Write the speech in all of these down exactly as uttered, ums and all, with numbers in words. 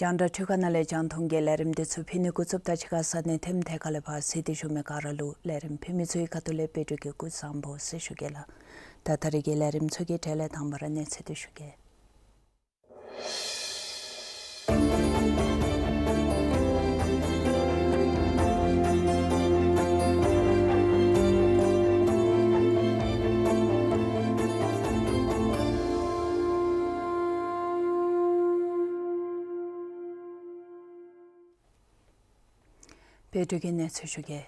རྒྱང་བསྒྲགས་འཕྲུལ་ཁང་ནང་ལས་རྒྱང་མཐོང་གི་ལས་རིམ་འདི་ཚུ་ཕུལ་ནི་འགོ་བཙུགསཔ་ད་ཕྱི་ཁ་ས་གནས་ཐེམ་ཐད་ཁ་ལས་ཕར་གཟིགས་ཏེ་བཞུགས་མི་ག་ར་ལུ་ལས་རིམ་ཕུལ་མི་ཚུ་གི་ཁ་ཐུག་ལས་དཔལ་འབྱོར་གྱི་སྐུ་གཟུགས་བཟང་པོ་ཟེར་ཞུ་གེ་ལགས། ད་ད་རེས་ཀྱི་ལས་རིམ་ཚུ་གི་གྲས་ལས་དང་པ་ར་གནས་ཚུལ་འདི་ཞུ་གེ། དཔལ་འབྱོར་གྱི་གནས་ཚུལ་ཞུ་གེ།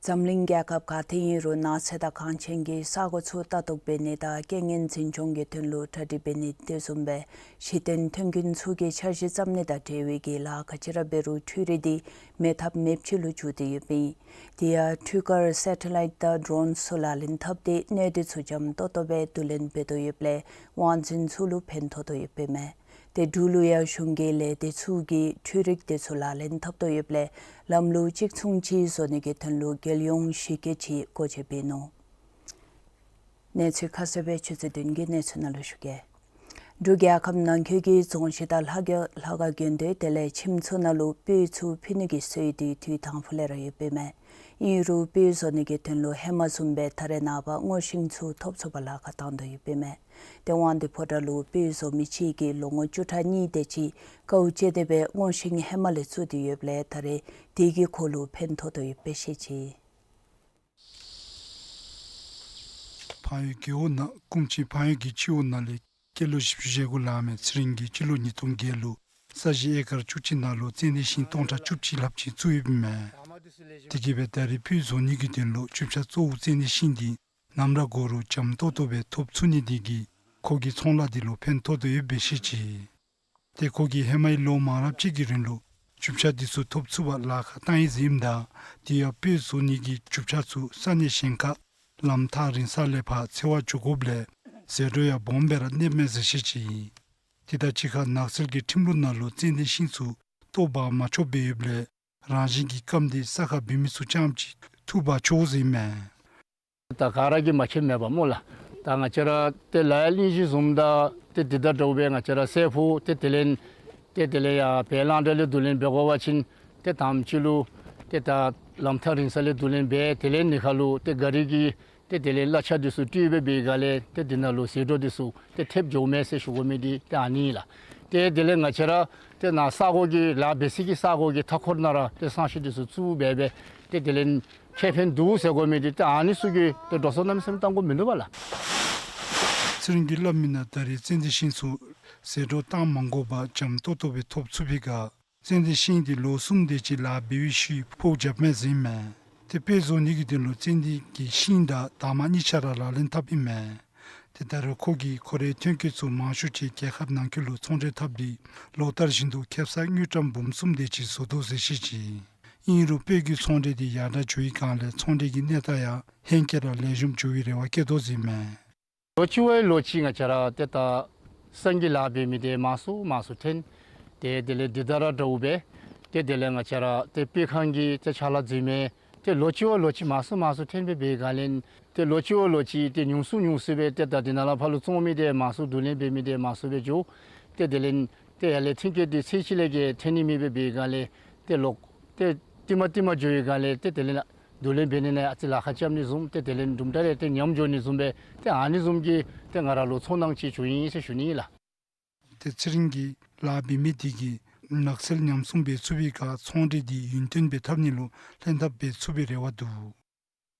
འཛམ་གླིང་རྒྱལ་ཁབ་ག་ཏེ་ཨིན་རུང་ནགས་ཚལ་དང་གངས་ཅན་གྱི་ས་གོ་ཚུ་ལྟ་རྟོག་འབད་ནི་དང་རྐྱེན་ངན་འཛིན་སྐྱོང་གི་དོན་ལུ་གྲ་སྒྲིག་འབད་ནི་དེ་བཟུམ་སྦེ་གཞི་རྟེན་མཐུན་རྐྱེན་ཚུ་གི་འཆར་གཞི་བརྩམ་ནི་དང་འབྲེལ་བའི་གི་ལཱ་ག་ཅི་ར་འབད་རུང་འཕྲུལ་རིག་འདི་མེད་ཐབས་མེདཔ་ཅིག་ལུ་གྱུར་ཏེ་ཡོདཔ་ཨིན། དེ་ཡང་འཕྲུལ་དཀར་སེ་ཊ་ལའིཊ་དང་ཌོ་རོན་ཚུ་ལག་ལེན་འཐབ་སྟེ་གནས་སྡུད་ཚུ་འཇམ་ཏོག་ཏོ་སྦེ་བསྡུ་ལེན་འབད་དོ་ཡོདཔ་ལས་དབང་འཛིན་ཚུ་ལུ་ཕན་ཐོགས་དོ་ཡོདཔ་ཨིན་མས། ཏེ་འབྲུག་ལུ་ཡང་གཞུང་གི་ལས་སྡེ་ཚུ་གིས་འཕྲུལ་རིག་དེ་ཚུ་ལག་ལེན་འཐབ་དོ་ཡོདཔ་ལས་ལམ་ལུགས་གཅིག་མཚུངས་ཅིག་བཟོ་ནི་གི་དོན་ལུ་རྒྱལ་ཡོངས་གཞི་བཀོད་ཅིག་སྒོ་འབྱེད་འབད་ནུག། གནས་ཚུལ་ཁ་གསལ་སྦེ་ཆུ་ཚོད་བདུན་གྱི་གནས་ཚུལ་ནང་ལུ་ཞུ་གེ། འབྲུག་རྒྱལ་ཁབ་ནང་འཁོད་ཀྱི་རྫོང་གཞི་དང་ལྷ་ཁ་ལྷ་ཁང་དགོན་སྡེ་དེ་ལས་ཁྱིམ་ཚུ་ནང་ལུ་སྤོས་ཚུ་ཕུལ་ནི་གི་སྲོལ་འདི་དུས་དང་ཕུ་ལས་ར་ཡོདཔ་ཨིན་མས། ཨིན་རུང་སྤོས་བཟོ་ནི་གི་དོན་ལུ་ཧེ་མ་བཟུམ་སྦེ་ད་རེས་ནངས་པ་སྔོ་ཤིང་ཚུ་ཐོབ་ཚུགས་པར་ལཱ་ཁག་བཏང་དོ་ཡོདཔ་ཨིན་མས། ཏེ་དབང་འདུས་ཕོ་བྲང་ལུ་སྤོས་བཟོ་མི་ཅིག་གིས་ལོ་ངོ་བཅུ་ཕྲག་གཉིས་དེ་ཅིག་དཀའཝ་སྤྱད་དེ་སྦེ་སྔོ་ཤིང་ཧེ་མ་ལས་བཙུགས་ཏེ་ཡོདཔ་ལས་ད་རེས་དེ་གིས་ཁོ་ལུ་ཕན་ཐོགས་དོ་ཡོདཔ་སྦེ་བཤད་ཅི། འཕགས་ཡུལ་རྒེད་འོག་ནང་སྐུ་མཆེད་འཕགས་ཡུལ་གྱི་སྤྱི་འོག་ནང་ལས་སྐྱེས་ལོ་བཞི་བཅུ་ཞེ་དགུ་ལང་མི་ཚེ་རིང་གིས་སྤྱི་ལོ་ཉིས་སྟོང་བརྒྱད་ལུ་ས་གཞི་ཨེ་ཀར་བཅུ་གཅིག་ནང་ལུ་ཙན་དན་ཤིང་སྟོང་ཕྲག་བཅུ་གཅིག་ལྷགཔ་ཅིག་བཙུགས་ཡོདཔ་ཨིན་མས། དེ་གིས་སྦེ་ད་རེས་སྤོས་བཟོ་ནི་གི་དོན་ལུ་རྒྱུ་ཆ་གཙོ་བོ་ཙན་དན་ཤིང་འདི་ནམ་ར་འགོར་རུང་འཇམ་ཏོག་ཏོ་སྦེ་ཐོབ་ཚུགས་ནི་དེ་གིས་ཁོ་གི་ཚོང་ལཱ་འདི་ལུ་ཕན་ཐོགས་དོ་ཡོདཔ་སྦེ་བཤད་ཅི། ཏེ་ཁོ་གིས་ཧེ་མའི་ལོ་མང་རབས་ཅིག་གི་རིང་ལུ་རྒྱུ་ཆ་འདི་ཚུ་ཐོབ་ཚུགས་པར་ལཱ་ཁག་བཏང་ཡི་ཟེར་ཨིནམ་ད་དེ་ཡང་སྤོས་བཟོ་ནི་གི་རྒྱུ་ཆ་ཚུ་ས་གནས་གཞན་ཁར་ལམ་ཐག་རིང་ས་ལས་ཕར་འཚོལ་བར་འགྱོ་དགོཔ་ལས་ཟད་འགྲོ་ཡང་སྦོམ་སྦེ་ར་གནསཔ་མས་ཟེར་བཤད་ཅི། དེ་དང་གཅིག་ཁར་ནགས་ཚལ་གྱི་ཁྲིམས་ལུགས་ནང་ལུ་ཙན་དན་ཤིང་ཚུ་བཏོག་འབག་མ་ཆོགཔ་སྦེ་ཡོདཔ་ལས་རང་བཞིན་གྱིས་སྐམ་སྟེ་ས་ཁར་སྦེ་མི་ཚུ་རྐྱངམ་ཅིག་འཐུ་འབག་ཆོག་ཟེར་ཨིན་མས། ད་ག་ར་གིས་མ་མཁྱེནམ་མེད་པ་སྨོ་ལགས། ད་ང་བཅས་ར་ཏེ་ལ་ཡ་གླིང་བཞི་བཟུམ་ད་ཏེ་འདི་དང་འདྲཝ་སྦེ་ང་བཅས་ར་སྲས་ཕུག་ཏེ་དེ་ལས་ཏེ་དེ་ལས་ཡར་བལ་གླང་དར་ལས་བསྡུ་ལེན་འབད་དགོ་པ་ཅིན་ཏེ་དང་པ་ཅིག་ལུ་ཏེ་ད་ལམ་ཐག་རིང་ས་ལས་བསྡུ་ལེན་འབད། དེ་ལས་ནི་ཁ་ལུ་ཏེ་ག་རི་གི་ཏེ་དེ་ལས་གླ་ཆ་འདི་ཚུ་སྤྲོད་འབད་བའི་སྒང་ལས་ཏེ་འདི་ནང་ལུ་ཟད་འགྲོ་འདི་ཚུ་ཏེ་ཐེབས་འགྱོཝ་མས་ཟེར་ཞུ་དགོ་མི་འདི་ཏེ་ཨ་ནི་ཨིན་ལགས། ཏེ་དེ་ལས་ང་བཅས་ར་ཏེ་ནཱ་ས་གོ་གི་ལཱ་འབད་སའི་གི་ས་གོ་གི་མཐའ་འཁོར་ནང་ར་ཏེ་བསང་ཤིང་འདི་ཚུ་བཙུགས་འབད་འབད་ཏེ་དེ་ལས་ཁེ་ཕན་འདུག་ཟེར་དགོ་མི་འདི་ཏེ་ཨ་ནི་ཚུ་གིས་ཏེ་འགྲོ་སོང་གནམ་མེད་ས་མེད་བཏང་དགོཔ་མིན་འདུག་པ་ལགས། ཚེ་རིང་གིས་སླབ་མི་ནང་ད་རེས་ཙན་དན་ཤིང་ཚུ་ཟད་འགྲོ་བཏང་མ་དགོ་པར་འཇམ་ཏོག་ཏོ་སྦེ་ཐོབ་ཚུགས་པའི་སྒང་ཙན་དན་ཤིང་འདི་ལོ་གསུམ་དེ་ཅིག་ལཱ་འབད་བའི་ཤུལ་ཕོག་རྐྱབ་མས་ཟེར་ཨིན་མས། ཏེ་སྤོས་བཟོ་ནི་གི་དོན་ལུ་ཙན་དན་གྱི་ཤིང་དང་འདབ་མ་གཉིས་ཆ་ར་ལག་ལེན་འཐབ་ཨིན་མས། ཏེ་ད་རུང་ཁོ་གིས་ཁོ་རའི་ཐོན་སྐྱེད་ཚུ་མང་ཤོས་ཅིག་རྒྱལ་ཁབ་ནང་འཁོད་ལུ་ཚོང་འབྲེལ་འཐབ་སྟེ་ལོ་ལྟར་བཞིན་དུ་ཁེབ་ས་དངུལ་ཀྲམ་འབུམ་གསུམ་དེ་ཅིག་བཟོ་དོ་ཟེར་བཤད་ཅི། ཨིན་རུང་སྤོས་ཀྱི་ཚོང་འབྲེལ་འདི་ཡར་དྲག་འགྱོ་བའི་སྒང་ལས་ཚོང་འབྲེལ་གྱི་གནས་སྟངས་ཡང་ཧེང་སྐལ་ར་ལེགས་ཤོམ་འགྱོ་བའི་རེ་བ་བསྐྱེད་དོ་ཟེར་ཨིན་མས། ལོ་གཅིག་བ་ལོ་གཅིག་ང་བཅས་ར་ཏེ་ད་སང་གི་ལཱ་འབད་མི་འདི་མང་སུ་མང་སུ་ཐོན། ཏེ་དེ་ལས་འདི་ད་ར་འདྲཝ་སྦེ་ཏེ་དེ་ལས་ང་བཅས་ར་ཏེ་དཔེ་ཁང་གི་ཏེ་ཕྱག་ལཱ་མཛད་མི་ཏེ་ལོ་གཅིག་བ་ལོ་གཅིག་མང་སུ་མང་སུ་ཐོན་སྦེ་འབད་བའི་སྒང་ལས་ཏེ་ལོ་གཅིག་བ་ལོ་གཅིག་ཏེ་ཉུང་སུ་ཉུང་སུ་སྦེ་ཏེ་ད་འདི་ནང་ལས་ཕར་ལུ་བཙོང་མི་འདི་མང་སུ་བསྡུ་ལེན་འབད་མི་འདི་མང་སུ་སྦེ་འགྱོ། ཏེ་དེ་ལས་ཏེ་ཡར་ལས་ཐོན་སྐྱེད་འདི་ཚེ་གཅིག་ལས་ཀྱི་ཐོན་ནི་མེད་པར་འབད་བའི་སྒང་ལས་ཏེ་ལོག་ཏེ་ཏིག་མ་ཏིག་མ་འགྱོ་བའི་སྒང་ལས་ཏེ་དེ་ལས་ན་བསྡུ་ལེན་འབད་ནི་ནང་ཨ་ཙི་ལཱ་ཁག་རྐྱབ་ནི་བཟུམ་ཏེ་དེ་ལས་དུམ་གྲ་རེ་ཏེ་ཉམས་འགྱོ་ནི་བཟུམ་སྦེ་ཏེ་ཨ་ནི་བཟུམ་གྱི་ཏེ་ང་ར་ལུ་ཚོར་སྣང་ཅིག་བྱུང་ཡི་ཟེར་ཞུ་ནི་ལགས། ཏེ་ཚེ་རིང་གིས་ལཱ་འབད་མི་འདི་གིས་ནགས་ཚལ་ཉམས་སྲུང་འབད་ཚུགས་པའི་ཁར་ཚོང་འབྲེལ་འདི་ཡུན་བརྟན་སྦེ་འཐབ་ནི་ལུ་ལྷན་ཐབས་འབད་ཚུགས་པའི་རེ་བ་འདུག།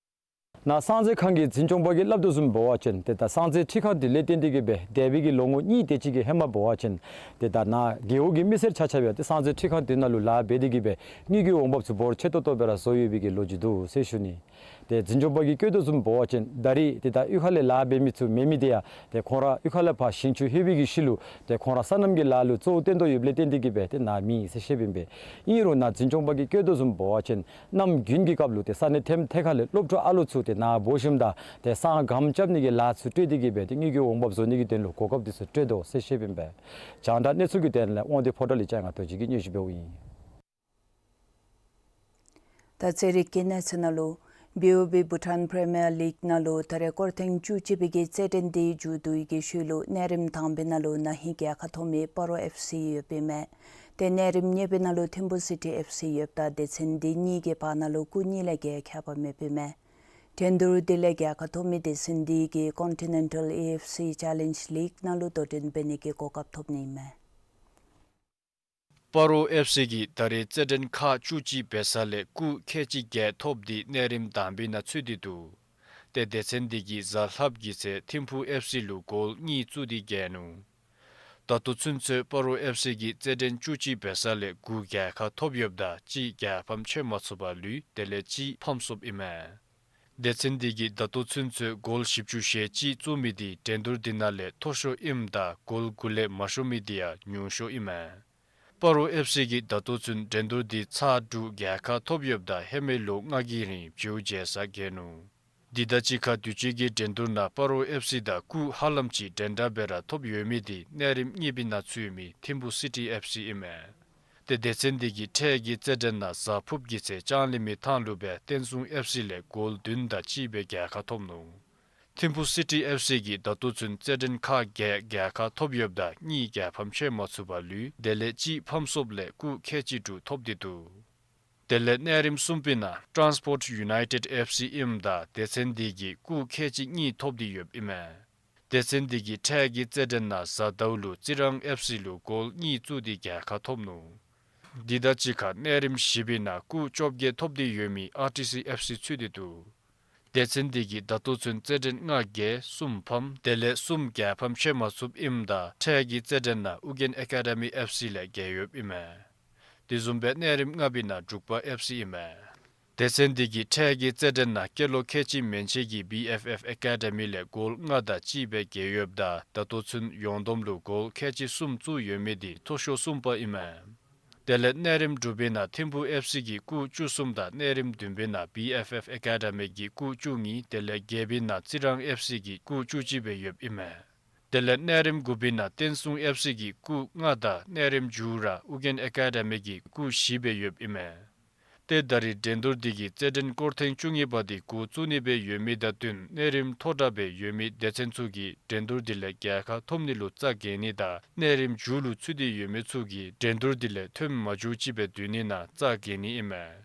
ནཱ་སངས་རྒྱས་ཁང་གི་འཛིན་སྐྱོང་པ་གིས་སླབ་དོ་བཟུམ་འབད་བ་ཅིན་ཏེ་ད་སངས་རྒྱས་ཁྲི་ཁང་འདི་ལས་བརྟེན་ཏེ་གིས་སྦེ་འདས་པའི་གི་ལོ་ངོ་གཉིས་དེ་ཅིག་གི་ཧེ་མ་འབད་བ་ཅིན་ཏེ་ད་ནཱ་རྒེད་འོག་གི་མི་སེར་ཆ་ཁྱབ་ཡང་ཏེ་སངས་རྒྱས་ཁྲི་ཁང་འདི་ནང་ལུ་ལཱ་འབད་དེ་གིས་སྦེ་དངུལ་གྱི་འོང་འབབ་ཚུ་འབོར་ཆེ་ཏོག་ཏོ་སྦེ་ར་བཟོ་ཡོད་པའི་གི་ལོ་རྒྱུས་འདུག་ཟེར་ཞུ་ནི། ཏེ་འཛིན་སྐྱོང་པ་གིས་བཀོད་དོ་བཟུམ་འབད་བ་ཅིན་ད་རེས་ཏེ་ད་གཡུས་ཁ་ལས་ལཱ་འབད་མི་ཚུ་མེད་མི་འདི་ཡང་ཏེ་ཁོང་ར་གཡུས་ཁ་ལས་ཕར་ཞིང་ཆུ་ལྷོད་པའི་གི་ཤུལ་ལུ་ཏེ་ཁོང་ར་སོ་ནམ་གྱི་ལཱ་ལུ་གཙོ་བོ་བཏོན་དོ་ཡོདཔ་ལས་བརྟེན་ཏེ་གིས་སྦེ་ཏེ་ནཱ་མེད་ཟེར་བཤདཔ་ཨིན་པས། ཨིན་རུང་ནཱ་འཛིན་སྐྱོང་པ་གིས་བཀོད་དོ་བཟུམ་འབད་བ་ཅིན་གནམ་དགུན་གྱི་སྐབས་ལུ་ཏེ་ས་གནས་ཐེམ་ཐེ་ཁ་ལས་སློབ་ཕྲུག་ཨ་ལོ་ཚུ་ཏེ་ནཱ་འབོ་ཞིནམ་ད་ཏེ་ས་སྒམ་རྐྱབ་ནི་གི་ལཱ་ཚུ་སྤྲོད་དེ་གིས་སྦེ་ཏེ་དངུལ་གྱི་འོང་འབབ་བཟོ་ནི་གི་དོན་ལུ་གོ་སྐབས་འདི་ཚུ་སྤྲོད་དོ་ཟེར་བཤདཔ་ཨིན་པས། རྒྱང་བསྒྲགས་གནས་ཚུལ་གྱི་དོན་ལས་དབང་འདུས་ཕོ་བྲང་ལས་ལྕང་ང་རྡོ་རྗེ་གིས་སྙན་ཞུ་འབདཝ་ཨིན། ད་རྩེད་རིགས་ཀྱི་གནས་ཚུལ་ནང་ལུ་བི་ཨོ་བི་བྷུ་ཊཱན་པི་རི་མི་ཡར་ལིག་ནང་ལུ་ད་རེས་སྐོར་ཐེངས་བཅུ་གཅིག་པའི་གི་རྩེད་འགྲན་འདི་མཇུག་བསྡུ་བའི་གི་ཤུལ་ལུ་གནས་རིམ་དང་པའི་ནང་ལུ་ན་ཧིང་རྒྱལ་ཁ་ཐོབ་མི་སྤ་རོ་ཨེཕ་སི་ཡོདཔ་ཨིན་མས། ཏེ་གནས་རིམ་གཉིས་པའི་ནང་ལུ་ཐིམ་ཕུ་སི་ཊི་ཨེཕ་སི་ཡོདཔ་ད་སྡེ་ཚན་འདི་གཉིས་ཀྱི་བར་ན་ལུ་སྐུ་གཉིས་ལས་བརྒལ་ཁྱད་པར་མེདཔ་ཨིན་མས། འགྲན་བསྡུར་འདི་ལས་རྒྱལ་ཁ་ཐོབ་མི་སྡེ་ཚན་འདི་གིས་ཀོན་ཊི་ནེན་ཊལ་ཨེ་ཨེཕ་སི་ཅེ་ལེནཇ་ལིག་ནང་ལུ་དོ་འགྲན་འབད་ནི་གི་གོ་སྐབས་ཐོབ་ནི་ཨིན་མས། སྤ་རོ་ཨེཕ་སི་གིས་ད་རེས་རྩེད་འགྲན་ཁག་བཅུ་གཅིག་འབད་ས་ལས་སྐུ་ཁལ་གཅིག་བརྒྱད་ཐོབ་སྟེ་གནས་རིམ་དང་པའི་ནང་ཚུད་དེ་འདུག། ཏེ་སྡེ་ཚན་འདི་གིས་གཟའ་ལྷགཔ་གི་ཚེ་ཐིམ་ཕུ་ཨེཕ་སི་ལུ་གོལ་གཉིས་བཙུགས་ཏེ་རྒྱལ་ནུག། ད་ལྟོ་ཚུན་ཚོད་སྤ་རོ་ཨེཕ་སི་གིས་རྩེད་འགྲན་བཅུ་གཅིག་འབད་ས་ལས་དགུ་རྒྱལ་ཁ་ཐོབ་ཡོདཔ་ད་གཅིག་རྒྱལ་ཕམ་ཕྱད་མ་ཚུགས་པར་ལུས། དེ་ལས་གཅིག་ཕམ་སོཔ་ཨིན་མས། སྡེ་ཚན་འདི་གིས་ད་ལྟོ་ཚུན་ཚོད་གོལ་བཞི་བཅུ་ཞེ་གཅིག་བཙུགས་མི་འདི་འགྲན་བསྡུར་འདི་ནང་ལས་མཐོ་ཤོས་ཨིནམ་ད་གོལ་དགུ་ལས་མང་ཤོས་མི་འདི་ཡང་ཉུང་ཤོས་ཨིན་མས། སྤ་རོ་ཨེཕ་སི་གིས་ད་ལྟོ་ཚུན་འགྲན་བསྡུར་འདི་ཚར་དྲུག་རྒྱལ་ཁ་ཐོབ་ཡོདཔ་ད་ཧེ་མའི་ལོ་ལྔ་གི་རིང་བྱེའུ་རྒྱལ་ས་བརྒལ་ནུག། འདི་དང་གཅིག་ཁར་དུས་ཅི་གི་འགྲན་བསྡུར་ནང་སྤ་རོ་ཨེཕ་སི་དང་སྐུ་ཧ་ལམ་ཅིག་འདྲན་འདྲ་སྦེ་ར་ཐོབ་ཡོད་མི་འདི་གནས་རིམ་གཉིས་པའི་ནང་ཚུད་མི་ཐིམ་ཕུ་སི་ཊི་ཨེཕ་སི་ཨིན་མས། ཏེ་སྡེ་ཚན་འདི་གིས་འཕྲལ་གྱི་རྩེད་འགྲན་ནང་གཟའ་ཕུརཔ་གི་ཚེ་ལྕང་གླིང་མི་ཐང་ལུ་སྦེ་བསྟན་སྲུང་ཨེཕ་སི་ལས་གོལ་བདུན་དང་གཅིག་སྦེ་རྒྱལ་ཁ་ཐོབ་ནུག། ཐིམ་ཕུ་སི་ཊི་ཨེཕ་སི་གིས་ད་ལྟོ་ཚུན་རྩེད་འགྲན་ཁག་བརྒྱད་རྒྱལ་ཁ་ཐོབ་ཡོདཔ་ད་གཉིས་རྒྱལ་ཕམ་ཕྱད་མ་ཚུགས་པར་ལུས། དེ་ལས་གཅིག་ཕམ་སོཔ་ལས་སྐུ་ཁལ་གཅིག་དྲུག་ཐོབ་སྟེ་འདུག། དེ་ལས་གནས་རིམ་གསུམ་པའི་ནང་ཊཱན་སི་པོརཊ་ཡུ་ནའི་ཊེཌ་ཨེཕ་སི་ཨིནམ་ད་སྡེ་ཚན་འདི་གིས་སྐུ་ཁལ་གཅིག་གཉིས་ཐོབ་སྟེ་ཡོདཔ་ཨིན་མས། སྡེ་ཚན་འདི་གིས་འཕྲལ་གྱི་རྩེད་འགྲན་ནང་གཟའ་ཟླཝ་ལུ་རྩི་རང་ཨེཕ་སི་ལུ་གོལ་གཉིས་བཙུགས་ཏེ་རྒྱལ་ཁ་ཐོབ་ནུག། འདི་དང་གཅིག་ཁར་གནས་རིམ་བཞི་པའི་ནང་སྐུ་བཅོ་བརྒྱད་ཐོབ་སྟེ་ཡོད་མི་ཨར་ཊི་སི་ཨེཕ་སི་ཚུད་དེ་འདུག། སྡེ་ཚན་འདི་གིས་ད་ལྟོ་ཚུན་རྩེད་འགྲན་ལྔ་རྒྱལ་གསུམ་ཕམ་དེ་ལས་གསུམ་རྒྱལ་ཕམ་ཕྱད་མ་ཚུགསཔ་ཨིནམ་ད་འཕྲལ་གྱི་རྩེད་འགྲན་ནང་ཨུ་རྒྱན་ཨེ་ཀ་ཌ་མི་ཨེཕ་སི་ལས་རྒྱལ་ཡོདཔ་ཨིན་མས། དེ་བཟུམ་སྦེ་གནས་རིམ་ལྔ་པའི་ནང་འབྲུག་པ་ཨེཕ་སི་ཨིན་མས། སྡེ་ཚན་འདི་གིས་འཕྲལ་གྱི་རྩེད་འགྲན་ནང་སྐྱེས་ལོ་ཁལ་གཅིག་མན་ཆད་ཀྱི་བི་ཨེཕ་ཨེཕ་ཨེ་ཀ་ཌ་མི་ལས་གོལ་ལྔ་དང་གཅིག་སྦེ་རྒྱལ་ཡོདཔ་ད་ད་ལྟོ་ཚུན་ཡོངས་བསྡོམས་ལུ་གོལ་ཁལ་གཅིག་གསུམ་བཙུགས་ཡོད་མི་འདི་མཐོ་ཤོས་གསུམ་པ་ཨིན་མས། དེ་ལས་གནས་རིམ་དྲུག་པའི་ནང་ཐིམ་ཕུ་ཨེཕ་སི་གིས་སྐུ་བཅུ་གསུམ་དང་གནས་རིམ་བདུན་པའི་ནང་བི་ཨེཕ་ཨེཕ་ཨེ་ཀ་ཌ་མི་གིས་སྐུ་བཅུ་གཉིས་དེ་ལས་བརྒྱད་པའི་ནང་རྩི་རང་ཨེཕ་སི་གིས་སྐུ་བཅུ་གཅིག་སྦེ་ཡོདཔ་ཨིན་མས། དེ་ལས་གནས་རིམ་དགུ་པའི་ནང་བསྟན་སྲུང་ཨེཕ་སི་གིས་སྐུ་ལྔ་དང་གནས་རིམ་མཇུག་ར་ཨུ་རྒྱན་ཨེ་ཀ་ཌ་མི་གིས་སྐུ་བཞི་སྦེ་ཡོདཔ་ཨིན་མས། ཏེ་ད་རེས་འགྲན་བསྡུར་འདི་གི་རྩེད་འགྲན་སྐོར་ཐེངས་བཅུ་གཉིས་པ་འདི་འགོ་བཙུགས་ནི་སྦེ་ཡོད་མི་དང་བསྟུན་གནས་རིམ་མཐོ་དྲགས་སྦེ་ཡོད་མི་སྡེ་ཚན་ཚུ་གིས་འགྲན་བསྡུར་འདི་ལས་རྒྱལ་ཁ་ཐོབ་ནི་ལུ་རྩ་འགེངས་ནི་དང་གནས་རིམ་མཇུག་ལུ་ཚུད་དེ་ཡོད་མི་ཚུ་གིས་འགྲན་བསྡུར་འདི་ལས་ཐོནམ་མ་འགྱོ་ཅིག་སྦེ་སྡོད་ནི་ནང་རྩ་འགེངས་ནི་ཨིན་མས།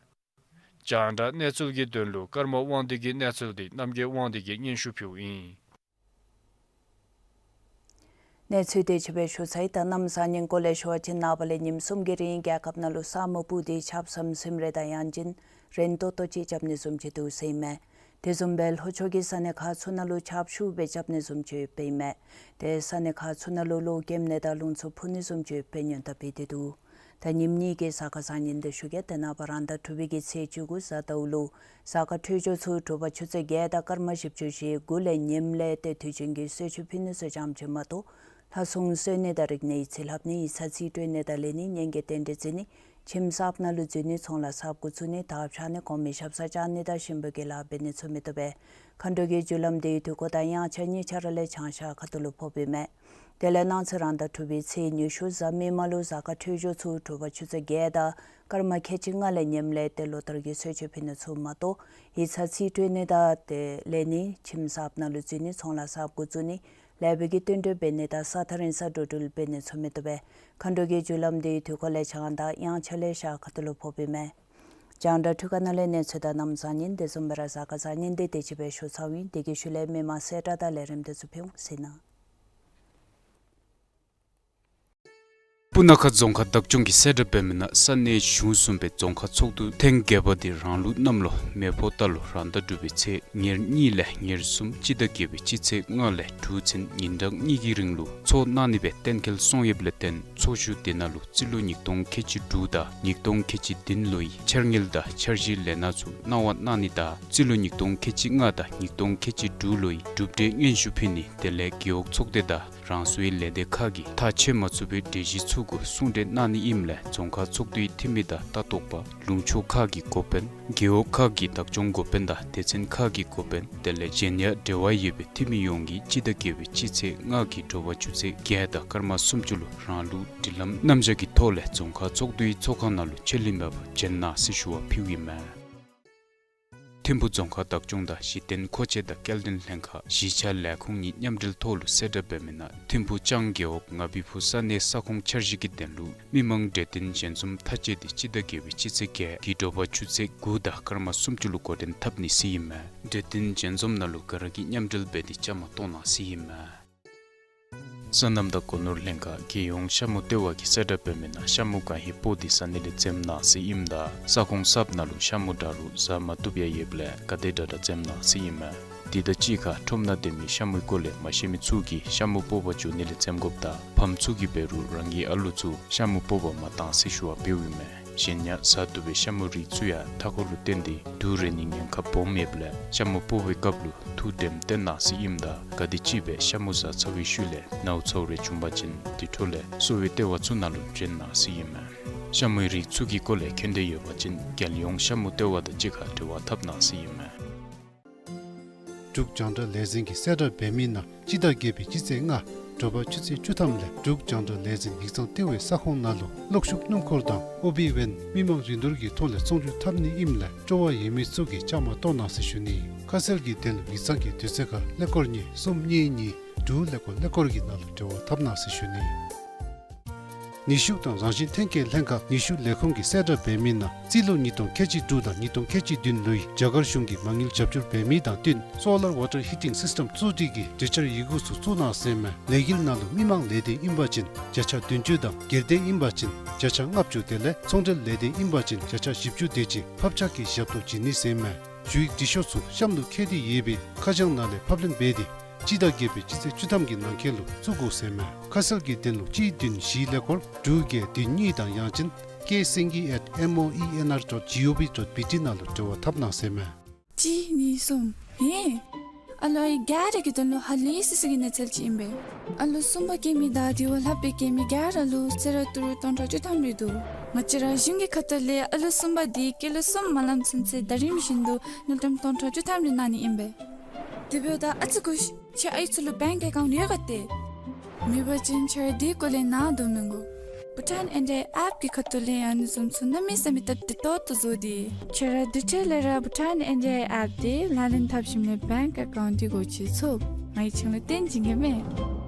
རྒྱང་བསྒྲགས་གནས་ཚུལ་གྱི་དོན་ལུ་ཀརྨ་དབང་འདུས་ཀྱི་གནས་ཚུལ་འདི་རྣམ་རྒྱལ་དབང་འདུས་ཀྱིས་སྙན་ཞུ་ཕུལཝ་ཨིན། གནས་ཚུལ་དེ་ཅིག་སྦེ་ཞུ་ཚར་ཡི། ད་གནམ་བཟང་ངན་སྐོར་ལས་ཞུ་བ་ཅིན་ནངས་པ་ལས་ཉིནམ་གསུམ་གྱི་རིང་རྒྱལ་ཁབ་ནང་ལུ་ས་སྨུག་སྤུབས་ཏེ་ཆརཔ་ཟམ་ཟིམ་རེ་དང་ཡང་ཅིན་རན་ཏོག་ཏོ་ཅིག་རྐྱབ་ནི་བཟུམ་ཅིག་འདུག་ཟེར་ཨིན་མས། དེ་བཟུམ་སྦེ་ལྷོ་ཕྱོགས་ཀྱི་ས་གནས་ཁག་ཚུ་ནང་ལུ་ཆརཔ་ཤུགས་སྦེ་རྐྱབ་ནི་བཟུམ་ཅིག་ཡོདཔ་ཨིན་མས། ཏེ་ས་གནས་ཁག་ཚུ་ནང་ལུ་གློག་ཀེམ་ནང་ད་རླུང་འཚུབ་འཕུ་ནི་བཟུམ་ཅིག་ཡོདཔ་སྦེ་སྔོན་བརྡ་ཕུལ་ཏེ་འདུག། ད་ཉིནམ་གཉིས་ཀྱི་གཟའ་སྐར་བཟང་ངན་འདི་ཞུ་གེ། ཏེ་ནངས་པ་རང་ཟླ་དྲུག་པའི་གི་ཚེས་བཅུ་དགུ་གཟའ་ཟླཝ་ལུ་གཟའ་སྐར་འཕྲོད་སྦྱོར་ཚུ་དྲོ་པ་ཆུ་ཚོད་བརྒྱད་དང་སྐར་མ་བཞི་བཅུ་ཞེ་དགུ་ལས་ཉིནམ་ལས་ཏེ་དུས་ཆེན་གྱི་གསོལ་མཆོད་ཕུལ་ནི་ཚུ་ཙམ་ཅིག་མ་གཏོགས་ལྷ་སྲུང་གསོལ་ནི་དང་རིག་གནས་ཡིག་རྩིས་ལྷབ་ནི་ཡིག་ཚང་རྩིས་སྤྲོད་ནི་དང་ལེན་ནི་གཉེན་གྱི་རྟེན་འབྲེལ་བརྩི་ནི་ཁྱིམ་གསརཔ་ནང་ལུ་འཛུལ་ནི་ཚོང་ལཱ་གསརཔ་འགོ་བཙུགས་ནི་དར་འཕྱར་ནི་གོང་མའི་ཞབས་སར་བཅར་ནི་དང་གཤིན་པོའི་གི་ལཱ་འབད་ནི་ཚུ་མི་བཏུབ་པས། མཁའ་འགྲོ་གི་རྒྱུ་ལམ་དེའི་དུས་འཁོར་དང་དབྱངས་འཆར་གཉིས་ཆ་ར་ལས་བྱང་ཤར་ཁ་ཐུག་ལུ་ཕོགཔ་ཨིན་མས། དེ་ལས་གནངས་ཚེ་རང་ཟླ་དྲུག་པའི་ཚེས་ཉི་ཤུ་གཟའ་མིག་དམར་ལུ་གཟའ་སྐར་འཕྲོད་སྦྱོར་ཚུ་དྲོ་པ་ཆུ་ཚོད་བརྒྱད་དང་སྐར་མ་ཁལ་གཅིག་ལྔ་ལས་ཉེམ་ལས་ཏེ་ལོ་ལྟར་གྱི་གསོལ་མཆོད་ཕུལ་ནི་ཚུ་མ་གཏོགས་ཡིག་ཚང་རྩིས་སྤྲོད་ནི་དང་དེ་ལས་ནི་ཁྱིམ་གསརཔ་ནང་ལུ་འཛུལ་ནི་ཚོང་ལཱ་གསརཔ་འགོ་བཙུགས་ནི་ལེགས་པའི་གི་བསྟུན་གྲོས་འབད་ནི་དང་ས་ཐག་རིང་ས་འགྲོ་འགྲུལ་འབད་ནི་ཚུ་མི་བཏུབ་པས། མཁའ་འགྲོ་གི་རྒྱུ་ལམ་དེའི་དུས་འཁོར་ལས་བྱང་དང་དབྱངས་འཆར་ལས་ཤར་ཁ་ཐུག་ལུ་ཕོགཔ་ཨིན་མས། རྒྱང་བསྒྲགས་འཕྲུལ་ཁང་ནང་ལས་གནས་ཚུལ་དང་གནམ་བཟང་ངན་དེ་བཟུམ་སྦེ་ར་གཟའ་སྐར་བཟང་ངན་དེ་དེ་ཅིག་སྦེ་ཞུ་ཚརཝ་ཨིན། དེ་གི་ཤུལ་ལས་མི་མང་གསལ་བསྒྲགས་དང་ལས་རིམ་དེ་ཚུ་ཕུལ་འོང་ཟེར་ན། སྤུ་ན་ཁ་རྫོང་ཁག་བདག་སྐྱོང་གིས་གསལ་བསྒྲགས་འབད་མི་ནང་ས་གནས་གཞུང་བཟུམ་སྦེ་རྫོང་ཁག་ཚོགས་འདུ་ཐེངས་བརྒྱད་པ་དེ་རང་ལུགས་གནམ་ལོ་མེ་ཕོ་རྟ་ལོ་རང་ཟླ་དྲུག་པའི་ཚེས་ཉེར་གཉིས་ལས་ཉེར་གསུམ་སྤྱི་ཟླ་བརྒྱད་པའི་སྤྱི་ཚེས་ལྔ་ལས་དྲུག་ཚུན་ཉིན་གྲངས་གཉིས་ཀྱི་རིང་ལུ་ཚོགས་གནང་ནི་སྦེ་གཏན་འཁེལ་སོང་ཡོདཔ་ལས་བརྟེན་ཚོགས་བཞུགས་དེ་ནང་ལུ་རྩིས་ལོ་ཉིས་སྟོང་ཁལ་གཅིག་དྲུག་དང་ཉིས་སྟོང་ཁལ་གཅིག་བདུན་ལོའི་འཆར་དངུལ་དང་འཆར་གཞིའི་ལས་སྣ་ཚུ་གནང་བ་གནང་ནི་དང་རྩིས་ལོ་ཉིས་སྟོང་ཁལ་གཅིག་ལྔ་དང་ཉིས་སྟོང་ཁལ་གཅིག་དྲུག་ལོའི་གྲུབ་འབྲས་སྙན་ཞུ་ཕུལ་ནི་དེ་ལས་རྒེད་འོག་ཚོགས་སྡེ་དང་རང་སོའི་ལས་སྡེ་ཁག་གིས་ཐག་བཅད་མ་ཚུགས་པའི་གྲོས་གཞི་ཚུ་གུ་གསུང་གྲོས་གནང་ནི་ཨིནམ་ལས་རྫོང་ཁག་ཚོགས་འདུའི་འཐུས་མི་དང་ལྟ་རྟོག་པ་ལུང་ཕྱོགས་ཁག་གི་འགོ་དཔོན་རྒེད་འོག་ཁག་གི་བདག་སྐྱོང་འགོ་དཔོན་དང་སྡེ་ཚན་ཁག་གི་འགོ་དཔོན་དེ་ལས་གཞན་ཡང་འབྲེལ་བ་ཡོད་པའི་འཐུས་མི་ཡོངས་ཀྱིས་སྤྱི་ཟླ་བརྒྱད་པའི་སྤྱི་ཚེས་ལྔ་གི་དྲོ་པ་ཆུ་ཚོད་བརྒྱད་དང་སྐར་མ་སུམ་ཅུ་ལུ་རང་ལུགས་སྒྲིག་ལམ་རྣམ་གཞག་གི་ཐོག་ལས་རྫོང་ཁག་ཚོགས་འདུའི་ཚོགས་ཁང་ནང་ལུ་ཆད་ལུས་མེད་པར་འབྱོན་གནང་ཟེར་ཞུ་བ་ཕུལཝ་ཨིན་མས། ཐིམ་ཕུ་རྫོང་ཁག་བདག་སྐྱོང་དང་གཞི་རྟེན་མཁོ་ཆས་དང་སྐྱེལ་འདྲེན་ལྷན་ཁག་གཞིས་ཆགས་ལས་ཁུངས་གཉིས་མཉམ་འབྲེལ་ཐོག་ལུ་གསལ་བསྒྲགས་འབད་མི་ནང་ཐིམ་ཕུ་ལྕང་རྒེད་འོག་ང་བི་ཕུ་ས་གནས་ས་ཁོངས་འཆར་གཞི་གི་དོན་ལུ་མི་མང་གྲོས་བསྟུན་ཞལ་འཛོམས་མཐའ་དཔྱད་དེ་སྤྱི་ཟླ་བརྒྱད་པའི་སྤྱི་ཚེས་བརྒྱད་ཀྱི་དྲོ་པ་ཆུ་ཚོད་དགུ་དང་སྐར་མ་སུམ་ཅུ་ལུ་འགོ་འདྲེན་འཐབ་ནི་ཟེར་ཨིན་མས། གྲོས་བསྟུན་ཞལ་འཛོམས་ནང་ལུ་ག་ར་གིས་མཉམ་འབྲེལ་འབད་དེ་བཅའ་མར་གཏོགས་གནང་ཟེར་ཨིན་མས། སོ་ནམ་དང་སྒོ་ནོར་ལྷན་ཁག་རྒྱལ་ཡོངས་ཤ་མུ་ལྟེ་བ་གིས་གསལ་བསྒྲགས་འབད་མི་ནང་ཤ་མུ་གང་ཧེ་སྤོག་སྟེ་ཟ་ནི་ལས་འཛེམ་གནང་ཟེར་ཨིནམ་ད་ས་ཁོངས་གསརཔ་ནང་ལུ་ཤ་མུ་འདྲ་རུང་ཟ་མ་བཏུབ་ཡང་ཡོདཔ་ལས་ག་དེ་དྲག་དྲག་འཛེམ་གནང་ཟེར་ཨིན་མས། དེ་དང་གཅིག་ཁར་ཁྲོམ་ནང་སྡོད་མི་ཤ་མུའི་སྐོར་ལས་མ་ཤེས་མི་ཚུ་གིས་ཤ་མུ་སྤོག་པར་འགྱོ་ནི་ལས་འཛེམ་དགོཔ་དང་ཕམ་ཚུ་གིས་འབད་རུང་རང་གི་ཨ་ལུ་ཚུ་ཤ་མུ་སྤོག་པར་མ་གཏང་ཟེར་ཞུ་བ་འབདཝ་ཨིན་མས། གཞན་ཡང་ཟ་བཏུབ་པའི་ཤ་མུ་རིགས་ཚུ་ཡང་མཐའ་འཁོར་ལུ་བརྟེན་ཏེ་དུག་རེག་ནིའི་ཉེན་ཁ་སྦོམ་ཡོདཔ་ལས་ཤ་མུ་སྤོག་པའི་སྐབས་ལུ་ཐུགས་དྲནམ་བཏོན་གནང་ཟེར་ཨིནམ་ད་ག་དེམ་ཅིག་སྦེ་ཤ་མུ་ཟ་ཚར་བའི་ཤུལ་ལས་ནཝ་ཚཝ་རེ་བྱུང་པ་ཅིན་དེ་འཕྲོ་ལས་གསོ་བའི་ལྟེ་བ་ཚུ་ནང་ལུ་འདྲེན་གནང་ཟེར་ཨིན་མས། ཤ་མུའི་རིགས་ཚུ་གི་སྐོར་ལས་མཁྱེན་འདོད་ཡོད་པ་ཅིན་རྒྱལ་ཡོངས་ཤ་མུ་ལྟེ་བ་དང་གཅིག་ཁར་འབྲེལ་བ་འཐབ་གནང་ཟེར་ཨིན་མས། འབྲུག་རྒྱང་བསྒྲགས་ལས་འཛིན་གྱིས་གསལ་བསྒྲགས་འབད་མི་ནང་སྤྱི་ཟླ་བརྒྱད་པའི་སྤྱི་ཚེས་ལྔ་དྲོ་པ་ཆུ་ཚོད་བཅུ་ཐམ་ལས་འབྲུག་རྒྱང་བསྒྲགས་ལས་འཛིན་ཡིག་ཚང་ལྟེ་བའི་ས་ཁོངས་ནང་ལུ་གློག་ཤུགས་སྣུམ་འཁོར་དང་ཨོ་བི་ཝེན་མི་མང་རིན་བསྡུར་གྱི་ཐོག་ལས་ཚོང་སྒྱུར་འཐབ་ནི་ཨིནམ་ལས་སྤྲོ་བ་ཡོད་མི་ཚུ་གིས་བཅའ་མར་གཏོགས་གནང་ཟེར་ཞུ་ནི། ཁ་གསལ་གྱི་དོན་ལུ་ཡིག་ཚང་གི་དུས་ཚོད་ཁར་ཀླད་ཀོར་གཉིས་གསུམ་གཉིས་གཉིས་དྲུག་ཀླད་ཀོར་ཀླད་ཀོར་གྱི་ནང་ལུ་འབྲེལ་བ་འཐབ་གནང་ཟེར་ཞུ་ནི། ནུས་ཤུགས་དང་རང་བཞིན་ཐོན་སྐྱེད་ལྷན་ཁག་ནུས་ཤུགས་ལས་ཁུངས་ཀྱིས་གསལ་བསྒྲགས་འབད་མི་ནང་རྩིས་ལོ་ཉིས་སྟོང་ཁལ་གཅིག་དྲུག་དང་ཉིས་སྟོང་ཁལ་གཅིག་བདུན་ལོའི་རྒྱ་གར་གཞུང་གི་མ་དངུལ་རྒྱབ་སྐྱོར་འབད་མི་དང་བསྟུན་སོ་ལར་ཝ་ཊར་ཧི་ཊིང་སིསི་ཊེམ་བཙུགས་སྒྲིག་གི་གྲོས་འཆར་ཡི་གུ་ཚུ་བཙུགས་གནང་ཟེར་མས། ལས་འགུལ་ནང་ལུ་མི་མང་ལས་སྡེ་ཨིན་པ་ཅིན་བརྒྱ་ཆ་བདུན་ཅུ་དང་སྒེར་སྡེ་ཨིན་པ་ཅིན་བརྒྱ་ཆ་ལྔ་བཅུ་དེ་ལས་ཚོང་འབྲེལ་ལས་སྡེ་ཨིན་པ་ཅིན་བརྒྱ་ཆ་བཞི་བཅུ་དེ་ཅིག་ཕབ་ཆག་གི་ཞབས་ཏོག་བྱིན་ནི་ཟེར་མས། ཞུ་ཡིག་འབྲི་ཤོག་ཚུ་གཤམ་དུ་བཀོད་དེ་ཡོད་པའི་ཁ་བྱང་ནང་ལས་ཕབ་ལེན་འབད་དེ་སྤྱི་ཟླ་བརྒྱད་པའི་སྤྱི་ཚེས་བཅུ་ཐམ་གྱི་ནང་འཁོད་ལུ་བཙུགས་དགོ་ཟེར་མས། ཁ་གསལ་གྱི་དོན་ལུ་གཅིག་བདུན་བཞི་ཀླད་ཀོར་དྲུག་བརྒྱད་བདུན་གཉིས་དང་ཡང་ཅིན་ཀེ་སེང་གེ་ཨེཊ་མོ་ཨི་ཨེན་ཨར་ཌོཊ་ཇི་ཨོ་ཝི་ཌོཊ་བི་ཊི་ནང་ལུ་འབྲེལ་བ་འཐབ་གནང་ཟེར་མས། གཅིག་གཉིས་གསུམ། ཧེ། ཨ་ལོ་ཨའི་ག་ར་གི་དོན་ལུ་ཧ་ལས་སི་སི་གི་གནས་ཚུལ་ཅིག་ཨིན་པས། ཨ་ལོ་གསུམ་པ་སྐྱེ་མི་དང་དེ་བ་ལྷག་པའི་སྐྱེ་མི་ག་ར་ལུ་གསོལ་རས་ཏི་རུ་སྟོང་ཕྲག་བཅུ་ཐམ་རེ་འདུག། ང་བཅས་ར་གཞུང་གི་ཁ་ཐུག་ལས་ཨ་ལོ་གསུམ་པ་དེ་སྐྱེས་ལོ་གསུམ་མ་ལངམ་ཚུན་ཚོད་ཟླ་རིམ་བཞིན་དུ་དངུལ་ཀྲམ་སྟོང་ཕྲག་བཅུ་ཐམ་རེ་གནང་ནི་ཨིན་པས། དེ་འབདཝ་ད་ཨ་ཙི་སྒུག་ཤིག། ཁྱེད་ཨའི་ཚུ་ལུ་བེངཀ་ཨེ་ཀའུནཊ་ཡོད་ག་ཏེ། མེད་པ་ཅིན་ཁྱེད་ར་དེའི་སྐོར་ལས་ནཱ་འདུག་མི་དགོ། བྷུ་ཊཱན་ཨེན་ཌི་ཨའི་ཨེཔ་གི་ཁ་ཐུག་ལས་ཨ་ནི་བཟུམ་ཚུ་གནམ་མེད་ས་མེད་སྟབས་བདེ་ཏོག་ཏོ་བཟོ་སྟེ། ཁྱེད་ར་དེ་འཕྲལ་ལས་ར་བྷུ་ཊཱན་ཨེན་ཌི་ཨའི་ཨེཔ་དེ་ལག་ལེན་འཐབ་ཞིནམ་ལས་བེངཀ་ཨེ་ཀའུནཊ་འདི་སྒོ་ཕྱེ་ཚུགས། ང་གིས་ཁྱེད་ལུ་སྟོན་བྱིན་གེ་མས།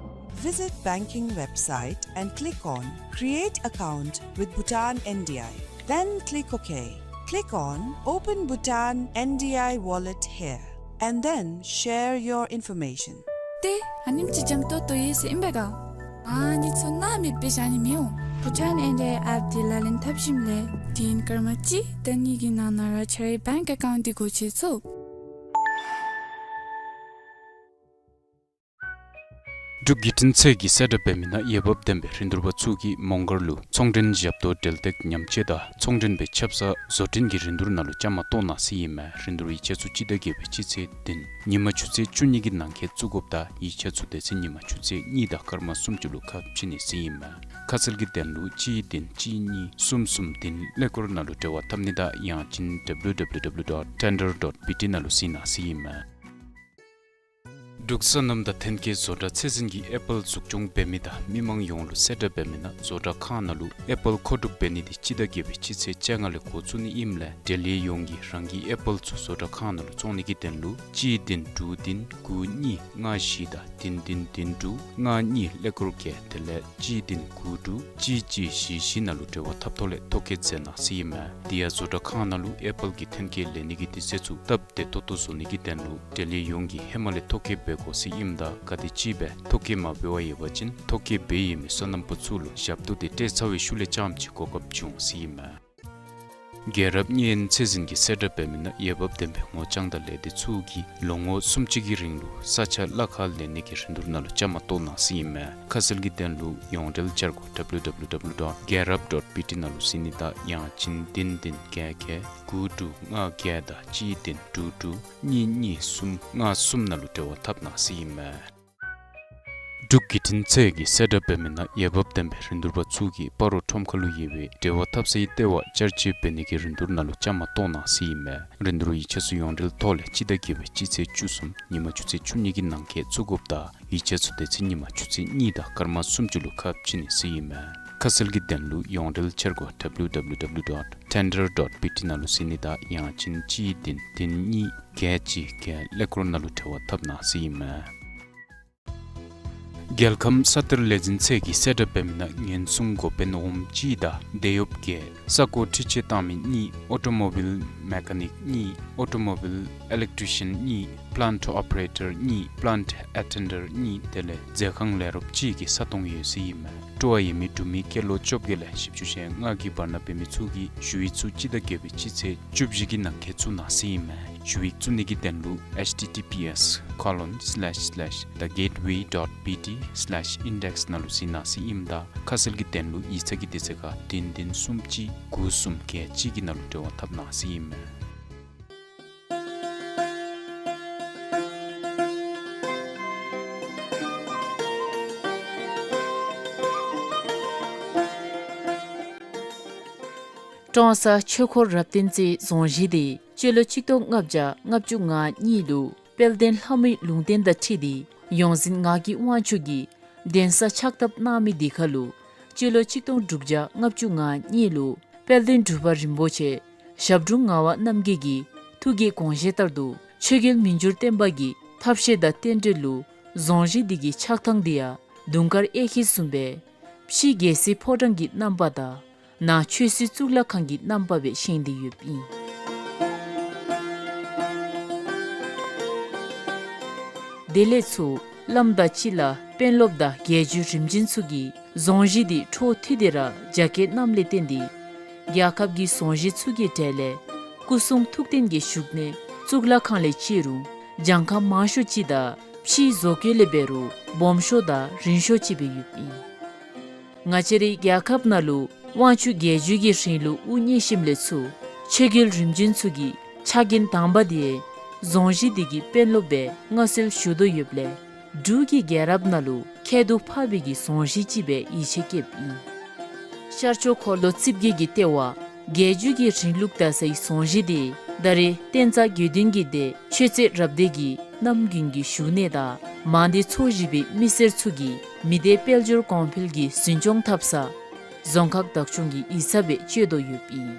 Visit banking website and click on Create Account with Bhutan N D I. Then click OK. Click on Open Bhutan N D I Wallet here and then share your information. ཏེ་ཨ་ནེམ་ཅིག་འཇམ་ཏོང་ཏོ་ཡོད་ཟེར་ཨིན་པས་ག། ཨ་ནི་ཚུ་སྣང་མེད་སྦེ་བཞག་ནི་མི་འོང་། བྷུ་ཊཱན་ཨེན་ཌི་ཨའི་ཨེཔ་འདི་ལག་ལེན་འཐབ་ཞིནམ་ལས་དུས་ཡུན་སྐར་མ་གཅིག་དང་གཉིས་ཀྱི་ནང་ན་ར་ཁྱེད་རའི་བེངཀ་ཨེ་ཀའུནཊ་འདི་སྒོ་ཕྱེ་ཚུགས། འབྲུག་བརྒྱུད་འཕྲིན་ཚད་ཀྱིས་གསལ་བསྒྲགས་འབད་མི་ནང་འོས་འབབ་ལྡན་པའི་རིན་བསྡུར་པ་ཚུ་གིས་མོང་སྒར་ལུ་ཚོང་འབྲེལ་ཞབས་ཏོག་འབྲེལ་སྟེགས་ཉམས་བཅོས་དང་ཚོང་འབྲེལ་པའི་ཆབ་གསང་བཟོ་སྐྲུན་གྱི་རིན་བསྡུར་ནང་ལུ་བཅའ་མར་གཏོགས་གནང་ཟེར་ཨིན་མས། རིན་བསྡུར་ཡིག་ཆ་ཚུ་སྤྱི་ཟླ་བརྒྱད་པའི་སྤྱི་ཚེས་བདུན་ཉིན་མ་ཆུ་ཚོད་བཅུ་གཉིས་ཀྱི་ནང་འཁོད་བཙུགས་དགོཔ་དང་ཡིག་ཆ་ཚུ་དེ་ཚེ་ཉིན་མ་ཆུ་ཚོད་གཉིས་དང་སྐར་མ་སུམ་ཅུ་ལུ་ཁ་ཕྱེ་ནི་ཟེར་ཨིན་མས། ཁ་གསལ་གྱི་དོན་ལུ་གཅིག་བདུན་གཅིག་གཉིས་གསུམ་གསུམ་བདུན་ཀླད་ཀོར་ནང་ལུ་འབྲེལ་བ་འཐབ་ནི་དང་ཡང་ཅིན་W W W dot tender dot B T ནང་ལུ་གཟིགས་གནང་ཟེར་ཨིན་མས། འབྲུག་སོ་ནམ་དང་ཐོན་སྐྱེད་བཟོ་གྲྭ་ཚད་འཛིན་གྱིས་ཨེ་པཱལ་འཛུགས་སྐྱོང་འབད་མི་དང་མི་མང་ཡོངས་ལུ་གསལ་བསྒྲགས་འབད་མི་ནང་བཟོ་གྲྭ་ཁང་ནང་ལུ་ཨེ་པཱལ་མཁོ་སྒྲུབ་འབད་ནི་འདི་སྤྱི་ཟླ་བརྒྱད་པའི་སྤྱི་ཚེས་བཅོ་ལྔ་ལས་འགོ་བཙུགས་ནི་ཨིནམ་ལས་འབྲེལ་ཡོད་ཡོངས་ཀྱིས་རང་གི་ཨེ་པཱལ་ཚུ་བཟོ་གྲྭ་ཁང་ནང་ལུ་བཙོང་ནི་གི་དོན་ལུ་གཅིག་བདུན་དྲུག་བདུན་དགུ་གཉིས་ལྔ་བཞི་དང་བདུན་བདུན་བདུན་དྲུག་ལྔ་གཉིས་ཀླད་ཀོར་བརྒྱད་དེ་ལས་གཅིག་བདུན་དགུ་དྲུག་གཅིག་གཅིག་བཞི་བཞི་ནང་ལུ་འབྲེལ་བ་འཐབ་ཐོག་ལས་ཐོ་བཀོད་མཛད་གནང་ཟེར་ཨིན་མས། དེ་ཡང་བཟོ་གྲྭ་ཁང་ནང་ལུ་ཨེ་པཱལ་གྱི་ཐོན་སྐྱེད་ལེན་ནི་གི་དུས་ཚོད་ཚུ་སྟབས་བདེ་ཏོག་ཏོ་བཟོ་ནི་གི་དོན་ལུ་འབྲེལ་ཡོད་ཡོངས་ཀྱིས་ཧེ་མ་ལས་ཐོ་བཀོད་འབད་དགོ་ཟེར་ཨིནམ་ད་ག་དེམ་ཅིག་སྦེ་ཐོ་བཀོད་མ་འབད་བར་ཡོད་པ་ཅིན་ཐོ་བཀོད་འབད་ཡོད་མི་སོ་ནམ་པ་ཚུ་ལུ་ཞབས་ཏོག་འདི་སྤྲོད་ཚར་བའི་ཤུལ་ལས་རྐྱངམ་ཅིག་གོ་སྐབས་བྱུང་ཟེར་ཨིན་མས། རྒྱལ་རབས་བརྙན་ཚད་འཛིན་གྱིས་གསལ་བསྒྲགས་འབད་མི་ནང་འོས་འབབ་ལྡན་པའི་ངོ་རྐྱང་དང་ལས་སྡེ་ཚུ་གིས་ལོ་ངོ་སུམ་ཅུ་གི་རིང་ལུ་ས་ཆ་གླ་ཁར་ལེན་ནི་གི་རིན་བསྡུར་ནང་ལུ་བཅའ་མར་གཏོགས་གནང་ཟེར་ཨིན་མས། ཁ་གསལ་གྱི་དོན་ལུ་ཡོངས་འབྲེལ་འཆར་སྒོ་W W W dot gerap dot B T ནང་ལུ་གཟིགས་ནི་དང་ཡང་ཅིན་བདུན་བདུན་བརྒྱད་བརྒྱད་དགུ་དྲུག་ལྔ་བརྒྱད་དང་གཅིག་བདུན་དྲུག་དྲུག་གཉིས་གཉིས་གསུམ་ལྔ་གསུམ་ནང་ལུ་འབྲེལ་བ་འཐབ་གནང་ཟེར་ཨིན་མས། འབྲུག་བརྒྱུད་འཕྲིན་ཚད་ཀྱིས་གསལ་བསྒྲགས་འབད་མི་ནང་འོས་འབབ་ལྡན་པའི་རིན་བསྡུར་པ་ཚུ་གིས་སྤ་རོ་ཁྲོམ་ཁ་ལུ་ཡོད་པའི་འབྲེལ་བ་འཐབ་སའི་ལྟེ་བ་བསྐྱར་བཅོས་འབད་ནི་གི་རིན་བསྡུར་ནང་ལུ་བཅའ་མར་གཏོགས་གནང་ཟེར་ཨིན་མས། རིན་བསྡུར་ཡིག་ཆ་ཚུ་ཡོངས་འབྲེལ་ཐོག་ལས་སྤྱི་ཟླ་བརྒྱད་པའི་སྤྱི་ཚེས་བཅུ་གསུམ་ཉིན་མ་ཆུ་ཚོད་བཅུ་གཉིས་ཀྱི་ནང་འཁོད་བཙུགས་དགོཔ་དང་ཡིག་ཆ་ཚུ་དེ་ཚེ་ཉིན་མ་ཆུ་ཚོད་གཉིས་དང་སྐར་མ་སུམ་ཅུ་ལུ་ཁ་ཕྱེ་ནི་ཟེར་ཨིན་མས། ཁ་གསལ་གྱི་དོན་ལུ་ཡོངས་འབྲེལ་འཆར་སྒོ་W W W dot tender dot B T ནང་ལུ་གཟིགས་ནི་དང་ཡང་ཅིན་གཅིག་བདུན་བདུན་གཉིས་བརྒྱད་གཅིག་བརྒྱད་ཀླད་ཀོར་ནང་ལུ་འབྲེལ་བ་འཐབ་གནང་ཟེར་ཨིན་མས། རྒྱལ་ཁམས་ས་གཏེར་ལས་འཛིན་ཚད་ཀྱིས་གསལ་བསྒྲགས་འབད་མི་ནང་ཉེན་སྲུང་འགོ་དཔོན་འོགམ་གཅིག་དང་དེད་གཡོགཔ་བརྒྱད་ས་རྐོ་འཕྲུལ་ཆས་བཏང་མི་གཉིས་ཨོ་ཊོ་མོ་བིལ་མེ་ཀ་ནིཀ་གཉིས་ཨོ་ཊོ་མོ་བིལ་ཨི་ལེག་ཊི་རི་ཤན་གཉིས་པ་ལཱནཊ་ཨོ་པ་རེ་ཊར་གཉིས་པ་ལཱནཊ་ཨེ་ཊེན་ཌར་གཉིས་དེ་ལས་མཛོད་ཁང་ལས་རོགསཔ་གཅིག་གི་ས་སྟོང་ཡོད་ཟེར་ཨིན་མས། སྤྲོ་བ་ཡོད་མི་འབྲུག་མི་སྐྱེས་ལོ་བཅོ་བརྒྱད་ལས་བཞི་བཅུ་ཞེ་ལྔ་གི་བར་ན་འབད་མི་ཚུ་གིས་ཞུ་ཡིག་ཚུ་སྤྱི་ཟླ་བརྒྱད་པའི་སྤྱི་ཚེས་བཅུ་བཞི་གི་ནང་འཁོད་བཙུགས་གནང་ཟེར་ཨིན་མས། ཞུ་ཡིག་བཙུགས་ནི་གི་དོན་ལུ་H T T P S colon slash slash the gateway dot B T slash index ནང་ལུ་གཟིགས་གནང་ཟེར་ཨིནམ་ད་ཁ་གསལ་གྱི་དོན་ལུ་ཡིག་ཚང་གི་དེ་ཚེ་ཁ་བདུན་བདུན་གསུམ་གཅིག་དགུ་གསུམ་བརྒྱད་གཅིག་གི་ནང་ལུ་འབྲེལ་བ་འཐབ་གནང་ཟེར་ཨིན་མས། ཀྲོང་གསར་ཆོས་འཁོར་རབ་བརྟན་རྩེའི་རྫོང་གཞིས་འདི་སྤྱི་ལོ་གཅིག་སྟོང་ལྔ་བརྒྱ་ལྔ་བཅུ་ང་གཉིས་ལུ་དཔལ་ལྡན་ལྷ་མོའི་ལུང་བསྟན་དང་འཁྲིལ་ཏེ་ཡོངས་འཛིན་ངག་གི་དབང་ཕྱུག་གིས་གདན་ས་ཕྱག་བཏབ་གནང་མི་འདི་ཁར་ལུ་སྤྱི་ལོ་གཅིག་སྟོང་དྲུག་བརྒྱ་ལྔ་བཅུ་ང་གཉིས་ལུ་དཔལ་ལྡན་འབྲུག་པ་རིན་པོ་ཆེ་ཞབས་དྲུང་ངག་དབང་རྣམ་རྒྱལ་གྱི་ཐུགས་ཀྱི་དགོངས་བཞེད་ལྟར་དུ་ཆོས་རྒྱལ་མི་འགྱུར་བརྟན་པ་གི་ཐབས་ཤེས་དང་རྟེན་འབྲེལ་ལུ་རྫོང་གཞིས་འདི་གི་ཆགས་ཐངས་འདི་ཡང་དུང་དཀར་གཡས་འཁྱིལ་བཟུམ་སྦེ་ཕྱི་རྒྱལ་སྲིད་ཕོ་བྲང་གི་རྣམ་པ་དང་ནང་ཆོས་སྲིད་གཙུག་ལག་ཁང་གི་རྣམ་པ་སྦེ་བཞེངས་ཏེ་ཡོདཔ་ཨིན། དེ་ལས་ཚུར་བླམ་དང་སྤྱི་བླ་དཔོན་སློབ་དང་རྒྱལ་བརྒྱུད་རིམ་བྱོན་ཚུ་གིས་རྫོང་གཞིས་འདི་འཕྲོ་མཐུད་དེ་ར་རྒྱ་བསྐྱེད་གནངམ་ལས་བརྟེན་ཏེ་རྒྱལ་ཁབ་ཀྱི་རྫོང་གཞིས་ཚུ་གི་གྲས་ལས་སྐུ་གསུང་ཐུགས་རྟེན་གྱི་བཞུགས་གནས་གཙུག་ལག་ཁང་ལས་བཅད་རུང་གྱངས་ཁ་མང་ཤོས་ཅིག་དང་ཕྱིའི་བཟོ་བཀོད་ལས་འབད་རུང་སྦོམ་ཤོས་དང་རིང་ཤོས་ཅིག་སྦེ་ཡོདཔ་ཨིན། ང་བཅས་རའི་རྒྱལ་ཁབ་ནང་ལུ་དབང་ཕྱུག་རྒྱལ་བརྒྱུད་ཀྱི་རིང་ལུགས་དབུ་བརྙེས་ཞིནམ་ལས་ཚུར་ཆོས་རྒྱལ་རིམ་བྱོན་ཚུ་གི་ཕྱག་འགན་དང་པ་འདི་རྫོང་གཞིས་འདི་གི་དཔོན་སློབ་སྦེ་མངའ་གསོལ་ཞུ་དོ་ཡོདཔ་ལས་འབྲུག་གི་རྒྱལ་རབས་ནང་ལུ་ཁྱད་དུ་འཕགས་པའི་གི་རྫོང་གཞིས་ཅིག་སྦེ་ཡིད་ཆེས་བསྐྱེདཔ་ཨིན། ཤར་ཕྱོགས་འཁོར་ལོ་རྩིབས་བརྒྱད་ཀྱི་ལྟེ་བ་རྒྱལ་བརྒྱུད་ཀྱི་རིང་ལུགས་དར་སའི་རྫོང་གཞིས་འདི་ད་རེས་བསྟན་རྩ་དགེ་འདུན་གྱི་སྡེ་ཆོས་རྩེ་རབ་སྡེ་གི་རྣམ་རྒྱུན་གྱི་བཞུགས་གནས་དང་མང་སྡེ་ཚོ་བཞི་པའི་མི་སེར་ཚུ་གིས་མི་སྡེ་དཔལ་འབྱོར་གོང་འཕེལ་གྱི་འཛིན་སྐྱོང་འཐབ་ས་རྫོང་ཁག་བདག་སྐྱོང་གི་ཡིག་ཚང་སྦེ་སྤྱོད་དོ་ཡོདཔ་ཨིན།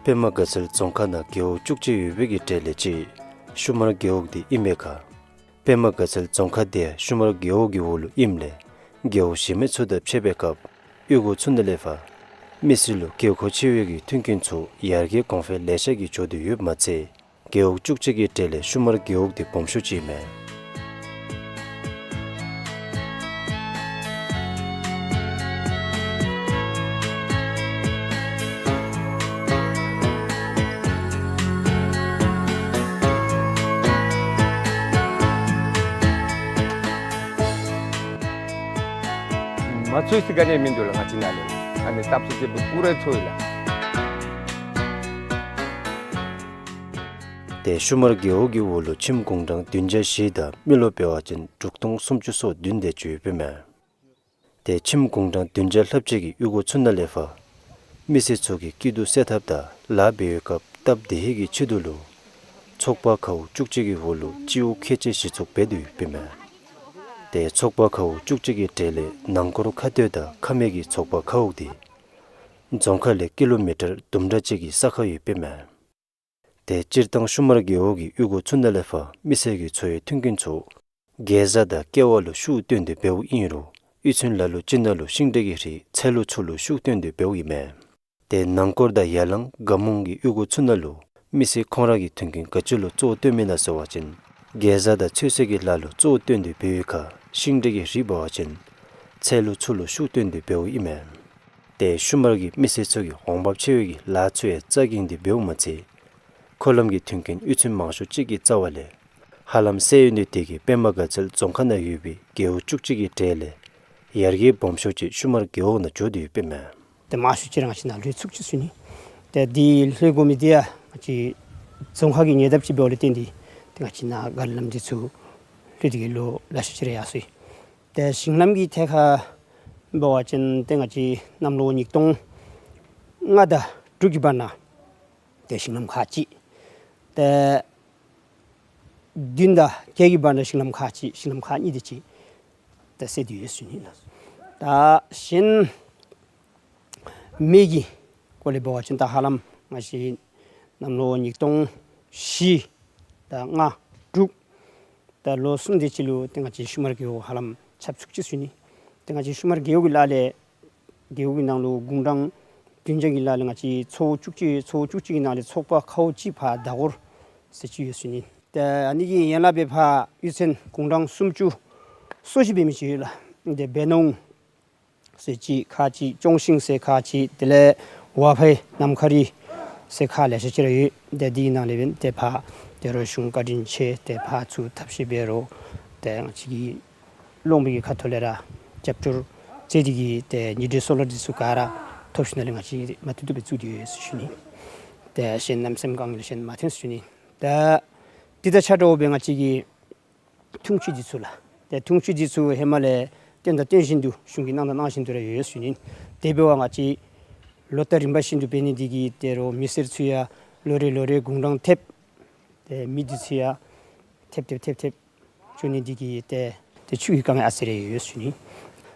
པདྨ་དགའ་ཚལ་རྫོང་ཁག་ནང་རྒེད་འོག་བཅུ་གཅིག་ཡོད་པའི་གི་གྲས་ལས་གཅིག་ཤུ་མར་རྒེད་འོག་འདི་ཨིན་པའི་ཁར། པདྨ་དགའ་ཚལ་རྫོང་ཁག་འདི་ཤུ་མར་རྒེད་འོག་གི་འོག་ལུ་ཨིནམ་ལས་རྒེད་འོག་གཞན་མི་ཚུ་དང་ཕྱད་པའི་སྐབས་གཡུས་སྒོ་ཚུ་ནང་ལས་ཕར་མི་སེར་ལུ་དགོས་མཁོ་ཆེ་བའི་གི་མཐུན་རྐྱེན་ཚུ་ཡར་རྒྱས་གོང་འཕེལ་ལེ་ཤ་གིས་འགྱོ་སྟེ་ཡོདཔ་མ་ཚད་རྒེད་འོག་བཅུ་གཅིག་གི་གྲས་ལས་ཤུ་མར་རྒེད་འོག་འདི་སྦོམ་ཤོས་ཅིག་མས། མ་ཚོས་ཟེར་ག་ནི་མིན་འདུག་ལགས། ང་བཅས་ནཱ་ལས་ཨ་ནི་སྟབས་གསུམ་ཅིག་སྦེ་པུ་ར་ཚོས་ཡི་ལགས། ཏེ་ཤུ་མར་རྒེད་འོག་གི་འོག་ལུ་ཁྱིམ་གུང་གྲངས་བདུན་བརྒྱ་བཞི་དང་མི་རློབས་འབད་བ་ཅིན་དྲུག་སྟོང་སུམ་ཅུ་སོ་བདུན་དེ་ཅིག་ཡོདཔ་ཨིན་མས། ཏེ་ཁྱིམ་གུང་གྲངས་བདུན་བརྒྱ་ལྷགཔ་ཅིག་གི་གཡུས་སྒོ་ཚུ་ནང་ལས་ཕར་མི་སེར་ཚུ་གི་སྐྱིད་སྡུག་སེལ་ཐབས་དང་ལཱ་འབད་བའི་སྐབས་སྟབས་བདེ་ཧིང་གི་ཆེད་དུ་ལུ་ཚོགས་པ་ཁཝ་བཅུ་གཅིག་གི་འོག་ལུ་སྤྱི་འོག་ཁལ་གཅིག་གཞི་བཙུགས་འབད་དེ་ཡོདཔ་ཨིན་མས། ཏེ་ཚོགས་པ་ཁཝ་བཅུ་གཅིག་གི་གྲས་ལས་ནང་འཁོར་ཁ་སྟོད་དང་ཁ་སྨད་ཀྱི་ཚོགས་པ་ཁཝ་དེ་རྫོང་ཁག་ལས་ཀི་ལོ་མི་ཊར་དུམ་གྲ་ཅིག་གི་ས་ཁར་ཡོདཔ་ཨིན་མས། ཏེ་སྤྱིར་བཏང་ཤུ་མར་རྒེད་འོག་གི་གཡུས་སྒོ་ཚུ་ནང་ལས་ཕར་མི་སེར་གྱི་འཚོ་བའི་མཐུན་རྐྱེན་ཚུ་གེ་ཛ་དང་ཀེ་བ་ལུ་ཤུགས་བཏོན་ཏེ་འབདཝ་ཨིན་རུང་གཡུས་ཚན་ལ་ལུ་ཅིག་ནང་ལུ་ཤིང་འབྲས་ཀྱི་རིགས་ཚལ་ལུ་ཆུ་ལུ་ཤུགས་བཏོན་ཏེ་འབདཝ་ཨིན་མས། ཏེ་ནང་འཁོར་དང་ཡར་ལངས་དགའ་མོང་གི་གཡུས་སྒོ་ཚུ་ནང་ལུ་མི་སེར་ཁོང་ར་གི་མཐུན་རྐྱེན་ག་ཅི་ལུ་གཙོ་བོ་བཏོནམ་ཨིན་ན་ཟེར་བ་ཅིན་གེ་ཛ་དང་ཚོད་བསྲེ་གི་ལཱ་ལུ་གཙོ་བོ་བཏོན་ཏེ་འབད་བའི་ཁར་ཤིང་འབྲས་ཀྱི་རིགས་འབད་བ་ཅིན་ཚལ་ལུ་ཆུ་ལུ་ཤུགས་བཏོན་ཏེ་འབདཝ་ཨིན་མས། ཏེ་ཤུ་མར་གྱི་མི་སེར་ཚུ་གིས་འོང་འབབ་ཆེ་བའི་གི་ལཱ་ཚུ་ཡང་རྩ་འགེངས་ཏེ་འབདཝ་མ་ཚད་མཁོ་ལམ་གྱི་མཐུན་རྐྱེན་གཡུས་ཚན་མང་ཤོས་ཅིག་གི་རྩ་བ་ལས་ཧ་ལམ་སེལ་ཡོད་ནི་དེ་གིས་པདྨ་དགའ་ཚལ་རྫོང་ཁག་ནང་ཡོད་པའི་རྒེད་འོག་བཅུ་གཅིག་གི་གྲས་ལས་ཡར་རྒྱས་སྦོམ་ཤོས་ཅིག་ཤུ་མར་རྒེད་འོག་ནང་འགྱོ་སྟེ་ཡོདཔ་ཨིན་མས། ཏེ་མང་ཤོས་ཅིག་ར་ང་བཅས་ནཱ་ལྷོད་ཚུགས་ཅི་ཟེར་ཞུ་ནི། ཏེ་འདི་ལྷོད་དགོ་མི་འདི་ཡང་ང་བཅས་རྫོང་ཁག་གི་ཉེ་འདབས་ཅིག་འབདཝ་ལས་བརྟེན་ཏེ་ཏེ་ང་བཅས་ནཱ་མཁོ་ལམ་འདི་ཚུ་ལྷོད་དེ་གི་ལོ་ལེ་ཤ་ཅིག་ར་ཡར་སོ་ཡི། ཏེ་ཞིང་ལམ་གྱི་ཐད་ཁར་འབད་བ་ཅིན་ཏེ་ང་བཅས་གནམ་ལོ་ཉིས་སྟོང་ལྔ་དང་དྲུག་གི་བར་ན་ཏེ་ཞིང་ལམ་ཁག་ཅིག། ཏེ་བདུན་དང་བརྒྱད་ཀྱི་བར་ན་ཞིང་ལམ་ཁག་ཅིག། ཞིང་ལམ་ཁག་གཉིས་དེ་ཅིག་ཏེ་སེལ་ཏེ་ཡོད་ཟེར་ཞུ་ནི་ལགས། ད་གཞན་མེ་གི་སྐོར་ལས་འབད་བ་ཅིན་ད་ཧ་ལམ་ང་བཅས་གནམ་ལོ་ཉིས་སྟོང་བཞི་དང་ལྔ་དྲུག་ད་ལོ་གསུམ་དེ་ཅིག་ལུ་ཏེ་ང་བཅས་ཤུ་མར་རྒེད་འོག་ཧ་ལམ་ཁྱབ་ཚུགས་ཅི་ཟེར་ཞུ་ནི། ཏེ་ང་བཅས་ཤུ་མར་རྒེད་འོག་གི་ལཱ་ལས་རྒེད་འོག་གི་ནང་ལུ་གུང་གྲངས་བདུན་བརྒྱ་གི་ལཱ་ལས་ང་བཅས་ཚོ་བཅུ་གཅིག་ཚོ་བཅུ་གཅིག་གི་ནང་ལས་ཚོགས་པ་ཁཝ་གཅིག་ཕར་མདའ་སྐོར་ཟེར་ཅིག་ཡོད་ཟེར་ཞུ་ནི། ཏེ་ཨ་ནི་གི་ཡན་ལག་སྦེ་ཕར་གཡུས་ཚན་གུང་གྲངས་སུམ་ཅུ་སོ་བཞི་འབད་མི་ཅིག་ཡོད་ལགས། ཏེ་སྦེ་ནོང་ཟེར་ཅིག་ཁག་ཅིག། ཅོང་ཞིང་ཟེར་ཁག་ཅིག། དེ་ལས་ཝ་ཕའི་ནམ་མཁའ་རི་ཟེར་ཁག་ལེ་ཤ་ཅིག་ར་ཡོད། ཏེ་འདི་གི་ནང་ལས་འབདན་ཏེ་ཕར་ཏེ་རོགས་གཞུང་བཀའ་དྲིན་ཆེ་ཏེ་ཕར་ཚུར་ཐབས་ཤེས་འབད་རུང་ཏེ་ང་བཅས་ཀྱི་ལུང་པའི་གི་ཁ་ཐུག་ལས་ར་རྒྱབ་སྐྱོར་མཛད་དེ་གིས་ཏེ་ཉིན་དྲོད་སོ་ལར་འདི་ཚུ་ག་ར་ཐོབ་ཞིནམ་ལས་ང་བཅས་མ་བཏུབ་བཏུབ་སྦེ་བཙུགས་ཏེ་ཡོད་ཟེར་ཞུ་ནི། ཏེ་གཞན་གནམ་མེད་ས་མེད་དཀའ་ངལ་གཞན་མ་ཐོན་ཟེར་ཞུ་ནི། ད་འདི་དང་ཆ་འདྲཝ་སྦེ་ང་བཅས་ཀྱི་འཐུང་ཆུ་འདི་ཚུ་ལགས། ཏེ་འཐུང་ཆུ་འདི་ཚུ་ཧེ་མ་ལས་བཏོན་དང་བཏོན་བཞིན་དུ་གཞུང་གིས་གནང་དང་གནང་བཞིན་དུ་ར་ཡོད་ཟེར་ཞུ་ནི། དེ་འབད་བ་ང་བཅས་ལོ་ལྟར་རིམ་པ་བཞིན་དུ་འབད་ནི་འདི་གིས་ཏེ་རོགས་མི་སེར་ཚུ་ཡང་ལོ་རེ་ལོ་རེ་གུང་གྲངས་ཐེབས། ཏེ་མི་འདི་ཚུ་ཡང་ཐེབས་ཐེབས་ཐེབས་ཐེབས་འགྱོ་ནི་འདི་གིས་ཏེ་ཏེ་ཆུ་གི་དཀའ་ངལ་ཨ་ཙི་རེ་ཡོད་ཟེར་ཞུ་ནི།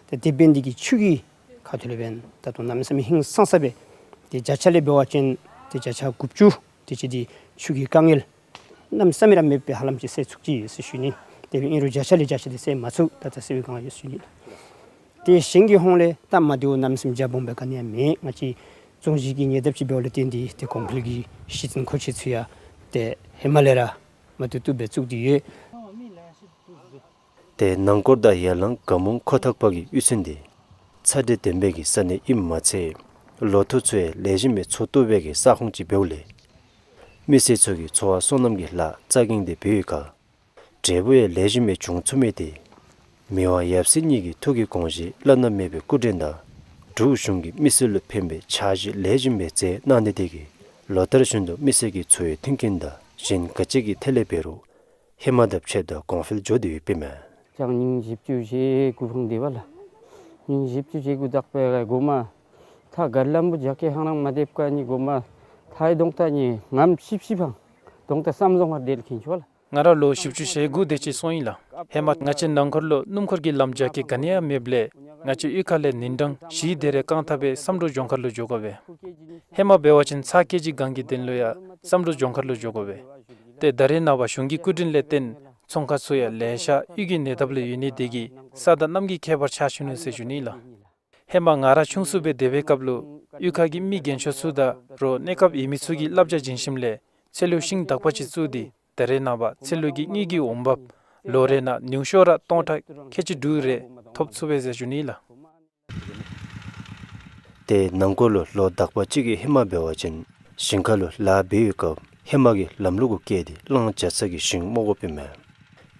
ཏེ་དེ་འབད་ནི་འདི་གིས་ཆུ་གི་ཁ་ཐུག་ལས་འབདན་ད་ལྟོ་གནམ་མེད་ས་མེད་ཧིང་སངས་ས་སྦེ་ཏེ་བརྒྱ་ཆ་ལས་འབད་བ་ཅིན་ཏེ་བརྒྱ་ཆ་དགུ་བཅུ་དེ་ཅིག་འདི་ཆུ་གི་དཀའ་ངལ་གནམ་མེད་ས་མེད་ར་མེདཔ་སྦེ་ཧ་ལམ་ཅིག་སེལ་ཚུགས་ཅི་ཟེར་ཞུ་ནི། དེ་སྦེ་ཨིན་རུང་བརྒྱ་ཆ་ལས་བརྒྱ་ཆ་འདི་སེལ་མ་ཚུགས། ད་ད་སེལ་བའི་སྒང་ཡོད་ཟེར་ཞུ་ནི། ཏེ་གཞན་གྱི་ཧོངས་ལས་སྟབས་མ་བདེཝ་གནམ་མེད་ས་མེད་འཇའ་སྦོམ་སྦེ་ག་ནི་ཡང་མེད། ང་བཅས་རྫོང་གཞི་གི་ཉེ་འདབས་ཅིག་འབདཝ་ལས་བརྟེན་ཏེ་ཏེ་གོང་འཕེལ་གྱི་གཞི་རྟེན་མཁོ་ཆས་ཚུ་ཡང་ཏེ་ཧེ་མ་ལས་ར་མ་བཏུབ་བཏུབ་སྦེ་བཙུགས་ཏེ་ཡོད། ཏེ་ནང་འཁོར་དང་ཡར་ལངས་དགའ་མོང་ཁོ་ཐག་པ་གི་གཡུས་ཚན་འདི་ཚ་དྲོད་ལྡན་པའི་གི་ས་གནས་ཨིནམ་མ་ཚད་ལོ་ཐོག་ཚུ་ཡང་ལེགས་ཤོམ་སྦེ་འཚོ་བཏུབ་པའི་གི་ས་ཁོངས་ཅིག་འབདཝ་ལས་མི་སེར་ཚུ་གི་འཚོ་བ་སོ་ནམ་གྱི་ལཱ་རྩ་འགེངས་ཏེ་འབད་བའི་ཁར་འབྲས་བུ་ཡང་ལེགས་ཤོམ་སྦེ་བྱུང་ཚུགས་མི་དེ་མི་དབང་ཡབ་སྲས་གཉིས་ཀྱི་ཐུགས་ཀྱི་དགོངས་བཞེད་བླ་ན་མེད་པའི་སྐུ་དྲིན་དང་འབྲུག་གཞུང་གིས་མི་སེར་ལུ་ཕན་པའི་ཕྱག་བཞེས་ལེགས་ཤོམ་སྦེ་མཛད་གནང་ནི་དེ་གིས་ལོ་ལྟར་བཞིན་དུ་མི་སེར་གྱི་འཚོ་བའི་མཐུན་རྐྱེན་དང་གཞན་ག་ཅི་གི་ཐད་ལས་འབད་རུང་ཧེ་མ་དང་ཕྱད་དེ་གོང་འཕེལ་འགྱོ་སྟེ་ཡོདཔ་ཨིན་མས། ད་ཉིནམ་བཞི་བཅུ་ཞེ་དགུ་འཕངས་ཏེ་འབད་ལགས། ཉིནམ་བཞི་བཅུ་ཞེ་དགུ་དག་པའི་གོང་མ་ད་མཁོ་ལམ་བུ་རྒྱ་སྐྱེད་ཧང་རང་མ་འདེབས་ག་ནི་གོང་མ་ད་ཡི་གདོང་ད་ནི་ངམ་ཤིབ་ཤིབ་འཕངས། གདོང་ད་བསམ་རྫོང་ཁར་དེ་ལས་མཁྱེན་ཆོག་ལགས། ང་ར་ལོ་བཞི་བཅུ་ཞེ་དགུ་དེ་ཅིག་སོང་ཡི་ལགས། ཧེ་མ་ང་བཅས་ནང་འཁོར་ལུ་སྣུམ་འཁོར་གྱི་ལམ་རྒྱ་སྐྱེད་ག་ནི་ཡང་མེདཔ་ལས་ང་བཅས་གཡུས་ཁ་ལས་ཉིན་གྲངས་བཞི་དེ་རེ་རྐང་ཐང་སྦེ་བསམ་གྲུབ་ལྗོངས་མཁར་ལུ་འགྱོ་དགོ་པས། ཧེ་མ་འབད་བ་ཅིན་ཚ་ཀེ་ཇི་གང་གི་དོན་ལུ་ཡང་བསམ་གྲུབ་ལྗོངས་མཁར་ལུ་འགྱོ་དགོ་པས། ཏེ་ད་རེས་ནངས་པ་གཞུང་གི་སྐུ་དྲིན་ལས་བརྟེན་ཚོང་ཁང་ཚུ་ཡང་ལེ་ཤ་གཡུས་ཀྱི་ཉེ་འདབས་ལུ་ཡོད་ནི་དེ་གིས་ས་དང་གནམ་གྱི་ཁྱད་པར་ཆགས་བཅུག་ནུག་ཟེར་ཞུ་ནི་ལགས། ཧེ་མ་ང་ར་ཆུང་སུ་སྦེ་སྡོད་པའི་སྐབས་ལུ་གཡུས་ཁ་གི་མི་རྒན་ཤོས་ཚུ་དང་རོགས་གནས་སྐབས་ཡོད་མི་ཚུ་གིས་བསླབ་བྱ་བྱིན་ཞིནམ་ལས་ཚལ་ལུ་ཤིང་དག་པ་ཅིག་བཙུགས་ཏེ་ད་རེས་ནངས་པ་ཚལ་ལུ་གི་དངུལ་གྱི་འོང་འབབ་ལོ་རེ་ནང་ཉུང་ཤོས་ར་སྟོང་ཕྲག་ཁལ་གཅིག་དྲུག་རེ་ཐོབ་ཚུགས་པས་ཟེར་ཞུ་ནི་ལགས། ཏེ་ནང་འཁོར་ལུ་ལོ་དག་པ་ཅིག་གི་ཧེ་མ་འབད་བ་ཅིན་ཞིང་ཁ་ལུ་ལཱ་འབད་བའི་སྐབས་ཧེ་མ་གི་ལམ་ལུགས་གུ་བཀལ་ཏེ་གླང་བྱ་ཚ་གི་ཞིང་རྨོ་དགོཔ་ཨིན་མས།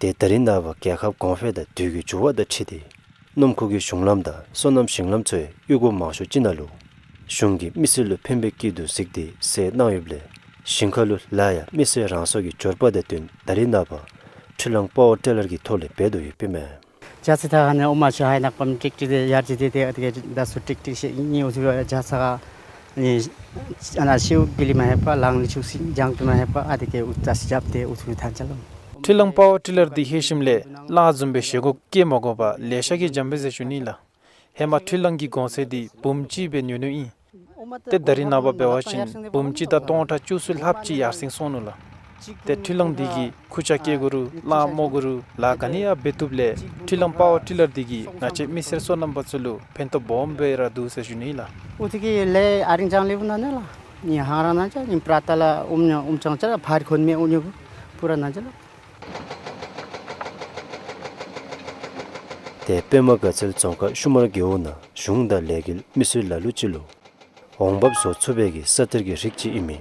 ཏེ་ད་རེས་ནངས་པ་རྒྱལ་ཁབ་གོང་འཕེལ་དང་དུས་ཀྱི་འགྱུར་བ་དང་འཁྲིལ་ཏེ་སྣུམ་འཁོར་གྱི་གཞུང་ལམ་དང་སོ་ནམ་ཞིང་ལམ་ཚུ་ཡང་གཡུས་སྒོ་མང་ཤོས་ཅིག་ནང་ལུ་གཞུང་གིས་མི་སེར་ལུ་ཕན་པའི་དཀྱིལ་དུ་གཟིགས་ཏེ་སེལ་གནང་ཡོདཔ་ལས་ ཞིང་ཁ་ལུ་ལཱ་ཡང་མི་སེར་རང་སོ་གི་འབྱོར་པ་དང་བསྟུན་ད་རེས་ནངས་པ་འཕྲུལ་གླང་པ་ཝར་ཊི་ལར་གྱི་ཐོག་ལས་འབད་དོ་ཡོདཔ་ཨིན་མས། ཇ་ཚི་ཐ་ཧ་ནི་ཨོ་མ་ཆུ་ཧའི་ནག་པམ་ཀྲིག་ཀྲི་དེ་ཡར་ཅི་དེ་དེ་ཨ་དེ་གེ་ད་སུ་ཀྲིག་ཀྲི་ཤེ་ནི་ཨུ་ཐུ་ཇ་ཚ་ག་ནི་ཨ་ན་ཤིའུ་གི་ལི་མ་ཧེ་པ་ལང་ལི་ཆུ་སི་ཇང་པི་མ་ཧེ་པ་ཨ་དེ་གེ་ཨུ་ད་སི་ཇབ་དེ་ཨུ་ཐུ་ཐན་ཅ་ལོ། འཕྲུལ་གླང་པ་ཝར་ཊི་ལར་འདི་ལྷོད་ཞིནམ་ལས་གླང་བཟུམ་སྦེ་བཞེས་སྒོ་བཀལ་མ་དགོ་པར་ལེ་ཤ་གིས་འཇམ་པས་ཟེར་ཞུ་ནི་ལགས། ཧེ་མ་འཕྲུལ་གླང་གི་གོང་ཚད་འདི་འབུམ་གཅིག་སྦེ་ཉོ་ནི་ཨིན། ཏེ་ད་རེས་ནངས་པ་འབད་བ་ཅིན་འབུམ་གཅིག་དང་སྟོང་ཕྲག་བཅུ་གསུམ་ལྷགཔ་ཅིག་ཡར་སེང་སོང་ནུག་ལགས། ཏེ་འཕྲུལ་གླང་འདི་གིས་ཁུར་ཆ་བཀལ་དགོ་རུང་གླང་རྨོ་དགོ་རུང་ལཱ་ག་ནི་ཡང་འབད་བཏུབ་ལས་འཕྲུལ་གླང་པ་ཝར་ཊི་ལར་འདི་གིས་ང་བཅས་མི་སེར་སོ་ནམ་པ་ཚུ་ལུ་ཕན་ཐོགས་སྦོམ་སྦེ་ར་འདུག་ཟེར་ཞུ་ནི་ལགས། ཨུ་ཐུ་གི་ལས་ཨ་རིང་ཅང་ལེབ་ན་ནི་ལགས། ནི་ཧང་རང་ན་ཅ་ནི་པྲ་ཏ་ལ་ཨུམ་ཉ་ཨུམ་ཅང་ཅ་ཕར་ཁོན་མེ་ཨུ་ཉོ་གུ་པུ་ར་ན་ཅ་ལགས། ཏེ་པདྨ་དགའ་ཚལ་རྫོང་ཁག་ཤུ་མར་རྒེད་འོག་ནང་གཞུང་དང་ལས་འགུལ་མི་སེར་ལ་ལུ་ཅིག་ལུ་འོང་འབབ་བཟོ་ཚུགས་པའི་གི་ས་གཏེར་གྱི་རིགས་ཅིག་ཨིན་མི་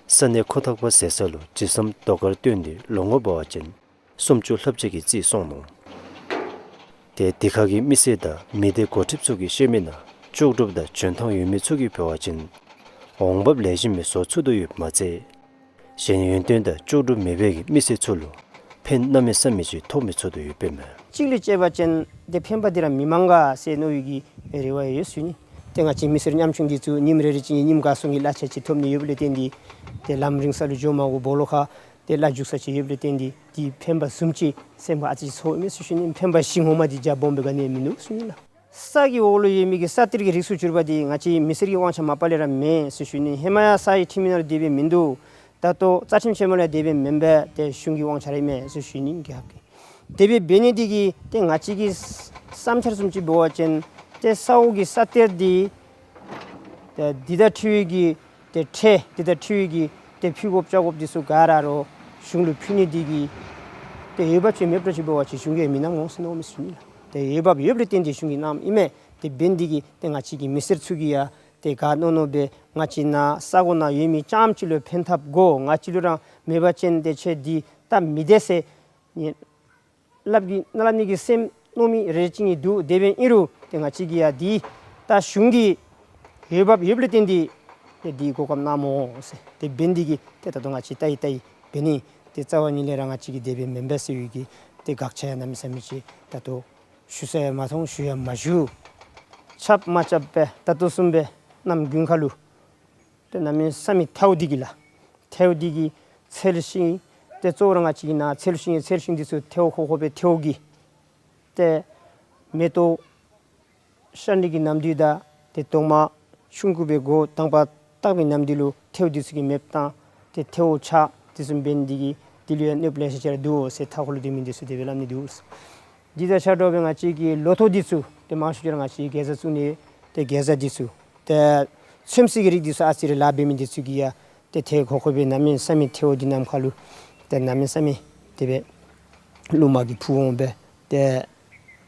ས་གནས་ཁོ་ཐག་པ་ཟེར་ས་ལུ་ཇི་སམ་རྡོ་དཀར་བཏོན་ཏེ་ལོ་ངོ་འབད་བ་ཅིན་སུམ་ཅུ་ལྷགཔ་ཅིག་གི་རྩིས་སོང་ནུག། ཏེ་འདི་ཁ་གི་མི་སེར་དང་མི་སྡེ་འགོ་ཁྲིདཔ་ཚུ་གིས་བཤད་མི་ནང་ལྕོགས་གྲུབ་དང་འཇོན་ཐང་ཡོད་མི་ཚུ་གིས་འབད་བ་ཅིན་འོང་འབབ་ལེགས་ཤོམ་སྦེ་བཟོ་ཚུགས་དོ་ཡོདཔ་མ་ཚད་གཞན་ཡོན་ཏན་དང་ལྕོགས་གྲུབ་མེད་པའི་གི་མི་སེར་ཚུ་ལུ་ཕན་གནམ་མེད་ས་མེད་ཅིག་ཐོབ་མི་ཚུགས་དོ་ཡོདཔ་ཨིན་མས། གཅིག་ལུ་དཔྱད་པ་ཅིན་ཏེ་ཕན་པ་འདི་ར་མི་མང་ག་ཟེར་མནོ་བའི་གི་རེ་བ་ཡོད་ཟེར་ཞུ་ནི། ཏེ་ང་བཅས་མི་སེར་ཉམ་ཆུང་འདི་ཚུ་ཉིནམ་རེ་རེ་གཅིག་ཉིནམ་ག་སོང་གི་གླ་ཆ་ཅིག་ཐོབ་ནི་ཡོདཔ་ལས་བརྟེན་ཏེ་ཏེ་ལམ་རིང་ས་ལུ་འགྱོ་མ་དགོ། སྦོ་ལོགས་ཁར་ཏེ་གླ་རྒྱུག་ས་ཅིག་ཡོདཔ་ལས་བརྟེན་ཏེ་འདི་ཕན་པ་བཟུམ་ཅིག་སེམས་ཁར་ཨ་ཙི་ཚོརཝ་མས་ཟེར་ཞུ་ནི། ཕན་པ་གཞི་ངོ་མ་འདི་རྒྱ་སྦོམ་སྦེ་ག་ནི་ཡང་མིན་འདུག་ཟེར་ཞུ་ནི་ལགས། ས་གི་འོག་ལུ་ཡོད་མི་གི་ས་གཏེར་གྱི་རིགས་སུ་གྱུར་པ་འདི་ང་བཅས་མི་སེར་གྱི་དབང་ཆ་མ་པ་ལས་ར་མེན་ཟེར་ཞུ་ནི། ཧེ་མ་ཡང་ས་ཡི་ཁྲིམས་ཡིག་ནང་ལུ་དེ་སྦེ་མིན་འདུག། ད་ལྟོ་རྩ་ཁྲིམས་ཆེན་མོ་ལས་དེ་སྦེ་མེན་པས། ཏེ་གཞུང་གི་དབང་ཆ་ར་ཨིན་མས་ཟེར་ཞུ་ནི་རྒྱལ་ཁབ་ཀྱིས། དེ་སྦེ་འབད་ནི་འདི་གིས་ཏེ་ང་བཅས་ཀྱི་བསམ་འཆར་བཟུམ་ཅིག་འབད་བ་ཅིན་ཏེ་ས་འོག་གི་ས་གཏེར་འདི་ཏེ་འདི་དང་འཁྲིལ་བའི་གི་ཏེ་ཁྲལ་འདི་དང་འཁྲིལ་བའི་གི་ཏེ་ཕུལ་དགོཔ་བཅའ་དགོཔ་འདི་ཚུ་ག་ར་ར་གཞུང་ལུ་ཕུལ་ནི་འདི་གིས་ཏེ་འོས་འབབ་ཅིག་མེདཔ་འདྲཝ་ཅིག་འབད་བ་ཅིན་གཞུང་གིས་མི་གནང་འོང་ཟེར་མནོཝ་མས་ཟེར་ཞུ་ནི་ལགས། ཏེ་འོས་འབབ་ཡོདཔ་ལས་བརྟེན་ཏེ་གཞུང་གིས་གནངམ་ཨིན་མས། དེ་འབད་ནི་འདི་གིས་ཏེ་ང་བཅས་ཀྱི་མི་སེར་ཚུ་གིས་ཡང་ཏེ་ག་མནོ་མནོ་སྦེ་ང་བཅས་ནཱ་ས་གོ་ནང་ཡོད་མི་རྐྱངམ་ཅིག་ལུ་ཕན་ཐབས་དགོ། ང་བཅས་ལུ་ར་མེད་པ་ཅིན་ཏེ་ཁྱོད་འདི་སྟབས་མི་བདེ་ཟེར་ནི་སླབ་གི་ནཱ་སླབ་ནི་གི་སེམས་མནོ་མི་རེ་གཅིག་གཉིས་འདུག། དེ་འབདཝ་ཨིན་རུང་ཏེ་ང་བཅས་ཀྱིས་ཡང་འདི་ད་གཞུང་གི་འོས་འབབ་ཡོདཔ་ལས་བརྟེན་ཏེ་ཏེ་འདི་གོ་སྐབས་གནངམ་འོང་ཟེར། དེ་འབད་ནི་འདི་གིས་ཏེ་ད་ལྟོ་ང་བཅས་ལྟ་ཡི་ལྟ་ཡི་འབད་ནི་ཏེ་རྩ་བ་ཉིད་ལས་ར་ང་བཅས་ཀྱིས་དེ་སྦེ་མེན་པས་ཟེར་བའི་གི་ཏེ་དགག་བྱ་ཡང་གནམ་མེད་ས་མེད་ཅིག་ད་ལྟོ་ཞུ་ས་ཡང་མ་མཐོང་ཞུ་ཡང་མ་ཞུ། རྐྱབ་མ་རྐྱབ་སྦེ་ད་ལྟོ་བཟུམ་སྦེ་གནམ་དགུན་ཁ་ལུ་ཏེ་གནམ་མེད་ས་མེད་ཐལཝ་འདི་གིས་ལགས། ཐལཝ་འདི་གིས་ཚལ་ཤིང་ཏེ་གཙོ་བོ་ར་ང་བཅས་ཀྱི་ནཱ་ཚལ་ཤིང་ཡོད། ཚལ་ཤིང་འདི་ཚུ་ཐལཝ་ཁོག་ཁོག་སྦེ་ཐལཝ་གིས་ཏེ་མེ་ཏོག་ཤར་ནི་གི་གནམ་དུས་དང་ཏེ་གདོང་དམར་ཆུང་ཀུ་སྦེ་འགོ་དང་པ་བཏགས་པའི་གནམ་དུས་ལུ་ཐལཝ་འདི་ཚུ་གིས་མེདཔ་བཏང་། ཏེ་ཐལཝ་ཆག། དེ་བཟུམ་འབད་ནི་འདི་གིས་དེ་ལུ་ཡང་གནོདཔ་ལེ་ཤ་ཅིག་ར་འདུག་ཟེར་མཐའ་འཁོར་ལུ་སྡོད་མི་འདི་ཚུ་དེ་སྦེ་སླབ་ནི་འདུག། འདི་དང་ཆ་འདྲཝ་སྦེ་ང་བཅས་ཀྱི་ལོ་ཐོག་འདི་ཚུ་ཏེ་མང་ཤོས་ཅིག་ར་ང་བཅས་ཀྱིས་གེ་ཛ་བཙུགས་ནི་ཏེ་གེ་ཛ་འདི་ཚུ་ཏེ་ཚོད་བསྲེ་གི་རིགས་འདི་ཚུ་ཨ་ཙི་རེ་ལཱ་འབད་མི་འདི་ཚུ་གིས་ཡང་ཏེ་ཐལཝ་ཁོག་ཁོག་སྦེ་གནམ་མེད་ས་མེད་ཐལཝ་འདི་གནམ་ཁ་ལུ་ཏེ་གནམ་མེད་ས་མེད་དེ་སྦེ་རླུང་མ་གིས་འཕུ་འོང་སྦེ་ཏེ་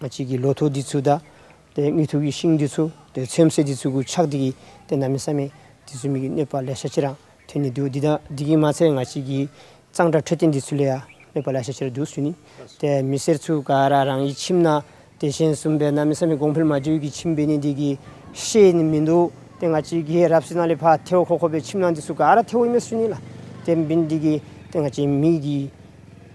ང་བཅས་ཀྱི་ལོ་ཐོག་འདི་ཚུ་དང་ཏེ་དངུལ་ཐོག་གི་ཤིང་འདི་ཚུ་ཏེ་ཚོད་བསྲེ་འདི་ཚུ་གུ་ཆག་འདི་གིས་ཏེ་གནམ་མེད་ས་མེད་དེ་བཟུམ་མའི་གི་གནོད་པ་ལེ་ཤ་ཅིག་ར་ཐོན་ནི་འདུག། འདི་དང་འདི་གིས་མ་ཚད་ང་བཅས་ཀྱི་གཙང་སྦྲ་འཕྲོད་བསྟེན་འདི་ཚུ་ལུ་ཡང་གནོད་པ་ལེ་ཤ་ཅིག་ར་འདུག་ཟེར་ཞུ་ནི། ཏེ་མི་སེར་ཚུ་ག་ར་རང་གི་ཁྱིམ་ནང་ཏེ་གཞན་བཟུམ་སྦེ་གནམ་མེད་ས་མེད་གོང་འཕེལ་མ་འགྱོ་བའི་གི་ཁྱིམ་འབད་ནི་འདི་གིས་ཤེས་ནི་མིན་འདུག། ཏེ་ང་བཅས་ཀྱི་རབ་གསལ་ནང་ལས་ཕར་ཐལཝ་ཁོག་ཁོག་སྦེ་ཁྱིམ་ནང་འདི་ཚུ་ག་ར་ཐལཝ་ཨིན་མས་ཟེར་ཞུ་ནི་ལགས། ཏེ་འབད་ནི་འདི་གིས་ཏེ་ང་བཅས་མི་གི་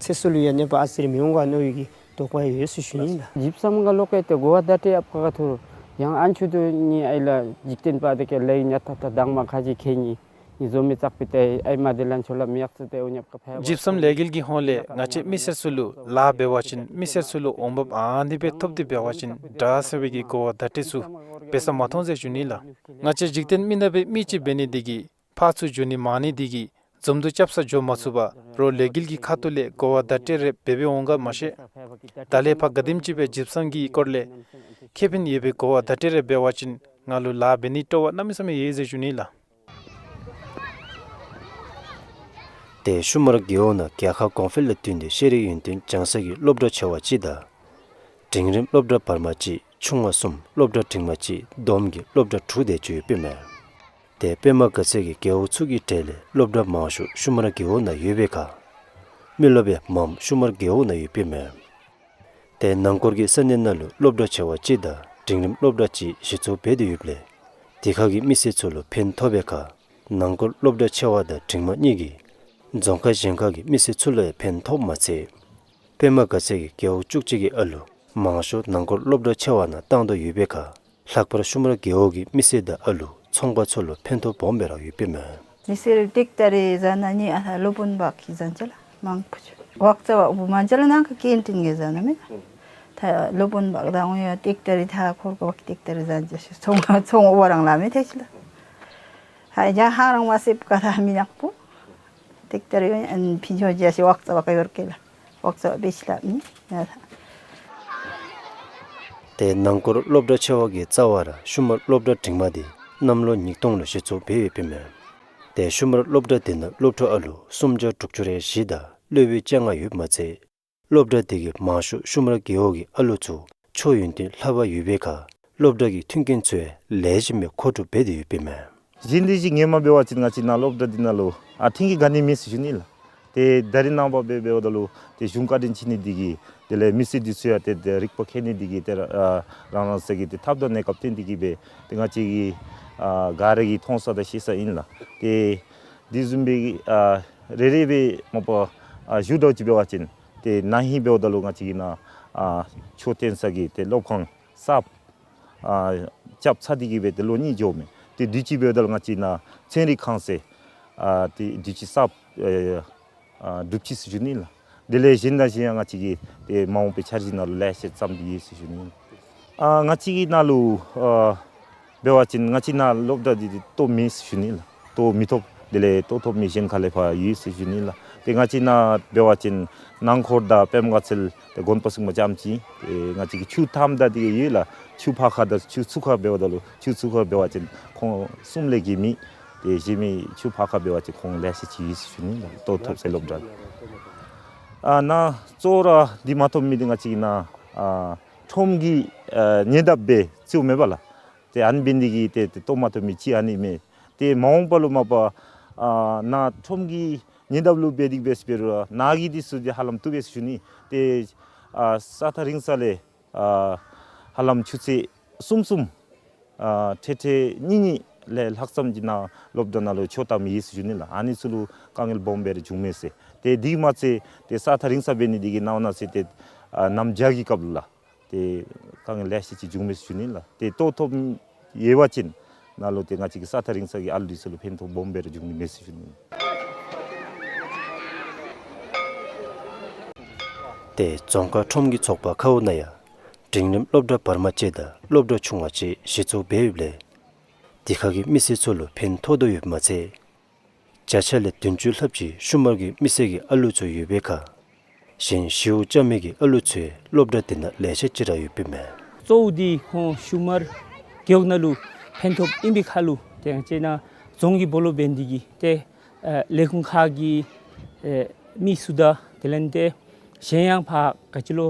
ཚེ་སྲོག་ལུ་ཡང་གནོད་པ་ཨ་ཙི་རེ་མི་འོང་ག་མནོ་བའི་གི་དོགས་པ་ཡོད་ཟེར་ཞུ་ནི་ལགས། ཇིབ་སམ་ག་ལོག་སྟེ་གོ་བ་བརྡ་སྤྲོད་ཡང་ཨ་ནི་ཚུ་ནི་ཨའི་ལགས་འཇིག་རྟེན་པ་དེ་གིས་ལས་ཉ་ཐ་ཐ་དང་མ་ཁ་ཅིག་ཁེ་ནི་ནི་བཟོ་མི་བཙག་པའི་ཏེ་ཨའི་མ་དེ་ལན་ཆོ་ལ་མི་ཡག་ཚུ་ཏེ་འོ་ཉབ་ཀ་ཕ་ཇིབ་སམ་ལས་འགུལ་གྱི་ཧོང་ལས་ང་བཅས་མི་སེར་ཚུ་ལུ་ལཱ་འབད་བ་ཅིན་མི་སེར་ཚུ་ལུ་འོང་འབབ་ཨ་ནི་སྦེ་ཐོབ་སྟེ་འབད་བ་ཅིན་དྲག་ཟེར་བའི་གི་གོ་བ་བརྡ་སྤྲོད་ཚུ་འབད་ས་མ་མཐོང་ཟེར་ཞུ་ནི་ལགས། ང་བཅས་འཇིག་རྟེན་མི་ནག་པའི་མི་ཅིག་འབད་ནི་འདི་གིས་ཕར་ཚུར་འགྱོ་ནི་མང་ནི་འདི་གིས་འཛོམས་འདུ་རྐྱབ་ས་འགྱོ་མ་ཚུགས་པར་རོགས་ལས་འགུལ་གྱི་ཁ་ཐུག་ལས་གོ་བ་བརྡ་སྤྲོད་རེ་འབད་འབད་འོང་ག་མ་ཤེས། ད་ལས་ཕར་ག་དེམ་ཅིག་སྦེ་ཇིབ་སམ་གྱི་སྐོར་ལས་ཁེ་ཕན་ཡོད་པའི་གོ་བ་བརྡ་སྤྲོད་རེ་འབད་བ་ཅིན་ང་ལུ་ལཱ་འབད་ནི་སྤྲོ་བ་གནམ་མེད་ས་མེད་ཡོད་ཟེར་ཞུ་ནི་ལགས། ཏེ་ཤུ་མར་རྒེད་འོག་ནང་རྒྱལ་ཁ་གོང་འཕེལ་ལུ་བསྟུན་ཏེ་ཤེས་རིག་ཡོན་ཏན་སྦྱང་ས་གི་སློབ་གྲྭ་ཆེ་བ་གཅིག་དང་འབྲིང་རིམ་སློབ་གྲྭ་བར་མ་གཅིག་ཆུང་བ་གསུམ་སློབ་གྲྭ་འབྲིང་མ་གཅིག་བསྡོམས་ཀྱིས་སློབ་གྲྭ་དྲུག་དེ་ཅིག་ཡོདཔ་ཨིན་མས། ཏེ་པདྨ་དགའ་ཚལ་གྱི་རྒེད་འོག་ཚུ་གི་གྲས་ལས་སློབ་གྲྭ་མང་ཤོས་ཤུ་མར་རྒེད་འོག་ནང་ཡོད་པའི་ཁར་མི་རློབས་ཡང་མངམ་ཤུ་མར་རྒེད་འོག་ནང་ཡོདཔ་ཨིན་མས། ཏེ་ནང་འཁོར་གྱི་ས་གནས་ནང་ལུ་སློབ་གྲྭ་ཆེ་བ་གཅིག་དང་འབྲིང་རིམ་སློབ་གྲྭ་གཅིག་གཞི་བཙུགས་འབད་དེ་ཡོདཔ་ལས་དེ་ཁ་གི་མི་སེར་ཚུ་ལུ་ཕན་ཐོགས་པའི་ཁར་ ནང་སྐོར་སློབ་གྲྭ་ཆེ་བ་དང་འབྲིང་མ་གཉིས་ཀྱིས་རྫོང་ཁག་གཞན་ཁག་གི་མི་སེར་ཚུ་ལུ་ཡང་ཕན་ཐོགས་མ་ཚད། པདྨ་དགའ་ཚལ་གྱི་རྒེད་འོག་བཅུ་གཅིག་གི་ཨ་ལུ་མང་ཤོས་ནང་སྐོར་སློབ་གྲྭ་ཆེ་བ་ནང་བཏང་དོ་ཡོད་པའི་ཁར། ལྷག་པར་ཤུ་མར་རྒེད་འོག་གི་མི་སེར་དང་ཨ་ལུ་ཚོང་པ་ཚུ་ལུ་ཕན་ཐོགས་སྦོམ་སྦེ་ར་ཡོདཔ་ཨིན་མས། མི་སེར་ཏིག་ཏ་རེ་ཟ་ནི་ཨ་ནི་ཨ་ལོ་བུན་པ་གིས་ཟ་ཅི་ལགས། མང་པོ་ཅིག་ཝག་ཙ་བ་བུ་མ་ཅི་ལགས་ནང་གི་ཀེན་ཊིན་གི་ཟ་ནི་མེད། ད་ལོ་བུན་པ་དང་ཡང་ཏིག་ཏ་རེ་ད་ཁོར་ག་བ་ཏིག་ཏ་རེ་ཟ་ཅི་ཤི་ཚོང་ཚོང་འོ་རང་ལ་མེད་ཐེ་ཅི་ལགས། ཧ་ཡ་ཧ་རང་མ་སེབ་ཀ་ད་མི་ཉག་པོ། ཏིག་ཏ་རེ་ཡང་ཕིན་ཆོ་ཇ་ཤི་ཝག་ཙ་བ་ག་ཡོར་ཀེ་ལགས། ཝག་ཙ་བ་བེ་ཤི་ལ་མི་ཡ། ཏེ་ནང་སྐོར་སློབ་གྲྭ་ཆེ་བ་གི་རྩ་བར་ཤུ་མར་སློབ་གྲྭ་འབྲིང་མ་དེ་གནམ་ལོ་ཉིས་སྟོང་ལུ་གཞི་བཙུགས་འབད་ཡོདཔ་ཨིན་མས། ཏེ་ཤུ་མར་སློབ་གྲྭ་དེ་ནང་སློབ་ཕྲུག་ཨ་ལུ་སུམ་བརྒྱ་དྲུག་ཅུ་རེ་བཞི་དང་སློབ་དཔོན་བཅོ་ལྔ་ཡོདཔ་མ་ཚད། སློབ་གྲྭ་དེ་གི་མང་ཤོས་ཤུ་མར་རྒེད་འོག་གི་ཨ་ལུ་ཚུ་ཆོས་ཡོན་ཏན་ལྷབ་པར་ཡོད་པའི་ཁར། སློབ་གྲྭ་གི་མཐུན་རྐྱེན་ཚུ་ཡང་ལེགས་ཤོམ་སྦེ་མཁོ་སྒྲུབ་འབད་དེ་ཡོདཔ་ཨིན་མས། གཞན་དེ་ཅིག་ངོ་མ་འབད་བ་ཅིན་ང་བཅས་ནཱ་སློབ་གྲྭ་འདི་ནང་ལུ་ཨ་ཐིང་གི་ག་ནི་མེད་ཟེར་ཞུ་ནི་ལགས། ཏེ་ད་རིས་ནངས་པ་འབད་འབདཝ་ད་ལུ་ཏེ་གཞུང་བཀའ་དྲིན་ཆེ་ནི་འདི་གིས་དེ་ལས་མི་སེར་འདི་ཚུ་ཡང་ཏེ་ཏེ་རིག་པ་མཁས་ནི་འདི་གིས་ཏེ་ཨ་རང་རང་ས་གི་ཏེ་ཐབས་དང་གནས་སྐབས་བརྟེན་འདི་གིས་སྦེ་ཏེ་ང་བཅས་ཀྱིས་ཨ་ག་ར་གིས་མཐོང་ས་དང་ཤེས་ས་ཨིན་ལགས། ཏེ་འདི་བཟུམ་སྦེ་ཨ་རེ་རེ་སྦེ་མ་པ་ཨ་ཞུ་དོ་ཅིག་འབད་བ་ཅིན་ཏེ་ན་ཧིང་འབདཝ་ད་ལུ་ང་བཅས་ཀྱི་ནཱ་ཨ་མཆོད་རྟེན་ས་གི་ཏེ་སློབ་ཁང་གསརཔ་ཨ་རྐྱབ་ཚར་འདི་གིས་སྦེ་ཏེ་ལོ་གཉིས་འགྱོཝ་མས། ཏེ་དུས་ཅི་འབདཝ་ད་ལུ་ང་བཅས་ནཱ་ཚན་རིག་ཁང་ཟེར་ཨ་ཏེ་དུས་ཅི་གསརཔ་ཨ་ཨ་སྒྲུབ་ཅི་ཟེར་ཞུ་ནི་ལགས། དེ་ལས་གཞན་དང་གཞན་ཡང་ང་བཅས་ཀྱིས་ཏེ་མ་འོངས་པའི་འཆར་གཞི་ནང་ལུ་ལེ་ཤ་བརྩམས་ཏེ་ཡོད་ཟེར་ཞུ་ནི། ཨ་ང་བཅས་ཀྱི་ནཱ་ལུ་ཨ་འབད་བ་ཅིན་ང་བཅས་ནཱ་སློབ་གྲྭ་འདི་ཏེ་ལྟོ་མེད་ཟེར་ཞུ་ནི་ལགས། ལྟོ་མི་ཐོབ། དེ་ལས་ལྟོ་ཐོབ་མི་གཞན་ཁ་ལས་ཕར་ཡོད་ཟེར་ཞུ་ནི་ལགས། ཏེ་ང་བཅས་ནཱ་འབད་བ་ཅིན་ནང་འཁོར་དང་པདྨ་དགའ་ཚལ་ཏེ་དགོན་པ་གསུམ་མ་ཙམ་ཅིག་ཏེ་ང་བཅས་ཀྱི་ཆུ་ཐམ་དང་འདི་ཡོད་ལགས། ཆུ་ཕར་ཁ་དང་ཆུ་ཚུར་ཁ་འབདཝ་ད་ལུ་ཆུ་ཚུར་ཁ་འབད་བ་ཅིན་ཁོང་གསུམ་ལས་བརྒལ་མེད། ཏེ་གཞན་མི་ཆུ་ཕར་ཁ་འབད་བ་ཅིན་ཁོང་ལེ་ཤ་ཅིག་ཡོད་ཟེར་ཞུ་ནི་ལགས། ལྟོ་ཐོབ་སའི་སློབ་གྲྭ། ཨ་ནཱ་གཙོ་བོ་ར་འདི་མ་ཐོབ་མི་འདི་ང་བཅས་ཀྱི་ནཱ་ཨ་ཁྲོམ་གྱི་ཨ་ཉེ་འདབས་སྦེ་བརྩིཝ་མས་པ་ལགས། ཏེ་ཨ་ནི་འབད་ནི་འདི་གིས་ཏེ་ཏེ་ལྟོ་མ་ཐོབ་མི་ཅིག་ཨ་ནི་མས། ཏེ་མ་འོངས་པ་ལུ་མ་པ་ཨ་ནཱ་ཁྲོམ་གྱི་ཉེ་འདབས་ལུ་འབད་དེ་འབད་ཟེར་འབད་རུང་ནཱ་གི་འདི་ཚུ་འདི་ཧ་ལམ་བཏུབ་པས་ཟེར་ཞུ་ནི། ཏེ་ཨ་ས་ཐག་རིང་ས་ལས་ཨ་ཧ་ལམ་ཆུ་ཚོད་གསུམ་གསུམ་ཨ་ཁྲི་ཁྲི་གཉིས་གཉིས་ལས་ལྷག་ཙམ་ཅིག་ནཱ་སློབ་གྲྭ་ནང་ལུ་ཆོས་ལྟ་མི་ཡོད་ཟེར་ཞུ་ནི་ལགས། ཨ་ནི་ཚུ་ལུ་དཀའ་ངལ་སྦོམ་སྦེ་ར་བྱུང་མས་ཟེར། ཏེ་འདི་མ་ཚད་ཏེ་ས་ཐག་རིང་ས་འབད་ནི་འདི་གིས་ནཱ་འོ་ན་ཟེར་ཏེ་ཨ་གནམ་བྱཱར་གྱི་སྐབས་ལུ་ལགས། ཏེ་དཀའ་ངལ་ལེ་ཤ་ཅིག་བྱུང་མས་ཟེར་ཞུ་ནི་ལགས། ཏེ་ལྟོ་ཐོབ་ཡོད་པ་ཅིན་ནཱ་ལུ་ཏེ་ང་བཅས་ཀྱི་ས་ཐག་རིང་ས་གི་ཨ་ལུ་འདི་ཚུ་ལུ་ཕན་ཐོགས་སྦོམ་སྦེ་ར་འབྱུང་ནི་མས་ཟེར་ཞུ་ནི། ཏེ་རྫོང་ཁག་ཁྲོམ་གྱི་ཚོགས་པ་ཁ་འུ་ནང་ཡང་འབྲིང་རིམ་སློབ་གྲྭ་བར་མ་བཅས་དང་སློབ་གྲྭ་ཆུང་བ་བཅས་གཞི་བཙུགས་འབད་ཡོདཔ་ལས། དེ་ཁག་གི་མི་སེར་ཚུ་ལུ་ཕན་ཐོགས་དོ་ཡོདཔ་མ་ཚད། བརྒྱ་ཆ་ལས་བདུན་ཅུ་ལྷགཔ་ཅིག་ཤུ་མར་གྱི་མི་སེར་གྱི་ཨ་ལུ་ཚུ་ཡོད་པའི་ཁར། གཞན་ཤེའུ་ཅ་མེད་ཀྱི་ཨ་ལུ་ཚུ་ཡང་སློབ་གྲྭ་དེ་ནང་ལེ་ཤ་ཅིག་ར་ཡོདཔ་ཨིན་མས། གཙོ་བོ་འདི་ཁོང་ཤུ་མར་རྒེད་འོག་ནང་ལུ་ཕན་ཐོགས་ཨིན་པའི་ཁར་ལུ་ཏེ་ང་བཅས་ནཱ་རྫོང་གི་སྦོ་ལོགས་འབད་ནི་འདི་གིས་ཏེ་ཨ་ལས་ཁུངས་ཁག་གི་ཨེ་མི་ཚུ་དང་དེ་ལས་ཏེ་གཞན་ཡང་ཕར་ག་ཅི་ལོ་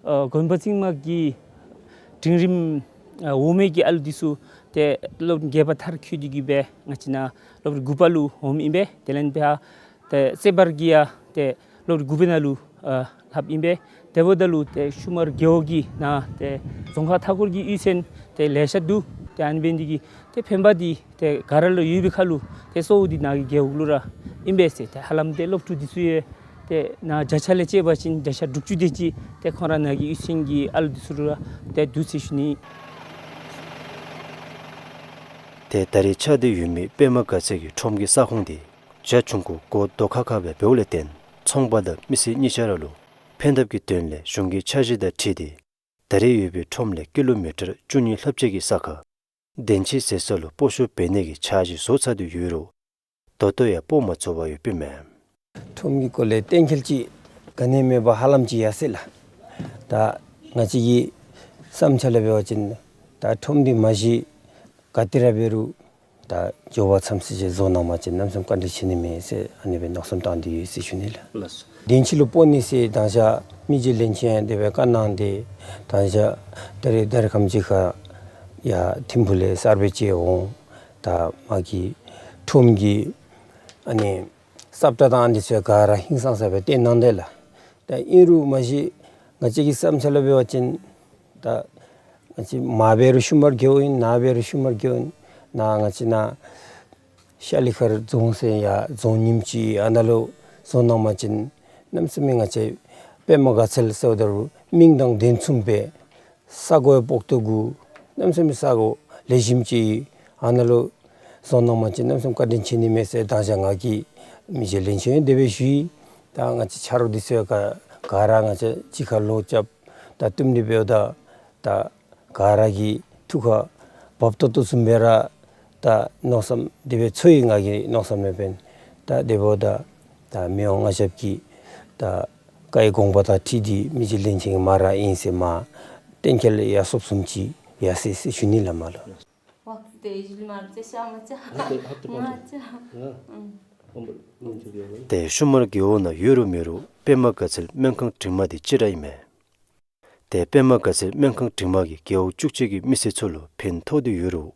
ཨ་དགོན་པ་རྩིང་མ་གི་འབྲིང་རིམ་ཨ་འོག་མའི་གི་ཨ་ལུ་འདི་ཚུ་ཏེ་སློབ་རྒྱས་པ་མཐར་འཁྱོལ་ཏེ་གིས་སྦེ་ང་བཅས་ནཱ་སློབ་རིམ་དགུ་པ་ལུ་འོངམ་ཨིན་པས། དེ་ལས་ཏེ་ཕར་ཏེ་རྩེ་བར་གྱི་ཡང་ཏེ་སློབ་རིམ་དགུ་པའི་ནང་ལུ་ཨ་ལྷབ་ཨིན་པས། དེ་འབདཝ་ད་ལུ་ཏེ་ཤུ་མར་རྒེད་འོག་གི་ནང་ཏེ་རྫོང་ཁག་མཐའ་འཁོར་གྱི་གཡུས་ཚན་ཏེ་ལེ་ཤ་འདུག། ཏེ་ཨ་ནི་འབད་ནི་འདི་གིས་ཏེ་ཕན་པ་འདི་ཏེ་ག་ར་ལུ་ཡོད་པའི་ཁར་ལུ་ཏེ་གཙོ་བོ་འདི་ནཱ་གི་རྒེད་འོག་ལུ་ར་ཨིན་པས་ཟེར། ཏེ་ཧ་ལམ་ཏེ་སློབ་ཕྲུག་འདི་ཚུ་ཡང་ཏེ་ནཱ་བརྒྱ་ཆ་ལས་བཅད་པ་ཅིན་བརྒྱ་ཆ་དྲུག་ཅུ་དེ་ཅིག་ཏེ་ཁོང་ར་ནཱ་གི་གཡུས་ཚན་གྱི་ཨ་ལུ་འདི་ཚུ་ལུ་ར་ཏེ་འདུག་ཟེར་ཞུ་ནི། ཏེ་ད་རེས་ཆགས་ཏེ་ཡོད་མི་པདྨ་དགའ་ཚལ་གྱི་ཁྲོམ་གྱི་ས་ཁོངས་འདི་བྱ་ཆུང་ཀུ་སྒོ་རྡོ་ཁ་ཁ་སྦེ་འབདཝ་ལས་བརྟེན་ཚོང་པ་དང་མི་སེར་གཉིས་ཆ་ར་ལུ་ཕན་ཐབས་ཀྱི་དོན་ལས་གཞུང་གི་འཆར་གཞི་དང་འཁྲིལ་ཏེ་ད་རེས་ཡོད་པའི་ཁྲོམ་ལས་ཀི་ལོ་མི་ཊར་བཅུ་གཉིས་ལྷགཔ་ཅིག་གི་ས་ཁར་འདེམས་ཅིག་ཟེར་ས་ལུ་སྤོ་བཤུད་འབད་ནི་གི་འཆར་གཞི་བཟོ་ཚར་ཏེ་ཡོད་རུང་ད་ལྟོ་ཡང་སྤོ་མ་ཚུགས་པར་ཡོདཔ་ཨིན་མས། ཁྲོམ་གྱི་སྐོར་ལས་གཏན་འཁེལ་ཅིག་ག་ནི་མེད་པར་ཧ་ལམ་ཅིག་ཡར་སོ་ཡི་ལགས། ད་ང་བཅས་ཀྱི་བསམ་འཆར་ལས་འབད་བ་ཅིན་ད་ཁྲོམ་འདི་མ་གཞི་ག་ཏེ་ར་འབད་རུང་ད་མགྱོགས་པ་ཙམ་ཅིག་ཅིག་བཟོ་གནང་པ་ཅིན་གནམ་མེད་ས་མེད་བཀའ་དྲིན་ཆེ་ནི་མས་ཟེར་ཨ་ནི་སྦེ་མནོ་བསམ་བཏང་སྟེ་ཡོད་ཟེར་ཞུ་ནི་ལགས། ལགས་སོ། འདེམས་ཅིག་ལུ་སྤོ་ནི་ཟེར་ད་ང་བཅས་མི་རྗེ་བློན་ཆེན་དེ་སྦེ་བཀའ་གནང་སྟེ་ད་ང་བཅས་ད་རེས་ད་རེས་ཁམས་ཅིག་ཁར་ཡར་ཐིམ་ཕུག་ལས་གསར་སྦས་ཅིག་འོང་། ད་མ་གི་ཁྲོམ་གྱི་ཨ་ནི་སབ་ཏྲ་དང་ཨ་ནི་ཚུ་ག་ར་ཧིང་སངས་ས་སྦེ་སྟོན་གནང་དེས་ལགས། ད་ཨིན་རུང་མ་གཞི་ང་བཅས་ཀྱི་བསམ་འཆར་ལས་འབད་བ་ཅིན་ད་ང་བཅས་མར་འབད་རུང་ཤུ་མར་རྒེད་འོག་ཨིན། ནཱ་འབད་རུང་ཤུ་མར་རྒེད་འོག་ཨིན། ནཱ་ང་བཅས་ནཱ་ ཤ་ལི་ཁར་རྫོང་ཟེར་ཡང་རྫོང་ཉིནམ་ཅིག་ཨ་ནཱ་ལུ་བཟོ་གནང་པ་ཅིན་གནམ་མེད་ས་མེད་ང་བཅས་པདྨ་དགའ་ཚལ་ཟེརཝ་ད་རུང་མིང་དང་དོན་མཚུངས་པའི་ས་གོ་ཡང་སྤོག་ཏོ་གུ་གནམ་མེད་ས་མེད་ས་གོ་ལེགས་ཤོམ་ཅིག་ཨ་ནཱ་ལུ་བཟོ་གནང་པ་ཅིན་གནམ་མེད་ས་མེད་བཀའ་དྲིན་ཆེ་ནི་མས་ཟེར་མདང་ཞག་ང་གིས་མི་རྗེ་བློན་ཆེན་ཡང་དེ་སྦེ་ཞུ་ཡི། ད་ང་བཅས་ཆ་རོགས་འདི་ཚུ་ཡང་ག་ག་ར་ང་བཅས་གཅིག་ཁར་ལོག་རྐྱབ་ད་བཏུབ་ནི་འབདཝ་ད་ད་ག་ར་གི་ཐུགས་ཁར་བབ་ཏོག་ཏོ་བཟུམ་སྦེ་ར་ད་མནོ་བསམ་དེ་སྦེ་ཚོར་ཡི། ང་གི་མནོ་བསམ་ལས་འབདན་ད་དེ་འབདཝ་ད་ད་མི་དབང་མངའ་ཞབས་ཀྱི་ད་བཀའི་དགོངས་པ་དང་འཁྲིལ་ཏེ་མི་རྗེ་བློན་ཆེན་གྱིས་མ་ར་ཨིན་ཟེར་མ་གཏན་འཁེལ་ཡར་སོངམ་བཟུམ་ཅིག་ཡར་སོ་ཡི་ཟེར་ཞུ་ནི་ལགས་མ་ལོ། ཏེ་ཤུལ་མ་རྒེད་འོག་ནང་ཡོད་རུང་མེད་རུང་པདྨ་དགའ་ཚལ་སྨན་ཁང་འབྲིང་མ་འདི་གཅིག་ར་ཨིན་མས། ཏེ་པདྨ་དགའ་ཚལ་སྨན་ཁང་འབྲིང་མ་གིས་རྒེད་འོག་བཅུ་གཅིག་གི་མི་སེར་ཚུ་ལུ་ཕན་ཐོགས་ཏེ་ཡོད་རུང་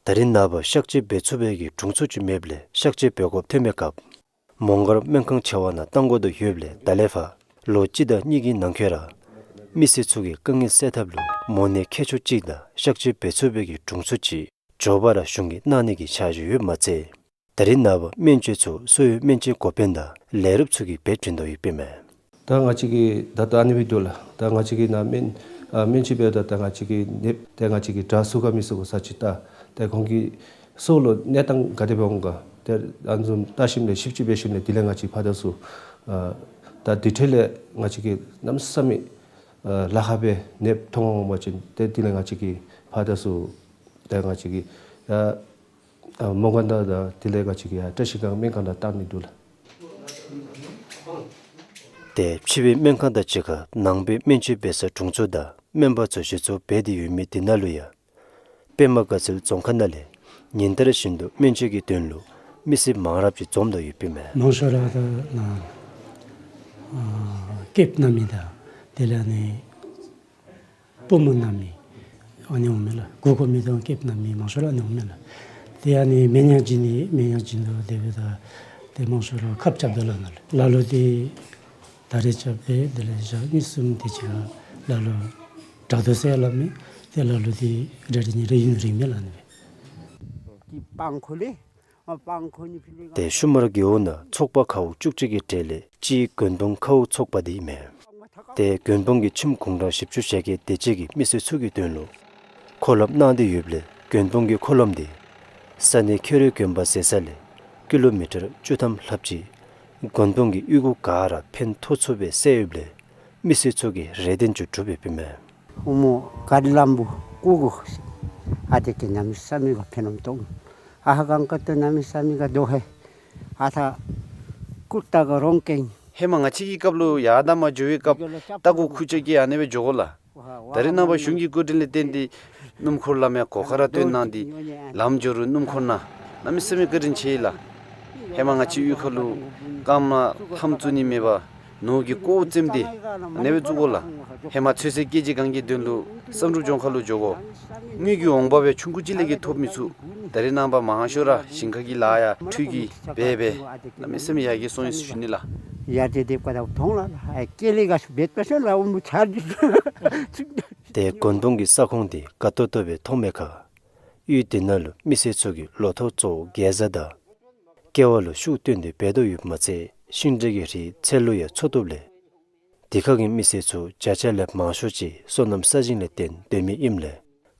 ད་རིས་ནངས་པ་གཤག་བཅོས་འབད་ཚུགས་པའི་གི་དྲུང་འཚོ་ཅིག་མེདཔ་ལས་གཤག་བཅོས་འབད་དགོཔ་ཐོན་པའི་སྐབས་མོང་སྒར་སྨན་ཁང་ཆེ་བ་ནང་བཏང་དགོ་དོ་ཡོདཔ་ལས་ད་ལས་ཕར་ལོ་གཅིག་དང་གཉིས་ཀྱི་ནང་འཁོད་ར་མི་སེར་ཚུ་གི་དཀའ་ངལ་སེལ་ཐབས་ལུ་མོ་ནད་མཁས་མཆོག་གཅིག་དང་གཤག་བཅོས་འབད་ཚུགས་པའི་གི་དྲུང་འཚོ་གཅིག་མགྱོགས་པ་ར་གཞུང་གིས་གནང་ནི་གི་འཆར་གཞི་ཡོདཔ་མ་ཚད་ད་རིས་ནངས་པ་སྨན་བཅོས་ཚུ་གསོ་བའི་སྨན་བཅོས་འགོ་དཔོན་དང་ལས་རོགསཔ་ཚུ་གིས་འབད་བྱིན་དོ་ཡོདཔ་ཨིན་མས། ད་ང་བཅས་ཀྱི་ད་ད་ཨ་ནི་སྦེ་འདུག་ལགས། ད་ང་བཅས་ཀྱི་ནཱ་སྨན་ཨ་སྨན་བཅོས་འབདཝ་ད་ད་ང་བཅས་ཀྱི་ནདཔ་ད་ང་བཅས་ཀྱི་དྲག་ཚུགས་ག་མི་ཚུགས་ག་ས་ཅིག་ད་ད་ཁོང་གི་སྲོག་ལུ་གནོད་སྟངས་ག་དེ་སྦེ་འོང་ག་ཏེ་ཨ་ནི་བཟུམ་བལྟ་ཞིནམ་ལས་ཞིབ་དཔྱད་འབད་ཞིནམ་ལས་དེ་ལས་ང་བཅས་ཕར་དང་ཚུར་ཨ་ད་དེ་འཕྲོ་ལས་ང་བཅས་ཀྱི་གནམ་མེད་ས་མེད་ཨ་ལཱ་ཁག་སྦེ་ནདཔ་མཐོང་འོང་པ་ཅིན་ཏེ་དེ་ལས་ང་བཅས་ཀྱིས་ཕར་དང་ཚུར་ད་ང་བཅས་ཀྱིས་ད་ཨ་མོང་སྒར་ནང་དང་དེ་ལས་ང་བཅས་ཀྱི་ཡར་བཀྲིས་སྒང་སྨན་ཁང་ནང་བཏང་ནི་འདུག་ལགས། ཏེ་ཕྱི་པའི་སྨན་ཁང་དང་གཅིག་ཁར་ནང་པའི་སྨན་བཅོས་འབད་སར་དྲུང་འཚོ་དང་སྨན་པ་ཚུ་གཞི་བཙུགས་འབད་དེ་ཡོད་མི་དེ་ནང་ལུ་ཡང་པདྨ་དགའ་ཚལ་རྫོང་ཁག་ནང་ལས་ཉིན་ལྟར་བཞིན་དུ་སྨན་བཅོས་ཀྱི་དོན་ལུ་མི་སེར་མང་རབས་ཅིག་འཛོམས་དོ་ཡོདཔ་ཨིན་མས། མང་ཤོས་ར་ད་ནཱ་ཨ་སྐེདཔ་ན་མི་དང་དེ་ལས་ནི་པུས་མོ་ན་མི་ཨ་ནི་འོང་མས་ལགས། མགུ་སྐོར་མི་དང་སྐེདཔ་ན་མི་མང་ཤོས་ར་ཨ་ནི་འོང་མས་ལགས། ཏེ་ཨ་ནི་མེ་ཉལ་བྱིན་ནི་མེ་ཉལ་བྱིན་དོ་དེ་སྦེ་ད་ཏེ་མང་ཤོས་ར་ཁབ་རྐྱབ་དོ་ལགས་ནཱ་ལུ། ལ་ལུ་འདི་ད་རེས་རྐྱབ་སྦེ་དེ་ལས་ཞག་གཉིས་གསུམ་དེ་ཅིག་ཁར་ལ་ལུ་དྲག་དོ་ཟེར་སླབ་མས། ཏེ་ལ་ལུ་འདི་རེ་རེ་གཉིས་རེ་ཡུན་རིང་མས་ལགས་ནི་སྦེ། ཏེ་ཤུལ་མ་ར་རྒེད་འོག་ནང་ཚོགས་པ་མཁརཝ་བཅུ་གཅིག་གི་གྲས་ལས་གཅིག་མགོན་དཔུང་མཁརཝ་ཚོགས་པ་འདི་ཨིན་མས། ཏེ་མགོན་དཔུང་གི་ཁྱིམ་གུང་གྲངས་བཞི་བཅུ་ཞེ་བརྒྱད་དེ་ཅིག་གི་མི་སེར་ཚུ་གི་དོན་ལུ་འཁོར་ལམ་གནང་སྟེ་ཡོདཔ་ལས་མགོན་དཔུང་གི་འཁོར་ལམ་འདི་ས་གནས་ཁྱོད་རའི་དགོན་པ་ཟེར་ས་ལས་ཀི་ལོ་མི་ཊར་བཅུ་ཐམ་ལྷགཔ་ཅིག་མགོན་དཔུང་གི་གཡུས་སྒོ་ག་ར་ཕན་ཐོགས་ཚུགས་པའི་སྲོལ་ཡོདཔ་ལས་མི་སེར་ཚུ་གིས་རེ་འདུན་ཚུ་སྒྲུབ་ཡོདཔ་ཨིན་མས། ཨོ་མོ་ག་རི་ལམ་བུ་ཀུ་གུ་ཨ་དེ་གིས་གནམ་མེད་ས་མེད་ག་ཕན་ནུག་ཏོ། ཨ་ཧ་གང་ཀ་ཏོ་གནམ་མེད་ས་མེད་ག་དོ་ཧེ། ཨ་ཐ་ཀུར་ཏ་ག་རོང་ཀེང་། ཧེ་མ་ང་བཅས་ཀྱི་སྐབས་ལུ་ཡར་དང་མར་འགྱོ་བའི་སྐབས་རྟ་གུ་ཁུར་ཆ་གིས་ཨ་ནེ་སྦེ་འགྱོ་དགོ་ལགས། ད་རེས་ནངས་པ་གཞུང་གི་བཀོད་འདྲིས་ལས་བརྟེན་ཏེ་སྣུམ་འཁོར་ལམ་ཡང་གོ་ཁར་ར་བཏོན་གནང་སྟེ་ལམ་འགྱོ་རུང་སྣུམ་འཁོར་ནང་གནམ་མེད་ས་མེད་བཀའ་དྲིན་ཆེ་ལགས། ཧེ་མ་ང་བཅས་གཡུས་ཁ་ལུ་རྐངམ་ལྷམ་བཙུགས་ནི་མེད་པར་ནོར་གྱིས་ཀོཝ་བཙེམས་ཏེ་ཨ་ནེ་སྦེ་བཙུགས་དགོ་ལགས། ཧེ་མ་ཚོད་བསྲེ་སྐྱེལ་བྱེད་གང་གི་དོན་ལུ་བསམ་གྲུབ་ལྗོངས་མཁར་ལུ་འགྱོ་དགོ། དངུལ་གྱི་འོང་འབབ་ཡང་ཆུང་ཀུ་ཅིག་ལས་བརྒལ་ཐོབ་མི་ཚུགས། ད་རེས་ནངས་པ་མང་ཤོས་ར་ཞིང་ཁ་གི་ལཱ་ཡང་འཕྲུལ་གྱིས་འབད་འབད་གནམ་མེད་ས་མེད་ཡར་རྒྱས་སོང་ཡི་ཟེར་ཞུ་ནི་ལགས། ཡར་རྒྱས་དེ་ཀ་ད་མཐོང་ལགས། ཨ་ཀེ་ལི་ག་ཤུ་བེད་པ་ཤོ་ལ་འོ་མུ་ཆར་ཏེ་མགོན་དཔུང་གི་ས་ཁོངས་འདི་དགའ་ཏོག་ཏོ་སྦེ་མཐོང་མི་ཁར་གཡུས་འདི་ནང་ལུ་མི་སེར་ཚུ་གིས་ལོ་ཐོག་གཙོ་བོ་གེ་ཛ་དང་ཀེ་བ་ལུ་ཤུགས་བཏོན་ཏེ་འབད་དོ་ཡོདཔ་མ་ཚད་ཤིང་འབྲས་ཀྱི་རིགས་ཚལ་ལུ་ཡང་འཚོ་བཏུབ་ལས་དེ་ཁ་གི་མི་སེར་ཚུ་བརྒྱ་ཆ་ལས་མང་ཤོས་ཅིག་སོ་ནམ་ས་ཞིང་ལས་བརྟེན་སྡོད་མི་ཨིནམ་ལས་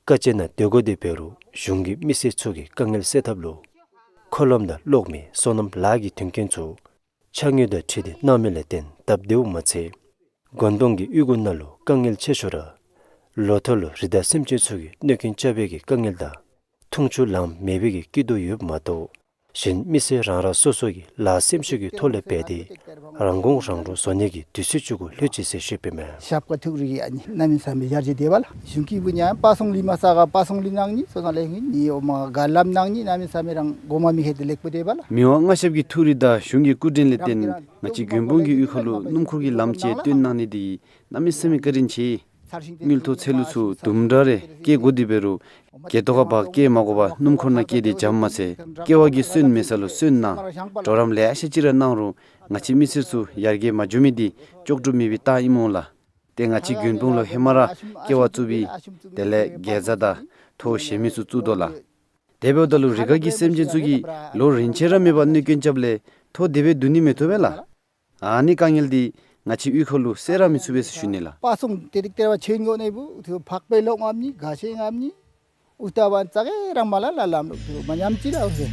དཀའ་སྤྱད་ནང་སྡོད་དགོ་སྟེ་འབད་རུང་གཞུང་གིས་མི་སེར་ཚུ་གི་དཀའ་ངལ་སེལ་ཐབས་ལུ་འཁོར་ལམ་དང་གློག་མེ་སོ་ནམ་ལཱ་གི་མཐུན་རྐྱེན་ཚུ་ཕྱགས་སྙིགས་དང་འཁྲིལ་ཏེ་གནང་མི་ལས་བརྟེན་སྟབས་བདེཝ་མ་ཚད་མགོན་དཔུང་གི་གཡུས་སྒོ་ནང་ལུ་དཀའ་ངལ་ཆེ་ཤོས་ར་ལོ་ཐོག་ལུ་རི་དྭགས་སེམས་ཅན་ཚུ་གིས་གནོད་སྐྱོན་རྐྱབ་པའི་གི་དཀའ་ངལ་དང་འཐུང་ཆུ་ལངམ་མེད་པའི་གི་སྐྱིད་སྡུག་ཡོདཔ་མ་གཏོགས་གཞན་མི་སེར་རང་རང་སོ་སོ་གི་ལཱ་སེམས་ཤུགས་ཀྱི་ཐོག་ལས་འབད་དེ་རང་ཁོངས་རང་འདྲོངས་བཟོ་ནི་གི་དུས་ཚོད་ཅིག་གུ་ལྷོད་ཅི་ཟེར་ཞུ་བའི་མས། ཞབས་ཁ་ཐུགས་རི་གི་ཨ་ནི་གནམ་མེད་ས་མེད་ཡར་རྒྱས་དེ་བ་ལ་གཞུང་གི་བུ་ཉ་པ་སོང་ལི་མ་ས་ག་པ་སོང་ལི་ནང་ནི་སོ་སོ་ལས་ངི་ནི་འོ་མ་ག་ལམ་ནང་ནི་གནམ་མེད་ས་མེད་རང་གོ་མ་མི་ཁེ་དེ་ལེགས་པོ་དེ་བ་ལ། མི་དབང་མངའ་ཞབས་ཀྱི་ཐུགས་རི་དང་གཞུང་གི་སྐུ་དྲིན་ལས་བརྟེན་ང་བཅས་མགོན་དཔུང་གི་གཡུས་ཁ་ལུ་སྣུམ་འཁོར་གྱི་ལམ་ཅིག་བཏོན་གནང་ནི་དེ་གིས་གནམ་མེད་ས་མེད་བཀའ་དྲིན་ཆེ། དངུལ་ཐོག་ཚལ་ལུ་ཚུ་དུམ་གྲ་རེ་སྐྱེལ་དགོ་དེ་འབད་རུང་སྒལ་ཏོ་ཁར་འབག་སྐྱེལ་མ་དགོ་པར་སྣུམ་འཁོར་ནང་བསྐྱལ་ཏེ་འཇམ་མ་ཚད་ཀེ་བ་གི་སོན་མེད་ས་ལུ་སོན་གནང་གྲོགས་རམ་ལེ་ཤ་ཅིག་ར་གནང་རུང་ང་བཅས་མི་སེར་ཚུ་ཡར་རྒྱས་མ་འགྱོ་མི་དེ་ལྕོགས་གྲུབ་མེད་པའི་རྟགས་ཨིན་མས་ལགས། ཏེ་ང་བཅས་མགོན་དཔུང་ལུ་ཧེ་མ་ར་ཀེ་བ་བཙུགས་པའི་དེ་ལས་གེ་ཛ་དང་ཐོག་གཞན་མི་ཚུ་བཙུགས་དོ་ལགས། དེ་འབདཝ་ད་ལུ་རི་ཁ་གི་སེམས་ཅན་ཚུ་གིས་ལོ་རིན་ཆེན་ར་མེད་པར་གནོད་སྐྱོན་རྐྱབ་ལས་ཐོག་དེ་སྦེ་སྡོད་ནི་མི་བཏུབ་པས་ལགས། ཨ་ནི་དཀའ་ངལ་འདི་ང་བཅས་གཡུས་ཁ་ལུ་སེལ་ར་མི་ཚུགས་པས་ཟེར་ཞུ་ནི་ལགས། པ་སོང་ཏེ་རིག་ཏེ་བ་ཆེན་གོ་ནི་བུ་ཐུ་ཕག་པའི་ལོག་ངམ་ནི་ག་ཤེ་ངམ་ནི། ཨུ་ཏ་བན་ཙ་གེ་རང་མ་ལ་ལ་ལམ་ལུགས་དུ་མ་ཉམས་ཅི་ར་ཨུ་ཟེར།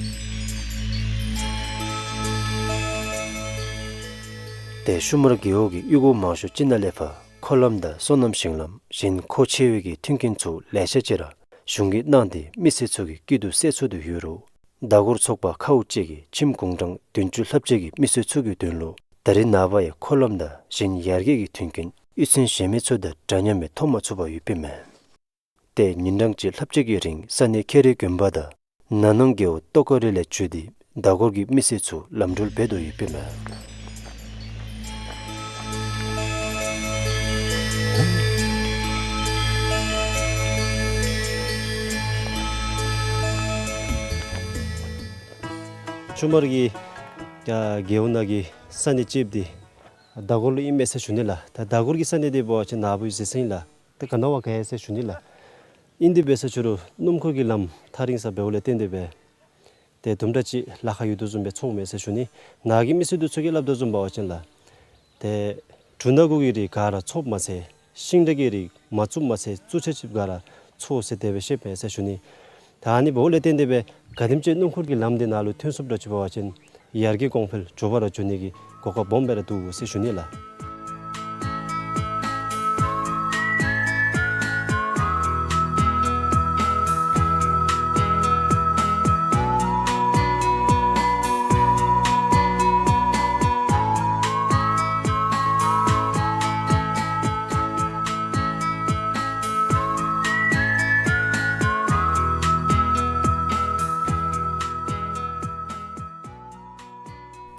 ཏེ་ཤུ་མར་རྒེད་འོག་གི་གཡུས་སྒོ་མང་ཤོས་ཅིག་ནང་ལས་ཕར་འཁོར་ལམ་དང་སོ་ནམ་ཞིང་ལམ་གཞན་མཁོ་ཆེ་བའི་གི་མཐུན་རྐྱེན་ཚུ་ལེ་ཤ་ཅིག་ར་གཞུང་གིས་གནང་སྟེ་མི་སེར་ཚུ་གི་སྐྱིད་སྡུག་སེལ་ཚུགས་ཏེ་ཡོད་རུང་མདའ་སྒོར་ཚོགས་པ་ཁཝ་ཅིག་གིས་ཁྱིམ་གུང་གྲངས་བདུན་ཅུ་ལྷགཔ་ཅིག་གི་མི་སེར་ཚུ་གི་དོན་ལུ་ད་རེས་ནངས་པ་ཡང་འཁོར་ལམ་དང་གཞན་ཡར་རྒྱས་ཀྱི་མཐུན་རྐྱེན་གཡུས་ཚན་གཞན་མི་ཚུ་དང་འདྲ་མཉམ་སྦེ་ཐོབ་མ་ཚུགས་པར་ཡོདཔ་ཨིན་མས། ཏེ་ཉིན་གྲངས་གཅིག་ལྷགཔ་ཅིག་གི་རིང་ས་གནས་ཁེ་རི་དགོན་པ་དང་ན་ནང་རྒེད་འོག་ཏོག་ཀ་རི་ལས་བརྒྱུད་དེ་མདའ་སྒོར་གྱི་མི་སེར་ཚུ་ལམ་འགྲུལ་འབད་དོ་ཡོདཔ་ཨིན་མས། ཤུ་མར་གྱི་རྒེད་འོག་ནང་གི་ས་གནས་ཅིག་འདི་མདའ་སྒོར་ལུ་ཨིན་མས་ཟེར་ཞུ་ནི་ལགས། ད་མདའ་སྒོར་གྱི་ས་གནས་འདི་འབད་བ་ཅིན་ནཱ་བུ་གཟིགས་ས་ཨིན་ལགས། ཏེ་ག་ནི་བ་ག་ཡ་ཟེར་ཞུ་ནི་ལགས། ཨིན་དེ་འབད་ས་ཅིག་རུང་སྣུམ་འཁོར་གྱི་ལམ་ཐག་རིང་ས་འབདཝ་ལས་བརྟེན་ཏེ་སྦེ་ཏེ་དུམ་གྲ་ཅིག་ལཱ་ཁག་ཡོད་དོ་བཟུམ་སྦེ་མཐོངམ་མས་ཟེར་ཞུ་ནི། ནཱ་གི་མི་སེར་འདི་ཚུ་གིས་སླབ་དོ་བཟུམ་འབད་བ་ཅིན་ལགས། ཏེ་འབྲུ་སྣ་དགུ་གི་རིགས་ག་ར་འཚོཝ་མ་ཚད་ཤིང་འབྲས་ཀྱི་རིགས་མ་བཙུགས་མ་ཚད་བཙུགས་ཚད་ཅིག་ག་ར་འཚོ་ཟེར་དེ་སྦེ་བཤདཔ་མས་ཟེར་ཞུ་ནི། ད་ཨ་ནི་འབདཝ་ལས་བརྟེན་ཏེ་སྦེ་ག་དེམ་ཅིག་སྣུམ་འཁོར་གྱི་ལམ་འདི་ནཱ་ལུ་ཐོན་ཚུགསཔ་འདྲཝ་ཅིག་འབད་བ་ཅིན་ཡར་རྒྱས་གོང་འཕེལ་མགྱོགས་པ་ར་འགྱོ་ནི་གི་གོ་སྐབས་སྦོམ་སྦེ་ར་འདུག་ཟེར་ཞུ་ནི་ལགས།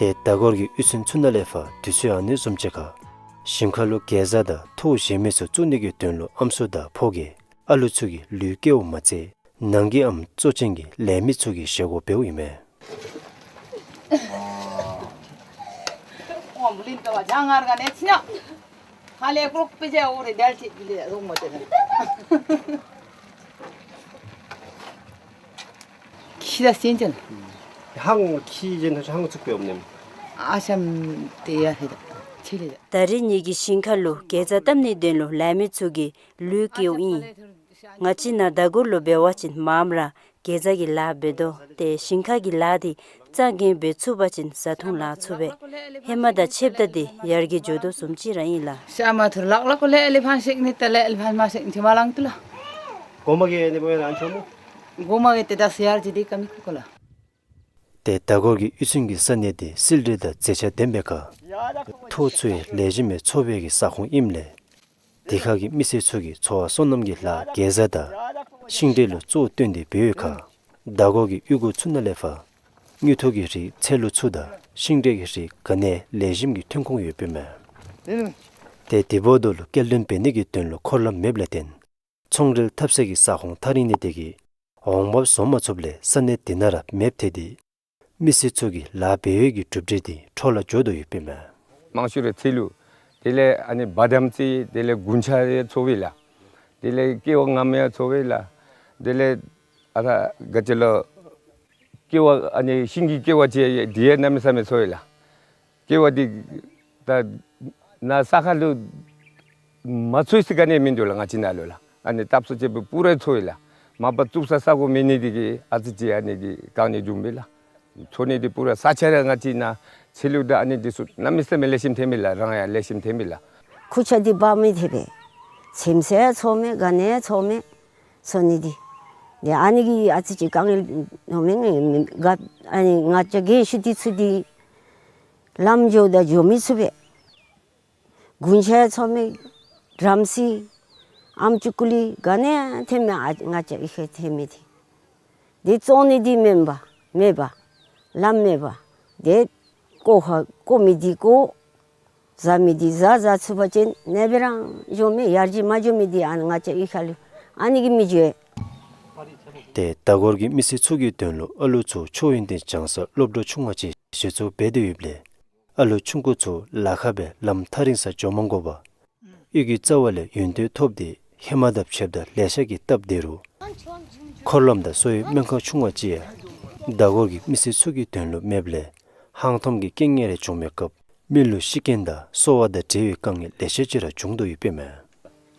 ཏེ་མདའ་སྒོར་གྱི་གཡུས་ཚན་ཚུ་ནང་ལས་ཕར་དུས་ཚོད་ཨ་ནི་བཟུམ་ཅིག་ཁར་ཞིང་ཁ་ལུ་གེ་ཛ་དང་ཐོག་གཞན་མི་ཚུ་བཙུགས་ནི་གི་དོན་ལུ་ཨམ་སྲུ་དང་ཕོ་རྒྱས་ཨ་ལུ་ཚུ་གིས་ལུས་བཀལཝ་མ་ཚད་ནང་གི་ཨམ་གཙོ་ཅན་གྱི་ལས་མི་ཚུ་གི་བཞེས་སྒོ་འབདཝ་ཨིན་མས། ཁྱི་དང་སེན་ཅན། ཧང་ཁྱི་ཅན་ཧང་ཚུགས་པའི་ཨོམ་ནེམ། ཨ་ཤམ་ཏེ་ཡ་ཧེ་ད་ཆི་ལེ་ད། ད་རེས་ཉིད་ཀྱི་ཞིང་ཁ་ལུ་གེ་ཛ་བཏབ་ནིའི་དོན་ལུ་ལས་མི་ཚུ་གིས་ལུས་བཀལཝ་ཨིན། ང་བཅས་ནཱ་མདའ་སྒོར་ལུ་འབད་བ་ཅིན་མངམ་ར་གེ་ཛ་གི་ལཱ་འབད་དོ། ཏེ་ཞིང་ཁ་གི་ལཱ་འདི་རྩ་འགེངས་འབད་ཚུགས་པ་ཅིན་བཟའ་འཐུང་ལང་ཚུགས་པས། ཧེ་མ་དང་ཕྱདཔ་ད་འདི་ཡར་རྒྱས་འགྱོ་དོ་བཟུམ་ཅིག་ར་ཨིན་ལགས། ཤ་མ་ཐུར་ལག་ལག་ཁོ་ལེ་ལེ་ཕན་ཤེག་ནི་ཏེ་ལེ་ལེ་ཕན་མ་ཤེག་ནི་ཅི་མ་ལང་ཏེ་ལགས། གོ་མ་གེ་ནི་བོ་ཡ་རང་ཆོ་མོ། གོ་མ་གེ་ཏེ་ད་སི་ཡར་ཅི་དེ་ཀ་མི་ཁུ་ཁོ་ལགས། ཏེ་མདའ་སྒོར་གྱི་གཡུས་ཚན་གྱི་ས་གནས་འདི་བསིལ་དྲོད་དང་མཛེས་ཆ་ལྡན་པའི་ཁར་ཐོག་ཚུ་ཡང་ལེགས་ཤོམ་སྦེ་འཚོ་བའི་གི་ས་ཁོངས་ཨིནམ་ལས་དེ་ཁ་གི་མི་སེར་ཚུ་གིས་འཚོ་བ་སོ་ནམ་གྱི་ལཱ་གེ་ཛ་དང་ཤིང་འབྲས་ལུ་གཙོ་བོ་བཏོན་ཏེ་འབད་བའི་ཁར་མདའ་སྒོར་གྱི་གཡུས་སྒོ་ཚུ་ནང་ལས་ཕར་དངུལ་ཐོག་གི་རིགས་ཚལ་ལུ་ཚུ་དང་ཤིང་འབྲས་ཀྱི་རིགས་ག་ནི་ཡང་ལེགས་ཤོམ་གྱི་ཐོན་ཁུངས་ཡོདཔ་ཨིན་མས། ཏེ་དེ་འབདཝ་ད་ལུ་སྐྱེལ་འདྲེན་འབད་ནི་གི་དོན་ལུ་འཁོར་ལམ་མེདཔ་ལས་བརྟེན་ཚོང་འབྲེལ་འཐབ་སའི་གི་ས་ཁོངས་ཐག་རིང་ནི་དེ་གིས་འོང་འབབ་བཟོ་མ་ཚུགསཔ་ལས་ས་གནས་དེ་ནང་ར་མེདཔ་ཐལ་ཏེ་མི་སེར་ཚུ་གི་ལཱ་འབད་བའི་གི་གྲུབ་འབྲས་འདི་འཕྲོ་བརླག་འགྱོ་དོ་ཡོདཔ་ཨིན་མས། མང་ཤོས་ར་ཚལ་ལུ་དེ་ལས་ཨ་ནི་བ་དམ་ཅིག་དེ་ལས་གུན་ཆ་ཡང་འཚོ་བས་ལགས། དེ་ལས་ཀེ་བ་ངམ་ཡང་འཚོ་བས་ལགས། དེ་ལས་ཨ་ད་ག་ཅི་ལོ་ཀེ་བ་ཨ་ནི་ཤིང་གི་ཀེ་བ་ཅིག་དེ་ཡང་གནམ་མེད་ས་མེད་འཚོ་བས་ལགས། ཀེ་བ་འདི་ད་ནཱ་ས་ཁ་ལུ་མ་འཚོ་ས་ག་ནི་མིན་འདུག་ལགས། ང་བཅས་ནཱ་ལུ་ལགས། ཨ་ནི་སྟབས་བཟང་ཅིག་སྦེ་པུ་ར་འཚོ་ཡི་ལགས། མ་པ་བཙུགས་ས་ས་གོ་མེད་ནི་འདི་གིས་ཨ་ཙི་ཅིག་ཨ་ནི་གི་དཀའ་ངལ་བྱུང་བས་ལགས། འཚོ་ནི་འདི་པུ་ར་ས་ཆ་ར་ང་བཅས་ནཱ་ཚལ་ལུ་ད་ཨ་ནི་འདི་ཚུ་གནམ་མེད་ས་མེད་ལེགས་ཤོམ་ཐོན་མས་ལགས། རང་ཡང་ལེགས་ཤོམ་ཐོན་མས་ལགས། ཁུར་ཆ་འདི་འབག་མི་ཐེབས་པས། ཚོདམ་ཟེར་འཚོ་མས། ག་ནི་འཚོ་མས། འཚོ་ནི་འདི། དེ་ཨ་ནི་གིས་ཨ་ཙི་ཅིག་དཀའ་ངལ་ནོ་མེན་ནི་ག། ཨ་ནི་ང་བཅས་རྒན་ཤོས་འདི་ཚུ་འདི་ལམ་འགྱོ་དང་འགྱོ་མི་ཚུགས་པས། གུན་ཆ་འཚོ་མས། དམ་སྲི་ཨམ་ཅུ་ཀུ་ལི་ག་ནི་ཐོན་མས། ཨ་ང་བཅས་ཡུལ་ཁར་ཐོན་མི་འདི། དེ་བཙོང་ནི་འདི་མེན་པ་མེད་པ། ལམ་མེད་པ། དེ་བརྐོ་ཧ་བརྐོ་མི་འདི་བརྐོ། བཟའ་མི་འདི་བཟའ། བཟའ་ཚུགས་པ་ཅིན་ཨ་ནེ་སྦེ་ར་འགྱོ་མི། ཡར་རྒྱས་མ་འགྱོ་མི་འདི་ཨ་ནི་ང་བཅས་ཡུལ་ཁ་ལུ་ཨ་ནི་གིས་མི་འགྱོ། ཏེ་མདའ་སྒོར་གྱི་མི་སེར་ཚུ་གི་དོན་ལུ་ཨ་ལུ་ཚུ་ཆོས་ཡོན་ཏན་སྦྱང་སར་སློབ་གྲྭ་ཆུང་བ་ཅིག་གཞི་བཙུགས་འབད་དེ་ཡོདཔ་ལས་ཨ་ལུ་ཆུང་ཀུ་ཚུ་ལཱ་ཁག་སྦེ་ལམ་ཐག་རིང་ས་འགྱོ་མ་དགོ་པར་གཡུས་ཀྱི་རྩ་བ་ལས་ཡོན་ཏན་ཐོབ་སྟེ་ཧེ་མ་དང་ཕྱདཔ་ད་ལེ་ཤ་གིས་སྟབས་བདེ་རུང་ འཁོར་ལམ་དང་སོ་ཡི་སྨན་ཁང་ཆུང་བ་ཅིག་ཡང་མདའ་སྒོར་གྱི་མི་སེར་ཚུ་གི་དོན་ལུ་མེདཔ་ལས་ཧང་སྟོང་གི་རྐྱེན་ངན་རེ་བྱུང་མི་སྐབས་མི་ལུ་ཤི་རྐྱེན་དང་གསོ་བ་དང་འབྲེལ་བའི་དཀའ་ངལ་ལེ་ཤ་ཅིག་ར་བྱུང་དོ་ཡོདཔ་ཨིན་མས།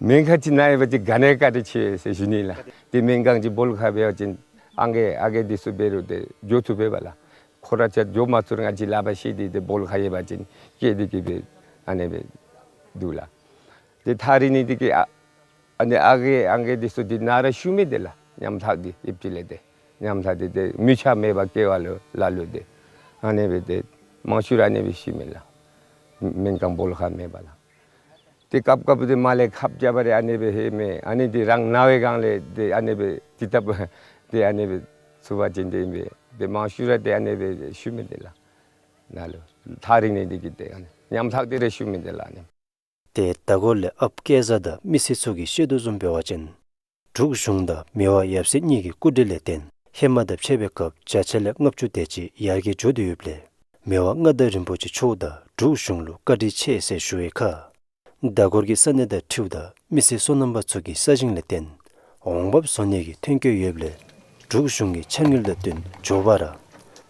སྨན་ཁང་ཅིག་ནཱ་ཡོད་པ་ཅིན་ག་ནི་བཀའ་དྲིན་ཆེ་ཟེར་ཞུ་ནི་ལགས། ཏེ་སྨན་ཁང་ཅིག་སྦོ་ལོགས་ཁར་འབད་བ་ཅིན་ཨང་རྒས་ཨ་རྒས་འདི་ཚུ་འབད་རུང་ཏེ་འགྱོ་ཚུགས་པས་པ་ལགས། ཁོང་ར་ཅིག་འགྱོ་མ་ཚུགས་རུང་ང་བཅས་ལག་པར་བཤེད་དེ་ཏེ་སྦོ་ལོགས་ཁར་ཡོད་པ་ཅིན་བསྐྱལ་ཏེ་གི་སྦེ་ཨ་ནི་སྦེ་འདུག་ལགས། ཏེ་ཐག་རིང་ནི་འདི་གིས་ཨ་ཨ་ནི་ཨ་རྒས་ཨང་རྒས་འདི་ཚུ་འདི་ནཱ་ར་བཞུགས་མི་འདི་ལགས། ཉམ་ཐག་འདི་ཡོདཔ་ཅིག་ལས་ཏེ་ཉམ་ཐག་འདི་ཏེ་མི་ཆ་མེད་པར་སྐྱེ་བ་ལུ་ལ་ལུ་ཏེ་ཨ་ནི་སྦེ་ཏེ་མང་ཤོས་ར་ཨ་ནི་སྦེ་ཤི་མི་ལགས། སྨན་ཁང་སྦོ་ལོགས་ཁར་མེད་པ་ལགས། ཏེ་སྐབས་སྐབས་ཏེ་མར་ལས་ཁབ་རྐྱབ་པ་རེ་ཨ་ནི་སྦེ་ཧེ་མེད། ཨ་ནི་འདི་རང་ན་བའི་སྒང་ལས་ཏེ་ཨ་ནི་སྦེ་ཏེ་ཐབས་ཏེ་ཨ་ནི་སྦེ་ཚུགས་པ་ཅིན་ཏེ་ཨིན་པས། ཏེ་མང་ཤོས་ར་ཏེ་ཨ་ནི་སྦེ་བཞུགས་མི་འདི་ལགས། ནཱ་ལུ་ཐག་རིང་ནི་འདི་གིས་ཏེ་ཨ་ནི་ཉམ་ཐག་སྟེ་ར་བཞུགས་མི་འདི་ལགས་ཨ་ནི། ཏེ་མདའ་སྒོར་ལས་ཨཔ་སྐལ་བཟང་དང་མི་སེར་ཚུ་གིས་བཤད་དོ་བཟུམ་འབད་བ་ཅིན་འབྲུག་གཞུང་དང་མི་དབང་ཡབ་སྲས་གཉིས་ཀྱི་སྐུ་དྲིན་ལས་བརྟེན་ཧེ་མ་དང་ཕྱད་པའི་སྐབས་བརྒྱ་ཆ་ལས་ལྔ་བཅུ་དེ་ཅིག་ཡར་རྒྱས་འགྱོ་སྟེ་ཡོདཔ་ལས་མི་དབང་མངའ་བདག་རིན་པོ་ཆེ་མཆོག་དང་འབྲུག་གཞུང་ལུ་བཀའ་དྲིན་ཆེ་ཟེར་ཞུ་བའི་ཁར་མདའ་སྒོར་གྱི་ས་གནས་དང་འཁྲིལཝ་ད་མི་སེར་སོ་ནམ་པ་ཚུ་གི་ས་ཞིང་ལས་བརྟེན་འོང་འབབ་བཟོ་ནི་གི་ཐོན་སྐྱེད་ཡོདཔ་ལས་འབྲུག་གཞུང་གི་འཆར་དངུལ་དང་བསྟུན་མགྱོགས་པ་ར་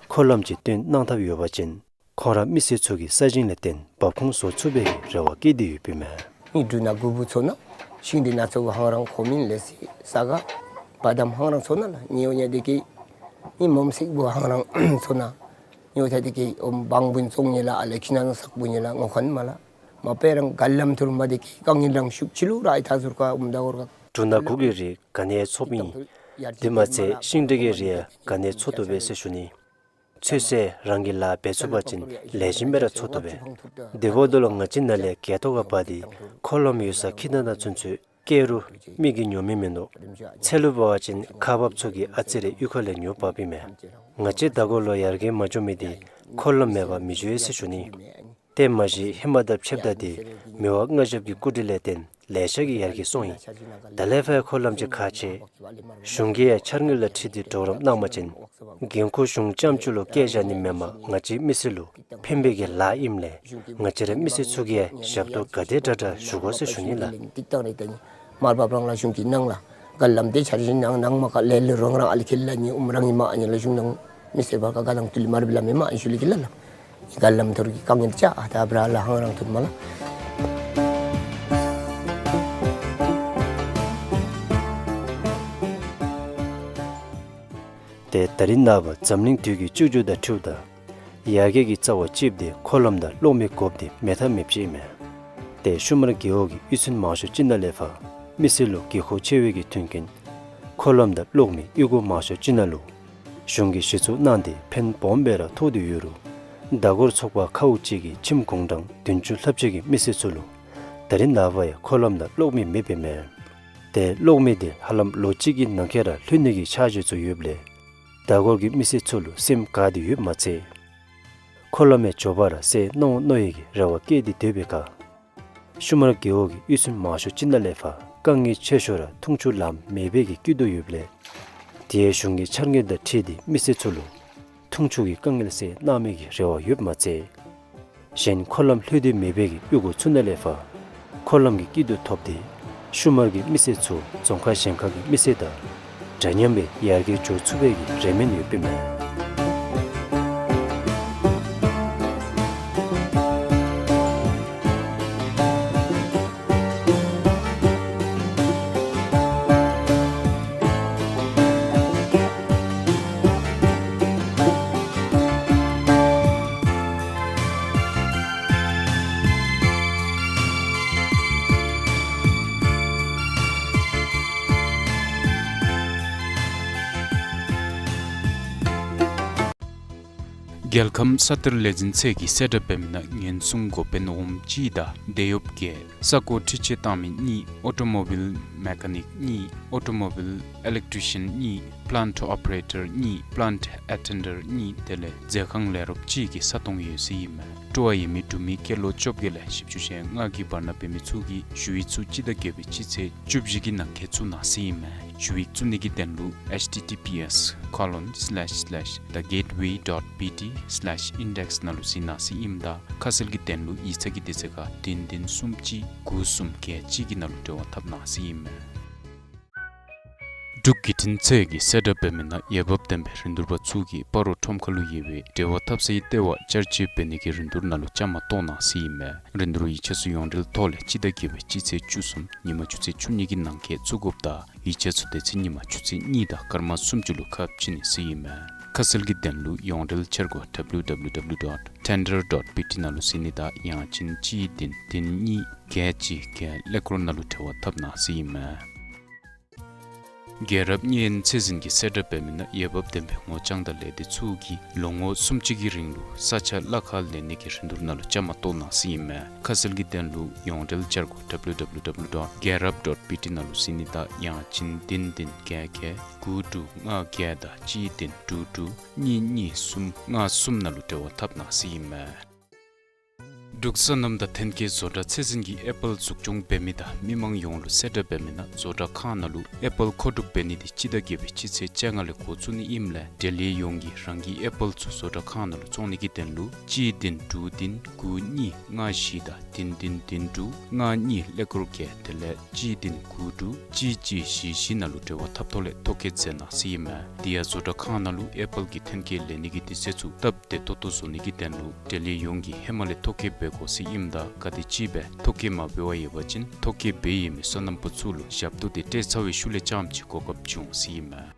འཁོར་ལམ་ཅིག་བཏོན་གནང་ཐབས་ཡོད་པ་ཅིན་ཁོང་ར་མི་སེར་ཚུ་གི་ས་ཞིང་ལས་བརྟེན་འབབ་ཁུངས་བཟོ་ཚུགས་པའི་རེ་བ་བསྐྱེད་དེ་ཡོདཔ་ཨིན་མས། ངེའི་འབྲུ་སྣ་དགུ་པོ་ཚོ་ནང་ཤིང་འདི་སྣ་ཚོགས་ཧང་རང་ཁོ་མིན་ལས་སི་ས་ག་བ་དམ་ཧང་རང་ཚོ་ན་ལགས། ཉེ་བ་ཉེ་དེ་གི་ངེའི་མོམ་སིག་བུ་ཧང་རང་ཚོ་ན་ཉོ་ཐད་དེ་གི་འོམ་བང་བུན་ཙོང་ཉེ་ལགས། ཨ་ལེ་ཁྱི་ནང་སག་བུ་ཉེ་ལགས། ངོ་ཁན་མ་ལགས། མ་པེ་རང་ག་ལམ་ཐུར་མ་དེ་གི་གང་ཡིན་རང་ཤུགས་ཆི་ལུ་ར་ཨི་ཐ་ཟུར་ཀ་འོམ་ད་འོར་ག། འབྲུ་སྣ་དགུ་གི་རིགས་ག་ནི་ཚོ་མི་དེ་མ་ཚད་ཤིང་འབྲས་ཀྱི་རིགས་ག་ནི་ཚོ་ཐུབ་པས་ཟེར་ཞུ་ནི། ཚོད་ཟེར་རང་གི་ལཱ་འབད་ཚུགས་པ་ཅིན་ལེགས་ཤོམ་སྦེ་ར་འཚོ་ཐུབ་པས། དེ་འབདཝ་ད་ལུ་ང་བཅས་ནཱ་ལས་སྒལ་ཏོ་ཁར་འབག་སྟེ་འཁོར་ལམ་ཡོད་ས་ཁྱི་ནང་ན་ཚུན་ཚོད་བསྐྱལ་རུང་མི་གིས་ཉོ་མི་མིན་འདུག། ཚལ་ལུ་འབད་བ་ཅིན་ཁག་འབགཔ་ཚུ་གིས་ཨ་ཙི་རེ་གཡུས་ཁ་ལས་ཉོ་འབགཔ་ཨིན་མས། ང་བཅས་མདའ་སྒོར་ལུ་ཡར་རྒྱས་མ་འགྱོ་མི་འདི་འཁོར་ལམ་མེད་པར་མི་འགྱོ་ཡི་ཟེར་ཞུ་ནི། དེ་མ་གཞི་ཧེ་མ་དང་ཕྱདཔ་ད་ཏེ་མི་དབང་མངའ་ཞབས་ཀྱི་སྐུ་དྲིན་ལས་བརྟེན་ལེ་ཤ་གིས་ཡར་རྒྱས་སོང་ཡི། ད་ལས་ཕར་འཁོར་ལམ་ཅིག་ཁག་ཆེ། གཞུང་གིས་ཡང་འཆར་དངུལ་དང་འཁྲིལ་ཏེ་གྲོགས་རམ་གནང་པ་ཅིན་འགན་ཁུར་གཞུང་རྐྱངམ་ཅིག་ལུ་བཀལ་བཞག་ནི་མེན་པར་ང་བཅས་མི་སེར་ལུ་ཕན་པའི་གི་ལཱ་ཨིནམ་ལས་ང་བཅས་ར་མི་སེར་ཚུ་གིས་ཡང་ཞབས་ཏོག་ག་དེ་དྲག་དྲག་ཞུ་དགོ་ཟེར་ཞུ་ནི་ལགས། མར་བབས་རང་ལ་གཞུང་གི་ནང་ལ་ག་ལམ་དེ་འཆར་གཞི་ནང་ནང་མ་ཁ་ལེ་ལེ་རོང་རང་ཨ་ལི་ཁེ་ལ་ནི་འོམ་རང་ཨིན་མས། ཨ་ནི་ལ་གཞུང་ནང་མི་སེར་བར་ཁ་ག་དང་ཐུ་ལི་མར་བི་ལ་མེ་མ་ཨིན་ཞུ་ལི་ཁེ་ལ་ལགས། ག་ལམ་ཐུར་གི་དཀའ་ངལ་ཅ་ཨ་ད་བྲ་ལ་ཧང་རང་ཐུར་མ་ལགས། ཏེ་ད་རིས་ནངས་པ་འཛམ་གླིང་དུས་ཀྱི་བཅུ་བཅུ་དང་འཁྲིལཝ་ད་ཡར་རྒྱས་ཀྱི་རྩ་བ་གཅིགཔོ་དེ་འཁོར་ལམ་དང་གློག་མེ་དགོཔ་དེ་མེད་ཐབས་མེདཔ་ཅིག་ཨིན་མས། ཏེ་ཤུ་མར་རྒེད་འོག་གི་གཡུས་ཚན་མང་ཤོས་ཅིག་ནང་ལས་ཕར་མི་སེར་ལུ་དགོས་མཁོ་ཆེ་བའི་གི་མཐུན་རྐྱེན་འཁོར་ལམ་དང་གློག་མེ་གཡུས་སྒོ་མང་ཤོས་ཅིག་ནང་ལུ་གཞུང་གིས་གཞི་བཙུགས་གནང་སྟེ་ཕན་སྦོམ་སྦེ་ར་ཐོགས་ཏེ་ཡོད་རུང་མདའ་སྒོར་ཚོགས་པ་ཁག་འུ་ཅིག་གིས་ཁྱིམ་གུང་གྲངས་བདུན་ཅུ་ལྷགཔ་ཅིག་གི་མི་སེར་ཚུ་ལུ་ད་རིས་ནངས་པ་ཡང་འཁོར་ལམ་དང་གློག་མེ་མེདཔ་ཨིན་མས། ཏེ་གློག་མེ་དེ་ཧ་ལམ་ལོ་གཅིག་གི་ནང་འཁོད་ར་ལྷོད་ནི་གི་འཆར་གཞི་ཚུ་ཡོདཔ་ལས་མདའ་སྒོར་གྱི་མི་སེར་ཚུ་ལུ་སེམས་དགའ་སྟེ་ཡོདཔ་མ་ཚད་འཁོར་ལམ་ཡང་མགྱོགས་པ་ར་སེལ་གནང་འོང་མནོ་བའི་གི་རེ་བ་བསྐྱེད་དེ་སྡོད་པའི་ཁར་ཤུ་མར་རྒེད་འོག་གི་གཡུས་ཚན་མང་ཤོས་ཅིག་ནང་ལས་ཕར་དཀའ་ངལ་ཆེ་ཤོས་ར་འཐུང་ཆུ་ལམ་མེད་པའི་གི་སྐྱིད་སྡུག་ཡོདཔ་ལས་དེ་ཡང་གཞུང་གི་འཆར་དངུལ་དང་འཁྲིལ་ཏེ་མི་སེར་ཚུ་ལུ་འཐུང་ཆུ་གི་དཀའ་ངལ་སེལ་གནང་མི་གི་རེ་བ་ཡོདཔ་མ་ཚད་གཞན་འཁོར་ལམ་ལྷོད་དེ་མེད་པའི་གི་གཡུས་སྒོ་ཚུ་ནང་ལས་ཕར་འཁོར་ལམ་གྱི་སྐྱིད་སྡུག་ཐོབ་སྟེ་ཤུ་མར་གྱི་མི་སེར་ཚུ་རྫོང་ཁག་གཞན་ཁག་གི་མི་སེར་དང་འདྲ་མཉམ་སྦེ་ཡར་རྒྱས་འགྱོ་ཚུགས་པའི་གི་རེ་སྨོན་ཡོདཔ་ཨིན་མས། རྒྱལ་ཁམས་ས་གཏེར་ལས་འཛིན་ཚད་ཀྱིས་གསལ་བསྒྲགས་འབད་མི་ནང་ཉེན་སྲུང་འགོ་དཔོན་འོགམ་གཅིག་དང་སྡེ་གཡོགཔ་བརྒྱད། ས་སྒོ་འཕྲུལ་ཆས་བཏང་མི་གཉིས། ཨོ་ཊོ་མོ་བིལ་མེ་ཀ་ནིཀ་གཉིས། ཨོ་ཊོ་མོ་བིལ་ཨི་ལེག་ཊི་ཤཱན་གཉིས། པི་ལཱནཊ་ཨོ་པ་རེ་ཊར་གཉིས། པི་ལཱནཊ་ཨེ་ཊེན་ཌར་གཉིས་དེ་ལས་མཛོད་ཁང་ལས་རོགསཔ་གཅིག་གི་ས་སྟོང་ཡོད་ཟེར་ཨིན་མས། སྤྲོ་བ་ཡོད་མི་འབྲུག་མི་སྐྱེས་ལོ་བཅོ་བརྒྱད་ལས་བཞི་བཅུ་ཞེ་ལྔ་གི་བར་ན་འབད་མི་ཚུ་གིས་ཞུ་ཡིག་ཚུ་སྤྱི་ཟླ་བརྒྱད་པའི་སྤྱི་ཚེས་བཅུ་བཞི་གི་ནང་འཁོད་བཙུགས་གནང་ཟེར་ཨིན་མས། ཞུ་ཡིག་བཙུགས་ནི་གི་དོན་ལུ་ཨེཆ་ཊི་ཊི་པི་ཨེསི་ཁོ་ལོན་སི་ལེཤ་སི་ལེཤ་ད་གེཊ་ཝེ་ཌོཊ་བི་ཊི་སི་ལེཤ་ཨིན་ཌེག་སི་ནང་ལུ་གཟིགས་གནང་ཟེར་ཨིནམ་ད་ཁ་གསལ་གྱི་དོན་ལུ་ཡིག་ཚང་གི་དེ་ཚེ་ཁར་བདུན་བདུན་གསུམ་གཅིག་དགུ་གསུམ་བརྒྱད་གཅིག་གི་ནང་ལུ་འབྲེལ་བ་འཐབ་གནང་ཟེར་ཨིན་མས། འབྲུག་བརྒྱུད་འཕྲིན་ཚད་ཀྱིས་གསལ་བསྒྲགས་འབད་མི་ནང་འོས་འབབ་ལྡན་པའི་རིན་བསྡུར་པ་ཚུ་གིས་སྤ་རོ་ཁྲོམ་ཁ་ལུ་ཡོད་པའི་འབྲེལ་བ་འཐབ་སའི་ལྟེ་བ་བཅར་འབྱོན་འབད་ནི་གི་རིན་བསྡུར་ནང་ལུ་བཅའ་མར་གཏོགས་གནང་ཟེར་ཨིན་མས། རིན་བསྡུར་ཡིག་ཆ་ཚུ་ཡོངས་འབྲེལ་ཐོག་ལས་སྤྱི་ཟླ་བརྒྱད་པའི་སྤྱི་ཚེས་བཅུ་གསུམ་ཉིན་མ་ཆུ་ཚོད་བཅུ་གཉིས་ཀྱི་ནང་འཁོད་བཙུགས་དགོཔ་དང་ཡིག་ཆ་ཚུ་དེ་ཚེ་ཉིན་མ་ཆུ་ཚོད་གཉིས་དང་སྐར་མ་སུམ་ཅུ་ལུ་ཁ་ཕྱེ་ནི་ཟེར་ཨིན་མས། ཁ་གསལ་གྱི་དོན་ལུ་ཡོངས་འབྲེལ་འཆར་སྒོ་W W W dot tender dot B T ནང་ལུ་གཟིགས་ནི་དང་ཡང་ཅིན་གཅིག་བདུན་བདུན་གཉིས་བརྒྱད་གཅིག་བརྒྱད་ཀླད་ཀོར་ནང་ལུ་འབྲེལ་བ་འཐབ་གནང་ཟེར་ཨིན་མས། རྒྱལ་རབས་གཉན་ཚད་འཛིན་གྱིས་གསལ་བསྒྲགས་འབད་མི་ནང་འོས་འབབ་ལྡན་པའི་ངོ་རྐྱང་དང་ལས་སྡེ་ཚུ་གིས་ལོ་ངོ་སུམ་ཅུ་གི་རིང་ལུ་ས་ཆ་གླ་ཁར་ལེན་ནི་གི་རིན་བསྡུར་ནང་ལུ་བཅའ་མར་གཏོགས་གནང་ཟེར་ཨིན་མས། ཁ་གསལ་གྱི་དོན་ལུ་ཡོངས་འབྲེལ་འཆར་སྒོ་W W W dot རྒྱལ་རབས་dot B T ནང་ལུ་གཟིགས་ནི་དང་ཡང་ཅིན་བདུན་བདུན་བརྒྱད་བརྒྱད་དགུ་དྲུག་ལྔ་བརྒྱད་དང་གཅིག་བདུན་དྲུག་དྲུག་གཉིས་གཉིས་གསུམ་ལྔ་གསུམ་ནང་ལུ་འབྲེལ་བ་འཐབ་གནང་ཟེར་ཨིན་མས། འབྲུག་སོ་ནམ་དང་ཐོན་སྐྱེད་བཟོ་གྲྭ་ཚད་འཛིན་གྱིས་ཨེ་པཱལ་འཛུགས་སྐྱོང་འབད་མི་དང་མི་མང་ཡོངས་ལུ་གསལ་བསྒྲགས་འབད་མི་ནང་བཟོ་གྲྭ་ཁང་ནང་ལུ་ཨེ་པཱལ་མཁོ་སྒྲུབ་འབད་ནི་དེ་སྤྱི་ཟླ་བརྒྱད་པའི་སྤྱི་ཚེས་བཅོ་ལྔ་ལས་འགོ་བཙུགས་ནི་ཨིནམ་ལས་འབྲེལ་ཡོད་ཡོངས་ཀྱིས་རང་གི་ཨེ་པཱལ་ཚུ་བཟོ་གྲྭ་ཁང་ནང་ལུ་བཙོང་ནི་གི་དོན་ལུ་གཅིག་བདུན་དྲུག་བདུན་དགུ་གཉིས་ལྔ་བཞི་དང་བདུན་བདུན་བདུན་དྲུག་ལྔ་གཉིས་ཀླད་ཀོར་བརྒྱད་དེ་ལས་གཅིག་བདུན་དགུ་དྲུག་གཅིག་གཅིག་བཞི་བཞི་ནང་ལུ་འབྲེལ་བ་འཐབ་ཐོག་ལས་ཐོ་བཀོད་མཛད་གནང་ཟེར་ཨིན་མས། དེ་ཡང་བཟོ་གྲྭ་ཁང་ནང་ལུ་ཨེ་པཱལ་གྱི་ཐོན་སྐྱེད་ལེན་ནི་གི་དུས་ཚོད་ཚུ་སྟབས་བདེ་ཏོག་ཏོ་བཟོ་ནི་གི་དོན་ལུ་འབྲེལ་ཡོད་ཡོངས་ཀྱིས་ཧེ་མ་ལས་ཐོ་བཀོད་འབད་དགོ་ཟེར་ཨིནམ་ད་ག་དེམ་ཅིག་སྦེ་ཐོ་བཀོད་མ་འབད་བར་ཡོད་པ་ཅིན་ཐོ་བཀོད་འབད་ཡོད་མི་སོ་ནམ་པ་ཚུ་ལུ་ཞབས་ཏོག་དེ་སྤྲོད་ཚར་བའི་ཤུལ་ལས་རྐྱངམ་ཅིག་གོ་སྐབས་བྱུང་ཟེར་ཨིན་མས།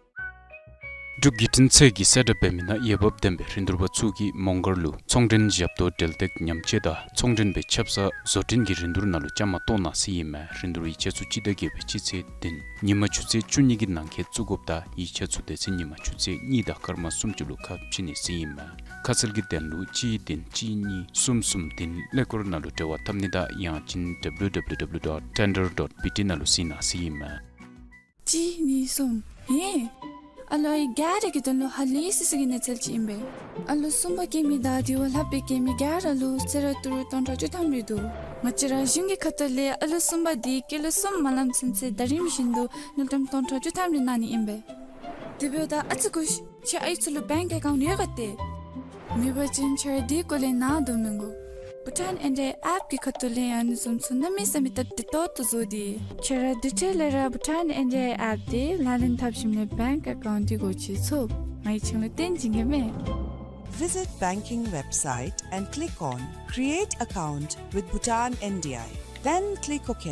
འབྲུག་བརྒྱུད་འཕྲིན་ཚད་ཀྱིས་གསལ་བསྒྲགས་འབད་མི་ནང་འོས་འབབ་ལྡན་པའི་རིན་བསྡུར་པ་ཚུ་གིས་མོང་སྒར་ལུ་ཚོང་མགྲོན་ཞབས་ཏོག་འབྲེལ་གཏད་ཉམས་བཅོས་དང་ཚོང་མགྲོན་པའི་ཆབ་གསང་བཟོ་སྐྲུན་གྱི་རིན་བསྡུར་ནང་ལུ་བཅའ་མར་གཏོགས་གནང་ཟེར་ཨིན་མས། རིན་བསྡུར་ཡིག་ཆ་ཚུ་སྤྱི་ཟླ་བརྒྱད་པའི་སྤྱི་ཚེས་བདུན་ཉིན་མ་ཆུ་ཚོད་བཅུ་གཉིས་ཀྱི་ནང་འཁོད་བཙུགས་དགོཔ་དང་ཡིག་ཆ་ཚུ་དེ་ཚེ་ཉིན་མ་ཆུ་ཚོད་གཉིས་དང་སྐར་མ་སུམ་ཅུ་ལུ་ཁ་ཕྱེ་ནི་ཟེར་ཨིན་མས། ཁ་གསལ་གྱི་དོན་ལུ་གཅིག་བདུན་གཅིག་གཉིས་གསུམ་གསུམ་བདུན་ཀླད་ཀོར་ནང་ལུ་འབྲེལ་བ་འཐབ་ནི་དང་ཡང་ཅིན་W W W dot tender dot B T ནང་ལུ་གཟིགས་གནང་ཟེར་ཨིན་མས། གཅིག་གཉིས་གསུམ། ཧེ། ཨ་ལོ་ཨའི་ག་ར་གི་དོན་ལུ་ཧ་ལས་སི་སི་གི་གནས་ཚུལ་ཅིག་ཨིན་པས། ཨ་ལོ་གསུམ་པ་སྐྱེ་མི་དང་དེ་བ་ལྷག་སྦེ་སྐྱེ་མི་ག་ར་ལུ་གསོལ་རས་ཏི་རུ་སྟོང་ཕྲག་བཅུ་ཐམ་རེ་འདུག། ང་བཅས་ར་གཞུང་གི་ཁ་ཐུག་ལས་ཨ་ལོ་གསུམ་པ་དེ་སྐྱེས་ལོ་གསུམ་མ་ལངམ་ཚུན་ཚོད་ཟླ་རིམ་བཞིན་དུ་དངུལ་ཀྲམ་སྟོང་ཕྲག་བཅུ་ཐམ་རེ་གནང་ནི་ཨིན་པས། དེ་འབདཝ་ད་ཨ་ཙི་སྒུག་ཤིག། ཁྱེད་ཨའི་ཚུ་ལུ་བེངཀ་ཨེ་ཀའུནཊ་ཡོད་ག་ཏེ། མེད་པ་ཅིན་ཁྱེད་ར་དེ་སྐོར་ལས་ནཱ་དོ་མི་དགོ། བྷུ་ཊཱན་ཨེན་ཌི་ཨའི་ཨེཔ་གི་ཁ་ཐུག་ལས་ཨ་ནི་བཟུམ་ཚུ་གནམ་མེད་ས་མེད་སྟབས་བདེ་ཏོག་ཏོ་བཟོ་སྟེ། ཁྱེད་ར་དེ་འཕྲལ་ལས་ར་བྷུ་ཊཱན་ཨེན་ཌི་ཨའི་ཨེཔ་དེ་ལག་ལེན་འཐབ་ཞིནམ་ལས་བེངཀ་ཨེ་ཀའུནཊ་དེ་སྒོ་ཕྱེ་ཚུགས། ང་གིས་ཁྱེད་ལུ་སྟོན་བྱིན་གེ་མས། Visit banking website and click on Create Account with Bhutan N D I. Then click OK.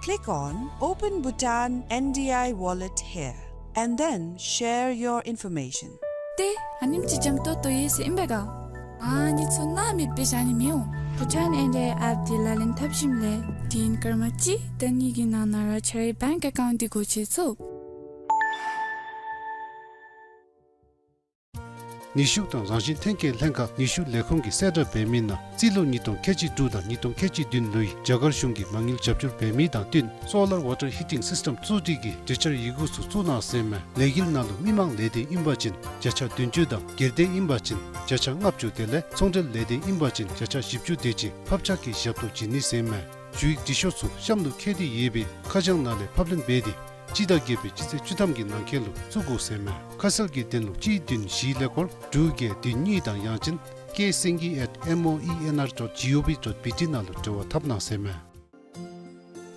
Click on Open Bhutan N D I Wallet here and then share your information. ཏེ་ཨ་ནེམ་ཅིག་འཇམ་ཏོང་ཏོ་ཡོད་ཟེར་ཨིན་པས་ག། ཨ་ནི་ཚུ་ནཱ་མེདཔ་སྦེ་བཞག་ནི་མི་འོང་། བྷུ་ཊཱན་ཨེན་ཌི་ཨའི་ཨེཔ་དེ་ལག་ལེན་འཐབ་ཞིནམ་ལས་དེ་ཡང་སྐར་མ་གཅིག་དང་གཉིས་ཀྱི་ནང་ན་ར་ཁྱེད་རའི་བེངཀ་ཨེ་ཀའུནཊ་དེ་སྒོ་ཕྱེ་ཚུགས། ནུས་ཤུགས་དང་རང་བཞིན་ཐོན་སྐྱེད་ལྷན་ཁག་ནུས་ཤུགས་ལས་ཁུངས་ཀྱིས་གསལ་བསྒྲགས་འབད་མི་ནང་རྩིས་ལོ་ཉིས་སྟོང་ཁལ་གཅིག་དྲུག་དང་ཉིས་སྟོང་ཁལ་གཅིག་བདུན་ལོའི་རྒྱ་གར་གཞུང་གིས་མ་དངུལ་རྒྱབ་སྐྱོར་འབད་མི་དང་བསྟུན་སོ་ལར་ཝ་ཊར་ཧི་ཊིང་སིསི་ཊམ་བཙུགས་སྒྲིག་གི་གྲོས་འཆར་ཡི་གུ་ཚུ་བཙུགས་གནང་ཟེར་མས། ལས་འགུལ་ནང་ལུ་མི་མང་ལས་དོན་ཨིན་པ་ཅིན་བརྒྱ་ཆ་བདུན་ཅུ་དང་སྒེར་སྡེ་ཨིན་པ་ཅིན་བརྒྱ་ཆ་ལྔ་བཅུ་དེ་ལས་ཚོང་འབྲེལ་ལས་དོན་ཨིན་པ་ཅིན་བརྒྱ་ཆ་བཞི་བཅུ་དེ་ཅིག་ཕབ་ཆག་གི་ཞབས་ཏོག་བྱིན་ནི་ཟེར་མས། ཞུ་ཡིག་འབྲི་ཤོག་ཚུ་གཤམ་ལུ་བཀོད་དེ་ཡོད་པའི་ཁ་བྱང་ནང་ལས་ཕབ་ལེན་འབད་དེ་སྤྱི་ཟླ་བརྒྱད་པའི་སྤྱི་ཚེས་བཅུ་ཐམ་གྱི་ནང་འཁོད་ལུ་བཙུགས་དགོ་ཟེར་མས། ཁ་གསལ་གྱི་དོན་ལུ་གཅིག་བདུན་བཞི་ཀླད་ཀོར་དྲུག་བརྒྱད་བདུན་གཉིས་དང་ཡང་ཅིན་K Singhi at M O E N R dot G O V dot B T ནང་ལུ་འབྲེལ་བ་འཐབ་གནང་ཟེར་མས།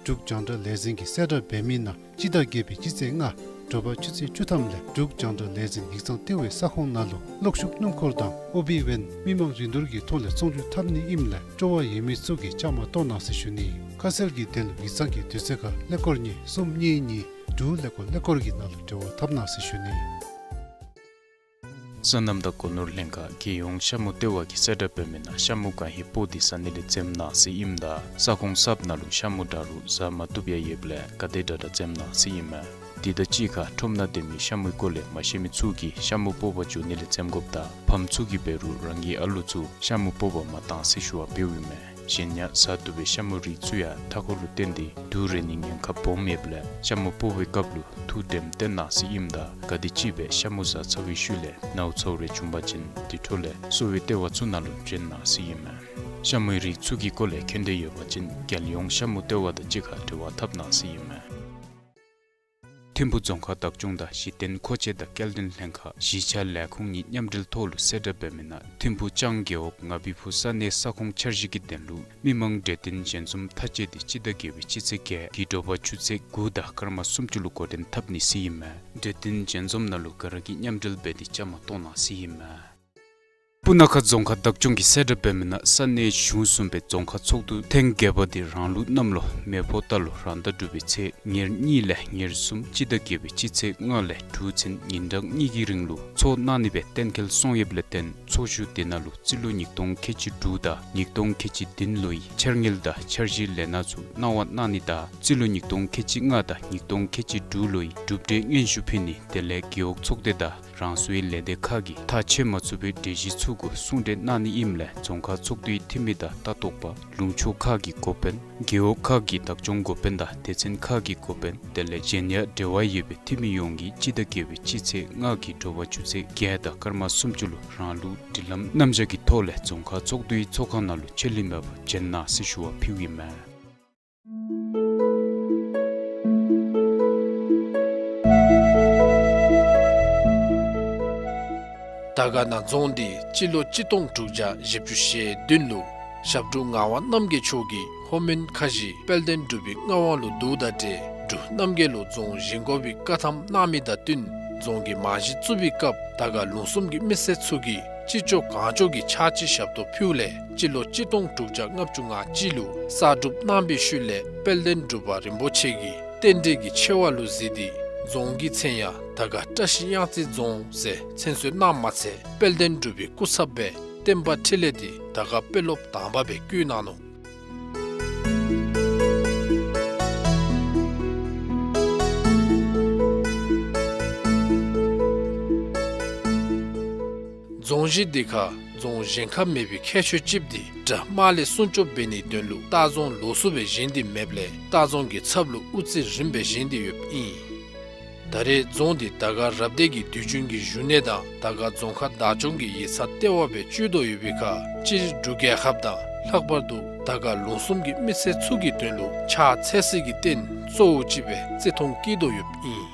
འབྲུག་རྒྱང་བསྒྲགས་ལས་འཛིན་གྱིས་གསལ་བསྒྲགས་འབད་མི་ནང་སྤྱི་ཟླ་བརྒྱད་པའི་སྤྱི་ཚེས་ལྔ་དྲོ་པ་ཆུ་ཚོད་བཅུ་ཐམ་ལས་འབྲུག་རྒྱང་བསྒྲགས་ལས་འཛིན་ཡིག་ཚང་ལྟེ་བའི་ས་ཁོངས་ནང་ལུ་གློག་ཤུགས་སྣུམ་འཁོར་དང་ཨོ་བི་ཝེན་མི་མང་རིན་བསྡུར་གྱི་ཐོག་ལས་ཚོང་སྒྱུར་འཐབ་ནི་ཨིནམ་ལས་སྤྲོ་བ་ཡོད་མི་ཚུ་གིས་བཅའ་མར་གཏོགས་གནང་ཟེར་ཞུ་ནི། ཁ་གསལ་གྱི་དོན་ལུ་ཡིག་ཚང་གི་དུས་ཚོད་ཁར་ཀླད་ཀོར་གཉིས་གསུམ་གཉིས་གཉིས་དྲུག་ཀླད་ཀོར་ཀླད་ཀོར་གྱི་ནང་ལུ་འབྲེལ་བ་འཐབ་གནང་ཟེར་ཞུ་ནི། སོ་ནམ་དང་སྒོ་ནོར་ལྷན་ཁག་རྒྱལ་ཡོངས་ཤ་མུ་ལྟེ་བ་གིས་གསལ་བསྒྲགས་འབད་མི་ནང་ཤ་མུ་གང་ཧེ་སྤོག་སྟེ་ཟ་ནི་ལས་འཛེམ་གནང་ཟེར་ཨིནམ་ད་ས་ཁོངས་གསརཔ་ནང་ལུ་ཤ་མུ་འདྲ་རུང་ཟ་མ་བཏུབ་ཡང་ཡོདཔ་ལས་ག་དེ་དྲག་དྲག་འཛེམ་གནང་ཟེར་ཨིན་མས། དེ་དང་གཅིག་ཁར་ཁྲོམ་ནང་སྡོད་མི་ཤ་མུའི་སྐོར་ལས་མ་ཤེས་མི་ཚུ་གིས་ཤ་མུ་སྤོག་པར་འགྱོ་ནི་ལས་འཛེམ་དགོཔ་དང་ཕམ་ཚུ་གིས་འབད་རུང་རང་གི་ཨ་ལུ་ཚུ་ཤ་མུ་སྤོག་པར་མ་གཏང་ཟེར་ཞུ་བ་འབདཝ་ཨིན་མས། གཞན་ཡང་ཟ་བཏུབ་པའི་ཤ་མུའི་རིགས་ཚུ་ཡང་མཐའ་འཁོར་ལུ་བརྟེན་ཏེ་དུག་རེག་ནིའི་ཉེན་ཁ་སྦོམ་ཡོདཔ་ལས་ཤ་མུ་སྤོག་པའི་སྐབས་ལུ་ཐུགས་དམ་བཏོན་གནང་ཟེར་ཨིནམ་ད་ག་དེམ་ཅིག་སྦེ་ཤ་མུ་ཟ་ཚར་བའི་ཤུལ་ལས་ནཝ་ཚཝ་རེ་བྱུང་པ་ཅིན་དེ་འཕྲོ་ལས་གསོ་བའི་ལྟེ་བ་ཚུ་ནང་ལུ་བྱོན་གནང་ཟེར་ཨིན་མས། ཤ་མུའི་རིགས་ཚུ་གི་སྐོར་ལས་མཁྱེན་འདོད་ཡོད་པ་ཅིན་རྒྱལ་ཡོངས་ཤ་མུ་ལྟེ་བ་དང་གཅིག་ཁར་འབྲེལ་བ་འཐབ་གནང་ཟེར་ཨིན་མས། ཐིམ་ཕུ་རྫོང་ཁག་བདག་སྐྱོང་དང་གཞི་རྟེན་མཁོ་ཆས་དང་སྐྱེལ་འདྲེན་ལྷན་ཁག་གཞིས་ཆགས་ལས་ཁུངས་གཉིས་མཉམ་འབྲེལ་ཐོག་ལུ་གསལ་བསྒྲགས་འབད་མི་ནང་ཐིམ་ཕུ་ལྕང་རྒེད་འོག་ང་བི་ཕུ་ས་གནས་ས་ཁོངས་འཆར་གཞི་གི་དོན་ལུ་མི་མང་གྲོས་བསྟུན་ཞལ་འཛོམས་མཐའ་དཔྱད་འདི་སྤྱི་ཟླ་བརྒྱད་པའི་སྤྱི་ཚེས་བརྒྱད་དགུ་གི་དྲོ་པ་ཆུ་ཚོད་དགུ་དང་སྐར་མ་སུམ་ཅུ་ལུ་འགོ་འདྲེན་འཐབ་ནི་ཟེར་ཨིན་མས། གྲོས་བསྟུན་ཞལ་འཛོམས་ནང་ལུ་ག་ར་གིས་མཉམ་འབྲེལ་འབད་དེ་བཅའ་མར་གཏོགས་གནང་ཟེར་ཨིན་མས། སྤུ་ན་ཁ་རྫོང་ཁག་བདག་སྐྱོང་གིས་གསལ་བསྒྲགས་འབད་མི་ནང་ས་གནས་གཞུང་གསུམ་པའི་རྫོང་ཁག་ཚོགས་འདུ་ཐེངས་བརྒྱད་པ་འདི་རང་ལུགས་གནམ་ལོ་མེ་ཕོ་རྟ་ལོ་རང་ཟླ་དྲུག་པའི་ཚེས་ཉེར་གཉིས་ལས་ཉེར་གསུམ་སྤྱི་ཟླ་བརྒྱད་པའི་སྤྱི་ཚེས་ལྔ་ལས་དྲུག་ཚུན་ཉིན་གྲངས་གཉིས་ཀྱི་རིང་ལུ་ཚོགས་གནང་ནི་སྦེ་གཏན་འཁེལ་སོང་ཡོདཔ་ལས་བརྟེན་ཚོགས་བཞུགས་དེ་ནང་ལུ་རྩིས་ལོ་ཉིས་སྟོང་ཁལ་གཅིག་དྲུག་དང་ཉིས་སྟོང་ཁལ་གཅིག་བདུན་ལོའི་འཆར་དངུལ་དང་འཆར་གཞིའི་ལས་སྣ་ཚུ་གནང་བ་གནང་ནི་དང་རྩིས་ལོ་ཉིས་སྟོང་ཁལ་གཅིག་ལྔ་དང་ཉིས་སྟོང་ཁལ་གཅིག་དྲུག་ལོའི་གྲུབ་འབྲས་སྙན་ཞུ་ཕུལ་ནི་དེ་ལས་རྒེད་འོག་ཚོགས་སྡེ་དང་རང་སོའི་ལས་སྡེ་ཁག་གིས་ཐག་བཅད་མ་ཚུགས་པའི་གྲོས་གཞི་ཚུ་གུ་གསུང་གྲོས་གནང་ནི་ཨིནམ་ལས་རྫོང་ཁག་ཚོགས་འདུའི་འཐུས་མི་དང་ལྟ་རྟོག་པ་ལུང་ཕྱོགས་ཁག་གི་འགོ་དཔོན་རྒེད་འོག་ཁག་གི་བདག་སྐྱོང་འགོ་དཔོན་དང་སྡེ་ཚན་ཁག་གི་འགོ་དཔོན་དེ་ལས་གཞན་ཡང་འབྲེལ་བ་ཡོད་པའི་འཐུས་མི་ཡོངས་ཀྱིས་སྤྱི་ཟླ་བརྒྱད་པའི་སྤྱི་ཚེས་ལྔ་གི་དྲོ་པ་ཆུ་ཚོད་བརྒྱད་དང་སྐར་མ་སུམ་ཅུ་ལུ་རང་ལུགས་སྒྲིག་ལམ་རྣམ་གཞག་གི་ཐོག་ལས་རྫོང་ཁག་ཚོགས་འདུའི་ཚོགས་ཁང་ནང་ལུ་ཆད་ལུས་མེད་པར་འབྱོན་གནང་ཟེར་ཞུ་བ་ཕུལཝ་ཨིན་མས། དར་དཀར་ན་རྫོང་འདི་སྤྱི་ལོ་གཅིག་སྟོང་དྲུག་བརྒྱ་བཞི་བཅུ་ཞེ་བདུན་ལུ་ཞབས་དྲུང་ངག་དབང་རྣམ་རྒྱལ་མཆོག་གིས་ལྷོ་མོན་ཁ་བཞི་དཔལ་ལྡན་འབྲུག་པའི་མངའ་དབང་ལུ་བསྡུཝ་དང་འབྲེལ་འབྲུག་རྣམ་རྒྱལ་ལུ་རྫོང་བཞེངས་དགོ་པའི་བཀའ་ཐམ་གནང་མི་དང་བསྟུན་རྫོང་གི་རྨང་གཞི་བཙུགས་པའི་སྐབས་དར་དཀར་ལུང་གསུམ་གྱི་མི་སེར་ཚུ་གིས་ཅི་ལྕོགས་གང་ལྕོགས་ཀྱི་ཕྱག་ཕྱི་ཞབས་ཏོག་ཕུལཝ་ལས་སྤྱི་ལོ་གཅིག་སྟོང་དྲུག་བརྒྱ་ལྔ་བཅུ་ང་གཅིག་ལུ་གསར་སྒྲུབ་གནང་པའི་ཤུལ་ལས་དཔལ་ལྡན་འབྲུག་པ་རིན་པོ་ཆེ་གིས་རྟེན་འབྲེལ་གྱི་ཆེ་བ་ལུ་གཟིགས་ཏེ་རྫོང་གི་མཚན་ཡང་དར་དཀར་བཀྲ་ཤིས་གཡང་རྩེ་རྫོང་ཟེར་མཚན་གསོལ་གནངམ་མ་ཚད་དཔལ་ལྡན་འབྲུག་པའི་སྐུ་ཚབ་སྦེ་བསྟན་པ་འཕྲིན་ལས་འདི་དར་དཀར་དཔོན་སློབ་དང་པ་སྦེ་བསྐོས་གནང་ནུག། རྫོང་གཞི་འདི་ཁར་རྫོང་གཞན་ཁར་མེད་པའི་ཁྱད་ཆོས་ཅིག་འདི་དགྲ་དམག་ལས་སྲུང་སྐྱོབ་འབད་ནིའི་དོན་ལུ་ལྟ་རྫོང་ལོགས་སུ་སྦེ་བཞེངས་ཏེ་མེདཔ་ལས་ལྟ་རྫོང་གི་ཚབ་ལུ་དབུ་རྩེ་རིམ་པས་བཞེངས་ཏེ་ཡོདཔ་ཨིན། ད་རེས་རྫོང་འདི་དར་དཀར་རབ་སྡེ་གི་དུས་རྒྱུན་གྱི་བཞུགས་གནས་དང་དར་དཀར་རྫོང་ཁག་བདག་སྐྱོང་གི་ཡིག་ཚང་ལྟེ་བ་སྦེ་སྤྱོད་དོ་ཡོད་པའི་ཁར་སྤྱིར་འབྲུག་རྒྱལ་ཁབ་དང་ལྷག་པར་དུ་དར་དཀར་ལུང་གསུམ་གྱི་མི་སེར་ཚུ་གི་དོན་ལུ་ཕྱག་འཚལ་སའི་རྟེན་གཙོ་བོ་ཅིག་སྦེ་བརྩི་མཐོང་བསྐྱེད་དོ་ཡོདཔ་ཨིན།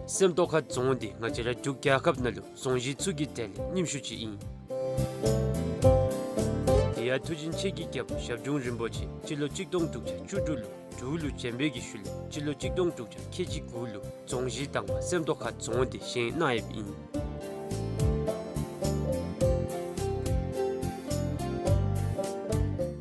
སེམས་རྟོགས་ཁ་རྫོང་འདི་ང་བཅས་ར་འབྲུག་རྒྱལ་ཁབ་ནང་ལུ་རྫོང་གཞི་ཚུ་གི་གྲས་ལས་རྙིངམ་ཤོས་ཅིག་ཨིན། དེ་ཡང་མཐུ་ཆེན་ཆེ་གི་རྒྱལ་པོ་ཞབས་དྲུང་རིན་པོ་ཆེ་སྤྱི་ལོ་གཅིག་སྟོང་དྲུག་བརྒྱ་བཅུ་དྲུག་ལུ་འབྲུག་ལུ་བྱོན་པའི་གི་ཤུལ་ལས་སྤྱི་ལོ་གཅིག་སྟོང་དྲུག་བརྒྱ་ཁལ་གཅིག་དགུ་ལུ་རྫོང་གཞི་དང་པ་སེམས་རྟོགས་ཁ་རྫོང་འདི་བཞེངས་གནང་ཡོདཔ་ཨིན།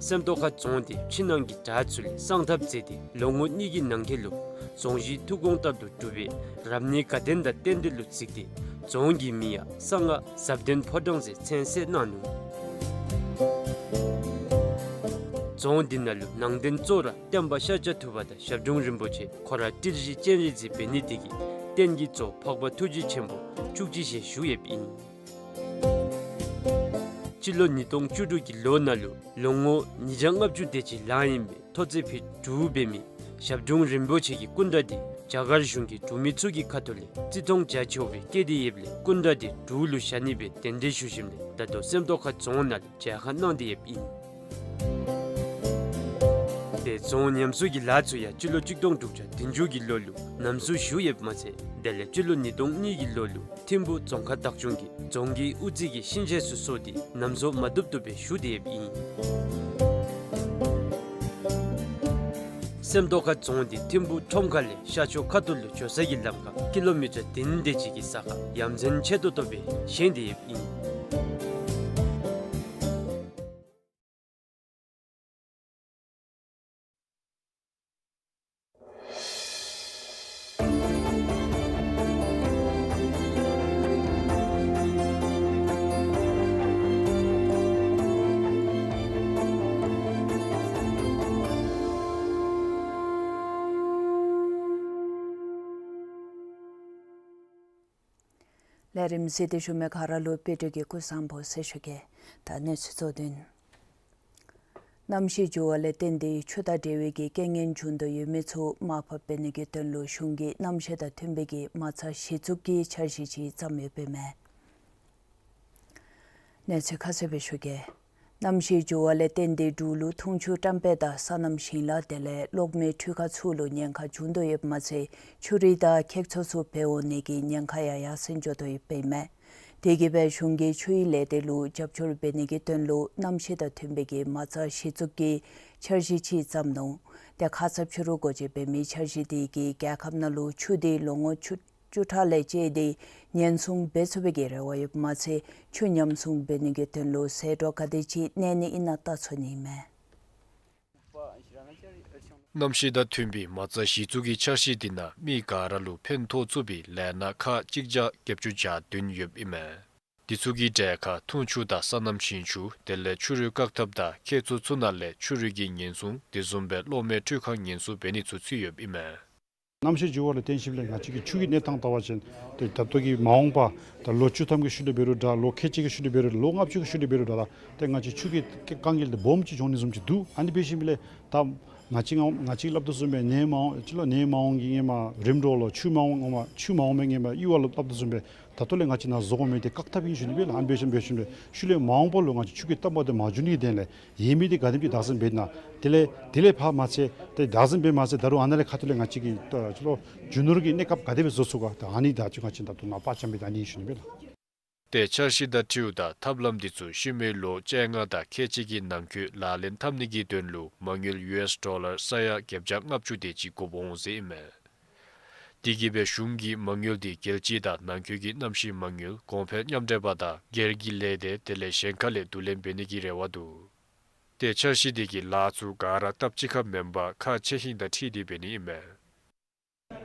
སེམས་རྟོགས་ཁ་རྫོང་འདི་ཕྱི་ནང་གི་བྲག་ཚུ་ལས་བསང་ཐབ་མཛད་དེ་ལོ་ངོ་གཉིས་ཀྱི་ནང་འཁོད་ལུ་རྫོང་གཞི་ཐུགས་དགོངས་ལྟར་དུ་གྲུབ་པའི་རབ་གནས་དགའ་ལྡན་དང་རྟེན་འབྲེལ་ལུ་གཟིགས་ཏེ་རྫོང་གི་མིང་ཡང་གསང་སྔགས་ཟབ་ལྡན་ཕོ་བྲང་ཟེར་མཚན་གསོལ་གནང་ནུག། རྫོང་འདི་ནང་ལུ་ནང་རྟེན་གཙོ་བོ་ར་བསྟན་པ་ཤཱཀྱ་ཐུབ་པ་དང་ཞབས་དྲུང་རིན་པོ་ཆེ་ཁོ་ར་ཏིལ་བཞི་སྤྱན་རས་གཟིགས་འབད་ནི་དེ་གིས་རྟེན་གྱི་གཙོ་འཕགས་པ་ཐུགས་རྗེ་ཆེན་པོ་བཅུ་གཅིག་ཞལ་བཞུགས་ཡོདཔ་ཨིན། སྤྱི་ལོ་ཉིས་སྟོང་བཅུ་དྲུག་གི་ལོ་ནང་ལུ་ལོ་ངོ་ཉིས་བརྒྱ་ལྔ་བཅུ་དེ་ཅིག་ལང་ཡི་སྦེ་མཐོ་ཚད་ཕིཊ་དྲུག་འབད་མི་ཞབས་དྲུང་རིན་པོ་ཆེ་གི་སྐུ་འདྲ་འདི་རྒྱ་གར་གཞུང་གིས་འབྲུག་མི་ཚུ་གི་ཁ་ཐུག་ལས་བརྩི་མཐོང་རྒྱ་ཆེཝ་སྦེ་བསྐྱེད་དེ་ཡོདཔ་ལས་སྐུ་འདྲ་འདི་འབྲུག་ལུ་བཞག་ནི་སྦེ་གདན་འདྲེན་ཞུ་ཞིནམ་ལས་ད་ལྟོ་སེམས་རྟོགས་ཁ་རྫོང་ནང་ལུ་མཇལ་ཁ་གནང་སྟེ་ཡོདཔ་ཨིན། དེ་རྫོང་ཉམས་གསོ་གི་ལཱ་ཚུ་ཡང་སྤྱི་ལོ་གཅིག་སྟོང་དྲུག་བརྒྱ་བདུན་ཅུ་གི་ལོ་ལུ་ལམ་བཟོ་ཞུ་ཡོདཔ་མ་ཚད་དེ་ལས་སྤྱི་ལོ་ཉིས་སྟོང་གཉིས་ཀྱི་ལོ་ལུ་ཐིམ་ཕུ་རྫོང་ཁག་བདག་སྐྱོང་གིས་རྫོང་གི་དབུ་རྩེ་གི་ཤིང་ཆས་ཚུ་བཟོ་སྟེ་ལམ་བཟོ་མ་བཏུབ་བཏུབ་སྦེ་ཞུ་སྟེ་ཡོདཔ་ཨིན། སེམས་རྟོགས་ཁ་རྫོང་འདི་ཐིམ་ཕུ་ཁྲོམ་ཁ་ལས་ཤར་ཕྱོགས་ཁ་ཐུག་ལུ་འགྱོ་ས་གི་ལམ་ཁར་ཀི་ལོ་མི་ཊར་བདུན་དེ་ཅིག་གི་ས་ཁར་ཡ་མཚན་ཆེ་ཏོག་ཏོ་སྦེ་བཞེངས་ཏེ་ཡོདཔ་ཨིན། ལས་རིམ་གཟིགས་ཏེ་བཞུགས་མི་ག་ར་ལུ་དཔལ་སྒྲོན་གྱིས་སྐུ་གཟུགས་བཟང་པོ་ཟེར་ཞུ་གེ། ད་གནས་ཚུལ་གཙོ་དོན། གནམ་གཤིས་འགྱུར་བ་ལས་བརྟེན་ཏེ་ཆུ་དང་འབྲེལ་བའི་གི་རྐྱེན་ངན་བྱུང་དོ་ཡོད་མི་ཚུ་མར་ཕབ་འབད་ནི་གི་དོན་ལུ་གཞུང་གིས་གནམ་གཤིས་དང་མཐུན་པའི་གི་མ་རྩ་གཞི་བཙུགས་ཀྱི་འཆར་གཞི་ཅིག་བརྩམས་ཡོདཔ་ཨིན་མས། གནས་ཚུལ་ཁ་གསལ་སྦེ་ཞུ་གེ། གནམ་གཤིས་འགྱུར་བ་ལས་བརྟེན་ཏེ་འབྲུག་ལུ་འཐུང་ཆུ་བཀྲམ་སྤེལ་དང་སོ་ནམ་ཞིང་ལཱ་དེ་ལས་གློག་མེ་འཕྲུལ་ཁང་ཚུ་ལུ་ཉེན་ཁ་འབྱུང་དོ་ཡོདཔ་མ་ཚད་ཆུ་རུད་དང་ཁྱེག་ཚོད་ཚུ་འབད་འོང་ནི་གི་ཉེན་ཁ་ཡང་ཡར་སེང་འགྱོ་དོ་ཡོདཔ་ཨིན་མས། དེ་གིས་སྦེ་གཞུང་གིས་ཆུའི་ལས་སྡེ་ལུ་རྒྱབ་སྐྱོར་འབད་ནི་གི་དོན་ལུ་གནམ་གཤིས་དང་མཐུན་པའི་གི་མ་རྩ་གཞི་བཙུགས་ཀྱི་འཆར་གཞི་ཅིག་བརྩམས་ནུག། ཏེ་ཁ་ཙ་ཕྱི་རུ་འགོ་འབྱེད་འབད་མི་འཆར་གཞི་དེ་གིས་རྒྱལ་ཁབ་ནང་ལུ་ཆུ་དེ་ལོ་ངོ་བཅུ་བཅུ་ཕྲག་ལས་བཅད་དེ་ཉེན་སྲུང་འབད་ཚུགས་པའི་གི་རེ་བ་ཡོདཔ་མ་ཚད་ཆུ་ཉམས་སྲུང་འབད་ནི་གི་དོན་ལུ་ཟད་འགྲོ་ག་དེ་ཅིག་གནས་ནི་ཨིན་ན་བལྟ་ཚུགས་ནི་མས། གནམ་གཤིས་དང་མཐུན་པའི་མ་རྩ་གཞི་བཙུགས་ཀྱི་འཆར་གཞི་དེ་ནང་མི་ག་ར་ལུ་ཕན་ཐོགས་ཚུགས་པའི་ལས་སྣ་ཁག་གཅིག་བརྒྱ་བརྒྱད་ཅུ་གྱ་བདུན་ཡོདཔ་ཨིན་མས། དེ་ཚུ་གི་གྲས་ཁར་འཐུང་ཆུ་དང་སོ་ནམ་ཞིང་ཆུ་དེ་ལས་ཆུ་རུད་བཀག་ཐབས་དང་ཁྱེག་ཚོད་ཚུ་ནང་ལས་ཆུ་རུད་ཀྱི་ཉེན་སྲུང་དེ་བཟུམ་སྦེ་གློག་མེ་འཕྲུལ་ཁང་ཉེན་སྲུང་འབད་ནི་ཚུ་ཚུད་ཡོདཔ་ཨིན་མས། གནམ་གཤིས་འགྱུར་བ་ལུ་བརྟེན་ཞིནམ་ལས་ང་བཅས་ཀྱི་ཆུ་གི་གནས་སྟངས་བལྟ་བ་ཅིན་ཏེ་ད་ལྟོ་གི་མ་འོངས་པ་ད་ལོ་བཅུ་ཐམ་གྱི་ཤུལ་ལས་འབད་རུང་འདྲ་ལོ་ཁལ་གཅིག་གི་ཤུལ་ལས་འབད་རུང་ལོ་ལྔ་བཅུ་གི་ཤུལ་ལས་འབད་རུང་འདྲ་ད་ཏེ་ང་བཅས་ཆུ་གི་དཀའ་ངལ་དེ་སྦོམ་ཅིག་འབྱུང་ནི་བཟུམ་ཅིག་འདུག། ཨ་ནི་འབད་ཞིནམ་ལས་ད་ང་བཅས་ང་ང་བཅས་སླབ་དོ་བཟུམ་སྦེ་ནེ་མ་འོངས་ཅིག་ལོ་ནེ་མ་འོངས་ཀྱི་ཧེ་མ་རིམ་གྲོ་ལུ་ཆུ་མ་འོངས་ཧེ་མ་ཆུ་མ་འོངས་མི་ཧེ་མ་གཡུར་བ་ལུ་སླབ་དོ་བཟུམ་སྦེ་ད་ལྟོ་ལས་ང་བཅས་ནཱ་བཟོ་དགོ་མི་དེ་བཀག་ཐབས་ཨིན་ཞུ་ནི་སྦེ་ལགས། ཨ་ནི་འབད་ཞིནམ་འབད་ཞིནམ་ལས་ཤུལ་ལས་མ་འོངས་པ་ལུ་ང་བཅས་ཆུ་གི་ཏམ་པ་དེ་མ་འགྱོ་ནི་གི་དོན་ལས་ཡོད་མི་དེ་ག་དེམ་ཅིག་བདག་འཛིན་འབད་ན། དེ་ལས་དེ་ལས་ཕར་མ་ཚད་ཏེ་བདག་འཛིན་འབད་མ་ཚད་ད་རུང་ཨ་ནཱ་ལས་ཁ་ཐུག་ལས་ང་བཅས་ཀྱིས་ད་ཅི་ལོ་རྒྱུ་ནོར་གྱི་གནས་སྐབས་ག་དེ་སྦེ་བཟོ་ཚུགས་ག་ད་ཨ་ནི་ད་ཅི་ང་བཅས་ད་ལྟོ་ནཱ་པར་རྐྱབ་མི་ད་ཨ་ནི་ཞུ་ནི་སྦེ་ལགས། ཏེ་འཆར་གཞི་དང་འཁྲིལཝ་ད་ཐབས་ལམ་འདི་ཚུ་ཤུལ་མའི་ལོ་བཅོ་ལྔ་དང་ཁལ་གཅིག་གི་ནང་འཁོད་ལག་ལེན་འཐབ་ནི་གི་དོན་ལུ་མ་དངུལ་ཡུ་ཨེསི་ཌོ་ལར་ས་ཡ་བརྒྱད་བརྒྱ་ལྔ་བཅུ་དེ་ཅིག་དགོཔ་འོང་ཟེར་ཨིན་མས། དེ་གིས་སྦེ་གཞུང་གིས་མ་དངུལ་དེ་རྒྱལ་སྤྱི་དང་ནང་འཁོད་ཀྱི་གནམ་གཤིས་མ་དངུལ་གོང་འཕེལ་མཉམ་འབྲེལ་པ་དང་སྒེར་གྱི་ལས་སྡེ་དེ་ལས་གཞན་ཁ་ལས་བསྡུ་ལེན་འབད་ནི་གི་རེ་བ་འདུག། ཏེ་འཆར་གཞི་དེ་གིས་ལཱ་ཚུ་ག་ར་སྟབས་གཅིག་ཁར་མེན་པར་ཁག་ཆེ་ཧིང་དང་འཁྲིལ་ཏེ་འབད་ནི་ཨིན་མས།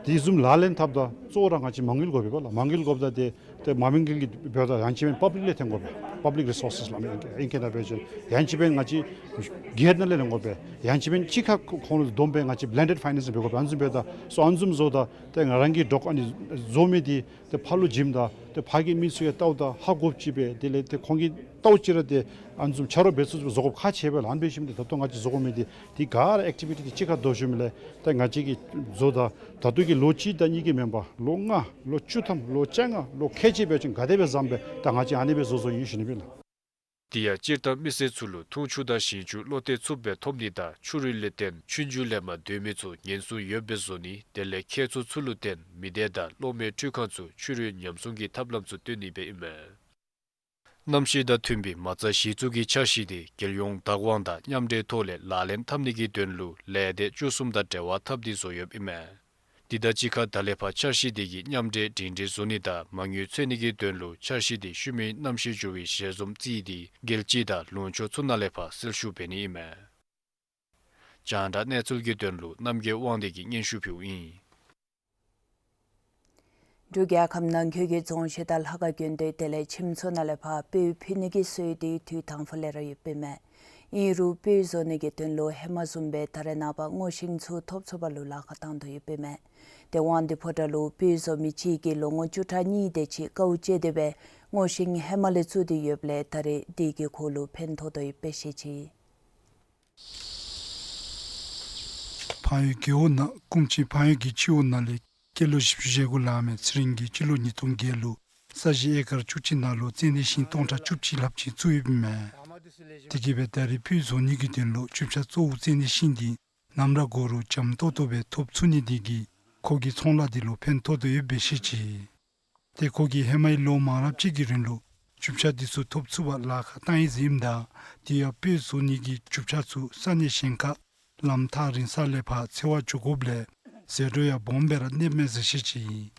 དེ་བཟུམ་ལག་ལེན་འཐབ་ད་གཙོ་བོ་ར་ང་བཅས་མ་དངུལ་དགོ་པས་པ་ལགས། མ་དངུལ་དགོཔ་ད་ཏེ་ཏེ་མ་དངུལ་གྱི་འབདཝ་ད་ཡང་ཅིན་པབ་ལིཀ་ལས་ཐོན་དགོ་པས། པབ་ལིཀ་རི་སོར་སེསི་ལགས། ཨིང་སྐད་ནང་འབད་བ་ཅིན་ཡང་ཅིན་ང་བཅས་སྒེར་ནང་ལས་ལེན་དགོ་པས། ཡང་ཅིན་གཅིག་ཁར་ཁོང་ལུ་བསྡོམས་སྦེ་ང་བཅས་བླེན་ཌེཌ་ཕའི་ནེནསིང་འབད་དགོ་པས། ཨ་ནི་བཟུམ་འབདཝ་ད་སོ་ཨ་ནི་བཟུམ་བཟོཝ་ད་ཏེ་ང་རང་གི་འདྲོག་ཨ་ནི་བཟོ་མི་དེ་ཏེ་ཕར་ལུ་བྱིནམ་ད་ཏེ་ཕར་གྱི་མི་ཚུ་ཡང་བལྟཝ་ད་ཧ་གོཝ་ཅིག་སྦེ་དེ་ལས་ཏེ་ཁོང་གིས་བལྟཝ་ཅིག་ར་ཏེ་ཨ་ནི་བཟུམ་ཆ་རོགས་འབད་ཚུགསཔ་བཟོ་དགོཔ་ཁག་ཆེ་བས་ལགས། ཨ་ནི་འབད་ཞིནམ་ཏེ་ད་ལྟོ་ང་བཅས་བཟོ་དགོ་མི་དེ་དེ་ག་ར་ཨེག་ཊི་བི་ཊི་དེ་གཅིག་ཁར་བསྡོམས་ཞིནམ་ལས་ཏེ་ང་བཅས་ཀྱིས་བཟོཝ་ད་ད་ལྟོ་གི་ལོ་གཅིག་དང་གཉིས་ཀྱི་མེན་པར་ལོ་ལྔ་ལོ་བཅུ་ཐམ་ལོ་བཅོ་ལྔ་ལོ་ཁལ་གཅིག་འབད་བ་ཅིན་ག་དེ་སྦེ་བཟུམ་སྦེ་ད་ང་བཅས་ཨ་ནི་སྦེ་བཟོ་བཟོཝ་ཨིན་ཞུ་ནི་སྦེ་ལགས། དེ་ཡང་སྤྱིར་བཏང་མི་སེར་ཚུ་ལུ་འཐུང་ཆུ་དང་ཞིང་ཆུ་བློ་གཏད་ཚུགསཔ་སྦེ་ཐོབ་ནི་དང་ཆུ་རུད་ལས་བརྟེན་ཆུང་ཆུང་ལས་མར་སྡོད་མི་ཚུ་ཉེན་སྲུང་ཡོདཔ་སྦེ་བཟོ་ནི་དེ་ལས་ཁྱེག་ཚོད་ཚུ་ལུ་བརྟེན་མི་སྡེ་དང་གློག་མེ་འཕྲུལ་ཁང་ཚུ་ཆུ་རུད་ཉམས་སྲུང་གི་ཐབས་ལམ་ཚུ་བཏོན་ནི་སྦེ་ཨིན་མས། གནམ་གཤིས་དང་མཐུན་པའི་མ་རྩ་གཞི་བཙུགས་ཀྱི་འཆར་གཞི་དེ་རྒྱལ་ཡོངས་བདག་དབང་དང་མཉམ་འབྲེལ་ཐོག་ལས་ལག་ལེན་འཐབ་ནི་གི་དོན་ལུ་ལས་སྡེ་བཅུ་གསུམ་དང་འབྲེལ་བ་འཐབ་སྟེ་བཟོ་ཡོདཔ་ཨིན་མས། དེ་དང་གཅིག་ཁར་ད་ལས་ཕར་འཆར་གཞི་དེ་གིས་མཉམ་འབྲེལ་སྒྲིང་སྒྲིང་བཟོ་ནི་དང་མ་དངུལ་འཚོལ་ནི་གི་དོན་ལུ་འཆར་གཞི་དེ་ཤུལ་མའི་གནམ་གཤིས་འགྱུར་བའི་ཞལ་འཛོམས་རྩིས་ཏེ་རྒྱལ་སྤྱི་དང་ལུང་ཕྱོགས་ཚུ་ནང་ལས་ཕར་སེལ་ཞུ་འབད་ནི་ཨིན་མས། རྒྱང་བསྒྲགས་གནས་ཚུལ་གྱི་དོན་ལུ་རྣམ་རྒྱལ་དབང་འདུས་ཀྱིས་སྙན་ཞུ་ཕུལཝ་ཨིན། འབྲུག་རྒྱལ་ཁབ་ནང་འཁོད་ཀྱི་རྫོང་གཞི་དང་ལྷ་ཁང་དགོན་སྡེ་དེ་ལས་ཁྱིམ་ཚུ་ནང་ལས་ཕར་སྤོས་ཕུལ་ནི་གི་སྲོལ་དེ་དུས་དང་པོ་ལས་ར་ཡོདཔ་ཨིན་མས། ཨིན་རུང་སྤོས་བཟོ་ནི་གི་དོན་ལུ་ཧེ་མ་བཟུམ་སྦེ་ད་རེས་ནངས་པ་སྔོ་ཤིང་ཚུ་ཐོབ་ཚུགས་པ་ལུ་ལཱ་ཁག་བཏང་དོ་ཡོདཔ་ཨིན་མས། ཏེ་དབང་འདུས་ཕོ་བྲང་ལུ་སྤོས་བཟོ་མི་ཅིག་གིས་ལོ་ངོ་བཅུ་ཕྲག་གཉིས་དེ་ཅིག་དཀའཝ་སྤྱད་དེ་སྦེ་སྔོ་ཤིང་ཧེ་མ་ལས་བཙུགས་ཏེ་ཡོདཔ་ལས་ད་རེས་དེ་གིས་ཁོ་ལུ་ཕན་ཐོགས་དོ་ཡོདཔ་སྦེ་བཤད་ཅི། འཕགས་ཡུལ་རྒེད་འོག་ནང་ཀུང་ཅིན་འཕགས་ཡུལ་གྱི་སྤྱི་འོག་ནང་ལས་སྐྱེས་ལོ་བཞི་བཅུ་ཞེ་དགུ་ལང་མི་ཚེ་རིང་གིས་སྤྱི་ལོ་ཉིས་སྟོང་བརྒྱད་ལུ་ས་གཞི་ཨེ་ཀར་བཅུ་གཅིག་ནང་ལུ་ཙན་དན་ཤིང་སྟོང་ཕྲག་བཅུ་གཅིག་ལྷགཔ་ཅིག་བཙུགས་ཡོདཔ་ཨིན་མས། དེ་གིས་སྦེ་ད་རེས་སྤོས་བཟོ་ནི་གི་དོན་ལུ་རྒྱུ་ཆ་གཙོ་བོ་ཙན་དན་ཤིང་འདི་ནམ་ར་འགོར་རུང་འཇམ་ཏོག་ཏོ་སྦེ་ཐོབ་ཚུགས་ནི་དེ་གིས་ཁོ་གི་ཚོང་ལཱ་འདི་ལུ་ཕན་ཐོགས་དོ་ཡོདཔ་སྦེ་བཤད་ཅི། ཏེ་ཁོ་གིས་ཧེ་མའི་ལོ་མང་རབས་ཅིག་གི་རིང་ལུ་རྒྱུ་ཆ་འདི་ཚུ་ཐོབ་ཚུགས་པར་ལཱ་ཁག་བཏང་ཡི་ཟེར་ཨིནམ་ད་དེ་ཡང་སྤོས་བཟོ་ནི་གི་རྒྱུ་ཆ་ཚུ་ས་གནས་གཞན་ཁར་ལམ་ཐག་རིང་ས་ལས་ཕར་འཚོལ་བར་འགྱོ་དགོཔ་ལས་ཟད་འགྲོ་ཡང་སྦོམ་སྦེ་ར་གནསཔ་མས་ཟེར་བཤད་ཅི།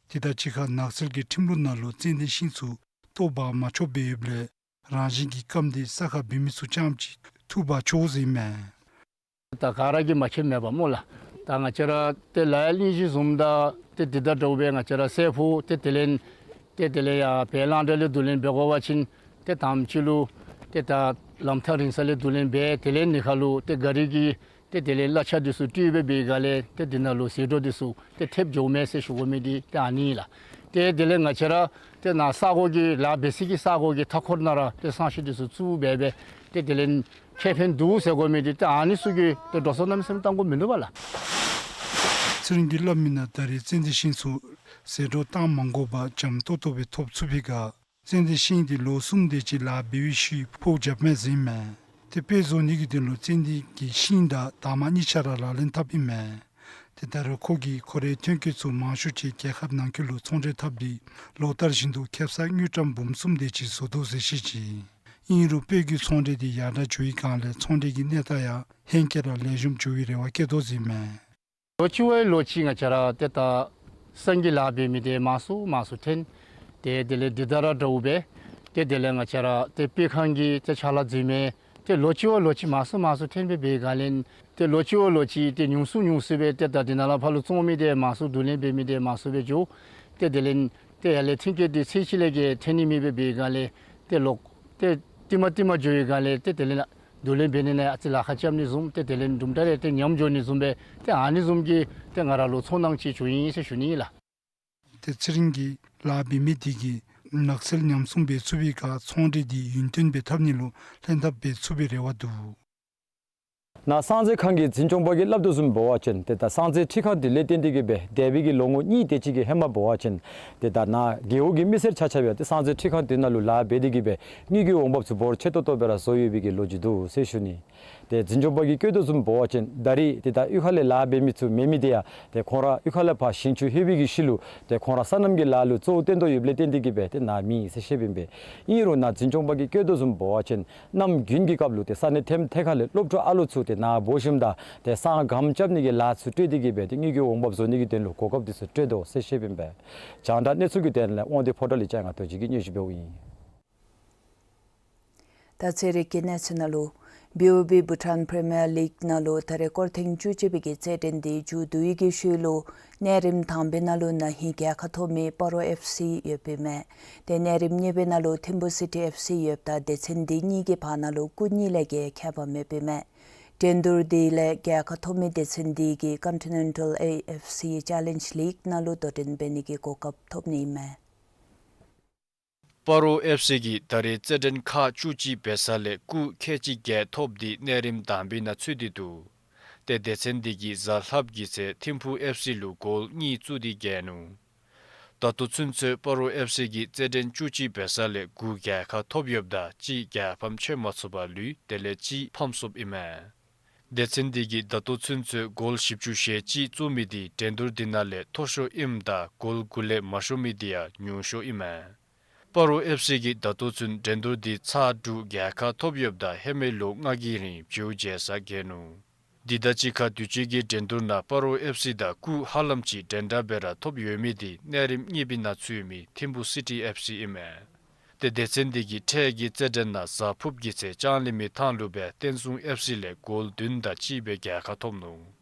དེ་དང་གཅིག་ཁར་ནགས་ཚལ་གྱི་ཁྲིམས་ལུགས་ནང་ལུ་ཙན་དན་ཤིང་ཚུ་བཏོག་འབག་མ་ཆོགཔ་སྦེ་ཡོདཔ་ལས་རང་བཞིན་གྱིས་སྐམ་སྟེ་ས་ཁར་སྦེ་མི་ཚུ་རྐྱངམ་ཅིག་འཐུ་འབག་ཆོག་ཟེར་ཨིན་མས། ད་ག་ར་གིས་མ་མཁྱེནམ་མེད་པ་སྨོ་ལགས། ད་ང་བཅས་ར་ཏེ་ལ་ཡ་གླིང་བཞི་བཟུམ་ད་ཏེ་འདི་ད་འདྲཝ་སྦེ་ང་བཅས་ར་སྲས་ཕུག་ཏེ་དེ་ལས་ཏེ་དེ་ལས་ཡར་བལ་གླང་དར་ལས་བསྡུ་ལེན་འབད་དགོ་པ་ཅིན་ཏེ་དང་པ་ཅིག་ལུ་ཏེ་ད་ལམ་ཐག་རིང་ས་ལས་བསྡུ་ལེན་འབད། དེ་ལས་ནི་ཁར་ལུ་ཏེ་ག་རི་གི་ཏེ་དེ་ལས་གླ་ཆ་འདི་ཚུ་སྤྲོད་འབད་བའི་སྒང་ལས་ཏེ་འདི་ནང་ལུ་ཟད་འགྲོ་འདི་ཚུ་ཏེ་ཐེབས་འགྱོཝ་མས་ཟེར་ཞུ་དགོ་མི་འདི་ཏེ་ཨ་ནི་ལགས། ཏེ་དེ་ལས་ང་བཅས་ར་ཏེ་ནཱ་ས་གོ་གི་ལཱ་འབད་སའི་གི་ས་གོ་གི་མཐའ་འཁོར་ནང་ར་ཏེ་བསང་གཞི་འདི་ཚུ་བཙུགས་འབད་འབད་ཏེ་དེ་ལས་ཁེ་ཕན་འདུག་ཟེར་དགོ་མི་འདི་ཏེ་ཨ་ནི་ཚུ་གི་ཏེ་འགྲོ་སོང་གནམ་མེད་ས་མེད་བཏང་དགོཔ་མིན་འདུག་པ་ལགས། ཚེ་རིང་གིས་སླབ་མི་ནང་ད་རེས་ཙན་དན་ཤིང་ཚུ་ཟད་འགྲོ་བཏང་མ་དགོ་པར་འཇམ་ཏོག་ཏོ་སྦེ་ཐོབ་ཚུགས་པའི་ཁར་ ཙན་དན་ཤིང་འདི་ལོ་གསུམ་དེ་ཅིག་ལཱ་འབད་བའི་ཤུལ་ཕོགཔ་རྐྱབ་མས་ཟེར་ཨིན་མས། ཏེ་དཔེ་བཟོ་ནི་གི་དོན་ལུ་ཙན་དན་གྱི་ཤིང་དང་འདབ་མ་གཉིས་ཆ་ར་ལག་ལེན་འཐབ་ཨིན་མས། ཏེ་ད་རུང་ཁོ་གིས་ཁོ་རའི་ཐོན་སྐྱེད་ཚུ་མང་ཤོས་ཅིག་རྒྱལ་ཁབ་ནང་འཁོད་ལུ་ཚོང་འབྲེལ་འཐབ་སྟེ་ལོ་ལྟར་བཞིན་དུ་ཁེབ་ས་དངུལ་ཀྲམ་འབུམ་གསུམ་དེ་ཅིག་བཟོ་དོ་ཟེར་བཤད་ཅི། ཨིན་རུང་སྤོས་ཀྱི་ཚོང་འབྲེལ་འདི་ཡར་དྲག་འགྱོ་བའི་སྒང་ལས་ཚོང་འབྲེལ་གྱི་གནས་སྟངས་ཡང་ཧེང་སྐལ་ར་ལེགས་ཤོམ་འགྱོ་བའི་རེ་བ་བསྐྱེད་དོ་ཟེར་ཨིན་མས། ལོ་གཅིག་བ་ལོ་གཅིག་ང་བཅས་ར་ཏེ་ད་སང་གི་ལཱ་འབད་མི་འདི་མང་སུ་མང་སུ་ཐོན། ཏེ་དེ་ལས་འདི་ད་ར་འདྲཝ་སྦེ་ཏེ་དེ་ལས་ང་བཅས་ར་ཏེ་སྤོས་ཁང་གི་ཏེ་ཕྱག་ལཱ་འཛིན་མི་ཏེ་ལོ་གཅིག་བ་ལོ་གཅིག་མང་སུ་མང་སུ་ཐོན་སྦེ་འབད་བའི་སྒང་ལས་ཏེ་ལོ་གཅིག་བ་ལོ་གཅིག་ཏེ་ཉུང་སུ་ཉུང་སུ་སྦེ་ཏེ་ད་འདི་ནང་ལས་ཕར་ལུ་བཙོང་མི་འདི་མང་སུ་བསྡུ་ལེན་འབད་མི་འདི་མང་སུ་སྦེ་འགྱོ། ཏེ་དེ་ལས་ཏེ་ཡར་ལས་ཐོན་སྐྱེད་འདི་ཚད་ཅིག་ལས་བརྒལ་ཐོན་ནི་མེད་པར་འབད་བའི་སྒང་ལས་ཏེ་ལོག་ཏེ་ཏིག་མ་ཏིག་མ་འགྱོ་བའི་སྒང་ལས་ཏེ་དེ་ལས་བསྡུ་ལེན་འབད་ནི་ནང་ཨ་ཙི་ལཱ་ཁག་རྐྱབ་ནི་བཟུམ་ཏེ་དེ་ལས་དུམ་གྲ་རེ་ཏེ་ཉམས་འགྱོ་ནི་བཟུམ་སྦེ་ཏེ་ཨ་ནི་བཟུམ་གྱི་ཏེ་ང་ར་ལུ་ཚོར་སྣང་ཅིག་བྱུང་ཡི་ཟེར་ཞུ་ནི་ཨིན་ལགས། ཏེ་ཚེ་རིང་གིས་ལཱ་འབད་མི་འདི་གིས་ནགས་ཚལ་ཉམས་སྲུང་འབད་ཚུགས་པའི་ཁར་ཚོང་འབྲེལ་འདི་ཡུན་བརྟན་སྦེ་འཐབ་ནི་ལུ་ལྷན་ཐབས་འབད་ཚུགས་པའི་རེ་བ་འདུག། ནཱ་གསང་རྫས་ཁང་གི་འཛིན་སྐྱོང་པ་གིས་སླབ་དོ་བཟུམ་འབད་བ་ཅིན་ཏེ་ད་གསང་རྫས་འཕྲུལ་ཁང་འདི་ལས་བརྟེན་ཏེ་གིས་སྦེ་འདས་པའི་གི་ལོ་ངོ་གཉིས་དེ་ཅིག་གི་ཧེ་མ་འབད་བ་ཅིན་ཏེ་ད་ནཱ་རྒེད་འོག་གི་མི་སེར་ཆ་ཁྱབ་ཡང་ཏེ་གསང་རྫས་འཕྲུལ་ཁང་འདི་ནང་ལུ་ལཱ་འབད་དེ་གིས་སྦེ་དངུལ་གྱི་འོང་འབབ་ཚུ་འབོར་ཆེ་ཏོག་ཏོ་སྦེ་ར་བཟོ་ཡོད་པའི་གི་ལོ་རྒྱུས་འདུག་ཟེར་ཞུ་ནི། ཏེ་འཛིན་སྐྱོང་པ་གིས་བཀོད་དོ་བཟུམ་འབད་བ་ཅིན་ད་རེས་ཏེ་ད་གཡུས་ཁ་ལས་ལཱ་འབད་མི་ཚུ་མེད་མི་དེ་ཡང་ཏེ་ཁོང་ར་གཡུས་ཁ་ལས་ཕར་ཞིང་ཆུ་ལྷོད་པའི་གི་ཤུལ་ལུ་ཏེ་ཁོང་ར་སོ་ནམ་གྱི་ལཱ་ལུ་གཙོ་བོ་བཏོན་དོ་ཡོདཔ་ལས་བརྟེན་ཏེ་གིས་སྦེ་ཏེ་ནཱ་མེད་ཟེར་བཤདཔ་ཨིན་པས། ཨིན་རུང་ནཱ་འཛིན་སྐྱོང་པ་གིས་བཀོད་དོ་བཟུམ་འབད་བ་ཅིན་གནམ་དགུན་གྱི་སྐབས་ལུ་ཏེ་ས་གནས་ཐེམ་ཐེ་ཁ་ལས་སློབ་ཕྲུག་ཨ་ལོ་ཚུ་ཏེ་ནཱ་འབོ་ཞིནམ་ད་ཏེ་ས་སྒམ་རྐྱབ་ནི་གི་ལཱ་ཚུ་སྤྲོད་དེ་གིས་སྦེ་ཏེ་དངུལ་གྱི་འོང་འབབ་བཟོ་ནི་གི་དོན་ལུ་གོ་སྐབས་འདི་ཚུ་སྤྲོད་དོ་ཟེར་བཤདཔ་ཨིན་པས། རྒྱང་བསྒྲགས་གནས་ཚུལ་གྱི་དོན་ལས་དབང་འདུས་ཕོ་བྲང་ལས་ལྕང་ང་རྡོ་རྗེ་གིས་སྙན་ཞུ་འབདཝ་ཨིན། ད་ཚེ་རིང་གི་གནས་ཚུལ་ནང་ལུ་བི་ཨོ་བི་བྷུ་ཊཱན་པི་རི་མི་ཡར་ལིག་ནང་ལུ་ད་རེས་སྐོར་ཐེངས་བཅུ་གཅིག་པའི་གི་རྩེད་འགྲན་འདི་མཇུག་བསྡུ་བའི་གི་ཤུལ་ལུ་གནས་རིམ་དང་པའི་ནང་ལུ་ན་ཧིང་རྒྱལ་ཁ་ཐོབ་མི་སྤ་རོ་ཨེཕ་སི་ཡོདཔ་ཨིན་མས། ཏེ་གནས་རིམ་གཉིས་པའི་ནང་ལུ་ཐིམ་ཕུ་སི་ཊི་ཨེཕ་སི་ཡོདཔ་ད་སྡེ་ཚན་འདི་གཉིས་ཀྱི་བར་ན་ལུ་སྐུ་གཉིས་ལས་བརྒལ་ཁྱད་པར་མེདཔ་ཨིན་མས། འགྲན་བསྡུར་འདི་ལས་རྒྱལ་ཁ་ཐོབ་མི་སྡེ་ཚན་འདི་གིས་ཀོན་ཊི་ནེན་ཊལ་ཨེ་ཨེཕ་སི་ཅེ་ལེནཇ་ལིག་ནང་ལུ་དོ་འགྲན་འབད་ནི་གི་གོ་སྐབས་ཐོབ་ནི་ཨིན་མས། སྤ་རོ་ཨེཕ་སི་གིས་ད་རེས་རྩེད་འགྲན་ཁག་བཅུ་གཅིག་འབད་ས་ལས་སྐུགས་ཁལ་གཅིག་བརྒྱད་ཐོབ་སྟེ་གནས་རིམ་དང་པའི་ནང་ཚུད་དེ་འདུག། ཏེ་སྡེ་ཚན་འདི་གིས་གཟའ་ལྷགཔ་གི་ཚེས་ཐིམ་ཕུ་ཨེཕ་སི་ལུ་གོལ་གཉིས་བཙུགས་ཏེ་རྒྱལ་ནུག། ད་ལྟོ་ཚུན་ཚོད་སྤ་རོ་ཨེཕ་སི་གིས་རྩེད་འགྲན་བཅུ་གཅིག་འབད་ས་ལས་དགུ་རྒྱལ་ཁ་ཐོབ་ཡོདཔ་ད་གཅིག་རྒྱལ་ཕམ་ཆེ་མ་ཚུགས་པར་ལུས། དེ་ལས་གཅིག་ཕམ་སོངམ་ཨིན་མས། སྡེ་ཚན་འདི་གིས་ད་ལྟོ་ཚུན་ཚོད་གོལ་བཞི་བཅུ་ཞེ་གཅིག་བཙུགས་མི་འདི་འགྲན་བསྡུར་འདི་ནང་ལས་མཐོ་ཤོས་ཨིནམ་ད་གོལ་དགུ་ལས་མ་ཤོར་མི་འདི་ཡང་ཉུང་ཤོས་ཨིན་མས། སྤ་རོ་ཨེཕ་སི་གིས་ད་ལྟོ་ཚུན་འགྲན་བསྡུར་འདི་ཚར་དྲུག་རྒྱལ་ཁ་ཐོབ་ཡོདཔ་ད་ཧེ་མའི་ལོ་ལྔ་གི་རིང་བྱིའུ་རྒྱལ་ས་རྒྱལ་ནུག། འདི་དང་གཅིག་ཁར་དུས་ཅི་གི་འགྲན་བསྡུར་ནང་སྤ་རོ་ཨེཕ་སི་དང་སྐུགས་ཧ་ལམ་ཅིག་འདྲན་འདྲ་སྦེ་ར་ཐོབ་ཡོད་མི་འདི་གནས་རིམ་གཉིས་པའི་ནང་ཚུད་མི་ཐིམ་ཕུ་སི་ཊི་ཨེཕ་སི་ཨིན་མས། ཏེ་སྡེ་ཚན་འདི་གིས་འཕྲལ་གྱི་རྩེད་འགྲན་ནང་གཟའ་ཕུརཔ་གི་ཚེས་ལྕང་གླིང་མི་ཐང་ལུ་སྦེ་བསྟན་སྲུང་ཨེཕ་སི་ལས་གོལ་བདུན་དང་གཅིག་སྦེ་རྒྱལ་ཁ་ཐོབ་ནུག།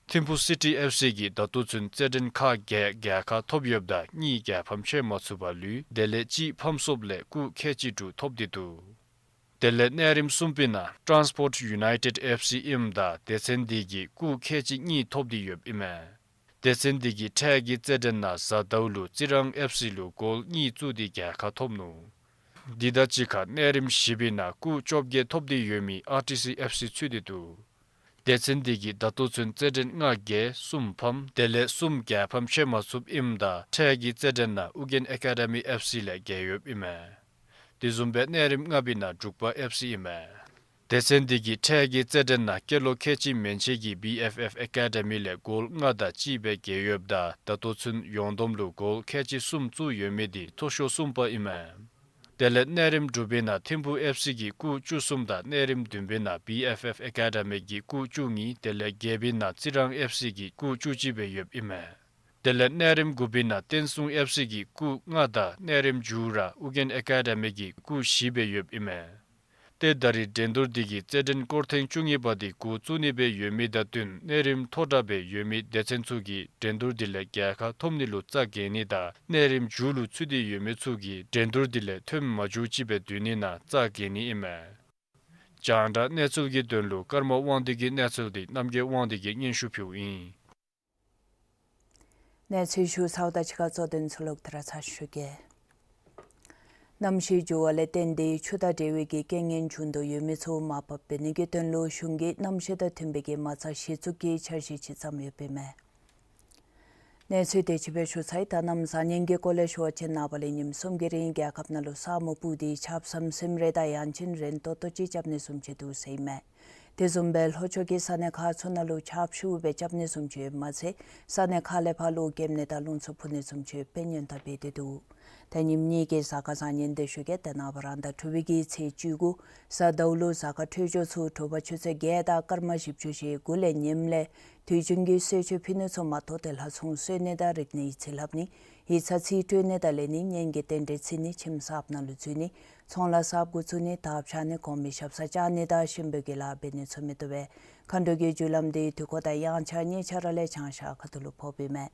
ཐིམ་ཕུ་སི་ཊི་ཨེཕ་སི་གིས་ད་ལྟོ་ཚུན་རྩེད་འགྲན་ཁག་བརྒྱད་རྒྱལ་ཁ་ཐོབ་ཡོདཔ་ད་གཉིས་རྒྱལ་ཕམ་ཆེ་མ་ཚུགས་པར་ལུས། དེ་ལས་གཅིག་ཕམ་སོངམ་ལས་སྐུགས་ཁལ་གཅིག་དྲུག་ཐོབ་སྟེ་འདུག། དེ་ལས་གནས་རིམ་གསུམ་པའི་ནང་ཊཱནསི་པོརཊ་ཡུ་ནའི་ཊེཌ་ཨེཕ་སི་ཨིནམ་ད་སྡེ་ཚན་འདི་གིས་སྐུགས་ཁལ་གཅིག་གཉིས་ཐོབ་སྟེ་ཡོདཔ་ཨིན་མས། སྡེ་ཚན་འདི་གིས་འཕྲལ་གྱི་རྩེད་འགྲན་ནང་གཟའ་ཟླཝ་ལུ་རྩི་རང་ཨེཕ་སི་ལུ་གོལ་གཉིས་བཙུགས་ཏེ་རྒྱལ་ཁ་ཐོབ་ནུག། འདི་དང་གཅིག་ཁར་གནས་རིམ་བཞི་པའི་ནང་སྐུགས་བཅོ་བརྒྱད་ཐོབ་སྟེ་ཡོད་མི་ཨར་ཊི་སི་ཨེཕ་སི་ཚུད་དེ་འདུག། སྡེ་ཚན་འདི་གིས་ད་ལྟོ་ཚུན་རྩེད་འགྲན་ལྔ་རྒྱལ་གསུམ་ཕམ་དེ་ལས་གསུམ་རྒྱལ་ཕམ་ཆེ་མ་ཚུགསཔ་ཨིནམ་ད་འཕྲལ་གྱི་རྩེད་འགྲན་ནང་ཨུ་རྒྱན་ཨེ་ཀ་ཌི་མི་ཨེཕ་སི་ལས་རྒྱལ་ཡོདཔ་ཨིན་མས། དེ་བཟུམ་སྦེ་གནས་རིམ་ལྔ་པའི་ནང་འབྲུག་པ་ཨེཕ་སི་ཨིན་མས། སྡེ་ཚན་འདི་གིས་འཕྲལ་གྱི་རྩེད་འགྲན་ནང་སྐྱེས་ལོ་ཁལ་གཅིག་མན་ཆད་ཀྱི་བི་ཨེཕ་ཨེཕ་ཨེ་ཀ་ཌི་མི་ལས་གོལ་ལྔ་དང་གཅིག་སྦེ་རྒྱལ་ཡོདཔ་ད་ད་ལྟོ་ཚུན་ཡོངས་བསྡོམས་ལུ་གོལ་ཁལ་གཅིག་གསུམ་བཙུགས་ཡོད་མི་འདི་མཐོ་ཤོས་གསུམ་པ་ཨིན་མས། དེ་ལས་གནས་རིམ་དྲུག་པའི་ནང་ཐིམ་ཕུ་ཨེཕ་སི་གིས་སྐུགས་བཅུ་གསུམ་དང་གནས་རིམ་བདུན་པའི་ནང་བི་ཨེཕ་ཨེཕ་ཨེ་ཀ་ཌི་མི་གིས་སྐུགས་བཅུ་གཉིས་དེ་ལས་བརྒྱད་པའི་ནང་རྩི་རང་ཨེཕ་སི་གིས་སྐུགས་བཅུ་གཅིག་སྦེ་ཡོདཔ་ཨིན་མས། དེ་ལས་གནས་རིམ་དགུ་པའི་ནང་བསྟན་སྲུང་ཨེཕ་སི་གིས་སྐུགས་ལྔ་དང་གནས་རིམ་མཇུག་ར་ཨུ་རྒྱན་ཨེ་ཀ་ཌི་མི་གིས་སྐུགས་བཞི་སྦེ་ཡོདཔ་ཨིན་མས། ཏེ་ད་རེས་འགྲན་བསྡུར་འདི་གི་རྩེད་འགྲན་སྐོར་ཐེངས་བཅུ་གཉིས་པ་འདི་འགོ་བཙུགས་ནི་སྦེ་ཡོད་མི་དང་བསྟུན་གནས་རིམ་མཐོ་དྲགས་སྦེ་ཡོད་མི་སྡེ་ཚན་ཚུ་གིས་འགྲན་བསྡུར་འདི་ལས་རྒྱལ་ཁ་ཐོབ་ནི་ལུ་རྩ་འགེངས་ནི་དང་གནས་རིམ་མཇུག་ལུ་ཚུད་དེ་ཡོད་མི་ཚུ་གིས་འགྲན་བསྡུར་འདི་ལས་ཐོནམ་མ་འགྱོཝ་ཅིག་སྦེ་སྡོད་ནི་ནང་རྩ་འགེངས་ནི་ཨིན་མས། རྒྱང་བསྒྲགས་གནས་ཚུལ་གྱི་དོན་ལུ་ཀརྨ་དབང་འདུས་ཀྱི་གནས་ཚུལ་འདི་རྣམ་རྒྱལ་དབང་འདུས་ཀྱིས་སྙན་ཞུ་ཕུལཝ་ཨིན། གནས་ཚུལ་ཞུ་ཚརཝ་དང་གཅིག་ཁར་གཙོ་དོན་ཚུ་ལོག་ཏེ་ར་ཚར་ཞུ་གེ། གནམ་གཤིས་འགྱུར་བ་ལས་བརྟེན་ཏེ་ཆུ་དང་འབྲེལ་བའི་གི་རྐྱེན་ངན་བྱུང་དོ་ཡོད་མི་ཚུ་མར་ཕབ་འབད་ནི་གི་དོན་ལུ་གཞུང་གིས་གནམ་གཤིས་དང་མཐུན་པའི་གི་མ་རྩ་གཞི་བཙུགས་ཀྱི་འཆར་གཞི་ཅིག་བརྩམས་ཡོདཔ་ཨིན་མས། གནས་ཚུལ་དེ་ཅིག་སྦེ་ཞུ་ཚར་ཡི། ད་གནམ་གཤིས་ཉིན་གྱི་སྐོར་ལས་ཞུ་བ་ཅིན་ནངས་པ་ལས་ཉིནམ་གསུམ་གྱི་རིང་རྒྱལ་ཁབ་ནང་ལུ་ས་སྨུག་སྤུབས་ཏེ་ཆརཔ་ཟམ་ཟིམ་རེ་དང་ཡང་ཅིན་རན་ཏོག་ཏོ་ཅིག་རྐྱབ་ནི་བཟུམ་ཅིག་འདུག་ཟེར་ཨིན་མས། དེ་བཟུམ་སྦེ་ལྷོ་ཕྱོགས་ཀྱི་ས་གནས་ཁག་ཚུ་ནང་ལུ་ཆརཔ་ཤུགས་སྦེ་རྐྱབ་ནི་བཟུམ་ཅིག་ཡོདཔ་མ་ཚད་ས་གནས་ཁག་ལས་ཕར་ལུ་སྐྱེམས་ནད་དང་རླུང་འཚུབ་འཕུ་ནི་བཟུམ་ཅིག་དཔེ་སྣོན་དང་འབད་དེ་འདུག། ད་ཉིནམ་གཉིས་ཀྱི་གཟའ་སྐར་བཟང་ངན་དེ་ཞུ་གེ། ཏེ་ནངས་པ་རང་ཟླ་དྲུག་པའི་གི་ཚེས་བཅུ་དགུ་གཟའ་ཟླཝ་ལུ་གཟའ་སྐར་འཕྲོད་སྦྱོར་ཚུ་དྲོ་པ་ཆུ་ཚོད་བརྒྱད་དང་སྐར་མ་བཞི་བཅུ་ཞེ་དགུ་ལས་ཉིམ་ལས་དུས་རྒྱུན་གྱི་གསོལ་མཆོད་ཕུལ་ནི་ཚུ་མ་གཏོགས་དེ་ལྷག་ཚོང་བསོད་ནི་དང་རིག་གནས་ཡིག་རྩིས་ལྷབ་ནི་ཡིག་ཚང་རྩིས་སྤྲོད་ནི་དང་ལེན་ནི་གཉེན་གྱི་རྟེན་འབྲེལ་བརྩི་ནི་ཁྱིམ་གསརཔ་ནང་ལུ་འཛུལ་ནི་ཚོང་ལཱ་གསརཔ་འགོ་བཙུགས་ནི་དར་འཕྱར་ནི་གོང་མའི་ཞབས་སར་བཅར་ནི་དང་གཤིན་པོའི་དགེ་ལཱ་འབད་ནི་ཚུ་མི་བཏུབ་པས། མཁའ་འགྲོ་གི་རྒྱུ་ལམ་དེ་དུས་འཁོར་དང་དབྱངས་འཆར་གཉིས་ཆ་ར་ལས་བྱང་ཤར་ཁ་ཐུག་ལུ་ཕོགཔ་ཨིན་མས།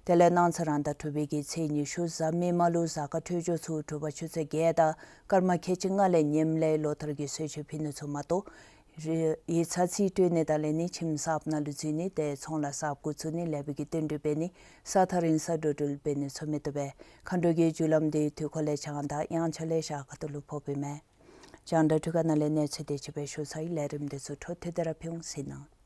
དེ་ལས་གནངས་ཚེ་རང་ཟླ་དྲུག་པའི་གི་ཚེས་ཉི་ཤུ་གཟའ་མིག་དམར་ལུ་གཟའ་སྐར་འཕྲོད་སྦྱོར་ཚུ་དྲོ་པ་ཆུ་ཚོད་བརྒྱད་དང་སྐར་མ་ཁལ་གཅིག་ལྔ་ལས་ཉིམ་ལས་ལོ་ལྟར་གྱི་གསོལ་མཆོད་ཕུལ་ནི་ཚུ་མ་གཏོགས་ཡིག་ཚང་རྩིས་སྤྲོད་ནི་དང་ལེན་ནི་ཁྱིམ་གསརཔ་ནང་ལུ་འཛུལ་ནི་དེ་ཚོང་ལཱ་གསརཔ་འགོ་བཙུགས་ནི་ལེགས་པའི་གི་རྟེན་འབྲེལ་འབད་ནི་ས་ཐག་རིང་ས་འགྲོ་འགྲུལ་འབད་ནི་ཚུ་མི་བཏུབ་པས། མཁའ་འགྲོ་གི་རྒྱུ་ལམ་དེ་དུས་འཁོར་ལས་བྱང་དང་དབྱངས་འཆར་ལས་ཤར་ཁ་ཐུག་ལུ་ཕོགཔ་ཨིན་མས། རྒྱང་བསྒྲགས་འཕྲུལ་ཁང་ནང་ལས་གནས་ཚུལ་དེ་ཅིག་སྦེ་ཞུ་ཚར་ཡི། ལས་རིམ་དེ་ཚུ་འཕྲོ་མཐུད་དེ་ར་ཕུལ་འོང་ཟེར་ཨིན་ན།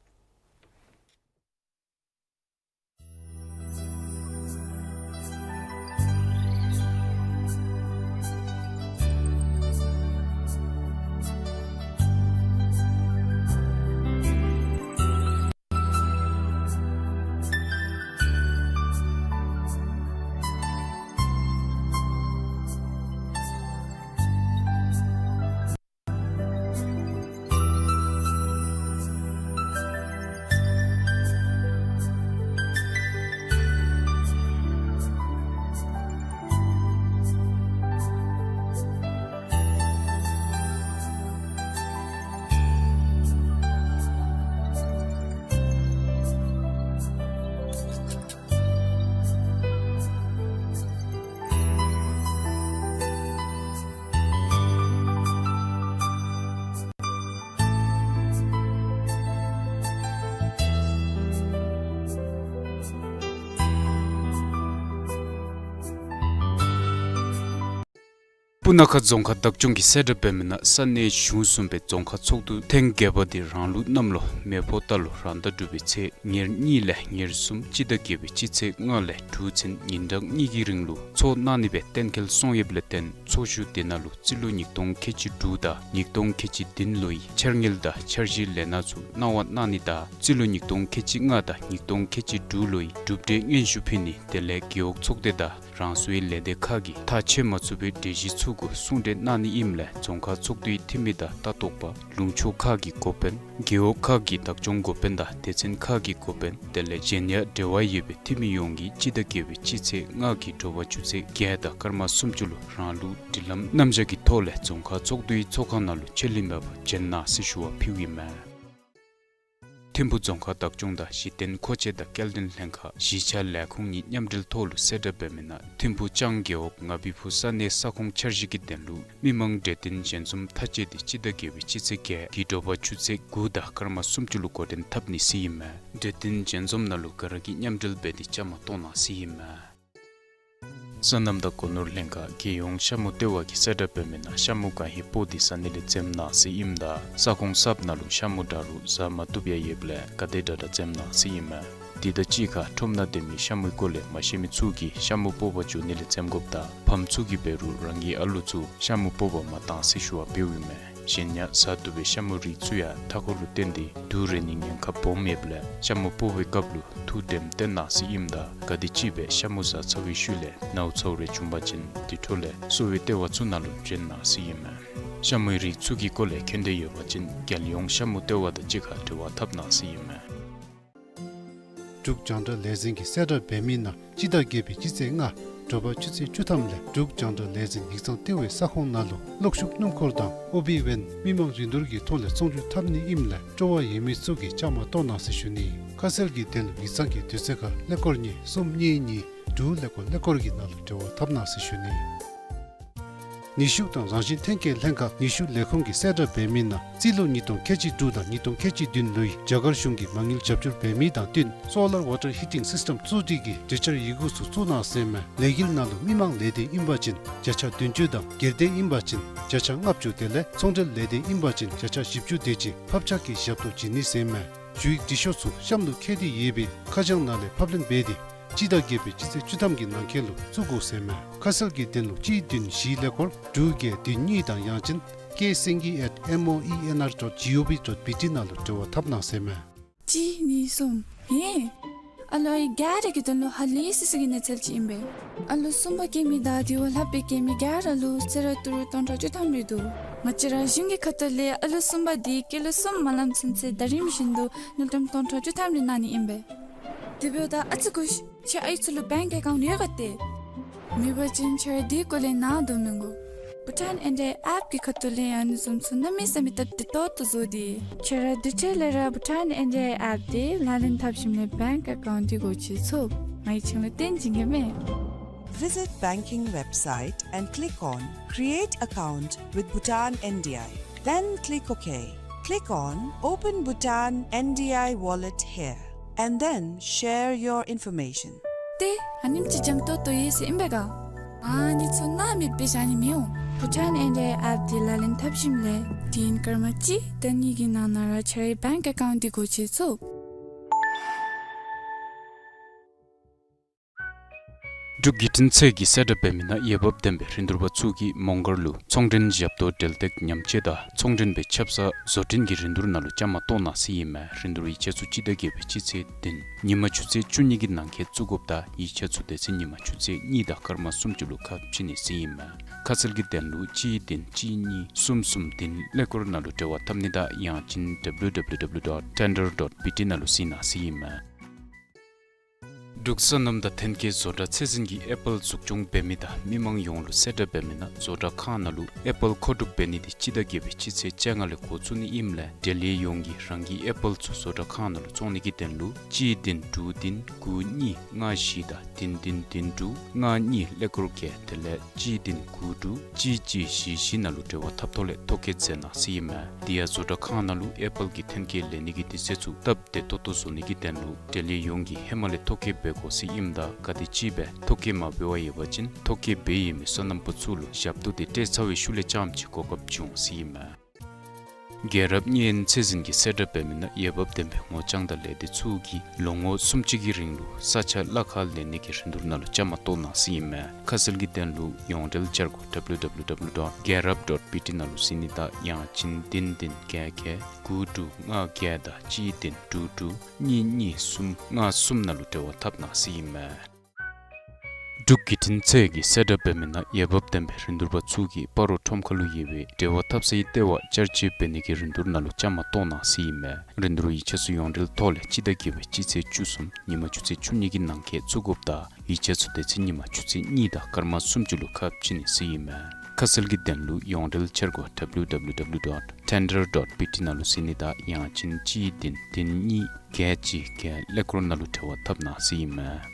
སྤུ་ན་ཁ་རྫོང་ཁག་བདག་སྐྱོང་གི་གསལ་བསྒྲགས་འབད་མི་ནང་ས་གནས་གཞུང་གསུམ་པའི་རྫོང་ཁག་ཚོགས་འདུ་ཐེངས་བརྒྱད་པ་དེ་རང་ལུགས་གནམ་ལོ་མེ་ཕོ་རྟ་ལོ་རང་ཟླ་དྲུག་པའི་ཚེས་ཉེར་གཉིས་ལས་ཉེར་གསུམ་སྤྱི་ཟླ་བརྒྱད་པའི་སྤྱི་ཚེས་ལྔ་ལས་དྲུག་ཚུན་ཉིན་གྲངས་གཉིས་ཀྱི་རིང་ལུ་ཚོགས་གནང་ནི་སྦེ་གཏན་འཁེལ་སོང་ཡོདཔ་ལས་བརྟེན་ཚོགས་བཞུགས་དེ་ནང་ལུ་རྩིས་ལོ་ཉིས་སྟོང་ཁལ་གཅིག་དྲུག་དང་ཉིས་སྟོང་ཁལ་གཅིག་བདུན་ལོའི་འཆར་དངུལ་དང་འཆར་གཞིའི་ལས་སྣ་ཚུ་གནང་བ་གནང་ནི་དང་རྩིས་ལོ་ཉིས་སྟོང་ཁལ་གཅིག་ལྔ་དང་ཉིས་སྟོང་ཁལ་གཅིག་དྲུག་ལོའི་གྲུབ་འབྲས་སྙན་ཞུ་ཕུལ་ནི་དེ་ལས་རྒེད་འོག་ཚོགས་སྡེ་དང་རང་སོའི་ལས་སྡེ་ཁག་གིས་ཐག་བཅད་མ་ཚུགས་པའི་གྲོས་གཞི་ཚུ་གུ་གསུང་གྲོས་གནང་ནི་ཨིནམ་ལས་རྫོང་ཁག་ཚོགས་འདུའི་འཐུས་མི་དང་ལྟ་རྟོག་པ་ལུང་ཕྱོགས་ཁག་གི་འགོ་དཔོན་རྒེད་འོག་ཁག་གི་བདག་སྐྱོང་འགོ་དཔོན་དང་སྡེ་ཚན་ཁག་གི་འགོ་དཔོན་དེ་ལས་གཞན་ཡང་འབྲེལ་བ་ཡོད་པའི་འཐུས་མི་ཡོངས་ཀྱིས་སྤྱི་ཟླ་བརྒྱད་པའི་སྤྱི་ཚེས་ལྔ་གི་དྲོ་པ་ཆུ་ཚོད་བརྒྱད་དང་སྐར་མ་སུམ་ཅུ་ལུ་རང་ལུགས་སྒྲིག་ལམ་རྣམ་གཞག་གི་ཐོག་ལས་རྫོང་ཁག་ཚོགས་འདུའི་ཚོགས་ཁང་ནང་ལུ་ཆད་ལུས་མེད་པར་འབྱོན་གནང་ཟེར་ཞུ་བ་ཕུལཝ་ཨིན་མས། ཐིམ་ཕུ་རྫོང་ཁག་བདག་སྐྱོང་དང་གཞི་རྟེན་མཁོ་ཆས་དང་སྐྱེལ་འདྲེན་ལྷན་ཁག་གཞིས་ཆགས་ལས་ཁུངས་གཉིས་མཉམ་འབྲེལ་ཐོག་ལུ་གསལ་བསྒྲགས་འབད་མི་ནང་ཐིམ་ཕུ་ལྕང་རྒེད་འོག་ང་བི་ཕུ་ས་གནས་ས་ཁོངས་འཆར་གཞི་གི་དོན་ལུ་མི་མང་གྲོས་བསྟུན་ཞལ་འཛོམས་མཐའ་དཔྱད་དེ་སྤྱི་ཟླ་བརྒྱད་པའི་སྤྱི་ཚེས་བརྒྱད་ཀྱི་དྲོ་པ་ཆུ་ཚོད་དགུ་དང་སྐར་མ་སུམ་ཅུ་ལུ་འགོ་འདྲེན་འཐབ་ནི་ཟེར་ཨིན་མས། གྲོས་བསྟུན་ཞལ་འཛོམས་ནང་ལུ་ག་ར་གིས་མཉམ་འབྲེལ་འབད་དེ་བཅའ་མར་གཏོགས་གནང་ཟེར་ཨིན་མས། སོ་ནམ་དང་སྒོ་ནོར་ལྷན་ཁག་རྒྱལ་ཡོངས་ཤ་མུ་ལྟེ་བ་གིས་གསལ་བསྒྲགས་འབད་མི་ནང་ཤ་མུ་གང་ཧེ་སྤོག་སྟེ་ཟ་ནི་ལས་འཛེམ་གནང་ཟེར་ཨིནམ་ད་ས་ཁོངས་གསརཔ་ནང་ལུ་ཤ་མུ་འདྲ་རུང་ཟ་མ་བཏུབ་ཡང་ཡོདཔ་ལས་ག་དེ་དྲག་དྲག་འཛེམ་གནང་ཟེར་ཨིན་མས། དེ་དང་གཅིག་ཁར་ཁྲོམ་ནང་སྡོད་མི་ཤ་མུའི་སྐོར་ལས་མ་ཤེས་མི་ཚུ་གིས་ཤ་མུ་སྤོག་པར་འགྱོ་ནི་ལས་འཛེམ་དགོཔ་དང་ཕམ་ཚུ་གིས་འབད་རུང་རང་གི་ཨ་ལུ་ཚུ་ཤ་མུ་སྤོག་པར་མ་གཏང་ཟེར་ཞུ་བ་འབདཝ་ཨིན་མས། གཞན་ཡང་ཟ་བཏུབ་པའི་ཤ་མུ་རིགས་ཚུ་ཡང་མཐའ་འཁོར་ལུ་བརྟེན་ཏེ་དུག་རེག་ནིའི་ཉེན་ཁ་སྦོམ་ཡོདཔ་ལས་ཤ་མུ་སྤོག་པའི་སྐབས་ལུ་ཐུགས་དྲནམ་བཏོན་གནང་ཟེར་ཨིནམ་ད་ག་དེམ་ཅིག་སྦེ་ཤ་མུ་ཟ་ཚར་བའི་ཤུལ་ལས་ནཝ་ཚཝ་རེ་བྱུང་པ་ཅིན་དེ་འཕྲོ་ལས་གསོ་བའི་ལྟེ་བ་ཚུ་ནང་ལུ་བྱོན་གནང་ཟེར་ཨིན་མས། ཤ་མུའི་རིགས་ཚུ་གི་སྐོར་ལས་མཁྱེན་འདོད་ཡོད་པ་ཅིན་རྒྱལ་ཡོངས་ཤ་མུ་ལྟེ་བ་དང་གཅིག་ཁར་འབྲེལ་བ་འཐབ་གནང་ཟེར་ཨིན་མས། འབྲུག་རྒྱང་བསྒྲགས་ལས་འཛིན་གྱིས་གསལ་བསྒྲགས་འབད་མི་ནང་སྤྱི་ཟླ་བརྒྱད་པའི་སྤྱི་ཚེས་ལྔ་དྲོ་པ་ཆུ་ཚོད་བཅུ་ཐམ་ལས་འབྲུག་རྒྱང་བསྒྲགས་ལས་འཛིན་ཡིག་ཚང་ལྟེ་བའི་ས་ཁོངས་ནང་ལུ་གློག་ཤུགས་སྣུམ་འཁོར་དང་ཨོ་བི་ཝེན་མི་མང་རིན་བསྡུར་གྱི་ཐོག་ལས་ཚོང་བསྒྱུར་འཐབ་ནི་ཨིནམ་ལས་སྤྲོ་བ་ཡོད་མི་ཚུ་གིས་བཅའ་མར་གཏོགས་གནང་ཟེར་ཞུ་ནི། ཁ་གསལ་གྱི་དོན་ལུ་ཡིག་ཚང་གི་དུས་ཚོད་ཁར་ཀླད་ཀོར་གཉིས་གསུམ་གཉིས་གཉིས་དྲུག་ཀླད་ཀོར་ཀླད་ཀོར་གྱི་ནང་ལུ་འབྲེལ་བ་འཐབ་གནང་ཟེར་ཞུ་ནི། ནུས་ཤུགས་དང་རང་བཞིན་ཐོན་སྐྱེད་ལྷན་ཁག་ནུས་ཤུགས་ལས་ཁུངས་ཀྱིས་གསལ་བསྒྲགས་འབད་མི་ནང་རྩིས་ལོ་ཉིས་སྟོང་ཁལ་གཅིག་དྲུག་དང་ཉིས་སྟོང་ཁལ་གཅིག་བདུན་ལོའི་རྒྱ་གར་གཞུང་གི་མ་དངུལ་རྒྱབ་སྐྱོར་འབད་མི་དང་བསྟུན་སོ་ལར་ཝ་ཊར་ཧི་ཊིང་སིསི་ཊེམ་བཙུགས་སྒྲིག་གི་གྲོས་འཆར་ཡི་གུ་ཚུ་བཙུགས་གནང་ཟེར་མས། ལས་འགུལ་ནང་ལུ་མི་མང་ལས་སྡེ་ཨིན་པ་ཅིན་བརྒྱ་ཆ་བདུན་ཅུ་དང་སྒེར་སྡེ་ཨིན་པ་ཅིན་བརྒྱ་ཆ་ལྔ་བཅུ་དེ་ལས་ཚོང་འབྲེལ་ལས་སྡེ་ཨིན་པ་ཅིན་བརྒྱ་ཆ་བཞི་བཅུ་དེ་ཅིག་ཕབ་ཆག་གི་ཞབས་ཏོག་བྱིན་ནི་ཟེར་མས། ཞུ་ཡིག་འབྲི་ཤོག་ཚུ་གཤམ་ལུ་བཀོད་དེ་ཡོད་པའི་ཁ་བྱང་ནང་ལས་ཕབ་ལེན་འབད་དེ་ སྤྱི་ཟླ་བརྒྱད་པའི་སྤྱི་ཚེས་བཅུ་ཐམ་གྱི་ནང་འཁོད་ལུ་བཙུགས་དགོ་ཟེར་ཨིན་མས། ཁ་གསལ་གྱི་དོན་ལུ་གཅིག་བདུན་བཞི་ཀླད་ཀོར་དྲུག་བརྒྱད་བདུན་གཉིས་དང་ཡང་ཅིན་ཀེ་སེང་གེ་at M O E N R dot G O V dot B T ནང་ལུ་འབྲེལ་བ་འཐབ་གནང་ཟེར་ཨིན་མས། གཅིག་གཉིས་གསུམ། ཧེ། ཨ་ལོ་ཨའི་ག་ར་གི་དོན་ལུ་ཧ་ལས་སི་སི་གི་གནས་ཚུལ་ཅིག་ཨིན་པས། ཨ་ལོ་གསུམ་པ་སྐྱེ་མི་དང་དེ་བ་ལྷག་པའི་སྐྱེ་མི་ག་ར་ལུ་གསོལ་རས་ཏི་རུ་སྟོང་ཕྲག་བཅུ་ཐམ་རེ་འདུག། ང་བཅས་ར་གཞུང་གི་ཁ་ཐུག་ལས་ཨ་ལོ་གསུམ་པ་དེ་སྐྱེས་ལོ་གསུམ་མ་ལང་ཚུན་ཚོད་ཟླ་རིམ་བཞིན་དུ་དངུལ་ཀྲམ་སྟོང་ཕྲག་བཅུ་ཐམ་རེ་གནང་ནི་ཨིན་པས། དེ་འབདཝ་ད་ཨ་ཙི་སྐུ་ཁྱེད་ཨའི་ཚུ་ལུ་བེངཀ་ཨེ་ཀའུནཊ་ཡོད་ག་ཏེ། མེད་པ་ཅིན་ཁྱེད་ར་དེ་སྐོར་ལས་ནཱ་དོ་མི་དགོ། བྷུ་ཊཱན་ཨེན་ཌི་ཨའི་ཨེཔ་གི་ཁ་ཐུག་ལས་ཨ་ནི་བཟུམ་ཚུ་གནམ་མེད་ས་མེད་སྟབས་བདེ་ཏོག་ཏོ་བཟོ་སྟེ། ཁྱེད་ར་དུས་ཅི་ལས་ར་བྷུ་ཊཱན་ཨེན་ཌི་ཨའི་ཨེཔ་དེ་ལག་ལེན་འཐབ་ཞིནམ་ལས་བེངཀ་ཨེ་ཀའུནཊ་དེ་སྒོ་ཕྱེ་ཚུགས། ང་གིས་ཁྱེད་ལུ་སྟོན་བྱིན་གེ་མས། Visit banking website and click on Create Account with Bhutan N D I. Then click OK. Click on Open Bhutan N D I Wallet here and then share your information. ཏེ་ཨ་ནེམ་ཅིག་འཇམ་ཏོང་ཏོ་ཡོད་ཟེར་ཨིན་པས་ག། ཨ་ནི་ཚུ་གནམ་མེད་པའི་ཤ་ནི་མི་འོང་། བྷུ་ཊཱན་ཨེན་ཌི་ཨའི་ཨེཔ་དེ་ལག་ལེན་འཐབ་ཞིནམ་ལས་དེ་ཡི་སྐར་མ་གཅིག་དང་གཉིས་ཀྱི་ནང་ན་ར་ཁྱེད་རའི་བེངཀ་ཨེ་ཀའུནཊ་དེ་སྒོ་ཕྱེ་ཚུགས། འབྲུག་བརྒྱུད་འཕྲིན་ཚད་ཀྱིས་གསལ་བསྒྲགས་འབད་མི་ནང་འོས་འབབ་ལྡན་པའི་རིན་བསྡུར་པ་ཚུ་གིས་མོང་སྒར་ལུ་ཚོང་མགྲོན་ཞབས་ཏོག་འབྲེལ་སྟེགས་ཉམས་བཅོས་དང་ཚོང་མགྲོན་པའི་ཆབ་གསང་བཟོ་སྐྲུན་གྱི་རིན་བསྡུར་ནང་ལུ་བཅའ་མར་གཏོགས་གནང་ཟེར་ཨིན་མས། རིན་བསྡུར་ཡིག་ཆ་ཚུ་སྤྱི་ཟླ་བརྒྱད་པའི་སྤྱི་ཚེས་བདུན་ཉིན་མ་ཆུ་ཚོད་བཅུ་གཉིས་ཀྱི་ནང་འཁོད་བཙུགས་དགོཔ་ད་ཡིག་ཆ་ཚུ་དེ་ཚེ་ཉིན་མ་ཆུ་ཚོད་གཉིས་དང་སྐར་མ་སུམ་ཅུ་ལུ་ཁ་ཕྱེ་ནི་ཟེར་ཨིན་མས། ཁ་གསལ་གྱི་དོན་ལུ་གཅིག་བདུན་གཅིག་གཉིས་གསུམ་གསུམ་བདུན་ཀླད་ཀོར་ནང་ལུ་འབྲེལ་བ་འཐབ་ནི་དང་ཡང་ཅིན་W W W dot tender dot B T ནང་ལུ་གཟིགས་གནང་ཟེར་ཨིན་མས། འབྲུག་སོ་ནམ་དང་ཐོན་སྐྱེད་བཟོ་གྲྭ་ཚད་འཛིན་གྱིས་ཨེ་པཱལ་འཛུགས་སྐྱོང་འབད་མི་དང་མི་མང་ཡོངས་ལུ་གསལ་བསྒྲགས་འབད་མི་ནང་བཟོ་གྲྭ་ཁང་ནང་ལུ་ཨེ་པཱལ་མཁོ་སྒྲུབ་འབད་ནི་དེ་སྤྱི་ཟླ་བརྒྱད་པའི་སྤྱི་ཚེས་བཅོ་ལྔ་ལས་འགོ་བཙུགས་ནི་ཨིནམ་ལས་འབྲེལ་ཡོད་ཡོངས་ཀྱིས་རང་གི་ཨེ་པཱལ་ཚུ་བཟོ་གྲྭ་ཁང་ནང་ལུ་བཙོང་ནི་གི་དོན་ལུ་གཅིག་བདུན་དྲུག་བདུན་དགུ་གཉིས་ལྔ་བཞི་དང་བདུན་བདུན་བདུན་དྲུག་ལྔ་གཉིས་ཀླད་ཀོར་བརྒྱད་དེ་ལས་གཅིག་བདུན་དགུ་དྲུག་གཅིག་གཅིག་བཞི་བཞི་ནང་ལུ་འབྲེལ་བ་འཐབ་ཐོག་ལས་ཐོ་བཀོད་མཛད་གནང་ཟེར་ཨིན་མས། དེ་ཡང་བཟོ་གྲྭ་ཁང་ནང་ལུ་ཨེ་པཱལ་གྱི་ཐོན་སྐྱེད་ལེན་ནི་གི་དུས་ཚོད་ཚུ་སྟབས་བདེ་ཏོག་ཏོ་བཟོ་ནི་གི་དོན་ལུ་འབྲེལ་ཡོད་ཡོངས་ཀྱིས་ཧེ་མ་ལས་ཐོ་བཀོད་འབད་དགོ་ཟེར་ཨིནམ་ད་ག་དེམ་ཅིག་སྦེ་ཐོ་བཀོད་མ་འབད་བར་ཡོད་པ་ཅིན་ཐོ་བཀོད་འབད་ཡོད་མི་སོ་ནམ་པ་ཚུ་ལུ་ཞབས་ཏོག་དེ་སྤྲོད་ཚར་བའི་ཤུལ་ལས་རྐྱངམ་ཅིག་གོ་སྐབས་བྱུང་ཟེར་ཨིན་མས། རྒྱལ་རབས་བརྙན་ཚད་འཛིན་གྱིས་གསལ་བསྒྲགས་འབད་མི་ནང་འོས་འབབ་ལྡན་པའི་ངོ་རྐྱང་དང་ལས་སྡེ་ཚུ་གིས་ལོ་ངོ་སུམ་ཅུ་གི་རིང་ལུ་ས་ཆ་གླ་ཁར་ལེན་ནི་གི་རིན་བསྡུར་ནང་ལུ་བཅའ་མར་གཏོགས་གནང་ཟེར་ཨིན་མས། ཁ་གསལ་གྱི་དོན་ལུ་ཡོངས་འབྲེལ་འཆར་སྒོ་W W W dot gelrap dot B T ནང་ལུ་གཟིགས་ནི་དང་ཡང་ཅིན་བདུན་བདུན་བརྒྱད་བརྒྱད་དགུ་དྲུག་ལྔ་བརྒྱད་དང་གཅིག་བདུན་དྲུག་དྲུག་གཉིས་གཉིས་གསུམ་ལྔ་གསུམ་ནང་ལུ་འབྲེལ་བ་འཐབ་གནང་ཟེར་ཨིན་མས། འབྲུག་བརྒྱུད་འཕྲིན་ཚད་ཀྱིས་གསལ་བསྒྲགས་འབད་མི་ནང་འོས་འབབ་ལྡན་པའི་རིན་བསྡུར་པ་ཚུ་གིས་སྤ་རོ་ཁྲོམ་ཁ་ལུ་ཡོད་པའི་འབྲེལ་བ་འཐབ་སའི་ལྟེ་བར་བཅར་སྤྱོད་འབད་ནི་གི་རིན་བསྡུར་ནང་ལུ་བཅའ་མར་གཏོགས་གནང་ཟེར་ཨིན་མས། རིན་བསྡུར་ཡིག་ཆ་ཚུ་ཡོངས་འབྲེལ་ཐོག་ལས་སྤྱི་ཟླ་བརྒྱད་པའི་སྤྱི་ཚེས་བཅུ་གསུམ་ཉིན་མ་ཆུ་ཚོད་བཅུ་གཉིས་ཀྱི་ནང་འཁོད་བཙུགས་དགོཔ་ད་ཡིག་ཆ་ཚུ་དེ་ཚེ་ཉིན་མ་ཆུ་ཚོད་གཉིས་དང་སྐར་མ་སུམ་ཅུ་ལུ་ཁ་ཕྱེ་ནི་ཟེར་ཨིན་མས། ཁ་གསལ་གྱི་དོན་ལུ་ཡོངས་འབྲེལ་འཆར་སྒོ་W W W dot tender dot B T ནང་ལུ་གཟིགས་ནི་དང་ཡང་ཅིན་གཅིག་བདུན་བདུན་གཉིས་བརྒྱད་གཅིག་བརྒྱད་ཀླད་ཀོར་ནང་ལུ་འབྲེལ་བ་འཐབ་གནང་ཟེར་ཨིན་མས།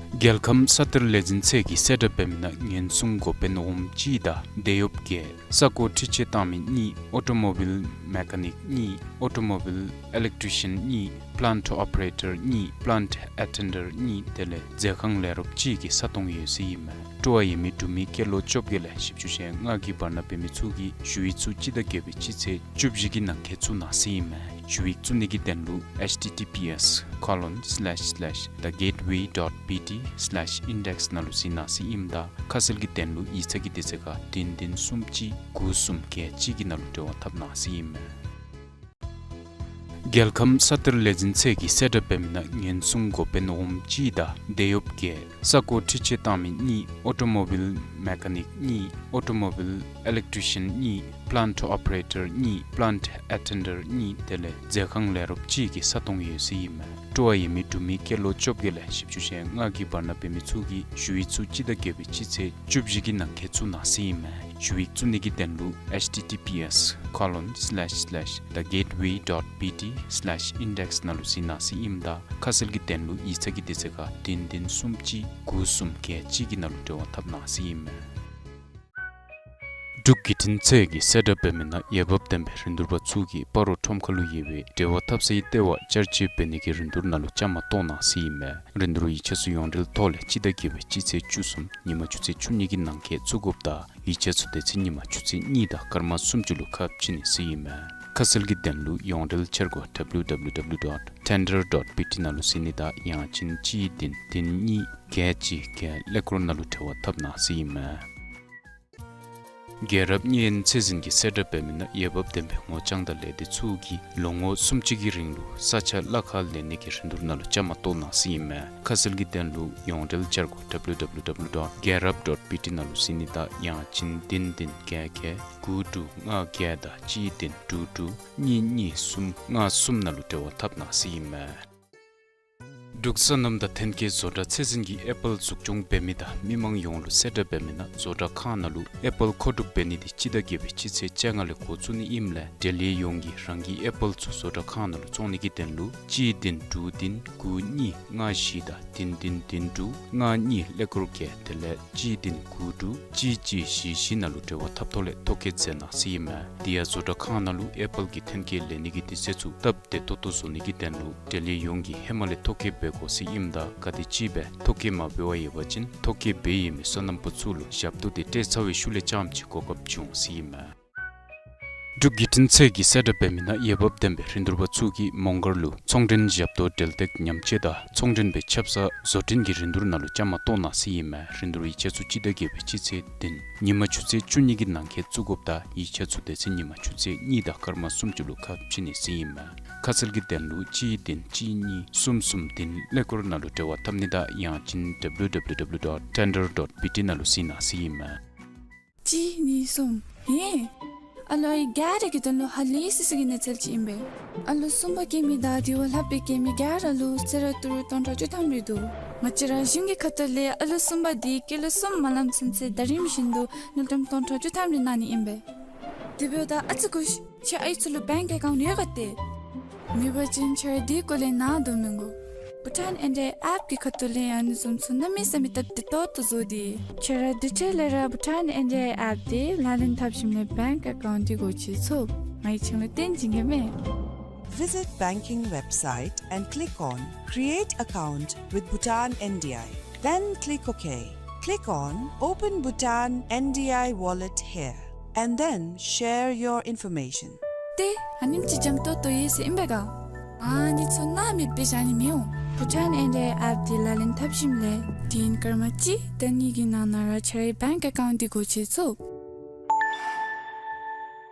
རྒྱལ་ཁམས་ས་གཏེར་ལས་འཛིན་ཚད་ཀྱིས་གསལ་བསྒྲགས་འབད་མི་ནང་ཉེན་སྲུང་འགོ་དཔོན་འོགམ་གཅིག་དང་དེད་གཡོགཔ་བརྒྱད། ས་གོ་འཕྲུལ་ཆས་བཏང་མི་གཉིས། ཨོ་ཊོ་མོ་བིལ་མེ་ཀ་ནིཀ་གཉིས། ཨོ་ཊོ་མོ་བིལ་ཨི་ལེག་ཊི་རི་ཤཱན་གཉིས། པི་ལཱནཊ་ཨོ་པ་རེ་ཊར་གཉིས། པི་ལཱནཊ་ཨེ་ཊེན་ཌར་གཉིས་དེ་ལས་མཛོད་ཁང་ལས་རོགསཔ་གཅིག་གི་ས་སྟོང་ཡོད་ཟེར་ཨིན་མས། སྤྲོ་བ་ཡོད་མི་འབྲུག་མི་སྐྱེས་ལོ་བཅོ་བརྒྱད་ལས་བཞི་བཅུ་ཞེ་ལྔ་གི་བར་ན་འབད་མི་ཚུ་གིས་ཞུ་ཡིག་ཚུ་སྤྱི་ཟླ་བརྒྱད་པའི་སྤྱི་ཚེས་བཅུ་བཞི་གི་ནང་འཁོད་བཙུགས་གནང་ཟེར་ཨིན་མས། ཞུ་ཡིག་བཙུགས་ནི་གི་དོན་ལུ་H T T P S colon slash slash the gateway dot B T slash index ནང་ལུ་གཟིགས་གནང་ཟེར་ཨིནམ་ད་ཁ་གསལ་གྱི་དོན་ལུ་ཡིག་ཚང་གི་དུས་ཚོད་ཁར་བདུན་བདུན་གསུམ་གཅིག་དགུ་གསུམ་བརྒྱད་གཅིག་གི་ནང་ལུ་འབྲེལ་བ་འཐབ་གནང་ཟེར་ཨིན་མས། རྒྱལ་ཁམས་ས་གཏེར་ལས་འཛིན་ཚད་ཀྱིས་གསལ་བསྒྲགས་འབད་མི་ནང་ཉེན་སྲུང་འགོ་དཔོན་འོགམ་གཅིག་དང་དེད་གཡོགཔ་བརྒྱད། ས་གོ་འཕྲུལ་ཆས་བཏང་མི་གཉིས། ཨོ་ཊོ་མོ་བིལ་མེ་ཀ་ནིཀ་གཉིས། ཨོ་ཊོ་མོ་བིལ་ཨི་ལེག་ཊི་རི་ཤཱན་གཉིས། པི་ལཱནཊ་ཨོ་པ་རེ་ཊར་གཉིས། པི་ལཱནཊ་ཨེ་ཊེན་ཌར་གཉིས་དེ་ལས་མཛོད་ཁང་ལས་རོགསཔ་གཅིག་གི་ས་སྟོང་ཡོད་ཟེར་ཨིན་མས། སྤྲོ་བ་ཡོད་མི་འབྲུག་མི་སྐྱེས་ལོ་བཅོ་བརྒྱད་ལས་བཞི་བཅུ་ཞེ་ལྔ་གི་བར་ན་འབད་མི་ཚུ་གིས་ཞུ་ཡིག་ཚུ་སྤྱི་ཟླ་བརྒྱད་པའི་སྤྱི་ཚེས་བཅུ་བཞི་གི་ནང་འཁོད་བཙུགས་གནང་ཟེར་ཨིན་མས། ཞུ་ཡིག་བཙུགས་ནི་གི་དོན་ལུ་H T T P S colon slash slash the gateway dot B T slash index ནང་ལུ་གཟིགས་གནང་ཟེར་ཨིནམ་ད་ཁ་གསལ་གྱི་དོན་ལུ་ཡིག་ཚང་གི་དུས་ཚོད་ཁར་བདུན་བདུན་གསུམ་གཅིག་དགུ་གསུམ་བརྒྱད་གཅིག་གི་ནང་ལུ་འབྲེལ་བ་འཐབ་གནང་ཟེར་ཨིན་མས། འབྲུག་བརྒྱུད་འཕྲིན་ཚད་ཀྱིས་གསལ་བསྒྲགས་འབད་མི་ནང་འོས་འབབ་ལྡན་པའི་རིན་བསྡུར་པ་ཚུ་གིས་སྤ་རོ་ཁྲོམ་ཁ་ལུ་ཡོད་པའི་འབྲེལ་བ་འཐབ་སའི་ལྟེ་བར་བཅར་སྤྱོད་འབད་ནི་གི་རིན་བསྡུར་ནང་ལུ་བཅའ་མར་གཏོགས་གནང་ཟེར་ཨིན་མས། རིན་བསྡུར་ཡིག་ཆ་ཚུ་ཡོངས་འབྲེལ་ཐོག་ལས་སྤྱི་ཟླ་བརྒྱད་པའི་སྤྱི་ཚེས་བཅུ་གསུམ་ཉིན་མ་ཆུ་ཚོད་བཅུ་གཉིས་ཀྱི་ནང་འཁོད་བཙུགས་དགོཔ་ད་ཡིག་ཆ་ཚུ་དེ་ཚེ་ཉིན་མ་ཆུ་ཚོད་གཉིས་དང་སྐར་མ་སུམ་ཅུ་ལུ་ཁ་ཕྱེ་ནི་ཟེར་ཨིན་མས། ཁ་གསལ་གྱི་དོན་ལུ་ཡོངས་འབྲེལ་འཆར་སྒོ་W W W dot tender dot B T ནང་ལུ་གཟིགས་ནི་དང་ཡང་ཅིན་གཅིག་བདུན་བདུན་གཉིས་བརྒྱད་གཅིག་བརྒྱད་ཀླད་ཀོར་ནང་ལུ་འབྲེལ་བ་འཐབ་གནང་ཟེར་ཨིན་མས། རྒྱལ་རབས་གཉན་ཚད་འཛིན་གྱིས་གསལ་བསྒྲགས་འབད་མི་ནང་འོས་འབབ་ལྡན་པའི་ངོ་རྐྱང་དང་ལས་སྡེ་ཚུ་གིས་ལོ་ངོ་གསུམ་གཅིག་གི་རིང་ལུ་ས་ཆ་གླ་ཁར་ལེན་ནི་གི་རིན་བསྡུར་ནང་ལུ་བཅའ་མར་གཏོགས་གནང་ཟེར་ཨིན་མས། ཁ་གསལ་གྱི་དོན་ལུ་ཡོངས་འབྲེལ་འཆར་སྒོ་W W W dot རྒྱལ་རབས་dot B T ནང་ལུ་གཟིགས་ནི་དང་ཡང་ཅིན་བདུན་བདུན་བརྒྱད་བརྒྱད་དགུ་དྲུག་ལྔ་བརྒྱད་དང་གཅིག་བདུན་དྲུག་དྲུག་གཉིས་གཉིས་གསུམ་ལྔ་གསུམ་ནང་ལུ་འབྲེལ་བ་འཐབ་གནང་ཟེར་ཨིན་མས། འབྲུག་སོ་ནམ་དང་ཐོན་སྐྱེད་བཟོ་གྲྭ་ཚད་འཛིན་གྱིས་ཨེ་པཱལ་འཛུགས་སྐྱོང་འབད་མི་དང་མི་མང་ཡོངས་ལུ་གསལ་བསྒྲགས་འབད་མི་ནང་བཟོ་གྲྭ་ཁང་ནང་ལུ་ཨེ་པཱལ་མཁོ་སྒྲུབ་འབད་ནི་འདི་སྤྱི་ཟླ་བརྒྱད་པའི་སྤྱི་ཚེས་བཅོ་ལྔ་ལས་འགོ་བཙུགས་ནི་ཨིནམ་ལས་འབྲེལ་ཡོད་ཡོངས་ཀྱིས་རང་གི་ཨེ་པཱལ་ཚུ་བཟོ་གྲྭ་ཁང་ནང་ལུ་བཙོང་ནི་གི་དོན་ལུ་གཅིག་བདུན་དྲུག་བདུན་དགུ་གཉིས་ལྔ་བཞི་དང་བདུན་བདུན་བདུན་དྲུག་ལྔ་གཉིས་ཀླད་ཀོར་བརྒྱད་དེ་ལས་གཅིག་བདུན་དགུ་དྲུག་གཅིག་གཅིག་བཞི་བཞི་ནང་ལུ་འབྲེལ་བ་འཐབ་ཐོག་ལས་ཐོ་བཀོད་མཛད་གནང་ཟེར་ཨིན་མས། དེ་ཡང་བཟོ་གྲྭ་ཁང་ནང་ལུ་ཨེ་པཱལ་གྱི་ཐོན་སྐྱེད་ལེན་ནི་གི་དུས་ཚོད་ཚུ་སྟབས་བདེ་ཏོག་ཏོ་བཟོ་ནི་གི་དོན་ལུ་འབྲེལ་ཡོད་ཡོངས་ཀྱིས་ཧེ་མ་ལས་ཐོ་བཀོད་འབད་དགོ་ཟེར་ཨིནམ་ད་ག་དེམ་ཅིག་སྦེ་ཐོ་བཀོད་མ་འབད་བར་ཡོད་པ་ཅིན་ཐོ་བཀོད་འབད་ཡོད་མི་སོ་ནམ་པ་ཚུ་ལུ་ཞབས་ཏོག་དེ་སྤྲོད་ཚར་བའི་ཤུལ་ལས་རྐྱངམ་ཅིག་གོ་སྐབས་བྱུང་ཟེར་ཨིན་མས། འབྲུག་བརྒྱུད་འཕྲིན་ཚད་ཀྱིས་གསལ་བསྒྲགས་འབད་མི་ནང་འོས་འབབ་ལྡན་པའི་རིན་བསྡུར་པ་ཚུ་གིས་མོང་སྒར་ལུ་ཚོང་མགྲོན་ཞབས་ཏོག་འབྲེལ་གཏུག་ཉམས་བཅོས་དང་ཚོང་མགྲོན་པའི་ཆབ་གསང་བཟོ་སྐྲུན་གྱི་རིན་བསྡུར་ནང་ལུ་བཅའ་མར་གཏོགས་གནང་ཟེར་ཨིན་མས། རིན་བསྡུར་ཡིག་ཆ་ཚུ་སྤྱི་ཟླ་བརྒྱད་པའི་སྤྱི་ཚེས་བདུན་ཉིན་མ་ཆུ་ཚོད་བཅུ་གཉིས་ཀྱི་ནང་འཁོད་བཙུགས་དགོཔ་དང་ཡིག་ཆ་ཚུ་དེ་ཚེ་ཉིན་མ་ཆུ་ཚོད་གཉིས་དང་སྐར་མ་སུམ་ཅུ་ལུ་ཁ་ཕྱེ་ནི་ཟེར་ཨིན་མས། ཁ་གསལ་གྱི་དོན་ལུ་གཅིག་བདུན་གཅིག་གཉིས་གསུམ་གསུམ་བདུན་ཀླད་ཀོར་ནང་ལུ་འབྲེལ་བ་འཐབ་ནི་དང་ཡང་ཅིན་W W W dot tender dot B T ནང་ལུ་གཟིགས་གནང་ཟེར་ཨིན་མས། གཅིག་གཉིས་གསུམ། ཧེ། ཨ་ལོ་ཨའི་ག་ར་གི་དོན་ལུ་ཧ་ལས་སི་སི་གི་གནས་ཚུལ་ཅིག་ཨིན་པས། ཨ་ལོ་གསུམ་པ་སྐྱེ་མི་དང་དེ་བ་ལྷག་པའི་སྐྱེ་མི་ག་ར་ལུ་གསོལ་རས་ཏི་རུ་སྟོང་ཕྲག་བཅུ་ཐམ་རེ་འདུག། ང་བཅས་ར་གཞུང་གི་ཁ་ཐུག་ལས་ཨ་ལོ་གསུམ་པ་དེ་སྐྱེས་ལོ་གསུམ་མ་ལངམ་ཚུན་ཚོད་ཟླ་རིམ་བཞིན་དུ་དངུལ་ཀྲམ་སྟོང་ཕྲག་བཅུ་ཐམ་རེ་གནང་ནི་ཨིན་པས། དེ་འབདཝ་ད་ཨ་ཙི་སྒུག་ཤིག། ཁྱོད་ཨའི་ཚུ་ལུ་བེངཀ་ཨེ་ཀའུནཊ་ཡོད་ག་ཏེ། མེད་པ་ཅིན་ཁྱོད་ར་དེ་སྐོར་ལས་ནཱ་འདུག་མི་དགོ། བྷུ་ཊཱན་ཨེན་ཌི་ཨའི་ཨེཔ་ཀྱི་ཁ་ཐུག་ལས་ཨ་ནི་བཟུམ་ཚུ་གནམ་མེད་ས་མེད་སྟབས་བདེ་ཏོག་ཏོ་བཟོ་སྟེ། ཁྱོད་ར་དེ་འཕྲོ་ལས་ར་བྷུ་ཊཱན་ཨེན་ཌི་ཨའི་ཨེཔ་དེ་ལག་ལེན་འཐབ་ཞིནམ་ལས་བེངཀ་ཨེ་ཀའུནཊ་དེ་སྒོ་ཕྱེ་ཚུགས། ང་གིས་ཁྱོད་ལུ་སྟོན་བྱིན་གེ་མས། Visit banking website and click on Create account with Bhutan N D I. Then click OK. Click on Open Bhutan N D I Wallet here and then share your information. ཏེ་ཨ་ནེམ་ཅིག་འཇམ་ཏོང་ཏོ་ཡོད་ཟེར་ཨིན་པས་ག། ཨ་ནི་ཚུ་ནཱ་མེདཔ་སྦེ་བཞག་ནི་མི་འོང་། བྷུ་ཊཱན་ཨེན་ཌི་ཨའི་ཨེཔ་དེ་ལག་ལེན་འཐབ་ཞིནམ་ལས་དུས་ཡུན་སྐར་མ་གཅིག་དང་གཉིས་ཀྱི་ནང་ན་ར་ཁྱོད་རའི་བེངཀ་ཨེ་ཀའུནཊ་དེ་སྒོ་ཕྱེ་ཚུགས།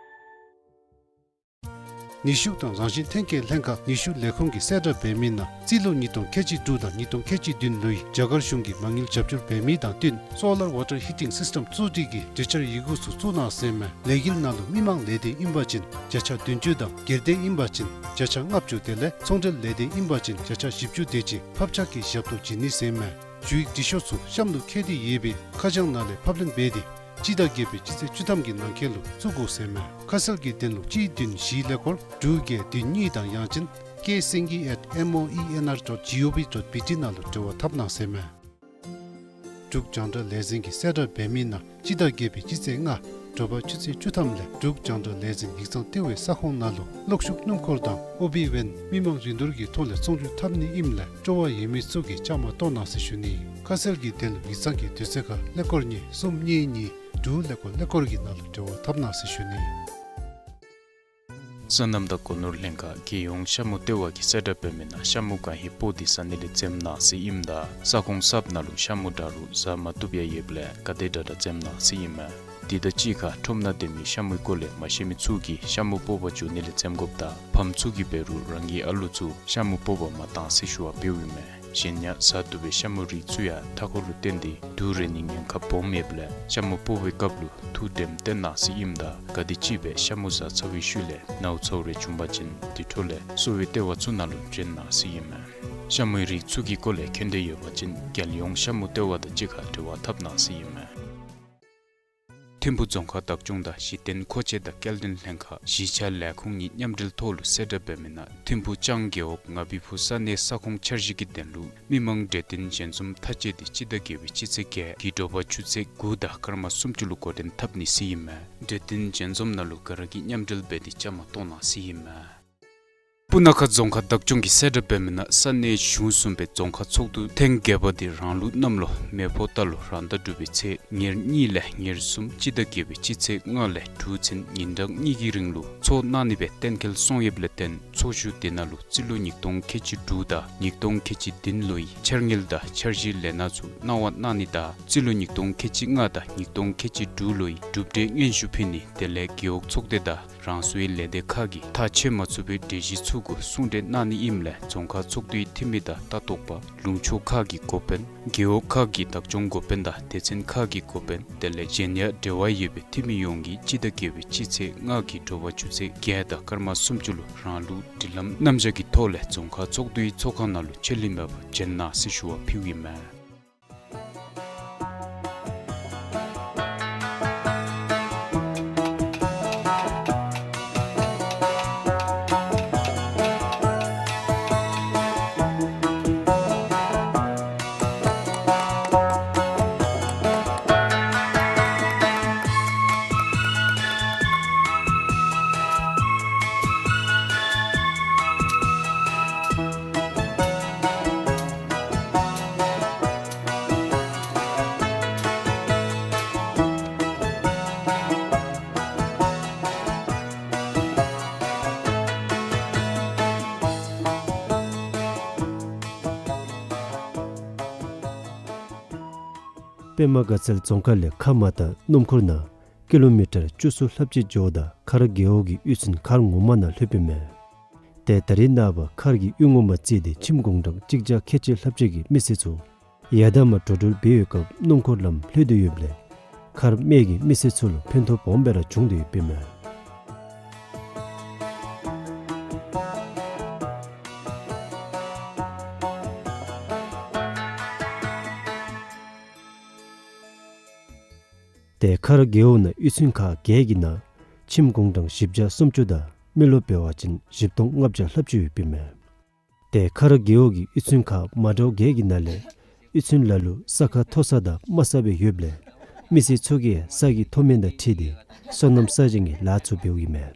ནུས་ཤུགས་དང་རང་བཞིན་ཐོན་སྐྱེད་ལྷན་ཁག་ནུས་ཤུགས་ལས་ཁུངས་ཀྱིས་གསལ་བསྒྲགས་འབད་མི་ནང་རྩིས་ལོ་ཉིས་སྟོང་ཁལ་གཅིག་དྲུག་དང་ཉིས་སྟོང་ཁལ་གཅིག་བདུན་ལོའི་རྒྱ་གར་གཞུང་གི་མ་དངུལ་རྒྱབ་སྐྱོར་འབད་མི་དང་བསྟུན་སོ་ལར་ཝ་ཊར་ཧི་ཊིང་སིསི་ཊམ་བཙུགས་སྒྲིག་གི་གྲོས་འཆར་ཡི་གུ་ཚུ་བཙུགས་གནང་ཟེར་མས། ལས་འགུལ་ནང་ལུ་མི་མང་ལས་སྡེ་ཨིན་པ་ཅིན་བརྒྱ་ཆ་བདུན་ཅུ་དང་སྒེར་སྡེ་ཨིན་པ་ཅིན་བརྒྱ་ཆ་ལྔ་བཅུ་དེ་ལས་ཚོང་འབྲེལ་ལས་སྡེ་ཨིན་པ་ཅིན་བརྒྱ་ཆ་བཞི་བཅུ་དེ་ཅིག་ཕབ་ཆག་གི་ཞབས་ཏོག་བྱིན་ནི་ཟེར་མས། ཞུ་ཡིག་འབྲི་ཤོག་ཚུ་གཤམ་ལུ་བཀོད་དེ་ཡོད་པའི་ཁ་བྱང་ནང་ལས་ཕབ་ལེན་འབད་དེ་སྤྱི་ཟླ་བརྒྱད་པའི་སྤྱི་ཚེས་བཅུ་ཐམ་གྱི་ནང་འཁོད་ལུ་བཙུགས་དགོ་ཟེར་མས། ཁ་གསལ་གྱི་དོན་ལུ་གཅིག་བདུན་བཞི་ཀླད་ཀོར་དྲུག་བརྒྱད་བདུན་གཉིས་དང་ཡང་ཅིན་K Singhi at M O E N R dot G O V dot B T ནང་ལུ་འབྲེལ་བ་འཐབ་གནང་ཟེར་མས། འབྲུག་རྒྱང་བསྒྲགས་ལས་འཛིན་གྱིས་གསལ་བསྒྲགས་འབད་མི་ནང་སྤྱི་ཟླ་བརྒྱད་པའི་སྤྱི་ཚེས་ལྔ་དྲོ་པ་ཆུ་ཚོད་བཅུ་ཐམ་ལས་འབྲུག་རྒྱང་བསྒྲགས་ལས་འཛིན་ཡིག་ཚང་ལྟེ་བའི་ས་ཁོངས་ནང་ལུ་གློག་ཤུགས་སྣུམ་འཁོར་དང་ཨོ་བི་ཝེན་མི་མང་རིན་བསྡུར་གྱི་ཐོག་ལས་ཚོང་བསྒྱུར་འཐབ་ནི་ཨིནམ་ལས་སྤྲོ་བ་ཡོད་མི་ཚུ་གིས་བཅའ་མར་གཏོགས་གནང་ཟེར་ཞུ་ནི། ཁ་གསལ་གྱི་དོན་ལུ་ཡིག་ཚང་གི་དུས་ཚོད་ཁར་ཀླད་ཀོར་གཉིས་གསུམ་གཉིས་གཉིས་དྲུག་ཀླད་ཀོར་ཀླད་ཀོར་གྱི་ནང་ལུ་འབྲེལ་བ་འཐབ་གནང་ཟེར་ཞུ་ནི། སོ་ནམ་དང་སྒོ་ནོར་ལྷན་ཁག་རྒྱལ་ཡོངས་ཤ་མུ་ལྟེ་བ་གིས་གསལ་བསྒྲགས་འབད་མི་ནང་ཤ་མུ་གང་ཧེ་སྤོག་སྟེ་ཟ་ནི་ལས་འཛེམ་གནང་ཟེར་ཨིནམ་ད་ས་ཁོངས་གསརཔ་ནང་ལུ་ཤ་མུ་འདྲ་རུང་ཟ་མ་བཏུབ་ཡང་ཡོདཔ་ལས་ག་དེ་དྲག་དྲག་འཛེམ་གནང་ཟེར་ཨིན་མས། དེ་དང་གཅིག་ཁར་ཁྲོམ་ནང་སྡོད་མི་ཤ་མུའི་སྐོར་ལས་མ་ཤེས་མི་ཚུ་གིས་ཤ་མུ་སྤོག་པར་འགྱོ་ནི་ལས་འཛེམ་དགོཔ་དང་ཕམ་ཚུ་གིས་འབད་རུང་རང་གི་ཨ་ལོ་ཚུ་ཤ་མུ་སྤོག་པར་མ་གཏང་ཟེར་ཞུ་བ་འབདཝ་ཨིན་མས། གཞན་ཡང་ཟ་བཏུབ་པའི་ཤ་མུའི་རིགས་ཚུ་ཡང་མཐའ་འཁོར་ལུ་བརྟེན་ཏེ་དུག་རེག་ནིའི་ཉེན་ཁ་སྦོམ་ཡོདཔ་ལས་ཤ་མུ་སྤོག་པའི་སྐབས་ལུ་ཐུགས་དྲནམ་བཏོན་གནང་ཟེར་ཨིནམ་ད་ག་དེམ་ཅིག་སྦེ་ཤ་མུ་ཟ་ཚར་བའི་ཤུལ་ལས་ནཝ་ཚཝ་རེ་བྱུང་པ་ཅིན་དེ་འཕྲོ་ལས་གསོ་བའི་ལྟེ་བ་ཚུ་ནང་ལུ་འདྲེན་གནང་ཟེར་ཨིན་མས། ཤ་མུའི་རིགས་ཚུ་གི་སྐོར་ལས་མཁྱེན་འདོད་ཡོད་པ་ཅིན་རྒྱལ་ཡོངས་ཤ་མུ་ལྟེ་བ་དང་གཅིག་ཁར་འབྲེལ་བ་འཐབ་གནང་ཟེར་ཨིན་མས། ཐིམ་ཕུ་རྫོང་ཁག་བདག་སྐྱོང་དང་གཞི་རྟེན་མཁོ་ཆས་དང་སྐྱེལ་འདྲེན་ལྷན་ཁག་གཞིས་ཆགས་ལས་ཁུངས་གཉིས་མཉམ་འབྲེལ་ཐོག་ལུ་གསལ་བསྒྲགས་འབད་མི་ནང་ཐིམ་ཕུ་ལྕང་རྒེད་འོག་ང་བི་ཕུ་ས་གནས་ས་ཁོངས་འཆར་གཞི་གི་དོན་ལུ་མི་མང་གྲོས་བསྟུན་ཞལ་འཛོམས་མཐའ་དཔྱད་དེ་སྤྱི་ཟླ་བརྒྱད་པའི་སྤྱི་ཚེས་བརྒྱད་ཀྱི་དྲོ་པ་ཆུ་ཚོད་དགུ་དང་སྐར་མ་སུམ་ཅུ་ལུ་འགོ་འདྲེན་འཐབ་ནི་ཟེར་ཨིན་མས། གྲོས་བསྟུན་ཞལ་འཛོམས་ནང་ལུ་ག་ར་གིས་མཉམ་འབྲེལ་འབད་དེ་བཅའ་མར་གཏོགས་གནང་ཟེར་ཨིན་མས། སྤུ་ན་ཁ་རྫོང་ཁག་བདག་སྐྱོང་གི་གསལ་བསྒྲགས་འབད་མི་ནང་ས་གནས་གཞུང་གསུམ་པའི་རྫོང་ཁག་ཚོགས་འདུ་ཐེངས་བརྒྱད་པ་འདི་རང་ལུགས་གནམ་ལོ་མེ་ཕོ་རྟ་ལོ་རང་ཟླ་དྲུག་པའི་ཚེས་ཉེར་གཉིས་ལས་ཉེར་གསུམ་སྤྱི་ཟླ་བརྒྱད་པའི་སྤྱི་ཚེས་ལྔ་ལས་དྲུག་ཚུན་ཉིན་གྲངས་གཉིས་ཀྱི་རིང་ལུ་ཚོགས་གནང་ནི་སྦེ་གཏན་འཁེལ་སོང་ཡོདཔ་ལས་བརྟེན་ཚོགས་བཞུགས་དེ་ནང་ལུ་རྩིས་ལོ་ཉིས་སྟོང་ཁལ་གཅིག་དྲུག་དང་ཉིས་སྟོང་ཁལ་གཅིག་བདུན་ལོའི་འཆར་དངུལ་དང་འཆར་གཞིའི་ལས་སྣ་ཚུ་གནང་བ་གནང་ནི་དང་རྩིས་ལོ་ཉིས་སྟོང་ཁལ་གཅིག་ལྔ་དང་ཉིས་སྟོང་ཁལ་གཅིག་དྲུག་ལོའི་གྲུབ་འབྲས་སྙན་ཞུ་ཕུལ་ནི་དེ་ལས་རྒེད་འོག་ཚོགས་སྡེ་དང་རང་སོའི་ལས་སྡེ་ཁག་གིས་ཐག་བཅད་མ་ཚུགས་པའི་གྲོས་གཞི་ཚུ་གུ་གསུང་གྲོས་གནང་ནི་ཨིནམ་ལས་རྫོང་ཁག་ཚོགས་འདུའི་འཐུས་མི་དང་ལྟ་རྟོག་པ་ལུང་ཕྱོགས་ཁག་གི་འགོ་དཔོན་རྒེད་འོག་ཁག་གི་བདག་སྐྱོང་འགོ་དཔོན་དང་སྡེ་ཚན་ཁག་གི་འགོ་དཔོན་དེ་ལས་གཞན་ཡང་འབྲེལ་བ་ཡོད་པའི་འཐུས་མི་ཡོངས་ཀྱིས་སྤྱི་ཟླ་བརྒྱད་པའི་སྤྱི་ཚེས་ལྔ་གི་དྲོ་པ་ཆུ་ཚོད་བརྒྱད་དང་སྐར་མ་སུམ་ཅུ་ལུ་རང་ལུགས་སྒྲིག་ལམ་རྣམ་གཞག་གི་ཐོག་ལས་རྫོང་ཁག་ཚོགས་འདུའི་ཚོགས་ཁང་ནང་ལུ་ཆད་ལུས་མེད་པར་བྱོན་གནང་ཟེར་ཞུ་བ་ཕུལཝ་ཨིན་མས། པདྨ་དགའ་ཚལ་རྫོང་ཁག་ལས་ཁ་མ་ཏ་སྣུམ་འཁོར་ནང་ཀི་ལོ་མི་ཊར་བཅུ་གསུམ་ལྷགཔ་ཅིག་འགྱོཝ་ད་མཁར་རྒེད་འོག་གི་གཡུས་ཚན་མཁར་ངོ་མ་ནང་ལྷོདཔ་ཨིན་མས། ཏེ་ད་རེས་ནངས་པ་མཁར་གྱི་གཡུས་ངོ་མ་བརྩིས་ཏེ་ཁྱིམ་གུང་གྲངས་གཅིག་བརྒྱ་ཁལ་གཅིག་ལྷགཔ་ཅིག་གི་མི་སེར་ཚུ་ཡར་དང་མར་འགྲོ་འགྲུལ་འབད་བའི་སྐབས་སྣུམ་འཁོར་ལམ་ལྷོད་དེ་ཡོདཔ་ལས་མཁར་སྨད་ཀྱི་མི་སེར་ཚུ་ལུ་ཕན་ཐོགས་སྦོམ་སྦེ་ར་བྱུང་སྟེ་ཡོདཔ་ཨིན་མས། ཏེ་མཁར་རྒེད་འོག་ནང་གཡུས་ཚན་ཁག་བརྒྱད་ཀྱི་ནང་ཁྱིམ་གུང་གྲངས་བཞི་བརྒྱ་སུམ་ཅུ་དང་མི་རློབས་འབད་བ་ཅིན་བཞི་སྟོང་ལྔ་བརྒྱ་ལྷགཔ་ཅིག་ཡོདཔ་ཨིན་མས། ཏེ་མཁར་རྒེད་འོག་གི་གཡུས་ཚན་ཁག་མ་འདྲཝ་བརྒྱད་ཀྱི་ནང་ལས་གཡུས་ཚན་ལ་ལུ་ས་ཁ་མཐོ་ས་དང་དམའ་ས་སྦེ་ཡོདཔ་ལས་མི་སེར་ཚུ་གིས་ས་གི་མཐོ་དམན་དང་འཁྲིལ་ཏེ་སོ་ནམ་ས་ཞིང་གི་ལཱ་ཚུ་འབདཝ་ཨིན་མས།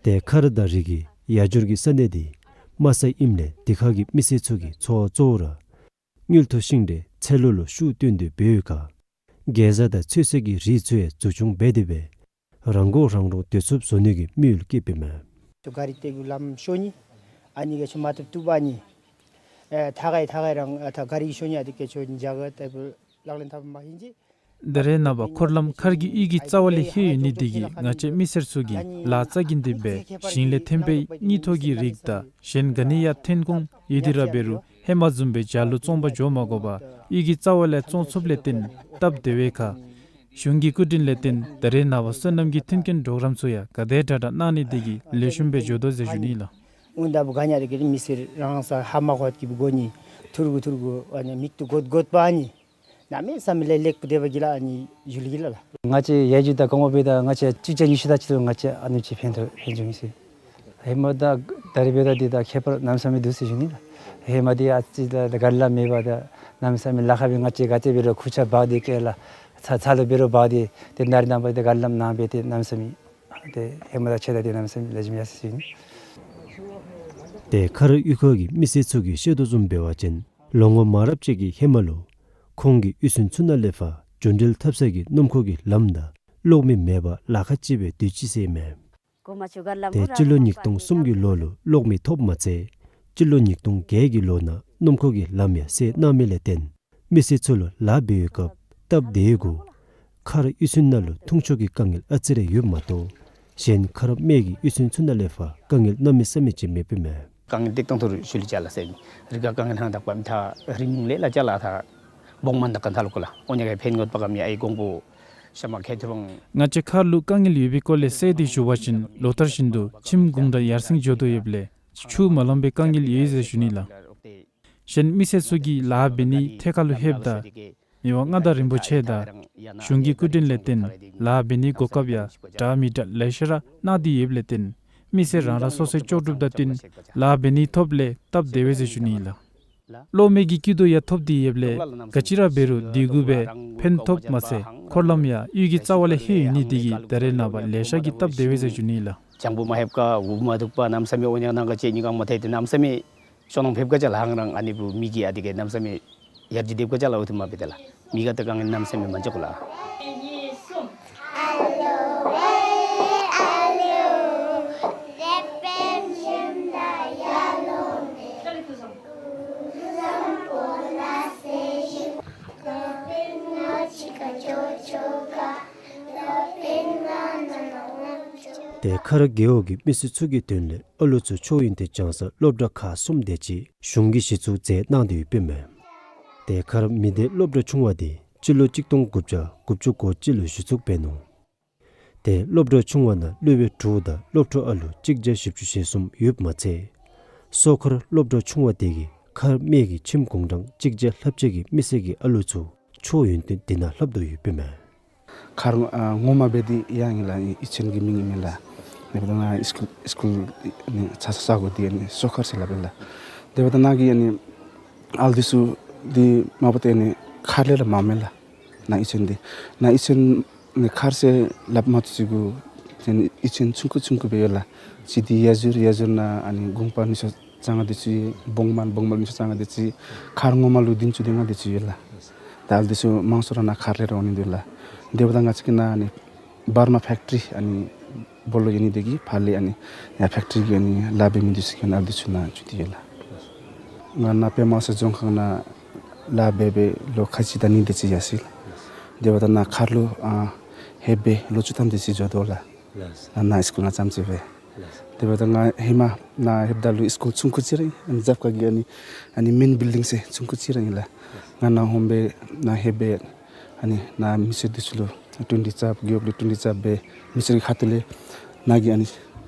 ཏེ་མཁར་དང་རི་གི་ཡར་འགྱུར་གྱི་ས་གནས་འདི་དམའ་ས་ཨིནམ་ལས་འདི་ཁ་གི་མི་སེར་ཚུ་གི་འཚོ་བ་གཙོ་བོ་ར་དངུལ་མཐོ་ཤིང་འབྲས་ཚལ་ལུ་ལུ་ཤུགས་བཏོན་ཏེ་འབད་བའི་ཁར་གེ་ཛ་དང་ཚོད་བསྲེ་གི་རིགས་ཚུ་ཡང་འཛུགས་སྐྱོང་འབད་དེ་སྦེ་རང་མགོ་རང་འདྲོངས་སྡོད་ཚུགསཔ་བཟོ་ནི་གི་དམིགས་ཡུལ་བསྐྱེདཔ་ཨིན་མས། ཏེ་ག་རི་ཏེ་གུ་ལམ་ཤོར་ནི་ཨ་ནི་ག་ཅི་མ་བཏུབ་བཏུབ་ཨ་ནི་ཨེ་ཐ་ག་ཡི་ཐ་ག་ཡི་རང་ཨ་ཐ་ག་རི་གི་ཤོར་ནི་ཨ་དེ་ག་ཅི་འཇག་ག་ཏེ་བུ་ལག་ལེན་འཐབ་མ་ཧིན་ཅི། ད་རེས་ནངས་པ་འཁོར་ལམ་མཁར་གྱི་གཡུས་ཀྱི་རྩ་བ་ལས་ལྷོད་ཡོད་ནི་འདི་གིས་ང་བཅས་མི་སེར་ཚུ་གིས་ལཱ་རྩ་འགེངས་ཏེ་སྦེ་ཞིང་ལས་ཐོན་པའི་དངུལ་ཐོག་གི་རིགས་དང་གཞན་ག་ནི་ཡང་ཐོན་ཁུངས་ཡོད་དེ་ར་འབད་རུང་ཧེ་མ་བཟུམ་སྦེ་བྱག་ལུ་བཙོང་པར་འགྱོ་མ་དགོ་པར་གཡུས་ཀྱི་རྩ་བ་ལས་བཙོང་ཚུགསཔ་ལས་བརྟེན་སྟབས་བདེ་བའི་ཁར་གཞུང་གི་སྐུ་དྲིན་ལས་བརྟེན་ད་རེས་ནངས་པ་སོ་ནམ་གྱི་མཐུན་རྐྱེན་གྲོགས་རམ་ཚུ་ཡང་ག་དེ་དྲག་དྲག་གནང་ནི་འདི་གིས་ལེགས་ཤོམ་སྦེ་འགྱོ་དོ་ཟེར་ཞུ་ནི་ལགས། འོང་ད་བུ་ག་ཉ་དེ་གི་མི་སེར་རང་ས་ཧ་མ་གོ་གི་བུ་གོ་ནི་ཐུར་གུ་ཐུར་གུ་ཨ་ནི་མིག་ཏོ་གོད་གོད་པ་ཨ་ནི་གནམ་མེད་ས་མེད་ལེགས་ལེགས་པོ་དེ་བ་གི་ལ་ཨ་ནི་ཡུལ་གི་ལ་ལགས། ང་བཅས་ཡར་རྒྱས་དང་གོང་འཕེལ་དང་ང་བཅས་གཅིག་བརྒྱ་ཉི་ཤུ་དང་གཅིག་ལུ་ང་བཅས་ཨ་ནི་ཅིག་ཕན་ཐོགས་ཕན་བྱུང་ཡི་ཟེར། ཧེ་མ་དང་ད་རེས་འབདཝ་ད་འདི་དང་ཁྱད་པར་གནམ་མེད་ས་མེད་འདུག་ཟེར་ཞུ་ནི་ལགས། ཧེ་མ་འདི་ཨ་ཙི་ད་ད་ག་ར་ལམ་མེད་པར་ད་གནམ་མེད་ས་མེད་ལཱ་ཁག་སྦེ་ང་བཅས་ག་ཏེ་འབད་རུང་ཁུར་ཆ་འབག་སྟེ་སྐྱེལ་ལགས། ཚ་ཚ་ལུ་འབད་རུང་འབག་སྟེ་ཏེ་ནཱ་རེ་ནངས་པ་ད་ག་ར་ལམ་ནང་སྦེ་ཏེ་གནམ་མེད་ས་མེད་ཏེ་ཧེ་མ་དང་ཕྱད་ད་ཏེ་གནམ་མེད་ས་མེད་ལེགས་ཤོམ་ཡར་སོང་ཡི། ཏེ་མཁར་གཡུས་ཁ་གི་མི་སེར་ཚུ་གིས་བཤད་དོ་བཟུམ་འབད་བ་ཅིན་ལོ་ངོ་མང་རབས་ཅིག་གི་ཧེ་མ་ལུ་ཁོང་གི་གཡུས་ཚན་ཚུ་ནང་ལས་ཕར་རྒྱུན་འགྲུལ་འཐབ་ས་གི་སྣུམ་འཁོར་གྱི་ལམ་དང་གློག་མེ་མེད་པར་ལཱ་ཁག་ཅིག་སྦེ་སྡོད་ཅི་ཟེར་ཨིན་མས། ཏེ་སྤྱི་ལོ་ཉིས་སྟོང་གསུམ་གྱི་ལོ་ལུ་གློག་མེ་ཐོབ་མ་ཚད་སྤྱི་ལོ་ཉིས་སྟོང་བརྒྱད་ཀྱི་ལོ་ནང་སྣུམ་འཁོར་གྱི་ལམ་ཡང་བསལ་གནང་མི་ལས་བརྟེན་མི་སེར་ཚུ་ལུ་ལཱ་འབད་བའི་སྐབས་སྟབས་བདེ་གུ་མཁར་གཡུས་ཚན་ནང་ལུ་འཐུང་ཆུ་གི་དཀའ་ངལ་ཨ་ཙི་རེ་ཡོདཔ་མ་གཏོགས་གཞན་མཁར་སྨད་ཀྱི་གཡུས་ཚན་ཚུ་ནང་ལས་ཕར་དཀའ་ངལ་གནམ་མེད་ས་མེད་ཅིག་མེདཔ་ཨིན་མས། དཀའ་ངལ་ཏེ་གཏང་ཐུར་ཤུལ་ལས་ཅ་ལ་ཟེར་ཨིན། རི་ཁར་དཀའ་ངལ་ཧང་དག་པ་མི་ཐ་རི་མུང་ལས་ལ་ཅ་ལ་ཐ་བོང་མ་དག་ག་ཐ་ལུ་ཀུ་ལ་ཨོ་ཉ་ག་ཕན་ངོ་པ་ག་མི་ཨའི་གོང་བུ་ཤ་མ་ཁེ་ཐུ་བང་། ང་བཅས་མཁར་ལུ་དཀའ་ངལ་ཡོད་པའི་སྐོར་ལས་གསལ་ཏེ་ཞུ་བ་ཅིན་ལོ་ལྟར་བཞིན་དུ་ཁྱིམ་གུང་དྲངས་ཡར་སེང་འགྱོ་དོ་ཡོདཔ་ལས་ཆུ་མ་ལང་པའི་དཀའ་ངལ་ཡོད་ཟེར་ཞུ་ནི་ལགས། གཞན་མི་སེར་ཚུ་གིས་ལཱ་འབད་ནི་ཐད་ཀར་ལུ་ལྷོདཔ་ད་མི་དབང་མངའ་བདག་རིན་པོ་ཆེ་དང་གཞུང་གི་སྐུ་དྲིན་ལས་བརྟེན་ལཱ་འབད་ནི་གོ་སྐབས་ཡང་འདྲ་མི་འདྲ་ལེ་ཤ་ར་གནང་སྟེ་ཡོདཔ་ལས་བརྟེན་མི་སེར་རང་རང་སོ་སོའི་ལྕོགས་གྲུབ་དང་བསྟུན་ལཱ་འབད་ནི་ཐོབ་ལས་སྟབས་བདེ་བས་ཟེར་ཞུ་ནི་ལགས། གློག་མེ་གི་སྐྱིད་སྡུག་ཡང་ཐོབ་སྟེ་ཡོདཔ་ལས་ག་ཅི་ར་འབད་རུང་དེ་གུ་སྦེ་ཕན་ཐོགས་མ་ཚད་འཁོར་ལམ་ཡང་གཡུས་ཀྱི་རྩ་བ་ལས་ལྷོད་ཡོད་ནི་དེ་གིས་ད་རེས་ནངས་པ་ལེ་ཤ་གིས་སྟབས་བདེ་བས་ཟེར་ཞུ་ནི་ལགས། དང་པོ་མ་ལྷོདཔ་ཁར་འུ་མ་འདུག་པར་གནམ་མེད་ས་མེད་འོ་ཉག་ནང་ག་ཅིག་ཉི་གང་མ་ཐལ་ཏེ་གནམ་མེད་ས་མེད་ཤོང་ནང་ཕེབས་ག་ཅི་ལགས། ཧང་རང་ཨ་ནི་བུ་མི་གིས་ཨ་དེ་གི་གནམ་མེད་ས་མེད་ཡར་རྒྱས་འདེབས་ག་ཅི་ལགས། འོ་ཐུ་མ་འབད་དེ་ལགས། མི་ག་ཏེ་གང་གནམ་མེད་ས་མེད་མ་འཇོག་གོ་ལགས། ཏེ་ཁ་ར་རྒེད་འོག་གི་མི་སེར་ཚུ་གི་དོན་ལས་ཨ་ལུ་ཚུ་ཆོས་ཡོན་ཏན་སྦྱང་སར་སློབ་གྲྭ་ཁག་གསུམ་དེ་ཅིག་གཞུང་གིས་གཞི་བཙུགས་མཛད་གནང་སྟེ་ཡོདཔ་ཨིན་མས། ཏེ་ཁ་ར་མི་སྡེ་སློབ་གྲྭ་ཆུང་བ་དེ་སྤྱི་ལོ་གཅིག་སྟོང་དགུ་བརྒྱ་དགུ་བཅུ་གོ་གཅིག་ལུ་གཞི་བཙུགས་འབད་ནུག། ཏེ་སློབ་གྲྭ་ཆུང་བ་ནང་སློབ་དཔོན་དྲུག་དང་སློབ་ཕྲུག་ཨ་ལུ་གཅིག་བརྒྱ་བཞི་བཅུ་ཞེ་གསུམ་ཡོདཔ་མ་ཚད། སོ་ཁར་སློབ་གྲྭ་ཆུང་བ་དེ་གིས་ཁར་སྨད་ཀྱི་ཁྱིམ་གུང་གྲངས་གཅིག་བརྒྱ་ལྷགཔ་ཅིག་གི་མི་སེར་གྱི་ཨ་ལུ་ཚུ་ཆོས་ཡོན་ཏན་དེ་ནང་ལྷབ་དོ་ཡོདཔ་ཨིན་མས། ཁར་ཨ་ངོ་མ་འབད་དེ་ཡར་ཨིན་ལགས། ཨི་ཆེན་གྱི་མིང་ཨིན་མས་ལགས། དེ་འབདཝ་ད་ནཱ་སི་ཀུལ་སི་ཀུལ་ནི་ཚ་ས་ས་གོ་དེ་ཨ་ནི་སོ་ཁར་ཟེར་སླབ་ཨིན་ལགས། དེ་འབདཝ་ད་ནཱ་གི་ཨ་ནི་ཨ་ལུ་འདི་ཚུ་འདི་མ་པ་ཏེ་ཨ་ནི་ཁར་ལས་ར་མངམ་མས་ལགས། ནཱ་ཨི་ཆེན་འདི་ནཱ་ཨི་ཆེན་ནི་ཁར་ཟེར་སླབ་མ་བཏུབ་ཅིག་གུ་ཨ་ནི་ཨི་ཆེན་ཆུང་ཀུ་ཆུང་ཀུ་སྦེ་ཡོད་ལགས། ཅིག་འདི་ཡ་ཟུར་ཡ་ཟུར་ནང་ཨ་ནི་གུང་པ་ནུ་ཤོ་རྩ་ལྔ་དེ་ཚུ་ཡོད། བོང་མ་བོང་མ་ལུ་ནུ་ཤོ་རྩ་ལྔ་དེ་ཚུ་ཡོད། ཁར་ངོ་མ་ལུ་བདུན་ཅུ་དོན་ལྔ་དེ་ཚུ་ཡོད་ལགས། ད་ཨ་ལུ་འདི་ཚུ་མང་སུ་ར་ནཱ་ཁར་ལས་ར་འོང་ནི་འདུག་ལགས། དེ་འབདཝ་ད་ང་བཅས་ཀྱི་ནཱ་ཨ་ནི་བར་མ་ཕེཀ་ཊི་རི་ཨ་ནི་སྦོ་ལོ་ཡོད་ནི་དེ་གིས་ཕར་ལས་ཨ་ནི་ཡར་ཕེཀ་ཊི་རི་གི་ཨ་ནི་ལཱ་འབད་མི་འདི་ཚུ་གིས་ཨ་ནི་ཨ་ལུ་འདི་ཚུ་ནཱ་འགྱོ་སྟེ་ཡོད་ལགས། ང་ནཱ་པདྨ་གསལ་སྒྲོན་ལྗོངས་མཁར་ནང་ལཱ་འབད་འབད་ལོ་ཁ་ཅིག་ད་ནི་དེ་ཅིག་ཡར་སོ་ཡི་ལགས། དེ་འབདཝ་ད་ནཱ་ཁར་ལུ་ཨ་ལྷོད་འབད་ལོ་བཅུ་ཐམ་དེ་ཅིག་འགྱོ་དོ་ལགས། ལགས། ནཱ་ནཱ་སི་ཀུལ་ནང་རྐྱངམ་ཅིག་སྦེ། ལགས། དེ་འབདཝ་ད་ང་ཧེ་མ་ནཱ་ལྷོདཔ་ད་ལུ་སི་ཀུལ་ཆུང་ཀུ་ཅིག་ར་ཨིན། ཨ་ནི་རྒྱབ་ཁ་གི་ཨ་ནི་ཨ་ནི་མེན་བིལ་ཌིང་ཟེར་ཆུང་ཀུ་ཅིག་ར་ཨིན་ལགས། ང་ནཱ་ཧོངས་སྦེ་ནཱ་ལྷོད་འབད་ཨ་ནི་ནཱ་མི་སེར་འདི་ཚུ་ལུ་ཊུན་ཊི་རྐྱབ་རྒེད་འོག་ལུ་ཊུན་ཊི་རྐྱབ་འབད་མི་སེར་གྱི་ཁ་ཐུག་ལས་ནཱ་གི་ཨ་ནི་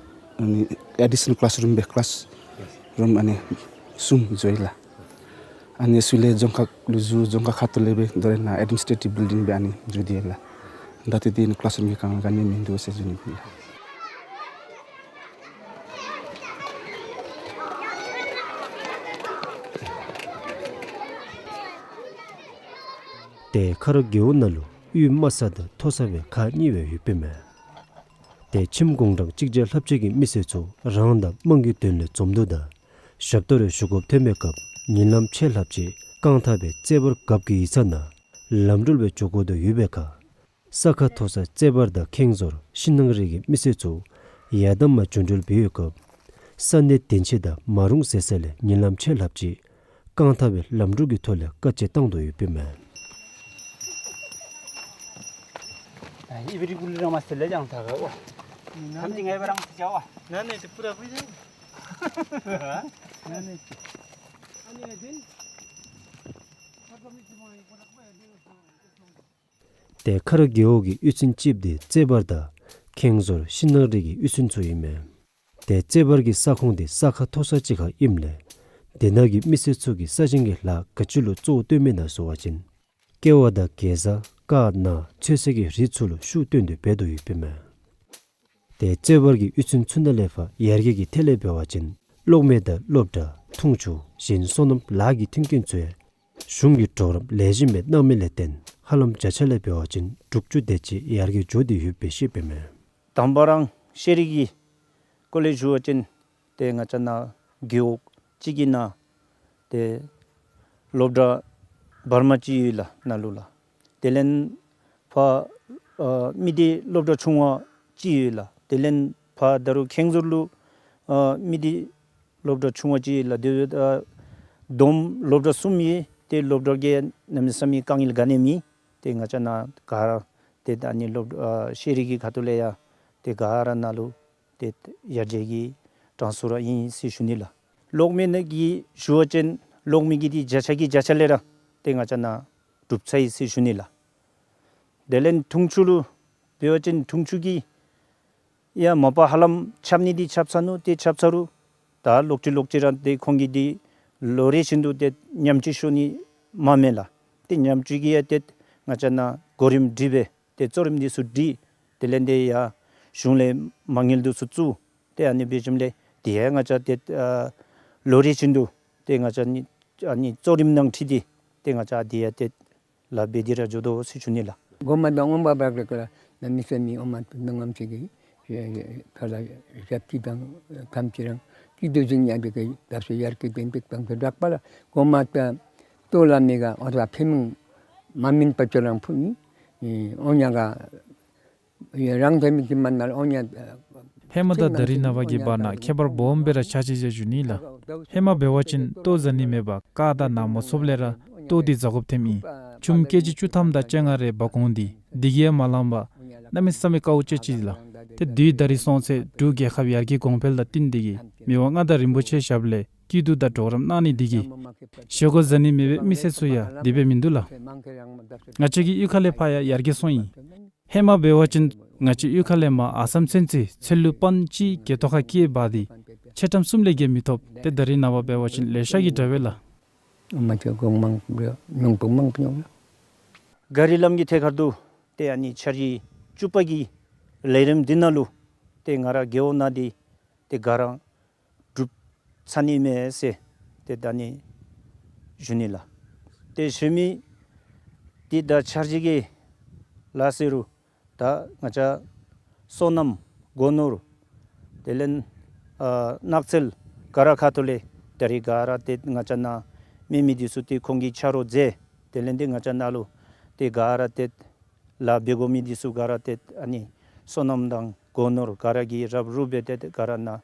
ཨ་ནི་ཨེ་ཌི་ཤ་ནཱལ་ཀི་ལཱསི་རུམ་སྦེ་ཀི་ལཱསི་རུམ་ཨ་ནི་གསུམ་བཟོ་ཡི་ལགས། ཨ་ནི་ཚུ་ལས་རྫོང་ཁག་ལུ་བཟོ་རྫོང་ཁག་ཁ་ཐུག་ལས་འབད་དོ་རུང་ནཱ་ཨེཌ་མི་ནི་སི་ཊྲེ་ཊིབ་བིལ་ཌིང་སྦེ་ཨ་ནི་བཟོ་སྟེ་ཡོད་ལགས། ད་ལྟོ་འདི་ནི་ཀི་ལཱསི་རུམ་གྱི་དཀའ་ངལ་ག་ནི་མིན་འདུག་ཟེར་ཞུ་ནི་ཨིན་ལགས། ཏེ་ཁ་ར་རྒེད་འོག་ནང་ལུ་དབུས་དམའ་ས་དང་མཐོ་ས་སྦེ་ཁག་གཉིས་སྦེ་ཡོདཔ་ཨིན་མས། ཏེ་ཁྱིམ་གུང་གྲངས་གཅིག་བརྒྱ་ལྷགཔ་ཅིག་གི་མི་སེར་ཚུ་རང་དང་དམངས་ཀྱི་དོན་ལས་འཛོམས་འདུ་དང་ཞབས་ཏོག་རེ་ཞུ་དགོཔ་ཐོན་པའི་སྐབས་ཉིན་ལམ་ཆད་ལྷགཔ་ཅིག་རྐང་ཐང་སྦེ་རྩེ་བར་རྒཔོ་གི་ཡིག་ཚང་ནང་ལམ་འགྲུལ་སྦེ་འགྱོ་དགོ་དོ་ཡོད་པའི་ཁར་ས་ཁ་མཐོ་ས་རྩེ་བར་དང་ཁེངས་ཟོར་ཤིང་ནགས་རི་གི་མི་སེར་ཚུ་ཡར་དང་མར་འགྱོ་འགྲུལ་འབད་བའི་སྐབས་ས་གནས་དོན་ཆེན་དང་མ་རུངས་ཟེར་ས་ལས་ཉིན་ལམ་ཆད་ལྷགཔ་ཅིག་རྐང་ཐང་སྦེ་ལམ་འགྲུལ་གྱི་ཐོག་ལས་དཀའ་སྤྱད་བཏང་དོ་ཡོདཔ་ཨིན་མས། ཏེ་ཁ་ར་རྒེད་འོག་གི་གཡུས་ཚན་གཅིགཔོ་འདི་རྩེ་བར་དང་ཁེངས་ཟོར་ཤིང་ནགས་རི་གི་གཡུས་ཚན་ཚུ་ཨིན་མས། ཏེ་རྩེ་བར་གྱི་ས་ཁོངས་འདི་ས་ཁ་མཐོ་ས་ཅིག་ཁར་ཨིནམ་ལས་དེ་ནང་གི་མི་སེར་ཚུ་གིས་ས་ཞིང་གི་ལཱ་ག་ཅི་ལུ་གཙོ་བོ་བཏོན་མི་ན་ཟེར་བ་ཅིན་ཀེ་བ་དང་གེ་ཛ་ཀར་ནཱ་ཚོད་བསྲེ་གི་རིགས་ཚུ་ལུ་ཤུགས་བཏོན་ཏེ་འབད་དོ་ཡོདཔ་ཨིན་མས། ཏེ་རྩེ་བར་གྱི་གཡུས་ཚན་ཚུ་ནང་ལས་ཕར་ཡར་རྒྱས་ཀྱི་ཐད་ལས་འབད་བ་ཅིན་གློག་མེ་དང་སློབ་གྲྭ་འཐུང་ཆུ་གཞན་སོ་ནམ་ལཱ་གི་མཐུན་རྐྱེན་ཚུ་ཡང་གཞུང་གིས་གྲོགས་རམ་ལེགས་ཤོམ་སྦེ་གནང་མི་ལས་བརྟེན་ཧ་ལམ་བརྒྱ་ཆ་ལས་འབད་བ་ཅིན་དྲུག་ཅུ་དེ་ཅིག་ཡར་རྒྱས་འགྱོ་སྟེ་ཡོདཔ་སྦེ་ཤེས་པས་མས། དང་པ་ར་ཤེས་རིག་གི་སྐོར་ལས་ཞུ་བ་ཅིན་ཏེ་ང་བཅས་ནཱ་རྒེད་འོག་གཅིག་གི་ནང་ཏེ་སློབ་གྲྭ་བར་མ་གཅིག་ཡོད་ལགས་ནཱ་ལུ་ལགས། དེ་ལས་ཕར་ཨ་མི་སྡེ་སློབ་གྲྭ་ཆུང་བ་གཅིག་ཡོད་ལགས། དེ་ལས་ཕར་ད་རུང་ཁེངས་ཟོར་ལུ་ཨ་མི་སྡེ་སློབ་གྲྭ་ཆུང་བ་གཅིག་ཡོད་ལགས། དེ་ཨ་བསྡོམས་སློབ་གྲྭ་གསུམ་ཡོད། ཏེ་སློབ་གྲྭ་གི་གནམ་མེད་ས་མེད་དཀའ་ངལ་ག་ནི་མེད། ཏེ་ང་བཅས་ནཱ་ག་ར་ཏེ་ད་ཨ་ནི་སློབ་ཨ་ཤེས་རིག་གི་ཁ་ཐུག་ལས་ཡང་ཏེ་ག་ར་ནཱ་ལུ་ཏེ་ཡར་རྒྱས་ཀྱི་གྲངས་སུ་ར་ཨིན་ཟེར་ཞུ་ནི་ལགས། གློག་མེ་ནང་གི་ཞུ་བ་ཅིན་གློག་མེ་གི་འདི་བརྒྱ་ཆ་གི་བརྒྱ་ཆ་ལས་ར་ཏེ་ང་བཅས་ནཱ་གྲུབ་ཚར་ཡི་ཟེར་ཞུ་ནི་ལགས། དེ་ལས་འཐུང་ཆུ་ལུ་འབད་བ་ཅིན་འཐུང་ཆུ་གི་ཡང་མ་པ་ཧ་ལམ་ཆགས་ནི་འདི་ཆགས་ཚར་ནུག། ཏེ་ཆགས་ཚར་རུང་ད་ལོག་ཅི་ལོག་ཅི་ར་ཏེ་ཁོང་གིས་འདི་ལོ་རེ་བཞིན་དུ་ཏེ་ཉམས་བཅོས་ཞུ་ནི་མ་མེད་ལགས། ཏེ་ཉམས་བཅོས་ཀྱི་ཡང་ཏེ་ང་བཅས་ནཱ་གོ་རིམ་སྒྲིག་སྦེ་ཏེ་གཙོ་རིམ་འདི་ཚུ་སྒྲིག། དེ་ལས་ཏེ་ཡང་གཞུང་ལས་མ་དངུལ་འདི་ཚུ་བཙུགས། ཏེ་ཨ་ནི་འབད་ཞིནམ་ལས་དེ་ཡང་ང་བཅས་ཏེ་ཨ་ལོ་རེ་བཞིན་དུ་ཏེ་ང་བཅས་ནི་ཨ་ནི་གཙོ་རིམ་ནང་འཁྲིལ་ཏེ་ཏེ་ང་བཅས་དེ་ཡང་ཏེ་ལཱ་འབད་དེ་ར་འགྱོ་དོ་ཟེར་ཞུ་ནི་ལགས། གོང་མ་དང་འོང་འབབ་ར་ཀ་ར་གནམ་མེད་ས་མེད་འོང་མ་བཏུབ་ནང་ངམ་ཅིག་གི་ ཕར་ལ་ཞབས་ཀྱི་དང་ཐམས་ཅད་རང་སྐྱིད་སྡུག་འཛིང་ཡང་དེ་གི་བརྡབ་གསིག་ཡར་གྱི་བདེན་པའི་དང་དུ་བསྒྲགས་པ་ལ་གོ་མ་ཏ་ལྟོ་ལ་མི་དགའ་འོ་ད་ཕན་མིང་མ་མིན་པ་ཅོ་རང་ཕུ་ནི་ཨོ་ཉ་ག་རང་ཐེ་མི་གི་མ་ན་ལ་ཨོ་ཉ། ཧེ་མ་དང་ད་རིས་ནངས་པ་གི་བར་ན་ཁྱད་པར་སྦོམ་སྦེ་ར་ཆགས་ཅི་ཟེར་ཞུ་ནི་ལགས། ཧེ་མ་འབད་བ་ཅིན་ལྟོ་ཟ་ནི་མེད་པར་ཀ་དང་ནཱ་མ་ཚུགསཔ་ལས་ར་ལྟོ་འདི་ཟ་དགོཔ་ཐོནམ་ཨིན། ཆུམ་ཀེ་ཇི་བཅུ་ཐམ་དང་བཅོ་ལྔ་རེ་འབག་འོང་སྟེ་དེ་གིས་ཡང་མ་ལང་པར་གནམ་མེད་ས་མེད་དཀའཝ་སྤྱད་ཅི་ལགས། ཏེ་དུས་ད་རིས་སོང་ཚེ་འབྲུག་རྒྱལ་ཁབ་ཡར་རྒྱས་གོང་འཕེལ་དང་བསྟུན་ཏེ་གིས་མི་དབང་མངའ་བདག་རིན་པོ་ཆེའི་ཞབས་ལས་སྐྱིད་སྡུག་དང་གྲོགས་རམ་གནང་ནི་དེ་གིས་བཞེས་སྒོ་ཟ་ནི་མེད་པའི་མི་སེར་ཚུ་ཡང་དེ་སྦེ་མིན་འདུག་ལགས། ང་བཅས་ཀྱི་གཡུས་ཁ་ལས་ཕར་ཡང་ཡར་རྒྱས་སོང་ཡི། ཧེ་མ་འབད་བ་ཅིན་ང་བཅས་གཡུས་ཁ་ལས་མར་ཨ་སམ་ཚུན་ཚོད་ཚལ་ལུ་པཱན་གཅིག་གི་ཐོག་ཁར་སྐྱེལ་འབག་སྟེ་ཆ་ཀྲམ་གསུམ་ལས་བརྒལ་མི་ཐོབ། ཏེ་ད་རིས་ནངས་པ་འབད་བ་ཅིན་ལེ་ཤ་གིས་དྲག་པས་ལགས། མ་ཆ་གོང་མང་པོ་མང་པོ་ཉོ་ལགས། ག་རི་ལམ་གྱི་ཐད་ཁར་དུ་ཏེ་ཨ་ནི་འཆར་གཞི་བཅུ་པ་གི་ལས་རིམ་འདི་ནང་ལུ་ཏེ་ང་ར་རྒེད་འོག་ནང་འདི་ཏེ་ག་ར་གྲུབ་ཚར་ནི་མས་ཟེར་ཏེ་ད་ཨ་ནི་ཞུ་ནི་ལགས། ཏེ་ཞུ་མི་འདི་ད་འཆར་གཞི་གི་ལཱ་ཟེར་རུང་ད་ང་བཅས་སོ་ནམ་སྒོ་ནོར་དེ་ལས་ཨ་ནགས་ཚལ་ག་ར་ཁ་ཐུག་ལས་ད་རིས་ག་ར་ཏེ་ང་བཅས་ནཱ་མེད་མི་འདི་ཚུ་ཏེ་ཁོང་གིས་ཆ་རོགས་མཛད། དེ་ལས་ཏེ་ང་བཅས་ནཱ་ལུ་ཏེ་ག་ར་ཏེ་ལཱ་འབད་དགོ་མི་འདི་ཚུ་ག་ར་ཏེ་ཨ་ནི་སོ་ནམ་དང་སྒོ་ནོར་ག་ར་གིས་རབ་རུབ་སྦེ་ཏེ་ག་ར་ནཱ་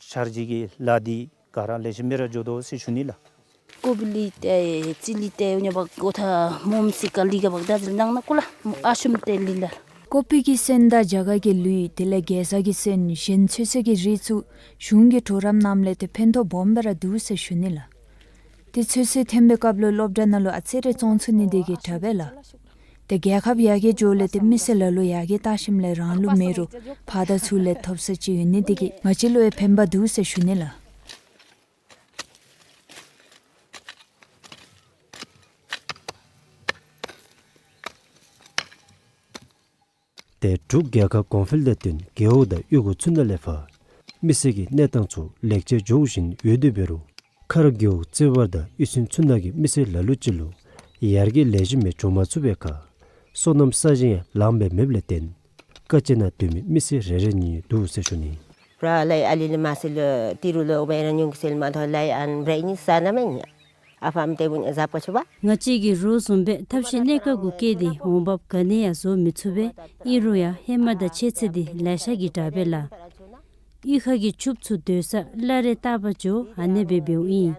འཆར་གཞི་གི་ལཱ་འདི་ག་ར་ལེགས་ཤོམ་སྦེ་ར་འགྱོ་དོ་ཟེར་ཞུ་ནི་ལགས། ཀོ་པི་ལི་ཏེ་ཙི་ལི་ཏེ་ཡོ་ཉ་བག་གོ་ཐ་མོམ་སི་ཀ་ལི་ག་བག་ད་ཟིལ་ནང་ན་ཀོ་ལ་ཨ་ཤུམ་ཏེ་ལི་ལ། ཀོ་པི་གི་སོན་དང་རྒྱ་གར་གྱི་ལུད་དེ་ལས་གེ་ཟ་གི་སོན་གཞན་ཚོད་བསྲེ་གི་རིགས་ཚུ་གཞུང་གིས་གྲོགས་རམ་གནངམ་ལས་ཏེ་ཕན་ཐོགས་སྦོམ་སྦེ་ར་འདུག་ཟེར་ཞུ་ནི་ལགས། ཏེ་ཚོད་བསྲེ་ཐོན་པའི་སྐབས་ལུ་སློབ་གྲྭ་ནང་ལུ་ཨ་ཙི་རེ་བཙོང་ཚུགས་ནི་དེ་གིས་དྲག་པས་ལགས། ཏེ་རྒྱལ་ཁབ་ཡར་རྒྱས་འགྱོཝ་ལས་ཏེ་མི་སེར་ལ་ལུ་ཡར་རྒྱས་བཏང་ཞིནམ་ལས་རང་ལུ་མེད་རུང་ཕར་དང་ཚུར་ལས་ཐོབ་ས་ཅིག་ཡོད་ནི་དེ་གིས་ང་བཅས་ལུ་ཡང་ཕན་པ་འདུག་ཟེར་ཞུ་ནི་ལགས། ཏེ་འབྲུག་རྒྱལ་ཁབ་གོང་འཕེལ་དང་བསྟུན་རྒེད་འོག་དང་གཡུས་སྒོ་ཚུ་ནང་ལས་ཕར་མི་སེར་གྱི་གནས་སྟངས་ཚུ་ལེགས་བཅོས་འགྱོ་བཞིན་ཡོད་དེ་འབད་རུང་ཁ་རག་རྒེད་འོག་རྩེ་བར་དང་གཡུས་ཚན་ཚུ་ནང་གི་མི་སེར་ལ་ལུ་ཅིག་ལུ་ཡར་རྒྱས་ལེགས་ཤོམ་སྦེ་འགྱོ་མ་ཚུགས་པའི་ཁར་སོ་ནམ་ས་ཞིང་ཡང་ལངམ་སྦེ་མེདཔ་ལས་བརྟེན་དཀའ་སྤྱད་ནང་སྡོད་མི་མི་སེར་རེ་རེ་གཉིས་འདུག་ཟེར་ཞུ་ནི། པྲ་ལའི་ཨ་ལི་ལི་མ་སི་ལུ་ཏི་རུ་ལུ་ཨོ་བའི་ར་ཉུང་གི་སེལ་མ་ཐོ་ལའི་ཨན་བྲེ་ཉི་ས་ན་མེ་ཉི། ཨ་ཕམ་ཏེ་བུན་ཨ་ཟབ་ཀ་ཆུ་བ། ང་བཅས་ཀྱིས་རོགས་བཟུམ་སྦེ་ཐབས་ཤེས་གནས་སྐབས་གུ་བཀལ་ཏེ་འོང་འབབ་ག་ནི་ཡང་བཟོ་མི་ཚུགས་པས། ཨིན་རུང་ཡང་ཧེ་མ་དང་ཕྱད་ཚེ་འདི་ལེ་ཤ་གིས་དྲག་པས་ལགས། གཡུས་ཁ་གི་ཕྱུགཔ་ཚུ་སྡོད་ས་བླ་རེ་ལྟག་པར་འགྱོ་ཨ་ནེ་སྦེ་འབདཝ་ཨིན།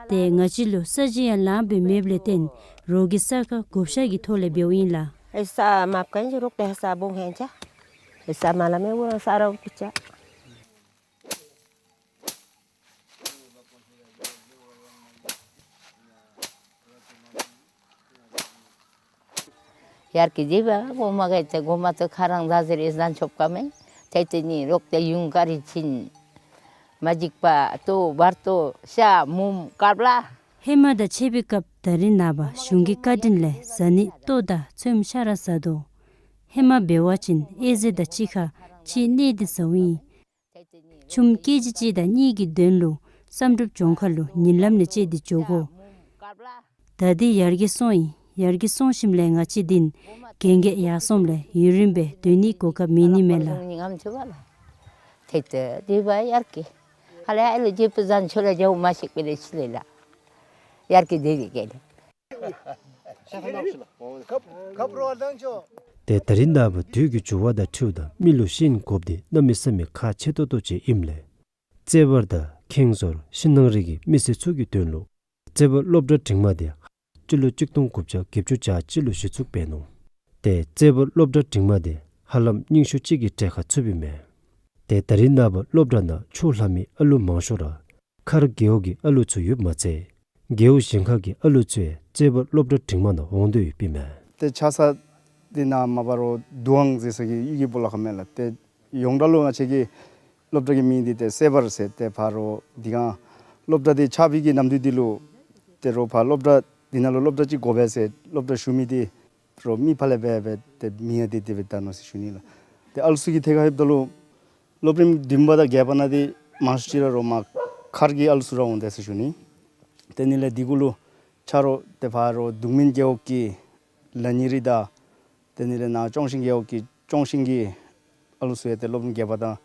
ཏེ་ང་བཅས་ལུ་ས་ཞིང་ཡང་ལངམ་སྦེ་མེདཔ་ལས་བརྟེན་རོགས་ཀྱིས་ས་ཁར་བགོ་བཤའ་གི་ཐོག་ལས་འབདཝ་ཨིན་ལགས། ཨེ་ས་མ་བཀལ་ཅི་རོགས་ཏེ་ས་བུང་ཧེན་ཅ། ཨེ་ས་མ་ལ་མེ་བུ་རང་ས་ར་བུ་ཀུ་ཅ། ཡར་གྱི་འདི་བ་གོ་མ་གེ་ཏེ་གོ་མ་ཏེ་ཁ་རང་ཟ་ཟེར་ཨེ་ཟན་ཆོབ་ཀ་མེ། ཏེ་ཏེ་ནི་རོགས་ཏེ་ཡུང་ཀ་རི་ཆིན་མ་འཇིགས་པ་ལྟོ་བར་དོ་ཤ་མུམ་ཀབ་ལ། ཧེ་མ་དང་ཕྱད་པའི་སྐབས་ད་རིས་ནངས་པ་གཞུང་གི་བཀའ་དྲིན་ལས་ཟ་ནི་ལྟོ་དང་ཚོདམ་ཤ་ར་ཟ་དོ། ཧེ་མ་འབད་བ་ཅིན་ཨེ་ཟེར་དང་གཅིག་ཁར་ཕྱེད་གནས་ཏེ་ཟཝ་ཨིན། ཆུམ་ཀེ་ཇི་གཅིག་དང་གཉིས་ཀྱི་དོན་ལུ་བསམ་གྲུབ་ལྗོངས་མཁར་ལུ་ཉིན་ལམ་ནས་བཅད་དེ་འགྱོ་དགོ། ད་འདི་ཡར་རྒྱས་སོང་ཡི། ཡར་རྒྱས་སོང་ཞིནམ་ལས་ང་བཅས་འདི་ནང་གན་རྐྱལ་ཡར་སོངམ་ལས་ཡུན་རིངམོ་སྦེ་སྡོད་ནི་གོ་སྐབས་མེད་ནི་མས་ལགས། ཏེ་ཏེ་འདི་བ་ཡར་གྱི་ཧ་ལས་ཨ་ལོ་ཇེ་པུ་ཟན་ཆོ་ལ་ཇའུ་མ་ཤེས་པེ་ལེ་ཤི་ལེ་ལགས། ཡར་གྱི་འདི་གི་གེ་ལེ། ཏེ་ད་རིས་ནངས་པ་དུས་ཀྱི་འགྱུར་བ་དང་འཁྲིལཝ་ད་མི་ལུ་ཤེས་ཡོན་དགོཔ་འདི་གནམ་མེད་ས་མེད་ཁག་ཆེ་ཏོག་ཏོ་ཅིག་ཨིནམ་ལས་རྩེ་བར་དང་ཁེངས་ཟོར་ཤིང་ནགས་རི་གི་མི་སེར་ཚུ་གི་དོན་ལུ་རྩེ་བར་སློབ་གྲྭ་འབྲིང་མ་འདི་སྤྱི་ལོ་གཅིག་སྟོང་དགུ་བརྒྱ་བརྒྱད་ཅུ་གྱ་གཅིག་ལུ་གཞི་བཙུགས་འབད་ནུག། ཏེ་རྩེ་བར་སློབ་གྲྭ་འབྲིང་མ་འདི་ཧ་ལམ་རྙིང་ཤོས་ཅིག་གི་གྲས་ཁར་ཚུདཔ་ཨིན་མས། ཏེ་ད་རིས་ནངས་པ་སློབ་གྲྭ་ནང་ཆོས་ལྷབ་མི་ཨ་ལུ་མང་ཤོས་ར་ཁར་རྒེད་འོག་གི་ཨ་ལུ་ཚུ་ཡོདཔ་མ་ཚད་རྒེད་འོག་གཞན་ཁ་གི་ཨ་ལུ་ཚུ་ཡང་རྩེ་བར་སློབ་གྲྭ་འབྲིང་མ་ནང་འོང་དོ་ཡོདཔ་ཨིན་མས། ཏེ་ཆ་ས་འདི་ནང་མ་པ་རོ་དུ་ཝང་ཟེར་ས་གི་གཡུས་ཀྱི་སྦོ་ལོགས་ཁར་མས་ལགས། ཏེ་ཡོངས་གྲགས་ལུ་ང་བཅས་ཀྱི་སློབ་གྲྭ་གི་མིང་འདི་ཏེ་རྩེ་བར་ཟེར། ཏེ་ཕར་རོ་འདི་གང་སློབ་གྲྭ་འདི་ཆགས་པའི་གི་ནམ་དུས་འདི་ལུ་ཏེ་རོ་ཕར་སློབ་གྲྭ་འདི་ནང་ལུ་སློབ་གྲྭ་ཅིག་དགོ་པས་ཟེར་སློབ་གྲྭ་ཞུ་མི་འདི་རོ་མི་ཕར་ལས་འབད་འབད་ཏེ་མིང་ཡང་འདི་དེ་སྦེ་བཏགས་ནུག་ཟེར་ཞུ་ནི་ལགས། ཏེ་ཨ་ལུ་ཚུ་གི་ཐད་ཁར་ལྷོདཔ་ད་ལུ་སློབ་རིམ་བདུན་པ་དང་བརྒྱད་པ་ནང་འདི་མང་ཤོས་ཅིག་ར་རོ་མར་ཁར་གྱི་ཨ་ལུ་ཚུ་ར་འོང་དེས་ཟེར་ཞུ་ནི། ཏེ་ནི་ལས་འདི་གུ་ལུ་ཆ་རོགས་ཏེ་ཕར་རོ་གདུང་སྨིན་རྒེད་འོག་གི་ལ་ཉི་རི་དང་ཏེ་ནི་ལས་ནཱ་ཅོང་ཞིང་རྒེད་འོག་གི་ཅོང་ཞིང་གི་ ཨ་ལུ་ཚུ་ཡང་ཏེ་སློབ་རིམ་བརྒྱད་པ་དང་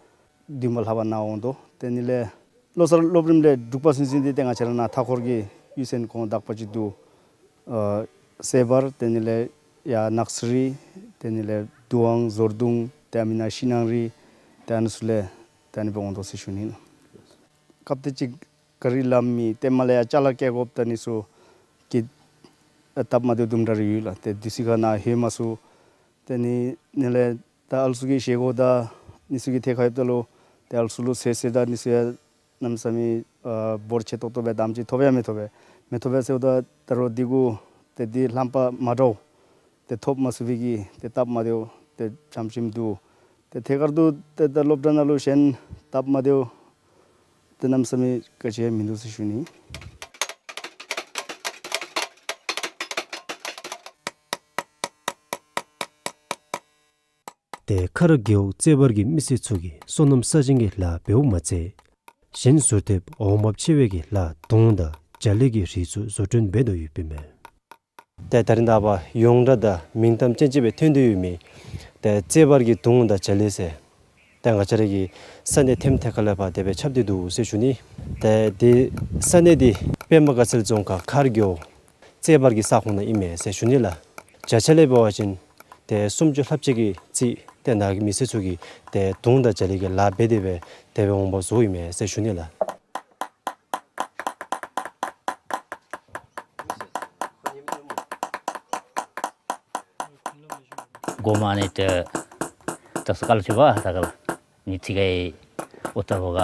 བདུན་པ་ལྷག་པ་ནཱ་འོང་དོ། ཏེ་ཨ་ནི་ལས་ལོ་གསར་སློབ་རིམ་ལས་དྲུག་པ་ཚུན་ཚོད་འདི་ཏེ་ང་བཅས་ར་ནཱ་མཐའ་འཁོར་གྱི་གཡུས་ཚན་ཁོང་དག་པ་ཅིག་འདུག། ཨ་སེ་བར་ཏེ་ཨ་ནི་ལས་ཡར་ནགས་རི་ཏེ་ཨ་ནི་ལས་དུ་ཝང་ཟོར་གདུང་ཏེ་ཨ་མི་ནཱ་ཤིང་ནགས་རི་ཏེ་ཨ་ནི་ཚུ་ལས་ཏེ་ཨ་ནི་སྦེ་འོང་དོ་ཟེར་ཞུ་ནི་ལགས། སྐབས་དེ་ཅིག་ག་རི་ལམ་མེད། ཏེ་མར་ལས་ཡར་ཅ་ལ་བཀལ་དགོཔ་ད་ཨ་ནི་ཚུ་གི་སྟབས་མ་བདེཝ་དུམ་གྲ་རེ་ཡོད་ལགས། ཏེ་དུས་ཚོད་ཁར་ནཱ་ལྷོད་མ་ཚུགས། ཏེ་ཨ་ནི་ཨ་ནི་ལས་ད་ཨ་ལུ་ཚུ་གི་བཞེས་སྒོ་དང་ཨ་ནི་ཚུ་གི་ཐད་ཁར་ཡོདཔ་ད་ལུ་ཏེ་ཨ་ལུ་ཚུ་ལུ་ཟས་ཟེར་དང་ཨ་ནི་ཚུ་ཡང་གནམ་མེད་ས་མེད་ཨ་འབོར་ཆེ་ཏོག་ཏོ་སྦེ་དམ་ཅིག་ཐོབ་ཡང་མི་ཐོབ་པས། མི་ཐོབ་པས་ཟེརཝ་ད་ད་རུང་འདི་གུ་ཏེ་འདི་རྣམ་པ་མ་འདྲཝ་ཏེ་ཐོབ་མ་ཚུགས་པའི་གི་ཏེ་སྟབས་མ་བདེཝ་ཏེ་ཙམ་ཅིག་འདུག། ཏེ་ཐད་ཀར་དུ་ཏེ་ད་སློབ་གྲྭ་ནང་ལུ་གཞན་སྟབས་མ་བདེཝ་ཏེ་གནམ་མེད་ས་མེད་ག་ཅི་ཡང་མིན་འདུག་ཟེར་ཞུ་ནི། ཏེ་མཁར་རྒེད་འོག་རྩེ་བར་གྱི་མི་སེར་ཚུ་གིས་སོ་ནམ་ས་ཞིང་གི་ལཱ་འབདཝ་མ་ཚད་གཞན་ཟུར་ཐེབས་འོང་འབབ་ཆེ་བའི་གི་ལཱ་དུང་དང་རྒྱ་གླིང་གི་རིགས་ཚུ་བཟོ་སྐྲུན་འབད་དོ་ཡོདཔ་ཨིན་མས། ཏེ་ད་རིས་ནངས་པ་ཡོངས་གྲགས་དང་མིང་གཏམ་ཅན་ཅིག་སྦེ་ཐོན་ཏེ་ཡོད་མི་ཏེ་རྩེ་བར་གྱི་དུང་དང་རྒྱ་གླིང་ཟེར་ཏེ་ང་བཅས་ར་གི་ས་གནས་ཐེམ་ཐེ་ཁ་ལས་ཕར་དེ་སྦེ་ཁྱབ་སྟེ་འདུག་ཟེར་ཞུ་ནི། ཏེ་འདི་ས་གནས་འདི་པདྨ་དགའ་ཚལ་རྫོང་ཁག་མཁར་རྒེད་འོག་རྩེ་བར་གྱི་ས་ཁོངས་ནང་ཨིན་མས་ཟེར་ཞུ་ནི་ལགས། བརྒྱ་ཆ་ལས་འབད་བ་ཅིན་ཏེ་སུམ་ཅུ་ལྷགཔ་ཅིག་གི་རྩིས་ཏེ་ནཱ་གི་མི་སེར་ཚུ་གིས་ཏེ་དུང་དང་རྒྱ་གླིང་གི་ལཱ་འབད་དེ་སྦེ་དེ་སྦེ་འོང་འབབ་བཟོཝ་ཨིན་མས་ཟེར་ཞུ་ནི་ལགས། གོ་མ་ནི་ཏེ་ད་སྐལ་ཆེ་བ་ད་ག་ལ་ནི་ཚིག་གི་ཨོ་ཐ་བོ་ག་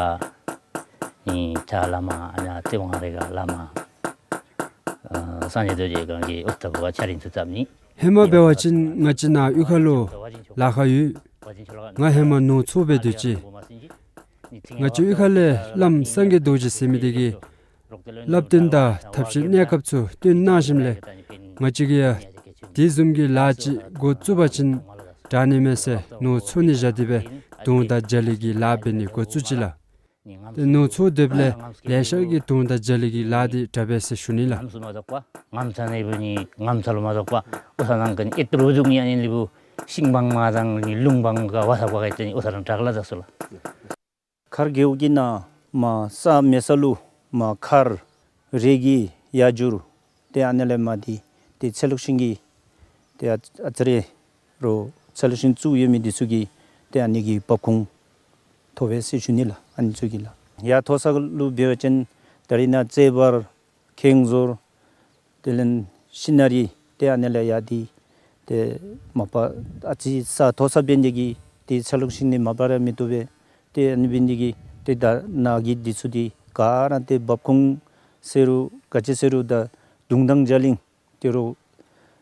ནི་ཆ་བླ་མ་ཨ་ནི་ཏེ་ཝང་རེ་ག་བླ་མ་ཨ་སངས་རྒྱས་རྡོ་རྗེ་གང་གི་ཨོ་ཐ་བོ་ག་ཆ་རིན་ཚུ་བཏབ་ནི། ཧེ་མ་འབད་བ་ཅིན་ང་བཅས་ནཱ་གཡུས་ཁ་ལུ་ལཱ་ཁག་ཡོད། ང་ཧེ་མ་ནོར་འཚོ་སྦེ་སྡོད་ཅི། ང་བཅས་གཡུས་ཁ་ལས་བླམ་སངས་རྒྱས་རྡོ་རྗེ་ཟེར་མི་དེ་གིས་བསླབ་སྟོན་དང་ཐབས་ཤེས་གནས་སྐབས་ཚུ་སྟོན་གནང་ཞིནམ་ལས་ང་བཅས་ཀྱིས་ཡང་དེ་བཟུམ་གྱི་ལཱ་ཅིག་འགོ་བཙུགས་པ་ཅིན་དྲག་ནི་མས་ཟེར་ནོར་འཚོ་ནི་བཞག་སྟེ་སྦེ་དུང་དང་རྒྱ་གླིང་གི་ལཱ་འབད་ནི་འགོ་བཙུགས་ཅི་ལགས། ཏེ་ནོར་འཚོ་སྡོདཔ་ལས་ལེ་ཤ་གིས་དུང་དང་རྒྱ་གླིང་གི་ལཱ་འདི་དྲག་པས་ཟེར་ཞུ་ནི་ལགས། ངམ་ས་ནི་བུ་ནི་ངམ་ས་ལུ་མ་ཟག་པ་ཨོ་ས་ནང་གི་ཨེ་ཏི་རུ་བཟུང་ཡ་ནི་ལི་བུ་ཤིང་བང་མ་དང་ནི་ལུང་བང་ག་བ་ས་བ་ག་ཏེ་ནི་ཨོ་ས་རང་དྲག་ལ་ཟག་སོ་ལགས། མཁར་རྒེད་འོག་གི་ནང་མར་ས་མེད་ས་ལུ་མར་མཁར་རི་གི་ཡར་འགྱུར་ཏེ་ཨ་ནི་ལས་མར་འདི་ཏེ་ཚ་ལུ་ཤིང་གི་ཏེ་ཨ་ཨ་ཙི་རེ་རོ་ཚ་ལུ་ཤིང་བཙུགས་ཡོད་མི་འདི་ཚུ་གི་ཏེ་ཨ་ནི་གི་འབབ་ཁུངས་ཐོབ་པས་ཟེར་ཞུ་ནི་ལགས། ཨ་ནི་ཚུ་གི་ལགས། ཡར་མཐོ་ས་ལུ་འབད་བ་ཅིན་ད་རིས་ནཱ་རྩེ་བར་ཁེང་ཟོར་དེ་ལས་ཤིང་ནགས་རི་ཏེ་ཨ་ནི་ལས་ཡར་འདི་ཏེ་མ་པ་ཨ་ཙི་ས་མཐོ་ས་འབད་ནི་དེ་གིས་ཏེ་ཚ་ལུ་ཤིང་འདི་མ་པ་ར་མི་བཏུབ་པས། ཏེ་ཨ་ནི་འབད་ནི་དེ་གིས་ཏེ་ད་ནཱ་གི་འདི་ཚུ་འདི་ག་ར་ཏེ་འབབ་ཁུངས་ཟེར་རུང་ག་ཅི་ཟེར་རུང་ད་དུང་དང་རྒྱ་གླིང་དེ་རུ་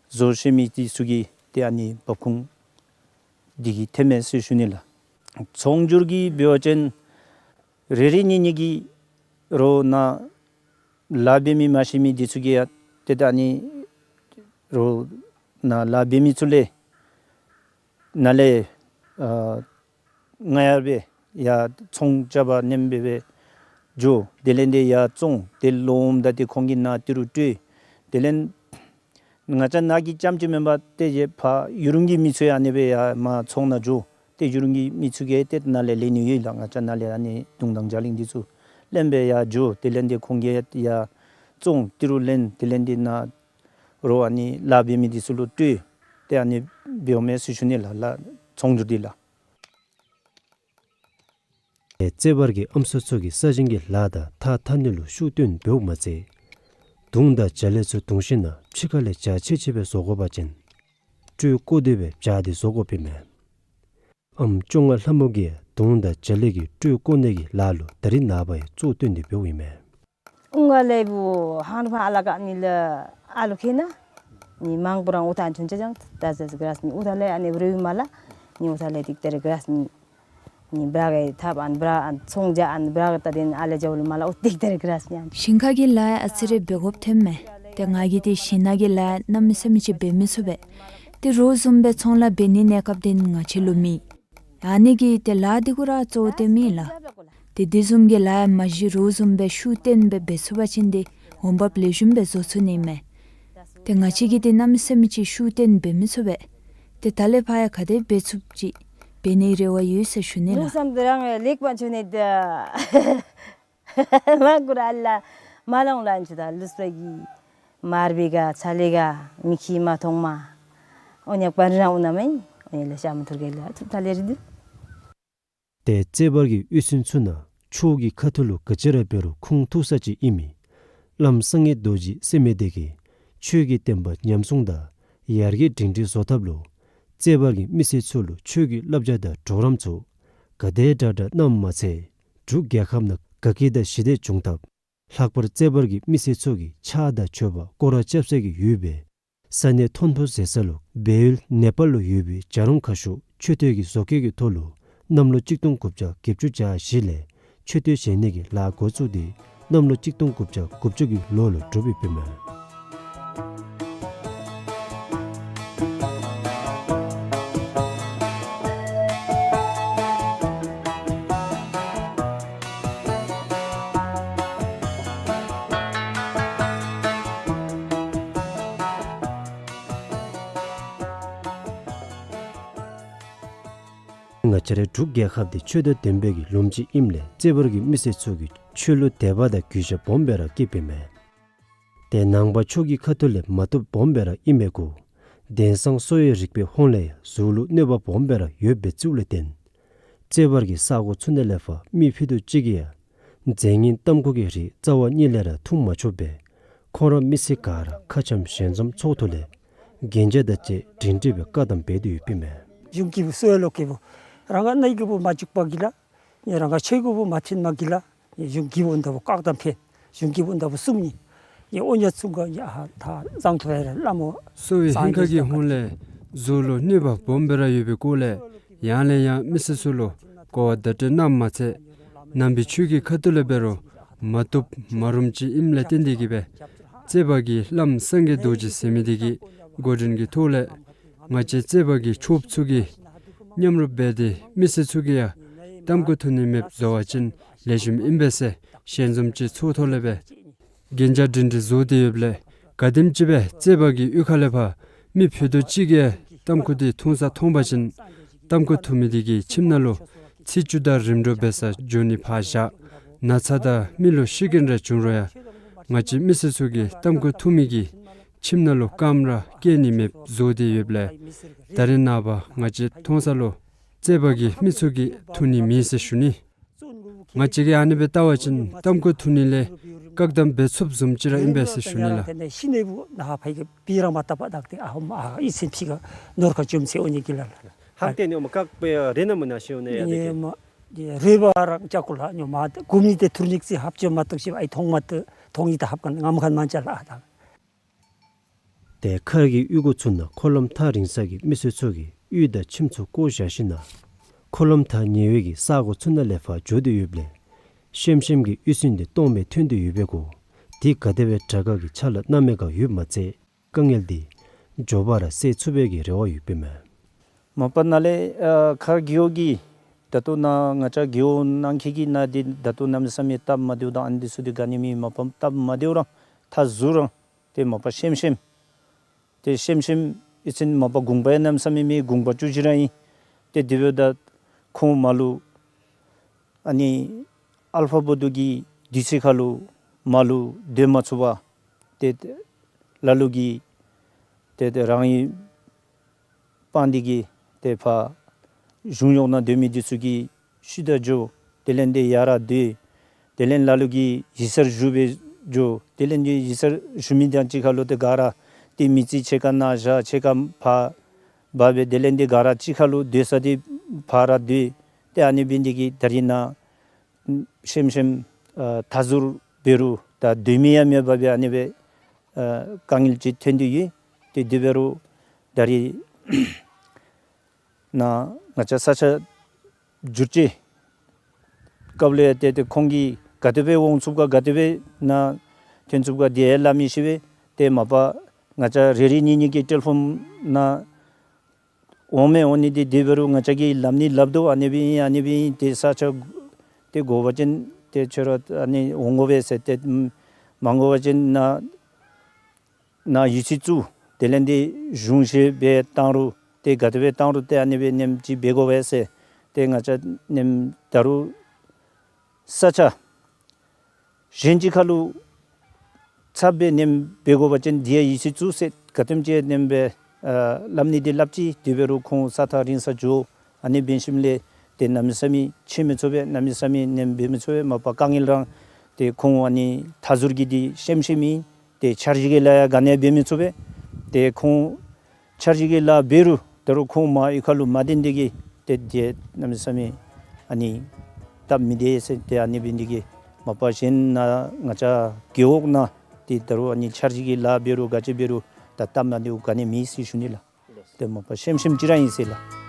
བཟོ་ཤེས་མི་འདི་ཚུ་གི་ཏེ་ཨ་ནི་འབབ་ཁུངས་འདི་གིས་ཐོནམ་མས་ཟེར་ཞུ་ནི་ལགས། ཚོང་སྒྱུར་གྱི་འབད་བ་ཅིན་རེ་རེ་གཉིས་གཉིས་ཀྱིས་རོ་ནཱ་ལཱ་འབད་མི་མ་ཤེས་མི་འདི་ཚུ་གིས་ཡང་ཏེ་ད་ཨ་ནི་རོ་ནཱ་ལཱ་འབད་མི་ཚུ་ལས་ནཱ་ལས་ཨ་ང་ཡར་སྦེ་ཡར་ཚོང་རྐྱབ་པར་ནེམ་སྦེ་སྦེ་འགྱོ། དེ་ལས་ཏེ་ཡར་བཙོང་། ཏེ་ལོགམ་ད་ཏེ་ཁོང་གིས་ནཱ་ཏི་རུ་སྤྲོད། དེ་ལས་ང་བཅས་ནཱ་གི་རྐྱངམ་ཅིག་མེན་པར་ཏེ་གཞན་ཕར་ཡུ་རུང་གི་མི་ཚུ་ཡང་ཨ་ནི་སྦེ་ཡར་མར་ཚོང་ནང་འགྱོ། ཏེ་ཡུ་རུང་གི་མི་ཚུ་གིས་ཏེ་ནཱ་ལས་ལེན་ནི་ཡོད་ལགས། ང་བཅས་ནཱ་ལས་ཨ་ནི་དུང་དང་རྒྱ་གླིང་འདི་ཚུ་ལེན་སྦེ་ཡར་འགྱོ། དེ་ལས་ཏེ་ཁོང་གིས་ཡར་བཙོང་ཏི་རུ་ལེན། དེ་ལས་ཏེ་ནཱ་རོ་ཨ་ནི་ལཱ་འབད་མི་འདི་ཚུ་ལུ་སྤྲོད། ཏེ་ཨ་ནི་འབདཝ་མས་ཟེར་ཞུ་ནི་ལགས། ལགས་ཚོང་སྒྱུར་འདི་ལགས། རྩེ་བར་གྱི་ཨམ་སྲུ་ཚུ་གིས་ས་ཞིང་གི་ལཱ་དང་ཐགས་འཐག་ནི་ལུ་ཤུགས་བཏོན་འབདཝ་མ་ཚད་དུང་དང་རྒྱ་གླིང་ཚུ་བརྡུང་ཞིནམ་ལས་ཕྱི་ཁ་ལས་རྒྱ་ཆེ་ཆེ་སྦེ་བཟོ་དགོ་པ་ཅིན་སྤྲོས་བཀོ་སྟེ་སྦེ་བྱ་སྟེ་བཟོ་དགོཔ་ཨིན་མས། ཨམ་བཅོ་ལྔ་ལྷ་མོ་གིས་དུང་དང་རྒྱ་གླིང་གི་སྤྲོས་བཀོ་ནི་གི་ལཱ་ལུ་ད་རིས་ནངས་པ་ཡང་གཙོ་བཏོན་ཏེ་འབདཝ་ཨིན་མས། ཨུང་ག་ལས་བུ་ཧང་རུ་ཕ་ཨ་ལ་ཀ་ནི་ལ་ཨ་ལུ་ཁེ་ན་ནི་མང་པོ་རང་ཨུ་ཐང་ཆུང་ཅ་ཅང་ད་ཟེར་ག་ར་ནི་ཨུ་ཐང་ལས་ཨ་ནི་རེ་བུ་མ་ལ་ནི་ཨུ་ཐང་ལས་ཏིག་ཏེ་རེ་ག་ར་ནི་ནི་བྲག་གི་ཐབ་ཨན་བྲག་ཨན་ཚོང་རྒྱག་ཨན་བྲག་ད་དེན་ཨ་ལས་ཇ་བུ་ལུ་མ་ལ་ཨུ་ཏིག་ཏེ་རེ་ག་ར་ནི་ཨན། ཞིང་ཁ་གི་ལཱ་ཨ་ཙི་རེ་འབད་དགོཔ་ཐོནམ་མས། ཏེ་ང་གིས་ཏེ་ཞིང་ནང་གི་ལཱ་གནམ་མེད་ས་མེད་ཅིག་འབད་མི་ཚུགས་པས། ཏེ་རོགས་བཟུམ་སྦེ་ཚོང་ལཱ་འབད་ནི་གནས་སྐབས་དེན་ང་བཅས་ལུ་མེད། ཨ་ནི་གིས་ཏེ་ལཱ་འདི་གུ་ར་གཙོ་བོ་བཏོན་མི་ལགས། ཏེ་དེ་བཟུམ་གྱི་ལཱ་ཡང་མ་གཞི་རོགས་བཟུམ་སྦེ་ཤུགས་བཏོན་སྦེ་འབད་ཚུགས་པ་ཅིན་ཏེ་འོང་འབབ་ལེགས་ཤོམ་སྦེ་བཟོ་ཚུགས་ནི་མས། ཏེ་ང་བཅས་ཀྱིས་ཏེ་གནམ་མེད་ས་མེད་ཅིག་ཤུགས་བཏོན་འབད་མི་ཚུགས་པས། ཏེ་ད་ལས་ཕར་ཡང་ག་དེ་འབད་ཚུགསཔ་ཅིག་ འབད་ནིའི་རེ་བ་ཡོད་ཟེར་ཞུ་ནི་ལགས། ལུགས་བསམ་དེ་རང་ལེགས་པ་འབྱུང་ནི་ད། མ་གུ་ར་ཨ་ལ་མ་ལོང་ལ་འཇུ་ད་ལུས་པ་གི་མར་བེ་ག་ཚ་ལེ་ག་མི་ཁྱི་མ་མཐོང་མ། འོ་ཉག་པ་རང་འོ་ན་མེན། འོ་ཉག་ལ་ཤ་མ་ཐུར་གེ་ལ་ཐུབ་ད་ལེ་རི་དུ། ཏེ་རྩེ་བར་གྱི་གཡུས་ཚན་ཚུ་ནང་ཆོས་ཀྱི་ཁ་ཐུག་ལུ་ག་ཅི་ར་འབད་རུང་ཁུངས་ཐུག་ས་ཅིག་ཨིན་མི་བླམ་སངས་རྒྱས་རྡོ་རྗེ་ཟེར་མི་དེ་གིས་ཆོས་ཀྱི་བསྟན་པ་ཉམས་སྲུང་དང་ཡར་རྒྱས་སྒྲིང་སྒྲིང་བཟོ་ཐབས་ལུ་རྩེ་བར་གྱི་མི་སེར་ཚུ་ལུ་ཆོས་ཀྱི་བསླབ་བྱ་དང་གྲོགས་རམ་ཚུ་ག་དེ་དྲག་དྲག་གནངམ་མ་ཚད་འབྲུག་རྒྱལ་ཁབ་ནང་དགའ་སྐྱིད་དང་ཞི་བདེ་འབྱུང་ཐབས་ལྷག་པར་རྩེ་བར་གྱི་མི་སེར་ཚུ་གིས་ཕྱག་དང་མཆོད་པ་སྐོར་ར་རྐྱབ་ས་གི་ཡུལ་སྦེ་ས་གནས་ཐོན་ཕུ་ཟེར་ས་ལུ་སྦས་ཡུལ་ནེ་པཱལ་ལུ་ཡོད་པའི་བྱ་རུང་ཁ་ཤོར་མཆོད་རྟེན་གྱི་བཟོ་བཀོད་ཀྱི་ཐོག་ལུ་གནམ་ལོ་གཅིག་སྟོང་དགུ་བརྒྱ་བརྒྱད་ཅུ་གྱ་བཞི་ལས་མཆོད་རྟེན་བཞེངས་ནི་གི་ལཱ་འགོ་བཙུགས་ཏེ་གནམ་ལོ་གཅིག་སྟོང་དགུ་བརྒྱ་དགུ་བཅུ་གི་ལོ་ལུ་གྲུབ་ཡོདཔ་ཨིན་མས། ང་བཅས་རའི་འབྲུག་རྒྱལ་ཁབ་འདི་ཆོས་དང་ལྡན་པའི་གི་ལུངམ་ཅིག་ཨིནམ་ལས་རྩེ་བར་གྱི་མི་སེར་ཚུ་གིས་ཆོས་ལུ་དད་པ་དང་གུས་ཞབས་སྦོམ་སྦེ་ར་བསྐྱེདཔ་ཨིན་མས། ཏེ་ནང་པ་ཆོས་ཀྱི་ཁ་ཐུག་ལས་མ་བཏུབ་སྦོམ་སྦེ་ར་ཨིན་མས་གོ། དེང་སང་གསོ་བའི་རིག་པའི་ཧོང་ལས་ཡང་གཟུགས་ལུ་གནོད་པ་སྦོམ་སྦེ་ར་ཡོདཔ་སྦེ་བཙུགས་ལས་བརྟེན། རྩེ་བར་གྱི་ས་གོ་ཚུ་ནང་ལས་ཕར་མི་ཕུད་རྡོག་གཅིག་གིས་ཡང་རྫས་ངན་ཏམ་ཁུ་གི་རིགས་རྩ་བ་ཉིད་ལས་ར་འཐུང་མ་ཆོགཔ་སྦེ་ཁོང་ར་མི་སེར་ག་ར་ཁ་འཆམ་ཞལ་འཛོམས་ཚོགས་ཐོག་ལས་གན་རྒྱ་དང་བཅས་སྒྲིང་སྒྲིང་སྦེ་བཀག་དམ་འབད་དེ་ཡོདཔ་ཨིན་མས། གཞུང་གི་བུ་གསོ་བའི་ལོ་ཀེ་བུ་རང་ག་ནི་གི་བུ་མ་བཅུག་པ་གི་ལ། ཡ་རང་ག་ཆོས་གི་བུ་མ་ཐོན་མ་གི་ལ། ཡ་གཞུང་གི་བུ་འདི་བུ་བཀག་དམ་འབད། གཞུང་གི་བུ་འདི་བུ་གསུམ་ནི། ཡ་འོ་ཉ་ཚུ་ག་ཡ་ཧ་ད་གཙང་ཐུ་བའི་ར་བླ་མོ་གསོ་བའི་ཧིང་ཁ་གི་ཧོང་ལས་གཟུགས་ལུ་གནོད་པ་སྦོམ་སྦེ་ར་ཡོད་པའི་སྐོར་ལས་ཡང་ལས་ཡང་མི་སེར་ཚུ་ལུ་གོ་བ་བརྡ་སྤྲོད་གནངམ་མ་ཚད་ནང་པའི་ཆོས་ཀྱི་ཁ་ཐུག་ལས་འབད་རུང་མ་བཏུབ་མ་རུངམ་ཅིག་ཨིནམ་ལས་བརྟེན་ཏེ་གིས་སྦེ་རྩེ་བར་གྱི་བླམ་སངས་རྒྱས་རྡོ་རྗེ་ཟེར་མི་དེ་གིས་འགོ་འདྲེན་གྱི་ཐོག་ལས་ང་བཅས་རྩེ་བར་གྱི་ཆོསཔ་ཚུ་གིས་མཉམ་རུབ་འབད་དེ་མི་སེར་ཚུ་གིས་ཡང་ཏམ་ཁུ་འཐུང་ནི་མེདཔ་བཟོ་བ་ཅིན་ལེགས་ཤོམ་ཨིན་པས་ཟེར་ཞལ་འཛོམས་ཅིག་ཚོགས་ཐོག་ལས་སྦེ་གན་རྒྱ་སྒྲིང་སྒྲིང་བཟོ་སྟེ་ཡོདཔ་ལས་ག་དེམ་ཅིག་སྦེ་རྩེ་བར་གྱི་གཡུས་ཁ་ལས་ཕར་མི་ཕུད་རྡོག་གཅིག་གིས་ཏམ་ཁུ་དེ་འཐུང་ས་མཐོང་པ་ཅིན་ཏམ་ཁུ་འཐུང་མི་དེ་གི་ཁྱིམ་ནང་ལུ་ཚེས་བཅུ་དང་རིམ་གྲོ་འབད་ས་འགྱོ་ནི་ཕར་བཞག་ན་ཚ་དང་མི་ལུ་ཤི་རྐྱེན་རེ་བྱུང་རུང་ཡང་ང་བཅས་མི་སེར་ཚུ་གིས་ཏམ་ཁུ་འཐུང་མི་གི་ཁྱིམ་ནང་ལུ་རྐངམ་ར་བཀལ་ནི་མེདཔ་བཟོ་སྟེ་ཡོདཔ་ལས་ད་རེས་ནངས་པ་ང་བཅས་མཐོང་ས་ལུ་རྩེ་བར་གྱི་མི་ཚུ་གིས་འཐུང་ནི་མེད་ཟེར་ཞུ་ནི། ང་བཅས་ཀྱིས་ཨ་ནི་སྦེ་བལྟ་བ་ཅིན་ཏམ་ཁུ་འཐུང་ནི་ལས་བཀག་དམ་འབད་ཚུགསཔ་བཟུམ་ཅིག་ར་ཨིན་པས་ཟེར་ཞུ་ནི་ལགས། ཤི་ནི་བུ་ན་ཧ་ཕ་གི་བི་རང་མ་བཏབ་པ་དག་སྟེ་ཨ་ཧོ་མ་ཨ་ཨི་སེམས་ཕྱི་ག་ནོར་ཁ་བཅོམ་ཚེ་འོ་ནི་གི་ལ་ལ། ཧབ་ཏེ་ནི་འོ་མ་བཀག་པའི་རེ་ན་མ་ན་ཤེས་འོ་ནི་ཡ་ནི་ནི་གི་མ་རེ་བ་རང་ཅག་གུ་ལ་ཉོ་མ་གུམ་ནི་དེ་ཐུར་ཉིག་ཙི་ཧབ་བཅོམ་མ་བཏུབ་ཤི་ཨའི་ཐོང་མ་ཏེ་ཐོང་ཡི་ད་ཧབ་ཁན་ངམ་ཁན་མ་ཅ་ལ་ཨ་ད། ཏེ་མཁར་གྱི་གཡུས་སྒོ་ཚུ་ནང་འཁོར་ལམ་ཐག་རིང་ས་གི་མི་སེར་ཚུ་གིས་གཡུས་དང་ཁྱིམ་ཚུ་བཀོ་བཞག་ཞིནམ་ལས་འཁོར་ལམ་ཐག་ཉེ་བའི་གི་ས་གོ་ཚུ་ནང་ལས་ཕར་འགྱོ་སྟེ་ཡོདཔ་ལས་ཤེམ་ཤེམ་གྱི་གཡུས་ཚན་འདི་སྟོངམ་སྦེ་ཐོན་ཏེ་ཡོད་པས་གོ། དེ་ག་དེ་སྦེ་དྲག་དཀའ་གི་ཆ་ལ་གནམ་མེད་ཁར་ཡོདཔ་མ་ཚད་དཀའ་ངལ་འདི་མགྱོགས་པ་ར་སེལ་ཚུགས་པའི་གི་རེ་བ་ཡོདཔ་ཨིན་མས། མ་པ་ནཱ་ལས་ཨ་མཁར་རྒེད་འོག་གི་ད་ལྟོ་ནཱ་ང་བཅས་རྒེད་འོག་ནང་འཁོད་ཀྱི་ནང་འདི་ད་ལྟོ་གནམ་མེད་ས་མེད་སྟབས་མ་བདེཝ་དང་ཨ་ནི་འདི་ཚུ་འདི་ག་ནི་མེད། མ་པ་སྟབས་མ་བདེཝ་རང་ཐག་ཟུར་རང་ཏེ་མ་པ་ཤེམ་ཤེམ་ཏེ་ཤེམ་ཤེམ་ཨི་ཚན་མ་པ་དགུང་པ་ཡང་གནམ་མེད་ས་མེད་མེད། དགུང་པ་བཅུ་གཅིག་ར་ཨིན། ཏེ་དེ་འབདཝ་ད་ཁོང་མ་ལུ་ཨ་ནི་ཨལ་ཕ་བོ་དུ་གི་དུས་ཚོད་ཁར་ལུ་མ་ལུ་སྡོད་མ་ཚུགས་པར་ཏེ་ལ་ལུ་གིས་ཏེ་ཏེ་རང་གི་སྤང་འདི་གིས་ཏེ་ཕར་གཞུང་གཡོག་ནང་སྡོད་མི་འདི་ཚུ་གིས་ཤུལ་ད་འགྱོ། དེ་ལས་ཏེ་ཡར་ར་སྡོད། དེ་ལས་ལ་ལུ་གིས་ཡིག་ཚང་ཞུ་སྦེ་འགྱོ། དེ་ལས་ཏེ་ཡིག་ཚང་ཞུ་མི་དང་གཅིག་ཁར་ལུ་ཏེ་ག་ར་ཏེ་མི་རྩིས་ཕྱེད་ཀ་ནཱ་བཞག་ཕྱེད་ཀ་ཕར་འབག་སྦེ་དེ་ལས་ཏེ་ག་ར་གཅིག་ཁར་ལུ་སྡོད་ས་འདི་ཕར་ར་སྡོད། ཏེ་ཨ་ནི་འབད་ནི་འདི་གིས་ད་རིས་ནཱ་ཤེམ་ཤེམ་ཨ་ཐག་ཟུར་འབད་རུང་ད་སྡོད་མི་ཡང་མེད་པར་སྦེ་ཨ་ནི་སྦེ་ཨ་དཀའ་ངལ་ཅིག་ཐོན་ཏེ་ཡོད། ཏེ་དེ་འབད་རུང་ད་རིས་ནཱ་ང་བཅས་ས་ཆ་བསྒྱུར་བཅོས་སྐབས་ལུ་ཡང་ཏེ་ཏེ་ཁོང་གིས་ག་དེ་སྦེ་འོང་ཚུགས་ག་ག་དེ་སྦེ་ནཱ་ཐོན་ཚུགས་ག་དེ་ཡང་སླབ་མི་ཤེས་པས། ཏེ་མ་པ་ང་བཅས་རེ་རེ་གཉིས་གཉིས་ཀྱི་ཊེ་ལི་ཕོན་ནང་འོང་མི་འོང་ནི་འདི་དེ་འབད་རུང་ང་བཅས་ཀྱིས་སླབ་ནི་སླབ་དོ། ཨ་ནི་སྦེ་ཨིན་ཨ་ནི་སྦེ་ཨིན། ཏེ་ས་ཆ་ཏེ་དགོ་པ་ཅིན་ཏེ་ཁྱོད་ར་ཨ་ནི་འོང་དགོ་པས་ཟེར། ཏེ་མ་དགོ་པ་ཅིན་ནཱ་ནཱ་ཡོད་ཚད་བཙུགས། དེ་ལས་ཏེ་གཞུང་བཞེས་སྦེ་བཏང་རུང་ ཏེ་ག་དེ་སྦེ་བཏང་རུང་ཏེ་ཨ་ནི་སྦེ་ནེམ་ཅིག་འབད་དགོ་པས་ཟེར། ཏེ་ང་བཅས་ནེམ་ད་རུང་ས་ཆ་གཞན་ཅིག་ཁ་ལུ་ཚབ་སྦེ་ནེམ་འབད་དགོ་པ་ཅིན་འདི་ཡང་ཡིད་ཆེས་བཙུགས་ཟེར་ག་དེམ་ཅིག་ནེམ་སྦེ་ཨ་སླབ་ནི་འདི་སླབ་ཅི། དེ་འབད་རུང་ཁོང་ས་ཐག་རིང་ས་འགྱོ། ཨ་ནི་འབད་ཞིནམ་ལས་ཏེ་གནམ་མེད་ས་མེད་ཕྱད་མི་ཚུགས་པས། གནམ་མེད་ས་མེད་ནེམ་འབད་མི་ཚུགས་པས། མ་པ་དཀའ་ངལ་རང་ཏེ་ཁོང་ཨ་ནི་མཐའ་ཟུར་གྱི་འདི་ཤེམ་ཤེམ་ཨིན། ཏེ་འཆར་གཞི་གི་ལཱ་ཡང་ག་ནི་ཡང་འབད་མི་ཚུགས་པས། ཏེ་ཁོང་འཆར་གཞི་གི་ལཱ་འབད་རུང་ད་རུང་ཁོང་མ་གཡུས་ཁ་ལུ་མ་བདེན་ཏེ་གིས་ཏེ་འདི་གནམ་མེད་ས་མེད་ཨ་ནི་སྟབས་མི་བདེ་ཟེར། ཏེ་ཨ་ནི་འབད་ནི་དེ་གིས་མ་པ་གཞན་ནཱ་ང་བཅས་རྒེད་འོག་ནང་ཏེ་ད་རུང་ཨ་ནི་འཆར་གཞི་གི་ལཱ་འབད་རུང་ག་ཅི་འབད་རུང་ད་སྟབས་མ་བདེཝ་ག་ནི་མེད་ཟེར་ཞུ་ནི་ལགས། ཏེ་མ་པ་ཤེམ་ཤེམ་ཅིག་ར་ཨིན་ཟེར་ལགས།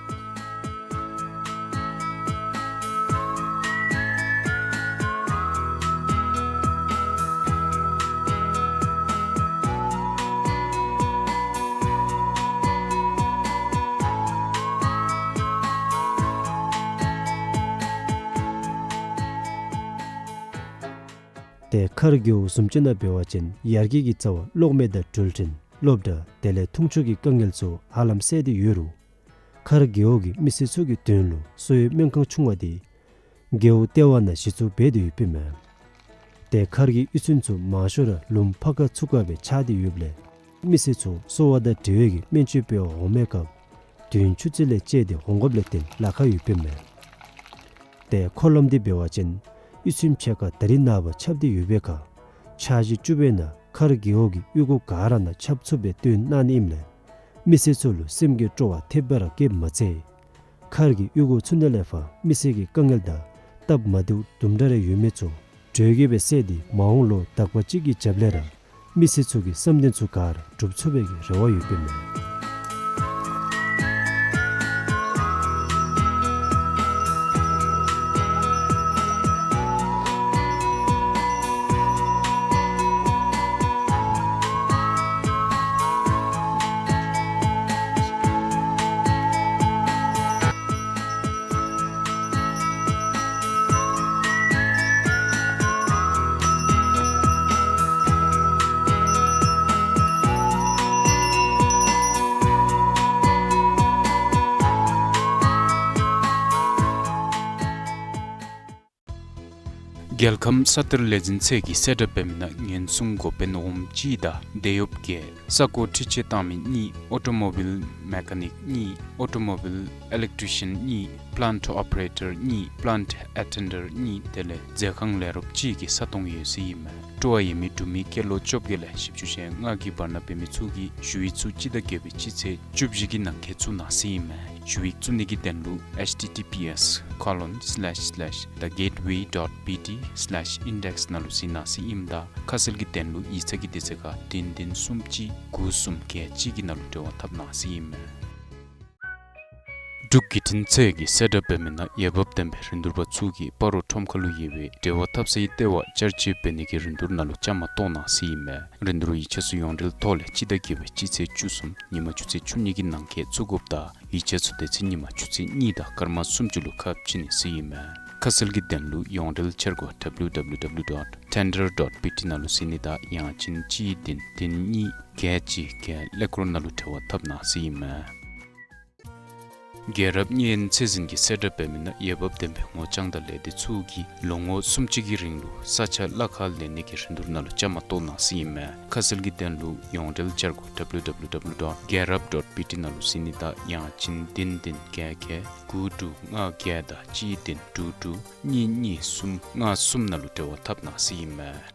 ཏེ་མཁར་རྒེད་འོག་བཟུམ་ཅིག་ནང་འབད་བ་ཅིན་ཡར་རྒྱས་ཀྱི་རྩ་བ་གློག་མེ་དང་འགྲུལ་འཕྲིན་སློབ་གྲྭ་དེ་ལས་འཐུང་ཆུ་གི་དཀའ་ངལ་ཚུ་ཧ་ལམ་སེལ་ཏེ་ཡོད་རུང་མཁར་རྒེད་འོག་གི་མི་སེར་ཚུ་གི་དོན་ལུ་གསོ་བའི་སྨན་ཁང་ཆུང་བ་འདི་རྒེད་འོག་ལྟེ་བ་ནང་གཞི་བཙུགས་འབད་དེ་ཡོདཔ་ཨིན་མས། ཏེ་མཁར་གྱི་གཡུས་ཚན་ཚུ་མང་ཤོས་ར་ལུངམ་ཕར་ཁ་ཚུར་ཁ་སྦེ་ཆགས་ཏེ་ཡོདཔ་ལས་མི་སེར་ཚུ་གསོ་བ་དང་འབྲེལ་བའི་གི་སྨན་བཅོས་འབད་བར་འོང་མི་སྐབས་དུས་ཡུན་ཆུ་ཚོད་ལས་བཅད་དེ་འོང་དགོཔ་ལས་བརྟེན་ལཱ་ཁག་ཡོདཔ་ཨིན་མས། ཏེ་འཁོར་ལམ་འདི་འབད་བ་ཅིན་གཡུས་ཚན་ཕྱེད་ཀ་ད་རིས་ནངས་པ་ཆགས་ཏེ་ཡོད་པའི་ཁར་འཆར་གཞི་བཅུ་པའི་ནང་མཁར་རྒེད་འོག་གི་གཡུས་སྒོ་ག་ར་ནང་ཆབ་ཚུབ་སྦེ་བཏོན་གནང་ནི་ཨིནམ་ལས་མི་སེར་ཚུ་ལུ་སེམས་ཀྱི་སྤྲོ་བ་ཐེབས་པ་ར་བསྐྱེདཔ་མ་ཚད་མཁར་གྱི་གཡུས་སྒོ་ཚུ་ནང་ལས་ཕར་མི་སེར་གྱི་དཀའ་ངལ་དང་སྟབས་མ་བདེཝ་དུམ་གྲ་རེ་ཡོད་མི་ཚུ་གྲོས་ཀྱིས་སྦེ་སེལ་ཏེ་མ་འོངས་ལོ་དག་པ་ཅིག་གི་རྒྱབ་ལས་ར་མི་སེར་ཚུ་གི་བསམ་དོན་ཚུ་ག་ར་འགྲུབ་ཚུགས་པའི་གི་རེ་བ་ཡོདཔ་ཨིན་མས། རྒྱལ་ཁམས་ས་གཏེར་ལས་འཛིན་ཚད་ཀྱིས་གསལ་བསྒྲགས་འབད་མི་ནང་ཉེན་སྲུང་འགོ་དཔོན་འོགམ་གཅིག་དང་འདེད་གཡོགཔ་བརྒྱད། ས་རྐོ་འཕྲུལ་ཆས་བཏང་མི་གཉིས། ཨོ་ཊོ་མོ་བིལ་མེ་ཀ་ནིཀ་གཉིས། ཨོ་ཊོ་མོ་བིལ་ཨི་ལེག་ཊི་ཤན་གཉིས། པི་ལཱནཊ་ཨོ་པ་རེ་ཊར་གཉིས། པི་ལཱནཊ་ཨེ་ཊེན་ཌར་གཉིས་དེ་ལས་མཛོད་ཁང་ལས་རོགསཔ་གཅིག་གི་ས་སྟོང་ཡོད་ཟེར་ཨིན་མས། སྤྲོ་བ་ཡོད་མི་འབྲུག་མི་སྐྱེས་ལོ་བཅོ་བརྒྱད་ལས་བཞི་བཅུ་ཞེ་ལྔ་གི་བར་ན་འབད་མི་ཚུ་གིས་ཞུ་ཡིག་ཚུ་སྤྱི་ཟླ་བརྒྱད་པའི་སྤྱི་ཚེས་བཅུ་བཞི་གི་ནང་འཁོད་བཙུགས་གནང་ཟེར་ཨིན་མས། ཞུ་ཡིག་བཙུགས་ནི་གི་དོན་ལུ་ཨེཆ་ཊི་ཊི་པི་ཨེསི་ཁོ་ལོན་སི་ལེཤ་སི་ལེཤ་ད་གེཊ་ཝེ་ཌོཊ་པི་ཊི་སི་ལེཤ་ཨིན་ཌེགསི་ནང་ལུ་གཟིགས་གནང་ཟེར་ཨིནམ་ད་ཁ་གསལ་གྱི་དོན་ལུ་ཡིག་ཚང་གི་དུས་ཚོད་ཁར་བདུན་བདུན་གསུམ་གཅིག་དགུ་གསུམ་བརྒྱད་གཅིག་གི་ནང་ལུ་འབྲེལ་བ་འཐབ་གནང་ཟེར་ཨིན་མས། འབྲུག་བརྒྱུད་འཕྲིན་ཚད་ཀྱིས་གསལ་བསྒྲགས་འབད་མི་ནང་འོས་འབབ་ལྡན་པའི་རིན་བསྡུར་པ་ཚུ་གིས་སྤ་རོ་ཁྲོམ་ཁ་ལུ་ཡོད་པའི་འབྲེལ་བ་འཐབ་སའི་ལྟེ་བ་བསྐྱར་བཅོས་འབད་ནི་གི་རིན་བསྡུར་ནང་ལུ་བཅའ་མར་གཏོགས་གནང་ཟེར་ཨིན་མས། རིན་བསྡུར་ཡིག་ཆ་ཚུ་ཡོངས་འབྲེལ་ཐོག་ལས་སྤྱི་ཟླ་བརྒྱད་པའི་སྤྱི་ཚེས་བཅུ་གསུམ་ཉིན་མ་ཆུ་ཚོད་བཅུ་གཉིས་ཀྱི་ནང་འཁོད་བཙུགས་དགོཔ་དང་ཡིག་ཆ་ཚུ་དེ་ཚེ་ཉིན་མ་ཆུ་ཚོད་གཉིས་དང་སྐར་མ་སུམ་ཅུ་ལུ་ཁ་ཕྱེ་ནི་ཟེར་ཨིན་མས། ཁ་གསལ་གྱི་དོན་ལུ་ཡོངས་འབྲེལ་འཆར་སྒོ་ཌབ་ལིའུ་ཌབ་ལིའུ་ཌབ་ལིའུ་ཌོཊ་ཊེན་ཌར་ཌོཊ་པི་ཊི་ནང་ལུ་གཟིགས་ནི་དང་ཡང་ཅིན་གཅིག་བདུན་བདུན་གཉིས་བརྒྱད་གཅིག་བརྒྱད་ཀླད་ཀོར་ནང་ལུ་འབྲེལ་བ་འཐབ་གནང་ཟེར་ཨིན་མས། རྒྱལ་རབས་གཉན་ཚད་འཛིན་གྱིས་གསལ་བསྒྲགས་འབད་མི་ནང་འོས་འབབ་ལྡན་པའི་ངོ་རྐྱང་དང་ལས་སྡེ་ཚུ་གིས་ལོ་ངོ་སུམ་ཅུ་གི་རིང་ལུ་ས་ཆ་གླ་ཁར་ལེན་ནི་གི་རིན་བསྡུར་ནང་ལུ་བཅའ་མར་གཏོགས་གནང་ཟེར་ཨིན་མས། ཁ་གསལ་གྱི་དོན་ལུ་ཡོངས་འབྲེལ་འཆར་སྒོ་ཌབ་ལིའུ་ཌབ་ལིའུ་ཌབ་ལིའུ་ཌོཊ་གྷལ་རབ་ཌོཊ་པི་ཊི་ནང་ལུ་གཟིགས་ནི་དང་ཡང་ཅིན་བདུན་བདུན་བརྒྱད་བརྒྱད་དགུ་དྲུག་ལྔ་བརྒྱད་དང་གཅིག་བདུན་དྲུག་དྲུག་གཉིས་གཉིས་གསུམ་ལྔ་གསུམ་ནང་ལུ་འབྲེལ་བ་འཐབ་གནང་ཟེར་ཨིན་མས།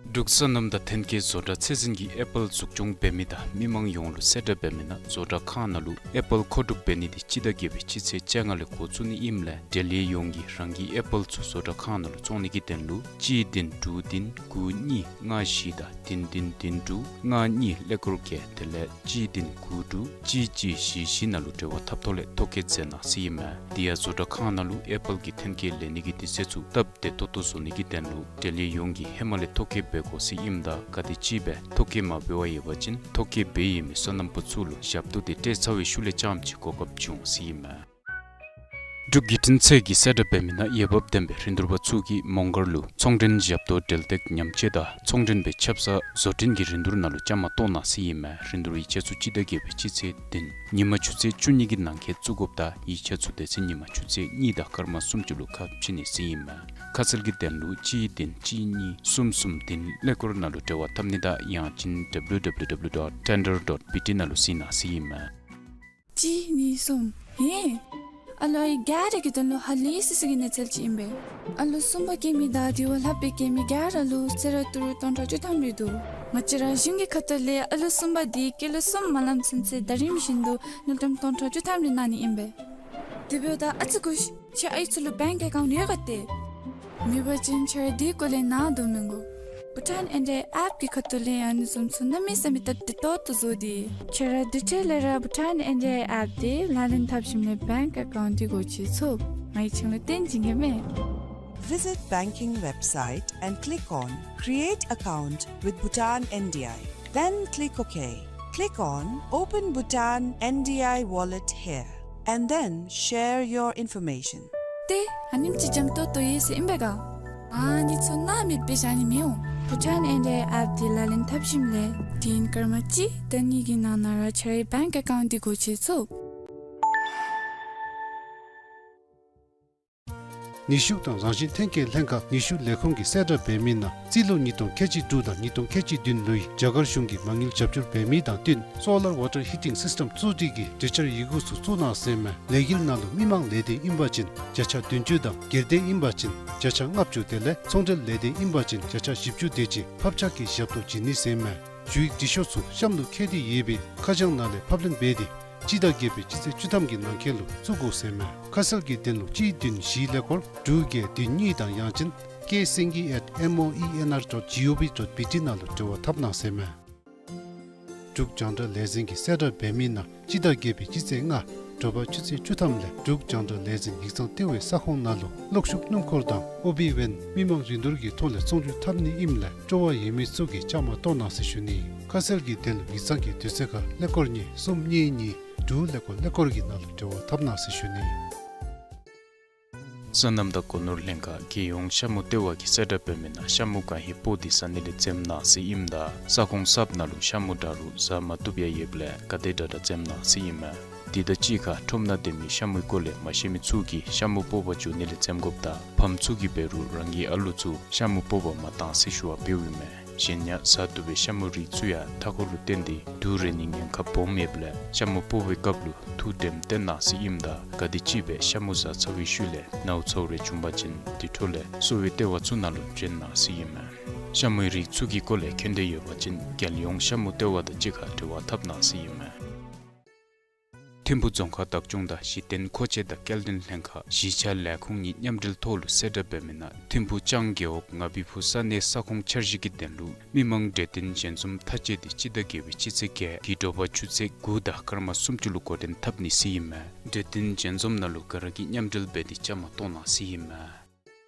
འབྲུག་སོ་ནམ་དང་ཐོན་སྐྱེད་བཟོ་གྲྭ་ཚད་འཛིན་གྱིས་ཨེ་པཱལ་འཛུགས་སྐྱོང་འབད་མི་དང་མི་མང་ཡོངས་ལུ་གསལ་བསྒྲགས་འབད་མི་ནང་བཟོ་གྲྭ་ཁང་ནང་ལུ་ཨེ་པཱལ་མཁོ་སྒྲུབ་འབད་ནི་འདི་སྤྱི་ཟླ་བརྒྱད་པའི་སྤྱི་ཚེས་བཅོ་ལྔ་ལས་འགོ་བཙུགས་ནི་ཨིནམ་ལས་འབྲེལ་ཡོད་ཡོངས་ཀྱིས་རང་གི་ཨེ་པཱལ་ཚུ་བཟོ་གྲྭ་ཁང་ནང་ལུ་བཙོང་ནི་གི་དོན་ལུ་གཅིག་བདུན་དྲུག་བདུན་དགུ་གཉིས་ལྔ་བཞི་དང་བདུན་བདུན་བདུན་དྲུག་ལྔ་གཉིས་ཀླད་ཀོར་བརྒྱད་དེ་ལས་གཅིག་བདུན་དགུ་དྲུག་གཅིག་གཅིག་བཞི་བཞི་ནང་ལུ་འབྲེལ་བ་འཐབ་ཐོག་ལས་ཐོ་བཀོད་མཛད་གནང་ཟེར་ཨིན་མས། དེ་ཡང་བཟོ་གྲྭ་ཁང་ནང་ལུ་ཨེ་པཱལ་གྱི་ཐོན་སྐྱེད་ལེན་ནི་གི་དུས་ཚོད་ཚུ་སྟབས་བདེ་ཏོག་ཏོ་བཟོ་ནི་གི་དོན་ལུ་འབྲེལ་ཡོད་ཡོངས་ཀྱིས་ཧེ་མ་ལས་ཐོ་བཀོད་འབད་དགོ་ཟེར་ཨིནམ་ད་ག་དེམ་ཅིག་སྦེ་ཐོ་བཀོད་མ་འབད་བར་ཡོད་པ་ཅིན་ཐོ་བཀོད་འབད་ཡོད་མི་སོ་ནམ་པ་ཚུ་ལུ་ཞབས་ཏོག་དེ་སྤྲོད་ཚར་བའི་ཤུལ་ལས་རྐྱངམ་ཅིག་གོ་སྐབས་བྱུང་ཟེར་ཨིན་མས། འབྲུག་བརྒྱུད་འཕྲིན་ཚད་ཀྱིས་གསལ་བསྒྲགས་འབད་མི་ནང་འོས་འབབ་ལྡན་པའི་རིན་བསྡུར་པ་ཚུ་གིས་མོང་སྒར་ལུ་ཚོང་མགྲོན་ཞབས་ཏོག་འབྲེལ་སྟེགས་ཉམས་བཅོས་དང་ཚོང་མགྲོན་པའི་ཆབ་གསང་བཟོ་སྐྲུན་གྱི་རིན་བསྡུར་ནང་ལུ་བཅའ་མར་གཏོགས་གནང་ཟེར་ཨིན་མས། རིན་བསྡུར་ཡིག་ཆ་ཚུ་སྤྱི་ཟླ་བརྒྱད་པའི་སྤྱི་ཚེས་བདུན་ཉིན་མ་ཆུ་ཚོད་བཅུ་གཉིས་ཀྱི་ནང་འཁོད་བཙུགས་དགོཔ་དང་ཡིག་ཆ་ཚུ་སྡེ་ཚན་ཉིན་མ་ཆུ་ཚོད་གཉིས་དང་སྐར་མ་སུམ་ཅུ་ལུ་ཁ་ཕྱེ་ནི་ཟེར་ཨིན་མས། ཁ་གསལ་གྱི་དོན་ལུ་གཅིག་བདུན་གཅིག་གཉིས་གསུམ་གསུམ་བདུན་ཀླད་ཀོར་ནང་ལུ་འབྲེལ་བ་འཐབ་ནི་དང་ཡང་ཅིན་W W W dot tender dot B T ནང་ལུ་གཟིགས་གནང་ཟེར་ཨིན་མས། གཅིག་གཉིས་གསུམ། ཧེ། ཨ་ལོ་ཨའི་ག་ར་གི་དོན་ལུ་ཧ་ལས་སི་སི་གི་གནས་ཚུལ་ཅིག་ཨིན་པས། ཨ་ལོ་གསུམ་པ་སྐྱེ་མི་དང་དེ་བ་ལྷག་སྦེ་སྐྱེ་མི་ག་ར་ལུ་གསོལ་རས་ཏི་རུ་སྟོང་ཕྲག་བཅུ་ཐམ་རེ་འདུག། ང་བཅས་ར་གཞུང་གི་ཁ་ཐུག་ལས་ཨ་ལོ་གསུམ་པ་འདི་སྐྱེས་ལོ་གསུམ་མ་ལངམ་ཚུན་ཚོད་ཟླ་རིམ་བཞིན་དུ་དངུལ་ཀྲམ་སྟོང་ཕྲག་བཅུ་ཐམ་རེ་གནང་ནི་ཨིན་པས། དེ་འབདཝ་ད་ཨ་ཙི་སྒུག་ཤིག། ཁྱེད་ཨའི་ཚུ་ལུ་བེངཀ་ཨེ་ཀའུནཊ་ཡོད་ག་ཏེ། མེད་པ་ཅིན་ཁྱེད་ར་དེ་སྐོར་ལས་ནཱ་དོ་མི་དགོ། བྷུ་ཊཱན་ཨེན་ཌི་ཨའི་ཨེཔ་གི་ཁ་ཐུག་ལས་ཨ་ནི་བཟུམ་ཚུ་གནམ་མེད་ས་མེད་སྟབས་བདེ་ཏོག་ཏོ་བཟོ་སྟེ། ཁྱེད་ར་དེ་འཕྲལ་ལས་ར་བྷུ་ཊཱན་ཨེན་ཌི་ཨའི་ཨེཔ་འདི་ལག་ལེན་འཐབ་ཞིནམ་ལས་བེངཀ་ཨེ་ཀའུནཊ་འདི་སྒོ་ཕྱེ་ཚུགས། ང་གིས་ཁྱེད་ལུ་སྟོན་བྱིན་གེ་མས། Visit banking website and click on Create Account with Bhutan N D I. Then click OK. Click on Open Bhutan N D I Wallet here, and then share your information. ཏེ་ཨ་ནེམ་ཅིག་འཇམ་ཏོང་ཏོ་ཡོད་ཟེར་ཨིན་པས་ག། ཨ་ནི་ཚུ་སྣང་མེད་སྦེ་བཞག་ནི་མི་འོང་། བྷུ་ཊཱན་ཨེན་ཌི་ཨའི་ཨེཔ་འདི་ལག་ལེན་འཐབ་ཞིནམ་ལས་དེ་ཡང་སྐར་མ་གཅིག་དང་གཉིས་ཀྱི་ནང་ན་ར་ཁྱེད་རའི་བེངཀ་ཨེ་ཀའུནཊ་འདི་སྒོ་ཕྱེ་ཚུགས། ནུས་ཤུགས་དང་རང་བཞིན་ཐོན་སྐྱེད་ལྷན་ཁག་ནུས་ཤུགས་ལས་ཁུངས་ཀྱིས་གསལ་བསྒྲགས་འབད་མི་ནང་རྩིས་ལོ་ཉིས་སྟོང་ཁལ་གཅིག་དྲུག་དང་ཉིས་སྟོང་ཁལ་གཅིག་བདུན་ལོའི་རྒྱ་གར་གཞུང་གིས་མ་དངུལ་རྒྱབ་སྐྱོར་འབད་མི་དང་བསྟུན་སོ་ལར་ཝ་ཊར་ཧི་ཊིང་སིསི་ཊམ་བཙུགས་སྒྲིག་གི་གྲོས་འཆར་ཡི་གུ་ཚུ་བཙུགས་གནང་ཟེར་མས། ལས་འགུལ་ནང་ལུ་མི་མང་ལས་སྡེ་ཨིན་པ་ཅིན་བརྒྱ་ཆ་བདུན་ཅུ་དང་སྒེར་སྡེ་ཨིན་པ་ཅིན་བརྒྱ་ཆ་ལྔ་བཅུ་དེ་ལས་ཚོང་འབྲེལ་ལས་སྡེ་ཨིན་པ་ཅིན་བརྒྱ་ཆ་བཞི་བཅུ་དེ་ཅིག་ཕབ་ཆག་གི་ཞབས་ཏོག་བྱིན་ནི་ཟེར་མས། ཞུ་ཡིག་འབྲི་ཤོག་ཚུ་གཤམ་ལུ་བཀོད་དེ་ཡོད་པའི་ཁ་བྱང་ནང་ལས་ཕབ་ལེན་འབད་དེ་སྤྱི་ཟླ་བརྒྱད་པའི་སྤྱི་ཚེས་བཅུ་ཐམ་གྱི་ནང་འཁོད་ལུ་བཙུགས་དགོ་ཟེར་མས། ཁ་གསལ་གྱི་དོན་ལུ་གཅིག་བདུན་བཞི་ཀླད་ཀོར་དྲུག་བརྒྱད་བདུན་གཉིས་དང་ཡང་ཅིན་K Singhi at M O E N R dot G O V dot B T ནང་ལུ་འབྲེལ་བ་འཐབ་གནང་ཟེར་མས། འབྲུག་རྒྱང་བསྒྲགས་ལས་འཛིན་གྱིས་གསལ་བསྒྲགས་འབད་མི་ནང་སྤྱི་ཟླ་བརྒྱད་པའི་སྤྱི་ཚེས་ལྔ་དྲོ་པ་ཆུ་ཚོད་བཅུ་ཐམ་ལས་འབྲུག་རྒྱང་བསྒྲགས་ལས་འཛིན་ཡིག་ཚང་ལྟེ་བའི་ས་ཁོངས་ནང་ལུ་གློག་ཤུགས་སྣུམ་འཁོར་དང་ཨོ་བི་ཝེན་མི་མང་རིན་བསྡུར་གྱི་ཐོག་ལས་ཚོང་སྒྱུར་འཐབ་ནི་ཨིནམ་ལས་སྤྲོ་བ་ཡོད་མི་ཚུ་གིས་བཅའ་མར་གཏོགས་གནང་ཟེར་ཞུ་ནི། ཁ་གསལ་གྱི་དོན་ལུ་ཡིག་ཚང་གི་དུས་ཚོད་ཁར་ཀླད་ཀོར་གཉིས་གསུམ་གཉིས་གཉིས་དྲུག་ཀླད་ཀོར་ཀླད་ཀོར་གྱི་ནང་ལུ་འབྲེལ་བ་འཐབ་གནང་ཟེར་ཞུ་ནི། སོ་ནམ་དང་སྒོ་ནོར་ལྷན་ཁག་རྒྱལ་ཡོངས་ཤ་མུ་ལྟེ་བ་གིས་གསལ་བསྒྲགས་འབད་མི་ནང་ཤ་མུ་ག་ཧེ་སྤོ་སྟེ་ཟ་ནི་ལས་འཛེམ་གནང་ཟེར་ཨིནམ་ད་ས་ཁོངས་གསརཔ་ནང་ལུ་ཤ་མུ་འདྲ་རུང་ཟ་མ་བཏུབ་ཡང་ཡོདཔ་ལས་ག་དེ་དྲག་དྲག་འཛེམ་གནང་ཟེར་ཨིན་མས། དེ་དང་གཅིག་ཁར་ཁྲོམ་ནང་སྡོད་མི་ཤ་མུའི་སྐོར་ལས་མ་ཤེས་མི་ཚུ་གིས་ཤ་མུ་སྤོ་བར་འགྱོ་ནི་ལས་འཛེམ་དགོཔ་དང་ཕམ་ཚུ་གིས་འབད་རུང་རང་གི་ཨ་ལུ་ཚུ་ཤ་མུ་སྤོ་བར་མ་གཏང་ཟེར་ཞུ་བ་འབདཝ་ཨིན་མས། གཞན་ཡང་ཟ་བཏུབ་པའི་ཤ་མུ་རིགས་ཚུ་ཡང་མཐའ་འཁོར་ལུ་བརྟེན་ཏེ་དུག་རེག་ནིའི་ཉེན་ཁ་སྦོམ་ཡོདཔ་ལས་ཤ་མུ་སྤོ་བའི་སྐབས་ལུ་ཐུགས་དྲནམ་བཏོན་གནང་ཟེར་ཨིནམ་ད་ག་དེམ་ཅིག་སྦེ་ཤ་མུ་ཟ་ཚར་བའི་ཤུལ་ལས་ནཝ་ཚཝ་རེ་བྱུང་པ་ཅིན་དེ་འཕྲོ་ལས་གསོ་བའི་ལྟེ་བ་ཚུ་ནང་ལུ་འདྲེན་གནང་ཟེར་ཨིན་མས། ཤ་མུའི་རིགས་ཚུ་གི་སྐོར་ལས་མཁྱེན་འདོད་ཡོད་པ་ཅིན་རྒྱལ་ཡོངས་ཤ་མུ་ལྟེ་བ་དང་གཅིག་ཁར་འབྲེལ་བ་འཐབ་གནང་ཟེར་ཨིན་མས། ཐིམ་ཕུ་རྫོང་ཁག་བདག་སྐྱོང་དང་གཞི་རྟེན་མཁོ་ཆས་དང་སྐྱེལ་འདྲེན་ལྷན་ཁག་གཞིས་ཆགས་ལས་ཁུངས་གཉིས་མཉམ་འབྲེལ་ཐོག་ལུ་གསལ་བསྒྲགས་འབད་མི་ནང་ཐིམ་ཕུ་ལྕང་རྒེད་འོག་ང་བི་ཕུ་ས་གནས་ས་ཁོངས་འཆར་གཞི་གི་དོན་ལུ་མི་མང་གྲོས་བསྟུན་ཞལ་འཛོམས་མཐའ་དཔྱད་འདི་སྤྱི་ཟླ་བརྒྱད་པའི་སྤྱི་ཚེས་བརྒྱད་ཀྱི་དྲོ་པ་ཆུ་ཚོད་དགུ་དང་སྐར་མ་སུམ་ཅུ་ལུ་འགོ་འདྲེན་འཐབ་ནི་ཟེར་ཨིན་མས། གྲོས་བསྟུན་ཞལ་འཛོམས་ནང་ལུ་ག་ར་གིས་མཉམ་འབྲེལ་འབད་དེ་བཅའ་མར་གཏོགས་གནང་ཟེར་ཨིན་མས།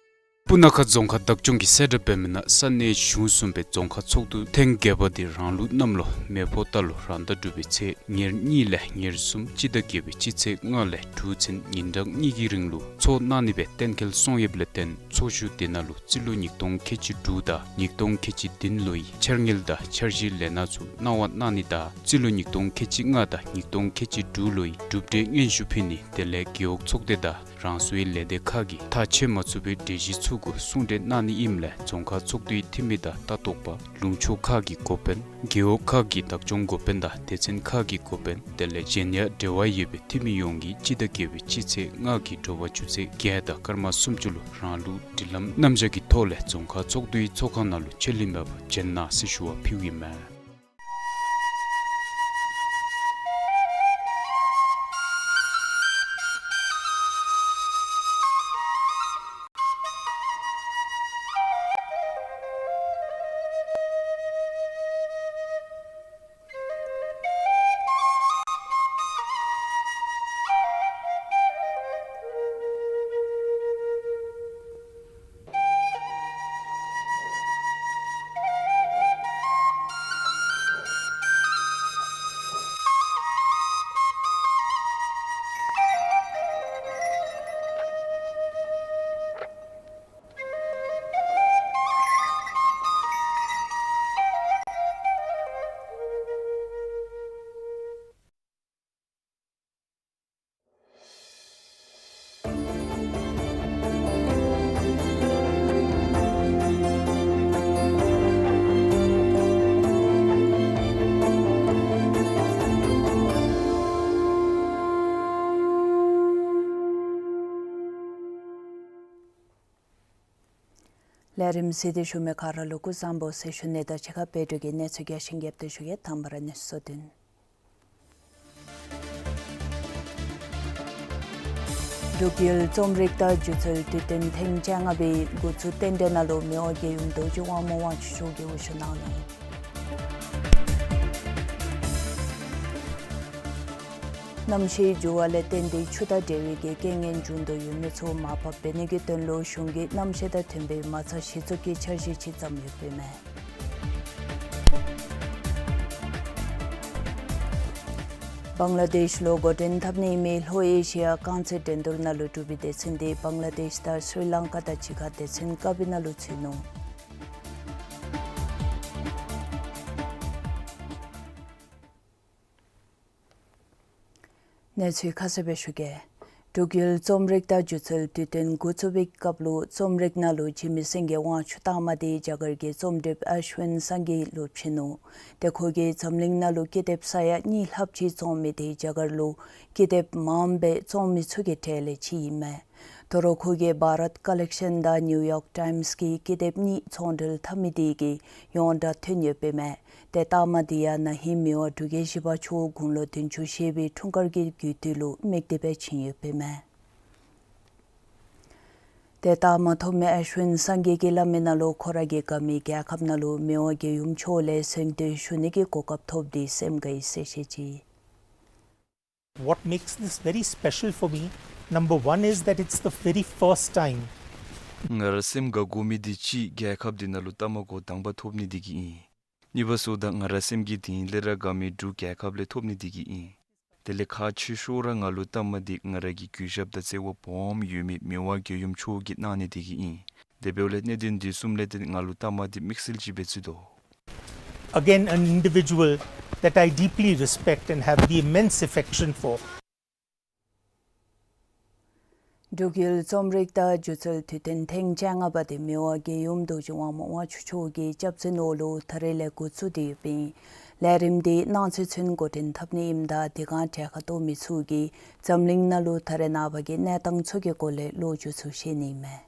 སྤུ་ན་ཁ་རྫོང་ཁག་བདག་སྐྱོང་གིས་གསལ་བསྒྲགས་འབད་མི་ནང་ས་གནས་གཞུང་གསུམ་པའི་རྫོང་ཁག་ཚོགས་འདུ་ཐེངས་བརྒྱད་པ་འདི་རང་ལུགས་གནམ་ལོ་མེ་ཕོ་རྟ་ལོ་རང་ཟླ་དྲུག་པའི་ཚེས་ཉེར་གཉིས་ལས་ཉེར་གསུམ་སྤྱི་ཟླ་བརྒྱད་པའི་སྤྱི་ཚེས་ལྔ་ལས་དྲུག་ཚུན་ཉིན་གྲངས་གཉིས་ཀྱི་རིང་ལུ་ཚོགས་གནང་ནི་སྦེ་གཏན་འཁེལ་སོང་ཡོདཔ་ལས་བརྟེན་ཚོགས་བཞུགས་དེ་ནང་ལུ་རྩིས་ལོ་ཉིས་སྟོང་ཁལ་གཅིག་དྲུག་དང་ཉིས་སྟོང་ཁལ་གཅིག་བདུན་ལོའི་འཆར་དངུལ་དང་འཆར་གཞིའི་ལས་སྣ་ཚུ་གནང་བ་གནང་ནི་དང་རྩིས་ལོ་ཉིས་སྟོང་ཁལ་གཅིག་ལྔ་དང་ཉིས་སྟོང་ཁལ་གཅིག་དྲུག་ལོའི་གྲུབ་འབྲས་སྙན་ཞུ་ཕུལ་ནི་དེ་ལས་རྒེད་འོག་ཚོགས་སྡེ་དང་རང་སོའི་ལས་སྡེ་ཁག་གིས་ཐག་བཅད་མ་ཚུགས་པའི་གྲོས་གཞི་ཚུ་གུ་གསུང་གྲོས་གནང་ནི་ཨིནམ་ལས་རྫོང་ཁག་ཚོགས་འདུའི་འཐུས་མི་དང་ལྟ་རྟོག་པ་ལུང་ཕྱོགས་ཁག་གི་འགོ་དཔོན་རྒེད་འོག་ཁག་གི་བདག་སྐྱོང་འགོ་དཔོན་དང་སྡེ་ཚན་ཁག་གི་འགོ་དཔོན་དེ་ལས་གཞན་ཡང་འབྲེལ་བ་ཡོད་པའི་འཐུས་མི་ཡོངས་ཀྱིས་སྤྱི་ཟླ་བརྒྱད་པའི་སྤྱི་ཚེས་ལྔ་གི་དྲོ་པ་ཆུ་ཚོད་བརྒྱད་དང་སྐར་མ་སུམ་ཅུ་ལུ་རང་ལུགས་སྒྲིག་ལམ་རྣམ་གཞག་གི་ཐོག་ལས་རྫོང་ཁག་ཚོགས་འདུའི་ཚོགས་ཁང་ནང་ལུ་ཆད་ལུས་མེད་པར་འབྱོན་གནང་ཟེར་ཞུ་བ་ཕུལཝ་ཨིན་མས། ལས་རིམ་གཟིགས་ཏེ་བཞུགས་མི་ག་ར་ལུ་སྐུ་གཟུགས་བཟང་པོ་ཟེར་ཞུ་ནི་དང་གཅིག་ཁར་བོད་ཕྲུག་གི་གནས་ཚུལ་རྒྱས་ཤིང་རྒྱསཔ་སྦེ་ཞུ་གེ། དང་པ་ར་གནས་ཚུལ་གཙོ་དོན། འབྲུག་ཡུལ་རྩོམ་རིག་དང་སྒྱུ་རྩལ་དུས་སྟོན་ཐེངས་བཅོ་ལྔ་པའི་འགོ་བཙུགས་རྟེན་འབྲེལ་ནང་ལུ་མི་དབང་རྒྱལ་ཡུམ་རྡོ་རྗེ་དབང་མོ་དབང་ཕྱུག་མཆོག་གིས་དབུ་བཞུགས་གནང་ནུག། གནམ་གཤིས་འགྱུར་བ་ལས་བརྟེན་ཏེ་ཆུ་དང་འབྲེལ་བའི་གི་རྐྱེན་ངན་འབྱུང་དོ་ཡོད་མི་ཚུ་མར་ཕབ་འབད་ནི་གི་དོན་ལུ་གཞུང་གིས་གནམ་གཤིས་དང་མཐུན་པའི་མ་རྩ་གཞི་བཙུགས་ཀྱི་འཆར་གཞི་ཅིག་བརྩམས་ཡོདཔ་ཨིན་མས། བང་ལ་དེཤ་ལུ་འགོ་འདྲེན་འཐབ་ནི་མེད་ལྷོ་ཨེ་ཤི་ཡ་རྐང་རྩེད་འགྲན་བསྡུར་ནང་ལུ་འབྲུག་པའི་སྡེ་ཚན་དེ་བང་ལ་དེཤ་དང་སི་རི་ལང་ཀ་དང་གཅིག་ཁར་སྡེ་ཚན་ཀ་པའི་ནང་ལུ་ཚུད་ནུག། གནས་ཚུལ་ཁ་གསལ་སྦེ་ཞུ་གེ། འབྲུག་ཡུལ་རྩོམ་རིག་དང་སྒྱུ་རྩལ་དུས་སྟོན་འགོ་བཙུགས་པའི་སྐབས་ལུ་རྩོམ་རིག་ནང་ལུ་འཇིགས་མེད་སེང་གེ་དབང་ཕྱུག་རྟགས་མ་དེ་རྒྱ་གར་གྱི་རྩོམ་སྒྲིགཔ་ཨེཤ་ཝིན་སངས་རྒྱས་ལུ་བྱིན་ནུག། ཏེ་ཁོ་གིས་འཛམ་གླིང་ནང་ལུ་ཀི་དེབ་ས་ཡ་གཉིས་ལྷགཔ་ཅིག་བཙོང་མི་དེ་རྒྱ་གར་ལུ་ཀི་དེབ་མངམ་སྦེ་བཙོང་མི་ཚུ་གི་གྲས་ལས་གཅིག་ཨིན་མས། དོ་རུང་ཁོ་གིས་བྷ་རཏ་ཀ་ལེཀ་ཤཱན་དང་ནིའུ་ཡོག་ཊའིམས་ཀྱི་ཀི་དེབ་གཉིས་ཚོང་འབྲེལ་འཐབ་མི་དེ་གིས་ཡོངས་གྲགས་ཐོན་ཡོདཔ་ཨིན་མས། ཏེ་རྟགས་མ་དེ་ཡང་ན་ཧིང་མི་དབང་འབྲུག་རྒྱལ་བཞི་པ་མཆོག་དགུང་ལོ་བདུན་ཅུ་བཞེས་པའི་འཁྲུངས་སྐར་གྱི་དགུན་དུས་ལུ་དམིགས་ཏེ་སྦེ་བྱིན་ཡོདཔ་ཨིན་མས། ཏེ་རྟགས་མ་ཐོབ་མི་ཨེཤ་ཝིན་སངས་རྒྱས་ཀྱིས་སླབ་མི་ནང་ལུ་ཁོ་ར་གི་དགའ་མི་རྒྱལ་ཁབ་ནང་ལུ་མི་དབང་རྒྱལ་ཡུམ་མཆོག་ལས་གཟེངས་བསྟོད་ཞུ་ནི་གི་གོ་སྐབས་ཐོབ་སྟེ་སེམས་དགའ་ཡི་ཟེར་བཤད་ཅི། What makes this very special for me, number one, is that it's the very first time. ང་ར་སེམས་དགའ་དགོ་མི་དེ་གཅིག་རྒྱལ་ཁབ་འདི་ནང་ལུ་རྟགས་མ་འགོ་དང་པ་ཐོབ་ནི་དེ་གིས་ཨིན། གཉིས་པ་ཟེརཝ་ད་ང་ར་སེམས་ཀྱི་དེ་ལས་ར་དགའ་མི་འབྲུག་རྒྱལ་ཁབ་ལས་ཐོབ་ནི་དེ་གིས་ཨིན། དེ་ལས་ཁག་ཆེ་ཤོས་ར་ང་ལུ་རྟགས་མ་དེ་ང་ར་གི་གུས་ཞབས་དང་བརྩེ་བ་སྦོམ་ཡོད་མི་མི་དབང་རྒྱལ་ཡུམ་མཆོག་གིས་གནང་ནི་དེ་གིས་ཨིན། དེ་འབདཝ་ལས་གནད་དོན་འདི་གསུམ་ལས་ཏེ་ང་ལུ་རྟགས་མ་དེ་དམིགས་བསལ་ཅིག་སྦེ་བརྩི་དོ། Again, an individual that I deeply respect and have the immense affection for. འབྲུག་ཡུལ་རྩོམ་རིག་དང་སྒྱུ་རྩལ་དུས་སྟོན་ཐེངས་བཅོ་ལྔ་པ་དེ་མི་དབང་རྒྱལ་ཡུམ་རྡོ་རྗེ་དབང་མོ་དབང་ཕྱུག་མཆོག་གི་སྐྱབས་འཛིན་འོག་ལུ་ད་རེས་ལས་འགོ་བཙུགས་ཏེ་ཡོདཔ་ཨིན། ལས་རིམ་དེ་གནངས་ཚེ་ཚུན་འགོ་འདྲེན་འཐབ་ནི་ཨིནམ་ད་དེ་སྒང་གྲལ་ཁར་གཏོགས་མི་ཚུ་གིས་འཛམ་གླིང་ནང་ལུ་ད་རེས་ནངས་པ་གི་གནས་སྟངས་ཚུ་གི་སྐོར་ལས་ལོ་རྒྱུས་ཚུ་ཤེས་ནི་ཨིན་མས།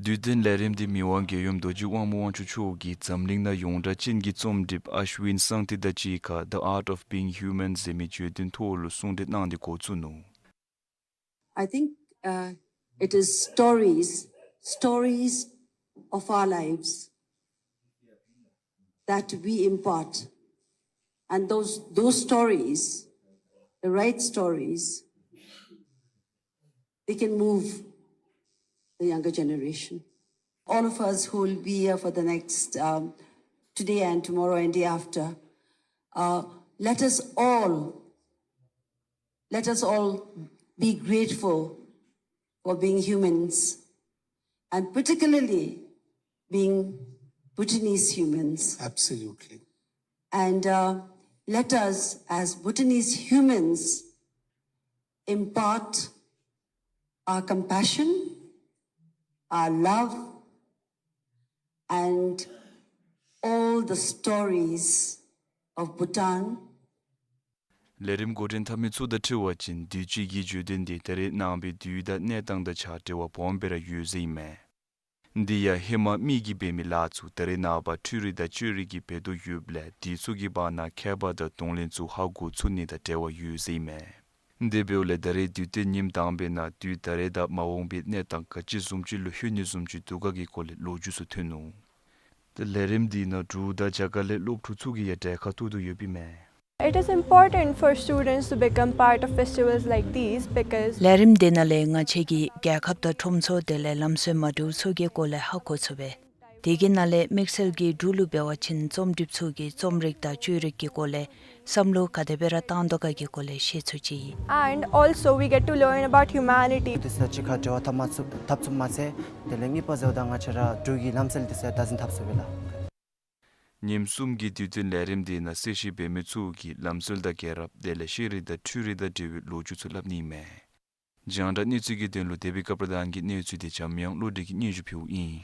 དུས་སྟོན་ལས་རིམ་འདི་མི་དབང་རྒྱལ་ཡུམ་རྡོ་རྗེ་དབང་མོ་དབང་ཕྱུག་མཆོག་གིས་འཛམ་གླིང་ནང་ཡོངས་གྲགས་ཅན་གྱི་རྩོམ་སྒྲིགཔ་ཨེཤ་ཝིན་སངས་ཏེ་དང་གཅིག་ཁར་The Art of Being Human ཟེར་མི་བརྗོད་དོན་ཐོག་ལུ་གསུང་གྲོས་གནང་སྟེ་འགོ་བཙུགས་ནུག། I think, uh, it is stories, stories of our lives that we impart. And those, those stories, the right stories, they can move the younger generation. All of us who will be here for the next, um, today and tomorrow and day after, uh, let us all, let us all be grateful for being humans, and particularly being Bhutanese humans. Absolutely. And, uh, let us, as Bhutanese humans, impart our compassion, our love, and all the stories of Bhutan. ལས་རིམ་འགོ་འདྲེན་འཐབ་མི་ཚུ་དང་འཁྲིལ་བ་ཅིན་དུས་ཅི་གི་བརྗོད་དོན་འདི་ད་རེས་ནངས་པའི་དུས་དང་གནས་སྟངས་དང་ཆ་འབྲེལ་བ་སྦོམ་སྦེ་ར་ཡོད་ཟེར་ཨིན་མས། འདི་ཡང་ཧེ་མ་མི་གིས་འབད་མི་ལཱ་ཚུ་ད་རེས་ནངས་པ་འཕྲུལ་རིག་དང་བཅོས་རིག་གིས་འབད་དོ་ཡོདཔ་ལས་དེ་ཚུ་གི་བར་ན་ཁྱད་པར་དང་གདོང་ལེན་ཚུ་ཧ་གོ་ཚུགས་ནི་དང་འབྲེལ་བ་ཡོད་ཟེར་ཨིན་མས། དེ་འབདཝ་ལས་ད་རེས་དུས་སྟོན་ཉིནམ་དང་པའི་ནང་དུས་ད་རེས་དང་མ་འོངས་པའི་གནས་སྟངས་ག་ཅི་བཟུམ་ཅིག་ལུ་ལྷོད་ནི་བཟུམ་ཅིག་འདུག་ག་གི་སྐོར་ལས་ལོ་རྒྱུས་ཚུ་ཐོན་ནུག། ཏེ་ལས་རིམ་འདི་ནང་འབྲུག་དང་རྒྱ་གར་ལས་སློབ་ཕྲུག་ཚུ་གིས་ཡང་གྲལ་ཁར་གཏོགས་དོ་ཡོདཔ་ཨིན་མས། It is important for students to become part of festivals like these because ལས་རིམ་འདི་ནང་ལས་ང་བཅས་ཀྱིས་རྒྱལ་ཁབ་དང་ཁྲོམ་ཚོགས་དེ་ལས་ལམ་སྲོལ་མ་འདྲཝ་ཚུ་གི་སྐོར་ལས་ཧ་གོ་ཚུགས་པས། དེ་གི་ནང་ལས་དམིགས་བསལ་གྱིས་འབྲུག་ལུ་འབད་བ་ཅིན་རྩོམ་སྒྲིགཔ་ཚུ་གིས་རྩོམ་རིག་དང་བཅོས་རིག་གི་སྐོར་ལས་བསམ་བློ་ག་དེ་སྦེ་ར་བཏང་དོ་ག་གི་སྐོར་ལས་ཤེས་ཚུགས་ཅི། And also we get to learn about humanity. དེ་ཚུ་གཅིག་ཁར་འབྲེལ་བ་འཐབ་མ་ཚུགས་འཐབ་ཚུགསཔ་མ་ཚད་དེ་ལས་གཉིས་པ་ཟེརཝ་ད་ང་བཅས་ར་འབྲུག་གི་ལམ་སྲོལ་དེ་ཚུ་བདག་འཛིན་འཐབ་ཚུགས་པས་ལགས། ཉིནམ་གསུམ་གྱི་དུས་སྟོན་ལས་རིམ་འདི་ནང་གསལ་བཤད་འབད་མི་ཚུ་གིས་ལམ་སྲོལ་དང་རྒྱལ་རབས་དེ་ལས་ཤེས་རིག་དང་འཕྲུལ་རིག་དང་འབྲེལ་བའི་ལོ་རྒྱུས་ཚུ་སླབ་ནི་ཨིན་མས། རྒྱང་བསྒྲགས་གནས་ཚུལ་གྱི་དོན་ལུ་དེ་བི་ཀ་པྲ་དྷཱན་གྱི་གནས་ཚུལ་དེ་འཇམ་དབྱངས་བློ་གྲོས་ཀྱིས་སྙན་ཞུ་ཕུལཝ་ཨིན།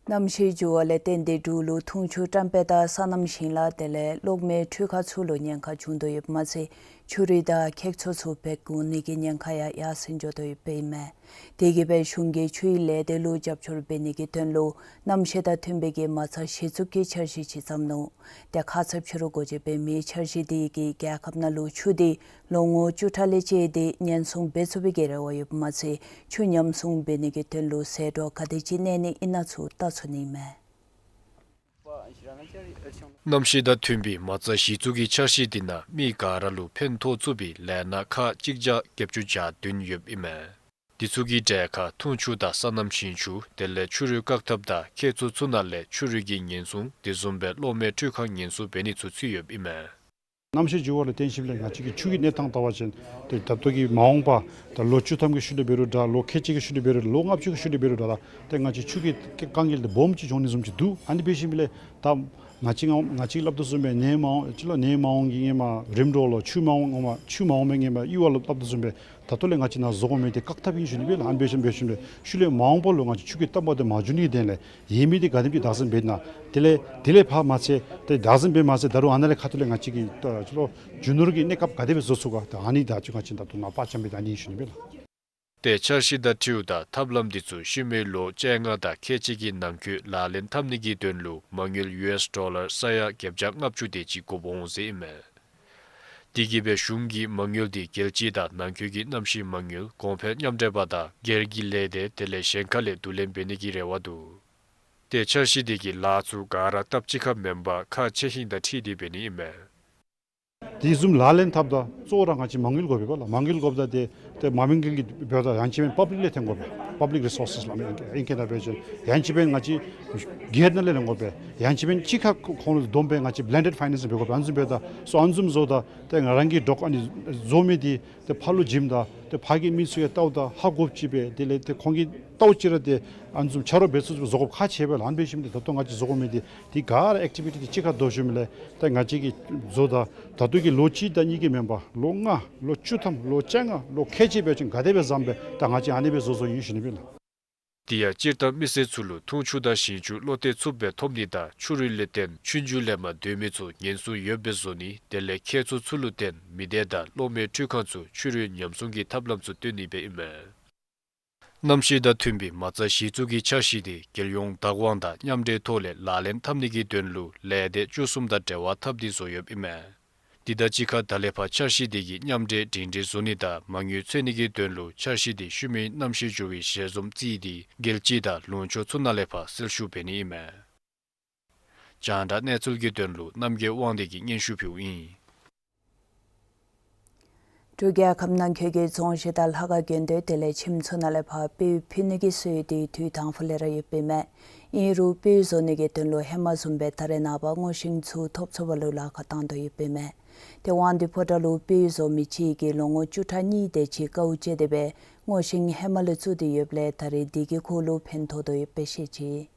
གནམ་གཤིས་འགྱུར་བ་ལས་བརྟེན་ཏེ་འབྲུག་ལུ་འཐུང་ཆུ་བཀྲམ་སྤེལ་དང་སོ་ནམ་ཞིང་ལཱ་དེ་ལས་གློག་མེ་འཕྲུལ་ཁང་ཚུ་ལུ་ཉེན་ཁ་བྱུང་དོ་ཡོདཔ་མ་ཚད་ ཆུ་རུད་དང་ཁྱེག་ཚུ་ཚུ་འབག་འོང་ནི་གི་ཉེན་ཁ་ཡང་ཡར་སེང་འགྱོ་དོ་ཡོདཔ་ཨིན་མས། དེ་གིས་སྦེ་གཞུང་གིས་ཆུའི་ལས་སྡེ་ལུ་རྒྱབ་སྐྱོར་འབད་ནི་གི་དོན་ལུ་གནམ་གཤིས་དང་མཐུན་པའི་གི་མ་རྩ་གཞི་བཙུགས་ཀྱི་འཆར་གཞི་ཅིག་བརྩམས་ནུག། ཏེ་ཁ་ཚབ་ཕྱི་རུ་སྒོ་འབྱེད་འབད་མི་འཆར་གཞི་དེ་གིས་རྒྱལ་ཁབ་ནང་ལུ་ཆུ་དེ་ལོ་ངོ་བཅུ་ཕྲག་ལས་བཅད་དེ་ཉེན་སྲུང་འབད་ཚུགས་པའི་གི་རེ་བ་ཡོདཔ་མ་ཚད་ཆུ་ཉམས་སྲུང་འབད་ནི་གི་དོན་ལུ་ཟད་འགྲོ་ག་དེ་ཅིག་གནས་ནི་ཨིན་ན་ཚུ་བལྟ་ཚུགས་ནི་མས། གནམ་གཤིས་དང་མཐུན་པའི་མ་རྩ་གཞི་བཙུགས་ཀྱི་འཆར་གཞི་དེ་ནང་མི་ག་ར་ལུ་ཕན་ཐོགས་ཚུགས་པའི་ལས་སྣ་ཁག་གཅིག་བརྒྱ་བརྒྱད་ཅུ་གྱ་བདུན་ཡོདཔ་ཨིན་མས། དེ་ཚུ་གི་གྲས་ཁར་འཐུང་ཆུ་དང་སོ་ནམ་ཞིང་ཆུ་དེ་ལས་ཆུ་རུད་བཀག་ཐབས་དང་ཁྱེག་ཚུ་ཚུ་ནང་ལས་ཆུ་རུད་ཀྱི་ཉེན་སྲུང་དེ་བཟུམ་སྦེ་གློག་མེ་འཕྲུལ་ཁང་ཉེན་སྲུང་འབད་ནི་ཚུ་ཚུད་ཡོདཔ་ཨིན་མས། གནམ་གཤིས་འགྱུར་བ་ལུ་བརྟེན་ཞིནམ་ལས་ང་བཅས་ཀྱི་ཆུ་གི་གནས་སྟངས་བལྟ་བ་ཅིན་ཏེ་ད་ལྟོ་གི་མ་འོངས་པ་ད་ལོ་བཅུ་ཐམ་གྱི་ཤུལ་ལས་འབད་རུང་འདྲ་ལོ་ཁལ་གཅིག་གི་ཤུལ་ལས་འབད་རུང་ལོ་ལྔ་བཅུ་གི་ཤུལ་ལས་འབད་རུང་འདྲ་ད་ཏེ་ང་བཅས་ཆུ་གི་དཀའ་ངལ་དེ་སྦོམ་ཅིག་འབྱུང་ནི་བཟུམ་ཅིག་འདུག། ཨ་ནི་འབད་ཞིནམ་ལས་ད་ང་བཅས་ང་ང་བཅས་སླབ་དོ་བཟུམ་སྦེ་ནེ་མ་འོངས་ཅིག་ལོ་ནེ་མ་འོངས་ཀྱི་ཧེ་མ་རིམ་གྲོ་ལུ་ཆུ་མ་འོངས་ངོ་མ་ཆུ་མ་འོངས་པའི་ཧེ་མ་ཡུལ་བ་ལུ་སླབ་དོ་བཟུམ་སྦེ་ད་ལྟོ་ལས་ང་བཅས་ནཱ་བཟོ་དགོ་མི་དེ་བཀག་ཐབས་ཨིན་ཞུ་ནི་སྦེ་ལགས། ཨ་ནི་འབད་ཞིནམ་འབད་ཞིནམ་ལས་ཤུལ་ལས་མ་འོངས་པ་ལུ་ང་བཅས་ཆུ་གི་སྟབས་མ་བདེཝ་མ་འབྱུང་ནི་དོན་ལས་ཡོད་མི་དེ་ག་དེམ་ཅིག་བདག་འཛིན་འབད་ན། དེ་ལས་དེ་ལས་ཕར་མ་ཚད་ཏེ་བདག་འཛིན་འབད་མ་ཚད་ད་རུང་ཨ་ནཱ་ལས་ཁ་ཐུག་ལས་ང་བཅས་ཀྱིས་ད་ཅི་ལོ་རྒྱུ་ནོར་གྱི་གནས་སྐབས་ག་དེ་སྦེ་བཟོ་ཚུགས་ག་ད་ཨ་ནི་ད་ཅི་ང་བཅས་ད་ལྟོ་ནཱ་པར་འཆམ་སྦེ་ད་ཨ་ནི་ཞུ་ནི་སྦེ་ལགས། ཏེ་འཆར་གཞི་དང་འཁྲིལཝ་ད་ཐབས་ལམ་འདི་ཚུ་ཤུལ་མའི་ལོ་བཅོ་ལྔ་དང་ཁལ་གཅིག་གི་ནང་འཁོད་ལག་ལེན་འཐབ་ནི་གི་དོན་ལུ་མ་དངུལ་ཡུ་ཨེསི་ཌོ་ལར་ས་ཡ་བརྒྱད་བརྒྱ་ལྔ་བཅུ་དེ་ཅིག་དགོཔ་འོང་ཟེར་ཨིན་མས། དེ་གིས་སྦེ་གཞུང་གིས་མ་དངུལ་དེ་རྒྱལ་སྤྱི་དང་ནང་འཁོད་ཀྱི་གནམ་གཤིས་མ་དངུལ་གོང་འཕེལ་མཉམ་འབྲེལ་པ་དང་སྒེར་གྱི་ལས་སྡེ་དེ་ལས་གཞན་ཁ་ལས་བསྡུ་ལེན་འབད་ནི་གི་རེ་བ་འདུག། ཏེ་འཆར་གཞི་དེ་གི་ལཱ་ཚུ་ག་ར་སྟབས་གཅིག་ཁར་མེན་པར་ཁག་ཆེ་ཧིང་དང་འཁྲིལ་ཏེ་འབད་ནི་ཨིན་མས། དེ་བཟུམ་ལག་ལེན་འཐབ་ད་གཙོ་བོ་ར་ང་བཅས་མ་དངུལ་དགོ་པས་པ་ལགས། མ་དངུལ་དགོཔ་ད་ཏེ་ཏེ་མ་དངུལ་གྱི་འབདཝ་ད་ཡང་ཅིན་པ་པབ་ལིཀ་ལས་ཐོན་དགོ་པས། པབ་ལིཀ་རི་སོར་སེསི་ལགས་མེན་ཨིང་སྐད་ནང་འབད་བ་ཅིན་ཡང་ཅིན་པ་ང་བཅས་སྒེར་ནང་ལས་ལེན་དགོ་པས། ཡང་ཅིན་པ་གཅིག་ཁར་ཁོང་ལུ་བསྡོམས་སྦེ་ང་བཅས་བླེན་ཌེཌ་ཕའི་ནེནསི་འབད་དགོ་པས། ཨ་ནི་བཟུམ་འབདཝ་ད་སོ་ཨ་ནི་བཟུམ་བཟོཝ་ད་ཏེ་ང་རང་གིས་འདྲོག་ཨ་ནི་བཟོ་མི་དེ་ཏེ་ཕར་ལུ་བྱིནམ་ད་ཏེ་ཕར་གྱི་མི་ཚུ་ཡང་བལྟཝ་ད་ཧ་གོཝ་ཅིག་སྦེ་དེ་ལས་ཏེ་ཁོང་གིས་བལྟཝ་ཅིག་ར་ཏེ་ཨ་ནི་བཟུམ་ཆ་རོགས་འབད་ཚུགས་བཟོ་དགོཔ་ཁག་ཆེ་བས་ལགས། ཨ་ནི་འབད་ཞིནམ་ཏེ་ད་ལྟོ་ང་བཅས་བཟོ་དགོ་མི་དེ་དེ་ག་ར་ཨེག་ཊི་བི་ཊི་དེ་གཅིག་ཁར་བསྡོམས་ཞིནམ་ལས་ཏེ་ང་བཅས་ཀྱིས་བཟོཝ་ད་ད་ལྟོ་གི་ལོ་གཅིག་དང་གཉིས་ཀྱི་མེན་པར་ལོ་ལྔ་ལོ་བཅུ་ཐམ་ལོ་བཅོ་ལྔ་ལོ་ཁལ་གཅིག་འབད་བ་ཅིན་ག་དེ་སྦེ་བཟུམ་སྦེ་ད་ང་བཅས་ཨ་ནི་སྦེ་བཟོ་བཟོཝ་ཨིན་ཞུ་ནི་སྦེ་ལགས། དེ་ཡང་སྤྱིར་བཏང་མི་སེར་ཚུ་ལུ་འཐུང་ཆུ་དང་ཞིང་ཆུ་བློ་གཏད་ཚུགསཔ་སྦེ་ཐོབ་ནི་དང་ཆུ་རུད་ལས་བརྟེན་ཆུང་ཆུང་ལས་མར་སྡོད་མི་ཚུ་ཉེན་སྲུང་ཡོདཔ་སྦེ་བཟོ་ནི་དེ་ལས་ཁྱེག་ཚུ་ཚུ་ལུ་བརྟེན་མི་སྡེ་དང་གློག་མེ་འཕྲུལ་ཁང་ཚུ་ཆུ་རུད་ཉམས་སྲུང་གི་ཐབས་ལམ་ཚུ་སྟོན་ནི་སྦེ་ཨིན་མས། གནམ་གཤིས་དང་མཐུན་པའི་མ་རྩ་གཞི་བཙུགས་ཀྱི་འཆར་གཞི་དེ་རྒྱལ་ཡོངས་བདག་དབང་དང་མཉམ་འབྲེལ་ཐོག་ལས་ལག་ལེན་འཐབ་ནི་གི་དོན་ལུ་ལས་སྡེ་བཅུ་གསུམ་དང་འབྲེལ་བ་འཐབ་སྟེ་བཟོ་ཡོདཔ་ཨིན་མས། དེ་དང་གཅིག་ཁར་ད་ལས་ཕར་འཆར་གཞི་དེ་གི་མཉམ་འབྲེལ་སྒྲིང་སྒྲིང་བཟོ་ནི་དང་མ་དངུལ་འཚོལ་ནི་གི་དོན་ལུ་འཆར་གཞི་དེ་ཤུལ་མའི་གནམ་གཤིས་འགྱུར་བའི་ཞལ་འཛོམས་རྩིས་ཏེ་རྒྱལ་སྤྱི་དང་ལུང་ཕྱོགས་ཚུ་ནང་ལས་ཕར་སེལ་ཞུ་འབད་ནི་ཨིན་མས། རྒྱང་བསྒྲགས་གནས་ཚུལ་གྱི་དོན་ལུ་རྣམ་རྒྱལ་དབང་འདུས་ཀྱིས་སྙན་ཞུ་ཕུལཝ་ཨིན། འབྲུག་རྒྱལ་ཁབ་ནང་འཁོད་ཀྱི་རྫོང་གཞི་དང་ལྷ་ཁང་དགོན་སྡེ་དེ་ལས་ཁྱིམ་ཚུ་ནང་ལས་ཕར་སྤོས་ཕུལ་ནི་གི་སྲོལ་དེ་དུས་དང་ཕུ་ལས་ར་ཡོདཔ་ཨིན་མས། ཨིན་རུང་སྤོས་བཟོ་ནི་གི་དོན་ལུ་ཧེ་མ་བཟུམ་སྦེ་ད་རེས་ནངས་པ་སྔོ་ཤིང་ཚུ་ཐོབ་ཚུགས་པ་ལུ་ལཱ་ཁག་བཏང་དོ་ཡོདཔ་ཨིན་མས། ཏེ་དབང་འདུས་ཕོ་བྲང་ལུ་སྤོས་བཟོ་མི་ཅིག་གིས་ལོ་ངོ་བཅུ་ཕྲག་གཉིས་དེ་ཅིག་དཀའཝ་སྤྱད་དེ་སྦེ་སྔོ་ཤིང་ཧེ་མ་ལས་བཙུགས་ཏེ་ཡོདཔ་ལས་ད་རེས་དེ་གིས་ཁོ་ལུ་ཕན་ཐོགས་དོ་ཡོདཔ་སྦེ་བཤད་ཅི།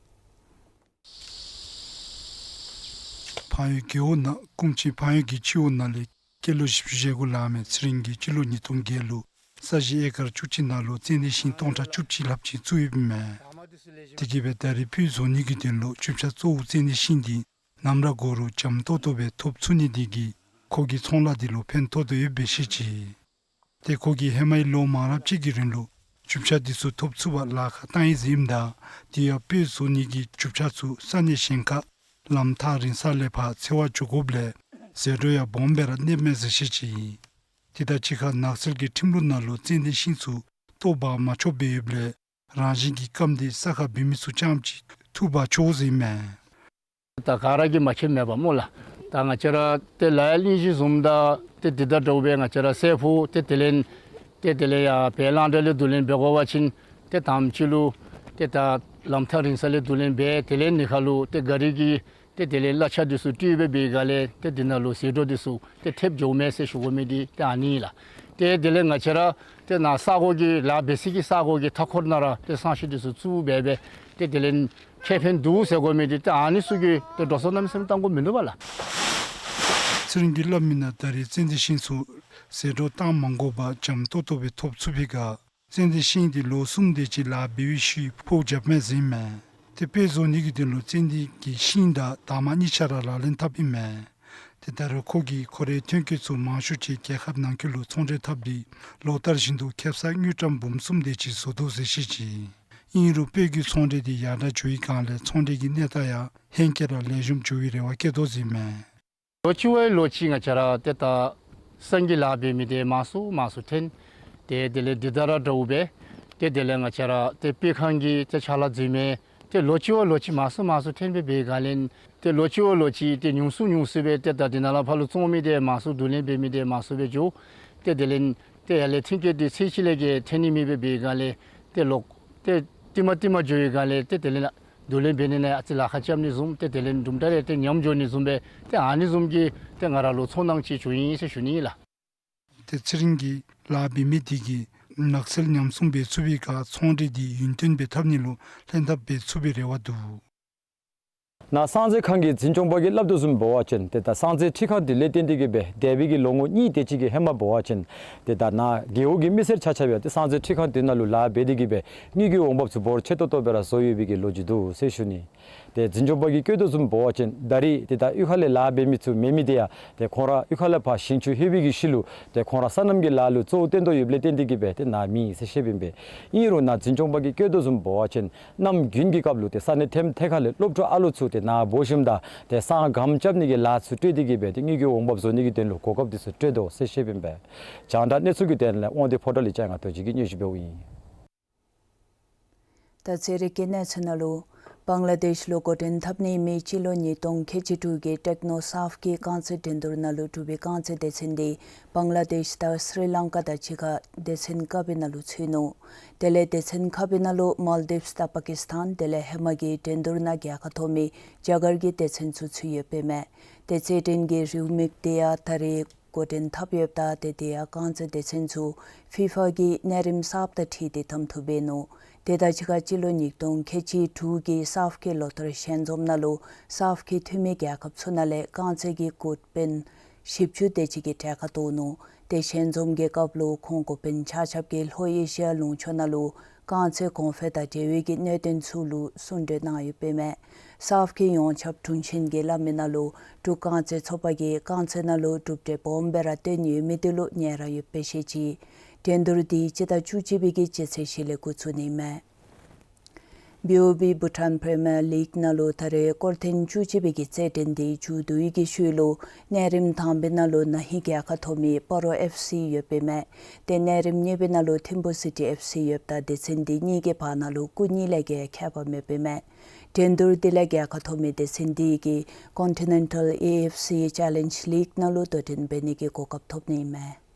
འཕགས་ཡུལ་རྒེད་འོག་ནང་ཀུང་ཅིན་འཕགས་ཡུལ་གྱི་སྤྱི་འོག་ནང་ལས་སྐྱེས་ལོ་བཞི་བཅུ་ཞེ་དགུ་ལང་མི་ཚེ་རིང་གིས་སྤྱི་ལོ་ཉིས་སྟོང་བརྒྱད་ལུ་ས་གཞི་ཨེ་ཀར་བཅུ་གཅིག་ནང་ལུ་ཙན་དན་ཤིང་སྟོང་ཕྲག་བཅུ་གཅིག་ལྷགཔ་ཅིག་བཙུགས་ཡོདཔ་ཨིན་མས། དེ་གིས་སྦེ་ད་རེས་སྤོས་བཟོ་ནི་གི་དོན་ལུ་རྒྱུ་ཆ་གཙོ་བོ་ཙན་དན་ཤིང་དེ་ནམ་ར་དགོ་རུང་འཇམ་ཏོག་ཏོ་སྦེ་ཐོབ་ཚུགས་ནི་དེ་གིས་ཁོ་གི་ཚོང་ལཱ་དེ་ལུ་ཕན་ཐོགས་དོ་ཡོདཔ་སྦེ་བཤད་ཅི། ཏེ་ཁོ་གིས་ཧེ་མའི་ལོ་མང་རབས་ཅིག་གི་རིང་ལུ་རྒྱུ་ཆ་དེ་ཚུ་ཐོབ་ཚུགས་པར་ལཱ་ཁག་བཏང་ཡི་ཟེར་ཨིནམ་ད་དེ་ཡང་སྤོས་བཟོ་ནི་གི་རྒྱུ་ཆ་ཚུ་ས་གནས་གཞན་ཁར་ལམ་ཐག་རིང་ས་ལས་ཕར་འཚོལ་བར་འགྱོ་དགོཔ་ལས་ཟད་འགྲོ་ཡང་སྦོམ་སྦེ་ར་གནསཔ་མས་ཟེར་བཤད་ཅི། དེ་དང་གཅིག་ཁར་ནགས་ཚལ་གྱི་ཁྲིམས་ལུགས་ནང་ལུ་ཙན་དན་ཤིང་ཚུ་གཏོར་འབག་མ་ཆོགཔ་སྦེ་ཡོདཔ་ལས་རང་བཞིན་གྱི་སྐམ་དེ་ས་ཁར་སྦིས་མི་ཚུ་རྐྱངམ་ཅིག་འཐུ་འབག་ཆོག་ཟེར་ཨིན་མས། ད་ག་ར་གིས་མ་མཁྱེནམ་མེད་པ་སྨོ་ལགས། ད་ང་བཅས་ར་ཏེ་ལ་ཡ་གླིང་བཞི་བཟུམ་ད་ཏེ་འདི་དང་འདྲཝ་སྦེ་ང་བཅས་ར་སྲས་ཕུག་ཏེ་དེ་ལས་ཏེ་དེ་ལས་ཡར་བལ་གླང་དར་ལས་བསྡུ་ལེན་འབད་དགོ་པ་ཅིན་ཏེ་དང་པ་ཅིག་ལུ་ཏེ་ད་ལམ་ཐག་རིང་ས་ལས་བསྡུ་ལེན་འབད། དེ་ལས་ནི་ཁར་ལུ་ཏེ་ག་རི་གི་ཏེ་དེ་ལས་གླ་ཆ་འདི་ཚུ་སྤྲོད་སྦེ་འབད་སྒང་ལས་ཏེ་འདི་ནང་ལུ་ཟད་འགྲོ་འདི་ཚུ་ཏེ་ཐེབས་འགྱོཝ་མས་ཟེར་ཞུ་དགོ་མི་འདི་ཏེ་ཨ་ནི་ལགས། ཏེ་དེ་ལས་ང་བཅས་ར་ཏེ་ནཱ་ས་གོ་གི་ལཱ་འབད་ས་གི་ས་གོ་གི་མཐའ་འཁོར་ནང་ར་ཏེ་བསང་ཤིང་འདི་ཚུ་བཙུགས་སྦེ་སྦེ་ཏེ་དེ་ལས་ཁེ་ཕན་འདུག་ཟེར་དགོ་མི་འདི་ཏེ་ཨ་ནི་ཚུ་གི་ཏེ་འགྲོ་སོང་གནམ་མེད་ས་མེད་བཏང་དགོཔ་མིན་འདུག་པ་ལགས། ཚེ་རིང་གིས་སླབ་མིའི་ནང་ད་རེས་ཙན་དན་ཤིང་ཚུ་ཟད་འགྲོ་བཏང་མ་དགོ་པར་འཇམ་ཏོག་ཏོ་སྦེ་ཐོབ་ཚུགས་པའི་སྒང་ཙན་དན་ཤིང་དེ་ལོ་གསུམ་དེ་ཅིག་ལཱ་འབད་བའི་ཤུལ་ཕོགས་བརྒྱབ་མས་ཟེར་ཨིན་མས། ཏེ་སྤོས་བཟོ་ནི་གི་དོན་ལུ་ཙན་དན་གྱི་ཤིང་དང་དར་མ་གཉིས་ཆ་ར་ལག་ལེན་འཐབ་ཨིན་མས། ཏེ་ད་རེས་ཁོ་གིས་ཁོ་རའི་ཐོན་སྐྱེད་ཚུ་མང་ཤོས་ཅིག་རྒྱལ་ཁབ་ནང་འཁོད་ལུ་ཚོང་འབྲེལ་འཐབ་སྟེ་ལོ་ལྟར་བཞིན་དུ་ཁེབ་ས་དངུལ་ཀྲམ་འབུམ་གསུམ་དེ་ཅིག་བཟོ་དོ་ཟེར་བཤད་ཅི། ཨིན་རུང་སྤོས་ཀྱི་ཚོང་འབྲེལ་འདི་ཡར་དྲག་འགྱོ་བའི་སྒང་ལས་ཚོང་འབྲེལ་གྱི་གནས་སྟངས་ཡང་ཧེང་སྐལ་ར་ལེགས་ཤོམ་འགྱོ་བའི་རེ་བ་བསྐྱེད་དོ་ཟེར་ཨིན་མས། ལོ་ཅིག་བའི་ལོ་ཅིག་ང་བཅས་ར་ཏེ་ད་སང་གི་ལཱ་འབད་མི་འདི་མང་སུ་མང་སུ་ཐོན། ཏེ་དེ་ལས་འདི་ད་ར་འདྲཝ་སྦེ་ཏེ་དེ་ལས་ང་བཅས་ར་ཏེ་སྤོས་ཁང་གི་ཏེ་ཅ་ལ་འཛུལ་མི་ཏེ་ལོ་ཅིག་བ་ལོ་ཅིག་མང་སུ་མང་སུ་ཐོན་སྦེ་འབད་བའི་སྒང་ལས་ཏེ་ལོ་ཅིག་བ་ལོ་ཅིག་ཏེ་ཉུང་སུ་ཉུང་སུ་སྦེ་ཏེ་ད་འདི་ནང་ལས་ཕར་ལུ་བཙོང་མི་འདི་མང་སུ་བསྡུ་ལེན་འབད་མི་འདི་མང་སུ་སྦེ་འགྱོ། ཏེ་དེ་ལས་ཏེ་ཡར་ལས་ཐོན་སྐྱེད་འདི་ཚད་ཅིག་ལས་བརྒལ་ཐོན་ནི་མེད་པར་འབད་བའི་སྒང་ལས་ཏེ་ལོག་ཏེ་ཏིག་མ་ཏིག་མ་འགྱོ་བའི་སྒང་ལས་ཏེ་དེ་ལས་བསྡུ་ལེན་འབད་ནི་ནང་ཨ་ཙི་ལཱ་ཁག་རྐྱབ་ནི་བཟུམ་ཏེ་དེ་ལས་དུམ་གྲ་རེ་ཏེ་ཉམས་འགྱོ་ནི་བཟུམ་སྦེ་ཏེ་ཨ་ནི་བཟུམ་གྱི་ཏེ་ང་ར་ལུ་ཚོར་སྣང་ཅིག་བྱུང་ཡི་ཟེར་ཞུ་ནི་ཨིན་ལགས། ཏེ་ཚེ་རིང་གིས་ལཱ་འབད་མི་འདི་གིས་ནགས་ཚལ་ཉམས་སྲུང་འབད་ཚུགས་པའི་ཁར་ཚོང་འབྲེལ་འདི་ཡུན་བརྟན་སྦེ་འཐབ་ནི་ལུ་ལྷན་ཐབས་འབད་ཚུགས་པའི་རེ་བ་འདུག། ནཱ་སངས་རྒྱས་ཁང་གི་འཛིན་སྐྱོང་པ་གིས་སླབ་དོ་བཟུམ་འབད་བ་ཅིན་ཏེ་ད་སངས་རྒྱས་ཁྲི་ཁང་འདི་ལས་བརྟེན་ཏེ་གིས་སྦེ་འདས་པའི་གི་ལོ་ངོ་གཉིས་དེ་ཅིག་གི་ཧེ་མ་འབད་བ་ཅིན་ཏེ་ད་ནཱ་རྒེད་འོག་གི་མི་སེར་ཆ་ཁྱབ་ཡང་ཏེ་སངས་རྒྱས་ཁྲི་ཁང་འདི་ནང་ལུ་ལཱ་འབད་དེ་གིས་སྦེ་དངུལ་གྱི་འོང་འབབ་ཚུ་འབོར་ཆེ་ཏོག་ཏོ་སྦེ་ར་བཟོ་ཡོད་པའི་གི་ལོ་རྒྱུས་འདུག་ཟེར་ཞུ་ནི། ཏེ་འཛིན་སྐྱོང་པ་གིས་བཀོད་དོ་བཟུམ་འབད་བ་ཅིན་ད་རེས་ཏེ་ད་གཡུས་ཁ་ལས་ལཱ་འབད་མི་ཚུ་མེད་མི་འདི་ཡང་ཏེ་ཁོང་ར་གཡུས་ཁ་ལས་ཕར་ཞིང་ཆུ་ལྷོད་པའི་གི་ཤུལ་ལུ་ཏེ་ཁོང་ར་སོ་ནམ་གྱི་ལཱ་ལུ་གཙོ་བོ་བཏོན་དོ་ཡོདཔ་ལས་བརྟེན་ཏེ་གིས་སྦེ་ཏེ་ནཱ་མེད་ཟེར་བཤདཔ་ཨིན་པས། ཨིན་རུང་ནཱ་འཛིན་སྐྱོང་པ་གིས་བཀོད་དོ་བཟུམ་འབད་བ་ཅིན་གནམ་དགུན་གྱི་སྐབས་ལུ་ཏེ་ས་གནས་ཐེམ་ཐེ་ཁ་ལས་སློབ་ཕྲུག་ཨ་ལུ་ཚུ་ཏེ་ནཱ་འབོ་ཞིནམ་ད་ཏེ་སང་སྒམ་རྐྱབ་ནི་གི་ལཱ་ཚུ་སྤྲོད་དེ་གིས་སྦེ་ཏེ་དངུལ་གྱི་འོང་འབབ་བཟོ་ནི་གི་དོན་ལུ་གོ་སྐབས་འདི་ཚུ་སྤྲོད་དོ་ཟེར་བཤདཔ་ཨིན་པས། རྒྱང་བསྒྲགས་གནས་ཚུལ་གྱི་དོན་ལས་དབང་འདུས་ཕོ་བྲང་ལས་ལྕང་ང་རྡོ་རྗེ་གིས་སྙན་ཞུ་འབདཝ་ཨིན། ད་ཚེ་རིང་གི་གནས་ཚུལ་ནང་ལུ་བང་ལ་དེཤ་ལུ་འགོ་འདྲེན་འཐབ་ནི་མེད། སྤྱི་ལོ་ཉིས་སྟོང་ཁལ་གཅིག་དྲུག་གི་ཊེཀ་ནོ་སོཕཊ་གི་རྐང་རྩེད་འགྲན་བསྡུར་ནང་ལུ་གྲུབ་པའི་རྐང་རྩེད་སྡེ་ཚན་འདི་བང་ལ་དེཤ་དང་སི་རི་ལང་ཀ་དང་གཅིག་ཁར་སྡེ་ཚན་ཁ་བའི་ནང་ལུ་ཚུད་ནུག། དེ་ལས་སྡེ་ཚན་ཁ་བའི་ནང་ལུ་མཱལ་དིབས་དང་པ་ཀིས་ཐཱན་དེ་ལས་ཧེ་མ་གི་འགྲན་བསྡུར་ནང་རྒྱལ་ཁ་ཐོབ་མི་རྒྱ་གར་གྱི་སྡེ་ཚན་ཚུ་ཚུད་ཡོདཔ་ཨིན་མས། ཏེ་རྩེད་འགྲན་གྱི་རེའུ་མིག་འདི་ཡང་ད་རེས་འགོ་འདྲེན་འཐབ་ཡོདཔ་ད་ཏེ་དེ་ཡང་རྐང་རྩེད་སྡེ་ཚན་ཚུ་ཕི་ཕ་གི་གནས་རིམ་གསརཔ་དང་འཁྲིལ་ཏེ་གདམ་འཐུ་འབད་ནུག། དེ་དང་གཅིག་ཁར་སྤྱི་ལོ་ཉིས་སྟོང་ཁལ་གཅིག་དྲུག་གི་སོཕཊ་གི་ལོ་ལྟར་ཞལ་འཛོམས་ནང་ལུ་སོཕཊ་གི་འཐུས་མི་རྒྱལ་ཁབ་ཚུ་ནང་ལས་རྐང་རྩེད་ཀྱི་འགོ་དཔོན་བཞི་བཅུ་དེ་ཅིག་གིས་གྲལ་ཁར་གཏོགས་ནུག། ཏེ་ཞལ་འཛོམས་ཀྱི་སྐབས་ལུ་ཁོང་འགོ་དཔོན་ཆ་ཁྱབ་ཀྱིས་ལྷོ་ཨེ་ཤི་ཡ་ལུང་ཕྱོགས་ནང་ལུ་རྐང་རྩེད་གོང་འཕེལ་དང་འབྲེལ་བའི་གི་གནད་དོན་ཚུ་ལུ་གསུང་གྲོས་གནང་ཡོདཔ་ཨིན་མས། སོཕཊ་གི་ཡོངས་ཁྱབ་དྲུང་ཆེན་གྱིས་སླབ་མི་ནང་ལུ་འབྲུག་རྐང་རྩེད་ཚོགས་པ་གིས་རྐང་རྩེད་ནང་ལུ་གྲུབ་འབྲས་སྦོམ་སྦེ་ར་བཏོན་ཡོད་མི་དེ་ལུ་ཉན་ར་ཡོདཔ་སྦེ་བཤད་ཅི། འགྲན་བསྡུར་འདི་སྤྱི་ཟླ་བཅུ་གཅིག་པའི་གི་སྤྱི་ཚེས་བཞི་ལས་འགོ་བཙུགས་ནི་ཨིན་མས། བི་ཨོ་བི་བྷུ་ཊཱན་པི་རི་མི་ཡར་ལིག་ནང་ལུ་ད་རེས་སྐོར་ཐེངས་བཅུ་གཅིག་པའི་གི་རྩེད་འགྲན་འདི་མཇུག་བསྡུ་བའི་གི་ཤུལ་ལུ་གནས་རིམ་དང་པའི་ནང་ལུ་ན་ཧིང་རྒྱལ་ཁ་ཐོབ་མི་སྤ་རོ་ཨེཕ་སི་ཡོདཔ་ཨིན་མས། ཏེ་གནས་རིམ་གཉིས་པའི་ནང་ལུ་ཐིམ་ཕུ་སི་ཊི་ཨེཕ་སི་ཡོདཔ་ད་སྡེ་ཚན་འདི་གཉིས་ཀྱི་བར་ན་ལུ་སྐུ་གཉིས་ལས་བརྒལ་ཁྱད་པར་མེདཔ་ཨིན་མས། འགྲན་བསྡུར་འདི་ལས་རྒྱལ་ཁ་ཐོབ་མི་སྡེ་ཚན་འདི་གིས་ཀོན་ཊི་ནེན་ཊལ་ཨེ་ཨེཕ་སི་ཅེ་ལེནཇ་ལིག་ནང་ལུ་དོ་འགྲན་འབད་ནི་གི་གོ་སྐབས་ཐོབ་ནི་ཨིན་མས།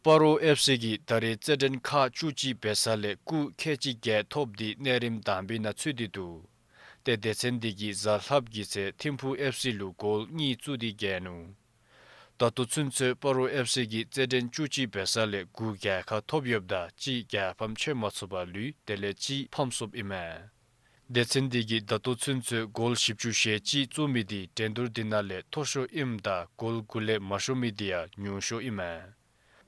སྤ་རོ་ཨེཕ་སི་གིས་ད་རེས་རྩེད་འགྲན་ཁག་བཅུ་གཅིག་འབད་ས་ལས་སྐུགས་ཁལ་གཅིག་བརྒྱད་ཐོབ་སྟེ་གནས་རིམ་དང་པའི་ནང་ཚུད་དེ་འདུག། ཏེ་སྡེ་ཚན་འདི་གིས་གཟའ་ལྷགཔ་གི་ཚེ་ཐིམ་ཕུ་ཨེཕ་སི་ལུ་གོལ་གཉིས་བཙུགས་ཏེ་རྒྱལ་ནུག། ད་ལྟོ་ཚུན་ཚོད་སྤ་རོ་ཨེཕ་སི་གིས་རྩེད་འགྲན་བཅུ་གཅིག་འབད་ས་ལས་དགུ་རྒྱལ་ཁ་ཐོབ་ཡོདཔ་ད་གཅིག་རྒྱལ་ཕམ་ཆོད་མ་ཚུགས་པར་ལུས། དེ་ལས་གཅིག་ཕམ་སོངམ་ཨིན་མས། སྡེ་ཚན་འདི་གིས་ད་ལྟོ་ཚུན་ཚོད་གོལ་བཞི་བཅུ་ཞེ་གཅིག་བཙུགས་མི་འདི་འགྲན་བསྡུར་འདི་ནང་ལས་མཐོ་ཤོས་ཨིནམ་ད་གོལ་དགུ་ལས་མ་ཤོར་མི་འདི་ཡང་ཉུང་ཤོས་ཨིན་མས།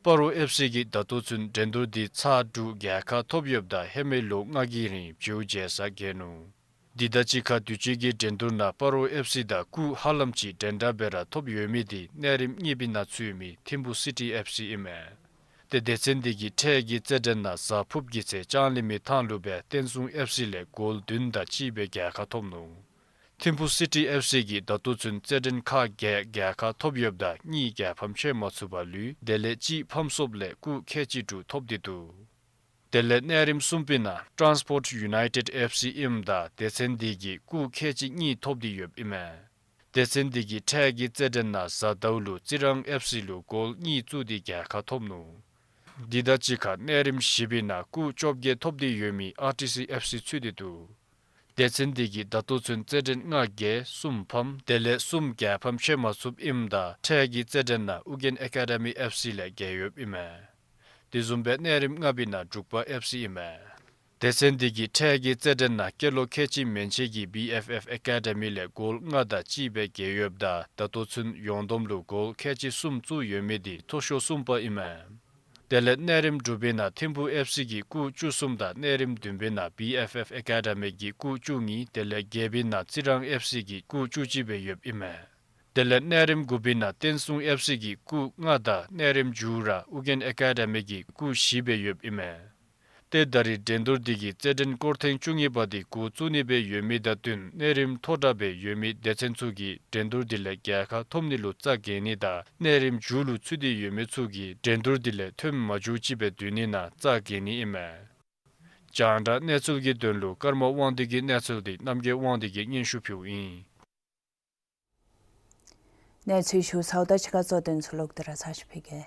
སྤ་རོ་ཨེཕ་སི་གིས་ད་ལྟོ་ཚུན་འགྲན་བསྡུར་འདི་ཚར་དྲུག་རྒྱལ་ཁ་ཐོབ་ཡོདཔ་ད་ཧེ་མའི་ལོ་ལྔ་གི་རིང་བྱིའུ་རྒྱལ་ས་བརྒལ་ནུག། འདི་དང་གཅིག་ཁར་དུས་ཅི་གི་འགྲན་བསྡུར་ནང་སྤ་རོ་ཨེཕ་སི་དང་སྐུགས་ཧ་ལམ་ཅིག་འདྲན་འདྲ་སྦེ་ར་ཐོབ་ཡོད་མི་འདི་གནས་རིམ་གཉིས་པའི་ནང་ཚུད་མི་ཐིམ་ཕུ་སི་ཊི་ཨེཕ་སི་ཨིན་མས། ཏེ་སྡེ་ཚན་འདི་གིས་འཕྲལ་གྱི་རྩེད་འགྲན་ནང་གཟའ་ཕུརཔ་གི་ཚེ་ལྕང་གླིང་མི་ཐང་ལུ་སྦེ་བསྟན་སྲུང་ཨེཕ་སི་ལས་གོལ་བདུན་དང་གཅིག་སྦེ་རྒྱལ་ཁ་ཐོབ་ནུག། ཐིམ་ཕུ་སི་ཊི་ཨེཕ་སི་གིས་ད་ལྟོ་ཚུན་རྩེད་འགྲན་ཁག་བརྒྱད་རྒྱལ་ཁ་ཐོབ་ཡོདཔ་ད་གཉིས་རྒྱལ་ཕམ་ཆོད་མ་ཚུགས་པར་ལུས། དེ་ལས་གཅིག་ཕམ་སོངམ་ལས་སྐུགས་ཁལ་གཅིག་དྲུག་ཐོབ་སྟེ་འདུག། དེ་ལས་གནས་རིམ་གསུམ་པའི་ནང་ཊཱནསི་པོརཊ་ཡུ་ནའི་ཊེཌ་ཨེཕ་སི་ཨིནམ་ད་སྡེ་ཚན་འདི་གིས་སྐུགས་ཁལ་གཅིག་གཉིས་ཐོབ་སྟེ་ཡོདཔ་ཨིན་མས། སྡེ་ཚན་འདི་གིས་འཕྲལ་གྱི་རྩེད་འགྲན་ནང་གཟའ་ཟླཝ་ལུ་རྩི་རང་ཨེཕ་སི་ལུ་གོལ་གཉིས་བཙུགས་ཏེ་རྒྱལ་ཁ་ཐོབ་ནུག། འདི་དང་གཅིག་ཁར་གནས་རིམ་བཞི་པའི་ནང་སྐུགས་བཅོ་བརྒྱད་ཐོབ་སྟེ་ཡོད་མི་ཨར་ཊི་སི་ཨེཕ་སི་ཚུད་དེ་འདུག། སྡེ་ཚན་འདི་གིས་ད་ལྟོ་ཚུན་རྩེད་འགྲན་ལྔ་རྒྱལ་གསུམ་ཕམ་དེ་ལས་གསུམ་རྒྱལ་ཕམ་ཆོད་མ་ཚུགསཔ་ཨིནམ་ད་འཕྲལ་གྱི་རྩེད་འགྲན་ནང་ཨུ་རྒྱན་ཨེ་ཀ་ཌི་མི་ཨེཕ་སི་ལས་རྒྱལ་ཡོདཔ་ཨིན་མས། དེ་བཟུམ་སྦེ་གནས་རིམ་ལྔ་པའི་ནང་འབྲུག་པ་ཨེཕ་སི་ཨིན་མས། སྡེ་ཚན་འདི་གིས་འཕྲལ་གྱི་རྩེད་འགྲན་ནང་སྐྱེས་ལོ་ཁལ་གཅིག་མན་ཆད་ཀྱི་བི་ཨེཕ་ཨེཕ་ཨེ་ཀ་ཌི་མི་ལས་གོལ་ལྔ་དང་གཅིག་སྦེ་རྒྱལ་ཡོདཔ་ད་ད་ལྟོ་ཚུན་ཡོངས་བསྡོམས་ལུ་གོལ་ཁལ་གཅིག་གསུམ་བཙུགས་ཡོད་མི་འདི་མཐོ་ཤོས་གསུམ་པ་ཨིན་མས། དེ་ལས་གནས་རིམ་དྲུག་པའི་ནང་ཐིམ་ཕུ་ཨེཕ་སི་གིས་སྐུགས་བཅུ་གསུམ་དང་གནས་རིམ་བདུན་པའི་ནང་བི་ཨེཕ་ཨེཕ་ཨེ་ཀ་ཌི་མི་གིས་སྐུགས་བཅུ་གཉིས་དེ་ལས་བརྒྱད་པའི་ནང་རྩི་རང་ཨེཕ་སི་གིས་སྐུགས་བཅུ་གཅིག་སྦེ་ཡོདཔ་ཨིན་མས། དེ་ལས་གནས་རིམ་དགུ་པའི་ནང་བསྟན་སྲུང་ཨེཕ་སི་གིས་སྐུགས་ལྔ་དང་གནས་རིམ་མཇུག་ར་ཨུ་རྒྱན་ཨེ་ཀ་ཌི་མི་གིས་སྐུགས་བཞི་སྦེ་ཡོདཔ་ཨིན་མས། ཏེ་ད་རེས་འགྲན་བསྡུར་འདི་གི་རྩེད་འགྲན་སྐོར་ཐེངས་བཅུ་གཉིས་པ་འདི་འགོ་བཙུགས་ནི་སྦེ་ཡོད་མི་དང་བསྟུན་གནས་རིམ་མཐོ་དྲགས་སྦེ་ཡོད་མི་སྡེ་ཚན་ཚུ་གིས་འགྲན་བསྡུར་འདི་ལས་རྒྱལ་ཁ་ཐོབ་ནི་ལུ་རྩ་འགེངས་ནི་དང་གནས་རིམ་མཇུག་ལུ་ཚུད་དེ་ཡོད་མི་ཚུ་གིས་འགྲན་བསྡུར་འདི་ལས་ཐོནམ་མ་བཅུག་ཅིག་སྦེ་སྡོད་ནི་ནང་རྩ་འགེངས་ནི་ཨིན་མས། རྒྱང་བསྒྲགས་གནས་ཚུལ་གྱི་དོན་ལུ་ཀརྨ་དབང་འདུས་ཀྱི་གནས་ཚུལ་འདི་རྣམ་རྒྱལ་དབང་འདུས་ཀྱིས་སྙན་ཞུ་ཕུལཝ་ཨིན། གནས་ཚུལ་ཞུ་ཚརཝ་ད་ཕྱི་ཁ་གཙོ་དོན་ཚུ་ལོག་སྟེ་ར་ཚར་ཅིག་ཕུལ་གེ།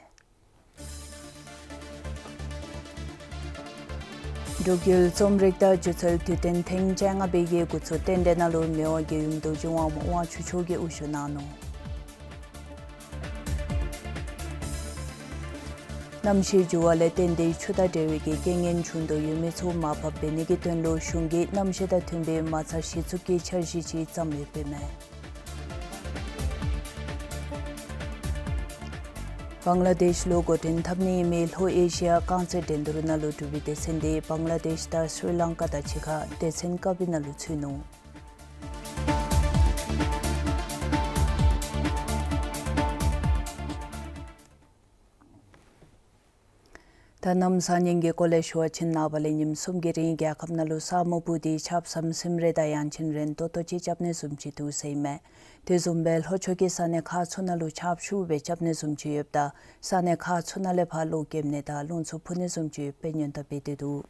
འབྲུག་ཡུལ་རྩོམ་རིག་དང་སྒྱུ་རྩལ་དུས་སྟོན་ཐེངས་བཅོ་ལྔ་པའི་གི་འགོ་བཙུགས་རྟེན་འབྲེལ་ནང་ལུ་མི་དབང་རྒྱལ་ཡུམ་རྡོ་རྗེ་དབང་མོ་དབང་ཕྱུག་མཆོག་གིས་དབུ་བཞུགས་གནང་ནུག། གནམ་གཤིས་འགྱུར་བ་ལས་བརྟེན་ཏེ་ཆུ་དང་འབྲེལ་བའི་གི་རྐྱེན་ངན་བྱུང་དོ་ཡོད་མི་ཚུ་མར་ཕབ་འབད་ནི་གི་དོན་ལུ་གཞུང་གིས་གནམ་གཤིས་དང་མཐུན་པའི་མ་རྩ་གཞི་བཙུགས་ཀྱི་འཆར་གཞི་ཅིག་བརྩམས་ཡོདཔ་ཨིན་མས། བང་ལ་དེཤ་ལུ་འགོ་འདྲེན་འཐབ་ནི་ཨིན་མི་ལྷོ་ཨེ་ཤི་ཡ་རྐང་རྩེད་འགྲན་བསྡུར་ནང་ལུ་གྲུབ་པའི་སྡེ་ཚན་འདི་བང་ལ་དེཤ་དང་སི་རི་ལང་ཀ་དང་གཅིག་ཁར་སྡེ་ཚན་ཀ་པའི་ནང་ལུ་ཚུད་ནུག། ད་གནམ་གཤིས་ཉེན་གྱི་སྐོར་ལས་ཞུ་བ་ཅིན་ནངས་པ་ལས་ཉིནམ་གསུམ་གྱི་རིང་རྒྱལ་ཁབ་ནང་ལུ་ས་སྨུག་སྤུབས་ཏེ་ཆརཔ་ཟམ་ཟིམ་རེ་དང་ཡང་ཅིན་རན་ཏོག་ཏོ་ཅིག་རྐྱབ་ནི་བཟུམ་ཅིག་འདུག་ཟེར་ཨིན་མས། དེ་བཟུམ་སྦེ་ལྷོ་ཕྱོགས་ཀྱི་ས་གནས་ཁག་ཚུ་ནང་ལུ་ཆརཔ་ཤུགས་སྦེ་རྐྱབ་ནི་བཟུམ་ཅིག་ཡོདཔ་ད་ས་གནས་ཁག་ཚུ་ནང་ལས་ཕར་གློག་འགེམ་ནི་དང་རླུང་འཚུབ་འཕུ་ནི་བཟུམ་ཅིག་ཡོདཔ་སྦེ་སྔོན་བརྡ་འབད་དེ་འདུག།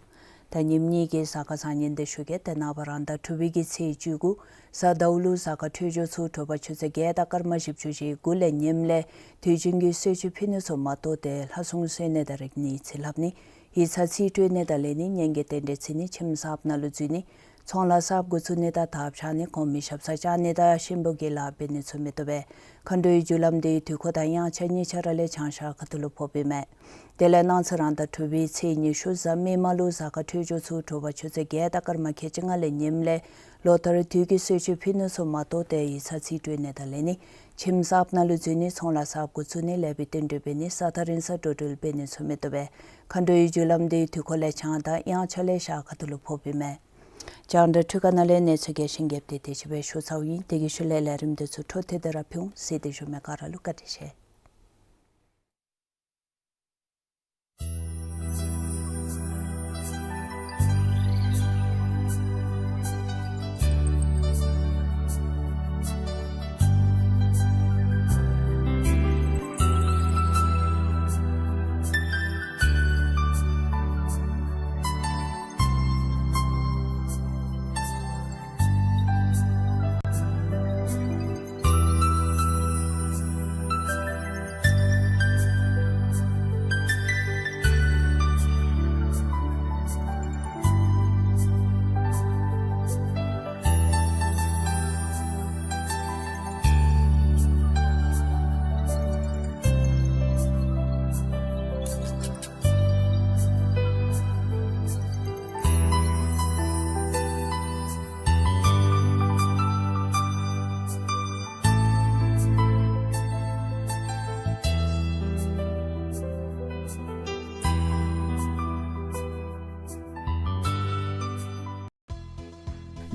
ད་ཉིནམ་གཉིས་ཀྱི་གཟའ་སྐར་བཟང་ངན་འདི་ཞུ་གེ། ཏེ་ནངས་པ་རང་ཟླ་དྲུག་པའི་གི་ཚེས་བཅུ་དགུ་གཟའ་ཟླཝ་ལུ་གཟའ་སྐར་འཕྲོད་སྦྱོར་ཚུ་དྲོ་པ་ཆུ་ཚོད་བརྒྱད་དང་སྐར་མ་བཞི་བཅུ་ཞེ་དགུ་ལས་ཉིནམ་ལས་དུས་རྒྱུན་གྱི་གསོལ་མཆོད་ཕུལ་ནི་ཚུ་མ་གཏོགས་ཏེ་ལྷ་སྲུང་གསོལ་ནི་དང་རིག་གནས་ཚེ་ལྷབ་ནི་ཡིག་ཚང་རྩིས་སྤྲོད་ནི་དང་ལེན་ནི་གཉེན་གྱི་རྟེན་འབྲེལ་བརྩི་ནི་ཁྱིམ་གསརཔ་ནང་ལུ་འཛུལ་ནི་ཚོང་ལཱ་གསརཔ་འགོ་བཙུགས་ནི་དང་ཐབ་ཆག་ནི་གོང་མའི་ཞབས་སར་བཅར་ནི་དང་གཤིན་པོ་གི་ལཱ་འབད་ནི་ཚུ་མི་བཏུབ་པས། མཁའ་འགྲོའི་རྒྱུ་ལམ་འདི་དུས་འཁོར་དང་དབྱངས་འཆར་གཉིས་ཆ་ར་ལས་བྱང་ཤར་ཁ་ཐུག་ལུ་ཕོགཔ་ཨིན་མས། དེ་ལས་གནངས་ཚེ་རང་ཟླ་དྲུག་པའི་ཚེས་ཉི་ཤུ་གཟའ་མིག་དམར་ལུ་གཟའ་སྐར་འཕྲོད་སྦྱོར་ཚུ་དྲོ་པ་ཆུ་ཚོད་བརྒྱད་དང་སྐར་མ་ཁལ་གཅིག་ལྔ་ལས་ཉིནམ་ལས་ལོ་ལྟར་དུས་ཀྱི་གསོལ་མཆོད་ཕུལ་ནི་ཚུ་མ་གཏོགས་ཏེ་ཡིག་ཚང་རྩིས་སྤྲོད་ནི་དང་ལེན་ནི་ཁྱིམ་གསརཔ་ནང་ལུ་འཛུལ་ནི་ཚོང་ལཱ་གསརཔ་འགོ་བཙུགས་ནི་ལེགས་པའི་རྟེན་འབྲེལ་འབད་ནི་ས་ཐག་རིང་ས་འགྲོ་འགྲུལ་འབད་ནི་ཚུ་མི་བཏུབ་པས། མཁའ་འགྲོའི་རྒྱུ་ལམ་འདི་དུས་འཁོར་ལས་བྱང་དང་དབྱངས་འཆར་ལས་ཤར་ཁ་ཐུག་ལུ་ཕོགཔ་ཨིན་མས། རྒྱང་བསྒྲགས་འཕྲུལ་ཁང་ནང་ལས་གནས་ཚུལ་རྒྱས་ཤིང་རྒྱསཔ་འདི་དེ་ཅིག་སྦེ་ཞུ་ཚརཝ་ཨིན། དེ་གི་ཤུལ་ལས་ལས་རིམ་འདི་ཚུ་འཕྲོ་མཐུད་དེ་ར་ཕུལ་འོང་། གཟིགས་ཏེ་བཞུགས་མི་ག་ར་ལུ་བཀའ་དྲིན་ཆེ།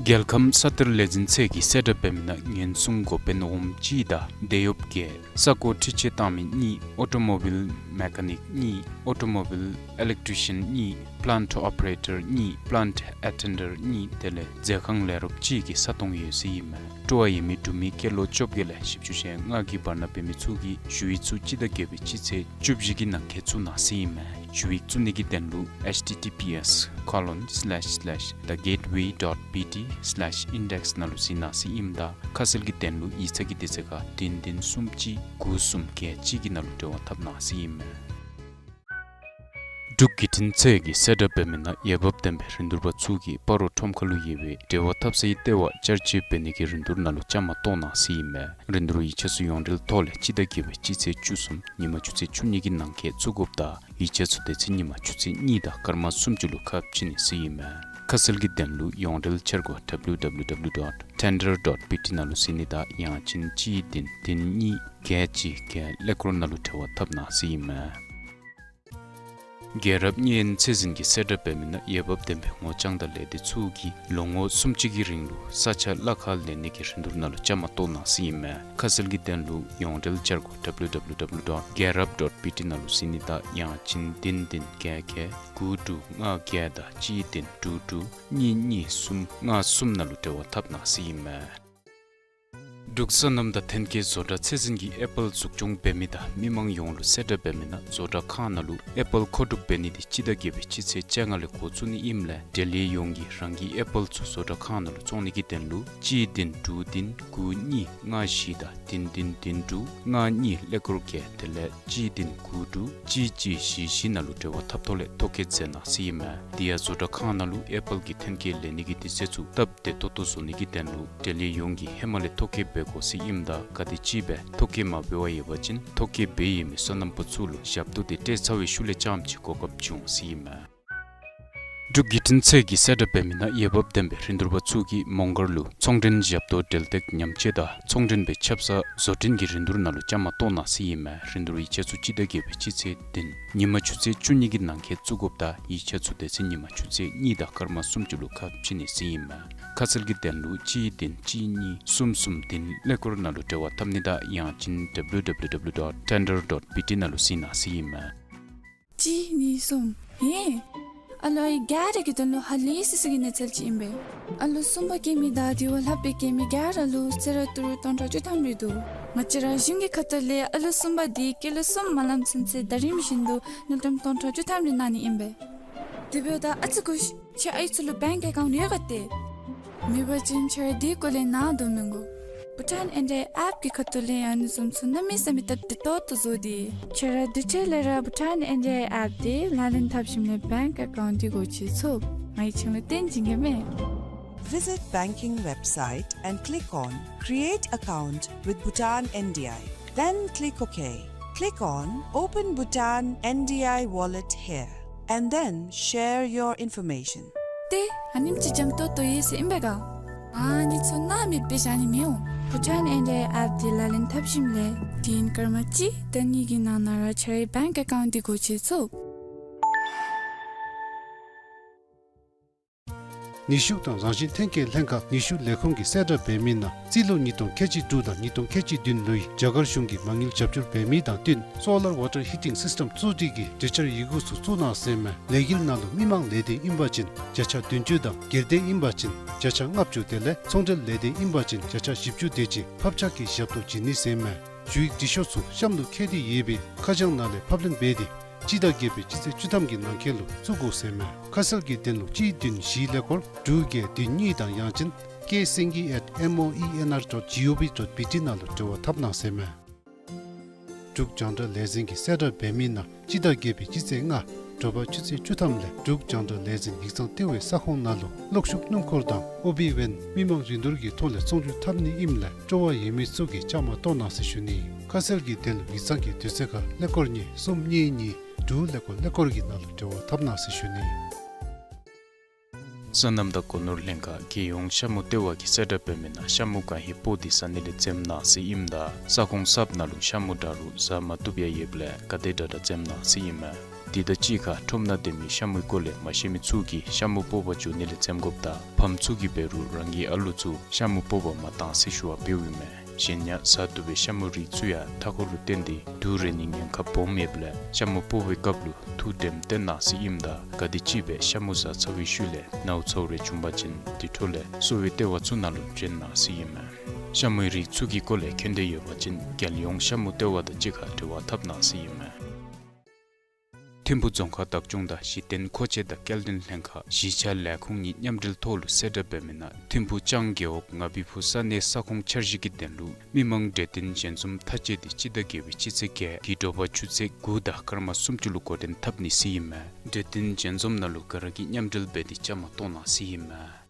རྒྱལ་ཁམས་ས་གཏེར་ལས་འཛིན་ཚད་ཀྱིས་གསལ་བསྒྲགས་འབད་མི་ནང་ཉེན་སྲུང་འགོ་དཔོན་འོགམ་གཅིག་དང་དེད་གཡོགཔ་བརྒྱད། ས་རྐོ་འཕྲུལ་ཆས་བཏང་མི་གཉིས། ཨོ་ཊོ་མོ་བིལ་མེ་ཀ་ནིཀ་གཉིས། ཨོ་ཊོ་མོ་བིལ་ཨི་ལེག་ཊི་ཤན་གཉིས། པི་ལཱནཊ་ཨོ་པ་རེ་ཊར་གཉིས། པི་ལཱནཊ་ཨེ་ཊེན་ཌར་གཉིས། དེ་ལས་མཛོད་ཁང་ལས་རོགསཔ་གཅིག་གི་ས་སྟོང་ཡོད་ཟེར་ཨིན་མས། སྤྲོ་བ་ཡོད་མི་འབྲུག་མི་སྐྱེས་ལོ་བཅོ་བརྒྱད་ལས་བཞི་བཅུ་ཞེ་ལྔ་གི་བར་ན་འབད་མི་ཚུ་གིས་ཞུ་ཡིག་ཚུ་སྤྱི་ཟླ་བརྒྱད་པའི་སྤྱི་ཚེས་བཅུ་བཞི་གི་ནང་འཁོད་བཙུགས་གནང་ཟེར་ཨིན་མས། ཞུ་ཡིག་བཙུགས་ནི་གི་དོན་ལུ་ཨེཆ་ཊི་ཊི་པི་ཨེསི་ཁོ་ལོན་སི་ལེཤ་སི་ལེཤ་ད་གེཊ་ཝེ་ཌོཊ་བི་ཊི་སི་ལེཤ་ཨིན་ཌེག་སི་ནང་ལུ་གཟིགས་གནང་ཟེར་ཨིནམ་ད་ཁ་གསལ་གྱི་དོན་ལུ་ཡིག་ཚང་གི་དུས་ཚོད་ཁར་བདུན་བདུན་གསུམ་གཅིག་དགུ་གསུམ་བརྒྱད་གཅིག་གི་ནང་ལུ་འབྲེལ་བ་འཐབ་གནང་ཟེར་ཨིན་མས། འབྲུག་བརྒྱུད་འཕྲིན་ཚད་ཀྱིས་གསལ་བསྒྲགས་འབད་མི་ནང་འོས་འབབ་ལྡན་པའི་རིན་བསྡུར་པ་ཚུ་གིས་སྤ་རོ་ཁྲོམ་ཁ་ལུ་ཡོད་པའི་འབྲེལ་བ་འཐབ་སའི་ལྟེ་བ་བསྐྱར་བཅོས་འབད་ནི་གི་རིན་བསྡུར་ནང་ལུ་བཅའ་མར་གཏོགས་གནང་ཟེར་ཨིན་མས། རིན་བསྡུར་ཡིག་ཆ་ཚུ་ཡོངས་འབྲེལ་ཐོག་ལས་སྤྱི་ཟླ་བརྒྱད་པའི་སྤྱི་ཚེས་བཅུ་གསུམ་ཉིན་མ་ཆུ་ཚོད་བཅུ་གཉིས་ཀྱི་ནང་འཁོད་བཙུགས་དགོཔ་དང་ཡིག་ཆ་ཚུ་དེ་ཚེ་ཉིན་མ་ཆུ་ཚོད་གཉིས་དང་སྐར་མ་སུམ་ཅུ་ལུ་ཁ་ཕྱེ་ནི་ཟེར་ཨིན་མས། ཁ་གསལ་གྱི་དོན་ལུ་ཡོངས་འབྲེལ་འཆར་སྒོ་ཌབ་ལིའུ་ཌབ་ལིའུ་ཌབ་ལིའུ་ཌོཊ་ཊེན་ཌར་ཌོཊ་བི་ཊི་ནང་ལུ་གཟིགས་ནི་དང་ཡང་ཅིན་གཅིག་བདུན་བདུན་གཉིས་བརྒྱད་གཅིག་བརྒྱད་ཀླད་ཀོར་ནང་ལུ་འབྲེལ་བ་འཐབ་གནང་ཟེར་ཨིན་མས། རྒྱལ་རབས་གཉན་ཚད་འཛིན་གྱིས་གསལ་བསྒྲགས་འབད་མི་ནང་འོས་འབབ་ལྡན་པའི་ངོ་རྐྱང་དང་ལས་སྡེ་ཚུ་གིས་ལོ་ངོ་སུམ་ཅུ་གི་རིང་ལུ་ས་ཆ་གླ་ཁར་ལེན་ནི་གི་རིན་བསྡུར་ནང་ལུ་བཅའ་མར་གཏོགས་གནང་ཟེར་ཨིན་མས། ཁ་གསལ་གྱི་དོན་ལུ་ཡོངས་འབྲེལ་འཆར་སྒོ་W W W dot gerap dot B T ནང་ལུ་གཟིགས་ནི་དང་ཡང་ཅིན་བདུན་བདུན་བརྒྱད་བརྒྱད་དགུ་དྲུག་ལྔ་བརྒྱད་དང་གཅིག་བདུན་དྲུག་དྲུག་གཉིས་གཉིས་གསུམ་ལྔ་གསུམ་ནང་ལུ་འབྲེལ་བ་འཐབ་གནང་ཟེར་ཨིན་མས། འབྲུག་སོ་ནམ་དང་ཐོན་སྐྱེད་བཟོ་གྲྭ་ཚད་འཛིན་གྱིས་ཨེ་པཱལ་འཛུགས་སྐྱོང་འབད་མི་དང་མི་མང་ཡོངས་ལུ་གསལ་བསྒྲགས་འབད་མི་ནང་བཟོ་གྲྭ་ཁང་ནང་ལུ་ཨེ་པཱལ་མཁོ་སྒྲུབ་འབད་ནི་དེ་སྤྱི་ཟླ་བརྒྱད་པའི་སྤྱི་ཚེས་བཅོ་ལྔ་ལས་འགོ་བཙུགས་ནི་ཨིནམ་ལས་འབྲེལ་ཡོད་ཡོངས་ཀྱིས་རང་གི་ཨེ་པཱལ་ཚུ་བཟོ་གྲྭ་ཁང་ནང་ལུ་བཙོང་ནི་གི་དོན་ལུ་གཅིག་བདུན་དྲུག་བདུན་དགུ་གཉིས་ལྔ་བཞི་དང་བདུན་བདུན་བདུན་དྲུག་ལྔ་གཉིས་ཀླད་ཀོར་བརྒྱད་དེ་ལས་གཅིག་བདུན་དགུ་དྲུག་གཅིག་གཅིག་བཞི་བཞི་ནང་ལུ་འབྲེལ་བ་འཐབ་ཐོག་ལས་ཐོ་བཀོད་མཛད་གནང་ཟེར་ཨིན་མས། དེ་ཡང་བཟོ་གྲྭ་ཁང་ནང་ལུ་ཨེ་པཱལ་གྱི་ཐོན་སྐྱེད་ལེན་ནི་གི་དུས་ཚོད་ཚུ་སྟབས་བདེ་ཏོག་ཏོ་བཟོ་ནི་གི་དོན་ལུ་འབྲེལ་ཡོད་ཡོངས་ཀྱིས་ཧེ་མ་ལས་ཐོ་བཀོད་འབད་དགོ་ཟེར་ཨིནམ་ད་ག་དེམ་ཅིག་སྦེ་ཐོ་བཀོད་མ་འབད་བར་ཡོད་པ་ཅིན་ཐོ་བཀོད་འབད་ཡོད་མི་སོ་ནམ་པ་ཚུ་ལུ་ཞབས་ཏོག་དེ་སྤྲོད་ཚར་བའི་ཤུལ་ལས་རྐྱངམ་ཅིག་གོ་སྐབས་བྱུང་ཟེར་ཨིན་མས། འབྲུག་བརྒྱུད་འཕྲིན་ཚད་ཀྱིས་གསལ་བསྒྲགས་འབད་མི་ནང་འོས་འབབ་ལྡན་པའི་རིན་བསྡུར་པ་ཚུ་གིས་མོང་སྒར་ལུ་ཚོང་མགྲོན་ཞབས་ཏོག་འབྲེལ་སྟེགས་ཉམས་བཅོས་དང་ཚོང་མགྲོན་པའི་ཆབ་གསང་བཟོ་སྐྲུན་གྱི་རིན་བསྡུར་ནང་ལུ་བཅའ་མར་གཏོགས་གནང་ཟེར་ཨིན་མས། རིན་བསྡུར་ཡིག་ཆ་ཚུ་སྤྱི་ཟླ་བརྒྱད་པའི་སྤྱི་ཚེས་བདུན་ཉིན་མ་ཆུ་ཚོད་བཅུ་གཉིས་ཀྱི་ནང་འཁོད་བཙུགས་དགོཔ་དང་ཡིག་ཆ་ཚུ་དེ་ཚེ་ཉིན་མ་ཆུ་ཚོད་གཉིས་དང་སྐར་མ་སུམ་ཅུ་ལུ་ཁ་ཕྱེ་ནི་ཟེར་ཨིན་མས། ཁ་གསལ་གྱི་དོན་ལུ་གཅིག་བདུན་གཅིག་གཉིས་གསུམ་གསུམ་བདུན་ཀླད་ཀོར་ནང་ལུ་འབྲེལ་བ་འཐབ་ནི་དང་ཡང་ཅིན་W W W dot tender dot B T ནང་ལུ་གཟིགས་གནང་ཟེར་ཨིན་མས། གཅིག་གཉིས་གསུམ། ཧེ། ཨ་ལོ་ཨའི་ག་ར་གི་དོན་ལུ་ཧ་ལས་སི་སི་གི་གནས་ཚུལ་ཅིག་ཨིན་པས། ཨ་ལོ་གསུམ་པ་སྐྱེ་མི་དང་དེ་བ་ལྷག་པའི་སྐྱེ་མི་ག་ར་ལུ་གསོལ་རས་ཏི་རུ་སྟོང་ཕྲག་བཅུ་ཐམ་རེ་འདུག། ང་བཅས་ར་གཞུང་གི་ཁ་ཐུག་ལས་ཨ་ལོ་གསུམ་པ་དེ་སྐྱེས་ལོ་གསུམ་མ་ལངམ་ཚུན་ཚོད་ཟླ་རིམ་བཞིན་དུ་དངུལ་ཀྲམ་སྟོང་ཕྲག་བཅུ་ཐམ་རེ་གནང་ནི་ཨིན་པས། དེ་འབདཝ་ད་ཨ་ཙི་སྒུག་ཤིག། ཁྱོད་ཨའི་ཚུ་ལུ་བེངཀ་ཨེ་ཀའུནཊ་ཡོད་ག་ཏེ། མེད་པ་ཅིན་ཁྱོད་ར་དེའི་སྐོར་ལས་ནཱ་འདྲོག་མི་དགོ། བྷུ་ཊཱན་ཨེན་ཌི་ཨའི་ཨེཔ་གི་ཁ་ཐུག་ལས་ཨ་ནི་བཟུམ་ཚུ་གནམ་མེད་ས་མེད་སྟབས་བདེ་ཏོག་ཏོ་བཟོ་སྟེ། ཁྱོད་ར་དེ་འཕྲལ་ལས་ར་བྷུ་ཊཱན་ཨེན་ཌི་ཨའི་ཨེཔ་དེ་ལག་ལེན་འཐབ་ཞིནམ་ལས་བེངཀ་ཨེ་ཀའུནཊ་དེ་སྒོ་ཕྱེ་ཚུགས། ང་གིས་ཁྱོད་ལུ་སྟོན་བྱིན་གེ་མས། Visit banking website and click on Create Account with Bhutan N D I. Then click OK. Click on Open Bhutan N D I Wallet here and then share your information. ཏེ་ཨ་ནེམ་ཅིག་འཇམ་ཏོང་ཏོ་ཡོད་ཟེར་ཨིན་པས་ག། ཨ་ནི་ཚུ་ནཱ་མེདཔ་སྦེ་བཞག་ནི་མི་འོང་། བྷུ་ཊཱན་ཨེན་ཌི་ཨའི་ཨེཔ་དེ་ལག་ལེན་འཐབ་ཞིནམ་ལས་དུས་ཡུན་སྐར་མ་གཅིག་དང་གཉིས་ཀྱི་ནང་ན་ར་ཁྱོད་རའི་བེངཀ་ཨེ་ཀའུནཊ་དེ་སྒོ་ཕྱེ་ཚུགས། ནུས་ཤུགས་དང་རང་བཞིན་ཐོན་སྐྱེད་ལྷན་ཁག་ནུས་ཤུགས་ལས་ཁུངས་ཀྱིས་གསལ་བསྒྲགས་འབད་མི་ནང་རྩིས་ལོ་ཉིས་སྟོང་ཁལ་གཅིག་དྲུག་དང་ཉིས་སྟོང་ཁལ་གཅིག་བདུན་ལོའི་རྒྱ་གར་གཞུང་གིས་མ་དངུལ་རྒྱབ་སྐྱོར་འབད་མི་དང་བསྟུན་སོ་ལར་ཝ་ཊར་ཧི་ཊིང་སིསི་ཊམ་བཙུགས་སྒྲིག་གི་གྲོས་འཆར་ཡི་གུ་ཚུ་བཙུགས་གནང་ཟེར་མས། ལས་འགུལ་ནང་ལུ་མི་མང་ལས་སྡེ་ཨིན་པ་ཅིན་བརྒྱ་ཆ་བདུན་ཅུ་དང་སྒེར་སྡེ་ཨིན་པ་ཅིན་བརྒྱ་ཆ་ལྔ་བཅུ་དེ་ལས་ཚོང་འབྲེལ་ལས་སྡེ་ཨིན་པ་ཅིན་བརྒྱ་ཆ་བཞི་བཅུ་དེ་ཅིག་ཕབ་ཆག་གི་ཞབས་ཏོག་བྱིན་ནི་ཟེར་མས། ཞུ་ཡིག་འབྲི་ཤོག་ཚུ་གཤམ་ལུ་བཀོད་དེ་ཡོད་པའི་ཁ་བྱང་ནང་ལས་ཕབ་ལེན་འབད་དེ་སྤྱི་ཟླ་བརྒྱད་པའི་སྤྱི་ཚེས་བཅུ་ཐམ་གྱི་ནང་འཁོད་ལུ་བཙུགས་དགོ་ཟེར་མས། ཁ་གསལ་གྱི་དོན་ལུ་གཅིག་བདུན་བཞི་ཀླད་ཀོར་དྲུག་བརྒྱད་བདུན་གཉིས་དང་ཡང་ཅིན་K Singhi at M O E N R dot G O V dot B T ནང་ལུ་འབྲེལ་བ་འཐབ་གནང་ཟེར་མས། འབྲུག་རྒྱང་བསྒྲགས་ལས་འཛིན་གྱིས་གསལ་བསྒྲགས་འབད་མི་ནང་སྤྱི་ཟླ་བརྒྱད་པའི་སྤྱི་ཚེས་ལྔ་དྲོ་པ་ཆུ་ཚོད་བཅུ་ཐམ་ལས་འབྲུག་རྒྱང་བསྒྲགས་ལས་འཛིན་ཡིག་ཚང་ལྟེ་བའི་ས་ཁོངས་ནང་ལུ་གློག་ཤུགས་སྣུམ་འཁོར་དང་ཨོ་བི་ཝེན་མི་མང་རིན་བསྡུར་གྱི་ཐོག་ལས་ཚོང་སྒྱུར་འཐབ་ནི་ཨིནམ་ལས་སྤྲོ་བ་ཡོད་མི་ཚུ་གིས་བཅའ་མར་གཏོགས་གནང་ཟེར་ཞུ་ནི། ཁ་གསལ་གྱི་དོན་ལུ་ཡིག་ཚང་གི་དུས་ཚོད་ཁར་ཀླད་ཀོར་གཉིས་གསུམ་གཉིས་གཉིས་དྲུག་ཀླད་ཀོར་ཀླད་ཀོར་གྱི་ནང་ལུ་འབྲེལ་བ་འཐབ་གནང་ཟེར་ཞུ་ནི། སོ་ནམ་དང་སྒོ་ནོར་ལྷན་ཁག་རྒྱལ་ཡོངས་ཤ་མུ་ལྟེ་བ་གིས་གསལ་བསྒྲགས་འབད་མི་ནང་ཤ་མུ་གང་ཧེ་སྤོག་སྟེ་ཟ་ནི་ལས་འཛེམ་གནང་ཟེར་ཨིནམ་ད་ས་ཁོངས་གསརཔ་ནང་ལུ་ཤ་མུ་འདྲ་རུང་ཟ་མ་བཏུབ་ཡང་ཡོདཔ་ལས་ག་དེ་དྲག་དྲག་འཛེམ་གནང་ཟེར་ཨིན་མས། དེ་དང་གཅིག་ཁར་ཁྲོམ་ནང་སྡོད་མི་ཤ་མུའི་སྐོར་ལས་མ་ཤེས་མི་ཚུ་གིས་ཤ་མུ་སྤོག་པར་འགྱོ་ནི་ལས་འཛེམ་དགོཔ་དང་ཕམ་ཚུ་གིས་འབད་རུང་རང་གི་ཨ་ལུ་ཚུ་ཤ་མུ་སྤོག་པར་མ་གཏང་ཟེར་ཞུ་བ་འབདཝ་ཨིན་མས། གཞན་ཡང་ཟ་བཏུབ་པའི་ཤ་མུའི་རིགས་ཚུ་ཡང་མཐའ་འཁོར་ལུ་བརྟེན་ཏེ་དུག་རེག་ནིའི་ཉེན་ཁ་སྦོམ་ཡོདཔ་ལས་ཤ་མུ་སྤོག་པའི་སྐབས་ལུ་ཐུགས་དྲནམ་བཏོན་གནང་ཟེར་ཨིནམ་ད་ག་དེམ་ཅིག་སྦེ་ཤ་མུ་ཟ་ཚར་བའི་ཤུལ་ལས་ནཝ་ཚཝ་རེ་བྱུང་པ་ཅིན་དེ་འཕྲོ་ལས་གསོ་བའི་ལྟེ་བ་ཚུ་ནང་ལུ་བྱོན་གནང་ཟེར་ཨིན་མས། ཤ་མུའི་རིགས་ཚུ་གི་སྐོར་ལས་མཁྱེན་འདོད་ཡོད་པ་ཅིན་རྒྱལ་ཡོངས་ཤ་མུ་ལྟེ་བ་དང་གཅིག་ཁར་འབྲེལ་བ་འཐབ་གནང་ཟེར་ཨིན་མས། ཐིམ་ཕུ་རྫོང་ཁག་བདག་སྐྱོང་དང་གཞི་རྟེན་མཁོ་ཆས་དང་སྐྱེལ་འདྲེན་ལྷན་ཁག་གཞིས་ཆགས་ལས་ཁུངས་གཉིས་མཉམ་འབྲེལ་ཐོག་ལུ་གསལ་བསྒྲགས་འབད་མི་ནང་ཐིམ་ཕུ་ལྕང་རྒེད་འོག་ང་བི་ཕུ་ས་གནས་ས་ཁོངས་འཆར་གཞི་གི་དོན་ལུ་མི་མང་གྲོས་བསྟུན་ཞལ་འཛོམས་མཐའ་དཔྱད་དེ་སྤྱི་ཟླ་བརྒྱད་པའི་སྤྱི་ཚེས་བརྒྱད་ཀྱི་དྲོ་པ་ཆུ་ཚོད་དགུ་དང་སྐར་མ་སུམ་ཅུ་ལུ་འགོ་འདྲེན་འཐབ་ནི་ཟེར་ཨིན་མས། གྲོས་བསྟུན་ཞལ་འཛོམས་ནང་ལུ་ག་ར་གིས་མཉམ་འབྲེལ་འབད་དེ་བཅའ་མར་གཏོགས་གནང་ཟེར་ཨིན་མས།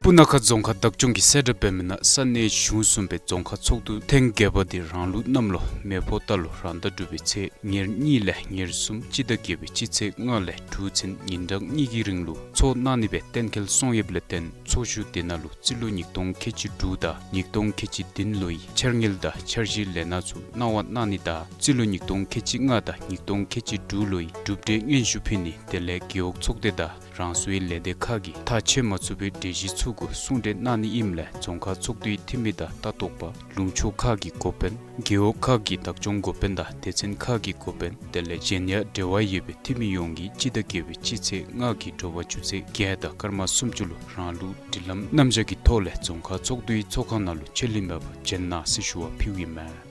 སྤུ་ན་ཁ་རྫོང་ཁག་བདག་སྐྱོང་གིས་གསལ་བསྒྲགས་འབད་མི་ནང་ས་གནས་གཞུང་གསུམ་པའི་རྫོང་ཁག་ཚོགས་འདུ་ཐེངས་བརྒྱད་པ་འདི་རང་ལུགས་གནམ་ལོ་མེ་ཕོ་རྟ་ལོ་རང་ཟླ་དྲུག་པའི་ཚེས་ཉེར་གཉིས་ལས་ཉེར་གསུམ་སྤྱི་ཟླ་བརྒྱད་པའི་སྤྱི་ཚེས་ལྔ་ལས་དྲུག་ཚུན་ཉིན་གྲངས་གཉིས་ཀྱི་རིང་ལུ་ཚོགས་གནང་ནི་སྦེ་གཏན་འཁེལ་སོང་ཡོདཔ་ལས་བརྟེན་ཚོགས་བཞུགས་དེ་ནང་ལུ་རྩིས་ལོ་ཉིས་སྟོང་ཁལ་གཅིག་དྲུག་དང་ཉིས་སྟོང་ཁལ་གཅིག་བདུན་ལོའི་འཆར་དངུལ་དང་འཆར་གཞིའི་ལས་སྣ་ཚུ་གནང་བ་གནང་ནི་དང་རྩིས་ལོ་ཉིས་སྟོང་ཁལ་གཅིག་ལྔ་དང་ཉིས་སྟོང་ཁལ་གཅིག་དྲུག་ལོའི་གྲུབ་འབྲས་སྙན་ཞུ་ཕུལ་ནི་དེ་ལས་རྒེད་འོག་ཚོགས་སྡེ་དང་རང་སོའི་ལས་སྡེ་ཁག་གིས་ཐག་བཅད་མ་ཚུགས་པའི་གྲོས་གཞི་ཚུ་གུ་གསུང་གྲོས་གནང་ནི་ཨིནམ་ལས་རྫོང་ཁག་ཚོགས་འདུའི་འཐུས་མི་དང་ལྟ་རྟོག་པ་ལུང་ཕྱོགས་ཁག་གི་འགོ་དཔོན་རྒེད་འོག་ཁག་གི་བདག་སྐྱོང་འགོ་དཔོན་དང་སྡེ་ཚན་ཁག་གི་འགོ་དཔོན་དེ་ལས་གཞན་ཡང་འབྲེལ་བ་ཡོད་པའི་འཐུས་མི་ཡོངས་ཀྱིས་སྤྱི་ཟླ་བརྒྱད་པའི་སྤྱི་ཚེས་ལྔ་གི་དྲོ་པ་ཆུ་ཚོད་བརྒྱད་དང་སྐར་མ་སུམ་ཅུ་ལུ་རང་ལུགས་སྒྲིག་ལམ་རྣམ་གཞག་གི་ཐོག་ལས་རྫོང་ཁག་ཚོགས་འདུའི་ཚོགས་ཁང་ནང་ལུ་ཆད་ལུས་མེད་པར་བྱོན་གནང་ཟེར་ཞུ་བ་ཕུལཝ་ཨིན་མས།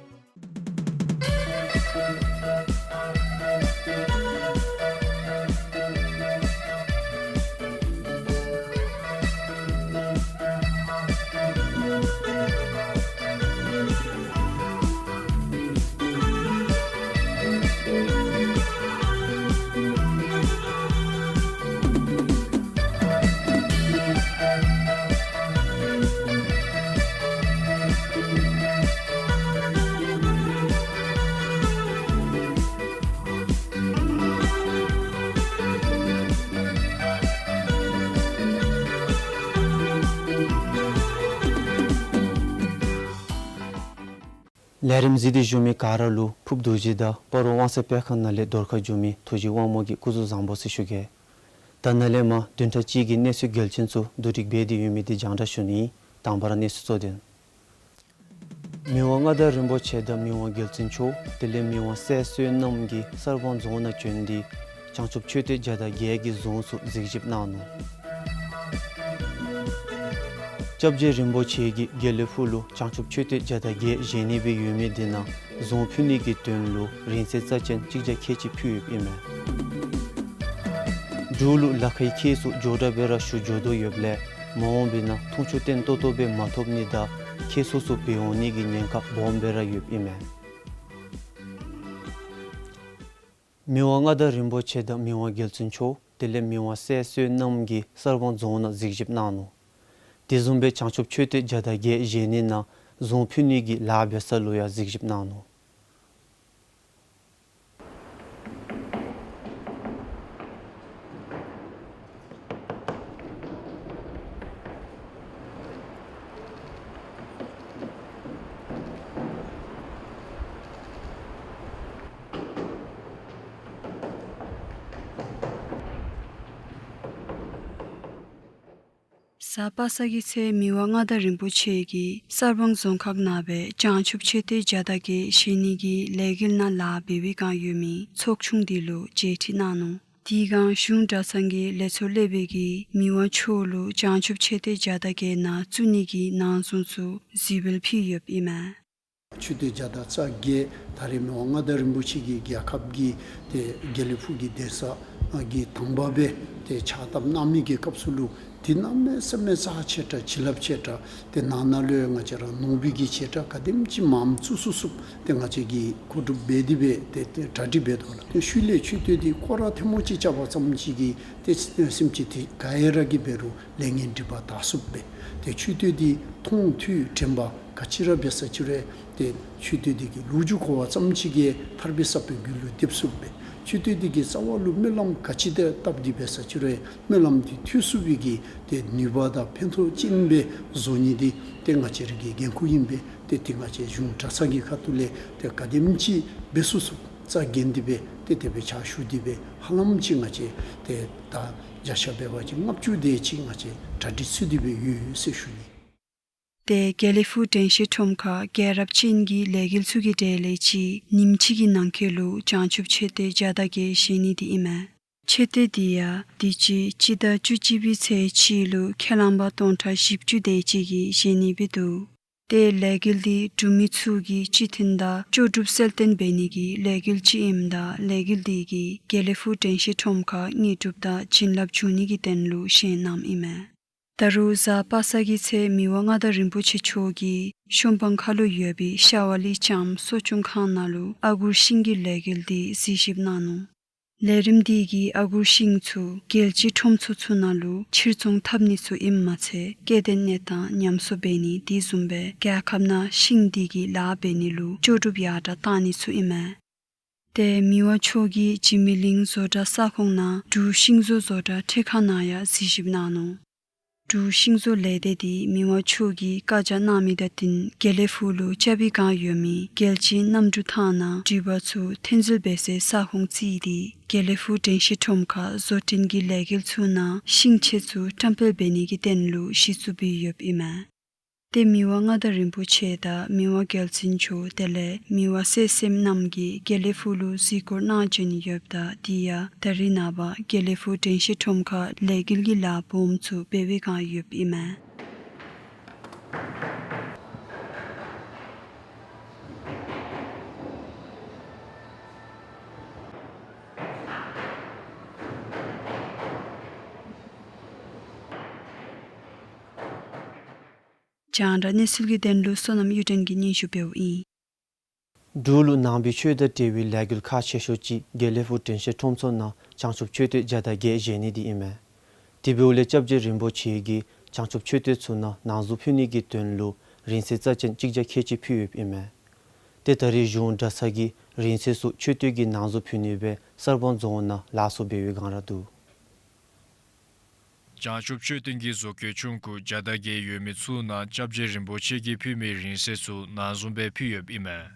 ལས་རིམ་གཟིགས་ཏེ་བཞུགས་མི་ག་ར་ལུ་ཕུརཔ་རྡོ་རྗེ་དང་སྤ་རོ་དབང་གསལ་སྤེལ་ཁང་ནང་ལས་བརྡ་ཁ་བསྒྱུར་མི་ཐུགས་རྗེ་དབང་མོ་གིས་སྐུ་གཟུགས་བཟང་པོ་ཟེར་ཞུ་གེ། ད་ནཱ་ལས་མར་བདུན་ཕྲག་གཅིག་གི་གནས་ཚུལ་གལ་ཆེན་ཚུ་བསྡུ་སྒྲིག་འབད་དེ་ཡོད་མི་འདི་རྒྱང་བསྒྲགས་ཞུ་ནི། དང་པ་ར་གནས་ཚུལ་གཙོ་དོན། མི་དབང་མངའ་བདག་རིན་པོ་ཆེ་དང་མི་དབང་རྒྱལ་བཙུན་མཆོག་དེ་ལས་མི་དབང་སྲས་བསོད་ནམས་ཀྱིས་གསར་སྤང་རྫོང་ནང་བྱོན་ཏེ་བྱང་ཆུབ་མཆོད་རྟེན་བརྒྱ་དང་བརྒྱད་ཀྱི་གཟུངས་སུ་གཟིགས་ཞིབ་གནང་ནུག། སྐྱབས་རྗེ་རིན་པོ་ཆེ་གིས་དགེ་ལེགས་ཕུག་ལུ་བྱང་ཆུབ་མཆོད་རྟེན་བརྒྱ་དང་བརྒྱད་བཞེངས་ནི་སྦེ་ཡོད་མི་འདི་ནང་གཟུངས་ཕུལ་ནི་གི་དོན་ལུ་རིན་ཆེན་རྩ་ཅན་གཅིག་བརྒྱ་ཁལ་གཅིག་ཕུལ་ཡོདཔ་ཨིན་མས། འབྲུག་ལུ་ལ་ཁའི་ཁྱེགས་སོར་མགྱོགས་དྲགས་སྦེ་ར་ཞུ་འགྱོ་དོ་ཡོདཔ་ལས་མ་འོངས་པའི་ནང་འཐུང་ཆུ་བརྟན་ཏོག་ཏོ་སྦེ་མ་ཐོབ་ནི་དང་ཁྱེགས་སོར་སོར་འབལ་འོང་ནི་གི་ཉེན་ཁ་སྦོམ་སྦེ་ར་ཡོདཔ་ཨིན་མས། མི་དབང་མངའ་བདག་རིན་པོ་ཆེ་དང་མི་དབང་རྒྱལ་བཙུན་མཆོག་དེ་ལས་མི་དབང་སྲས་བསོད་ནམས་ཀྱིས་གསར་སྤང་རྫོང་ནང་གཟིགས་ཞིབ་གནང་ནུག། དེ་བཟུམ་སྦེ་བྱང་ཆུབ་མཆོད་རྟེན་བརྒྱ་དང་བརྒྱད་བཞེངས་ནི་ནང་གཟུངས་ཕུལ་ནི་གི་ལཱ་འབད་ས་ལུ་ཡང་གཟིགས་ཞིབ་གནང་ནུག། གཟའ་པ་སངས་ཀྱི་ཚེ་མི་དབང་མངའ་བདག་རིན་པོ་ཆེ་གིས་གསར་སྤང་རྫོང་ཁག་ནང་སྦེ་བྱང་ཆུབ་མཆོད་རྟེན་བརྒྱ་དང་བརྒྱད་བཞེངས་ནི་གི་ལས་འགུལ་ནང་ལཱ་འབད་བའི་བསྒང་ཡོད་མི་ཚོགས་ཆུང་འདི་ལུ་མཇལ་ཁྲིད་གནང་ནུག། དེའི་བསྒང་གཞུང་གྲྭ་ཚང་གི་ལས་ཚོགས་ལས་སྦེ་གིས་མི་དབང་མཆོག་ལུ་བྱང་ཆུབ་མཆོད་རྟེན་བརྒྱ་དང་བརྒྱད་ནང་བཙུགས་ནི་གི་ནང་གཟུངས་ཚུ་གཟིགས་འབུལ་ཕུལ་ཡོདཔ་ཨིན་མས། མཆོད་རྟེན་བརྒྱ་དང་རྩ་བརྒྱད་ད་རེས་མི་དབང་མངའ་བདག་རིན་པོ་ཆེ་གིས་རྒྱལ་ཁབ་ཀྱི་ཏེ་དགེ་ལེགས་ཕུག་གི་གདན་ས་གི་དང་པ་སྦེ་ཏེ་ཕྱག་བཏབ་གནང་མི་གི་སྐབས་སུ་ལུ་འདི་གནམ་མེད་ས་མེད་རྩ་ཆེ་དྲགས་བྱིན་རླབས་ཆེ་དྲགས་ཏེ་ནང་ན་ལུ་ཡང་ང་བཅས་ར་ནོར་བུ་གི་བྱེ་བྲག་ག་དེམ་ཅིག་མངམ་བཙུགས་ཚུགས་ཚུགསཔ་ཏེ་ང་བཅས་ཀྱིས་མཁོ་སྒྲུབ་འབད་དེ་སྦེ་ཏེ་ཏེ་གྲ་སྒྲིག་འབད་དོ་ལགས། ཏེ་ཤུལ་ལས་མཆོད་རྟེན་འདི་སྐོར་ར་ཐེངས་མ་གཅིག་རྐྱབ་པ་ཙམ་ཅིག་གིས་ཏེ་སེམས་ཅན་འདི་ག་ཡ་ར་གིས་འབད་རུང་ལས་ངན་སྒྲིབ་པ་དག་ཚུགསཔ་སྦེ་ཏེ་མཆོད་རྟེན་འདི་མཐོང་ཐོས་དྲན་པ་ག་ཅི་ར་འབད་ས་ཅི་རུང་ཏེ་མཆོད་རྟེན་འདི་གི་ལོ་རྒྱུས་གོ་བ་ཙམ་ཅིག་གིས་ཐར་པའི་ས་བོན་རྒྱུད་ལུ་འདེབས་ཚུགསཔ་སྦེ་མཆོད་རྟེན་འདི་གི་རྩ་བ་ལུ་སྨོན་ལམ་ག་ཅི་དེ་བཏབ་སྟེ་འབད་ས་ཅི་རུང་སྨོན་ལམ་འདི་ཐོས་ཚུགས་པའི་གི་ཏེ་ནུས་པ་དང་ཕན་ཐོགས་ཅན་སྦེ་བཟོ་ནི་འདི་ཏེ་ང་བཅས་ར་གི་འགན་ཁུར་ཨིན་པས། ཏེ་ཏེ་ང་བཅས་གཞུང་གྲྭ་ཚང་གི་ཁ་ཐུག་ལས་ཏེ་ག་དེམ་ཅིག་འབད་ཚུགས་ཚུགས་རྩ་འགེངས་ཏེ་སྦེ་ཏེ་དེ་སྦེ་ཕྱག་ཞུ་སྟེ་སྦེ་ཧ་ལམ་ཅིག་ང་བཅས་ཏེ་ད་བརྒྱ་ཆ་འབད་བ་ཅིན་ལྔ་བཅུ་དེ་ཅིག་ང་བཅས་གྲ་སྒྲིག་ཚུད་དེ་སྦེ་ཡོད་ཟེར་ཞུ་ནི། ཏེ་དགེ་ལེགས་ཕུག་དྲན་ཤེས་ཁྲོམ་ཁར་རྒྱལ་རབས་ཅན་གྱི་ལས་འགུལ་ཚུ་གི་གྲས་ལས་ཅིག་ཉིནམ་གཅིག་གི་ནང་འཁོད་ལུ་བྱང་ཆུབ་མཆོད་རྟེན་བརྒྱ་དང་བརྒྱད་བཞེངས་ནི་འདི་ཨིན་མས། མཆོད་རྟེན་འདི་ཡང་དུས་ཅི་སྤྱི་ཟླ་བཅུ་གཅིག་པའི་ཚེས་གཅིག་ལུ་ཁས་བླངས་པ་སྟོང་ཕྲག་བཞི་བཅུ་དེ་ཅིག་གིས་བཞེངས་ནི་སྦེ་འདུག། ཏེ་ལས་འགུལ་འདི་འབྲུག་མི་ཚུ་གི་གཅེས་ཐུན་དང་ལྕོགས་གྲུབ་གསལ་སྟོན་འབད་ནི་གི་ལས་འགུལ་ཅིག་ཨིནམ་ད་ལས་འགུལ་འདི་གིས་དགེ་ལེགས་ཕུག་དྲན་ཤེས་ཁྲོམ་ཁར་དངོས་གྲུབ་དང་བྱིན་རླབས་འབྱུང་ནི་གི་དོན་ལུ་བཞེངས་གནངམ་ཨིན་མས། ད་རུང་གཟའ་པ་སངས་ཀྱི་ཚེ་མི་དབང་མངའ་བདག་རིན་པོ་ཆེ་མཆོག་གིས་ཤོམ་སྤང་ཁ་ལུ་ཡོད་པའི་ཤ་བ་ལི་ལྕམ་གསོ་སྐྱོང་ཁང་ནང་ལུ་ཨ་གུར་ཤིང་གི་ལས་འགུལ་འདི་གཟིགས་ཞིབ་གནང་ནུག། ལས་རིམ་འདི་གིས་ཨ་གུར་ཤིང་ཚུ་རྒྱལ་སྤྱིའི་ཁྲོམ་ཚོགས་ཚུ་ནང་ལུ་ཕྱིར་ཚོང་འཐབ་ནི་ཚུ་ཨིནམ་མ་ཚད་སྐྱེ་ལྡན་གནས་སྟངས་ཉམས་གསོ་འབད་ནི་དེ་བཟུམ་སྦེ་རྒྱལ་ཁབ་ནང་ཤིང་འདི་གི་ལཱ་འབད་ནི་ལུ་ལྕོགས་གྲུབ་ཡར་དྲགས་གཏང་ནི་ཚུ་ཨིན་མས། ཏེ་མི་དབང་མཆོག་གིས་འཇིགས་མེད་གླིང་བཟོ་གྲྭ་ས་ཁོངས་ནང་འབྲུག་ཤིང་བཟོ་བཟོ་གྲྭ་འཕྲུལ་ཁང་ནང་ཡང་གཟིགས་ཞིབ་གནང་ནུག། འབྲུག་ཤིང་བཟོ་ལས་སྡེ་འདི་མི་དབང་མཆོག་གིས་བཀའ་རྒྱ་གནང་མི་དང་བསྟུན་དགེ་ལེགས་ཕུག་ལུ་རྐྱབ་པའི་བསྒང་ཡོད་མི་རྒྱལ་སྤྱིའི་གནམ་གྲུ་ཐང་ནང་འགྲུལ་པ་ཚུ་ཐོན་འཛུལ་འབད་སའི་ས་ཁོངས་བརྩིས་ཏེ་དགེ་ལེགས་ཕུག་དྲན་ཤེས་ཁྲོམ་ཁར་བཟོ་སྐྲུན་གྱི་ལས་འགུལ་ཚུ་ནང་ཤིང་ཆས་ཚུ་བཀྲམ་སྤེལ་འབད་ནི་གི་དོན་ལུ་གཞི་བཙུགས་འབད་ཡོདཔ་ཨིན་མས། ཏེ་མི་དབང་མངའ་བདག་རིན་པོ་ཆེ་དང་མི་དབང་རྒྱལ་བཙུན་མཆོག་དེ་ལས་མི་དབང་གསན་བསམ་གནང་མི་གིས་དགེ་ལེགས་ཕུག་ལུ་གཟིགས་སྐོར་གནང་བྱོན་ཡོདཔ་ད་དེ་ཡང་ད་རིས་ནངས་པ་དགེ་ལེགས་ཕུག་དྲན་ཤེས་ཁྲོམ་ཁར་ལས་འགུལ་གྱི་ལཱ་སྦོམ་ཚུ་འབད་བའི་བསྒང་ཡོདཔ་ཨིན་མས། རྒྱང་བསྒྲགས་གནས་ཚུལ་གྱི་དོན་ལུ་བསོད་ནམས་གཡུ་སྒྲོན་གྱིས་སྙན་ཞུ་འབདཝ་ཨིན། འབྲུག་ལུ་ནང་པའི་ཆོས་དང་འབྲེལ་བའི་ལས་འགུལ་ཁག་ཆེ་ཤོས་ཅིག་དགེ་ལེགས་ཕུག་དྲན་ཤེས་ཁྲོམ་ཚོགས་ནང་བྱང་ཆུབ་མཆོད་རྟེན་བརྒྱ་དང་བརྒྱད་བཞེངས་ནི་འདི་ཨིན་མས། དེ་འབདཝ་ལས་སྐྱབས་རྗེ་རིན་པོ་ཆེ་གིས་བྱང་ཆུབ་མཆོད་རྟེན་ཚུ་ནང་ནང་གཟུངས་ཕུལ་ནི་གི་དོན་ལུ་རིང་བསྲེལ་རྩ་ཅན་གཅིག་བརྒྱ་ཁལ་གཅིག་ཕུལ་ཡོདཔ་ཨིན་མས། ཏེ་ད་རིས་གཞུང་གྲྭ་ཚང་གིས་རིང་བསྲེལ་ཚུ་མཆོད་རྟེན་གྱི་ནང་གཟུངས་ཕུལ་ནི་སྦེ་གསར་སྤང་རྫོང་ནང་ལཱ་ཚུ་འབད་བའི་བསྒང་ར་འདུག། བྱང་ཆུབ་མཆོད་རྟེན་གྱི་བཟོ་བཀོད་ཆུང་ཀུ་བརྒྱ་དང་བརྒྱད་ཡོད་མི་ཚུ་ནང་སྐྱབས་རྗེ་རིན་པོ་ཆེ་གིས་ཕུལ་མི་རིང་བསྲེལ་ཚུ་ནང་གཟུངས་སྦེ་ཕུལ་ཡོདཔ་ཨིན་མས།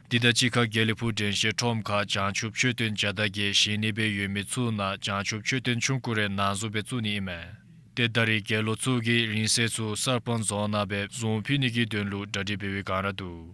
དེ་དང་གཅིག་ཁར་དགེ་ལེགས་ཕུག་དྲན་ཤེས་ཁྲོམ་ཁར་བྱང་ཆུབ་མཆོད་རྟེན་བརྒྱ་དང་བརྒྱད་བཞེངས་ནི་སྦེ་ཡོད་མི་ཚུ་ནང་བྱང་ཆུབ་མཆོད་རྟེན་ཆུང་ཀུ་རེ་ནང་གཟུངས་སྦེ་བཙུགས་ནི་ཨིན་མས། ཏེ་ད་རིས་དགེ་སློང་ཚུ་གིས་རིང་བསྲེལ་ཚུ་གསར་སྤང་རྫོང་ནང་སྦེ་གཟུངས་ཕུལ་ནི་གི་དོན་ལུ་གྲ་སྒྲིག་འབད་བའི་བསྒང་ར་འདུག།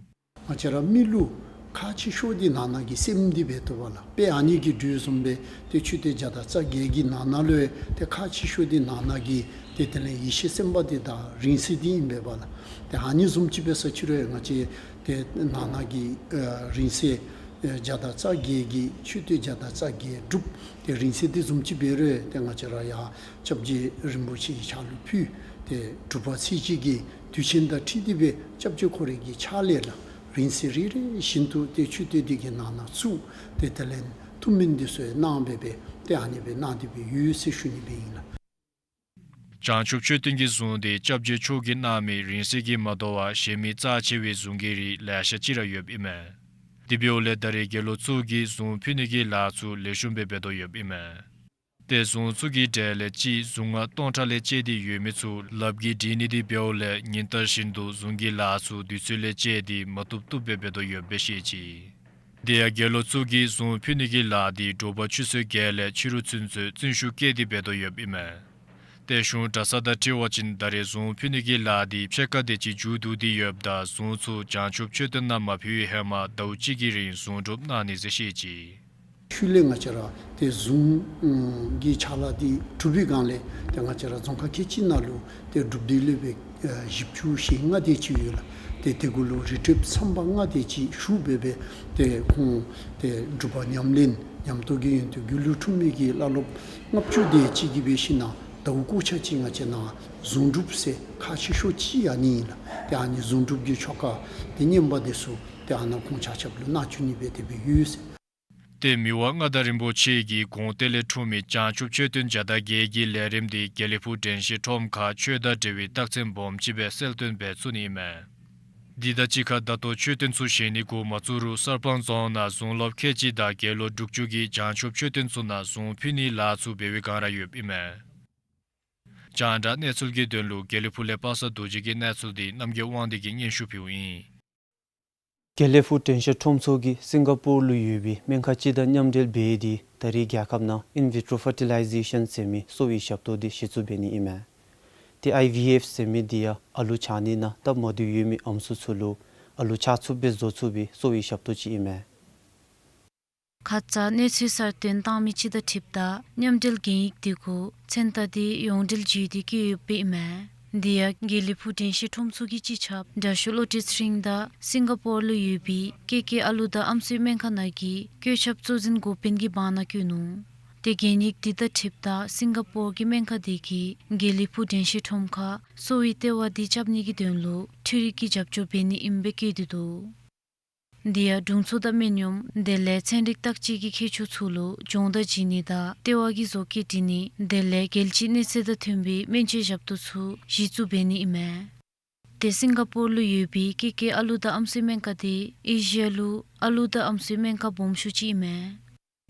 ང་བཅས་ར་མི་ལུ་ཁག་ཆེ་ཤོས་འདི་ནང་ན་གི་སེམས་འདི་འབད་དོ་བ་ལགས། དཔེ་ཨ་ནི་གི་འགྲོས་བཟུམ་སྦེ་ཏེ་མཆོད་རྟེན་བརྒྱ་དང་རྩ་བརྒྱད་ཀྱི་ནང་ན་ལུ་ཡང་ཏེ་ཁག་ཆེ་ཤོས་འདི་ནང་ན་གི་ཏེ་དེ་ལས་ཡེ་ཤེས་སེམས་དཔའ་འདི་དང་རིང་བསྲེལ་འདི་ཨིན་པས་ལགས། ཏེ་ཨ་ནི་བཟུམ་ཅིག་འབད་ས་ཅིག་རུང་ང་བཅས་ཏེ་ནང་ན་གི་ཨ་རིང་བསྲེལ་ཨ་བརྒྱ་དང་རྩ་བརྒྱད་ཀྱི་མཆོད་རྟེན་བརྒྱ་དང་རྩ་བརྒྱད་སྒྲུབ། ཏེ་རིང་བསྲེལ་འདི་བཟུམ་ཅིག་འབད་རུང་ཏེ་ང་བཅས་ར་ཡར་སྐྱབས་རྗེ་རིན་པོ་ཆེ་གི་ཕྱག་ལུ་ཕུལ། ཏེ་སྒྲུབ་པ་ཚིགས་བཅད་ཀྱི་དུས་ཆེན་དང་འཁྲིལ་ཏེ་སྦེ་སྐྱབས་རྗེ་ཁོ་རའི་གི་ཕྱག་ལས་ལགས། རིང་བསྲེལ་རེ་རེ་བཞིན་དུ་ཏེ་མཆོད་རྟེན་འདི་གི་ནང་ན་བཙུགས། ཏེ་དེ་ལས་ཐུགས་སྨོན་འདི་ཚུ་ཡང་གནང་སྦེ་སྦེ་ཏེ་ཨ་ནི་སྦེ་གནང་སྟེ་སྦེ་ཡོད་ཟེར་ཞུ་ནི་སྦེ་ཨིན་ལགས། བྱང་ཆུབ་མཆོད་རྟེན་གྱི་གཟུངས་འདི་སྐྱབས་རྗེ་མཆོག་གིས་གནང་མི་རིང་བསྲེལ་གྱིས་མ་དོ་བར་གཞན་མི་རྩ་ཆེ་བའི་གཟུངས་ཀྱི་རིགས་ལེ་ཤ་ཅིག་ར་ཡོདཔ་ཨིན་མས། དེ་འབདཝ་ལས་ད་རིས་དགེ་སློང་ཚུ་གིས་གཟུངས་ཕུལ་ནི་གི་ལཱ་ཚུ་ལེགས་ཤོམ་སྦེ་འབད་དོ་ཡོདཔ་ཨིན་མས། ཏེ་གཟུངས་ཚུ་གི་གྲས་ལས་གཅིག་གཟུངས་སྔགས་སྟོང་ཕྲག་ལས་བཅད་དེ་ཡོད་མི་ཚུ་ལགཔ་གིས་བྲི་ནི་འདི་འབདཝ་ལས་ཉིན་ལྟར་བཞིན་དུ་གཟུངས་ཀྱི་ལཱ་ཚུ་དུས་ཚོད་ལས་བཅད་དེ་མ་བཏུབ་བཏུབ་སྦེ་འབད་དོ་ཡོདཔ་སྦེ་བཤད་ཅི། དེ་ཡང་དགེ་སློང་ཚུ་གིས་གཟུངས་ཕུལ་ནི་གི་ལཱ་འདི་དྲོ་པ་ཆུ་ཚོད་བརྒྱད་ལས་ཕྱི་རུ་ཚུན་ཚོད་བརྩོན་ཤུགས་བསྐྱེད་དེ་འབད་དོ་ཡོདཔ་ཨིན་མས། ཏེ་གཞུང་གྲྭ་ཚང་དང་འཁྲིལ་བ་ཅིན་ད་རིས་གཟུངས་ཕུལ་ནི་གི་ལཱ་འདི་ཕྱེད་ཀ་དེ་ཅིག་མཇུག་བསྡུ་སྟེ་ཡོདཔ་ད་གཟུངས་ཚུ་བྱང་ཆུབ་མཆོད་རྟེན་ནང་མ་ཕུལ་བའི་ཧེ་མ་ཟླཝ་གཅིག་གི་རིང་གཟུངས་སྒྲུབ་གནང་ནི་ཟེར་བཤད་ཅི། ཤུལ་ལས་ང་བཅས་ར་ཏེ་གཟུངས་ཀྱི་ཕྱག་ལཱ་འདི་གྲུབ་པའི་སྒང་ལས་ཏེ་ང་བཅས་ར་རྫོང་ཁག་ཁལ་གཅིག་ནང་ལུ་ཏེ་སྒྲུབ་སྡེ་སློབ་དཔོན་ཨ་བཞི་བཅུ་ཞེ་ལྔ་དེ་ཅིག་ཡོད་ལགས། ཏེ་དེ་གུ་ལུ་རི་ཁྲོད་ཚངས་པ་ལྔ་དེ་ཅིག་བཞུགས་སྦེ་སྦེ་ཏེ་ཁོང་ཏེ་སྒྲུབ་པ་ཉམས་ལེན་ཉམས་རྟོགས་ཀྱི་ཡོན་ཏན་སྒྱུ་ལུས་འཁྲུངས་མི་གི་བླ་སློབ་ལྔ་བཅུ་དེ་ཅིག་གིས་འབད་ཞིན་ན་ཟླཝ་སྐོར་ཆ་གཅིག་ང་བཅས་ནཱ་གཟུངས་སྒྲུབ་ཟེར་ཁག་ཆེ་ཤོས་ཅིག་ཨ་ནི་ཨིན་ལགས། ཏེ་ཨ་ནི་གཟུངས་སྒྲུབ་ཀྱི་ཆོ་ག་ཏེ་བསྙེན་པ་དེ་ཚུ་ཏེ་ཨ་ནཱ་ཁོང་ཆ་ཁྱབ་ལུ་གནང་བཅུག་ནི་སྦེ་དེ་སྦེ་ཡོད་ཟེར། ཏེ་མི་དབང་མངའ་བདག་རིན་པོ་ཆེ་གི་དགོངས་གཏེར་ལས་འཁྲུངས་མི་བྱང་ཆུབ་མཆོད་རྟེན་བརྒྱ་དང་བརྒྱད་ཀྱི་ལས་རིམ་འདི་དགེ་ལེགས་ཕུག་དྲན་ཤེས་ཁྲོམ་ཁར་ཆོས་དང་འབྲེལ་བའི་རྟགས་མཚན་སྦོམ་ཅིག་སྦེ་གསལ་སྟོན་འབད་ཚུགས་ནི་ཨིན་མས། འདི་དང་གཅིག་ཁར་ད་ལྟོ་མཆོད་རྟེན་ཚུ་བཞེངས་ནི་འགོ་མ་བཙུགས་རུང་གསར་སྤང་རྫོང་ནང་གཟུངས་སློབ་ཁལ་གཅིག་དང་དགེ་སློང་དྲུག་ཅུ་གིས་བྱང་ཆུབ་མཆོད་རྟེན་ཚུ་ནང་གཟུངས་ཕུལ་ནིའི་ལཱ་ཚུ་འབད་བའི་བསྒང་ར་ཡོདཔ་ཨིན་མས། རྒྱང་བསྒྲགས་གནས་ཚུལ་གྱི་དོན་ལུ་དགེ་ལེགས་ཕུག་ལས་པ་སངས་རྡོ་རྗེ་གི་གནས་ཚུལ་འདི་རྣམ་རྒྱལ་དབང་འདུས་ཀྱིས་སྙན་ཞུ་ཕུལཝ་ཨིན། དགེ་ལེགས་ཕུག་དྲན་ཤེས་ཁྲོམ་ཚོགས་ཀྱིས་སིང་ག་པོར་ལུ་ཡོད་པའི་སྨན་ཁང་ཅིག་དང་མཉམ་འབྲེལ་འབད་དེ་ད་རེས་རྒྱལ་ཁབ་ནང་in vitro fertilization ཟེར་མི་གསོ་བའི་ཞབས་ཏོག་འདི་གཞི་བཙུགས་འབད་ནི་ཨིན་མས། ཏེ་ཨའི་ཝི་ཨེཕ་ཟེར་མི་འདི་ཡང་ཨ་ལུ་ཆགས་ནི་ནང་སྟབས་མ་བདེཝ་ཡོད་མི་ཨམ་སྲུ་ཚུ་ལུ་ཨ་ལུ་ཆགས་ཚུགསཔ་སྦེ་བཟོ་ཚུགས་པའི་གསོ་བའི་ཞབས་ཏོག་ཅིག་ཨིན་མས། ཁ་ཙ་གནས་ཚུལ་གསར་བཏོན་བཏང་མི་ཅིག་དང་འཁྲིལཝ་ད་མཉམ་འབྲེལ་གན་ཡིག་འདི་གུ་མཚན་རྟགས་འདི་ཡོངས་འབྲེལ་བརྗོད་དེ་བཀོད་ཡོདཔ་ཨིན་མས། འདི་ཡང་དགེ་ལེགས་ཕུག་དྲན་ཤེས་ཁྲོམ་ཚོགས་ཀྱི་སྤྱི་ཁྱབ་དྲགོས་བློ་གྲོས་ཚེ་རིང་དང་སིང་ག་པོར་ལུ་ཡོད་པའི་ཀེ་ཀེ་ཨ་ལུ་དང་ཨམ་སྲུའི་སྨན་ཁང་ནང་གི་བཀོད་ཁྱབ་གཙོ་འཛིན་འགོ་དཔོན་གྱི་བང་ནང་བཀོད་ནུག། ཏེ་གན་ཡིག་འདི་དང་འཁྲིལཝ་ད་སིང་ག་པོར་གྱི་སྨན་ཁང་དེ་གིས་དགེ་ལེགས་ཕུག་དྲན་ཤེས་ཁྲོམ་ཁར་གསོ་བའི་ལྟེ་བ་འདི་རྐྱབ་ནི་གི་དོན་ལུ་འཕྲུལ་རིག་གི་རྒྱབ་སྐྱོར་འབད་ནི་ཨིནམ་སྦེ་བཀོད་དེ་འདུག། དེ་ཡང་དྲུང་འཚོ་དང་སྨན་གཡོགམ་དེ་ལས་ཚན་རིག་བརྟག་དཔྱད་ཀྱི་མཁས་མཆོག་ཚུ་ལུ་སྦྱོང་བརྡར་བྱིན་ནི་དང་ལྟེ་བ་གི་བཟོ་བཀོད་འབྲི་ནི་དེ་ལས་རྒྱལ་སྤྱིའི་གནས་ཚད་དང་མཐུན་པའི་སྨན་བཅོས་ཞབས་ཏོག་ཚུ་གཞི་བཙུགས་འབད་ནི་ཨིན་མས། ཏེ་སིང་ག་པོར་ལུ་ཡོད་པའི་ཀེ་ཀེ་ཨ་ལུ་དང་ཨམ་སྲུའི་སྨན་ཁང་འདི་ཨེ་ཤི་ཡ་ལུ་ཨ་ལུ་དང་ཨམ་སྲུའི་སྨན་ཁང་སྦོམ་ཤོས་ཅིག་ཨིན་མས།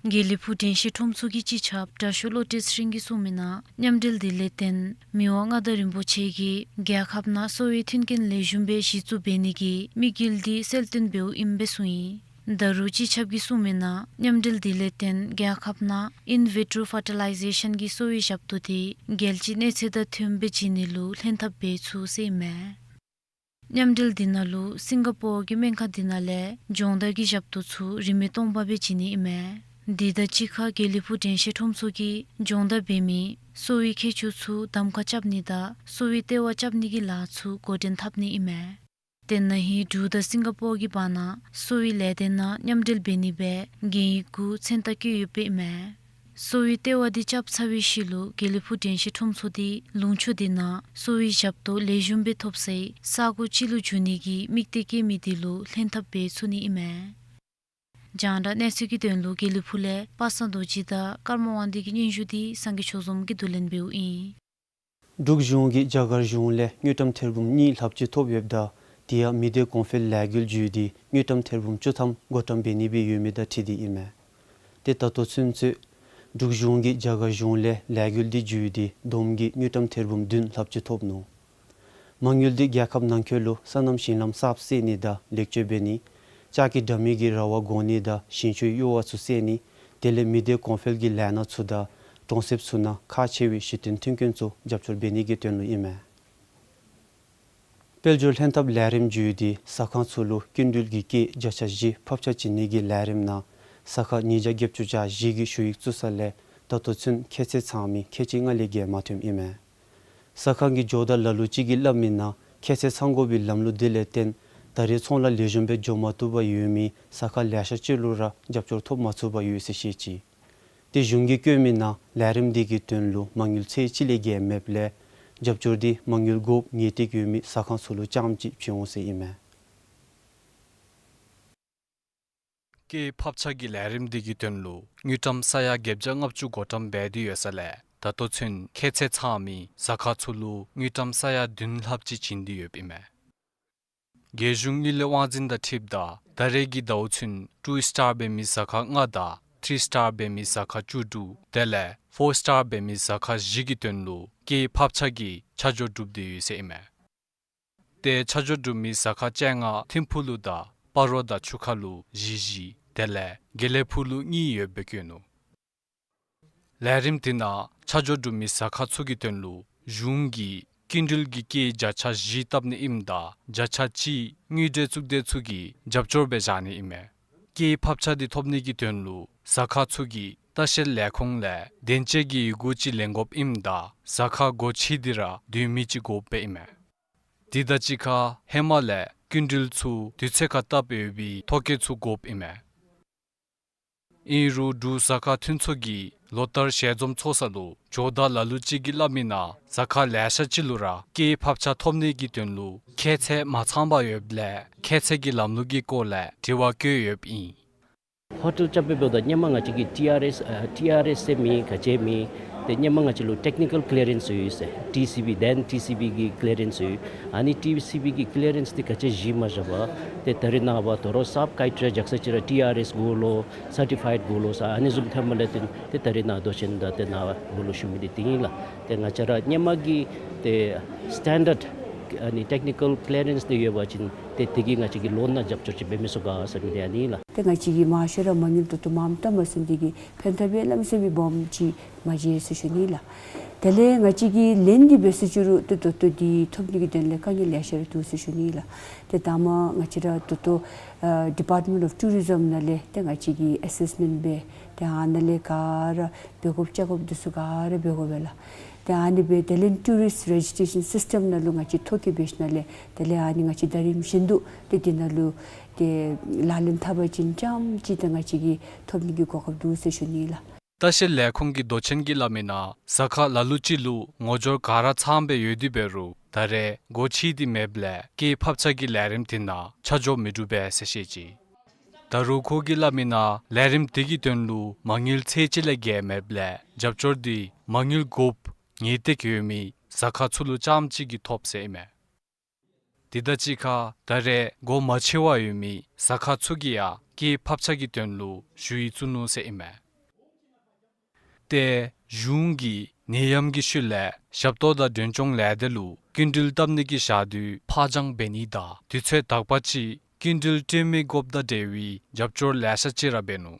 དགེ་ལེགས་ཕུག་དྲན་ཤེས་ཁྲོམ་ཚོགས་ཀྱི་སྤྱི་ཁྱབ་དྲག་ཤོས་བློ་གྲོས་ཚེ་རིང་གིས་གསུངས་མི་ནང་མཉམ་འབྲེལ་འདི་ལས་བརྟེན་མི་དབང་མངའ་བདག་རིན་པོ་ཆེ་གིས་རྒྱལ་ཁབ་ནང་གསོ་བའི་མཐུན་རྐྱེན་ལེགས་ཤོམ་སྦེ་གཞི་བཙུགས་འབད་ནི་གི་དམིགས་ཡུལ་འདི་གསལ་སྟོན་འབདཝ་ཨིན་པས་གསུངས་ཡི། ད་རུང་སྤྱི་ཁྱབ་ཀྱིས་གསུངས་མི་ནང་མཉམ་འབྲེལ་འདི་ལས་བརྟེན་རྒྱལ་ཁབ་ནང་ཨིན་ཝི་ཊྲོ་ཕར་ཊི་ལའི་ཟེ་ཤཱན་གྱི་གསོ་བའི་ཞབས་ཏོག་འདི་རྒྱལ་སྤྱིའི་གནས་ཚད་དང་མཐུན་པའི་བྱིན་ནི་ལུ་ལྷན་ཐབས་འབད་ཚུགས་ཟེར་ཨིན་མས། མཉམ་འབྲེལ་འདི་ནང་ལུ་སིང་ག་པོར་གྱི་སྨན་ཁང་འདི་ནང་ལས་སྦྱོང་བརྡར་གྱི་ཞབས་ཏོག་ཚུ་རིན་མེད་སྟོང་པ་སྦེ་བྱིན་ནི་ཨིན་མས། འདི་དང་གཅིག་ཁར་དགེ་ལེགས་ཕུག་དྲན་ཤེས་ཁྲོམ་ཚོགས་ཀྱིས་སྦྱོང་བརྡར་འབད་མི་གསོ་བའི་མཁས་མཆོག་ཚུ་གདམ་ཁ་རྐྱབ་ནི་དང་གསོ་བའི་ལྟེ་བ་རྐྱབ་ནི་གི་ལཱ་ཚུ་འགོ་འདྲེན་འཐབ་ནི་ཨིན་མས། ཏེ་ན་ཧིང་འབྲུག་དང་སིང་ག་པོར་གྱི་བར་ན་གསོ་བའི་ལས་སྡེ་ནང་མཉམ་འབྲེལ་འབད་ནི་སྦེ་གན་ཡིག་གུ་མཚན་རྟགས་བཀོད་ཡོདཔ་ཨིན་མས། གསོ་བའི་ལྟེ་བ་འདི་རྐྱབ་ཚར་བའི་ཤུལ་ལུ་དགེ་ལེགས་ཕུག་དྲན་ཤེས་ཁྲོམ་ཚོགས་འདི་ལུང་ཕྱོགས་འདི་ནང་གསོ་བའི་ཞབས་ཏོག་ལེགས་ཤོམ་སྦེ་ཐོབ་སའི་ས་གོ་ཅིག་ལུ་འགྱུར་ནི་གི་དམིགས་གཏད་བསྐྱེད་མི་འདི་ལུ་ལྷན་ཐབས་འབད་ཚུགས་ནི་ཨིན་མས། རྒྱང་བསྒྲགས་གནས་ཚུལ་གྱི་དོན་ལུ་དགེ་ལེགས་ཕུག་ལས་པ་སངས་རྡོ་རྗེ་དང་ཀརྨ་དབང་འདུས་ཀྱི་སྙན་ཞུ་འདི་སངས་རྒྱས་ཆོས་འཛོམས་ཀྱིས་བསྡུ་ལེན་འབདཝ་ཨིན། འབྲུག་གཞུང་གིས་རྒྱ་གར་གཞུང་ལས་དངུལ་ཀྲམ་ཐེར་འབུམ་གཉིས་ལྷགཔ་ཅིག་ཐོབ་ཡོདཔ་ད་དེ་ཡང་མི་སྡེ་གོང་འཕེལ་ལས་འགུལ་བརྒྱུད་དེ་དངུལ་ཀྲམ་ཐེར་འབུམ་བཅུ་ཐམ་བགོ་བཀྲམ་འབད་ནི་སྦེ་ཡོད་མི་དང་འཁྲིལ་ཏེ་ཨིན་མས། ཏེ་ད་ལྟོ་ཚུན་ཚོད་འབྲུག་གཞུང་གིས་རྒྱ་གར་གཞུང་ལས་ལས་འགུལ་འདི་བརྒྱུད་དེ་བསྡོམས་ཀྱིས་དངུལ་ཀྲམ་ཐེར་འབུམ་བདུན་ལྷགཔ་ཅིག་ཐོབ་ནུག། མ་དངུལ་འདི་རྒྱལ་ཁབ་ནང་འཁོད་ལུ་སོ་ནམ་ཞིང་ལམ་གསརཔ་བསལ་ནི་དང་ལེགས་བཅོས་འབད་ནི། ལྕགས་ཀྱི་དྲ་མིག་གི་ར་བ་བསྒོར་ནི་དང་ཞིང་ཆུའི་གཡོ་བ་ཚུ་བསལ་ནི། དེ་ལས་མི་སྡེ་གོང་འཕེལ་གྱི་ལས་སྣ་ཚུ་དང་གྲོང་གསེབ་ཚུ་ནང་ཁག་ཆེ་བའི་གཞི་རྟེན་མཐུན་རྐྱེན་ཚུ་རྒྱབ་སྐྱོར་འབད་ནི་གི་དོན་ལུ་ཨིན་མས། དཔལ་འབྱོར་ལྷན་ཐབས་ལས་རིམ་བརྒྱུད་དེ་ཟ་ཁང་ཚུ་ལུ་སྐྱིན་འགྲུལ་གྱི་སྐྱེད་བརྒྱ་ཆ་བཞི་ཕབ་ཆ་བྱིན་ནི་གི་ལས་རིམ་ནང་ཟ་ཁང་ཉིས་བརྒྱ་བརྒྱད་ཅུ་གྱ་བཞི་གི་ཞུ་ཡིག་བཙུགས་ས་ལས་ད་ལྟོ་ཚུན་ཁྱད་ཚད་ཚང་མི་ཁལ་གཅིག་ལྔ་ལས་བརྒལ་མ་ཐོནམ་ཨིན་མས། ཟ་ཁང་གི་ཇོ་བདག་ལ་ལུ་ཅིག་གིས་སླབ་མི་ནང་ཁྱད་ཚད་ཚང་དགོ་པའི་ལམ་ལུགས་འདི་ལས་བརྟེན་ད་རེས་ཚོང་ལཱ་ལེགས་ཤོམ་སྦེ་འགྱོ་མ་བཏུབ་པར་ཡོད་མི་ཟ་ཁང་ལེ་ཤ་ཅིག་ལུ་ར་རྒྱབ་སྐྱོར་ཐོབ་མ་ཚུགས་པར་ཡོད་ཟེར་བཤད་ཅི། ཏེ་གཞུང་གིས་བཀོད་མི་ནང་ལས་རིམ་འདི་གི་དོན་ལུ་མ་དངུལ་ཚད་གཅིག་ལས་བརྒལ་མེདཔ་ལས་རྒྱབ་སྐྱོར་འདི་མ་དངུལ་དགོཔ་ངེས་ཏིག་ཡོད་མི་ཟ་ཁང་ཚུ་ལུ་རྐྱངམ་ཅིག་བྱིན་འོང་ཟེར་ཨིན་མས། སྐྱེད་ཕབ་ཆ་གི་ལས་རིམ་འདི་གི་དོན་ལུ་དངུལ་ཀྲམ་ས་ཡ་བརྒྱད་བརྒྱ་ལྔ་བཅུ་བགོ་བཀྲམ་འབད་དེ་ཡོད་ས་ལས་ད་ལྟོ་ཚུན་ཁྱད་ཚད་ཚང་མི་ཟ་ཁང་ཚུ་ལུ་དངུལ་ཀྲམ་ས་ཡ་བདུན་ལྷགཔ་ཅིག་བྱིན་ཏེ་ཡོདཔ་ཨིན་མས། རྒྱལ་གཞུང་དངུལ་ལས་དབང་འཛིན་དང་འཁྲིལཝ་ད་ད་རེས་ཀྱི་ཟླཝ་ཚུན་ཊུ་སི་ཊར་འབད་མི་ཟ་ཁང་ལྔ་དང་ཐི་རི་སི་ཊར་འབད་མི་ཟ་ཁང་བཅུ་དྲུག་དེ་ལས་ཕོར་སི་ཊར་འབད་མི་ཟ་ཁང་བཞི་གི་དོན་ལུ་སྐྱེད་ཕབ་ཆ་གི་ཆ་འཇོག་གྲུབ་སྟེ་ཡོད་ཟེར་ཨིན་མས། ཏེ་ཆ་འཇོག་གྲུབ་མི་ཟ་ཁང་བཅོ་ལྔ་ཐིམ་ཕུག་ལུ་དང་སྤ་རོ་དང་ཆུ་ཁ་ལུ་བཞི་བཞི་དེ་ལས་དགེ་ལེགས་ཕུག་ལུ་གཉིས་ཡོདཔ་སྦེ་བཀོད་ནུག། ལས་རིམ་འདི་ནང་ཆ་འཇོག་གྲུབ་མི་ཟ་ཁང་ཚུ་གི་དོན་ལུ་གཞུང་གིས་སྐྱིན་འགྲུལ་གྱི་སྐྱེད་བརྒྱ་ཆ་བཞི་བཏབ་ནི་ཨིནམ་ད་བརྒྱ་ཆ་གཅིག་དངུལ་འབྲེལ་གཙུག་སྡེ་ཚུ་གིས་རྒྱབ་སྐྱོར་སྦེ་བཞག་ནི་ཨིན་མས། སྐྱེད་ཕབ་ཆ་འདི་ཐོབ་ནི་གི་དོན་ལུ་ཟ་ཁང་ཚུ་གིས་ལྟ་བཤལ་ལས་ཁུངས་ལས་བདེན་དཔྱད་ཀྱི་ཡི་གུ་ཅིག་ལེན་དགོཔ་ཨིནམ་ད་ཟ་ཁང་སྒོ་ཕྱེ་སྟེ་ར་སྡོད་མི་ཅིག་དགོཔ་སྦེ་ཨིན་མས། དེ་དང་གཅིག་ཁར་ཧེ་མ་ལས་སྐྱིན་འགྲུལ་ཚུ་དུས་ཚོད་ཁར་བཏབ་ཡོད་པའི་ཐོ་བཀོད་ཚུ་དགོཔ་ཨིན་མས། ཨིན་རུང་འབྲུག་ཟ་ཁང་མཐུན་ཚོགས་ཀྱིས་ལོ་ལྟར་ཞལ་འཛོམས་ཚོགས་ས་ལུ་ཇོ་བདག་ལ་ལུ་ཅིག་གིས་སླབ་མི་ནང་ཟ་ཁང་ལེ་ཤ་ཅིག་ལུ་ར་སྐྱེད་ཕབ་ཆ་ཐོབ་ནི་གི་དོན་ལུ་ཁྱད་ཚད་མ་ཚང་པར་ཡོདཔ་ལས་ཁྱད་ཚད་ཀྱི་ལམ་ལུགས་ཀྱི་སྐོར་ལས་དྲི་བ་བཀོད་ཡོདཔ་ཨིན། ཧོ་ཊེལ་རྐྱབ་སྦེ་འབདཝ་ད་ཧེ་མ་ང་བཅས་ཀྱིས་ཊི་ཨར་ཨེསི་ཨ་ཊི་ཨར་ཨེསི་ཟེར་མེད་ག་ཅི་མེད། ཏེ་ཧེ་མ་ང་བཅས་ལུ་ཊེཀ་ནི་ཀཱལ་ཀི་ལི་ཡ་རེནསི་ཡོད་ཟེར། ཊི་སི་བི་then ཊི་སི་བི་གི་ཀི་ལི་ཡ་རེནསི་ཡོད། ཨ་ནི་ཊི་སི་བི་གི་ཀི་ལི་ཡ་རེནསི་འདི་ག་ཅི་གཞི་མ་བཞག་པར་ཏེ་ད་རེས་ནངས་པ་ད་རུང་གསརཔ་སྐད་ཆ་རྒྱག་ས་ཅིག་ར་ཊི་ཨར་ཨེསི་དགོ་ལོ་སར་ཊི་ཕའིཌ་དགོ་ལོ་ཟེར་ཨ་ནི་བཟུམ་ཐོནམ་ལས་བརྟེན་ཏེ་ད་རེས་ནཱ་མདོ་ཆེན་དང་ཏེ་ནཱ་འབོ་ལོ་ཞུ་མི་འདི་དེ་ཨིན་ལགས། ཏེ་ང་བཅས་ར་ཧེ་མ་གི་ཏེ་སི་ཊེན་ཌརཌ་ཨ་ནི་ཊེཀ་ནི་ཀཱལ་ཀི་ལི་ཡ་རེནསི་འདི་ཡོད་པ་ཅིན་ཏེ་དེ་གིས་ང་བཅས་ཀྱི་ལོ་ནང་རྒྱབ་སྐྱོར་ཅིག་འབད་མི་ཚུགས་ག་ཟེར་མི་འདི་ཨ་ནི་ལགས། ཏེ་ང་བཅས་ཀྱིས་མང་ཤོས་ར་མ་དངུལ་ད་ལྟོ་མངམ་བཏབ་མ་ཚུགས་འདི་གིས་ཕན་ཐབས་ཡང་གནམ་མེད་ས་མེད་སྦོམ་ཅིག་མ་མཇལ་ཟེར་ཞུ་ནི་ལགས། དེ་ལས་ང་བཅས་ཀྱིས་ལེན་ཏེ་འབད་ཟེར་ཞུ་རུང་ཏེ་ད་ལྟོ་འདི་ཐོབ་ནི་གི་དོན་ལས་དཀའ་ངལ་ལེ་ཤ་ར་འདུག་ཟེར་ཞུ་ནི་ལགས། ཏེ་ད་མ་ང་བཅས་ར་ད་ལྟོ་ཨ་ཌི་པཱརཊ་མེནཊ་ཨོཕ་ཊུ་རི་ཛམ་ནང་ལས་ཏེ་ང་བཅས་ཀྱིས་ཨེ་སེསི་མེནཊ་འབད་ཏེ་ཨ་ནཱ་ལས་ག་ར་འབད་དགོཔ་བཅའ་དགོཔ་འདི་ཚུ་ག་ར་འབད་དགོ་པས་ལགས། ཏེ་ཨ་ནི་སྦེ་དེ་ལས་ཊུ་རིསཊ་རེ་ཇི་སི་ཊེ་ཤཱན་སིསི་ཊེམ་ནང་ལུ་ང་བཅས་ཐོ་བཀོད་འབད་ཞིནམ་ལས་དེ་ལས་ཨ་ནི་ང་བཅས་ཟླ་རིམ་བཞིན་དུ་ཏེ་འདི་ནང་ལུ་ཏེ་ལག་ལེན་འཐབ་པ་ཅིན་རྐྱངམ་ཅིག་ཏེ་ང་བཅས་ཀྱིས་ཐོབ་ནི་གི་གོ་སྐབས་འདུག་ཟེར་ཞུ་ནི་ལགས། ལྟ་བཤལ་ལས་ཁུངས་ཀྱི་མདོ་ཆེན་གྱིས་སླབ་མི་ནང་ཟ་ཁང་ལ་ལུ་ཅིག་ལུ་ངོ་སྦྱོར་ག་ར་ཚངམ་སྦེ་ཡོད་དེ་འབད་རུང་ད་རེས་སྒོ་ཕྱེ་སྟེ་མེདཔ་ལས་སྐྱེད་ཕབ་ཆ་གི་ལས་རིམ་འདི་ནང་ཆ་འཇོག་མི་གྲུབ་པས་ཟེར་བཤད་ཅི། ད་རུང་ཁོ་གིས་སླབ་མི་ནང་ལས་རིམ་དེ་གི་དོན་ལུ་མ་དངུལ་ཚད་ཅིག་ལས་བརྒལ་མེདཔ་ལས་རྒྱབ་སྐྱོར་འདི་མ་དངུལ་དགོཔ་ངེས་ཏིག་ཡོད་མི་ཟ་ཁང་ཚུ་ལུ་རྐྱངམ་གཅིག་གིས་ཐོབ་ཟེར་ཨིན་མས། དེ་དང་གཅིག་ཁར་ད་རེས་སྒོ་མ་ཕྱེ་བར་ཡོད་མི་ཟ་ཁང་ཚུ་གིས་ཡང་སྐྱེད་ཕབ་ཆག་གི་དོན་ལུ་ཞུ་ཡིག་བཙུགས་ནུག་ཟེར་ཨིན་མས། ཏེ་གཞུང་གིས་ནད་ཡམས་ཀྱི་ཤུལ་ལས་ཞབས་ཏོག་དང་མགྲོན་སྐྱོང་ལས་སྡེ་ལུ་སྐྱིན་འགྲུལ་བཏབ་ནི་གི་ཞག་དུས་ཕར་འགྱངས་འབད་ནི་དང་དུས་ཚོད་དག་པ་ཅིག་སྐྱིན་འགྲུལ་སྤྲོད་མི་དགོཔ་དང་འབྲེལ་བའི་རྒྱབ་སྐྱོར་ལེ་ཤ་ཅིག་ར་འབད་ནུག།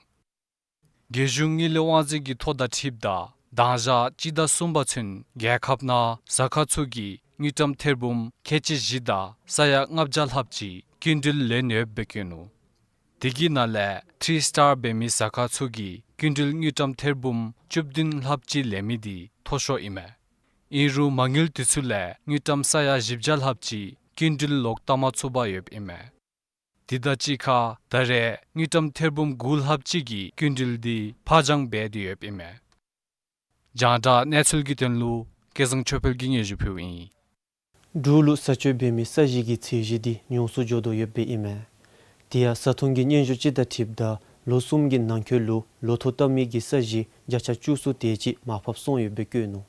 རྒྱལ་གཞུང་དངུལ་ལས་དབང་འཛིན་གྱི་ཐོ་དང་འཁྲིལཝ་ད་གདང་ཞག་སྤྱི་ཟླ་གསུམ་པ་ཚུན་རྒྱལ་ཁབ་ནང་ཟ་ཁང་ཚུ་གིས་དངུལ་ཀྲམ་ཐེར་འབུམ་ཁལ་གཅིག་བཞི་དང་ས་ཡ་ལྔ་བརྒྱ་ལྷགཔ་ཅིག་སྐྱིན་འགྲུལ་ལེན་ཡོདཔ་སྦེ་བཀོད་ནུག། དེ་གི་ནང་ལས་ཐྲི་སི་ཊར་འབད་མི་ཟ་ཁང་ཚུ་གིས་སྐྱིན་འགྲུལ་དངུལ་ཀྲམ་ཐེར་འབུམ་བཅུ་བདུན་ལྷགཔ་ཅིག་ལེན་མི་འདི་མཐོ་ཤོས་ཨིན་མས། ཨིན་རུང་མ་དངུལ་དེ་ཚུ་ལས་དངུལ་ཀྲམ་ས་ཡ་བཞི་བརྒྱ་ལྷགཔ་ཅིག་སྐྱིན་འགྲུལ་ལོག་བཏབ་མ་ཚུགས་པར་ཡོདཔ་ཨིན་མས། དེ་དང་གཅིག་ཁར་ད་རེས་དངུལ་ཀྲམ་ཐེར་འབུམ་དགུ་ལྷགཔ་ཅིག་གི་སྐྱིན་འགྲུལ་འདི་ཕར་འགྱངས་འབད་དེ་ཡོདཔ་ཨིན་མས། རྒྱང་བསྒྲགས་གནས་ཚུལ་གྱི་དོན་ལུ་སྐལ་བཟང་ཆོས་འཕེལ་གྱིས་སྙན་ཞུ་ཕུལཝ་ཨིན། འབྲུག་ལུ་ས་སྤྱོད་འབད་མི་ས་གཞི་གི་ཚད་གཞི་འདི་ཉུང་སུ་འགྱོ་དོ་ཡོདཔ་ཨིན་མས། དེ་ཡང་བཟའ་འཐུང་གི་སྙན་ཞུ་ཅིག་དང་འཁྲིལཝ་ད་ལོ་གསུམ་གྱི་ནང་འཁོད་ལུ་ལོ་ཐོག་བཏབ་མི་གི་ས་གཞི་བརྒྱ་ཆ་བཅུ་གསུམ་དེ་ཅིག་མར་ཕབ་སོང་ཡོདཔ་སྦེ་བཀོད་ནུག།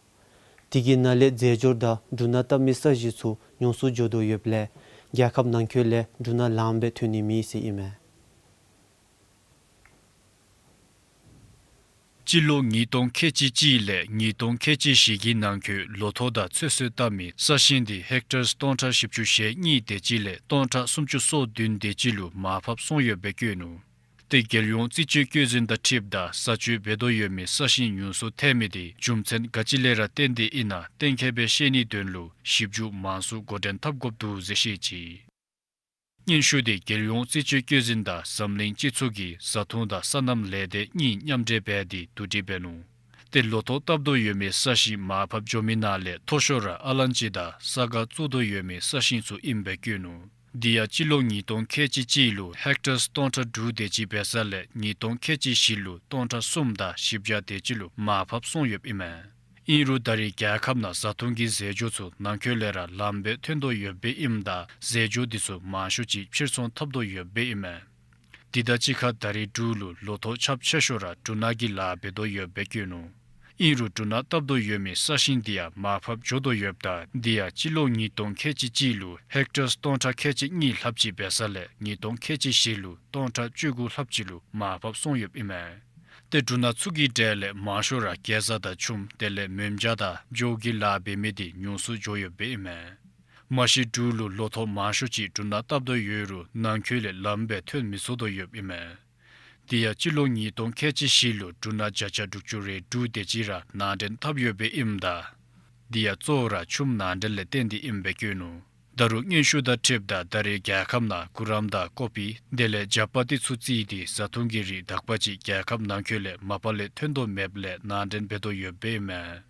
དེ་གི་ནང་ལས་རྫས་སྦྱོར་དང་འབྲུ་སྣ་བཏབ་མི་ས་གཞི་ཚུ་ཉུང་སུ་འགྱོ་དོ་ཡོདཔ་ལས་རྒྱལ་ཁབ་ནང་འཁོད་ལས་འབྲུ་སྣ་ལངམ་སྦེ་ཐོན་ནི་མེད་ཟེར་ཨིན་མས། སྤྱི་ལོ་ཉིས་སྟོང་ཁལ་གཅིག་གཅིག་ལས་ཉིས་སྟོང་ཁལ་གཅིག་བཞི་གི་ནང་འཁོད་ལོ་ཐོག་དང་ཚོད་བསྲེ་བཏབ་མི་ས་ཞིང་འདི་ཧེག་ཊར་སྟོང་ཕྲག་བཞི་བཅུ་ཞེ་གཉིས་དེ་ཅིག་ལས་སྟོང་ཕྲག་སུམ་ཅུ་སོ་བདུན་དེ་ཅིག་ལུ་མར་ཕབ་སོང་ཡོདཔ་སྦེ་བཀོད་ནུག། ཏེ་རྒྱལ་ཡོངས་རྩིས་དཔྱད་བཀོད་འཛིན་དང་འཁྲིལཝ་ད་བཟའ་སྤྱོད་འབད་དོ་ཡོད་མི་ས་ཞིང་ཉུང་སུ་ཐལ་མི་འདི་རྒྱུ་མཚན་ག་ཅི་ལས་ར་བརྟེན་ཏེ་ཨིན་ན་གཏན་འཁེལ་སྦེ་ཤེས་ནིའི་དོན་ལུ་ཞིབ་འཇུག་མང་སུ་འགོ་འདྲེན་འཐབ་དགོཔ་འདུག་ཟེར་བཤད་ཅི། སྙན་ཞུ་འདི་རྒྱལ་ཡོངས་རྩིས་དཔྱད་བཀོད་འཛིན་དང་འཛམ་གླིང་སྤྱི་ཚོགས་ཀྱི་བཟའ་འཐུང་དང་སོ་ནམ་ལས་སྡེ་གཉིས་མཉམ་འབྲེལ་འབད་དེ་བསྡུ་སྒྲིག་འབད་ནུག། ཏེ་ལོ་ཐོག་བཏབ་དོ་ཡོད་མི་ས་ཞིང་མར་ཕབ་འགྱོ་མི་ནང་ལས་མཐོ་ཤོས་ར་ཨ་ལན་ཅི་དང་ས་སྒ་བཙུགས་དོ་ཡོད་མི་ས་ཞིང་ཚུ་ཨིནམ་སྦེ་བཀོད་ནུག། དེ་ཡང་སྤྱི་ལོ་ཉིས་སྟོང་ཁལ་གཅིག་གཅིག་ལུ་ཧེག་ཊར་སྟོང་ཕྲག་དྲུག་དེ་ཅིག་འབད་ས་ལས་ཉིས་སྟོང་ཁལ་གཅིག་བཞི་ལུ་སྟོང་ཕྲག་གསུམ་དང་བཞི་བརྒྱ་དེ་ཅིག་ལུ་མར་ཕབ་སོང་ཡོདཔ་ཨིན་མས། ཨིན་རུང་ད་རེས་རྒྱལ་ཁབ་ནང་བཟའ་འཐུང་གི་རྫས་སྦྱོར་ཚུ་ནང་འཁོད་ལས་ར་ལངམ་སྦེ་ཐོན་དོ་ཡོདཔ་ཨིནམ་ད་རྫས་སྦྱོར་འདི་ཚུ་མང་ཤོས་ཅིག་ཕྱིར་ཚོང་འཐབ་དོ་ཡོདཔ་ཨིན་མས། དེ་དང་གཅིག་ཁར་ད་རེས་འབྲུག་ལུ་ལོ་ཐོག་ཁྱབ་ཆེ་ཤོས་ར་འབྲུ་སྣ་གི་ལཱ་འབད་དོ་ཡོདཔ་སྦེ་བཀོད་ནུག། ཨིན་རུང་འབྲུ་སྣ་བཏབ་དོ་ཡོད་མི་ས་ཞིང་འདི་ཡང་མར་ཕབ་འགྱོ་དོ་ཡོདཔ་ད་འདི་ཡང་སྤྱི་ལོ་ཉིས་སྟོང་ཁལ་གཅིག་གཅིག་ལུ་ཧེག་ཊར་སྟོང་ཕྲག་ཁལ་གཅིག་གཉིས་ལྷགཔ་ཅིག་འབད་ས་ལས་ཉིས་སྟོང་ཁལ་གཅིག་བཞི་ལུ་སྟོང་ཕྲག་བཅུ་དགུ་ལྷགཔ་ཅིག་ལུ་མར་ཕབ་སོང་ཡོདཔ་ཨིན་མས། ཏེ་འབྲུ་སྣ་ཚུ་གི་གྲས་ལས་མང་ཤོས་ར་གེ་ཛ་དང་ཆུམ་དེ་ལས་མོན་ཇ་དང་སྦྱོར་གྱི་ལཱ་འབད་མི་འདི་ཉུང་སུ་འགྱོ་ཡོདཔ་ཨིན་མས། མ་གཞི་འབྲུག་ལུ་ལོ་ཐོག་མང་ཤོས་ཅིག་འབྲུ་སྣ་བཏབ་དོ་ཡོད་རུང་ནང་འཁོད་ལས་ལངམ་སྦེ་ཐོན་མི་ཚུགས་དོ་ཡོདཔ་ཨིན་མས། དེ་ཡང་སྤྱི་ལོ་ཉིས་སྟོང་ཁལ་གཅིག་བཞི་ལུ་འབྲུ་སྣ་བརྒྱ་ཆ་དྲུག་ཅུ་རེ་དྲུག་དེ་ཅིག་ར་ནང་འདྲེན་འཐབ་ཡོདཔ་ཨིནམ་ད་དེ་ཡང་གཙོ་བོ་ར་ཆུམ་ནང་འདྲེན་ལས་བརྟེན་ཏེ་ཨིནམ་སྦེ་བཀོད་ནུག། ད་རུང་སྙན་ཞུ་དང་འཁྲིལཝ་ད་ད་རེས་རྒྱལ་ཁབ་ནང་གུ་རམ་དང་ཀོ་པི་དེ་ལས་ཇ་པ་ཏི་ཚུ་བརྩིས་ཏེ་བཟའ་འཐུང་གི་རིགས་དག་པ་ཅིག་རྒྱལ་ཁབ་ནང་འཁོད་ལས་མ་པ་ལས་ཐོན་དོ་མེདཔ་ལས་ནང་འདྲེན་འབད་དོ་ཡོདཔ་ཨིན་མས།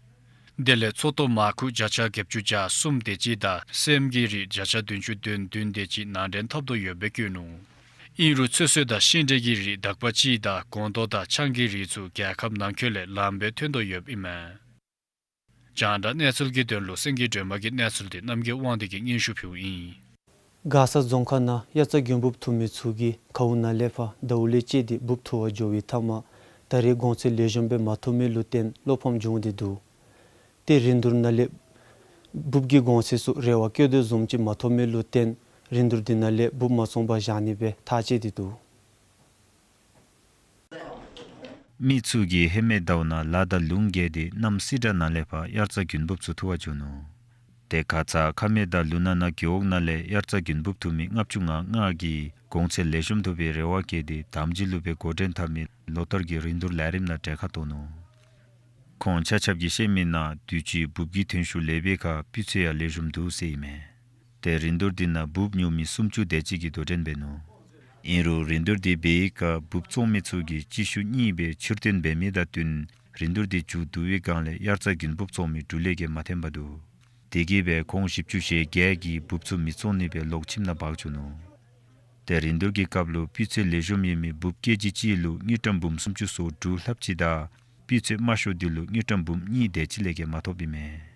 དེ་ལས་ཚོད་ལྟོ་མར་ཁུ་བརྒྱ་ཆ་བརྒྱད་ཅུ་གྱ་གསུམ་དེ་ཅིག་དང་སྲནམ་གྱི་རིགས་བརྒྱ་ཆ་བདུན་ཅུ་དོན་བདུན་དེ་ཅིག་ནང་འདྲེན་འཐབ་དོ་ཡོདཔ་སྦེ་བཀོད་ནུག། ཨིན་རུང་ཚོད་བསྲེ་དང་ཤིང་འབྲས་ཀྱི་རིགས་དག་པ་ཅིག་དང་སྒོང་རྡོག་དང་ཆང་གི་རིགས་ཚུ་རྒྱལ་ཁབ་ནང་འཁོད་ལས་ལངམ་སྦེ་ཐོན་དོ་ཡོདཔ་ཨིན་མས། རྒྱང་བསྒྲགས་གནས་ཚུལ་གྱི་དོན་ལུ་སེང་གེ་སྒྲོལ་མ་གི་གནས་ཚུལ་འདི་རྣམ་རྒྱལ་དབང་འདུས་ཀྱིས་སྙན་ཞུ་ཕུལཝ་ཨིན། མགར་ས་རྫོང་ཁག་ནང་དབྱར་རྩྭ་དགུན་འབུབ་འཐུ་མི་ཚུ་གིས་མཁར་དབུགས་ནང་ལས་ཕར་ཟླཝ་ལས་བཅད་དེ་འབུབ་འཐུ་བར་འགྱོ་བའི་མཐའ་མར་ད་རེས་གོང་ཚད་ལེགས་ཤོམ་སྦེ་མ་ཐོབ་མི་ལུ་བརྟེན་བློ་ཕམ་བྱུང་སྟེ་འདུག། ཏེ་རིན་བསྡུར་ནང་ལས་འབུབ་ཀྱི་གོང་ཚད་ཚུ་རེ་བ་བསྐྱེད་དོ་བཟུམ་ཅིག་མ་ཐོབ་མི་ལུ་བརྟེན་རིན་བསྡུར་འདི་ནང་ལས་འབུབ་མ་བཙོང་པར་བཞག་ནི་སྦེ་ཐག་བཅད་དེ་འདུག། མི་ཚུ་གིས་ཧེ་མའི་ཟླཝ་ནང་ལ་དང་ལུང་བརྒལ་ཏེ་གནམ་བསིལ་དྲགས་ནང་ལས་ཕར་དབྱར་རྩྭ་དགུན་འབུབ་ཚུ་འཐུ་བར་འགྱོ་ནུག། ཏེ་ཁ་ཙ་ཁ་སྨད་དང་ལུ་ནང་ན་རྒེད་འོག་ནང་ལས་དབྱར་རྩྭ་དགུན་འབུབ་འཐུ་མི་ལྔ་བཅུ་ང་ལྔ་གིས་གོང་ཚད་ལེགས་ཤོམ་ཐོབ་པའི་རེ་བ་བསྐྱེད་དེ་དམ་སྦྱིས་ལུ་སྦེ་འགོ་འདྲེན་འཐབ་མི་ལོ་ལྟར་གྱི་རིན་བསྡུར་ལས་རིམ་ནང་གྲལ་ཁར་གཏོགས་ནུག། ཁོང་ཆ་ཁྱབ་ཀྱིས་བཤད་མི་ནང་དུས་ཅི་འབུབ་ཀྱི་ཐོན་ཤུགས་ལེགས་པའི་ཁར་སྤུས་ཚད་ཡང་ལེགས་ཤོམ་འདུག་ཟེར་ཨིན་མས། ཏེ་རིན་བསྡུར་འདི་ནང་འབུབ་ཉོ་མི་སུམ་ཅུ་དེ་ཅིག་གིས་དོ་འགྲན་འབད་ནུག། ཨིན་རུང་རིན་བསྡུར་འདི་འབད་བའི་སྐབས་འབུབ་བཙོང་མི་ཚུ་གིས་སྤྱི་ཤུགས་གཉིས་སྦེ་ཕྱིར་བཏོན་འབད་མི་དང་བསྟུན་རིན་བསྡུར་འདི་མཇུག་བསྡུ་བའི་སྒང་ལས་དབྱར་རྩྭ་དགུན་འབུབ་བཙོང་མི་འབྲུ་ལས་ཀྱིས་མ་འཐེན་པར་འདུག། དེ་གིས་སྦེ་ཁོང་བཞི་བཅུ་ཞེ་བརྒྱད་ཀྱིས་འབུབ་ཚུ་མི་བཙོང་ནི་སྦེ་ལོག་ཁྱིམ་ནང་འབག་བཅུག་ནུག། ཏེ་རིན་བསྡུར་གྱི་སྐབས་ལུ་སྤུས་ཚད་ལེགས་ཤོམ་ཡོད་མི་འབུབ་ཀེ་ཇི་གཅིག་ལུ་དངུལ་ཀྲམ་འབུམ་སུམ་ཅུ་སོ་དྲུག་ལྷགཔ་ཅིག་དང་སྤུས་ཚད་དམའ་ཤོས་འདི་ལུ་དངུལ་ཀྲམ་འབུམ་གཉིས་དེ་ཅིག་ལས་བརྒལ་མ་ཐོབ་ཨིན་མས།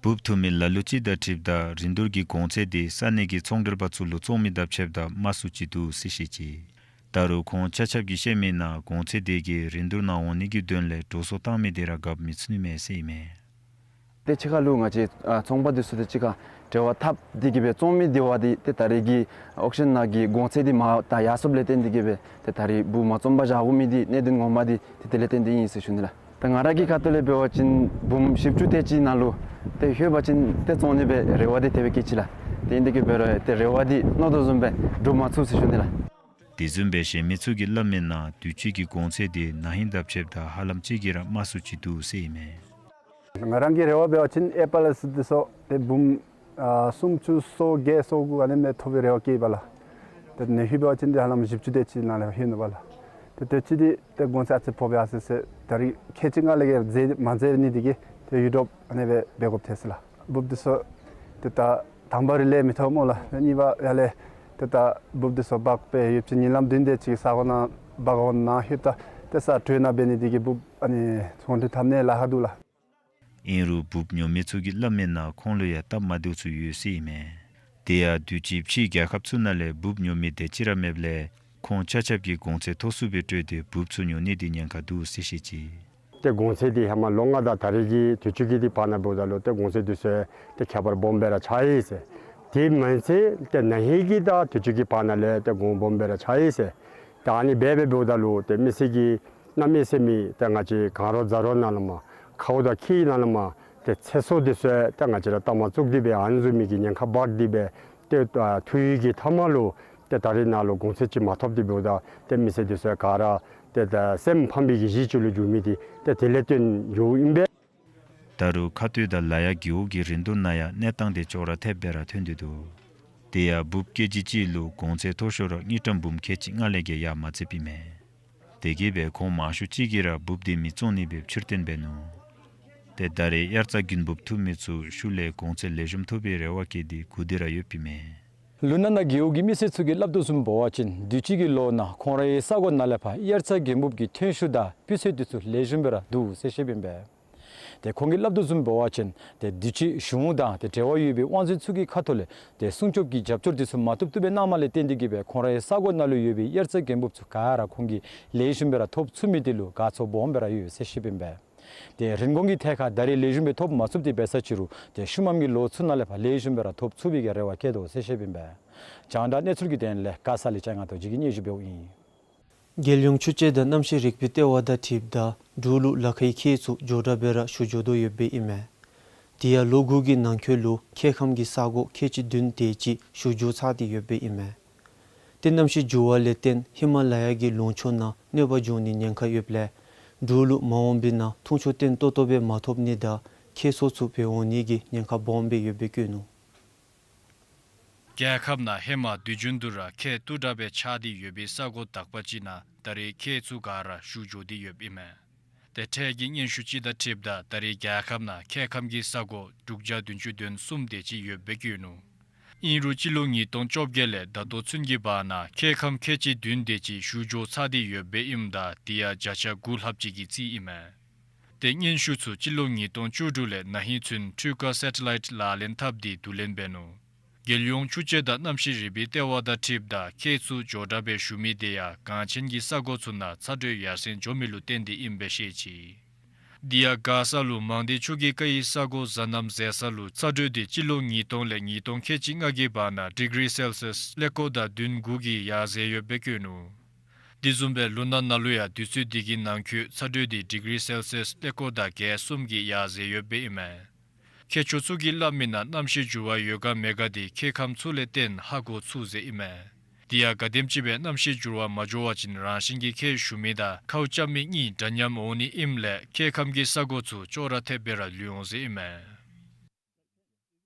འབུབ་འཐུ་མི་ལ་ལུ་ཅིག་དང་འཁྲིལཝ་ད་རིན་བསྡུར་གྱི་གོང་ཚད་འདི་ས་གནས་ཀྱི་ཚོང་འབྲེལ་པ་ཚུ་ལུ་བཙོང་མི་དང་ཕྱདཔ་ད་དམའ་སུ་ཅིག་འདུག་ཟེར་བཤད་ཅི། ད་རུང་ཁོང་ཆ་ཁྱབ་ཀྱིས་བཤད་མི་ནང་གོང་ཚད་དེ་གིས་རིན་བསྡུར་ནང་འོང་ནི་གི་དོན་ལས་འགྲོ་སོང་བཏང་མི་དེ་ར་རྒཔོ་མི་ཚུགས་ནི་མས་ཟེར་ཨིན་མས། ཏེ་ཕྱི་ཁ་ལུ་ང་བཅས་ཨ་ཚོང་པ་འདི་ཚུ་ཏེ་གཅིག་ཁར་འབྲེལ་བ་འཐབ་སྟེ་གིས་སྦེ་བཙོང་མི་དེ་བ་འདི་ཏེ་ད་རེས་ཀྱི་ཨོག་ཤཱན་ནང་གི་གོང་ཚད་འདི་མར་ད་ཡར་སོངམ་ལས་བརྟེན་ཏེ་གིས་སྦེ་ཏེ་ད་རེས་འབུཔ་མ་བཙོང་པར་བཞག་དགོ་མི་འདི་གནད་དོན་ངོ་མ་འདི་ཏེ་དེ་ལས་བརྟེན་ཏེ་ཨིན་ཟེར་ཞུ་ནི་ལགས། ད་ང་ར་གི་ཁ་ཐུག་ལས་འབད་བ་ཅིན་འབུམ་བཞི་བཅུ་དེ་ཅིག་ནང་ལུ་ཏེ་ལྷོད་པ་ཅིན་ཏེ་བཙོང་ནི་སྦེ་རེ་བ་འདི་དེ་སྦེ་བསྐྱེད་ཅི་ལགས། ཏེ་ཨིན་དེ་གིས་འབད་རུང་ཏེ་རེ་བ་འདི་མནོ་དོ་བཟུམ་སྦེ་འགྲུབ་མ་ཚུགས་ཟེར་ཞུ་ནི་ལགས། དེ་བཟུམ་སྦེ་གཞན་མི་ཚུ་གིས་སླབ་མི་ནང་དུས་ཅི་གི་གོང་ཚད་དེ་ན་ཧིང་དང་ཕྱདཔ་ད་ཧ་ལམ་ཅིག་གིས་ར་དམའ་སུ་ཅིག་འདུག་ཟེར་ཨིན་མས། ང་རང་གི་རེ་བ་འབད་བ་ཅིན་ཨེ་པཱལ་ལས་འདི་ཚུ་ཏེ་འབུམ་ཨ་སུམ་ཅུ་སོ་བརྒྱད་སོ་དགུ་ཨ་ནི་མས་ཐོབ་པའི་རེ་བ་བསྐྱེད་པ་ལགས། ཏེ་ན་ཧིང་འབད་བ་ཅིན་ཏེ་ཧ་ལམ་བཞི་བཅུ་དེ་ཅིག་ནང་ལས་ལྷོད་ནུག་པ་ལགས། ཏེ་དེ་ཅིག་འདི་ཏེ་གོང་ཚད་ཨ་ཙི་ཕོག་པས་ཟེར་ཟེར་ད་རེས་ཁལ་གཅིག་ལྔ་ལས་བརྒལ་མཛད་མ་མཛད་ནི་དེ་གིས་ཏེ་ཡུ་ཊུབ་ཨ་ནི་སྦེ་འབད་དགོཔ་ཐལ་ལགས། འབུཔ་འདི་ཚུ་ཏེ་ད་དང་པ་ར་ལས་མི་ཐོབ་སྨོ་ལགས། གཉིས་པ་ཡར་ལས་ཏེ་ད་འབུཔ་འདི་ཚུ་འབག་སྦེ་ཡོདཔ་ཅིག་ཉིན་ལམ་བདུན་དེ་ཅིག་ས་གོ་ནང་འབག་འོང་ནང་ལྷོདཔ་ད་ཏེ་ས་དྲོད་ནང་འབད་ནི་དེ་གིས་འབུཔ་ཨ་ནི་ཚོང་འགྲུལ་འཐབ་ནི་ལཱ་ཁག་འདུག་ལགས། ཨིན་རུང་འབུཔ་ཉོ་མི་ཚུ་གིས་སླབ་མི་ནང་ཁོང་ལུ་ཡང་སྟབས་མ་བདེཝ་ཚུ་ཡོད་ཟེར་ཨིན་མས། དེ་ཡང་དུས་ཅི་ཕྱིའི་རྒྱལ་ཁབ་ཚུ་ནང་ལས་འབུཔ་ཉོ་མི་དེ་ཅིག་ར་མེདཔ་ལས་ཁོང་ཆ་ཁྱབ་ཀྱིས་གོང་ཚད་མཐོ་སུ་སྦེ་སྤྲོད་དེ་འབུཔ་ཚུ་ཉོ་ནི་དེ་ཉེན་ཁ་འདུག་ཟེར་བཤད་ཅི། ཏེ་གོང་ཚད་འདི་ཧེ་མ་ལོ་ལྔ་དང་ད་རེས་ཀྱི་དུས་ཅི་གི་འདི་བར་ན་འབདཝ་ད་ལུ་ཏེ་གོང་ཚད་འདི་ཚུ་ཏེ་ཁྱད་པར་སྦོམ་སྦེ་ར་ཆགས་ཡི་ཟེར། དེ་མ་ཚད་ཏེ་ན་ཧིང་གི་དང་དུས་ཅི་གི་བར་ན་ལས་ཏེ་གོང་སྦོམ་སྦེ་ར་ཆགས་ཡི་ཟེར། ཏེ་ཨ་ནི་སྦེ་འབདཝ་ད་ལུ་ཏེ་མི་སེར་གྱི་གནམ་མེད་ས་མེད་ཏེ་ང་བཅས་གངས་རི་རྫ་རི་ནང་ལུ་མར་ཁཝ་དང་ཁྱི་ནང་ལུ་མར་ཏེ་ཚེ་སྲོག་འདི་ཚུ་ཏེ་ང་བཅས་ར་ལྟ་མ་ཚུགས་ཏེ་སྦེ་ཨ་ནི་བཟུམ་མའི་གི་ཉེན་ཁ་འབག་སྟེ་སྦེ་ཏེ་ཨ་ཐུགས་ཡིད་ཀྱི་མཐའ་མ་ལུ་ཏེ་ད་རེས་ནཱ་ལུ་གོང་ཚད་ཅིག་མ་ཐོབ་སྟེ་འབདཝ་ད་ཏེ་མི་སེར་འདི་ཚུ་ག་ར་ཏེ་ད་སེམས་ཕམ་པའི་གི་གཞི་ཅིག་ལུ་འགྱུར་མི་འདི་ཏེ་དེ་ལས་བརྟེན་འགྱོཝ་ཨིན་པས། ད་རུང་ཁ་སྟོད་དང་ལ་ཡག་རྒེད་འོག་གི་རིན་བསྡུར་ནང་ཡང་གནས་སྟངས་དེ་ཅོག་ར་འཐདཔ་སྦེ་ར་ཐོན་ཏེ་འདུག། དེ་ཡང་འབུཔ་ཀེ་ཇི་གཅིག་ལུ་གོང་ཚད་མཐོ་ཤོས་ར་དངུལ་ཀྲམ་འབུམ་ཁལ་གཅིག་ལྔ་ལས་བརྒལ་ཡར་མ་འཛེགསཔ་ཨིན་མས། དེ་གིས་སྦེ་ཁོང་མང་ཤོས་ཅིག་གིས་ར་འབུཔ་དེ་མི་བཙོང་ནི་སྦེ་ཕྱིར་བཏོན་འབད་ནུག། ཏེ་ད་རེས་དབྱར་རྩྭ་དགུན་འབུཔ་འཐུ་མི་ཚུ་ཤུལ་ལས་གོང་ཚད་ལེགས་ཤོམ་ཐོབ་པའི་རེ་བ་བསྐྱེད་དེ་སྒུག་སྟེ་ར་ཡོདཔ་ཨིན་མས། ལུ་ན་ན་རྒེད་འོག་གི་མི་སེར་ཚུ་གིས་སླབ་དོ་བཟུམ་འབད་བ་ཅིན་དུས་ཅི་གི་ལོ་ནང་ཁོང་རའི་ས་གོ་ནང་ལས་ཕར་དབྱར་རྩྭ་དགུན་འབུཔ་གི་ཐོན་ཤུགས་དང་སྤུས་ཚད་འདི་ཚུ་ལེགས་ཤོམ་སྦེ་ར་འདུག་ཟེར་བཤདཔ་ཨིན་པས། ཏེ་ཁོང་གིས་སླབ་དོ་བཟུམ་འབད་བ་ཅིན་ཏེ་དུས་ཅི་གཞུང་དང་ཏེ་འབྲེལ་བ་ཡོད་པའི་དབང་འཛིན་ཚུ་གི་ཁ་ཐུག་ལས་ཏེ་སྲུང་སྐྱོབ་ཀྱི་རྒྱབ་སྐྱོར་འདི་ཚུ་མ་ཐོབ་བཏུབ་པའི་གནམ་ལས་བརྟེན་ཏེ་གིས་སྦེ་ཁོང་རའི་ས་གོ་ནང་ལུ་ཡོད་པའི་དབྱར་རྩྭ་དགུན་འབུཔ་ཚུ་ག་ར་ཁོང་གིས་ལེགས་ཤོམ་སྦེ་ར་ཐོབ་ཚུགས་མི་འདི་ལུ་དགའ་ཚོར་སྦོམ་སྦེ་ར་ཡོད་ཟེར་བཤདཔ་ཨིན་པས། ཏེ་རིན་གོང་གི་ཐད་ཁར་ད་རེས་ལེགས་ཤོམ་སྦེ་ཐོབ་མ་ཚུགས་ཏེ་འབད་ས་ཅིག་རུང་ཏེ་ཤུལ་མམ་གྱི་ལོ་ཚུ་ནང་ལས་ཕར་ལེགས་ཤོམ་སྦེ་ར་ཐོབ་ཚུགས་པའི་གི་རེ་བ་བསྐྱེད་དོ་ཟེར་བཤདཔ་ཨིན་པས། རྒྱང་བསྒྲགས་གནས་ཚུལ་གྱི་དོན་ལས་མགར་ས་ལེ་ཅན་ང་ཏོ་ཇི་གིས་སྙན་ཞུ་འབདཝ་ཨིན། རྒྱལ་ཡོངས་ཆུ་དཔྱད་དང་གནམ་གཤིས་རིག་པའི་ལྟེ་བ་དང་འཁྲིལཝ་ད་འབྲུག་ལུ་ལ་ཁའི་ཁྱེགས་ཚུ་མགྱོགས་དྲགས་སྦེ་ར་ཞུ་འགྱོ་དོ་ཡོདཔ་ཨིན་མས། དེ་ཡང་ལོ་དགུ་གི་ནང་འཁོད་ལུ་ཁྱེགས་ཁམས་ཀྱི་ས་གོ་ཁལ་གཅིག་བདུན་དེ་ཅིག་ཞུ་འགྱོ་ཚར་ཏེ་ཡོདཔ་ཨིན་མས། ཏེ་གནམ་གཤིས་འགྱུར་བ་ལས་བརྟེན་ཧི་མ་ལ་ཡ་གི་ལུང་ཕྱོགས་ནང་གནོད་པ་འབྱུང་ནིའི་ཉེན་ཁ་ཡོདཔ་ལས་འབྲུག་ལུ་མ་འོངས་པའི་ནང་འཐུང་ཆུ་བརྟན་ཏོག་ཏོ་སྦེ་མ་ཐོབ་ནི་དང་ཁྱེགས་སོར་ཚུ་འབད་འོང་ནི་གི་ཉེན་ཁ་སྦོམ་སྦེ་ཡོདཔ་སྦེ་བཀོད་ནུག། རྒྱལ་ཁབ་ནང་ཧེ་མ་དུས་རྒྱུན་དུ་ར་ཁྱེགས་སྟུག་དྲགས་སྦེ་ཆགས་ཏེ་ཡོད་པའི་ས་གོ་དག་པ་ཅིག་ནང་ད་རེས་ཁྱེགས་ཚུ་ག་ར་ཞུ་འགྱོ་སྟེ་ཡོདཔ་ཨིན་མས། ཏེ་འཕྲལ་གྱི་སྙན་ཞུ་ཅིག་དང་འཁྲིལཝ་ད་ད་རེས་རྒྱལ་ཁབ་ནང་ཁྱེགས་ཁམས་ཀྱི་ས་གོ་དྲུག་བརྒྱ་བདུན་ཅུ་དོན་གསུམ་དེ་ཅིག་ཡོདཔ་སྦེ་བཀོད་ནུག། ཨིན་རུང་སྤྱི་ལོ་ཉིས་སྟོང་བཅོ་བརྒྱད་ལས་ད་ལྟོ་ཚུན་གྱི་བར་ན་ཁྱེགས་ཁམས་ཁལ་གཅིག་བདུན་དེ་ཅིག་ཞུ་འགྱོ་ཚར་ཏེ་ཡོདཔ་ཨིནམ་ད་དེ་ཡང་བརྒྱ་ཆ་དགུ་ལྷགཔ་ཅིག་གི་རྩིས་ཨིན་མས། ཏེ་སྙན་ཞུ་ཚུ་སྤྱི་ལོ་ཉིས་སྟོང་བཅུ་དྲུག་ལས་ན་ཧིང་ཚུན་འཕྲུལ་ཁ་སེ་ཊི་ལའིཊ་ལག་ལེན་འཐབ་སྟེ་བསྡུ་ལེན་འབད་ནུག། རྒྱལ་ཡོངས་ཆུ་དཔྱད་དང་གནམ་གཤིས་རིག་པའི་ལྟེ་བ་དང་འཁྲིལཝ་ད་ཁྱེགས་ཚུ་མགྱོགས་དྲགས་སྦེ་ཞུ་མི་དེ་ཡང་གངས་ཅན་གྱི་ས་གོ་ཚུ་ནང་ཚ་དྲོད་ཡར་སེང་འགྱོ་མི་ལུ་བརྟེན་ཏེ་ཨིནམ་སྦེ་བཤད་ཅི། དེ་ཡང་མགར་ས་ལུ་མང་སྡེ་ཆུ་གི་ཀ་ཡི་ས་གོ་གཟའ་གནམ་གཟེར་ས་ལུ་ཚ་དྲོད་དེ་སྤྱི་ལོ་ཉིས་སྟོང་ལས་ཉིས་སྟོང་ཁལ་གཅིག་ལྔ་གི་བར་ན་ཌི་གི་རི་སེལ་སི་ཡས་ཀླད་ཀོར་དང་བདུན་དགུ་གིས་ཡར་འཛེགས་ཡོདཔ་སྦེ་བཀོད་ནུག། དེ་བཟུམ་སྦེ་ལུ་ན་ནང་ལུ་ཡང་དུས་ཚོད་དེ་གི་ནང་འཁོད་ཚ་དྲོད་དེ་ཌི་གི་རི་སེལ་སི་ཡས་ཀླད་ཀོར་དང་བརྒྱད་གསུམ་གྱིས་ཡར་འཛེགས་ཡོདཔ་ཨིན་མས། མཁས་མཆོག་ཚུ་གིས་སླབ་མི་ནང་གནམ་གཤིས་འགྱུར་བ་ཡོད་ག་མེད་ག་དེ་ཁྱེགས་ཁམས་ཚུ་ལས་བརྟེན་ཧ་གོ་ཚུགས་ཟེར་ཨིན་མས། དེ་ཡང་ག་དེམ་ཅིག་སྦེ་གནམ་གཤིས་འགྱུར་བ་མ་འགྱོ་བ་ཅིན་རང་བཞིན་གྱིས་ཁྱེགས་ཞུ་མི་དང་ཁཝ་རྐྱབ་མི་གཉིས་འདྲ་མཉམ་འོང་ནི་ཨིནམ་ལས་ཁྱེགས་ཁམས་ཀྱི་ས་གོ་ཚུ་ཅོག་ར་འཐདཔ་སྦེ་ར་ལུས་འོང་ཟེར་ཨིན་མས།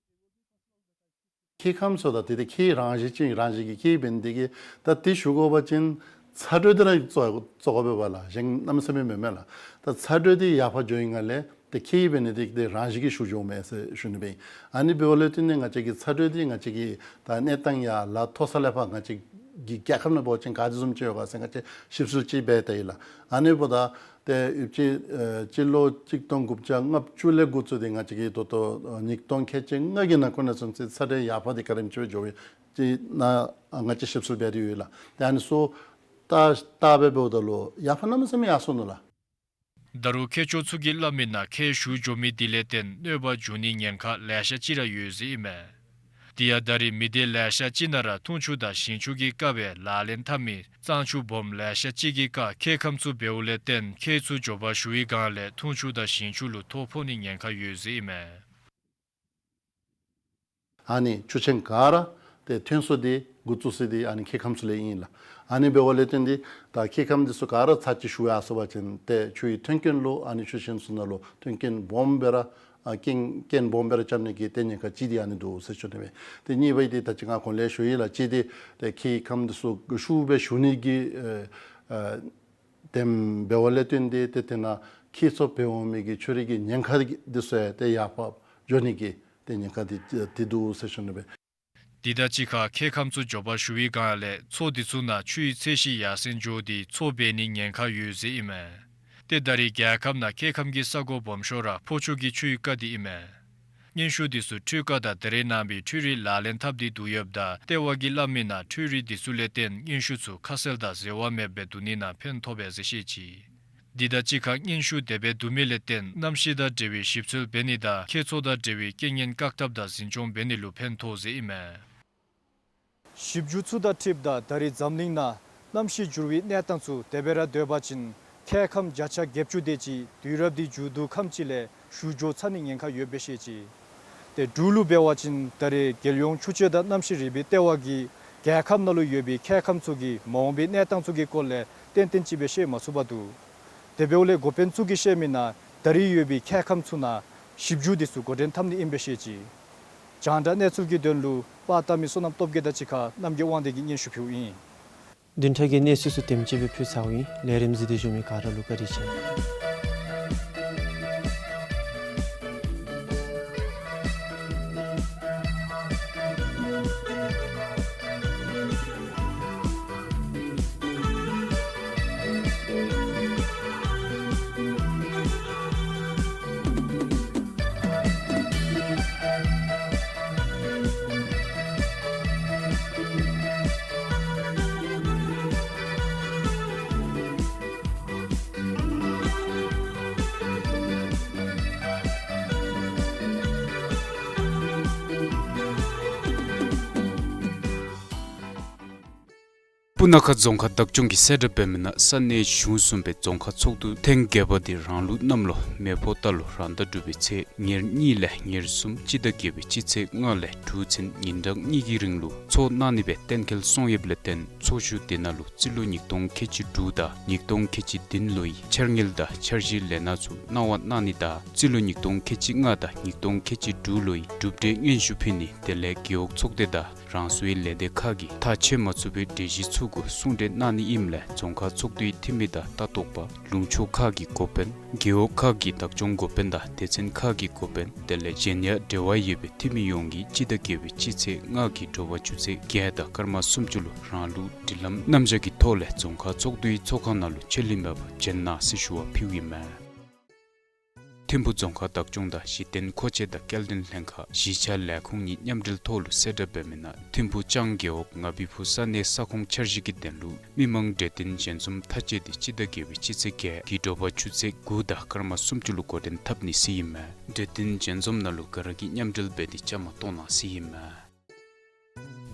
ཁྱེགས་ཁམས་ཚུ་ད་དེ་ཏེ་ཁྱེགས་རང་བཞིན་ཅིག་རང་བཞིན་གྱིས་ཁྱེགས་འབད་ནི་དེ་གིས་ད་དེ་ཞུ་དགོ་པ་ཅིན་ཚ་དྲོད་དེ་ར་བཙོ་བཙོ་དགོ་པས་ལགས། གཞན་གནམ་མེད་ས་མེད་མེན་མས་ལགས། ད་ཚ་དྲོད་དེ་ཡར་འཕར་འགྱོ་ཡི་ནང་ལས་ཏེ་ཁྱེགས་འབད་ནི་དེ་ཏེ་རང་བཞིན་གྱིས་ཞུ་འགྱོཝ་མས་ཟེར་ཞུ་ནི་སྦེ། ཨ་ནི་འབདཝ་ལས་བརྟེན་ནས་ང་བཅས་ཀྱི་ཚ་དྲོད་དེ་ང་བཅས་ཀྱི་ད་གནས་སྟངས་ཡར་ལ་མཐོ་ས་ལས་ཕར་ང་བཅས་ཀྱི་རྒྱལ་ཁབ་ནང་འབད་བ་ཅིན་ག་དེ་བཟུམ་ཅིག་ཡོད་ག་ཟེར་ང་བཅས་ཞིབ་འཚོལ་ཅིག་འབད་བལྟ་ཡི་ལགས། ཨ་ནི་འབདཝ་ད་ཏེ་ཡུདཔ་ཅིག་ཨེ་སྤྱི་ལོ་གཅིག་སྟོང་དགུ་བརྒྱ་ལྔ་བཅུ་ལས་འགོ་བཙུགས་ཏེ་ང་བཅས་ཀྱི་ད་ལྟོ་ཨེ་ཉིས་སྟོང་ཁལ་གཅིག་ལྔ་གི་ནང་འཁོད་ནང་ཚུན་ཚོད་ཚ་དྲོད་ཡར་འཕར་དེ་ག་དེམ་ཅིག་སྦེ་འགྱོ་ཡི་ཅིག་ནང་ང་བཅས་ཞིབ་འཚོལ་འབད་དེ་ཡོད་ལགས། ཏེ་ཨ་ནི་ཚུ་ ད་ད་འབདཝ་ད་ལུ་ཡར་ཕར་གནམ་མེད་ས་མེད་ཡར་སོ་ནུག་ལགས། ད་རུང་མཁས་མཆོག་ཚུ་གིས་སླབ་མི་ནང་ཁྱེགས་ཞུ་འགྱོ་མི་དེ་ལས་བརྟེན་གནོད་པ་འབྱུང་ནི་ཉེན་ཁ་ལེ་ཤ་ཅིག་ར་ཡོད་ཟེར་ཨིན་མས། དེ་ཡང་ད་རེས་མི་སྡེ་ལེ་ཤ་ཅིག་ནང་ར་འཐུང་ཆུ་དང་ཞིང་ཆུ་གི་སྐབས་ལས་ལེན་འཐབ་མི་གཙང་ཆུ་སྦོམ་ལེ་ཤ་ཅིག་གི་ཁར་མཁལ་ཁམས་ཚུ་འབདཝ་ལས་བརྟེན་ཁྱེགས་ཚུ་འགྱོ་བ་ཞུ་བའི་སྒང་ལས་འཐུང་ཆུ་དང་ཞིང་ཆུ་ལུ་ཐོ་ཕོག་ནི་ཉེན་ཁ་ཡོད་ཟེར་ཨིན་མས། ཨ་ནི་ཆུ་ཆེན་ག་ར་ཏེ་ཐོན་ས་འདི་འགོ་བཙུགས་ས་འདི་ཨ་ནི་མཁལ་ཁམས་ཚུ་ལས་ཨིན་ལགས། ཨ་ནི་འབདཝ་ལས་བརྟེན་ཏེ་ད་མཁལ་ཁམས་འདི་ཚུ་ག་ར་ཚར་གཅིག་ཞུ་ཡར་སོ་བ་ཅིན་ཏེ་ཆུའི་ཐོན་སྐྱེད་ལུ་ཨ་ནི་ཆུ་ཆེན་ཚུ་ནང་ལུ་ཐོན་སྐྱེད་སྦོམ་སྦེ་ར་ཨ་རྐྱེན་རྐྱེན་སྦོམ་སྦེ་ར་རྐྱབ་ནི་གི་ཏེ་ཉེན་ཁ་ཅིག་འདི་ཨ་ནི་འདུག་ཟེར་ཞུ་ནི་མས། ཏེ་གཉིས་པ་འདི་ད་ཅི་ང་གོང་ལས་ཞུ་ཡི་ལགས། གཅིག་འདི་ཏེ་མཁལ་ཁམས་འདི་ཚུ་ཤུགས་སྦེ་ཞུ་ནི་གི་ཨ་ཨ་དེམ་འབདཝ་ལས་བརྟེན་ཏེ་ཏེ་དེ་ནང་མཁལ་འཚོ་འབད་འོང་མི་གི་ཆུ་རིགས་ཀྱི་ཉེན་ཁ་འདི་ཚུ་ཡང་ཏེ་ཡར་ཕབ་འགྱོ་ནི་གི་ཏེ་ཉེན་ཁ་འདི་འདི་འདུག་ཟེར་ཞུ་ནི་མས། དེ་དང་གཅིག་ཁར་མཁལ་ཁམས་ཚུ་འགྱོ་བ་ཞུ་བའི་སྒང་ལས་མཚོ་འདི་ཚུ་ནང་ཆུའི་ཚད་གཞི་ཡར་སེང་འགྱོ་སྟེ་མཚོ་འབད་ནི་ཉེན་ཁ་ཡོད་ཟེར་ཨིན་མས། ཏེ་ད་རེས་རྒྱལ་ཁབ་ནང་མཁལ་ཁམས་ཀྱི་ས་གོ་སྦོམ་ཤོས་ར་ཕོ་ཆུ་གི་ཆུའི་རྐ་འདི་ཨིན་མས། སྙན་ཞུ་འདི་ཚུ་འཕྲུལ་ཁང་དང་ད་རེས་ནངས་པའི་འཕྲུལ་རིག་ལག་ལེན་འཐབ་སྟེ་འདུག་ཡོདཔ་ད་ལྟེ་བ་གིས་སླབ་མི་ནང་འཕྲུལ་རིག་འདི་ཚུ་ལས་བརྟེན་སྙན་ཞུ་ཚུ་ཁ་གསལ་དང་འཛོལ་བ་མེདཔ་སྦེ་བསྡུ་ནི་ནང་ཕན་ཐོགས་པས་ཟེར་བཤད་ཅི། འདི་དང་གཅིག་ཁར་སྙན་ཞུ་དེ་སྦེ་བསྡུ་མི་ལས་བརྟེན་གནམ་གཤིས་དང་འབྲེལ་བའི་ཞིབ་འཚོལ་འབད་ནི་དང་མཁལ་འཚོ་དང་འབྲེལ་བའི་རྐྱེན་ངན་བཀག་ཐབས་དང་འཛིན་སྐྱོང་འབད་ནི་ལུ་ཕན་ཐོགས་ཟེར་ཨིན་མས། ཞིབ་འཇུག་ཚུ་དང་འཁྲིལཝ་ད་ད་རེས་འཛམ་གླིང་ནང་གནམ་གཤིས་འགྱུར་བའི་གནས་སྟངས་ཚུ་དེ་སྦེ་ར་སྡོད་པ་ཅིན་མཁལ་ཁམས་བརྒྱ་ཆ་བརྒྱད་ཅུ་དེ་ཅིག་དུས་རབས་འདི་མཇུག་བསྡུ་ཁམས་ཅིག་ལས་ཞུ་འགྱོ་ཚར་ནི་ཉེན་ཁ་ཡོདཔ་སྦེ་བཤད་ཅི། ཏེ་འབྲུག་ལུ་འབད་བ་ཅིན་ད་རེས་རྒྱལ་ཡོངས་ཆུ་སྤྱོད་དང་གནམ་གཤིས་རིག་པའི་ལྟེ་བ་གིས་རྒྱལ་ཁབ་ནང་ལུ་ཡོད་པའི་མཁལ་ཁམས་ཚུ་གི་མ་འོངས་པའི་གནས་སྟངས་ཚུ་གི་སྐོར་ལས་ཏན་ཏན་ཅིག་སྦེ་ཤེས་མ་ཚུགས་པར་འདུག། དེ་འབདཝ་ལས་འགོ་དཔོན་ཚུ་གིས་བཤད་མི་ནང་ད་རེས་ཡོད་པའི་མཁལ་ཁམས་ཚུ་ནང་ཞིབ་འཇུག་འདི་ཚུ་འགོ་འདྲེན་འཐབ་ནི་ཨིནམ་སྦེ་བཤད་ཅི། རྒྱང་བསྒྲགས་གནས་ཚུལ་གྱི་དོན་ལུ་པར་བཏབ་མི་བསོད་ནམས་སྟོབས་རྒྱས་དང་གཅིག་ཁར་རྣམ་རྒྱལ་དབང་ལྡན་གྱིས་སྙན་ཞུ་ཕུལཝ་ཨིན། བདུན་ཕྲག་གི་གནས་ཚུལ་ཚུ་དེམ་ཅིག་སྦེ་ཕུལ་ཚརཝ་ཨིན། ལས་རིམ་གཟིགས་ཏེ་བཞུགས་མི་ག་ར་ལུ་བཀའ་དྲིན་ཆེ། སྤུ་ན་ཁ་རྫོང་ཁག་བདག་སྐྱོང་གིས་གསལ་བསྒྲགས་འབད་མི་ནང་ས་གནས་གཞུང་གསུམ་པའི་རྫོང་ཁག་ཚོགས་འདུ་ཐེངས་བརྒྱད་པ་འདི་རང་ལུགས་གནམ་ལོ་མེ་ཕོ་རྟ་ལོ་རང་ཟླ་དྲུག་པའི་ཚེས་ཉེར་གཉིས་ལས་ཉེར་གསུམ་སྤྱི་ཟླ་བརྒྱད་པའི་སྤྱི་ཚེས་ལྔ་ལས་དྲུག་ཚུན་ཉིན་གྲངས་གཉིས་ཀྱི་རིང་ལུ་ཚོགས་གནང་ནི་སྦེ་གཏན་འཁེལ་སོང་ཡོདཔ་ལས་བརྟེན་ཚོགས་བཞུགས་དེ་ནང་ལུ་རྩིས་ལོ་ཉིས་སྟོང་ཁལ་གཅིག་དྲུག་དང་ཉིས་སྟོང་ཁལ་གཅིག་བདུན་ལོའི་འཆར་དངུལ་དང་འཆར་གཞིའི་ལས་སྣ་ཚུ་གནང་བ་གནང་ནི་དང་རྩིས་ལོ་ཉིས་སྟོང་ཁལ་གཅིག་ལྔ་དང་ཉིས་སྟོང་ཁལ་གཅིག་དྲུག་ལོའི་གྲུབ་འབྲས་སྙན་ཞུ་ཕུལ་ནི་དེ་ལས་རྒེད་འོག་ཚོགས་སྡེ་དང་རང་སོའི་ལས་སྡེ་ཁག་གིས་ཐག་བཅད་མ་ཚུགས་པའི་གྲོས་གཞི་ཚུ་གུ་གསུང་གྲོས་གནང་ནི་ཨིནམ་ལས་རྫོང་ཁག་ཚོགས་འདུའི་འཐུས་མི་དང་ལྟ་རྟོག་པ་ལུང་ཕྱོགས་ཁག་གི་འགོ་དཔོན་རྒེད་འོག་ཁག་གི་བདག་སྐྱོང་འགོ་དཔོན་དང་སྡེ་ཚན་ཁག་གི་འགོ་དཔོན་དེ་ལས་གཞན་ཡང་འབྲེལ་བ་ཡོད་པའི་འཐུས་མི་ཡོངས་ཀྱིས་སྤྱི་ཟླ་བརྒྱད་པའི་སྤྱི་ཚེས་ལྔ་གི་དྲོ་པ་ཆུ་ཚོད་བརྒྱད་དང་སྐར་མ་སུམ་ཅུ་ལུ་རང་ལུགས་སྒྲིག་ལམ་རྣམ་གཞག་གི་ཐོག་ལས་རྫོང་ཁག་ཚོགས་འདུའི་ཚོགས་ཁང་ནང་ལུ་ཆད་ལུས་མེད་པར་འབྱོན་གནང་ཟེར་ཞུ་བ་ཕུལཝ་ཨིན་མས། ཐིམ་ཕུ་རྫོང་ཁག་བདག་སྐྱོང་དང་གཞི་རྟེན་མཁོ་ཆས་དང་སྐྱེལ་འདྲེན་ལྷན་ཁག་གཞིས་ཆགས་ལས་ཁུངས་གཉིས་མཉམ་འབྲེལ་ཐོག་ལུ་གསལ་བསྒྲགས་འབད་མི་ནང་ཐིམ་ཕུ་ལྕང་རྒེད་འོག་ང་བི་ཕུ་ས་གནས་ས་ཁོངས་འཆར་གཞི་གི་དོན་ལུ་མི་མང་གྲོས་བསྟུན་ཞལ་འཛོམས་མཐའ་དཔྱད་འདི་སྤྱི་ཟླ་བརྒྱད་པའི་སྤྱི་ཚེས་བརྒྱད་ཀྱི་དྲོ་པ་ཆུ་ཚོད་དགུ་དང་སྐར་མ་སུམ་ཅུ་ལུ་འགོ་འདྲེན་འཐབ་ནི་ཟེར་ཨིན་མས། གྲོས་བསྟུན་ཞལ་འཛོམས་ནང་ལུ་ག་ར་གིས་མཉམ་འབྲེལ་འབད་དེ་བཅའ་མར་གཏོགས་གནང་ཟེར་ཨིན་མས།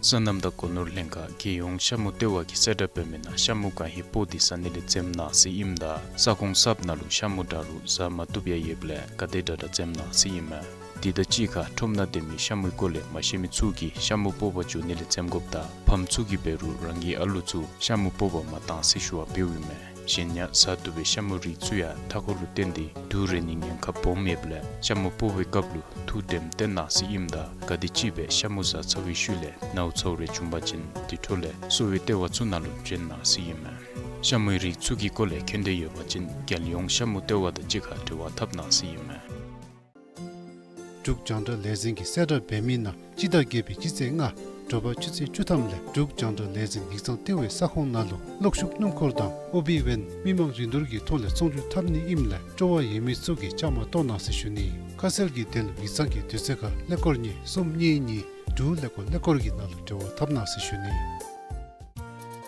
སོ་ནམ་དང་སྒོ་ནོར་ལྷན་ཁག་རྒྱལ་ཡོངས་ཤ་མུ་ལྟེ་བ་གིས་གསལ་བསྒྲགས་འབད་མི་ནང་ཤ་མུ་ག་ཧེ་སྤོ་སྟེ་ཟ་ནི་ལས་འཛེམ་གནང་ཟེར་ཨིནམ་ད་ས་ཁོངས་གསརཔ་ནང་ལུ་ཤ་མུ་དྲག་རུང་ཟ་མ་བཏུབ་ཡང་ཡོདཔ་ལས་ག་དེ་དྲག་དྲག་འཛེམ་གནང་ཟེར་ཨིན་མས། དེ་དང་གཅིག་ཁར་ཁྲོམ་ནང་སྡོད་མི་ཤ་མུའི་སྐོར་ལས་མ་ཤེས་མི་ཚུ་གིས་ཤ་མུ་སྤོ་བར་འགྱོ་ནི་ལས་འཛེམ་དགོཔ་དང་ཕམ་ཚུ་གིས་འབད་རུང་རང་གི་ཨ་ལོ་ཚུ་ཤ་མུ་སྤོ་བར་མ་གཏང་ཟེར་ཞུ་བ་འབདཝ་ཨིན་མས། གཞན་ཡང་ཟ་བཏུབ་པའི་ཤ་མུའི་རིགས་ཚུ་ཡང་མཐའ་འཁོར་ལུ་བརྟེན་ཏེ་དུག་རེག་ནི་ཉེན་ཁ་སྦོམ་ཡོདཔ་ལས་ཤ་མུ་སྤོ་བའི་སྐབས་ལུ་ཐུགས་དྲནམ་བཏོན་གནང་ཟེར་ཨིནམ་ད་ག་དེམ་ཅིག་སྦེ་ཤ་མུ་ཟ་ཚར་བའི་ཤུལ་ལས་ནཝ་ཚཝ་རེ་བྱུང་པ་ཅིན་དེ་འཕྲོ་ལས་གསོ་བའི་ལྟེ་བ་ཚུ་ནང་ལུ་འབྱོན་གནང་ཟེར་ཨིན་མས། ཤ་མུའི་རིགས་ཚུ་གི་སྐོར་ལས་མཁྱེན་འདོད་ཡོད་པ་ཅིན་རྒྱལ་ཡོངས་ཤ་མུ་ལྟེ་བ་དང་གཅིག་ཁར་འབྲེལ་བ་འཐབ་གནང་ཟེར་ཨིན་མས། འབྲུག་རྒྱང་བསྒྲགས་ལས་འཛིན་གྱིས་གསལ་བསྒྲགས་འབད་མི་ནང་སྤྱི་ཟླ་བརྒྱད་པའི་སྤྱི་ཚེས་ལྔ་དྲོ་པ་ཆུ་ཚོད་བཅུ་ཐམ་ལས་འབྲུག་རྒྱང་བསྒྲགས་ལས་འཛིན་ཡིག་ཚང་ལྟེ་བའི་ས་ཁོངས་ནང་ལུ་གློག་ཤུགས་སྣུམ་འཁོར་དང་ཨོ་བི་ཝེན་མི་མང་རིན་བསྡུར་གྱི་ཐོག་ལས་ཚོང་བསྒྱུར་འཐབ་ནི་ཨིནམ་ལས་སྤྲོ་བ་ཡོད་མི་ཚུ་གིས་བཅའ་མར་གཏོགས་གནང་ཟེར་ཞུ་ནི། ཁ་གསལ་གྱི་དོན་ལུ་ཡིག་ཚང་གི་དུས་ཚོད་ཁར་ཀླད་ཀོར་གཉིས་གསུམ་གཉིས་གཉིས་དྲུག་ཀླད་ཀོར་ཀླད་ཀོར་གྱི་ནང་ལུ་འབྲེལ་བ་འཐབ་གནང་ཟེར་ཞུ་ནི།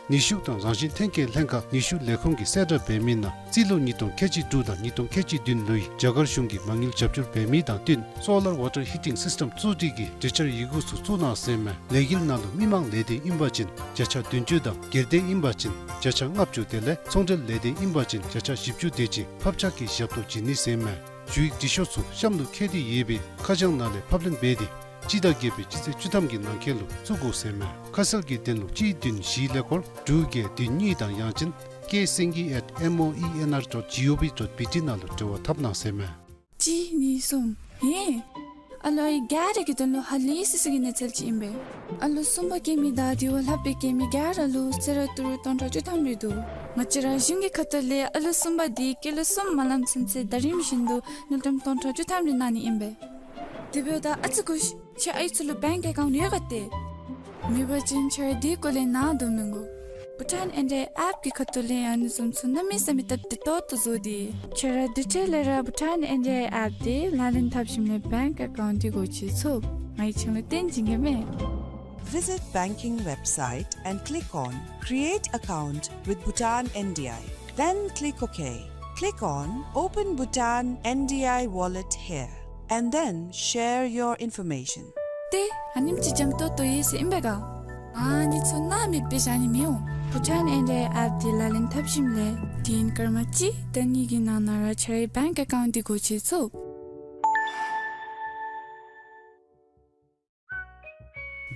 ནུས་ཤུགས་དང་རང་བཞིན་ཐོན་སྐྱེད་ལྷན་ཁག་ནུས་ཤུགས་ལས་ཁུངས་ཀྱིས་གསལ་བསྒྲགས་འབད་མི་ནང་རྩིས་ལོ་ཉིས་སྟོང་ཁལ་གཅིག་དྲུག་དང་ཉིས་སྟོང་ཁལ་གཅིག་བདུན་ལོའི་རྒྱ་གར་གཞུང་གིས་མ་དངུལ་རྒྱབ་སྐྱོར་འབད་མི་དང་བསྟུན་Solar Water Heating System བཙུགས་སྒྲིག་གི་གྲོས་འཆར་ཡི་གུ་ཚུ་བཙུགས་གནང་ཟེར་མས། ལས་འགུལ་ནང་ལུ་མི་མང་ལས་སྡེ་ཨིན་པ་ཅིན་བརྒྱ་ཆ་བདུན་ཅུ་དང་སྒེར་སྡེ་ཨིན་པ་ཅིན་བརྒྱ་ཆ་ལྔ་བཅུ་དེ་ལས་ཚོང་འབྲེལ་ལས་སྡེ་ཨིན་པ་ཅིན་བརྒྱ་ཆ་བཞི་བཅུ་དེ་ཅིག་ཕབ་ཆག་གི་ཞབས་ཏོག་བྱིན་ནི་ཟེར་མས། ཞུ་ཡིག་འབྲི་ཤོག་ཚུ་གཤམ་ལུ་བཀོད་དེ་ཡོད་པའི་ཁ་བྱང་ནང་ལས་ཕབ་ལེན་འབད་དེ་སྤྱི་ཟླ་བརྒྱད་པའི་སྤྱི་ཚེས་བཅུ་ཐམ་གྱི་ནང་འཁོད་ལུ་བཙུགས་དགོ་ཟེར་མས། ཁ་གསལ་གྱི་དོན་ལུ་གཅིག་བདུན་བཞི་ཀླད་ཀོར་དྲུག་བརྒྱད་བདུན་གཉིས་དང་ཡང་ཅིན་K Singhi at M O E N R dot G O V dot B T ནང་ལུ་འབྲེལ་བ་འཐབ་གནང་ཟེར་མས། གཅིག་གཉིས་གསུམ། ཧེ། ཨ་ལོ་ཨའི་ག་ར་གི་དོན་ལུ་ཧ་ལས་སི་སི་གི་གནས་ཚུལ་ཅིག་ཨིན་པས། ཨ་ལོ་གསུམ་པ་སྐྱེ་མི་དང་དེ་བ་ལྷག་སྦེ་སྐྱེ་མི་ག་ར་ལུ་གསོལ་རས་ཏི་རུ་སྟོང་ཕྲག་བཅུ་ཐམ་རེ་འདུག། ང་བཅས་ར་གཞུང་གི་ཁ་ཐུག་ལས་ཨ་ལོ་གསུམ་པ་དེ་སྐྱེས་ལོ་གསུམ་མ་ལང་ཚུན་ཚོད་ཟླ་རིམ་བཞིན་དུ་དངུལ་ཀྲམ་སྟོང་ཕྲག་བཅུ་ཐམ་རེ་གནང་ནི་ཨིན་པས། དེ་འབདཝ་ད་ཨ་ཙི་སྒུག་ཤིག། ཁྱེད་ཨའི་ཚུ་ལུ་bank account ཡོད་ག་ཏེ། མེད་པ་ཅིན་ཁྱེད་ར་དེ་སྐོར་ལས་ནཱ་འདུག་མི་དགོ། Bhutan N D I app གི་ཁ་ཐུག་ལས་ཨ་ནི་བཟུམ་ཚུ་གནམ་མེད་ས་མེད་སྟབས་བདེ་ཏོག་ཏོ་བཟོ་སྟེ། ཁྱེད་ར་དེ་འཕྲལ་ལས་ར་Bhutan N D I app དེ་ལག་ལེན་འཐབ་ཞིནམ་ལས་bank account འདི་སྒོ་ཕྱེ་ཚུགས། ང་གིས་ཁྱེད་ལུ་སྟོན་བྱིན་གེ་མས། Visit banking website and click on Create account with Bhutan N D I. Then click OK. Click on Open Bhutan N D I wallet here and then share your information. ཏེ་ཨ་ནེམ་ཅིག་འཇམ་ཏོང་ཏོ་ཡོད་ཟེར་ཨིན་པས་ག། ཨ་ནི་ཚུ་ནཱ་མེདཔ་སྦེ་བཞག་ནི་མི་འོང་། Bhutan N D I app འདི་ལག་ལེན་འཐབ་ཞིནམ་ལས་དེ་ཡང་སྐར་མ་གཅིག་དང་གཉིས་ཀྱི་ནང་ན་ར་ཁྱེད་རའི་bank account འདི་སྒོ་ཕྱེ་ཚུགས།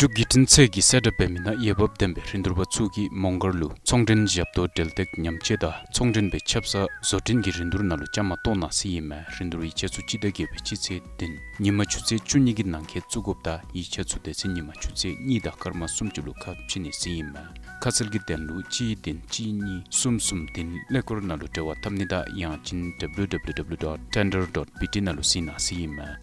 འབྲུག་བརྒྱུད་འཕྲིན་ཚད་ཀྱིས་གསལ་བསྒྲགས་འབད་མི་ནང་འོས་འབབ་ལྡན་པའི་རིན་བསྡུར་པ་ཚུ་གིས་མོང་སྒར་ལུ་ཚོང་མགྲོན་ཞབས་ཏོག་འབྲེལ་སྟེགས་ཉམས་བཅོས་དང་ཚོང་མགྲོན་པའི་ཆབ་གསང་བཟོ་སྐྲུན་གྱི་རིན་བསྡུར་ནང་ལུ་བཅའ་མར་གཏོགས་གནང་ཟེར་ཨིན་མས། རིན་བསྡུར་ཡིག་ཆ་ཚུ་སྤྱི་ཟླ་བརྒྱད་པའི་སྤྱི་ཚེས་བདུན་ཉིན་མ་ཆུ་ཚོད་བཅུ་གཉིས་ཀྱི་ནང་འཁོད་བཙུགས་དགོཔ་དང་ཡིག་ཆ་ཚུ་དེ་ཚེ་ཉིན་མ་ཆུ་ཚོད་གཉིས་དང་སྐར་མ་སུམ་ཅུ་ལུ་ཁ་ཕྱེ་ནི་ཟེར་ཨིན་མས། ཁ་གསལ་གྱི་དོན་ལུ་གཅིག་བདུན་གཅིག་གཉིས་གསུམ་གསུམ་བདུན་ཀླད་ཀོར་ནང་ལུ་འབྲེལ་བ་འཐབ་ནི་དང་ཡང་ཅིན་W W W dot tender dot B T ནང་ལུ་གཟིགས་གནང་ཟེར་ཨིན་མས།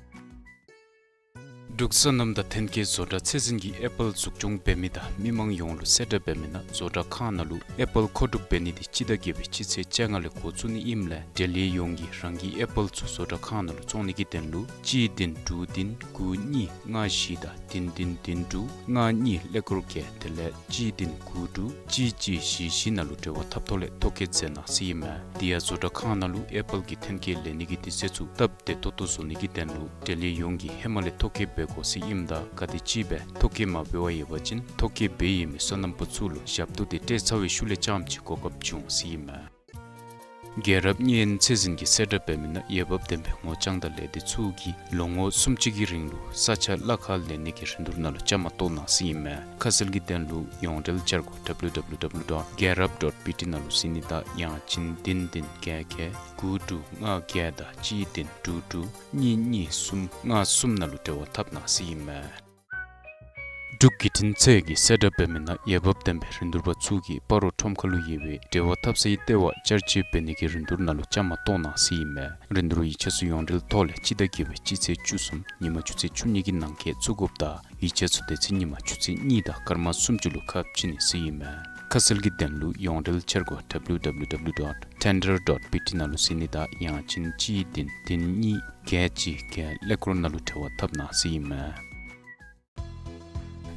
འབྲུག་སོ་ནམ་དང་ཐོན་སྐྱེད་བཟོ་གྲྭ་ཚད་འཛིན་གྱིས་ཨེ་པཱལ་འཛུགས་སྐྱོང་འབད་མི་དང་མི་མང་ཡོངས་ལུ་གསལ་བསྒྲགས་འབད་མི་ནང་བཟོ་གྲྭ་ཁང་ནང་ལུ་ཨེ་པཱལ་མཁོ་སྒྲུབ་འབད་ནི་དེ་སྤྱི་ཟླ་བརྒྱད་པའི་སྤྱི་ཚེས་བཅོ་ལྔ་ལས་འགོ་བཙུགས་ནི་ཨིནམ་ལས་འབྲེལ་ཡོད་ཡོངས་ཀྱིས་རང་གི་ཨེ་པཱལ་ཚུ་བཟོ་གྲྭ་ཁང་ནང་ལུ་བཙོང་ནི་གི་དོན་ལུ་གཅིག་བདུན་དྲུག་བདུན་དགུ་གཉིས་ལྔ་བཞི་དང་བདུན་བདུན་བདུན་དྲུག་ལྔ་གཉིས་ཀླད་ཀོར་བརྒྱད་དེ་ལས་གཅིག་བདུན་དགུ་དྲུག་གཅིག་གཅིག་བཞི་བཞི་ནང་ལུ་འབྲེལ་བ་འཐབ་ཐོག་ལས་ཐོ་བཀོད་མཛད་གནང་ཟེར་ཨིན་མས། དེ་ཡང་བཟོ་གྲྭ་ཁང་ནང་ལུ་ཨེ་པཱལ་གྱི་ཐོན་སྐྱེད་ལེན་ནི་གི་དུས་ཚོད་ཚུ་སྟབས་བདེ་ཏོག་ཏོ་བཟོ་ནི་གི་དོན་ལུ་འབྲེལ་ཡོད་ཡོངས་ཀྱིས་ཧེ་མ་ལས་ཐོ་བཀོད་འབད་དགོ་ཟེར་ཨིནམ་ད་ག་དེམ་ཅིག་སྦེ་ཐོ་བཀོད་མ་འབད་བར་ཡོད་པ་ཅིན་ཐོ་བཀོད་འབད་ཡོད་མི་སོ་ནམ་པ་ཚུ་ལུ་ཞབས་ཏོག་དེ་སྤྲོད་ཚར་བའི་ཤུལ་ལས་རྐྱངམ་ཅིག་གོ་སྐབས་བྱུང་ཟེར་ཨིན་མས། རྒྱལ་རབས་དངུལ་ཡོན་ཚད་འཛིན་གྱིས་གསལ་བསྒྲགས་འབད་མི་ནང་འོས་འབབ་ལྡན་པའི་ངོ་རྐྱང་དང་ལས་སྡེ་ཚུ་གིས་ལོ་ངོ་སུམ་ཅུ་གི་རིང་ལུ་ས་ཆ་གླ་ཁར་ལེན་ནི་གི་རིན་བསྡུར་ནང་ལུ་བཅའ་མར་གཏོགས་གནང་ཟེར་ཨིན་མས། ཁ་གསལ་གྱི་དོན་ལུ་ཡོངས་འབྲེལ་འཆར་སྒོ་W W W dot gelrap dot B T ནང་ལུ་གཟིགས་ནི་དང་ཡང་ཅིན་བདུན་བདུན་བརྒྱད་བརྒྱད་དགུ་དྲུག་ལྔ་བརྒྱད་དང་གཅིག་བདུན་དྲུག་དྲུག་གཉིས་གཉིས་གསུམ་ལྔ་གསུམ་ནང་ལུ་འབྲེལ་བ་འཐབ་གནང་ཟེར་ཨིན་མས། འབྲུག་བརྒྱུད་འཕྲིན་ཚད་ཀྱིས་གསལ་བསྒྲགས་འབད་མི་ནང་འོས་འབབ་ལྡན་པའི་རིན་བསྡུར་པ་ཚུ་གིས་སྤ་རོ་ཁྲོམ་ཁ་ལུ་ཡོད་པའི་འབྲེལ་བ་འཐབ་སའི་ལྟེ་བ་བསྐྱར་བཅོས་འབད་ནི་གི་རིན་བསྡུར་ནང་ལུ་བཅའ་མར་གཏོགས་གནང་ཟེར་ཨིན་མས། རིན་བསྡུར་ཡིག་ཆ་ཚུ་ཡོངས་འབྲེལ་ཐོག་ལས་སྤྱི་ཟླ་བརྒྱད་པའི་སྤྱི་ཚེས་བཅུ་གསུམ་ཉིན་མ་ཆུ་ཚོད་བཅུ་གཉིས་ཀྱི་ནང་འཁོད་བཙུགས་དགོཔ་དང་ཡིག་ཆ་ཚུ་དེ་ཚེ་ཉིན་མ་ཆུ་ཚོད་གཉིས་དང་སྐར་མ་སུམ་ཅུ་ལུ་ཁ་ཕྱེ་ནི་ཟེར་ཨིན་མས། ཁ་གསལ་གྱི་དོན་ལུ་ཡོངས་འབྲེལ་འཆར་སྒོ་W W W dot tender dot B T ནང་ལུ་གཟིགས་ནི་དང་ཡང་ཅིན་གཅིག་བདུན་བདུན་གཉིས་བརྒྱད་གཅིག་བརྒྱད་ཀླད་ཀོར་ནང་ལུ་འབྲེལ་བ་འཐབ་གནང་ཟེར་ཨིན་མས།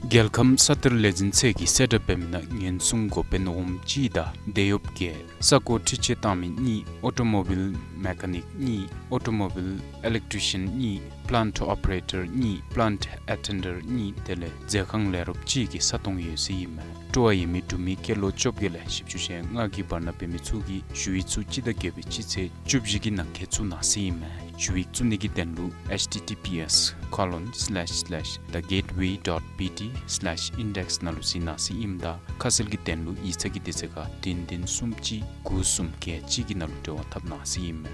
རྒྱལ་ཁམས་ས་གཏེར་ལས་འཛིན་ཚད་ཀྱིས་གསལ་བསྒྲགས་འབད་མི་ནང་ཉེན་སྲུང་འགོ་དཔོན་འོགམ་གཅིག་དང་དེད་གཡོགཔ་བརྒྱད། ས་སྒོ་འཕྲུལ་ཆས་བཏང་མི་གཉིས། ཨོ་ཊོ་མོ་བིལ་མེ་ཀ་ནིཀ་གཉིས། ཨོ་ཊོ་མོ་བིལ་ཨི་ལེག་ཊི་ཤན་གཉིས། པི་ལཱནཊ་ཨོ་པ་རེ་ཊར་གཉིས། པི་ལཱནཊ་ཨེ་ཊེན་ཌར་གཉིས་དེ་ལས་མཛོད་ཁང་ལས་རོགསཔ་གཅིག་གི་ས་སྟོང་ཡོད་ཟེར་ཨིན་མས། སྤྲོ་བ་ཡོད་མི་འབྲུག་མི་སྐྱེས་ལོ་བཅོ་བརྒྱད་ལས་བཞི་བཅུ་ཞེ་ལྔ་གི་བར་ན་འབད་མི་ཚུ་གིས་ཞུ་ཡིག་ཚུ་སྤྱི་ཟླ་བརྒྱད་པའི་སྤྱི་ཚེས་བཅུ་བཞི་གི་ནང་འཁོད་བཙུགས་གནང་ཟེར་ཨིན་མས། ཞུ་ཡིག་བཙུགས་ནི་གི་དོན་ལུ་H T T P S colon slash slash the gateway dot B T slash index ནང་ལུ་གཟིགས་གནང་ཟེར་ཨིནམ་ད་ཁ་གསལ་གྱི་དོན་ལུ་ཡིག་ཚང་གི་དེ་ཚེ་ཁ་བདུན་བདུན་གསུམ་གཅིག་དགུ་གསུམ་བརྒྱད་གཅིག་གི་ནང་ལུ་འབྲེལ་བ་འཐབ་གནང་ཟེར་ཨིན་མས།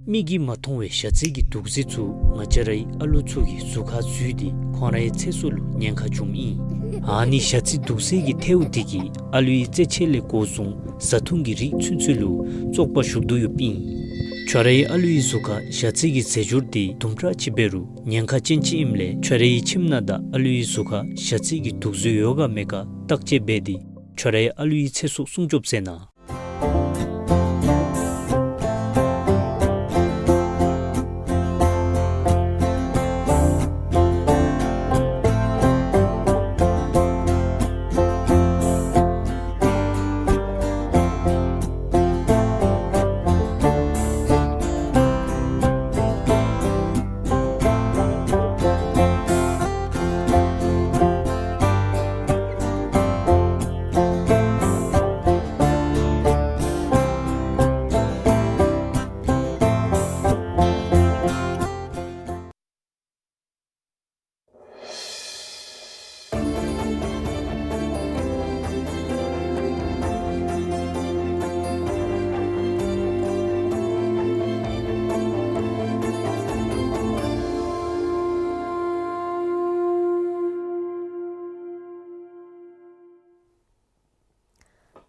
མིག་གིས་མ་མཐོང་བའི་ཞ་རྩི་གི་དུག་རྫས་ཚུ་ང་བཅས་རའི་ཨ་ལུ་ཚུ་གི་གཟུགས་ཁར་འཛུལ་ཏེ་ཁོང་རའི་ཚེ་སྲོག་ལུ་ཉེན་ཁ་འབྱུངམ་ཨིན། ཨ་ནི་ཞ་རྩི་དུག་རྫས་ཀྱི་ཐལཝ་དེ་གིས་ཨ་ལུའི་རྩེད་ཆས་ལས་འགོ་བཟུང་བཟའ་འཐུང་གི་རིགས་ཚུན་ཚོད་ལུ་བཙོག་པ་ཞུགས་དོ་ཡོདཔ་ཨིན། ཁྱོད་རའི་ཨ་ལུའི་གཟུགས་ཁར་ཞ་རྩི་གི་རྫས་སྦྱོར་དེ་དུམ་གྲ་ཅིག་འབད་རུང་ཉེན་ཁ་ཅན་ཅིག་ཨིནམ་ལས་ཁྱོད་རའི་ཁྱིམ་ནང་དང་ཨ་ལུའི་གཟུགས་ཁར་ཞ་རྩི་གི་དུག་རྫས་ཡོད་ག་མེད་ག་བརྟག་དཔྱད་འབད་དེ་ཁྱོད་རའི་ཨ་ལུའི་ཚེ་སྲོག་སྲུང་སྐྱོབ་མཛད་གནང་།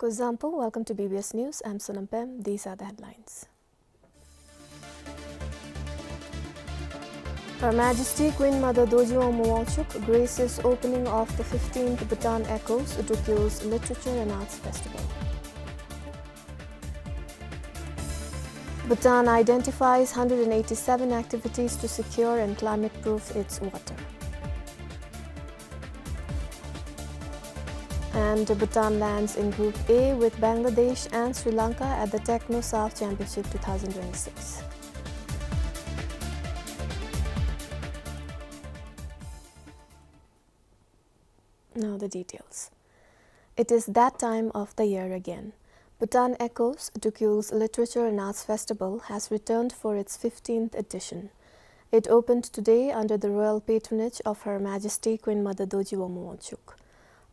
For example, welcome to B B S News. I'm Sonam Pem. These are the headlines. Her Majesty Queen Mother Dorji Wangmo Wangchuck graces opening of the fifteenth Bhutan Echoes Dukyul's Literature and Arts Festival. Bhutan identifies hundred and eighty-seven activities to secure and climate-proof its water. And Bhutan lands in Group A with Bangladesh and Sri Lanka at the Techno South Championship two thousand twenty-six. Now the details. It is that time of the year again. Bhutan Echoes, Dukyul's Literature and Arts Festival, has returned for its fifteenth edition. It opened today under the royal patronage of Her Majesty Queen Mother Dorji Wangmo Wangchuck.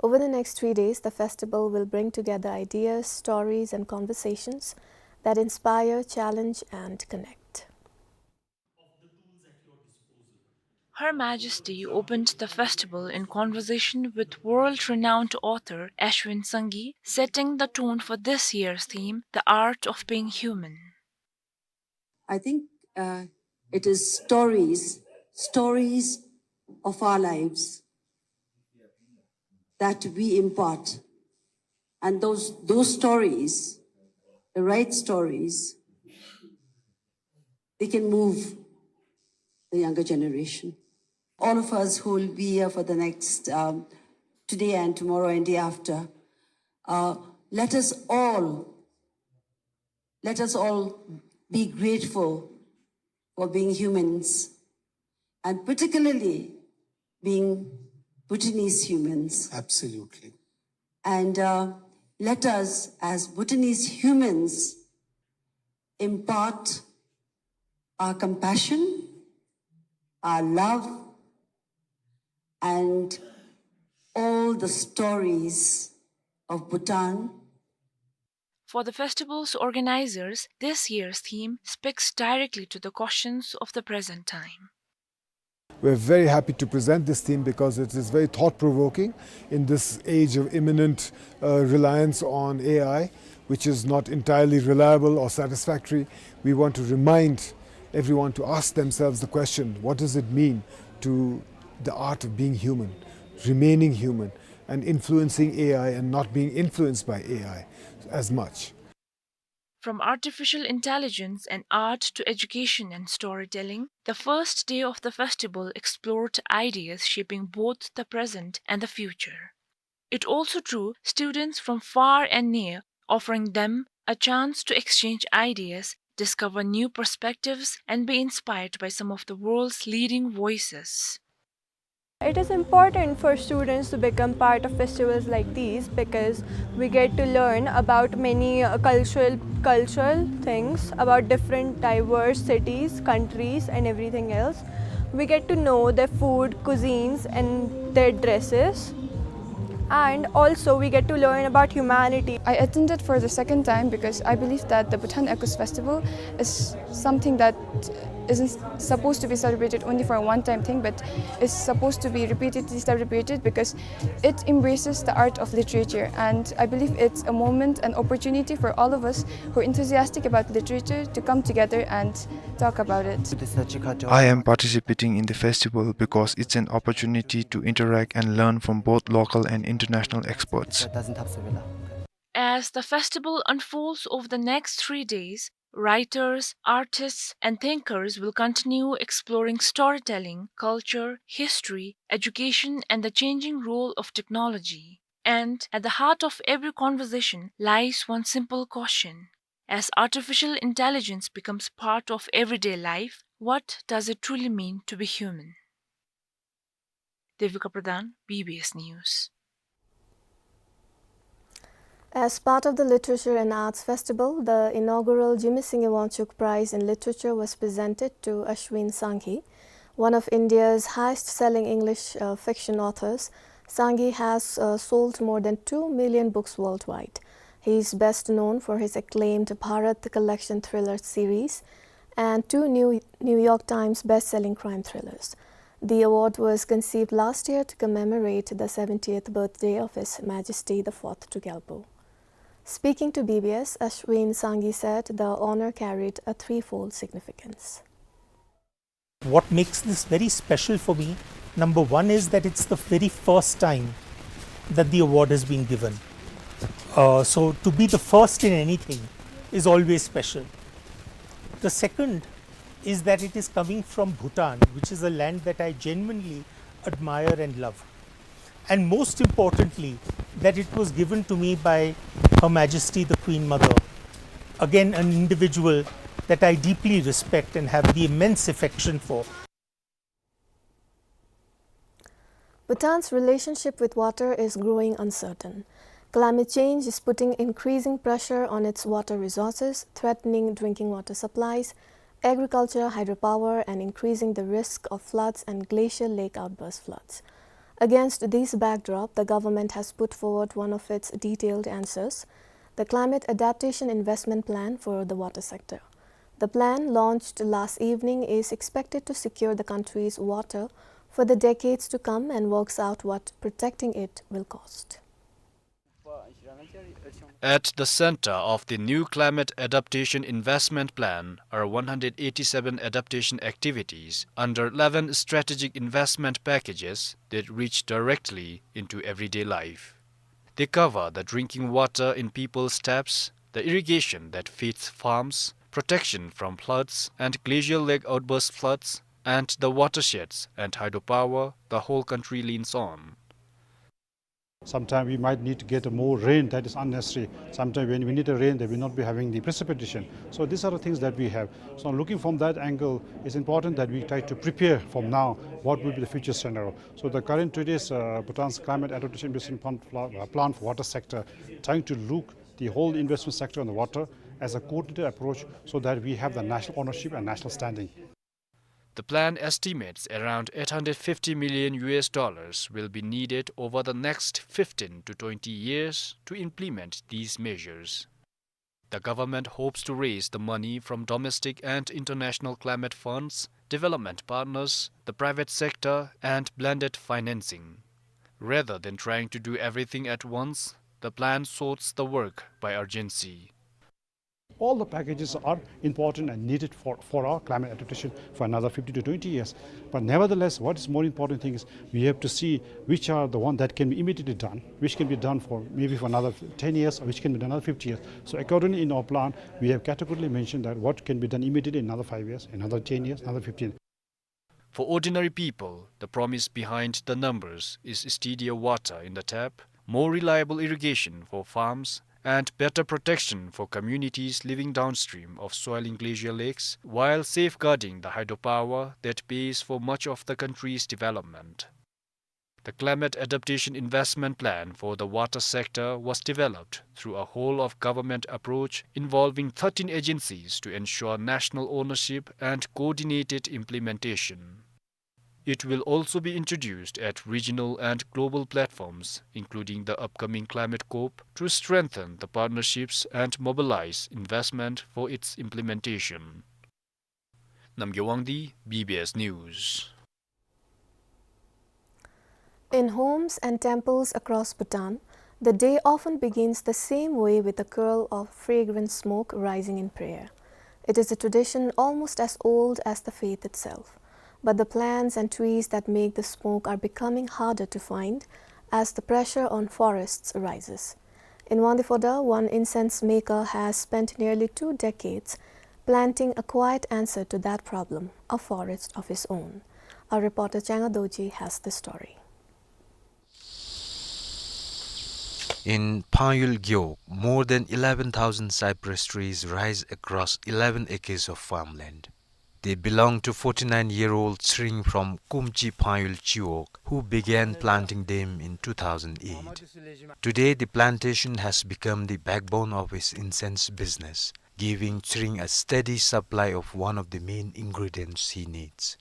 Over the next three days, the festival will bring together ideas, stories, and conversations that inspire, challenge, and connect. Her Majesty opened the festival in conversation with world-renowned author Ashwin Sanghi, setting the tone for this year's theme, The Art of Being Human. I think, uh, it is stories, stories of our lives that we impart. And those, those stories, the right stories, they can move the younger generation. All of us who will be here for the next, um, today and tomorrow and day after, uh, let us all, let us all be grateful for being humans, and particularly being Bhutanese humans. Absolutely. And, uh, let us, as Bhutanese humans, impart our compassion, our love, and all the stories of Bhutan. For the festival's organizers, this year's theme speaks directly to the questions of the present time. We're very happy to present this theme because it is very thought-provoking in this age of imminent, uh, reliance on A I, which is not entirely reliable or satisfactory. We want to remind everyone to ask themselves the question, what does it mean to the art of being human, remaining human, and influencing A I and not being influenced by A I as much? From artificial intelligence and art to education and storytelling, the first day of the festival explored ideas shaping both the present and the future. It also drew students from far and near, offering them a chance to exchange ideas, discover new perspectives, and be inspired by some of the world's leading voices. It is important for students to become part of festivals like these because we get to learn about many, uh, cultural, cultural things, about different diverse cities, countries, and everything else. We get to know their food, cuisines, and their dresses. And also, we get to learn about humanity. I attended for the second time because I believe that the Bhutan Echoes Festival is something that isn't supposed to be celebrated only for a one-time thing, but is supposed to be repeatedly celebrated because it embraces the art of literature. And I believe it's a moment, an opportunity for all of us who are enthusiastic about literature to come together and talk about it. I am participating in the festival because it's an opportunity to interact and learn from both local and international experts. As the festival unfolds over the next three days, writers, artists, and thinkers will continue exploring storytelling, culture, history, education, and the changing role of technology. And at the heart of every conversation lies one simple question. As artificial intelligence becomes part of everyday life, what does it truly mean to be human? Devika Pradhan, B B S News. As part of the Literature and Arts Festival, the inaugural Jigme Singye Wangchuck Prize in Literature was presented to Ashwin Sanghi, one of India's highest-selling English, uh, fiction authors. Sanghi has, uh, sold more than two million books worldwide. He is best known for his acclaimed Bharat Collection thriller series and two New, New York Times best-selling crime thrillers. The award was conceived last year to commemorate the seventieth birthday of His Majesty the Fourth Druk Gyalpo. Speaking to B B S, Ashwin Sanghi said the honor carried a threefold significance. What makes this very special for me, number one, is that it's the very first time that the award has been given. Uh, so to be the first in anything is always special. The second is that it is coming from Bhutan, which is a land that I genuinely admire and love. And most importantly, that it was given to me by Her Majesty the Queen Mother, again an individual that I deeply respect and have the immense affection for. Bhutan's relationship with water is growing uncertain. Climate change is putting increasing pressure on its water resources, threatening drinking water supplies, agriculture, hydropower, and increasing the risk of floods and glacial lake outburst floods. Against this backdrop, the government has put forward one of its detailed answers, the Climate Adaptation Investment Plan for the water sector. The plan, launched last evening, is expected to secure the country's water for the decades to come and works out what protecting it will cost. At the center of the new Climate Adaptation Investment Plan are one hundred eighty-seven adaptation activities under eleven strategic investment packages that reach directly into everyday life. They cover the drinking water in people's taps, the irrigation that feeds farms, protection from floods and glacial lake outburst floods, and the watersheds and hydropower the whole country leans on. Sometimes we might need to get more rain that is unnecessary. Sometimes when we need a rain, they will not be having the precipitation. So these are the things that we have. So looking from that angle, it's important that we try to prepare from now what will be the future scenario. So the current today's, uh, Bhutan's Climate Adaptation Investment Plan, uh, Plan for Water Sector, trying to look the whole investment sector on the water as a coordinated approach so that we have the national ownership and national standing. The plan estimates around eight hundred fifty million U S dollars will be needed over the next fifteen to twenty years to implement these measures. The government hopes to raise the money from domestic and international climate funds, development partners, the private sector, and blended financing. Rather than trying to do everything at once, the plan sorts the work by urgency. All the packages are important and needed for, for our climate adaptation for another fifteen to twenty years. But nevertheless, what is more important thing is we have to see which are the one that can be immediately done, which can be done for maybe for another ten years, or which can be done another fifty years. So accordingly, in our plan, we have categorically mentioned that what can be done immediately in another five years, another ten years, another fifteen. For ordinary people, the promise behind the numbers is steadier water in the tap, more reliable irrigation for farms, and better protection for communities living downstream of swelling glacial lakes, while safeguarding the hydropower that pays for much of the country's development. The Climate Adaptation Investment Plan for the water sector was developed through a whole-of-government approach involving thirteen agencies to ensure national ownership and coordinated implementation. It will also be introduced at regional and global platforms, including the upcoming Climate COP, to strengthen the partnerships and mobilize investment for its implementation. Namgay Wangdi, B B S News. In homes and temples across Bhutan, the day often begins the same way, with a curl of fragrant smoke rising in prayer. It is a tradition almost as old as the faith itself, but the plants and trees that make the smoke are becoming harder to find as the pressure on forests rises. In Wangdue Phodrang, one incense maker has spent nearly two decades planting a quiet answer to that problem, a forest of his own. Our reporter Changa Dorji has the story. In Phangyul Gewog, more than eleven thousand cypress trees rise across eleven acres of farmland. They belong to forty-nine-year-old Tshering from Kumchi Phangyul Chiwog, who began planting them in two thousand eight. Today, the plantation has become the backbone of his incense business, giving Tshering a steady supply of one of the main ingredients he needs.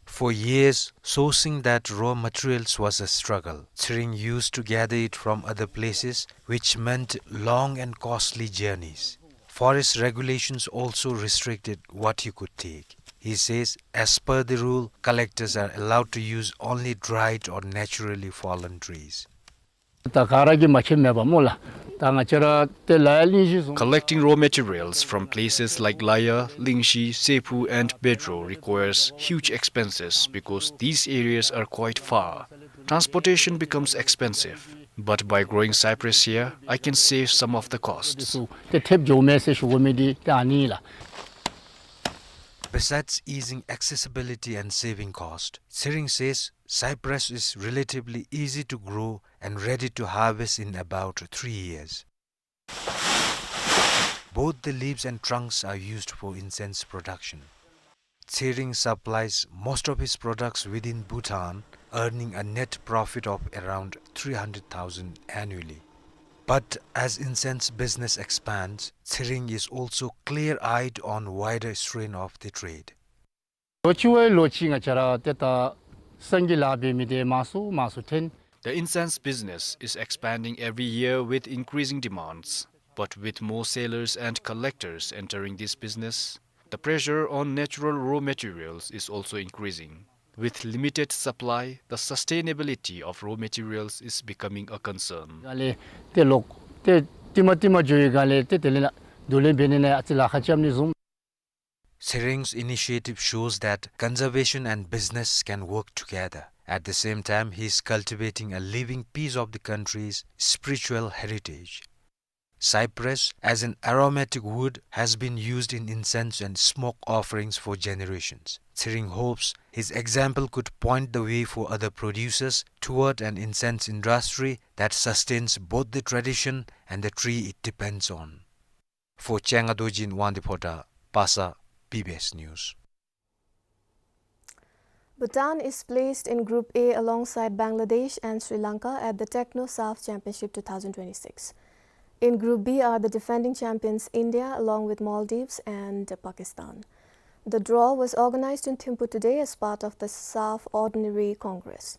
For years, sourcing that raw materials was a struggle. Tshering used to gather it from other places, which meant long and costly journeys. Forest regulations also restricted what he could take. He says, as per the rule, collectors are allowed to use only dried or naturally fallen trees. ད་ག་ར་གིས་མ་ཁྱབ་མེད་པ་སྨོ་ལགས། ད་ང་བཅས་ར་ཏེ་ལ་ཡ་གླིང་བཞི་བཟུམ། Collecting raw materials from places like Laya, Lingshi, Seppu and Bedro requires huge expenses because these areas are quite far. Transportation becomes expensive, but by growing cypress here, I can save some of the costs. ཏེ་ཐེབས་འགྱོཝ་མས་ཟེར་ཞུ་དགོ་མི་འདི་ཏེ་ཨ་ནི་ལགས། Besides easing accessibility and saving cost, Tshering says cypress is relatively easy to grow and ready to harvest in about three years. Both the leaves and trunks are used for incense production. Tshering supplies most of his products within Bhutan, earning a net profit of around three hundred thousand annually. But as incense business expands, Tshering is also clear-eyed on wider strain of the trade. ལོ་གཅིག་བའི་ལོ་གཅིག་ང་བཅས་ར་ཏེ་ད་སང་གི་ལཱ་འབད་མི་འདི་མང་སུ་མང་སུ་ཐོན། The incense business is expanding every year with increasing demands. But with more sellers and collectors entering this business, the pressure on natural raw materials is also increasing. With limited supply, the sustainability of raw materials is becoming a concern. ག་ལས་ཏེ་ལོག་ཏེ་ཏི་མ་ཏི་མ་འགྱོ་བའི་སྒང་ལས་ཏེ་དེ་ལས་ན་དུ་ལེན་འབད་ནི་ནང་ཨ་ཙི་ལཱ་ཁག་རྐྱབ་ནི་བཟུམ། Tshering initiative shows that conservation and business can work together. At the same time, he is cultivating a living piece of the country's spiritual heritage. Cypress, as an aromatic wood, has been used in incense and smoke offerings for generations. Tshering hopes his example could point the way for other producers toward an incense industry that sustains both the tradition and the tree it depends on. For Changa Dorji in Wangdue Phodrang, Pasa, B B S News. Bhutan is placed in Group A alongside Bangladesh and Sri Lanka at the Techno SAFF Championship two thousand twenty-six. In Group B are the defending champions India along with Maldives and Pakistan. The draw was organized in Thimphu today as part of the SAFF Ordinary Congress.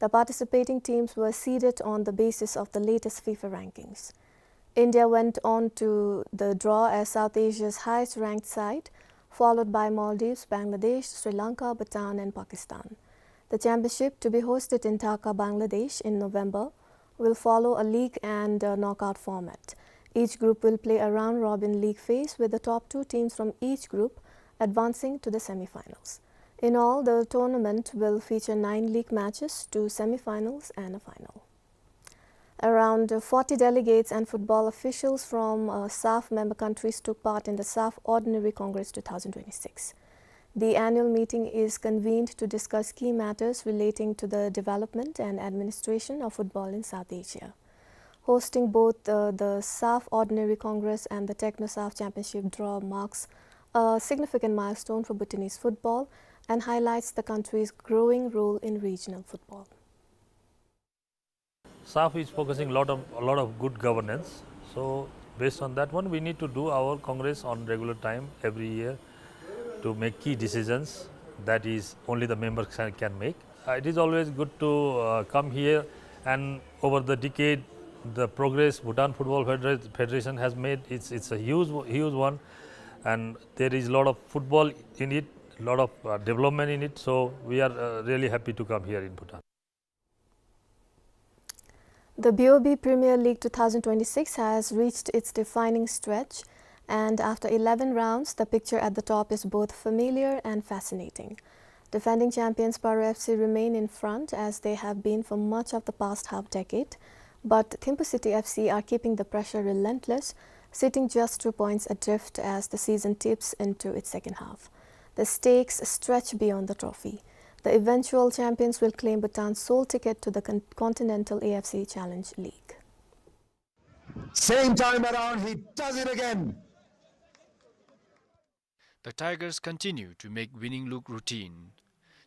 The participating teams were seeded on the basis of the latest FIFA rankings. India went on to the draw as South Asia's highest ranked side, followed by Maldives, Bangladesh, Sri Lanka, Bhutan and Pakistan. The championship, to be hosted in Dhaka, Bangladesh in November, will follow a league and a knockout format. Each group will play a round-robin league phase, with the top two teams from each group advancing to the semi-finals. In all, the tournament will feature nine league matches, two semi-finals and a final. Around forty delegates and football officials from, uh, SAFF member countries took part in the SAFF Ordinary Congress two thousand twenty-six. The annual meeting is convened to discuss key matters relating to the development and administration of football in South Asia. Hosting both, uh, the SAFF Ordinary Congress and the Techno SAFF Championship draw marks a significant milestone for Bhutanese football and highlights the country's growing role in regional football. SAFF is focusing lot of, a lot of good governance. So based on that one, we need to do our congress on regular time every year to make key decisions that is only the members can, can make. Uh, it is always good to, uh, come here, and over the decade, the progress Bhutan Football Federa-, Federation has made, it's, it's a huge, huge one, and there is a lot of football in it, lot of, uh, development in it. So we are, uh, really happy to come here in Bhutan. The B O B Premier League two thousand twenty-six has reached its defining stretch, and after eleven rounds, the picture at the top is both familiar and fascinating. Defending champions Paro F C remain in front, as they have been for much of the past half decade, but Thimphu City F C are keeping the pressure relentless, sitting just two points adrift as the season tips into its second half. The stakes stretch beyond the trophy. The eventual champions will claim Bhutan's sole ticket to the con-, Continental A F C Challenge League. Same time around, he does it again. The Tigers continue to make winning look routine.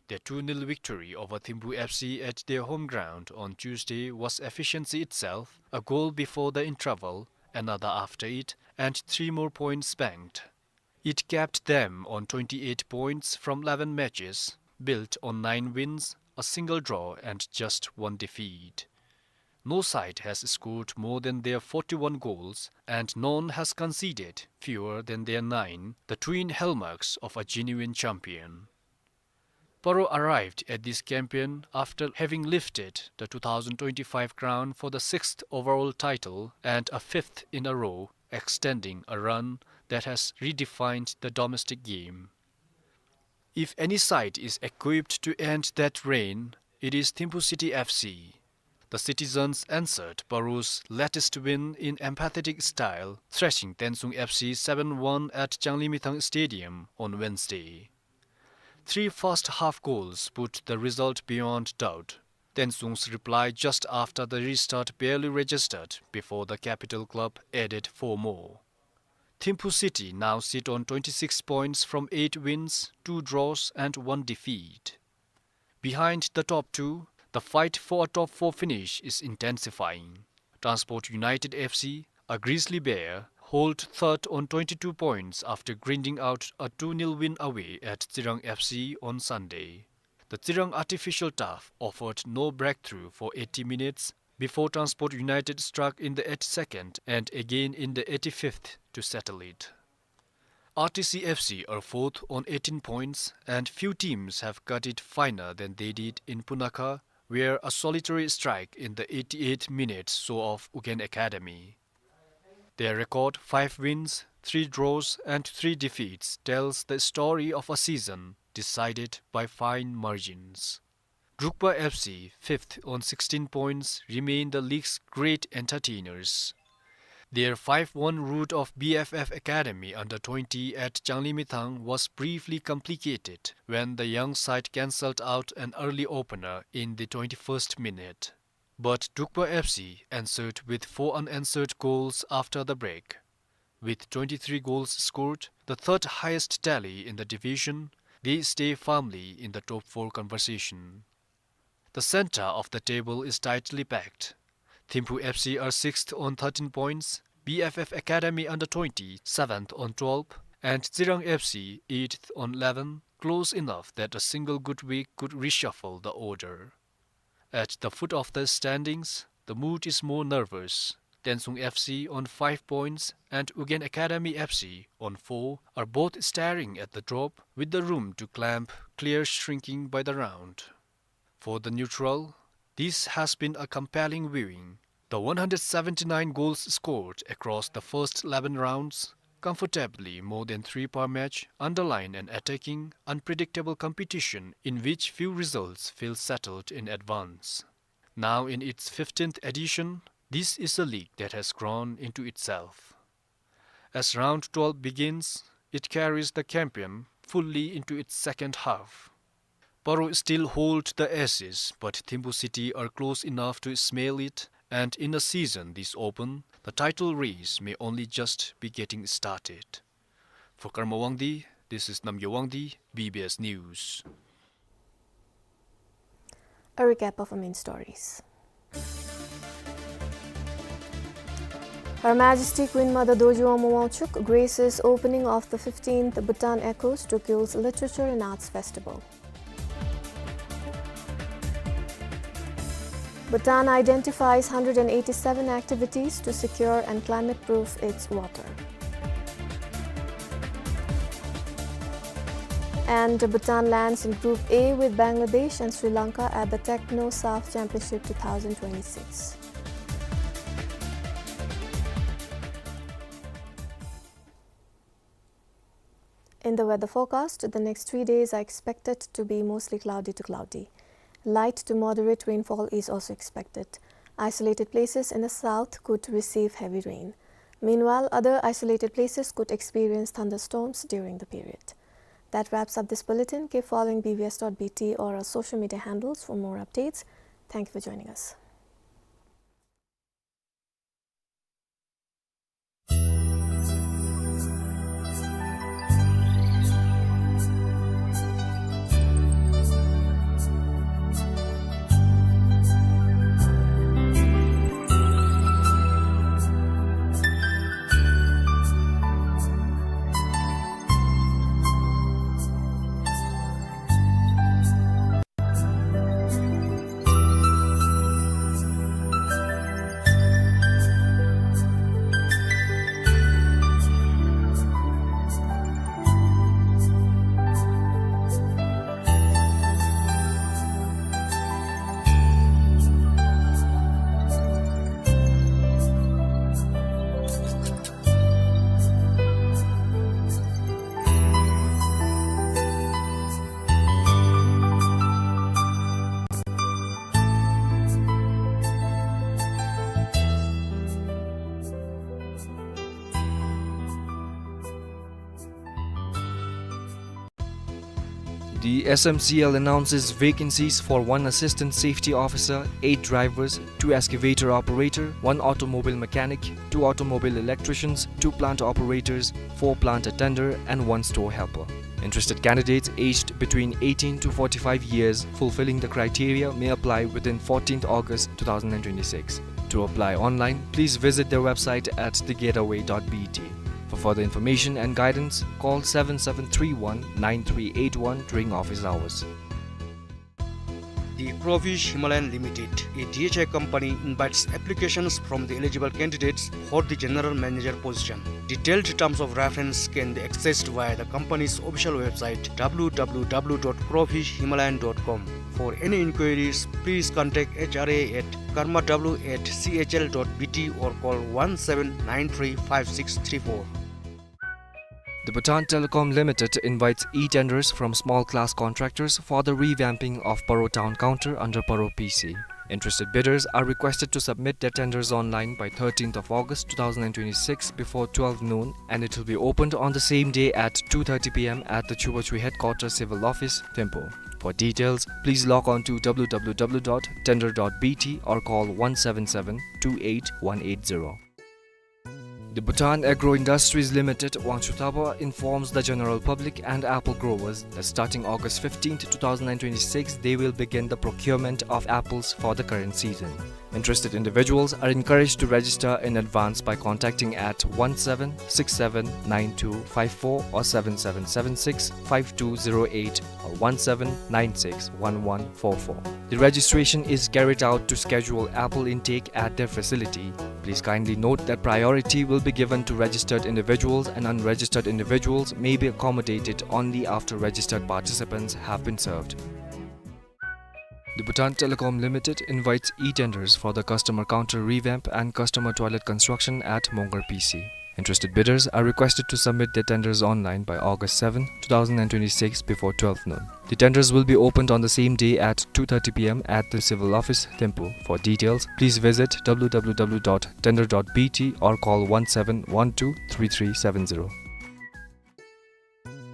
Their two nil victory over Thimphu F C at their home ground on Tuesday was efficiency itself, a goal before the interval, another after it, and three more points banked. It capped them on twenty-eight points from eleven matches, built on nine wins, a single draw and just one defeat. No side has scored more than their forty-one goals, and none has conceded fewer than their nine, the twin hallmarks of a genuine champion. Paro arrived at this campaign after having lifted the two thousand twenty-five crown for the sixth overall title and a fifth in a row, extending a run that has redefined the domestic game. If any side is equipped to end that reign, it is Thimphu City F C. The citizens answered Paro's latest win in emphatic style, thrashing Tensung F C seven one at Changlimithang Stadium on Wednesday. Three first half goals put the result beyond doubt. Tensung's reply just after the restart barely registered before the capital club added four more. Thimphu City now sit on twenty-six points from eight wins, two draws and one defeat. Behind the top two, the fight for a top four finish is intensifying. Transport United F C, a grisly bear, hold third on twenty-two points after grinding out a two nil win away at Tsirang F C on Sunday. The Tsirang artificial turf offered no breakthrough for eighty minutes before Transport United struck in the eighty-second and again in the eighty-fifth to settle it. R T C F C are fourth on eighteen points, and few teams have cut it finer than they did in Punakha, where a solitary strike in the eighty-eighth minute saw off Ugyen Academy. Their record, five wins, three draws and three defeats, tells the story of a season decided by fine margins. Drukpa F C, fifth on sixteen points, remain the league's great entertainers. Their five one rout of B F F Academy under twenty at Changlimithang was briefly complicated when the young side cancelled out an early opener in the twenty-first minute. But Drukpa F C answered with four unanswered goals after the break. With twenty-three goals scored, the third highest tally in the division, they stay firmly in the top four conversation. The center of the table is tightly packed. Thimphu F C are sixth on thirteen points, B F F Academy under twenty, seventh on twelve, and Tsirang F C, eighth on eleven, close enough that a single good week could reshuffle the order. At the foot of the standings, the mood is more nervous. Tensung F C on five points and Ugyen Academy F C on four are both staring at the drop, with the room to clamp clear shrinking by the round. For the neutral, this has been a compelling viewing. The one hundred seventy-nine goals scored across the first eleven rounds, comfortably more than three per match, underline an attacking, unpredictable competition in which few results feel settled in advance. Now in its fifteenth edition, this is a league that has grown into itself. As round twelve begins, it carries the campaign fully into its second half. Paro still hold the aces, but Thimphu City are close enough to smell it, and in a season this open, the title race may only just be getting started. For Karma Wangdi, this is Namgay Wangdi, B B S News. A recap of our main stories. Her Majesty Queen Mother Dorji Wangma Wangchuck graces opening of the fifteenth Bhutan Echoes Tokyo's Literature and Arts Festival. Bhutan identifies hundred and eighty-seven activities to secure and climate-proof its water. And Bhutan lands in Group A with Bangladesh and Sri Lanka at the Techno South Championship two thousand twenty-six. In the weather forecast, the next three days are expected to be mostly cloudy to cloudy. Light to moderate rainfall is also expected. Isolated places in the south could receive heavy rain. Meanwhile, other isolated places could experience thunderstorms during the period. That wraps up this bulletin. Keep following B B S dot B T or our social media handles for more updates. Thank you for joining us. The S M C L announces vacancies for one assistant safety officer, eight drivers, two excavator operator, one automobile mechanic, two automobile electricians, two plant operators, four plant attender, and one store helper. Interested candidates aged between eighteen to forty-five years fulfilling the criteria may apply within fourteenth August two thousand and twenty-six. To apply online, please visit their website at the gateway dot B T. For further information and guidance, call seven seven three one nine three eight one during office hours. The Crawfish Himalayan Limited, a D H I company, invites applications from the eligible candidates for the general manager position. Detailed terms of reference can be accessed via the company's official website, W W W dot crawfish himalayan dot com. For any inquiries, please contact H R A at karma W at C H L dot B T or call one seven nine three five six three four. The Bhutan Telecom Limited invites e-tenders from small class contractors for the revamping of Paro Town Counter under Paro P C. Interested bidders are requested to submit their tenders online by thirteenth of August two thousand and twenty-six before twelve noon, and it will be opened on the same day at two thirty P M at the Chubachu Headquarters Civil Office, Thimphu. For details, please log on to W W W dot tender dot B T or call one seven seven two eight one eight zero. The Bhutan Agro Industries Limited, Wangchuktaba, informs the general public and apple growers that starting August fifteenth, two thousand and twenty-six, they will begin the procurement of apples for the current season. Interested individuals are encouraged to register in advance by contacting at one seven six seven nine two five four or seven seven seven six five two zero eight or one seven nine six one one four four. The registration is carried out to schedule apple intake at their facility. Please kindly note that priority will be given to registered individuals, and unregistered individuals may be accommodated only after registered participants have been served. The Bhutan Telecom Limited invites e-tenders for the customer counter revamp and customer toilet construction at Mongar P C. Interested bidders are requested to submit their tenders online by August seventh, two thousand and twenty-six, before twelve noon. The tenders will be opened on the same day at two thirty P M at the Civil Office, Thimphu. For details, please visit W W W dot tender dot B T or call one seven one two three three seven zero.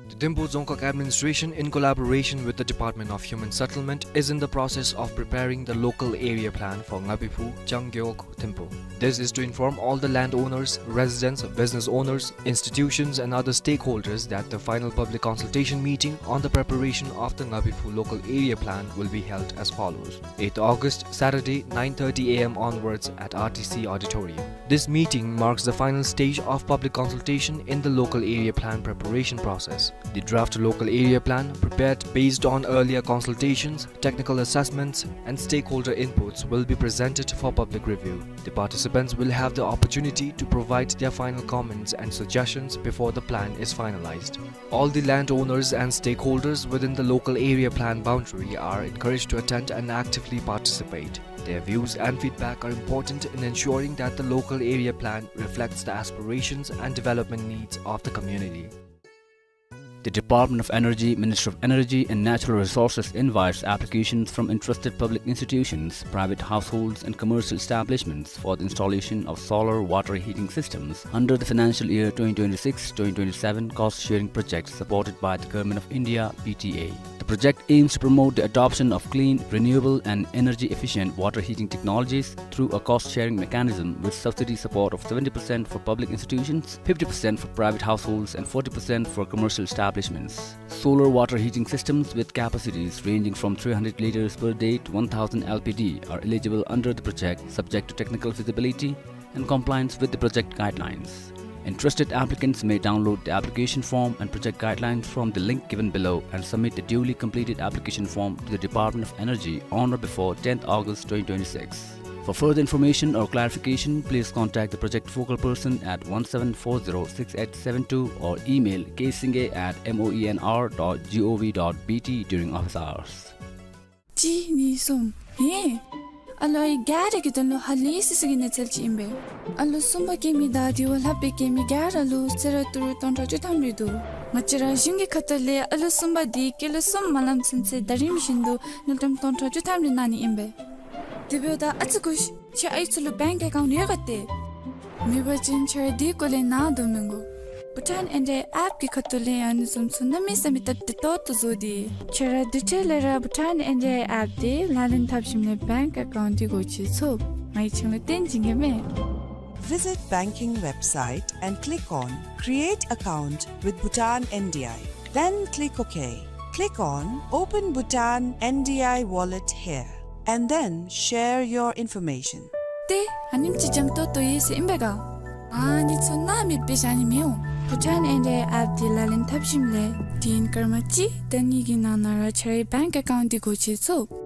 The Thimphu Dzongkhag Administration, in collaboration with the Department of Human Settlement, is in the process of preparing the local area plan for Ngabiphu, Changgeok, Thimphu. This is to inform all the landowners, residents, business owners, institutions and other stakeholders that the final public consultation meeting on the preparation of the Ngabiphu local area plan will be held as follows. Eighth August, Saturday, nine thirty A M onwards at R T C Auditorium. This meeting marks the final stage of public consultation in the local area plan preparation process. The draft local area plan, prepared based on earlier consultations, technical assessments, and stakeholder inputs, will be presented for public review. The participants will have the opportunity to provide their final comments and suggestions before the plan is finalized. All the landowners and stakeholders within the local area plan boundary are encouraged to attend and actively participate. Their views and feedback are important in ensuring that the local area plan reflects the aspirations and development needs of the community. The Department of Energy, Ministry of Energy and Natural Resources invites applications from interested public institutions, private households and commercial establishments for the installation of solar water heating systems under the financial year twenty twenty-six twenty twenty-seven cost sharing project supported by the Government of India, P T A. The project aims to promote the adoption of clean, renewable and energy efficient water heating technologies through a cost sharing mechanism with subsidy support of seventy percent for public institutions, fifty percent for private households and forty percent for commercial establishments. Solar water heating systems with capacities ranging from three hundred liters per day to one thousand L P D are eligible under the project, subject to technical feasibility and compliance with the project guidelines. Interested applicants may download the application form and project guidelines from the link given below and submit the duly completed application form to the Department of Energy on or before tenth August twenty twenty-six. For further information or clarification, please contact the project focal person at one seven four zero six eight seven two or email ksingye at moenr dot gov dot bt during office hours. གཅིག་གཉིས་གསུམ། ཧེ། ཨ་ལོ་ཨའི་ག་ར་གི་དོན་ལུ་ཧ་ལས་སི་སི་གི་གནས་ཚུལ་ཅིག་ཨིན་པས། ཨ་ལོ་གསུམ་པ་སྐྱེ་མི་དང་དེ་བ་ལྷག་པའི་སྐྱེ་མི་ག་ར་ལུ་གསོལ་རས་ཏི་རུ་སྟོང་ཕྲག་བཅུ་ཐམ་རེ་འདུག། ང་བཅས་ར་གཞུང་གི་ཁ་ཐུག་ལས་ཨ་ལོ་གསུམ་པ་འདི་སྐྱེས་ལོ་གསུམ་མ་ལང་ཚུན་ཚོད་ཟླ་རིམ་བཞིན་དུ་དངུལ་ཀྲམ་སྟོང་ཕྲག་བཅུ་ཐམ་རེ་གནང་ནི་ཨིན་པས། དེ་འབདཝ་ད་ཨ་ཙི་སྒུག་ཤིག། ཁྱོད་ཨའི་ཚུ་ལུ་བེངཀ་ཨེ་ཀའུནཊ་ཡོད་ག་ཏེ། མེད་པ་ཅིན་ཁྱོད་ར་དེའི་སྐོར་ལས་ནཱ་སྡོད་མི་དགོ། བྷུ་ཊཱན་ཨེན་ཌི་ཨའི་ཨེཔ་གི་ཁ་ཐུག་ལས་ཨ་ནི་བཟུམ་ཚུ་གནམ་མེད་ས་མེད་སྟབས་བདེ་ཏོག་ཏོ་བཟོ་སྟེ། ཁྱེད་ར་དེ་འཕྲལ་ལས་ར་བྷུ་ཊཱན་ཨེན་ཌི་ཨའི་ཨེཔ་དེ་ལག་ལེན་འཐབ་ཞིནམ་ལས་བེངཀ་ཨེ་ཀའུནཊ་དེ་སྒོ་ཕྱེ་ཚུགས། ང་གིས་ཁྱེད་ལུ་སྟོན་བྱིན་གེ་མས། Visit banking website and click on Create Account with Bhutan N D I. Then click OK. Click on Open Bhutan N D I Wallet here, and then share your information. ཏེ་ཨ་ནེམ་ཅིག་འཇམ་ཏོང་ཏོ་ཡོད་ཟེར་ཨིན་པས་ག། ཨ་ནི་ཚུ་ནཱ་མེདཔ་སྦེ་བཞག་ནི་མི་འོང་། བྷུ་ཊཱན་ཨེན་ཌི་ཨའི་ཨེཔ་དེ་ལག་ལེན་འཐབ་ཞིནམ་ལས་དུས་ཡུན་སྐར་མ་གཅིག་དང་གཉིས་ཀྱི་ནང་ན་ར་ཁྱེད་རའི་བེངཀ་ཨེ་ཀའུནཊ་དེ་སྒོ་ཕྱེ་ཚུགས།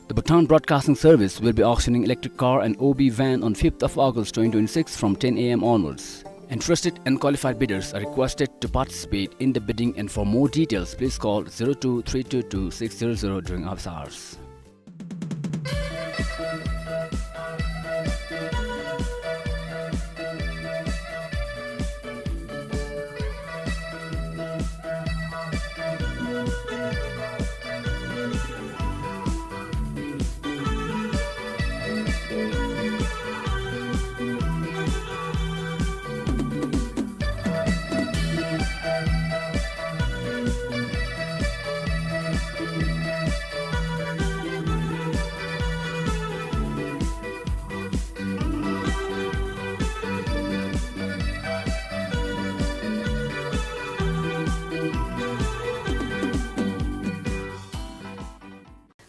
The Bhutan Broadcasting Service will be auctioning electric car and O B van on fifth of August twenty twenty-six from ten A M onwards. Interested and qualified bidders are requested to participate in the bidding, and for more details, please call zero two three two two six zero zero during office hours.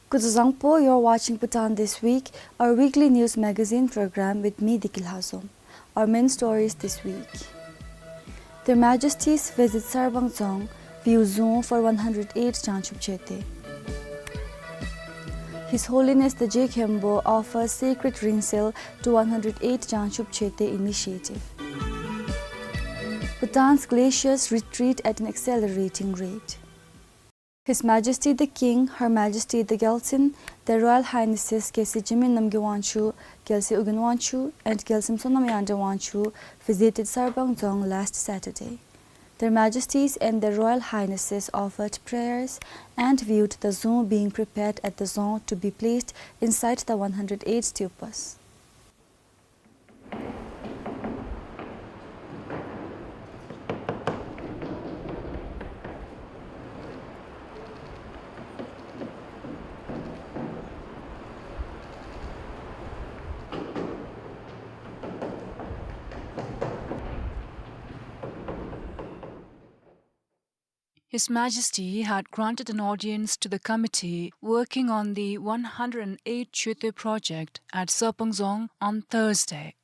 སྐུ་གཟུགས་བཟང་པོ། You're watching Bhutan This Week, our weekly news magazine program with me, Deki Lhazom. Our main stories this week. Their Majesties visit Sarbang Dzong, view Dzung for one hundred eight Jangchub Chete. His Holiness the Je Khenpo offers sacred ring seal to one hundred eight Jangchub Chete initiative. Bhutan's glaciers retreat at an accelerating rate. His Majesty the King, Her Majesty the Gyaltsuen, Their Royal Highnesses Kesi Jigme Namgay Wangchuk, Gyaltse Ugyen Wangchuk, and Gyaltse Sonam Yangdreng Wangchuk visited Sarbang Dzong last Saturday. Their Majesties and Their Royal Highnesses offered prayers and viewed the dzung being prepared at the dzong to be placed inside the one hundred eight stupas. His Majesty had granted an audience to the committee working on the one hundred and eight Choetö project at Sarbang Dzong on Thursday.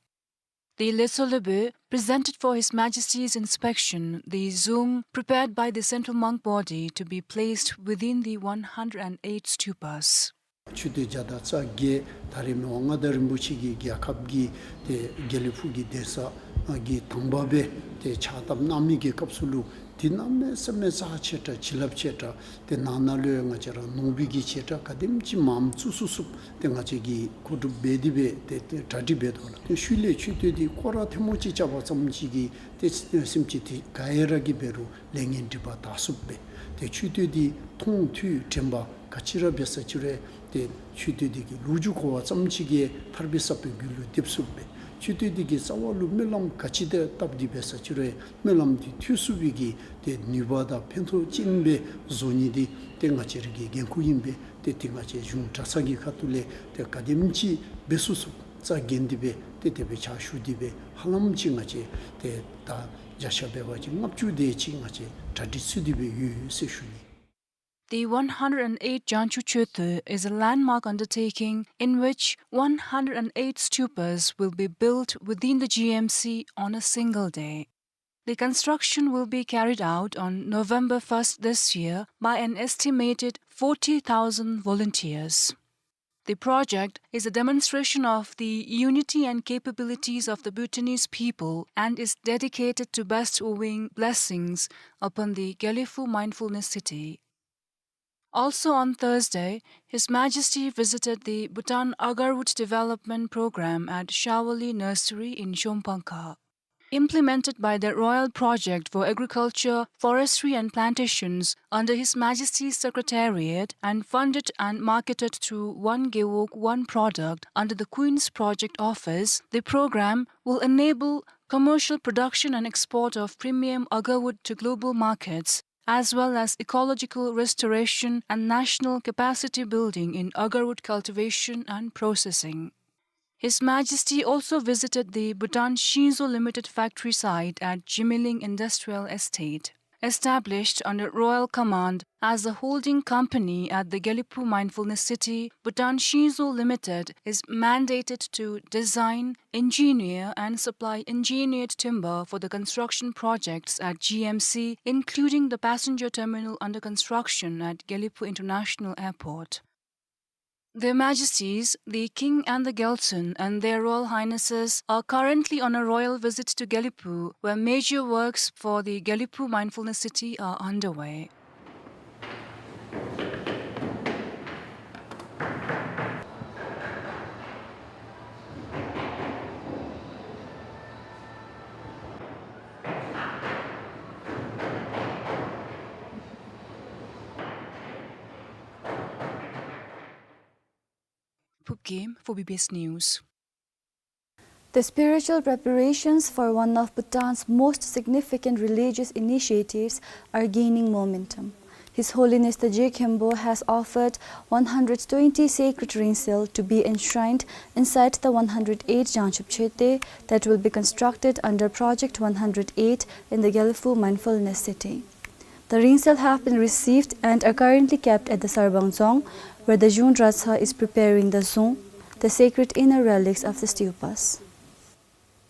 The Letsho Lobö presented for His Majesty's inspection the dzung prepared by the central monk body to be placed within the one hundred and eight stupas. ཆོས་སྡེ་བརྒྱ་དང་རྩ་བརྒྱད་ད་རེས་མི་དབང་མངའ་བདག་རིན་པོ་ཆེ་གིས་རྒྱལ་ཁབ་ཀྱི་ཏེ་དགེ་ལེགས་ཕུག་གི་གདན་ས་གི་དང་པ་སྦེ་ཏེ་ཕྱག་བཏབ་གནང་མི་གི་སྐབས་སུ་ལུ་ཏེ་གནམ་མེད་ས་མེད་རྩ་ཆེ་དྲགས་བྱིན་རླབས་ཆེ་དྲགས་ཏེ་ནང་ན་ལུ་ཡང་ང་བཅས་ར་ནོར་བུ་གི་ཆེ་དྲགས་ག་དེམ་ཅིག་མངམ་བཙུགས་ཚུགས་ཚུགསཔ་ཏེ་ང་བཅས་ཀྱིས་མཁོ་སྒྲུབ་འབད་དེ་སྦེ་ཏེ་ཏེ་གྲ་སྒྲིག་འབད་དོ་ལགས། ཏེ་ཤུལ་ལས་མཆོད་རྟེན་འདི་སྐོར་ར་ཐེངས་མ་གཅིག་རྐྱབ་པ་ཙམ་ཅིག་གིས་ཏེ་སེམས་ཅན་འདི་ག་ཡ་ར་གིས་འབད་རུང་ལས་ངན་སྒྲིབ་པ་དག་ཚུགསཔ་སྦེ་ཏེ་མཆོད་རྟེན་འདི་མཐོང་ཐོས་དྲན་པ་ག་ཅི་ར་འབད་ས་ཅི་རུང་ཏེ་མཆོད་རྟེན་འདི་གི་ལོ་རྒྱུས་གོ་བ་ཙམ་ཅིག་གིས་ཐར་པའི་ས་བོན་རྒྱུད་ལུ་འདེབས་ཚུགསཔ་སྦེ་མཆོད་རྟེན་འདི་གི་རྩ་བ་ལུ་སྨོན་ལམ་ག་ཅི་དེ་བཏབ་སྟེ་འབད་ས་ཅི་རུང་སྨོན་ལམ་འདི་ཐོས་ཚུགས་པའི་གི་ཏེ་ནུས་པ་དང་ཕན་ཐོགས་ཅན་སྦེ་བཟོ་ནི་འདི་ཏེ་ང་བཅས་ར་གི་འགན་ཁུར་ཨིན་པས། ཏེ་ཏེ་ང་བཅས་གཞུང་གྲྭ་ཚང་གི་ཁ་ཐུག་ལས་ཏེ་ག་དེམ་ཅིག་འབད་ཚུགས་ཚུགས་རྩ་འགེངས་ཏེ་སྦེ་ཏེ་དེ་སྦེ་ཕྱག་ཞུ་སྟེ་སྦེ་ཧ་ལམ་ཅིག་ང་བཅས་ཏེ་ད་བརྒྱ་ཆ་འབད་བ་ཅིན་ལྔ་བཅུ་དེ་ཅིག་ང་བཅས་གྲ་སྒྲིག་ཚུད་དེ་སྦེ་ཡོད་ཟེར་ཞུ་ནི། The one hundred and eight Jangchub Choetö is a landmark undertaking in which one hundred and eight stupas will be built within the G M C on a single day. The construction will be carried out on November first this year by an estimated forty thousand volunteers. The project is a demonstration of the unity and capabilities of the Bhutanese people and is dedicated to bestowing blessings upon the Gelephu Mindfulness City. Also on Thursday, His Majesty visited the Bhutan Agarwood Development Program at Shawali Nursery in Shongpangkha. implemented by the Royal Project for Agriculture, Forestry and Plantations under His Majesty's Secretariat and funded and marketed through One Gewog One Product under the Queen's Project Office, the program will enable commercial production and export of premium agarwood to global markets, as well as ecological restoration and national capacity building in agarwood cultivation and processing. His Majesty also visited the Bhutan Shinzo Limited factory site at Jimiling Industrial Estate. Established under royal command as a holding company at the Gelephu Mindfulness City, Bhutan Shinzo Limited is mandated to design, engineer, and supply engineered timber for the construction projects at G M C, including the passenger terminal under construction at Gelephu International Airport. Their Majesties, the King and the Gyaltsuen, and Their Royal Highnesses are currently on a royal visit to Gelephu, where major works for the Gelephu Mindfulness City are underway. Phubgim for B B S News. The spiritual preparations for one of Bhutan's most significant religious initiatives are gaining momentum. His Holiness the Je Khenpo has offered one hundred twenty sacred ringtshel to be enshrined inside the one hundred eight Jangchub Chete that will be constructed under Project one hundred eight in the Gelephu Mindfulness City. The ringtshel have been received and are currently kept at the Sarbang Dzong, where the Zhung Dratshang is preparing the zung, the sacred inner relics of the stupas.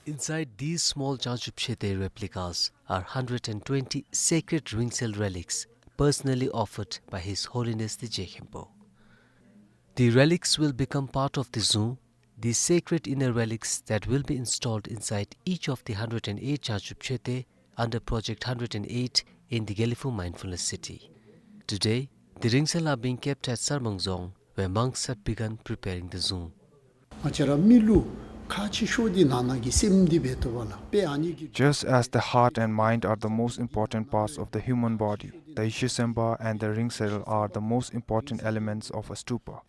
Inside these small Jangchub Chete replicas are hundred and twenty sacred ringtshel relics personally offered by His Holiness the Je Khenpo. The relics will become part of the zung, the sacred inner relics that will be installed inside each of the hundred and eight Jangchub Chete under Project hundred and eight in the Gelephu Mindfulness City. Today, the ringtshel are being kept at Sarbang Dzong, where monks have begun preparing the zung. ང་བཅས་ར་མི་ལུ་ཁག་ཆེ་ཤོས་འདི་ནང་ན་གི་སེམས་འདི་འབད་དོ་བ་ལ་དཔེ་ཨ་ནི་གི Just as the heart and mind are the most important parts of the human body, the Yeshe Sempa and the ringtshel are the most important elements of a stupa.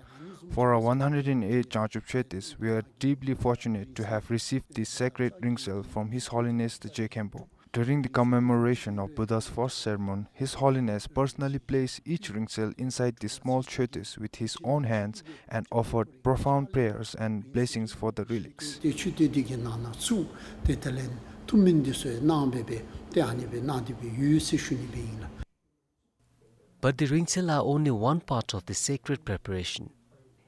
For our one hundred and eight Jangchub Chetes, we are deeply fortunate to have received this sacred ringtshel from His Holiness the Je Khenpo. During the commemoration of Buddha's first sermon, His Holiness personally placed each ringtshel inside the small chetes with his own hands and offered profound prayers and blessings for the relics. ཏེ་ཆུ་ཏེ་འདི་གི་ནང་ན་ཚུ་ཏེ་དེ་ལས་ཐུགས་སྨོན་འདི་ཚུ་གནང་སྦེ་སྦེ་ཏེ་ཨ་ནི་སྦེ་གནང་སྟེ་སྦེ་ཡོད་ཟེར་ཞུ་ནི་སྦེ་ཨིན་ལགས། But the ringtshel are only one part of the sacred preparation.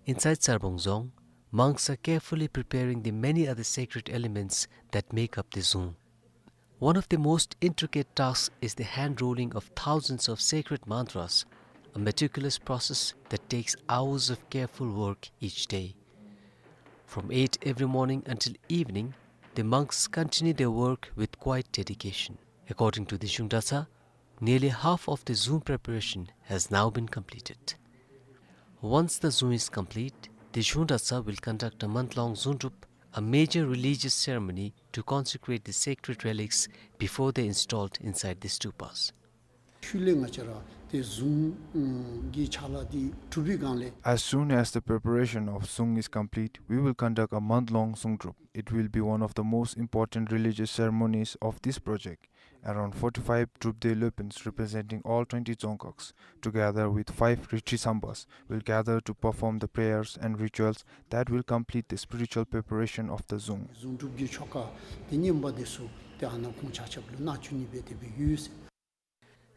Inside Sarbang Dzong, monks are carefully preparing the many other sacred elements that make up the zung. One of the most intricate tasks is the hand rolling of thousands of sacred mantras, a meticulous process that takes hours of careful work each day. From eight every morning until evening, the monks continue their work with quiet dedication. According to the Zhung Dratshang, nearly half of the zung preparation has now been completed. Once the zung is complete, the Zhung Dratshang will conduct a month-long zung drup, a major religious ceremony to consecrate the sacred relics before they installed inside the stupas. ཤུལ་ལས་ང་བཅས་ར་ཏེ་ཟུང་གི་ཕྱག་ལཱ་འདི་གྲུབ་པའི་སྒང་ལས། As soon as the preparation of zung is complete, we will conduct a month-long zung drup. It will be one of the most important religious ceremonies of this project. Around forty-five drup de löpens representing all twenty dzongkaks, together with five ritri sambas, will gather to perform the prayers and rituals that will complete the spiritual preparation of the zung. ཟུང་སྒྲུབ་ཀྱི་ཆོ་ག་དེ་ཉམས་པ་དེ་ཚུ་ཏེ་ཨ་ནཱ་ཁོང་ཆ་ཁྱབ་ལུ་གནང་བཅུག་ནི་སྦེ་དེ་སྦེ་ཡོད་ཟེར།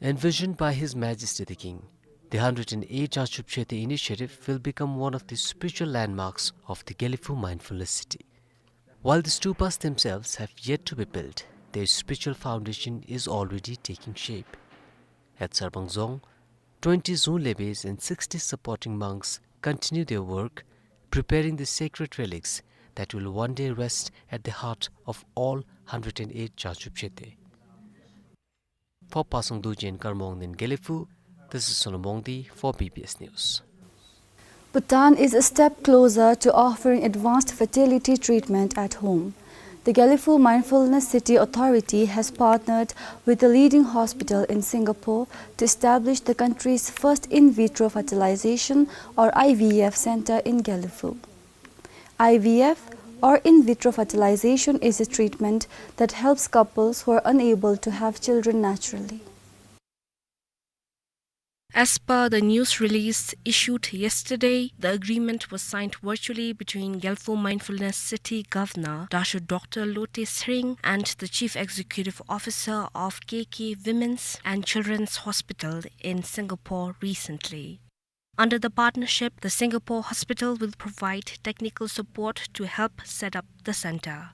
Envisioned by His Majesty the King, the hundred and eight Jangchub Chete initiative will become one of the spiritual landmarks of the Gelephu Mindfulness City. While the stupas themselves have yet to be built, their spiritual foundation is already taking shape. At Sarbang Dzong, twenty zung lebes and sixty supporting monks continue their work, preparing the sacred relics that will one day rest at the heart of all hundred and eight Jangchub Chete. For Pasang Dorji and Karma Wangden in Gelephu, this is Sonam Wangdi for B B S News. Bhutan is a step closer to offering advanced fertility treatment at home. The Gelephu Mindfulness City Authority has partnered with a leading hospital in Singapore to establish the country's first in vitro fertilization, or I V F, center in Gelephu. I V F, or in vitro fertilization, is a treatment that helps couples who are unable to have children naturally. As per the news release issued yesterday, the agreement was signed virtually between Gelephu Mindfulness City Governor Dasho Doctor Lote Tshering and the Chief Executive Officer of K K Women's and Children's Hospital in Singapore recently. Under the partnership, the Singapore hospital will provide technical support to help set up the center.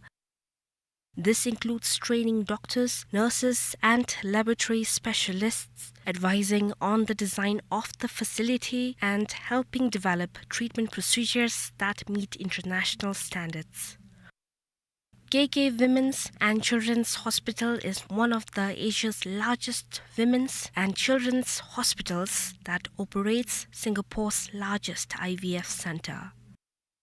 This includes training doctors, nurses, and laboratory specialists, advising on the design of the facility and helping develop treatment procedures that meet international standards. K K Women's and Children's Hospital is one of the Asia's largest women's and children's hospitals that operates Singapore's largest I V F center.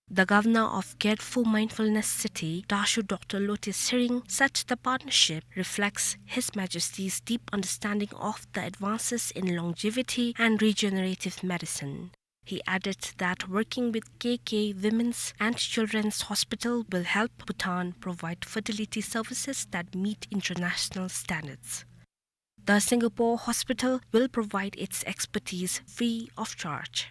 The governor of Gelephu Mindfulness City, Dasho Doctor Lote Tshering, said the partnership reflects His Majesty's deep understanding of the advances in longevity and regenerative medicine. He added that working with K K Women's and Children's Hospital will help Bhutan provide fertility services that meet international standards. The Singapore hospital will provide its expertise free of charge.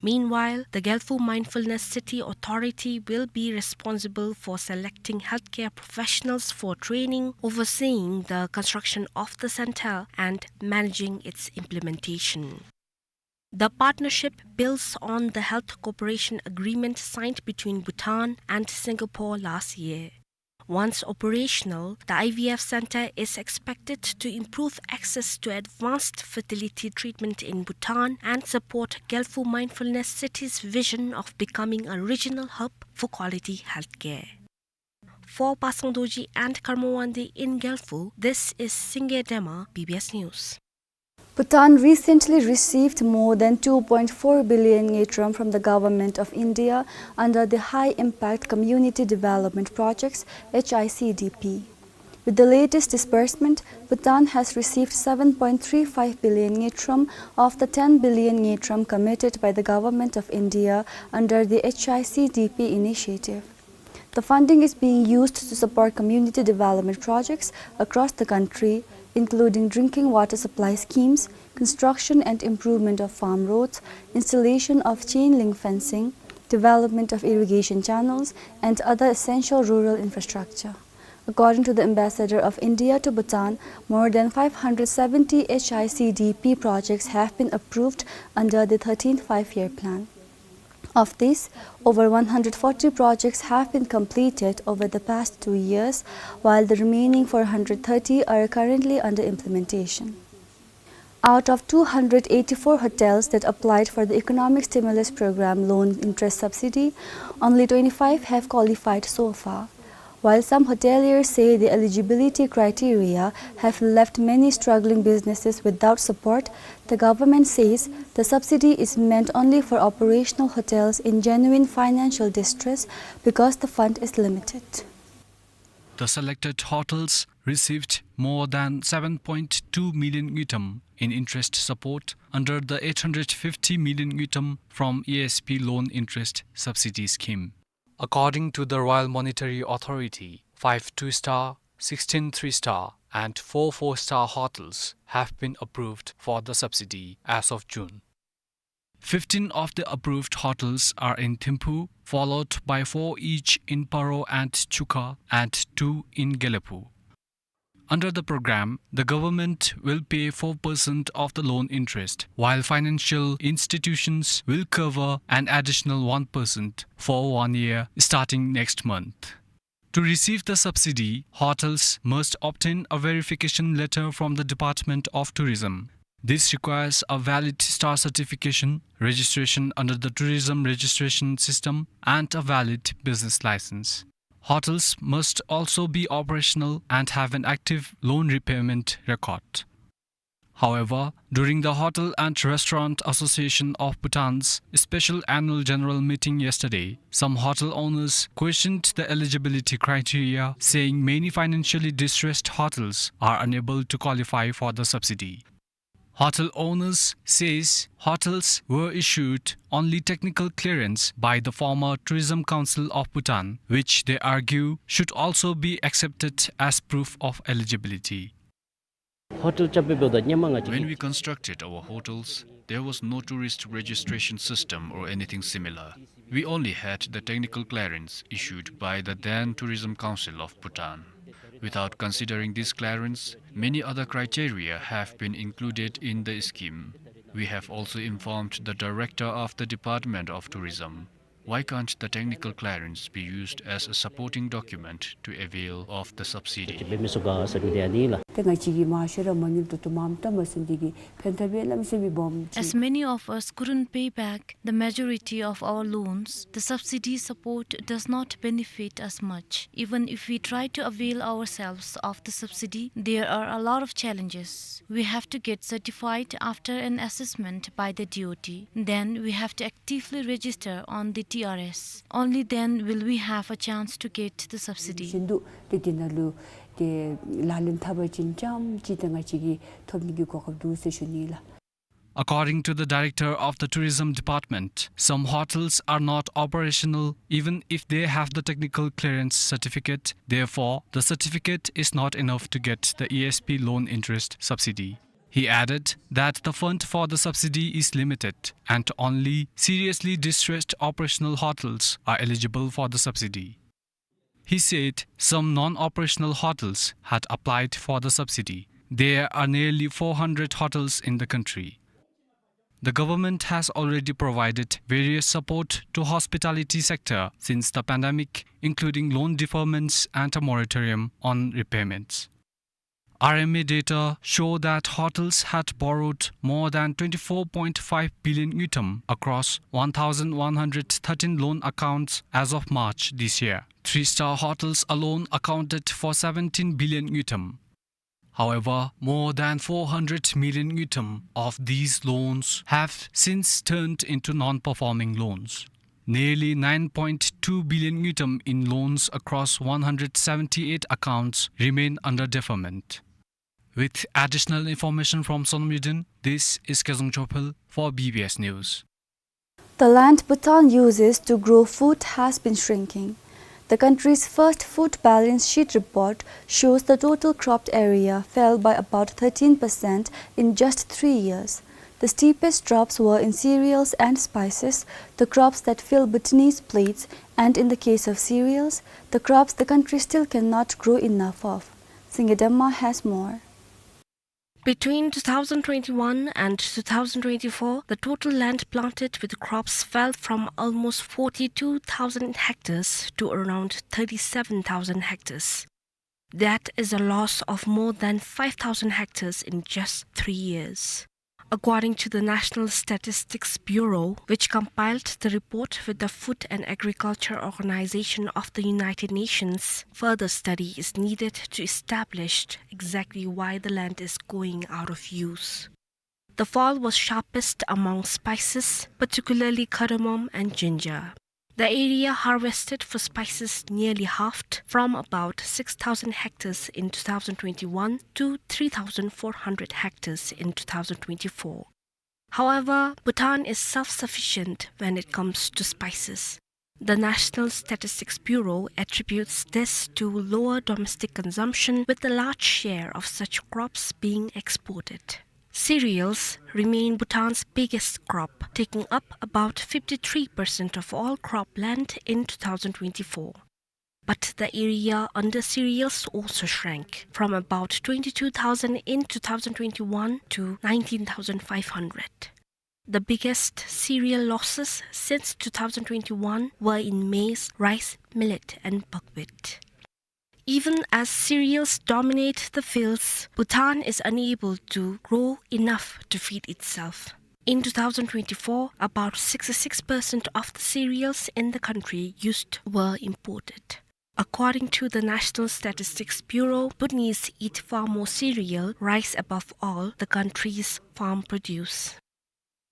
Meanwhile, the Gelephu Mindfulness City Authority will be responsible for selecting healthcare professionals for training, overseeing the construction of the center, and managing its implementation. The partnership builds on the health cooperation agreement signed between Bhutan and Singapore last year. Once operational, the I V F center is expected to improve access to advanced fertility treatment in Bhutan and support Gelephu Mindfulness City's vision of becoming a regional hub for quality healthcare. For Pasang Dorji and Karma Wangdi in Gelephu, this is Singye Dema, B B S News. Bhutan recently received more than two point four billion ngultrum from the Government of India under the High Impact Community Development Projects, H I C D P. With the latest disbursement, Bhutan has received seven point three five billion ngultrum of the ten billion ngultrum committed by the Government of India under the H I C D P initiative. The funding is being used to support community development projects across the country, including drinking water supply schemes, construction and improvement of farm roads, installation of chain link fencing, development of irrigation channels, and other essential rural infrastructure. According to the Ambassador of India to Bhutan, more than five hundred seventy H I C D P projects have been approved under the thirteenth Five-Year Plan. Of these, over one hundred forty projects have been completed over the past two years, while the remaining four hundred thirty are currently under implementation. Out of two hundred eighty-four hotels that applied for the Economic Stimulus Program loan interest subsidy, only twenty-five have qualified so far. While some hoteliers say the eligibility criteria have left many struggling businesses without support, the government says the subsidy is meant only for operational hotels in genuine financial distress because the fund is limited. The selected hotels received more than seven point two million ngultrum in interest support under the eight hundred fifty million ngultrum from E S P loan interest subsidy scheme. According to the Royal Monetary Authority, five two-star, sixteen three-star, and four four-star hotels have been approved for the subsidy as of June. Fifteen of the approved hotels are in Thimphu, followed by four each in Paro and Chukha, and two in Gelephu. Under the program, the government will pay four percent of the loan interest, while financial institutions will cover an additional one percent for one year starting next month. To receive the subsidy, hotels must obtain a verification letter from the Department of Tourism. This requires a valid star certification, registration under the tourism registration system, and a valid business license. Hotels must also be operational and have an active loan repayment record. However, during the Hotel and Restaurant Association of Bhutan's special annual general meeting yesterday, some hotel owners questioned the eligibility criteria, saying many financially distressed hotels are unable to qualify for the subsidy. Hotel owners says hotels were issued only technical clearance by the former Tourism Council of Bhutan, which they argue should also be accepted as proof of eligibility. Hotel ཅམ་པའི་འབདཝ་ད་ཧེ་མ་ང་བཅས། When we constructed our hotels, there was no tourist registration system or anything similar. We only had the technical clearance issued by the then Tourism Council of Bhutan. Without considering this clearance, many other criteria have been included in the scheme. We have also informed the director of the Department of Tourism. Why can't the technical clearance be used as a supporting document to avail of the subsidy? འབད་མི་ཚུ་ག་ཟེར་མི་འདི་ཨ་ནི་ལགས། ཏེ་ང་བཅས་ཀྱིས་མང་ཤོས་ར་མ་དངུལ་ཏོག་ཏོ་མངམ་བཏབ་མ་ཚུགས་ནི་འདི་གིས་ཕན་ཐབས་ཡོད་ལམ་ཟེར་མི་སྦོམ་ཅིག། As many of us couldn't pay back the majority of our loans, the subsidy support does not benefit us much. Even if we try to avail ourselves of the subsidy, there are a lot of challenges. We have to get certified after an assessment by the D O T. Then we have to actively register on the T R S. Only then will we have a chance to get the subsidy. བཞིན་དུ་ཏེ་འདི་ནང་ལུ་ཏེ་ལག་ལེན་འཐབ་པ་ཅིན་ཙམ་ཅིག་ཏེ་ང་བཅས་ཀྱིས་ཐོབ་ནི་གི་གོ་སྐབས་འདུག་ཟེར་ཞུ་ནི་ལགས། According to the director of the tourism department, some hotels are not operational even if they have the technical clearance certificate. Therefore, the certificate is not enough to get the E S P loan interest subsidy. He added that the fund for the subsidy is limited and only seriously distressed operational hotels are eligible for the subsidy. He said some non-operational hotels had applied for the subsidy. There are nearly four hundred hotels in the country. The government has already provided various support to hospitality sector since the pandemic, including loan deferments and a moratorium on repayments. R M A data show that hotels had borrowed more than twenty-four point five billion ngultrum across one thousand one hundred thirteen loan accounts as of March this year. Three-star hotels alone accounted for seventeen billion ngultrum. However, more than four hundred million ngultrum of these loans have since turned into non-performing loans. Nearly nine point two billion ngultrum in loans across one hundred seventy-eight accounts remain under deferment. With additional information from Sonam Yuden, this is Kezang Chophel for B B S News. The land Bhutan uses to grow food has been shrinking. The country's first food balance sheet report shows the total cropped area fell by about thirteen percent in just three years. The steepest drops were in cereals and spices, the crops that fill Bhutanese plates, and in the case of cereals, the crops the country still cannot grow enough of. Singye Demma has more. Between two thousand twenty-one and two thousand twenty-four, the total land planted with crops fell from almost forty-two thousand hectares to around thirty-seven thousand hectares. That is a loss of more than five thousand hectares in just three years. According to the National Statistics Bureau, which compiled the report with the Food and Agriculture Organization of the United Nations, further study is needed to establish exactly why the land is going out of use. The fall was sharpest among spices, particularly cardamom and ginger. The area harvested for spices nearly halved, from about six thousand hectares in two thousand twenty-one to three thousand four hundred hectares in two thousand twenty-four. However, Bhutan is self-sufficient when it comes to spices. The National Statistics Bureau attributes this to lower domestic consumption, with a large share of such crops being exported. Cereals remain Bhutan's biggest crop, taking up about fifty-three percent of all cropland in two thousand twenty-four. But the area under cereals also shrank, from about twenty-two thousand in two thousand twenty-one to nineteen thousand five hundred. The biggest cereal losses since two thousand twenty-one were in maize, rice, millet, and buckwheat. Even as cereals dominate the fields, Bhutan is unable to grow enough to feed itself. In two thousand twenty-four, about sixty-six percent of the cereals in the country used were imported. According to the National Statistics Bureau, Bhutanese eat far more cereal, rice above all the country's farm produce.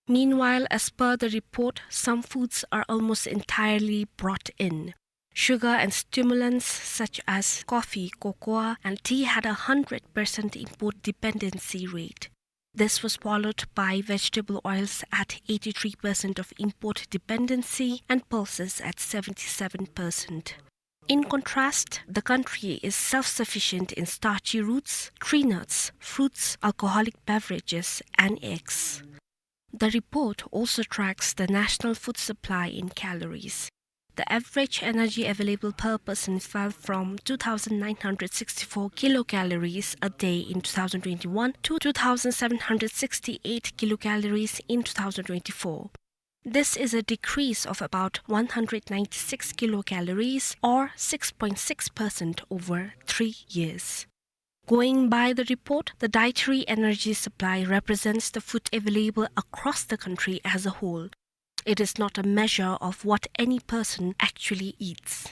Meanwhile, as per the report, some foods are almost entirely brought in. Sugar and stimulants such as coffee, cocoa, and tea had a hundred percent import dependency rate. This was followed by vegetable oils at eighty-three percent of import dependency and pulses at seventy-seven percent. In contrast, the country is self-sufficient in starchy roots, tree nuts, fruits, alcoholic beverages, and eggs. The report also tracks the national food supply in calories. The average energy available per person fell from two thousand nine hundred sixty-four kilocalories a day in two thousand twenty-one to two thousand seven hundred sixty-eight kilocalories in two thousand twenty-four. This is a decrease of about one hundred ninety-six kilocalories, or six point six percent, over three years. Going by the report, the dietary energy supply represents the food available across the country as a whole. It is not a measure of what any person actually eats.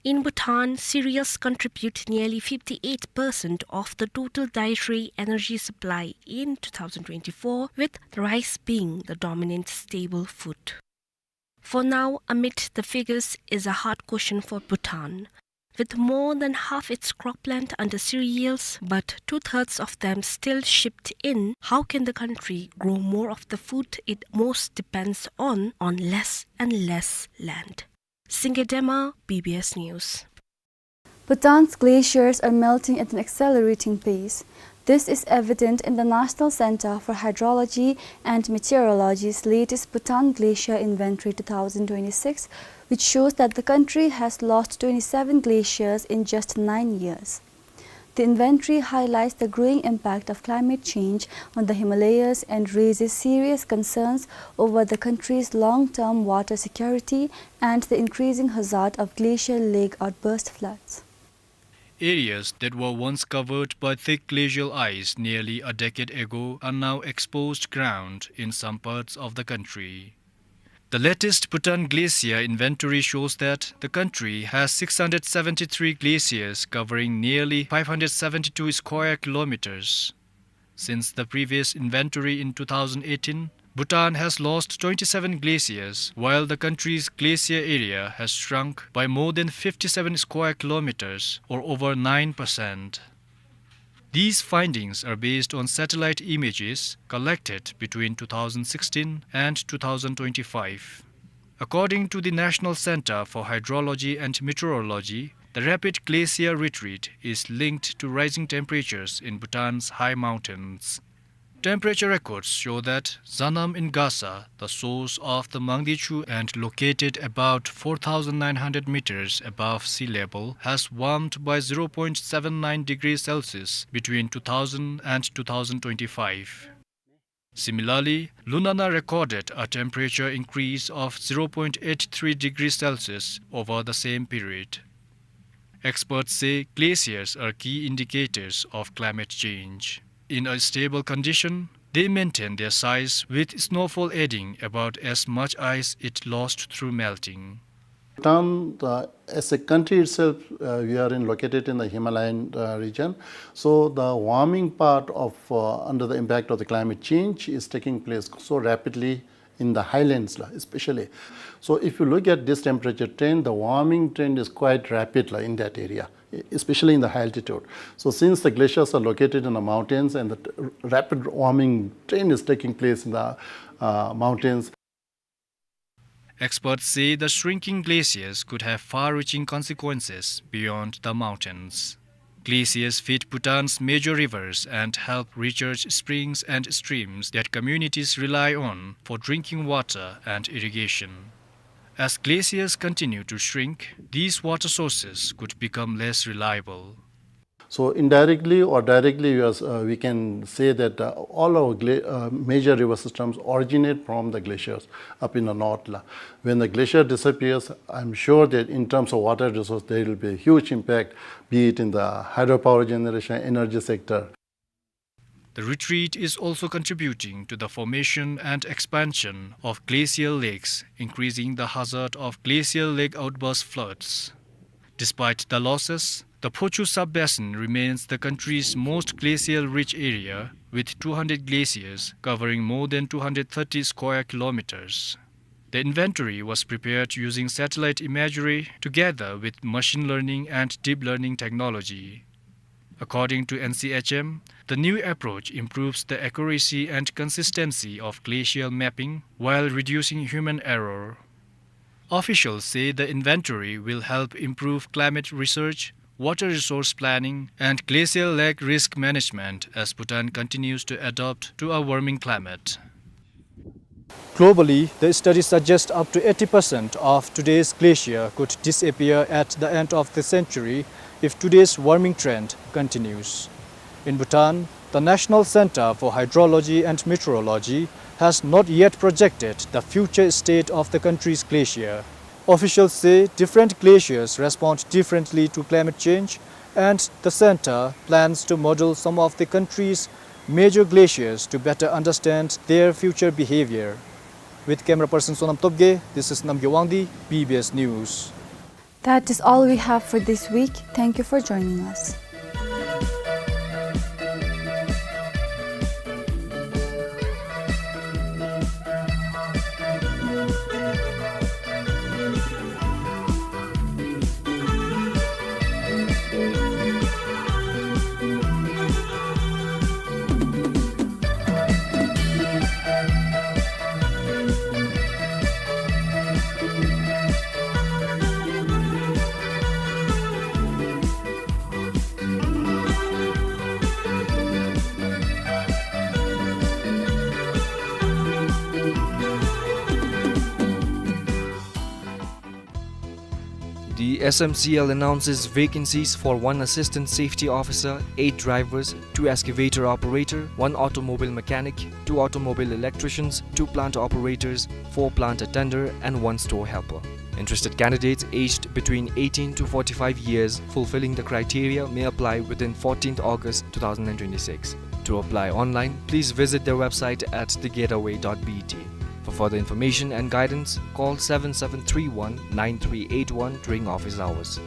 In Bhutan, cereals contribute nearly fifty-eight percent of the total dietary energy supply in two thousand twenty-four, with rice being the dominant staple food. For now, amid the figures is a hard question for Bhutan. With more than half its cropland under cereals, but two-thirds of them still shipped in, how can the country grow more of the food it most depends on, on less and less land? Singye Dema, B B S News. Bhutan's glaciers are melting at an accelerating pace. This is evident in the National Center for Hydrology and Meteorology's latest Bhutan Glacier Inventory two thousand twenty-six, which shows that the country has lost twenty-seven glaciers in just nine years. The inventory highlights the growing impact of climate change on the Himalayas and raises serious concerns over the country's long-term water security and the increasing hazard of glacial lake outburst floods. Areas that were once covered by thick glacial ice nearly a decade ago are now exposed ground in some parts of the country. The latest Bhutan Glacier Inventory shows that the country has six hundred seventy-three glaciers covering nearly five hundred seventy-two square kilometers. Since the previous inventory in two thousand eighteen, Bhutan has lost twenty-seven glaciers, while the country's glacier area has shrunk by more than fifty-seven square kilometers, or over nine percent. These findings are based on satellite images collected between two thousand sixteen and two thousand twenty-five. According to the National Center for Hydrology and Meteorology, the rapid glacier retreat is linked to rising temperatures in Bhutan's high mountains. Temperature records show that Zanam in Gasa, the source of the Mangdechu and located about four thousand nine hundred meters above sea level, has warmed by zero point seven nine degrees Celsius between two thousand and two thousand twenty-five. Similarly, Lunana recorded a temperature increase of zero point eight three degrees Celsius over the same period. Experts say glaciers are key indicators of climate change. In a stable condition, they maintain their size, with snowfall adding about as much ice it lost through melting. Bhutan, uh, as a country itself, uh, we are in, located in the Himalayan, uh, region. So the warming part of, uh, under the impact of the climate change is taking place so rapidly in the highlands, la, especially. So if you look at this temperature trend, the warming trend is quite rapid, la, in that area, e-, especially in the high altitude. So since the glaciers are located in the mountains and the t-, rapid warming trend is taking place in the, uh, mountains. Experts say the shrinking glaciers could have far-reaching consequences beyond the mountains. Glaciers feed Bhutan's major rivers and help recharge springs and streams that communities rely on for drinking water and irrigation. As glaciers continue to shrink, these water sources could become less reliable. So indirectly or directly, we are, uh, we can say that, uh, all our gla-, uh, major river systems originate from the glaciers up in the north, la. When the glacier disappears, I'm sure that in terms of water resource, there will be a huge impact, be it in the hydropower generation, energy sector. The retreat is also contributing to the formation and expansion of glacial lakes, increasing the hazard of glacial lake outburst floods. Despite the losses, the Phochu sub-basin remains the country's most glacial-rich area, with two hundred glaciers covering more than two hundred thirty square kilometers. The inventory was prepared using satellite imagery together with machine learning and deep learning technology. According to N C H M, the new approach improves the accuracy and consistency of glacial mapping while reducing human error. Officials say the inventory will help improve climate research, water resource planning, and glacial lake risk management as Bhutan continues to adapt to a warming climate. Globally, the study suggests up to eighty percent of today's glacier could disappear at the end of the century if today's warming trend continues. In Bhutan, the National Center for Hydrology and Meteorology has not yet projected the future state of the country's glacier. Officials say different glaciers respond differently to climate change, and the center plans to model some of the country's major glaciers to better understand their future behavior. With camera person Sonam Topge, this is Namgay Wangdi, B B S News. That is all we have for this week. Thank you for joining us. The S M C L announces vacancies for one assistant safety officer, eight drivers, two excavator operator, one automobile mechanic, two automobile electricians, two plant operators, four plant attender, and one store helper. Interested candidates aged between eighteen to forty-five years fulfilling the criteria may apply within fourteenth August two thousand and twenty-six. To apply online, please visit their website at the gateway dot B T. For further information and guidance, call seven seven three one nine three eight one during office hours.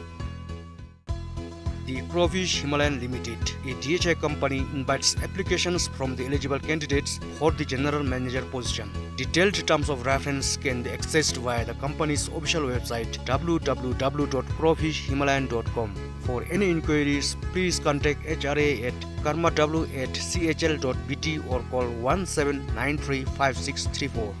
The Crawfish Himalayan Limited, a D H I company, invites applications from the eligible candidates for the general manager position. Detailed terms of reference can be accessed via the company's official website, W W W dot crawfish himalayan dot com. For any inquiries, please contact H R A at karma W at C H L dot B T or call one seven nine three five six three four.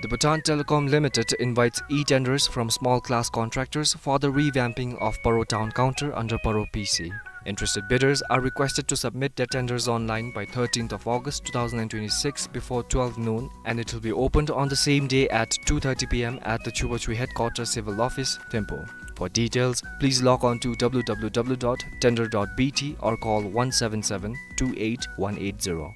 The Bhutan Telecom Limited invites e-tenders from small class contractors for the revamping of Paro Town Counter under Paro P C. Interested bidders are requested to submit their tenders online by thirteenth of August two thousand and twenty-six before twelve noon, and it will be opened on the same day at two thirty P M at the Chubachu Headquarters Civil Office, Thimphu. For details, please log on to W W W dot tender dot B T or call one seven seven two eight one eight zero.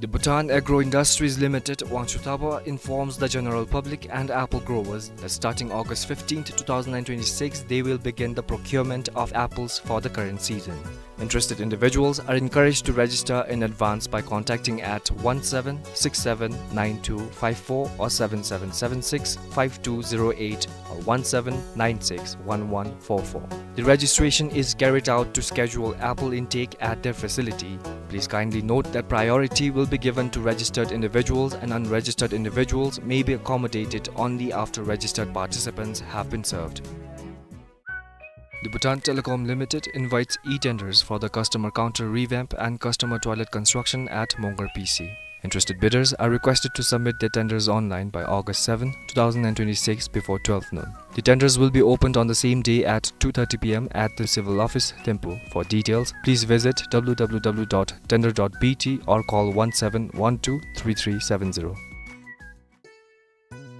The Bhutan Agro Industries Limited, Wangchuh Thabah, informs the general public and apple growers that starting August fifteenth, two thousand and twenty-six, they will begin the procurement of apples for the current season. Interested individuals are encouraged to register in advance by contacting at one seven six seven nine two five four or seven seven seven six five two zero eight or one seven nine six one one four four. The registration is carried out to schedule apple intake at their facility. Please kindly note that priority will be given to registered individuals, and unregistered individuals may be accommodated only after registered participants have been served. The Bhutan Telecom Limited invites e-tenders for the customer counter revamp and customer toilet construction at Mongar P C. Interested bidders are requested to submit their tenders online by August seventh, two thousand and twenty-six before twelve noon. The tenders will be opened on the same day at two thirty P M at the Civil Office, Thimphu. For details, please visit W W W dot tender dot B T or call one seven one two three three seven zero.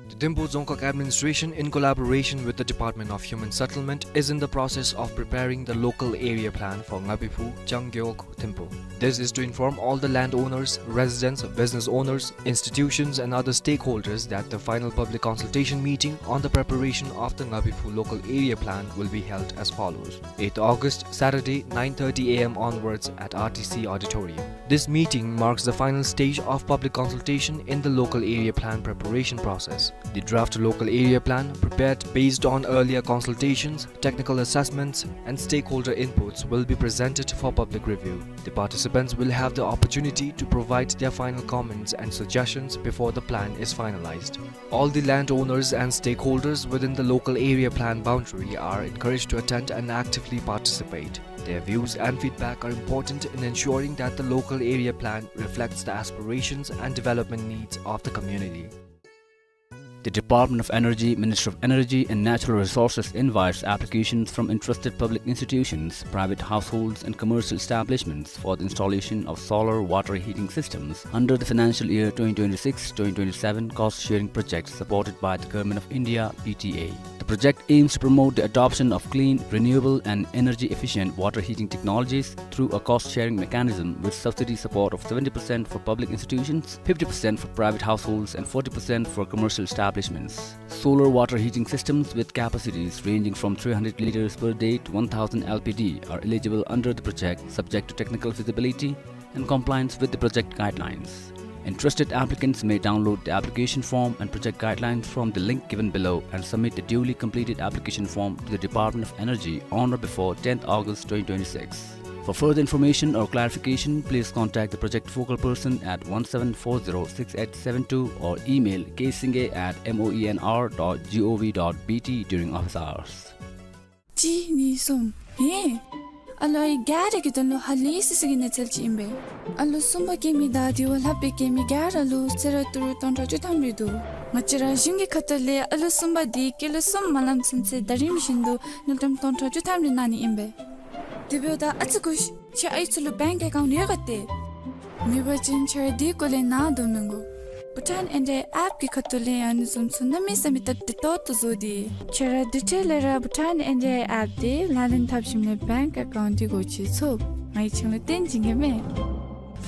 The Thimphu Dzongkhag Administration, in collaboration with the Department of Human Settlement, is in the process of preparing the local area plan for Ngabiphu, Changgeok, Thimphu. This is to inform all the landowners, residents, business owners, institutions and other stakeholders that the final public consultation meeting on the preparation of the Ngabiphu local area plan will be held as follows. Eighth August, Saturday, nine thirty A M onwards at R T C Auditorium. This meeting marks the final stage of public consultation in the local area plan preparation process. The draft local area plan, prepared based on earlier consultations, technical assessments, and stakeholder inputs, will be presented for public review. The participants will have the opportunity to provide their final comments and suggestions before the plan is finalized. All the landowners and stakeholders within the local area plan boundary are encouraged to attend and actively participate. Their views and feedback are important in ensuring that the local area plan reflects the aspirations and development needs of the community. The Department of Energy, Ministry of Energy and Natural Resources invites applications from interested public institutions, private households and commercial establishments for the installation of solar water heating systems under the financial year twenty twenty-six twenty twenty-seven cost-sharing project supported by the Government of India, P T A. The project aims to promote the adoption of clean, renewable and energy-efficient water heating technologies through a cost-sharing mechanism with subsidy support of seventy percent for public institutions, fifty percent for private households and forty percent for commercial establishments. Solar water heating systems with capacities ranging from three hundred liters per day to one thousand L P D are eligible under the project, subject to technical feasibility and compliance with the project guidelines. Interested applicants may download the application form and project guidelines from the link given below and submit the duly completed application form to the Department of Energy on or before tenth August twenty twenty-six. For further information or clarification, please contact the project focal person at one seven four zero six eight seven two or email ksingye at moenr dot gov dot bt during office hours. གཅིག་གཉིས་གསུམ། ཧེ། ཨ་ལོ་ཨའི་ག་ར་གི་དོན་ལུ་ཧ་ལས་སི་སི་གི་གནས་ཚུལ་ཅིག་ཨིན་པས། ཨ་ལོ་གསུམ་པ་སྐྱེ་མི་དང་དེ་བ་ལྷག་པའི་སྐྱེ་མི་ག་ར་ལུ་གསོལ་རས་ཏི་རུ་སྟོང་ཕྲག་བཅུ་ཐམ་རེ་འདུག། ང་བཅས་ར་གཞུང་གི་ཁ་ཐུག་ལས་ཨ་ལོ་གསུམ་པ་དེ་སྐྱེས་ལོ་གསུམ་མ་ལང་ཚུན་ཚོད་ཟླ་རིམ་བཞིན་དུ་དངུལ་ཀྲམ་སྟོང་ཕྲག་བཅུ་ཐམ་རེ་གནང་ནི་ཨིན་པས། དེ་འབདཝ་ད་ཨ་ཙི་སྒུག་ཤིག། ཁྱེད་ཨའི་ཚུ་ལུ་བེངཀ་ཨེ་ཀའུནཊ་ཡོད་ག་ཏེ། མེད་པ་ཅིན་ཁྱེད་ར་དེའི་སྐོར་ལས་ནཱ་དོ་མི་དགོ། བྷུ་ཊཱན་ཨེན་ཌི་ཨའི་ཨེཔ་གི་ཁ་ཐུག་ལས་ཨ་ནི་བཟུམ་ཚུ་གནམ་མེད་ས་མེད་སྟབས་བདེ་ཏོག་ཏོ་བཟོ་སྟེ། ཁྱེད་ར་དེ་འཕྲལ་ལས་ར་བྷུ་ཊཱན་ཨེན་ཌི་ཨའི་ཨེཔ་དེ་ལག་ལེན་འཐབ་ཞིནམ་ལས་བེངཀ་ཨེ་ཀའུནཊ་དེ་སྒོ་ཕྱེ་ཚུགས། ང་གིས་ཁྱེད་ལུ་སྟོན་བྱིན་གེ་མས།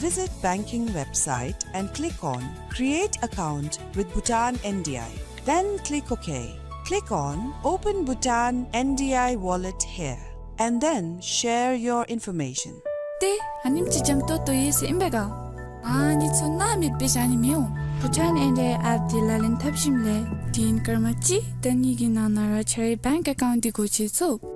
Visit banking website and click on Create Account with Bhutan N D I. Then click OK. Click on Open Bhutan N D I Wallet here, and then share your information. ཏེ་ཨ་ནེམ་ཅིག་འཇམ་ཏོང་ཏོ་ཡོད་ཟེར་ཨིན་པས་ག། ཨ་ནི་ཚུ་ནཱ་མེདཔ་སྦེ་བཞག་ནི་མི་འོང་། བྷུ་ཊཱན་ཨེན་ཌི་ཨའི་ཨེཔ་དེ་ལག་ལེན་འཐབ་ཞིནམ་ལས་དེ་ཡང་སྐར་མ་གཅིག་དང་གཉིས་ཀྱི་ནང་ན་ར་ཁྱེད་རའི་བེངཀ་ཨེ་ཀའུནཊ་དེ་སྒོ་ཕྱེ་ཚུགས།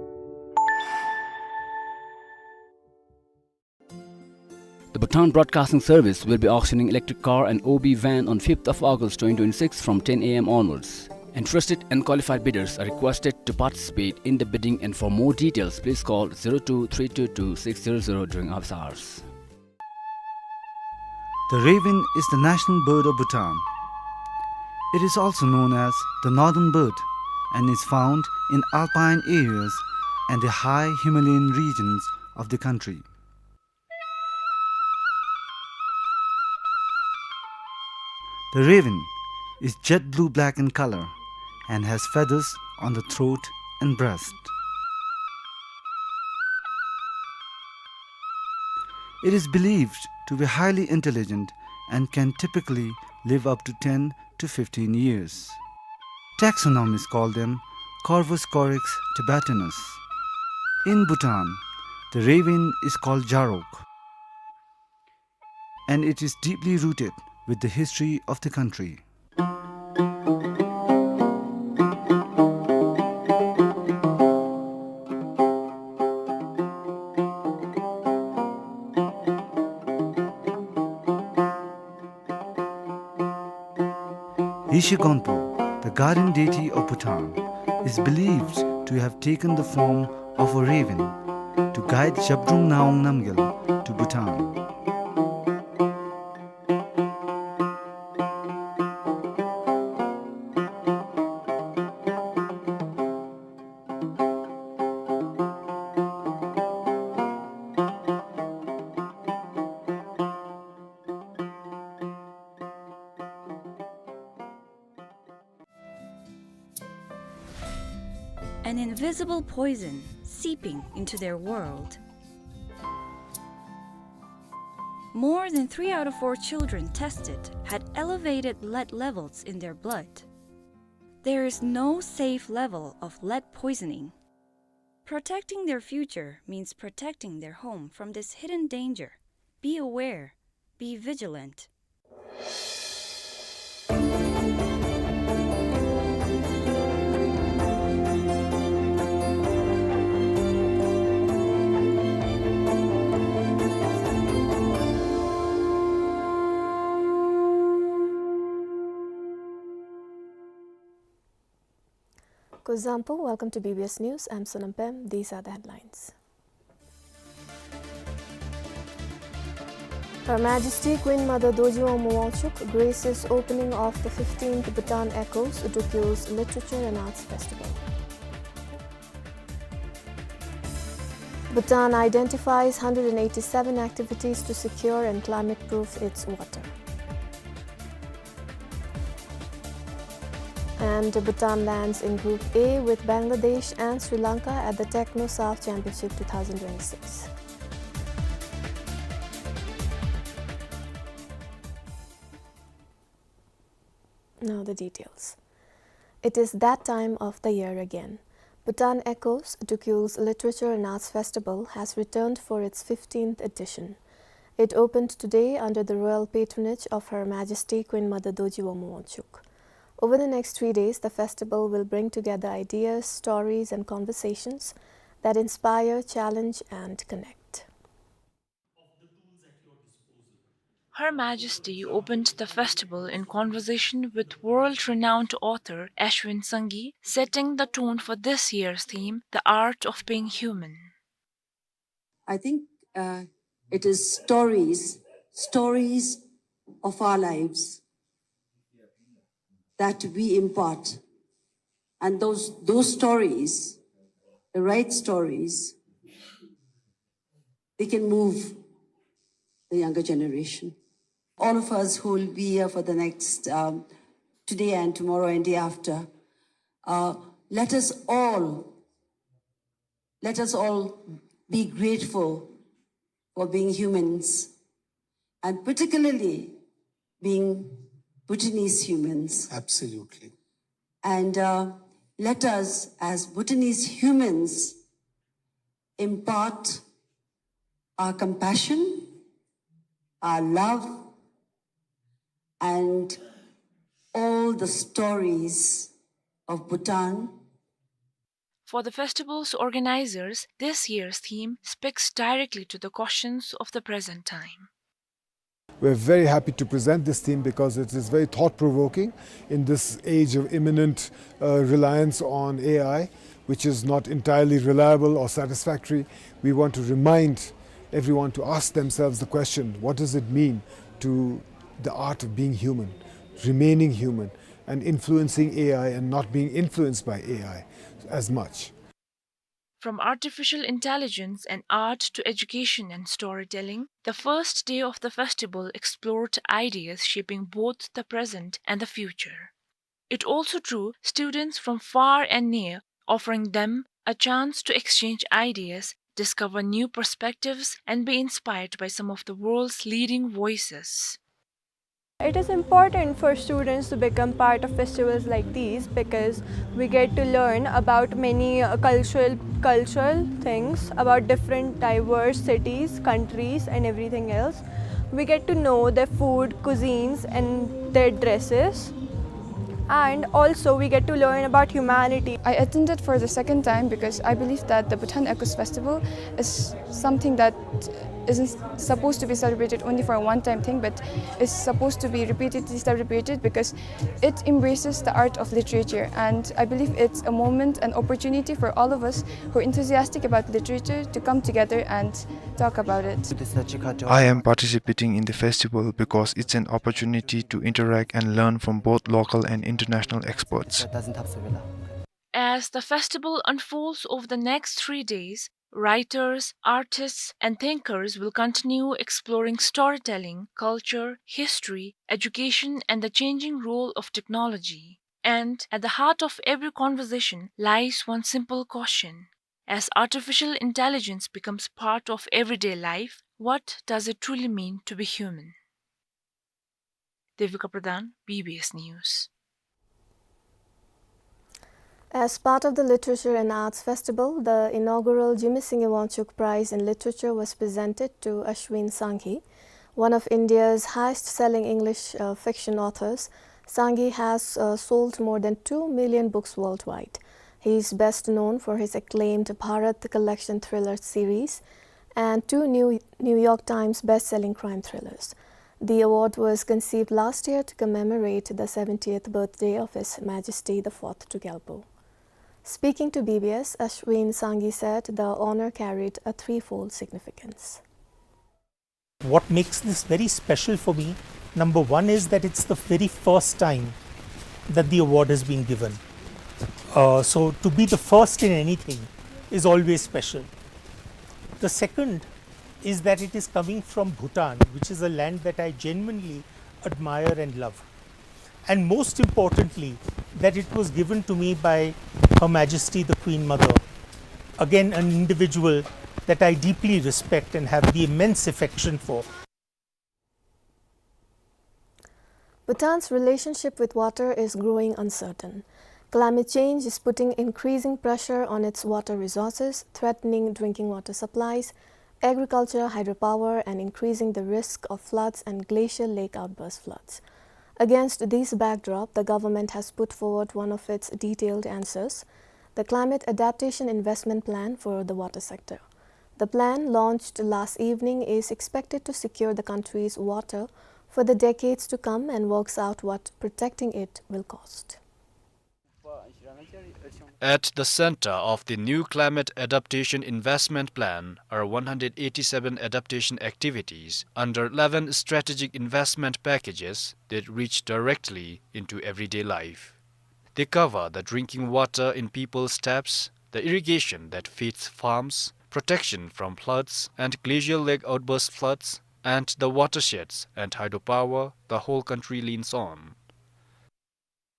The Bhutan Broadcasting Service will be auctioning electric car and O B van on fifth of August twenty twenty-six from ten A M onwards. Interested and qualified bidders are requested to participate in the bidding, and for more details, please call zero two three two two six zero zero during office hours. The raven is the national bird of Bhutan. It is also known as the northern bird and is found in alpine areas and the high Himalayan regions of the country. The raven is jet blue-black in color and has feathers on the throat and breast. It is believed to be highly intelligent and can typically live up to ten to fifteen years. Taxonomists call them Corvus corax tibetanus. In Bhutan, the raven is called jarok, and it is deeply rooted with the history of the country. Yeshe Gonpo, the guardian deity of Bhutan, is believed to have taken the form of a raven to guide Zhabdrung Ngawang Namgyal to Bhutan. An invisible poison seeping into their world. More than three out of four children tested had elevated lead levels in their blood. There is no safe level of lead poisoning. Protecting their future means protecting their home from this hidden danger. Be aware, Be vigilant. Kuzuzangpo, welcome to B B S News. I'm Sonam Pem. These are the headlines. Her Majesty Queen Mother Dorji Wangmo Wangchuck graces opening of the fifteenth Bhutan Echoes Dukules Literature and Arts Festival. Bhutan identifies hundred and eighty-seven activities to secure and climate-proof its water. And Bhutan lands in Group A with Bangladesh and Sri Lanka at the Techno South Championship two thousand twenty-six. Now the details. It is that time of the year again. Bhutan Echoes, Dukules Literature and Arts Festival has returned for its fifteenth edition. It opened today under the royal patronage of Her Majesty Queen Mother Dorji Wangmo Wangchuck. Over the next three days, the festival will bring together ideas, stories, and conversations that inspire, challenge, and connect. Her Majesty opened the festival in conversation with world-renowned author Ashwin Sanghi, setting the tone for this year's theme, The Art of Being Human. I think, uh, it is stories, stories of our lives that we impart. And those, those stories, the right stories, they can move the younger generation. All of us who will be here for the next, um, today and tomorrow and day after, uh, let us all, let us all be grateful for being humans, and particularly being Bhutanese humans. Absolutely. And, uh, let us, as Bhutanese humans, impart our compassion, our love, and all the stories of Bhutan. For the festival's organizers, this year's theme speaks directly to the questions of the present time. We're very happy to present this theme because it is very thought-provoking in this age of imminent, uh, reliance on A I, which is not entirely reliable or satisfactory. We want to remind everyone to ask themselves the question, what does it mean to the art of being human, remaining human, and influencing A I and not being influenced by A I as much? From artificial intelligence and art to education and storytelling, the first day of the festival explored ideas shaping both the present and the future. It also drew students from far and near, offering them a chance to exchange ideas, discover new perspectives, and be inspired by some of the world's leading voices. It is important for students to become part of festivals like these because we get to learn about many, uh, cultural, cultural things, about different diverse cities, countries, and everything else. We get to know their food, cuisines, and their dresses. And also, we get to learn about humanity. I attended for the second time because I believe that the Bhutan Echoes Festival is something that isn't supposed to be celebrated only for a one-time thing, but is supposed to be repeatedly celebrated because it embraces the art of literature. And I believe it's a moment, an opportunity for all of us who are enthusiastic about literature to come together and talk about it. I am participating in the festival because it's an opportunity to interact and learn from both local and international experts. As the festival unfolds over the next three days, writers, artists, and thinkers will continue exploring storytelling, culture, history, education, and the changing role of technology. And at the heart of every conversation lies one simple question. As artificial intelligence becomes part of everyday life, what does it truly mean to be human? Devika Pradhan, B B S News. As part of the Literature and Arts Festival, the inaugural Jigme Singye Wangchuck Prize in Literature was presented to Ashwin Sanghi, One of India's highest-selling English, uh, fiction authors, Sangee has, uh, sold more than two million books worldwide. He is best known for his acclaimed Bharat Collection thriller series and two New, New York Times best-selling crime thrillers. The award was conceived last year to commemorate the seventieth birthday of His Majesty the Fourth Drukgyalpo. Speaking to B B S, Ashwin Sangee said the honor carried a threefold significance. What makes this very special for me, number one, is that it's the very first time that the award has been given. Uh, so to be the first in anything is always special. The second is that it is coming from Bhutan, which is a land that I genuinely admire and love. And most importantly, that it was given to me by Her Majesty the Queen Mother, again, an individual that I deeply respect and have the immense affection for. Bhutan's relationship with water is growing uncertain. Climate change is putting increasing pressure on its water resources, threatening drinking water supplies, agriculture, hydropower, and increasing the risk of floods and glacial lake outburst floods. Against this backdrop, the government has put forward one of its detailed answers, the Climate Adaptation Investment Plan for the water sector. The plan, launched last evening, is expected to secure the country's water for the decades to come and works out what protecting it will cost. At the center of the new Climate Adaptation Investment Plan are one hundred eighty-seven adaptation activities under eleven strategic investment packages that reach directly into everyday life. They cover the drinking water in people's taps, the irrigation that feeds farms, protection from floods and glacial lake outburst floods, and the watersheds and hydropower the whole country leans on.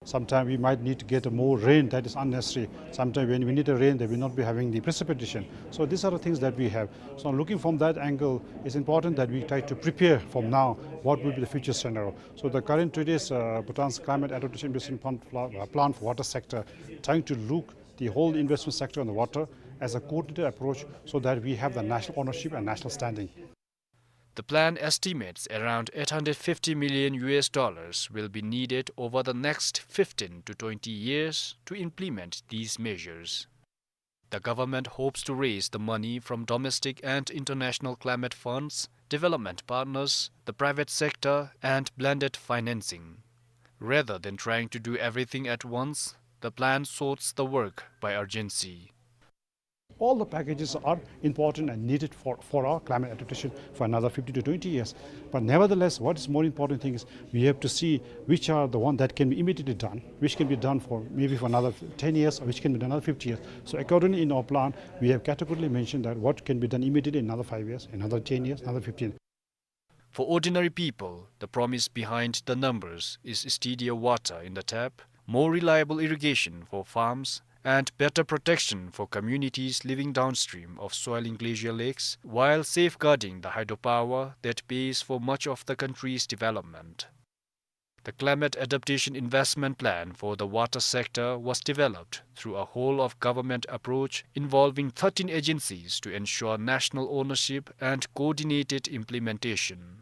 Sometimes we might need to get more rain that is unnecessary. Sometimes when we need a rain, they will not be having the precipitation. So these are the things that we have. So looking from that angle, it's important that we try to prepare from now what will be the future scenario. So the current today's, uh, Bhutan's Climate Adaptation Investment Fund pla-, uh, Plan for water sector, trying to look the whole investment sector on the water as a coordinated approach so that we have the national ownership and national standing. The plan estimates around eight hundred fifty million U S dollars will be needed over the next fifteen to twenty years to implement these measures. The government hopes to raise the money from domestic and international climate funds, development partners, the private sector, and blended financing. Rather than trying to do everything at once, the plan sorts the work by urgency. All the packages are important and needed for, for our climate adaptation for another fifteen to twenty years. But nevertheless, what is more important thing is we have to see which are the one that can be immediately done, which can be done for maybe for another ten years, or which can be done another fifty years. So accordingly, in our plan, we have categorically mentioned that what can be done immediately in another five years, another ten years, another fifteen. For ordinary people, the promise behind the numbers is steadier water in the tap, more reliable irrigation for farms, and better protection for communities living downstream of swelling glacial lakes, while safeguarding the hydropower that pays for much of the country's development. The Climate Adaptation Investment Plan for the water sector was developed through a whole-of-government approach involving thirteen agencies to ensure national ownership and coordinated implementation.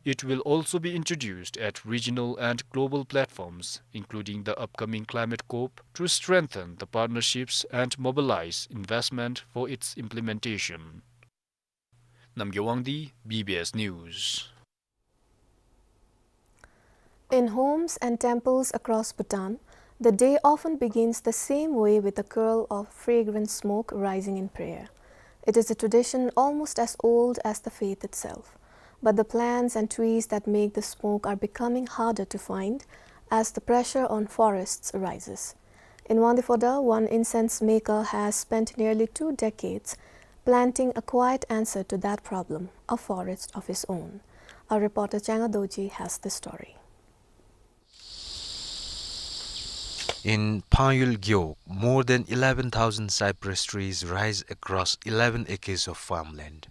It will also be introduced at regional and global platforms, including the upcoming Climate COP, to strengthen the partnerships and mobilize investment for its implementation. Namgay Wangdi, B B S News. In homes and temples across Bhutan, the day often begins the same way, with a curl of fragrant smoke rising in prayer. It is a tradition almost as old as the faith itself. But the plants and trees that make the smoke are becoming harder to find as the pressure on forests rises. In Wangdue Phodrang, one incense maker has spent nearly two decades planting a quiet answer to that problem, a forest of his own. Our reporter Changa Dorji has the story. In Phangyul Gewog, more than eleven thousand cypress trees rise across eleven acres of farmland.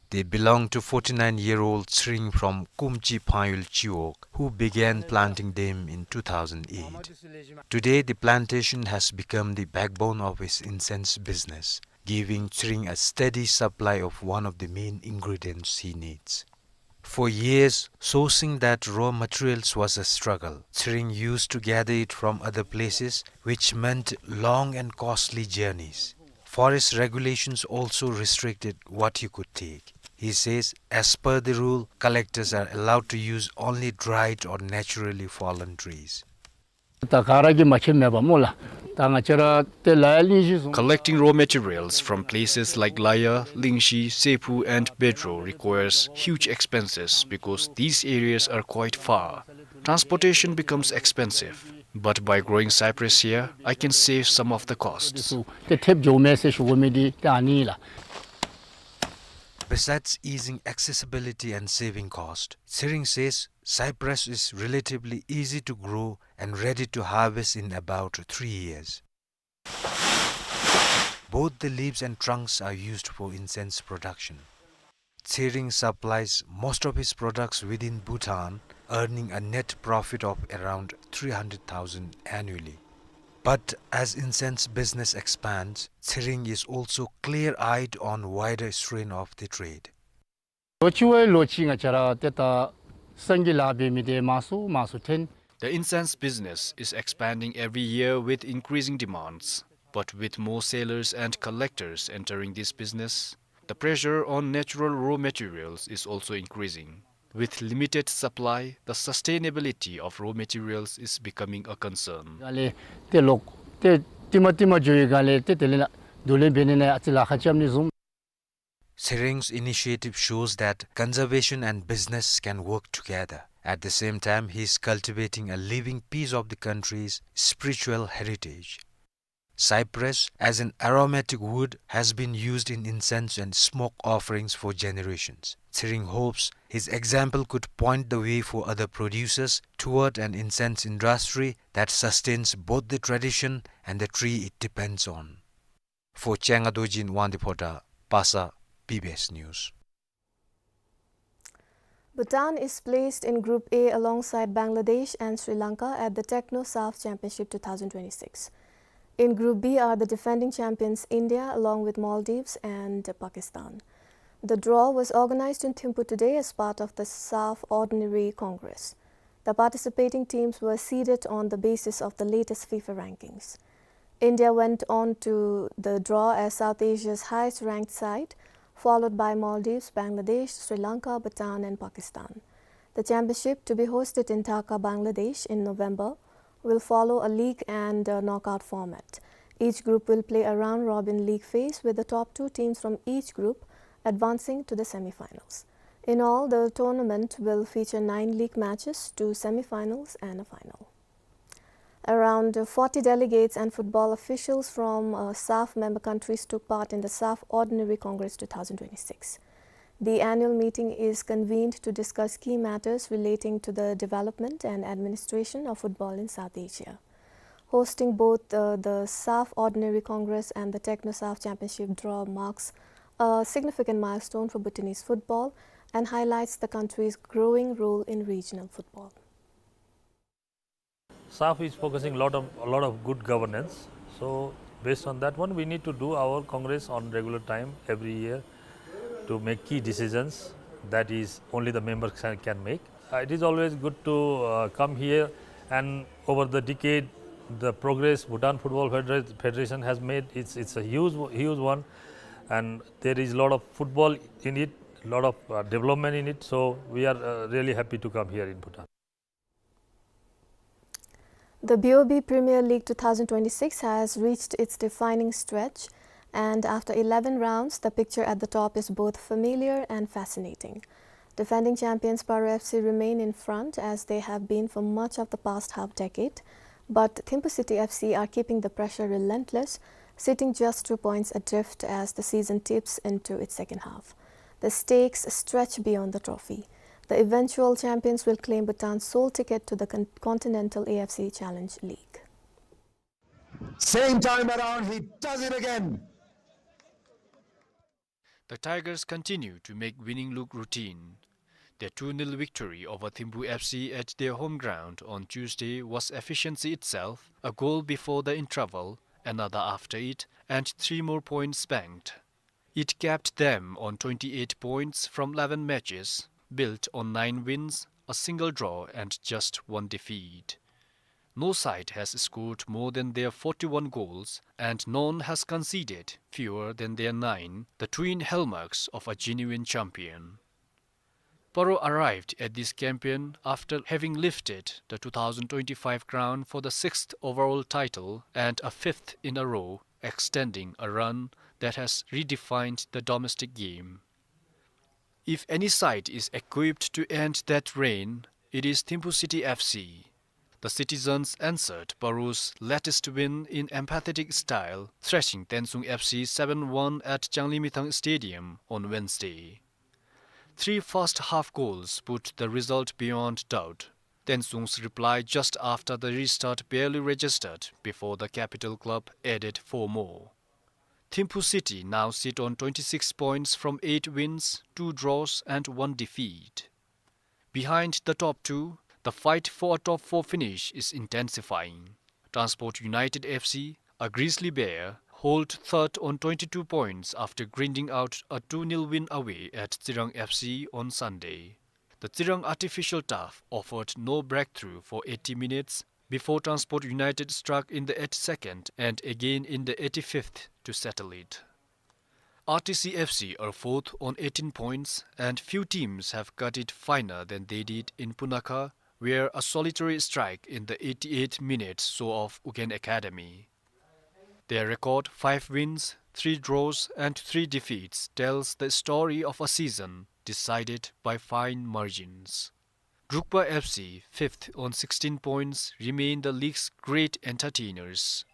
They belong to forty-nine-year-old Tshering from Kumchi Phangyul Chiwog, who began planting them in two thousand eight. Today, the plantation has become the backbone of his incense business, giving Tshering a steady supply of one of the main ingredients he needs. For years, sourcing that raw materials was a struggle. Tshering used to gather it from other places, which meant long and costly journeys. Forest regulations also restricted what he could take. He says, as per the rule, collectors are allowed to use only dried or naturally fallen trees. ད་ག་ར་གིས་མ་ཁྱེར་མེད་པ་སྨོ་ལགས། ད་ང་བཅས་ར་ཏེ་ལ་ཡ་གླིང་བཞི་བཟུམ། Collecting raw materials from places like Laya, Lingshi, Seppu and Bedro requires huge expenses because these areas are quite far. Transportation becomes expensive, but by growing cypress here, I can save some of the costs. ཏེ་ཐེབས་འགྱོ་མས་ཟེར་ཞུ་དགོ་མི་འདི་ཏེ་ཨ་ནི་ལགས། Besides easing accessibility and saving cost, Tshering says cypress is relatively easy to grow and ready to harvest in about three years. Both the leaves and trunks are used for incense production. Tshering supplies most of his products within Bhutan, earning a net profit of around three hundred thousand annually. But as incense business expands, Tshering is also clear-eyed on wider strain of the trade. ལོ་ཅིག་བའི་ལོ་ཅིག་ང་བཅས་ར་ཏེ་ད་སང་གི་ལཱ་འབད་མི་འདི་མང་སུ་མང་སུ་ཐོན། The incense business is expanding every year with increasing demands. But with more sellers and collectors entering this business, the pressure on natural raw materials is also increasing. With limited supply, the sustainability of raw materials is becoming a concern. ག་ལས་ཏེ་ལོག་ཏེ་ཏི་མ་ཏི་མ་འགྱོ་བའི་ག་ལས་ཏེ་དེ་ལས་ན་དུ་ལེན་འབད་ནི་ནང་ཨ་ཙི་ལཱ་ཁག་རྐྱབ་ནི་བཟུམ། Tshering initiative shows that conservation and business can work together. At the same time, he is cultivating a living piece of the country's spiritual heritage. Cypress, as an aromatic wood, has been used in incense and smoke offerings for generations. Tshering hopes his example could point the way for other producers toward an incense industry that sustains both the tradition and the tree it depends on. For Changa Dorji in Wangdue Phodrang, Basa, B B S News. Bhutan is placed in Group A alongside Bangladesh and Sri Lanka at the Techno SAFF Championship two thousand twenty-six. In Group B are the defending champions India along with Maldives and Pakistan. The draw was organized in Thimphu today as part of the SAFF Ordinary Congress. The participating teams were seeded on the basis of the latest FIFA rankings. India went on to the draw as South Asia's highest ranked side, followed by Maldives, Bangladesh, Sri Lanka, Bhutan, and Pakistan. The championship, to be hosted in Dhaka, Bangladesh in November, will follow a league and a knockout format. Each group will play a round-robin league phase, with the top two teams from each group advancing to the semi-finals. In all, the tournament will feature nine league matches, two semi-finals, and a final. Around forty delegates and football officials from, uh, SAFF member countries took part in the SAFF Ordinary Congress two thousand twenty-six. The annual meeting is convened to discuss key matters relating to the development and administration of football in South Asia. Hosting both, uh, the SAFF Ordinary Congress and the Techno SAFF Championship draw marks a significant milestone for Bhutanese football and highlights the country's growing role in regional football. SAFF is focusing a lot of, a lot of good governance. So based on that one, we need to do our congress on regular time every year to make key decisions that is only the members can, can make. Uh, it is always good to, uh, come here, and over the decade, the progress Bhutan Football Federa-, Federation has made, it's, it's a huge, huge one, and there is a lot of football in it, a lot of, uh, development in it. So we are, uh, really happy to come here in Bhutan. The B O B Premier League two thousand twenty-six has reached its defining stretch, and after eleven rounds, the picture at the top is both familiar and fascinating. Defending champions Paro F C remain in front, as they have been for much of the past half decade, but Thimphu City F C are keeping the pressure relentless, sitting just two points adrift as the season tips into its second half. The stakes stretch beyond the trophy. The eventual champions will claim Bhutan's sole ticket to the con-, Continental A F C Challenge League. Same time around, he does it again. The Tigers continue to make winning look routine. Their two nil victory over Thimphu F C at their home ground on Tuesday was efficiency itself, a goal before the interval, another after it, and three more points banked. It capped them on twenty-eight points from eleven matches, built on nine wins, a single draw and just one defeat. No side has scored more than their forty-one goals, and none has conceded fewer than their nine, the twin hallmarks of a genuine champion. Paro arrived at this campaign after having lifted the two thousand twenty-five crown for the sixth overall title and a fifth in a row, extending a run that has redefined the domestic game. If any side is equipped to end that reign, it is Thimphu City F C. The citizens answered Paro's latest win in emphatic style, thrashing Tensung F C seven one at Changlimithang Stadium on Wednesday. Three first half goals put the result beyond doubt. Tensung's reply just after the restart barely registered before the capital club added four more. Thimphu City now sit on twenty-six points from eight wins, two draws and one defeat. Behind the top two, the fight for a top four finish is intensifying. Transport United F C, a grisly bear, hold third on twenty-two points after grinding out a two nil win away at Tsirang F C on Sunday. The Tsirang artificial turf offered no breakthrough for eighty minutes before Transport United struck in the eighty-second and again in the eighty-fifth to settle it. R T C F C are fourth on eighteen points, and few teams have got it finer than they did in Punakha, where a solitary strike in the eighty-eighth minute saw off Ugyen Academy. Their record, five wins, three draws and three defeats, tells the story of a season decided by fine margins. Drukpa F C, fifth on sixteen points, remain the league's great entertainers.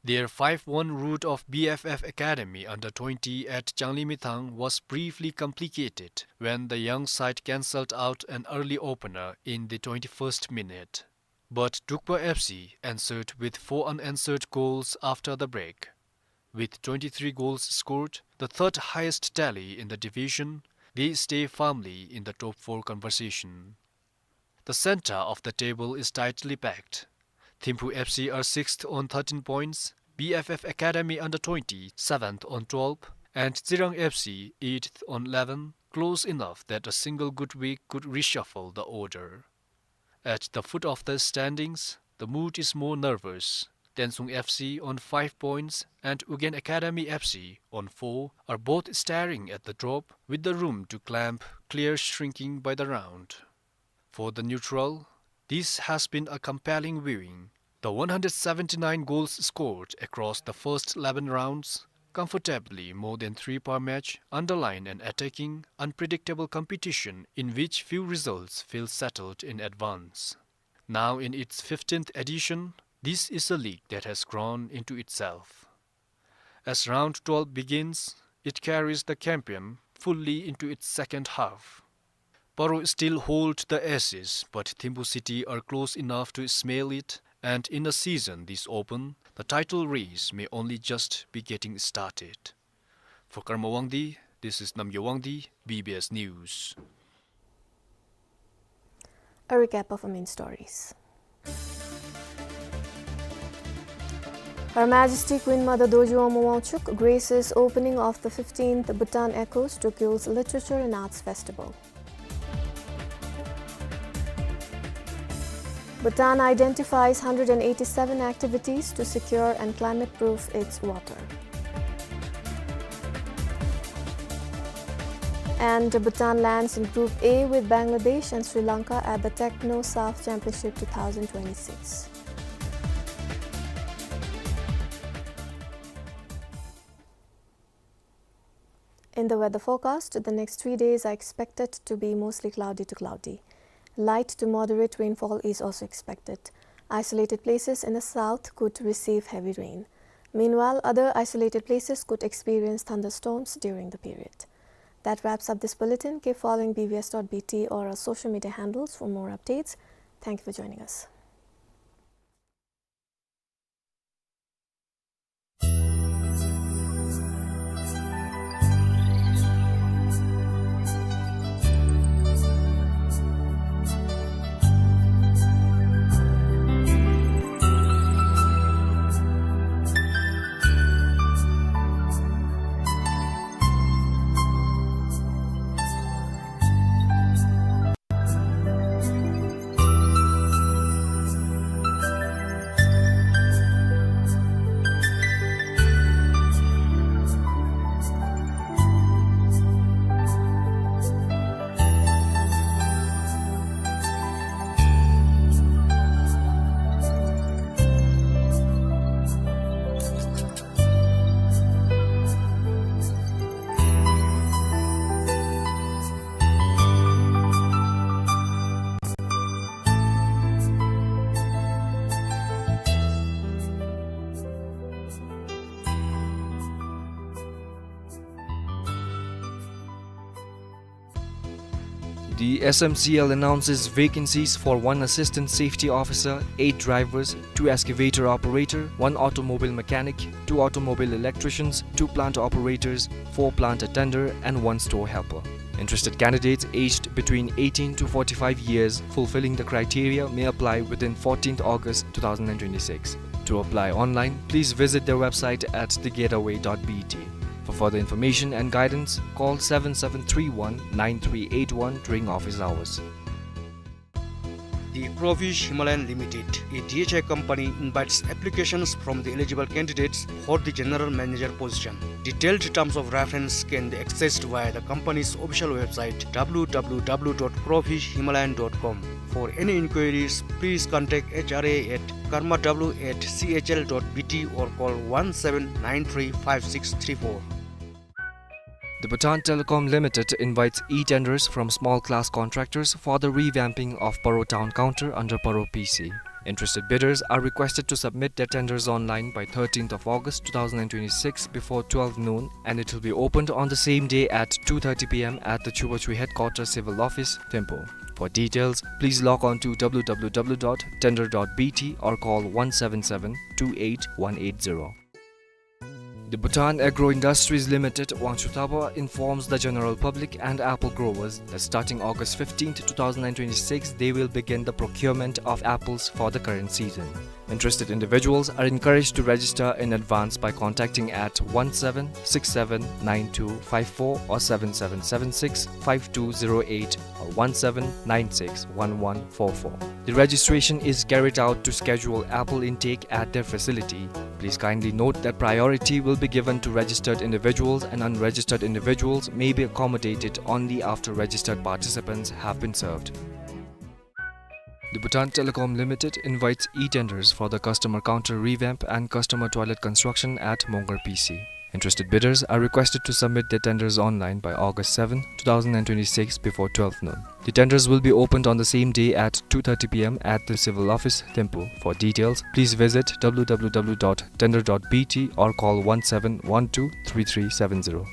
Their five one rout of B F F Academy under twenty at Changlimithang was briefly complicated when the young side cancelled out an early opener in the twenty-first minute. But Drukpa F C answered with four unanswered goals after the break. With twenty-three goals scored, the third highest tally in the division, they stay firmly in the top four conversation. The centre of the table is tightly packed. Thimphu F C are sixth on thirteen points, B F F Academy under twenty, seventh on twelve, and Tsirang F C, eighth on eleven, close enough that a single good week could reshuffle the order. At the foot of the standings, the mood is more nervous. Tensung F C on five points and Ugyen Academy F C on four are both staring at the drop, with the room to clamp clear shrinking by the round. For the neutral, this has been a compelling viewing. The one hundred seventy-nine goals scored across the first eleven rounds, comfortably more than three per match, underline an attacking, unpredictable competition in which few results feel settled in advance. Now in its fifteenth edition, this is a league that has grown into itself. As round twelve begins, it carries the campaign fully into its second half. Paro still hold the aces, but Thimphu City are close enough to smell it, and in a season this open, the title race may only just be getting started. For Karma Wangdi, this is Namgay Wangdi, B B S News. A recap of our main stories. Her Majesty Queen Mother Dorji Wangma Wangchuck graces opening of the fifteenth Bhutan Echoes Tokyu's Literature and Arts Festival. Bhutan identifies hundred and eighty-seven activities to secure and climate-proof its water. And Bhutan lands in Group A with Bangladesh and Sri Lanka at the Techno South Championship two thousand twenty-six. In the weather forecast, the next three days are expected to be mostly cloudy to cloudy. Light to moderate rainfall is also expected. Isolated places in the south could receive heavy rain. Meanwhile, other isolated places could experience thunderstorms during the period. That wraps up this bulletin. Keep following B B S dot B T or our social media handles for more updates. Thank you for joining us. The S M C L announces vacancies for one assistant safety officer, eight drivers, two excavator operator, one automobile mechanic, two automobile electricians, two plant operators, four plant attender, and one store helper. Interested candidates aged between eighteen to forty-five years, fulfilling the criteria, may apply within fourteenth August two thousand and twenty-six. To apply online, please visit their website at the gateway dot B T. For further information and guidance, call seven seven three one nine three eight one during office hours. The Crawfish Himalayan Limited, a D H I company, invites applications from the eligible candidates for the general manager position. Detailed terms of reference can be accessed via the company's official website, W W W dot crawfish himalayan dot com. For any inquiries, please contact H R A at karma W at C H L dot B T or call one seven nine three five six three four. The Bhutan Telecom Limited invites e-tenders from small class contractors for the revamping of Paro Town Counter under Paro P C. Interested bidders are requested to submit their tenders online by thirteenth of August two thousand and twenty-six before twelve noon, and it will be opened on the same day at two thirty P M at the Chubachu Headquarters Civil Office, Thimphu. For details, please log on to W W W dot tender dot B T or call one seven seven two eight one eight zero. The Bhutan Agro Industries Limited, Wangchuktaba, informs the general public and apple growers that starting August fifteenth, two thousand and twenty-six, they will begin the procurement of apples for the current season. Interested individuals are encouraged to register in advance by contacting at one seven six seven nine two five four or seven seven seven six five two zero eight or one seven nine six one one four four. The registration is carried out to schedule apple intake at their facility. Please kindly note that priority will be given to registered individuals, and unregistered individuals may be accommodated only after registered participants have been served. The Bhutan Telecom Limited invites e-tenders for the customer counter revamp and customer toilet construction at Mongar P C. Interested bidders are requested to submit their tenders online by August seventh, two thousand and twenty-six, before twelve noon. The tenders will be opened on the same day at two thirty P M at the Civil Office, Thimphu. For details, please visit W W W dot tender dot B T or call one seven one two three three seven zero.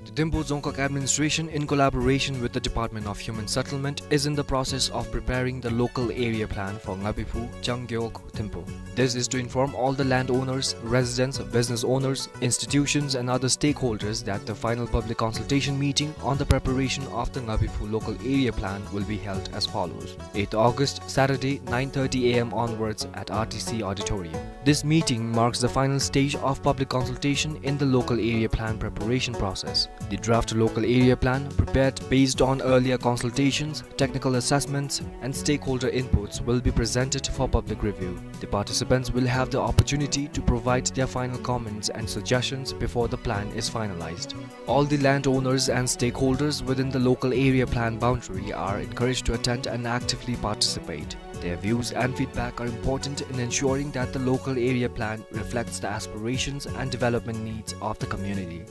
The Thimphu Dzongkhag Administration, in collaboration with the Department of Human Settlement, is in the process of preparing the local area plan for Ngabiphu, Changgeok, Thimphu. This is to inform all the landowners, residents, business owners, institutions and other stakeholders that the final public consultation meeting on the preparation of the Ngabiphu local area plan will be held as follows. Eighth August, Saturday, nine thirty A M onwards at R T C Auditorium. This meeting marks the final stage of public consultation in the local area plan preparation process. The draft local area plan, prepared based on earlier consultations, technical assessments, and stakeholder inputs, will be presented for public review. The participants will have the opportunity to provide their final comments and suggestions before the plan is finalized. All the landowners and stakeholders within the local area plan boundary are encouraged to attend and actively participate. Their views and feedback are important in ensuring that the local area plan reflects the aspirations and development needs of the community.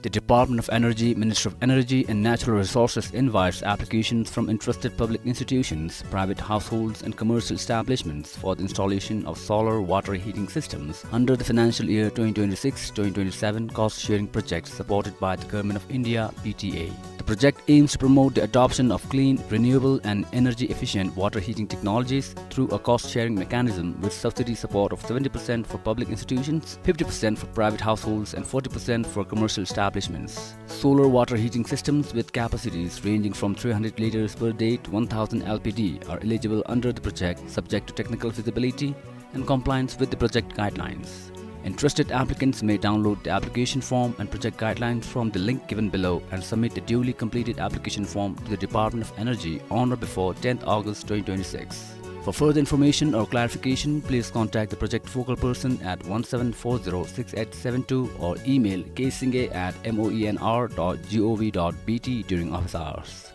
The Department of Energy, Ministry of Energy and Natural Resources invites applications from interested public institutions, private households and commercial establishments for the installation of solar water heating systems under the financial year twenty twenty-six twenty twenty-seven cost sharing project supported by the Government of India, P T A. The project aims to promote the adoption of clean, renewable and energy efficient water heating technologies through a cost sharing mechanism with subsidy support of seventy percent for public institutions, fifty percent for private households and forty percent for commercial establishments. Solar water heating systems with capacities ranging from three hundred liters per day to one thousand L P D are eligible under the project, subject to technical feasibility and compliance with the project guidelines. Interested applicants may download the application form and project guidelines from the link given below and submit the duly completed application form to the Department of Energy on or before tenth August twenty twenty-six. For further information or clarification, please contact the project focal person at one seven four zero six eight seven two or email k singay at moenr dot gov dot B T during office hours.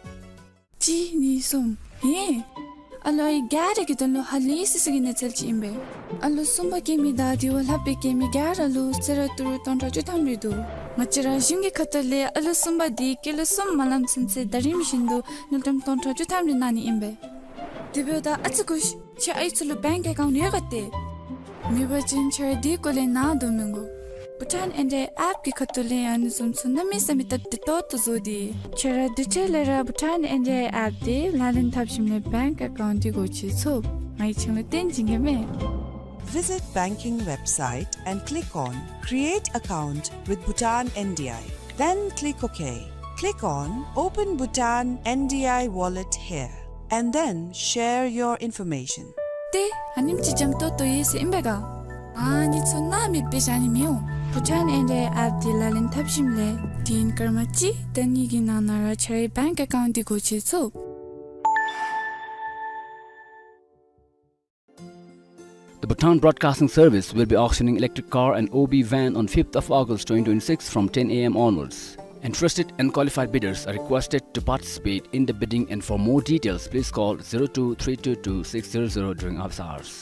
གཅིག་གཉིས་གསུམ། ཧེ། ཨ་ལོ་ཨའི་ག་ར་གི་དོན་ལུ་ཧ་ལས་སི་སི་གི་གནས་ཚུལ་ཅིག་ཨིན་པས། ཨ་ལོ་གསུམ་པ་སྐྱེ་མི་དང་དེ་བ་ལྷག་པའི་སྐྱེ་མི་ག་ར་ལུ་གསོལ་རས་ཏི་རུ་སྟོང་ཕྲག་བཅུ་ཐམ་རེ་འདུག། ང་བཅས་ར་གཞུང་གི་ཁ་ཐུག་ལས་ཨ་ལོ་གསུམ་པ་འདི་སྐྱེས་ལོ་གསུམ་མ་ལང་ཚུན་ཚོད་ཟླ་རིམ་བཞིན་དུ་དངུལ་ཀྲམ་སྟོང་ཕྲག་བཅུ་ཐམ་རེ་གནང་ནི་ཨིན་པས། དེ་འབདཝ་ད་ཨ་ཙི་སྒུག་ཤིག། ཁྱོད་ཨའི་ཚུ་ལུ་བེངཀ་ཨེ་ཀའུནཊ་ཡོད་ག་ཏེ། མེད་པ་ཅིན་ཁྱོད་ར་དེའི་སྐོར་ལས་ནཱ་སྡོད་མི་དགོ། བྷུ་ཊཱན་ཨེན་ཌི་ཨའི་ཨེཔ་གི་ཁ་ཐུག་ལས་ཨ་ནི་བཟུམ་ཚུ་གནམ་མེད་ས་མེད་སྟབས་བདེ་ཏོག་ཏོ་བཟོ་སྟེ། ཁྱེད་ར་དུས་ཅི་ལས་ར་བྷུ་ཊཱན་ཨེན་ཌི་ཨའི་ཨེཔ་དེ་ལག་ལེན་འཐབ་ཞིནམ་ལས་བེངཀ་ཨེ་ཀའུནཊ་དེ་སྒོ་ཕྱེ་ཚུགས། ང་གིས་ཁྱེད་ལུ་སྟོན་བྱིན་གེ་མས། Visit banking website and click on Create Account with Bhutan N D I. Then click OK. Click on Open Bhutan N D I Wallet here, and then share your information. ཏེ་ཨ་ནེམ་ཅིག་འཇམ་ཏོང་ཏོ་ཡོད་ཟེར་ཨིན་པས་ག། ཨ་ནི་ཚུ་སྣང་མེད་སྦེ་བཞག་ནི་མི་འོང་། བྷུ་ཊཱན་ཨེན་ཌི་ཨའི་ཨེཔ་དེ་ལག་ལེན་འཐབ་ཞིནམ་ལས་དུས་ཡུན་སྐར་མ་གཅིག་དང་གཉིས་ཀྱི་ནང་ན་ར་ཁྱེད་རའི་བེངཀ་ཨེ་ཀའུནཊ་དེ་སྒོ་ཕྱེ་ཚུགས། The Bhutan Broadcasting Service will be auctioning electric car and O B van on fifth of August twenty twenty-six from ten A M onwards. Interested and qualified bidders are requested to participate in the bidding, and for more details, please call zero two three two two six zero zero during office hours.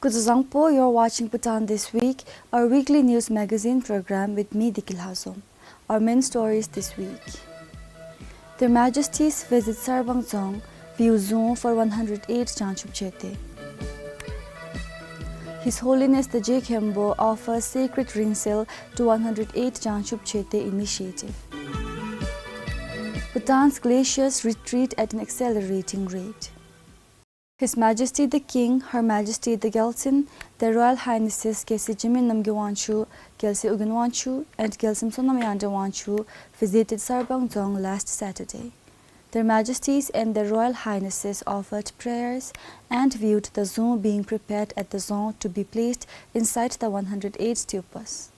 སྐུ་གཟུགས་བཟང་པོ། You're watching Bhutan This Week, our weekly news magazine program with me, Deki Lhazom. Our main stories this week. Their Majesties visit Sarbang Dzong, view Dzung for one hundred eight Jangchub Chete. His Holiness the Je Khenpo offers sacred ring seal to one hundred eight Jangchub Chete initiative. Bhutan's glaciers retreat at an accelerating rate. His Majesty the King, Her Majesty the Gyaltsuen, Their Royal Highnesses Kelsey Jigme Namgay Wangchuk, Kelsey Ugyen Wangchuk, and Gyaltsuen Sonam Yangdreng Wangchuk visited Sarbang Dzong last Saturday. Their Majesties and Their Royal Highnesses offered prayers and viewed the dzung being prepared at the dzong to be placed inside the one hundred eight stupas.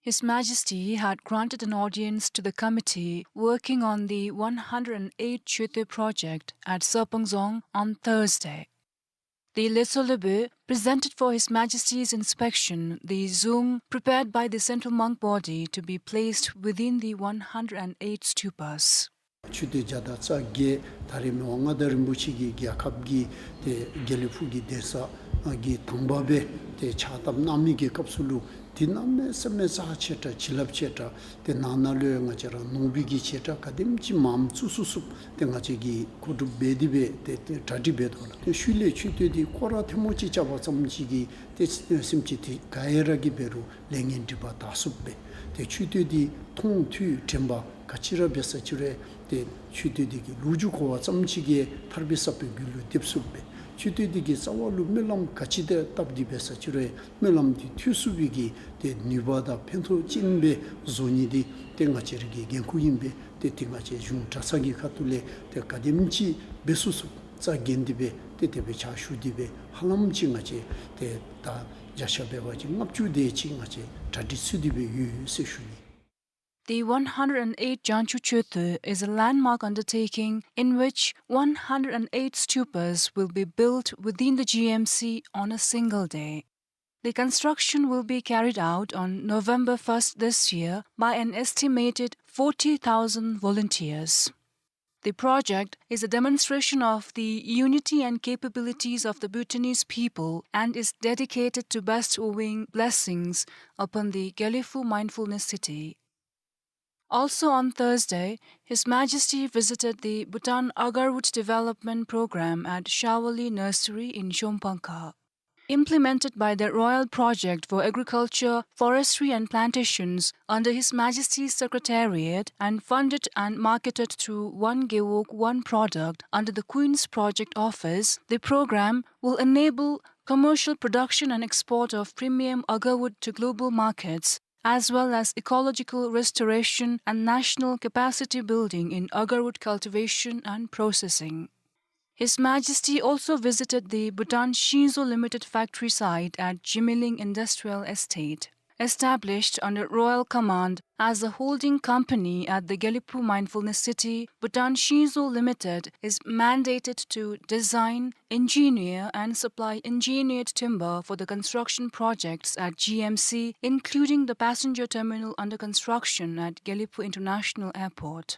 His Majesty had granted an audience to the committee working on the one hundred and eight Choetö project at Sarbang Dzong on Thursday. The Letsho Lobö presented for His Majesty's inspection the dzung prepared by the central monk body to be placed within the one hundred and eight stupas. ཆོས་སྡེ་བརྒྱ་དང་རྩ་བརྒྱད་ད་རེས་མི་དབང་མངའ་བདག་རིན་པོ་ཆེ་གིས་རྒྱལ་ཁབ་ཀྱི་ཏེ་དགེ་ལེགས་ཕུག་གི་གདན་ས་གི་དང་པ་སྦེ་ཏེ་ཕྱག་བཏབ་གནང་མི་གི་སྐབས་སུ་ལུ་ཏེ་གནམ་མེད་ས་མེད་རྩ་ཆེ་དྲགས་བྱིན་རླབས་ཆེ་དྲགས་ཏེ་ནང་ན་ལུ་ཡང་ང་བཅས་ར་ནོར་བུ་གི་བྱེ་བྲག་ག་དེམ་ཅིག་མངམ་བཙུགས་ཚུགས་ཚུགསཔ་ཏེ་ང་བཅས་ཀྱིས་མཁོ་སྒྲུབ་འབད་དེ་སྦེ་ཏེ་ཏེ་གྲ་སྒྲིག་འབད་དོ་ལགས། ཏེ་ཤུལ་ལས་མཆོད་རྟེན་འདི་སྐོར་ར་ཐེངས་མ་གཅིག་རྐྱབ་པ་ཙམ་ཅིག་གིས་ཏེ་སེམས་ཅན་འདི་ག་ཡ་ར་གིས་འབད་རུང་ལས་ངན་སྒྲིབ་པ་དག་ཚུགསཔ་སྦེ་ཏེ་མཆོད་རྟེན་འདི་མཐོང་ཐོས་དྲན་པ་ག་ཅི་ར་འབད་ས་ཅི་རུང་ཏེ་མཆོད་རྟེན་འདི་གི་ལོ་རྒྱུས་གོ་བ་ཙམ་ཅིག་གིས་ཐར་པའི་ས་བོན་རྒྱུད་ལུ་འདེབས་ཚུགསཔ་སྦེ་མཆོད་རྟེན་འདི་གི་རྩ་བ་ལུ་སྨོན་ལམ་ག་ཅི་དེ་བཏབ་སྟེ་འབད་ས་ཅི་རུང་སྨོན་ལམ་འདི་ཐོས་ཚུགས་པའི་གི་ཏེ་ནུས་པ་དང་ཕན་ཐོགས་ཅན་སྦེ་བཟོ་ནི་འདི་ཏེ་ང་བཅས་ར་གི་འགན་ཁུར་ཨིན་པས། ཏེ་ཏེ་ང་བཅས་གཞུང་གྲྭ་ཚང་གི་ཁ་ཐུག་ལས་ཏེ་ག་དེམ་ཅིག་འབད་ཚུགས་ཚུགས་རྩ་འགེངས་ཏེ་སྦེ་ཏེ་དེ་སྦེ་ཕྱག་ཞུ་སྟེ་སྦེ་ཧ་ལམ་ཅིག་ང་བཅས་ཏེ་ད་བརྒྱ་ཆ་འབད་བ་ཅིན་ལྔ་བཅུ་དེ་ཅིག་ང་བཅས་གྲ་སྒྲིག་ཚུད་དེ་སྦེ་ཡོད་ཟེར་ཞུ་ནི། The one hundred and eight Jangchub Choetö is a landmark undertaking in which one hundred and eight stupas will be built within the G M C on a single day. The construction will be carried out on November first this year by an estimated forty thousand volunteers. The project is a demonstration of the unity and capabilities of the Bhutanese people and is dedicated to bestowing blessings upon the Gelephu Mindfulness City. Also on Thursday, His Majesty visited the Bhutan Agarwood Development Program at Shawali Nursery in Shongpangkha. Implemented by the Royal Project for Agriculture, Forestry and Plantations under His Majesty's Secretariat and funded and marketed through One Gewog One Product under the Queen's Project Office, the program will enable commercial production and export of premium agarwood to global markets, as well as ecological restoration and national capacity building in agarwood cultivation and processing. His Majesty also visited the Bhutan Shinzo Limited factory site at Jimiling Industrial Estate. Established under royal command as a holding company at the Gelephu Mindfulness City, Bhutan Shinzo Limited is mandated to design, engineer, and supply engineered timber for the construction projects at G M C, including the passenger terminal under construction at Gelephu International Airport.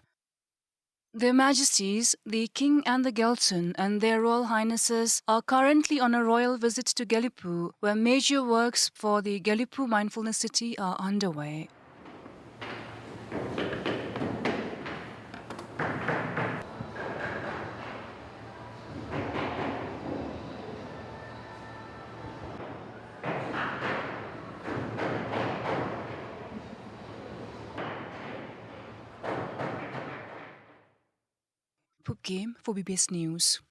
Their Majesties, the King and the Gyaltsuen, and Their Royal Highnesses are currently on a royal visit to Gelephu, where major works for the Gelephu Mindfulness City are underway. Phub Game for B B S News.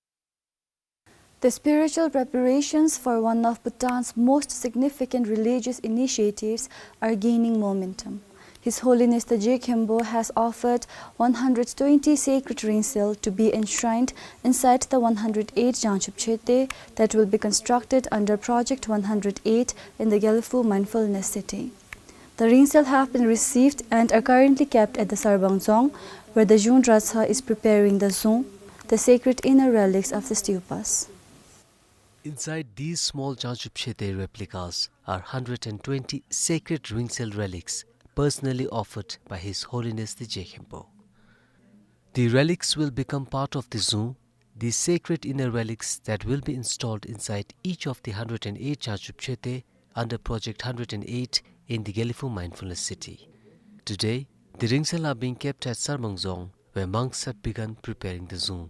The spiritual preparations for one of Bhutan's most significant religious initiatives are gaining momentum. His Holiness the Je Khenpo has offered one hundred twenty sacred ringtshel to be enshrined inside the one hundred eight Jangchub Chete that will be constructed under Project one hundred eight in the Gelephu Mindfulness City. The ringtshel have been received and are currently kept at the Sarbang Dzong, where the Zhung Dratshang is preparing the zung, the sacred inner relics of the stupas. Inside these small Jangchub Chete replicas are hundred and twenty sacred ringtshel relics personally offered by His Holiness the Je Khenpo. The relics will become part of the zung, the sacred inner relics that will be installed inside each of the hundred and eight Jangchub Chete under Project hundred and eight in the Gelephu Mindfulness City. Today, the ringtshel are being kept at Sarbang Dzong, where monks have begun preparing the zung.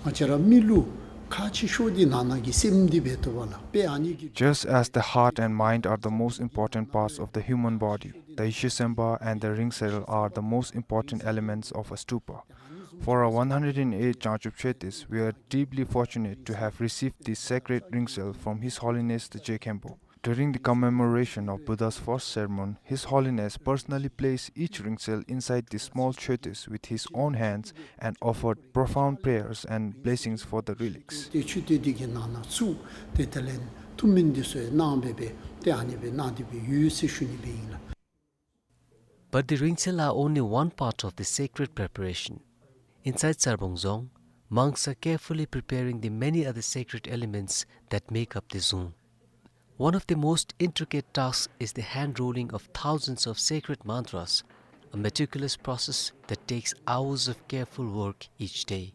ང་བཅས་ར་མི་ལུ་ཁག་ཆེ་ཤོས་འདི་ནང་ན་གི་སེམས་འདི་འབད་དོ་བ་ལ་དཔེ་ཨ་ནི་གི Just as the heart and mind are the most important parts of the human body, the Yeshe Sempa and the ringtshel are the most important elements of a stupa. For our one hundred and eight Jangchub Chetes, we are deeply fortunate to have received this sacred ringtshel from His Holiness the Je Khenpo. During the commemoration of Buddha's first sermon, His Holiness personally placed each ringtshel inside the small chetes with his own hands and offered profound prayers and blessings for the relics. ཏེ་ཆུ་ཏེ་འདི་གི་ནང་ན་ཚུད་དེ་དེ་ལས་ཐུགས་སྨོན་འདི་ཚུ་གནང་སྦེ་སྦེ་ཏེ་ཨ་ནི་སྦེ་གནང་སྟེ་སྦེ་ཡོད་ཟེར་ཞུ་ནི་སྦེ་ཨིན་ལགས། But the ringtshel are only one part of the sacred preparation. Inside Sarbang Dzong, monks are carefully preparing the many other sacred elements that make up the zung. One of the most intricate tasks is the hand rolling of thousands of sacred mantras, a meticulous process that takes hours of careful work each day.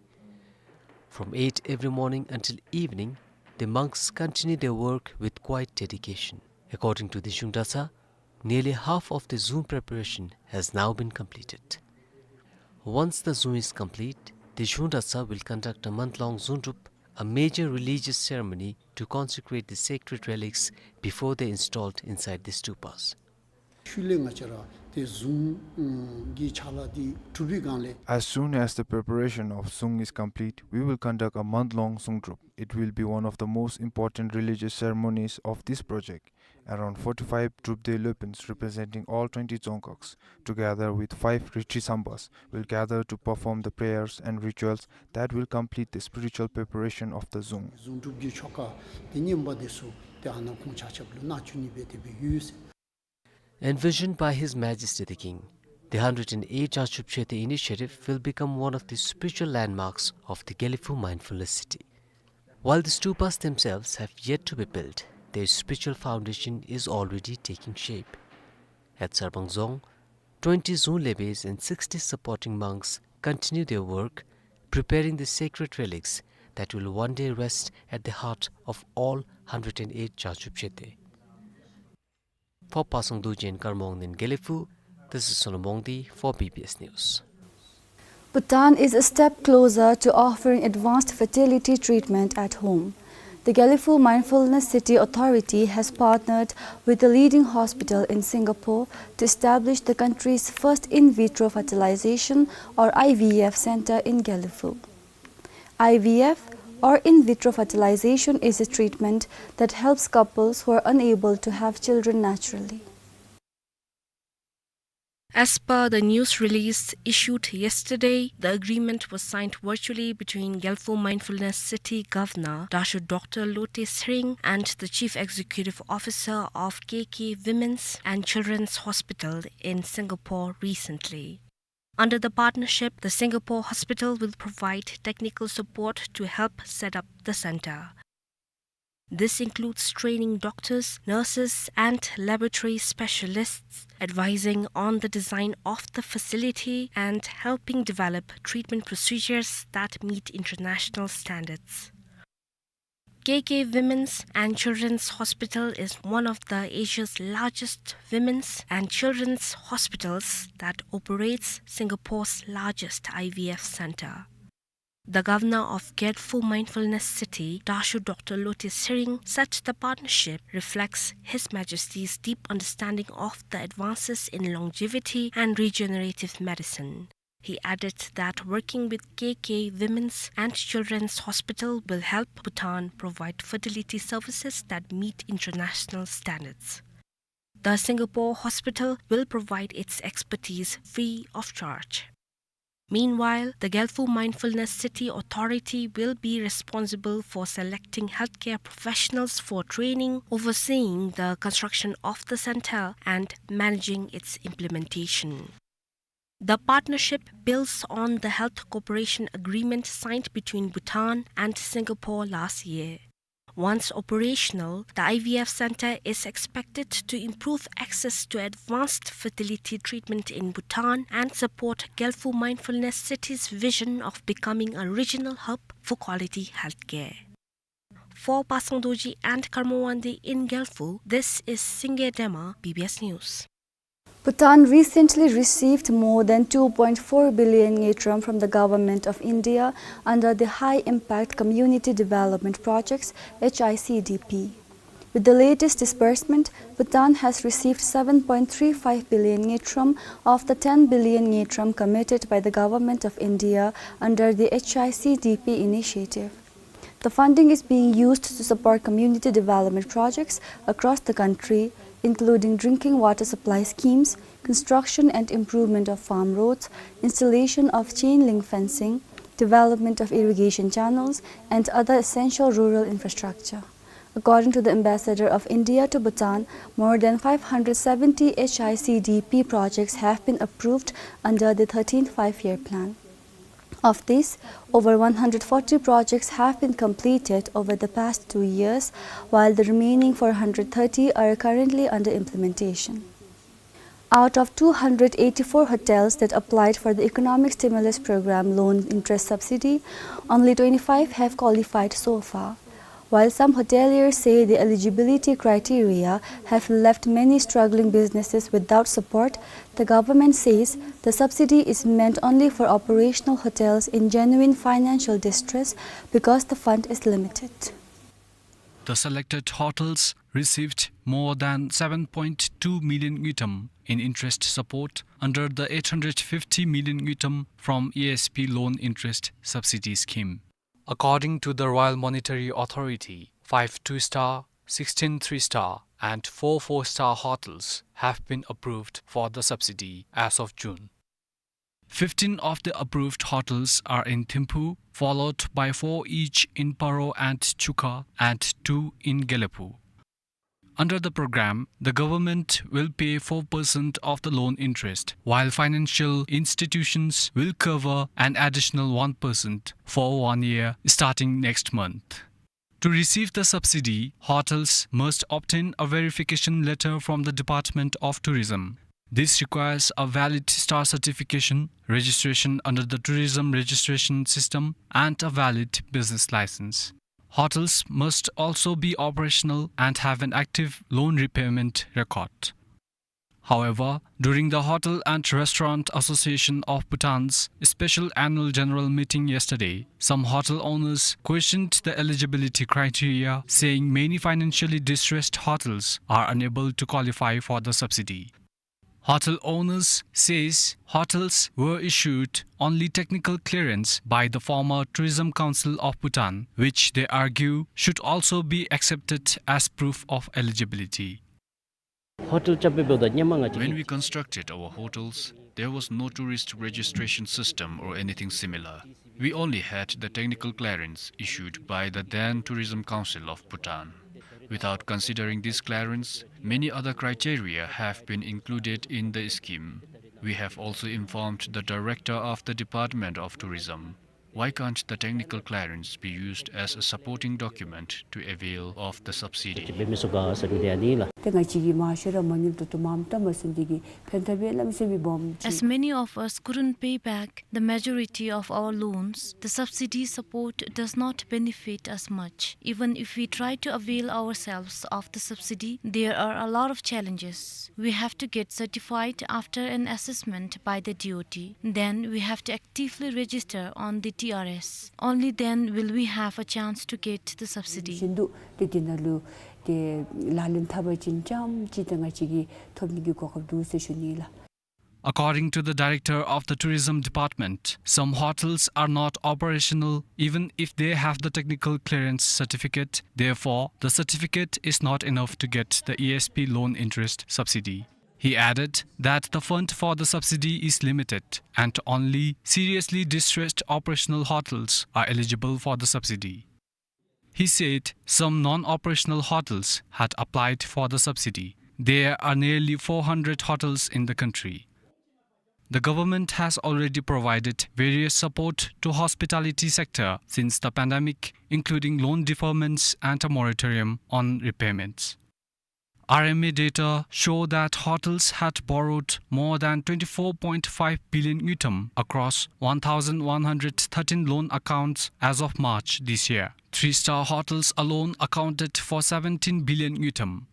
From eight every morning until evening, the monks continue their work with quiet dedication. According to the Zhung Dratshang, nearly half of the zung preparation has now been completed. Once the zung is complete, the Zhung Dratshang will conduct a month-long zung drup, a major religious ceremony to consecrate the sacred relics before they installed inside the stupas. ཤུལ་ལས་ང་བཅས་ར་ཏེ་ཟུང་གི་ཕྱག་ལཱ་འདི་གྲུབ་པའི་སྒང་ལས། As soon as the preparation of zung is complete, we will conduct a month-long zung drup. It will be one of the most important religious ceremonies of this project. Around forty-five drup dwelopians representing all twenty dzongkhags, together with five Ritri Sambas, will gather to perform the prayers and rituals that will complete the spiritual preparation of the zung. ཟུང་སྒྲུབ་ཀྱི་ཆོ་ག་འདི་བསྙེན་པ་འདི་ཚུ་ཏེ་ཨ་ནཱ་ཁོང་ཆ་ཁྱབ་ལུ་གནང་བཅུག་ནི་སྦེ་དེ་སྦེ་ཡོད་ཟེར། Envisioned by His Majesty the King, the hundred and eight Jangchub Chete initiative will become one of the spiritual landmarks of the Gelephu Mindfulness City. While the stupas themselves have yet to be built, their spiritual foundation is already taking shape. At Sarbang Dzong, twenty zung lebes and sixty supporting monks continue their work, preparing the sacred relics that will one day rest at the heart of all hundred and eight Jangchub Chete. For Pasang Dorji and Karma Wangden in Gelephu, this is Sonam Wangdi for B B S News. Bhutan is a step closer to offering advanced fertility treatment at home. The Gelephu Mindfulness City Authority has partnered with a leading hospital in Singapore to establish the country's first in vitro fertilization, or I V F, center in Gelephu. I V F, or in vitro fertilization, is a treatment that helps couples who are unable to have children naturally. As per the news release issued yesterday, the agreement was signed virtually between Gelephu Mindfulness City Governor Dasho Doctor Lote Tshering and the Chief Executive Officer of K K Women's and Children's Hospital in Singapore recently. Under the partnership, the Singapore hospital will provide technical support to help set up the center. This includes training doctors, nurses, and laboratory specialists, advising on the design of the facility and helping develop treatment procedures that meet international standards. K K Women's and Children's Hospital is one of the Asia's largest women's and children's hospitals that operates Singapore's largest I V F center. The governor of Gelephu Mindfulness City, Dasho Doctor Lote Tshering, said the partnership reflects His Majesty's deep understanding of the advances in longevity and regenerative medicine. He added that working with K K Women's and Children's Hospital will help Bhutan provide fertility services that meet international standards. The Singapore hospital will provide its expertise free of charge. Meanwhile, the Gelephu Mindfulness City Authority will be responsible for selecting healthcare professionals for training, overseeing the construction of the center, and managing its implementation. The partnership builds on the health cooperation agreement signed between Bhutan and Singapore last year. Once operational, the I V F center is expected to improve access to advanced fertility treatment in Bhutan and support Gelephu Mindfulness City's vision of becoming a regional hub for quality healthcare. For Pasang Dorji and Karma Wangdi in Gelephu, this is Singye Dema, B B S News. Bhutan recently received more than two point four billion ngultrum from the Government of India under the High Impact Community Development Projects, H I C D P. With the latest disbursement, Bhutan has received seven point three five billion ngultrum of the ten billion ngultrum committed by the Government of India under the H I C D P initiative. The funding is being used to support community development projects across the country, including drinking water supply schemes, construction and improvement of farm roads, installation of chain link fencing, development of irrigation channels, and other essential rural infrastructure. According to the Ambassador of India to Bhutan, more than five hundred seventy H I C D P projects have been approved under the thirteenth Five-Year Plan. Of these, over one hundred forty projects have been completed over the past two years, while the remaining four hundred thirty are currently under implementation. Out of two hundred eighty-four hotels that applied for the Economic Stimulus Program loan interest subsidy, only twenty-five have qualified so far. While some hoteliers say the eligibility criteria have left many struggling businesses without support, the government says the subsidy is meant only for operational hotels in genuine financial distress because the fund is limited. The selected hotels received more than seven point two million ngultrum in interest support under the eight hundred fifty million ngultrum from E S P loan interest subsidy scheme. According to the Royal Monetary Authority, five two-star, sixteen three-star, and four four-star hotels have been approved for the subsidy as of June. Fifteen of the approved hotels are in Thimphu, followed by four each in Paro and Chukha, and two in Gelephu. Under the program, the government will pay four percent of the loan interest, while financial institutions will cover an additional one percent for one year starting next month. To receive the subsidy, hotels must obtain a verification letter from the Department of Tourism. This requires a valid star certification, registration under the tourism registration system, and a valid business license. Hotels must also be operational and have an active loan repayment record. However, during the Hotel and Restaurant Association of Bhutan's special annual general meeting yesterday, some hotel owners questioned the eligibility criteria, saying many financially distressed hotels are unable to qualify for the subsidy. Hotel owners says hotels were issued only technical clearance by the former Tourism Council of Bhutan, which they argue should also be accepted as proof of eligibility. Hotel ཅམ་པའི་འབདཝ་ད་ཧེ་མ་ང་བཅས་When we constructed our hotels, there was no tourist registration system or anything similar. We only had the technical clearance issued by the then Tourism Council of Bhutan. Without considering this clearance, many other criteria have been included in the scheme. We have also informed the director of the Department of Tourism. Why can't the technical clearance be used as a supporting document to avail of the subsidy? ཏེ་ང་བཅས་ཀྱིས་མང་ཤོས་ར་མ་དངུལ་ཏོག་ཏོ་མངམ་བཏབ་མ་ཚུགས་དེ་གིས་ཕན་ཐབས་ཡང་གནམ་མེད་ས་མེད་སྦོམ་ཅིག As many of us couldn't pay back the majority of our loans, the subsidy support does not benefit us much. Even if we try to avail ourselves of the subsidy, there are a lot of challenges. We have to get certified after an assessment by the D O T. Then we have to actively register on the T R S. Only then will we have a chance to get the subsidy. ཤིན་ཏུ་ཏེ་དེ་ནང་ལུ་ཏེ་ལག་ལེན་འཐབ་པ་ཅིན་ཙམ་ཅིག་ཏེ་ང་བཅས་ཀྱིས་ཐོབ་ནི་གི་གོ་སྐབས་འདུག་ཟེར་ཞུ་ནི་ལགས། According to the director of the tourism department, some hotels are not operational even if they have the technical clearance certificate. Therefore, the certificate is not enough to get the E S B loan interest subsidy. He added that the fund for the subsidy is limited and only seriously distressed operational hotels are eligible for the subsidy. He said some non-operational hotels had applied for the subsidy. There are nearly four hundred hotels in the country. The government has already provided various support to hospitality sector since the pandemic, including loan deferments and a moratorium on repayments. R M A data show that hotels had borrowed more than twenty-four point five billion ngultrum across one thousand one hundred thirteen loan accounts as of March this year. Three-star hotels alone accounted for seventeen billion ngultrum.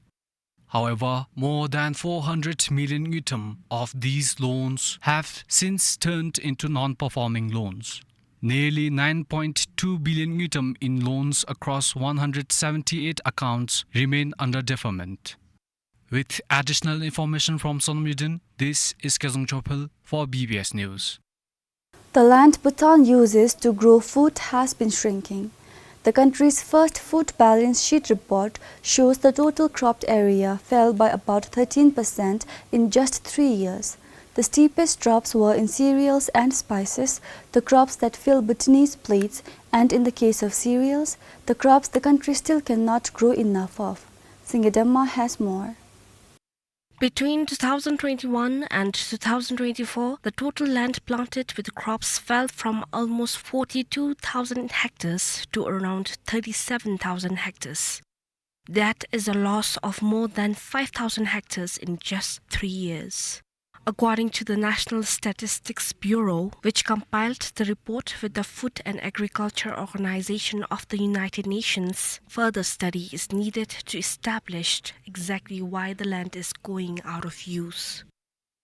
However, more than four hundred million ngultrum of these loans have since turned into non-performing loans. Nearly nine point two billion ngultrum in loans across one hundred seventy-eight accounts remain under deferment. With additional information from Sonam Yuden, this is Kezang Chophel for B B S News. The land Bhutan uses to grow food has been shrinking. The country's first food balance sheet report shows the total cropped area fell by about thirteen percent in just three years. The steepest drops were in cereals and spices, the crops that fill Bhutanese plates, and in the case of cereals, the crops the country still cannot grow enough of. Singye Demma has more. Between two thousand twenty-one and two thousand twenty-four, the total land planted with crops fell from almost forty-two thousand hectares to around thirty-seven thousand hectares. That is a loss of more than five thousand hectares in just three years. According to the National Statistics Bureau, which compiled the report with the Food and Agriculture Organization of the United Nations, further study is needed to establish exactly why the land is going out of use.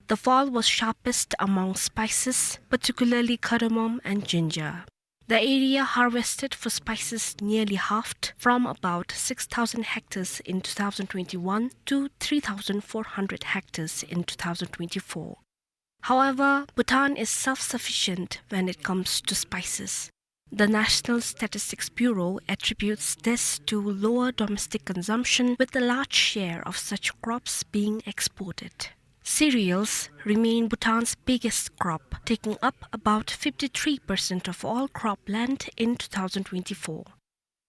The fall was sharpest among spices, particularly cardamom and ginger. The area harvested for spices nearly halved, from about six thousand hectares in two thousand twenty-one to three thousand four hundred hectares in two thousand twenty-four. However, Bhutan is self-sufficient when it comes to spices. The National Statistics Bureau attributes this to lower domestic consumption, with a large share of such crops being exported. Cereals remain Bhutan's biggest crop, taking up about fifty-three percent of all cropland in two thousand twenty-four.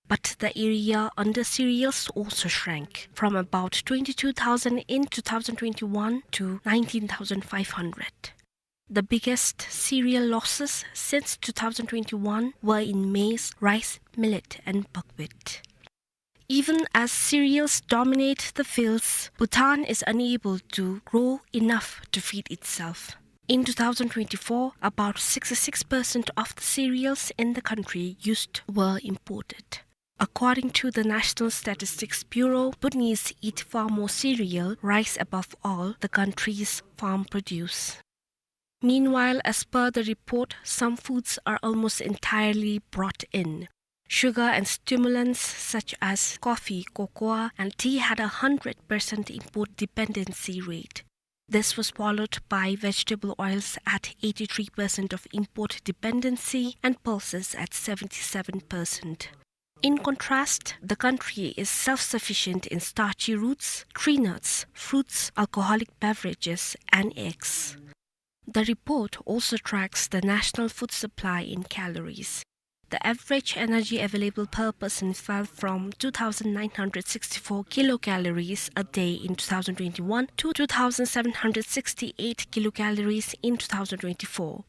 But the area under cereals also shrank, from about twenty-two thousand in two thousand twenty-one to nineteen thousand five hundred. The biggest cereal losses since two thousand twenty-one were in maize, rice, millet, and buckwheat. Even as cereals dominate the fields, Bhutan is unable to grow enough to feed itself. In two thousand twenty-four, about sixty-six percent of the cereals in the country used were imported. According to the National Statistics Bureau, Bhutanese eat far more cereal, rice above all the country's farm produce. Meanwhile, as per the report, some foods are almost entirely brought in. Sugar and stimulants such as coffee, cocoa, and tea had a hundred percent import dependency rate. This was followed by vegetable oils at eighty-three percent of import dependency and pulses at seventy-seven percent. In contrast, the country is self-sufficient in starchy roots, tree nuts, fruits, alcoholic beverages, and eggs. The report also tracks the national food supply in calories. The average energy available per person fell from two thousand nine hundred sixty-four kilocalories a day in two thousand twenty-one to two thousand seven hundred sixty-eight kilocalories in two thousand twenty-four.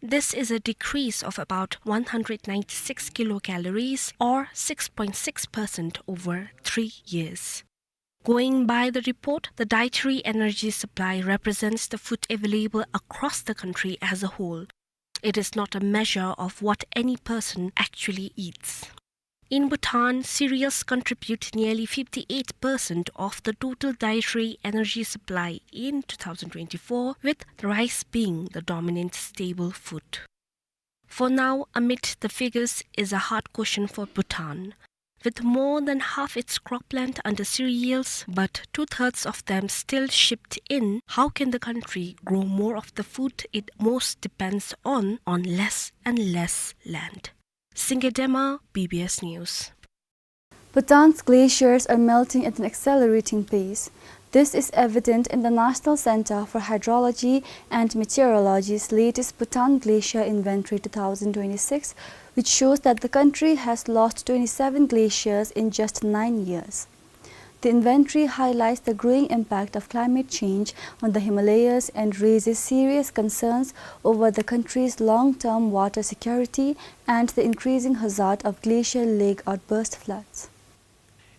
This is a decrease of about one hundred ninety-six kilocalories, or six point six percent over three years. Going by the report, the dietary energy supply represents the food available across the country as a whole. It is not a measure of what any person actually eats. In Bhutan, cereals contribute nearly fifty-eight percent of the total dietary energy supply in two thousand twenty-four, with rice being the dominant staple food. For now, amid the figures is a hard question for Bhutan. With more than half its cropland under cereals, but two-thirds of them still shipped in, how can the country grow more of the food it most depends on, on less and less land? Singye Dema, B B S News. Bhutan's glaciers are melting at an accelerating pace. This is evident in the National Center for Hydrology and Meteorology's latest Bhutan Glacier Inventory two thousand twenty-six, which shows that the country has lost twenty-seven glaciers in just nine years. The inventory highlights the growing impact of climate change on the Himalayas and raises serious concerns over the country's long-term water security and the increasing hazard of glacial lake outburst floods.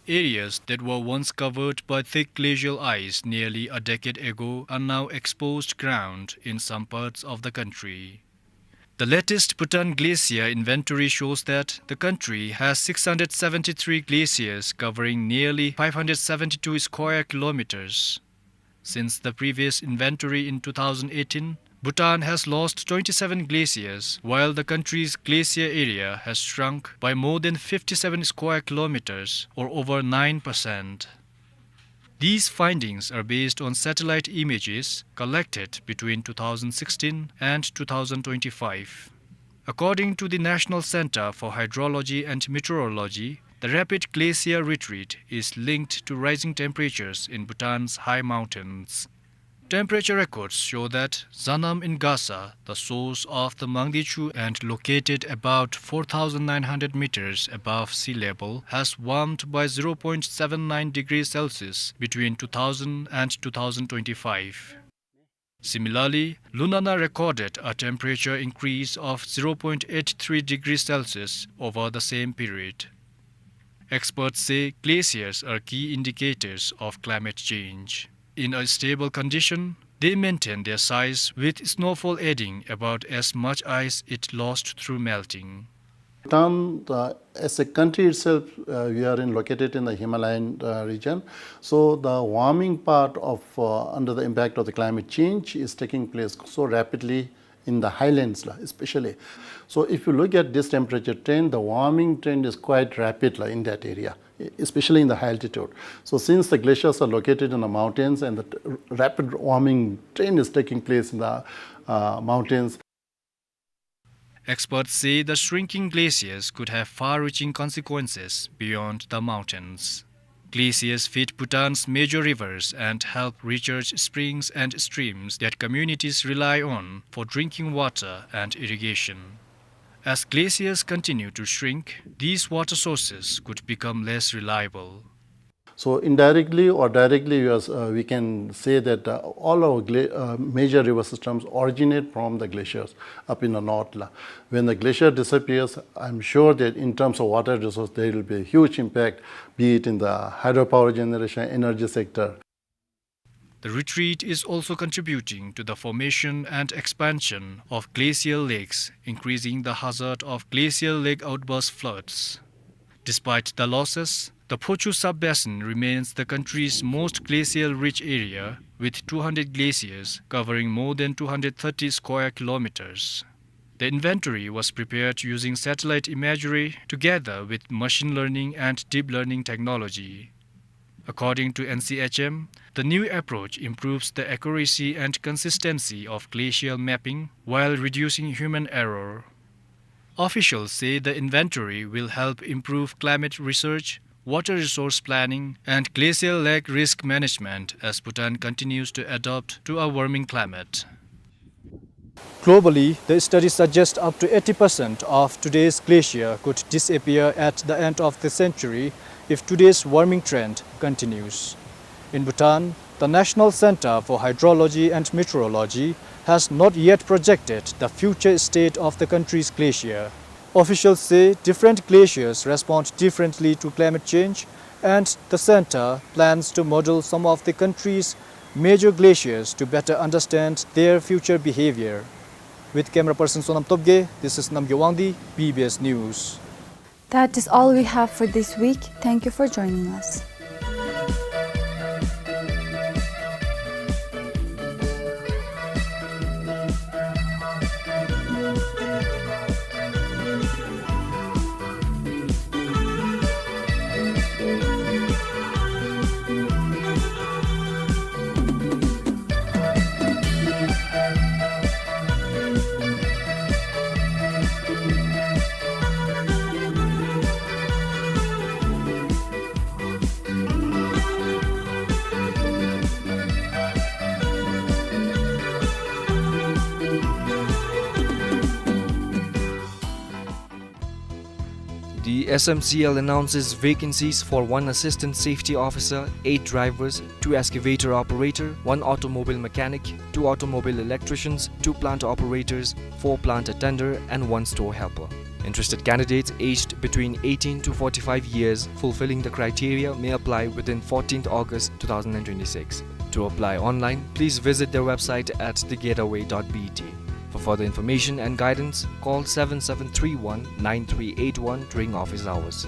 Areas that were once covered by thick glacial ice nearly a decade ago are now exposed ground in some parts of the country. The latest Bhutan Glacier Inventory shows that the country has six hundred seventy-three glaciers covering nearly five hundred seventy-two square kilometers. Since the previous inventory in two thousand eighteen, Bhutan has lost twenty-seven glaciers, while the country's glacier area has shrunk by more than fifty-seven square kilometers, or over nine percent. These findings are based on satellite images collected between two thousand sixteen and two thousand twenty-five. According to the National Center for Hydrology and Meteorology, the rapid glacier retreat is linked to rising temperatures in Bhutan's high mountains. Temperature records show that Zanam in Gasa, the source of the Mangdechu and located about four thousand nine hundred meters above sea level, has warmed by zero point seven nine degrees Celsius between two thousand and two thousand twenty-five. Similarly, Lunana recorded a temperature increase of zero point eight three degrees Celsius over the same period. Experts say glaciers are key indicators of climate change. In a stable condition, they maintain their size, with snowfall adding about as much ice it lost through melting. Bhutan, uh, as a country itself, uh, we are in, located in the Himalayan, uh, region. So the warming part of, uh, under the impact of the climate change is taking place so rapidly in the highlands, la, especially. So if you look at this temperature trend, the warming trend is quite rapid, la, in that area, e-, especially in the high altitude. So since the glaciers are located in the mountains and the t-, rapid warming trend is taking place in the, uh, mountains. Experts say the shrinking glaciers could have far-reaching consequences beyond the mountains. Glaciers feed Bhutan's major rivers and help recharge springs and streams that communities rely on for drinking water and irrigation. As glaciers continue to shrink, these water sources could become less reliable. So indirectly or directly, we are, uh, we can say that, uh, all our gla-, uh, major river systems originate from the glaciers up in the north, la. When the glacier disappears, I'm sure that in terms of water resource, there will be a huge impact, be it in the hydropower generation, energy sector. The retreat is also contributing to the formation and expansion of glacial lakes, increasing the hazard of glacial lake outburst floods. Despite the losses, the Phochu sub-basin remains the country's most glacial-rich area, with two hundred glaciers covering more than two hundred thirty square kilometers. The inventory was prepared using satellite imagery together with machine learning and deep learning technology. According to N C H M, the new approach improves the accuracy and consistency of glacial mapping while reducing human error. Officials say the inventory will help improve climate research, water resource planning, and glacial lake risk management as Bhutan continues to adapt to a warming climate. Globally, the study suggests up to eighty percent of today's glacier could disappear at the end of the century if today's warming trend continues. In Bhutan, the National Center for Hydrology and Meteorology has not yet projected the future state of the country's glacier. Officials say different glaciers respond differently to climate change, and the center plans to model some of the country's major glaciers to better understand their future behavior. With camera person Sonam Topge, this is Namgay Wangdi, B B S News. That is all we have for this week. Thank you for joining us. The S M C L announces vacancies for one assistant safety officer, eight drivers, two excavator operator, one automobile mechanic, two automobile electricians, two plant operators, four plant attender, and one store helper. Interested candidates aged between eighteen to forty-five years fulfilling the criteria may apply within fourteenth August two thousand and twenty-six. To apply online, please visit their website at the gateway dot B T. For further information and guidance, call seven seven three one nine three eight one during office hours.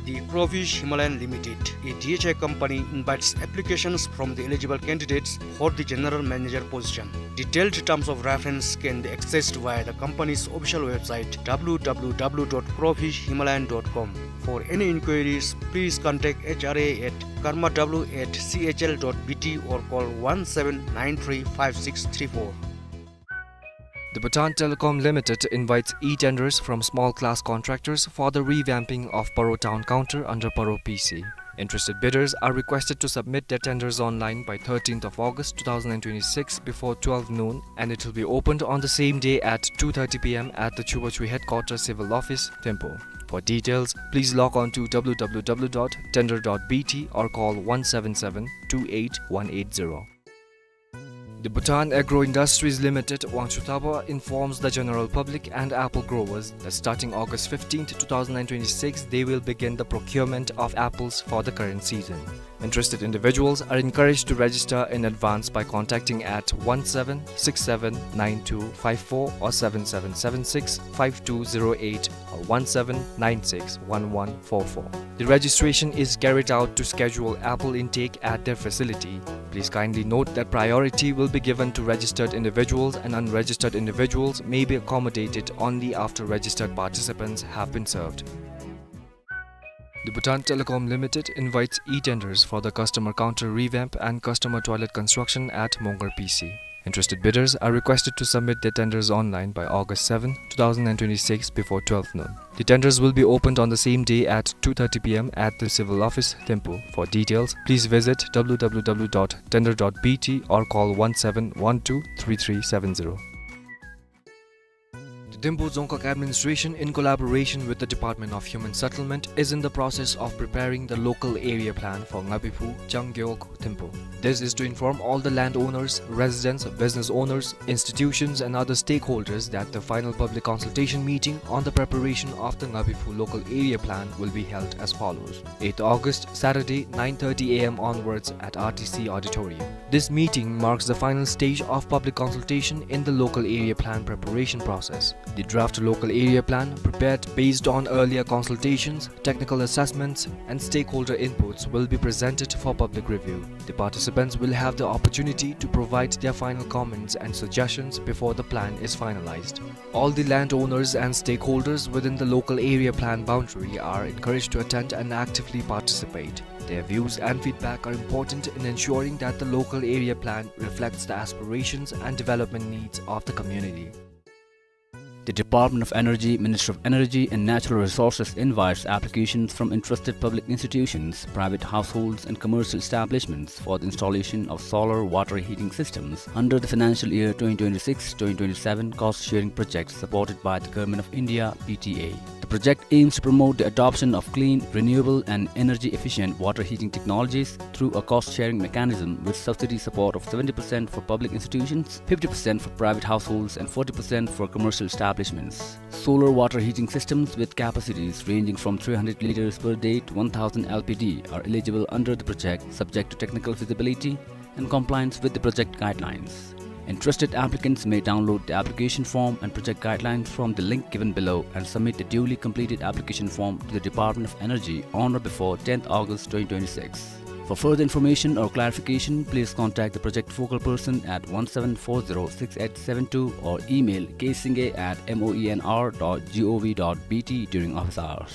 The Crofish Himalayan Limited, a D H I company, invites applications from the eligible candidates for the general manager position. Detailed terms of reference can be accessed via the company's official website, W W W dot crofish himalayan dot com. For any inquiries, please contact H R A at karma W at C H L dot B T or call one seven nine three five six three four. The Bhutan Telecom Limited invites e-tenders from small class contractors for the revamping of Paro Town Counter under Paro P C. Interested bidders are requested to submit their tenders online by thirteenth of August two thousand and twenty-six before twelve noon, and it will be opened on the same day at two thirty P M at the Chubachu Headquarters Civil Office, Thimphu. For details, please log on to W W W dot tender dot B T or call one seven seven two eight one eight zero. The Bhutan Agro Industries Limited, Wangchuktaba, informs the general public and apple growers that starting August fifteenth, two thousand and twenty-six, they will begin the procurement of apples for the current season. Interested individuals are encouraged to register in advance by contacting at one seven six seven nine two five four or seven seven seven six five two zero eight or one seven nine six one one four four. The registration is carried out to schedule apple intake at their facility. Please kindly note that priority will be given to registered individuals, and unregistered individuals may be accommodated only after registered participants have been served. The Bhutan Telecom Limited invites e-tenders for the customer counter revamp and customer toilet construction at Mongar P C. Interested bidders are requested to submit their tenders online by August seventh, two thousand and twenty-six before twelve noon. The tenders will be opened on the same day at two thirty P M at the Civil Office, Thimphu. For details, please visit W W W dot tender dot B T or call one seven one two three three seven zero. The Thimphu Dzongkhag Administration, in collaboration with the Department of Human Settlement, is in the process of preparing the local area plan for Ngabiphu, Changgeok, Thimphu. This is to inform all the landowners, residents, business owners, institutions and other stakeholders that the final public consultation meeting on the preparation of the Ngabiphu local area plan will be held as follows. Eighth August, Saturday, nine thirty A M onwards at R T C Auditorium. This meeting marks the final stage of public consultation in the local area plan preparation process. The draft local area plan, prepared based on earlier consultations, technical assessments, and stakeholder inputs, will be presented for public review. The participants will have the opportunity to provide their final comments and suggestions before the plan is finalized. All the landowners and stakeholders within the local area plan boundary are encouraged to attend and actively participate. Their views and feedback are important in ensuring that the local area plan reflects the aspirations and development needs of the community. The Department of Energy, Ministry of Energy and Natural Resources invites applications from interested public institutions, private households and commercial establishments for the installation of solar water heating systems under the financial year twenty twenty-six twenty twenty-seven cost-sharing project supported by the Government of India, P T A. The project aims to promote the adoption of clean, renewable and energy-efficient water heating technologies through a cost-sharing mechanism with subsidy support of seventy percent for public institutions, fifty percent for private households and forty percent for commercial establishments. Solar water heating systems with capacities ranging from three hundred liters per day to one thousand L P D are eligible under the project, subject to technical feasibility and compliance with the project guidelines. Interested applicants may download the application form and project guidelines from the link given below and submit the duly completed application form to the Department of Energy on or before tenth August twenty twenty-six. For further information or clarification, please contact the project focal person at one seven four zero six eight seven two or email k singay at moenr dot gov dot bt during office hours.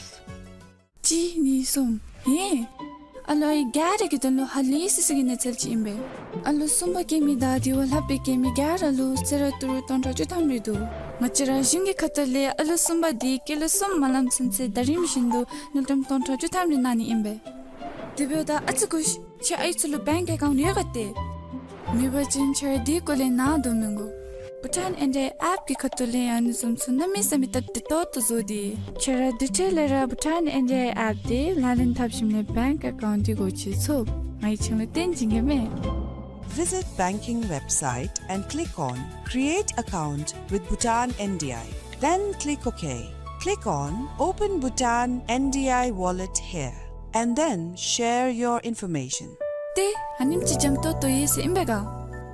གཅིག་གཉིས་གསུམ། ཧེ། ཨ་ལོ་ཨའི་ག་ར་གི་དོན་ལུ་ཧ་ལས་སི་སི་གི་གནས་ཚུལ་ཅིག་ཨིན་པས། ཨ་ལོ་གསུམ་པ་སྐྱེ་མི་དང་དེ་བ་ལྷག་པའི་སྐྱེ་མི་ག་ར་ལུ་གསོལ་རས་ཏི་རུ་སྟོང་ཕྲག་བཅུ་ཐམ་རེ་འདུག། ང་བཅས་ར་གཞུང་གི་ཁ་ཐུག་ལས་ཨ་ལོ་གསུམ་པ་དེ་སྐྱེས་ལོ་གསུམ་མ་ལངམ་ཚུན་ཚོད་ད་རིམ་བཞིན་དུ་དངུལ་ཀྲམ་སྟོང་ཕྲག་བཅུ་ཐམ་རེ་གནང་ནི་ཨིན་པས། དེ་འབདཝ་ད་ཨ་ཙི་སྒུག་ཤིག། ཁྱེད་ཨའི་ཚུ་ལུ་བེངཀ་ཨེ་ཀའུནཊ་ཡོད་ག་ཏེ། མེད་པ་ཅིན་ཁྱེད་ར་དེ་སྐོར་ལས་ནཱ་སྡོད་མི་དགོ། བྷུ་ཊཱན་ཨེན་ཌི་ཨའི་ཨེཔ་ཀྱི་ཁ་ཐུག་ལས་ཡང་ཨ་ནི་བཟུམ་ཚུ་གནམ་མེད་ས་མེད་སྟབས་བདེ་ཏོག་ཏོ་བཟོ་སྟེ། ཁྱེད་ར་དེ་འཕྲལ་ལས་ར་བྷུ་ཊཱན་ཨེན་ཌི་ཨའི་ཨེཔ་དེ་ལག་ལེན་འཐབ་ཞིནམ་ལས་བེངཀ་ཨེ་ཀའུནཊ་དེ་སྒོ་ཕྱེ་ཚུགས། ང་གིས་ཁྱེད་ལུ་སྟོན་བྱིན་གེ་མས། Visit banking website and click on Create Account with Bhutan N D I. Then click OK. Click on Open Bhutan N D I Wallet here, and then share your information. ཏེ་ཨ་ནེམ་ཅིག་འཇམ་ཏོང་ཏོ་ཡོད་ཟེར་ཨིན་པས་ག།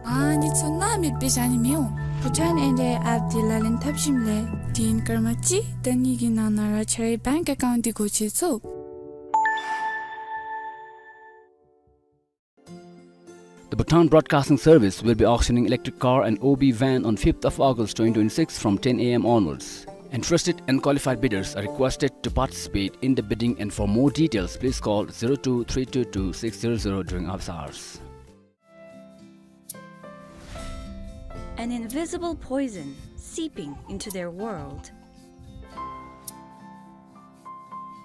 ཨ་ནི་ཚུ་ནཱ་མེདཔ་སྦེ་བཞག་ནི་མི་འོང་། བྷུ་ཊཱན་ཨེན་ཌི་ཨའི་ཨེཔ་དེ་ལག་ལེན་འཐབ་ཞིནམ་ལས་དེ་ཡི་སྐར་མ་གཅིག་དང་གཉིས་ཀྱི་ནང་ན་ར་ཁྱེད་རའི་བེངཀ་ཨེ་ཀའུནཊ་དེ་སྒོ་ཕྱེ་ཚུགས། The Bhutan Broadcasting Service will be auctioning electric car and O B van on fifth of August twenty twenty-six from ten A M onwards. Interested and qualified bidders are requested to participate in the bidding, and for more details, please call zero two three two two six zero zero during office hours. An invisible poison seeping into their world.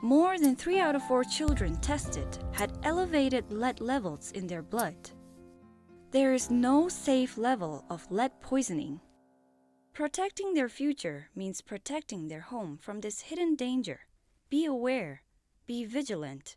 More than three out of four children tested had elevated lead levels in their blood. There is no safe level of lead poisoning. Protecting their future means protecting their home from this hidden danger. Be aware. Be vigilant.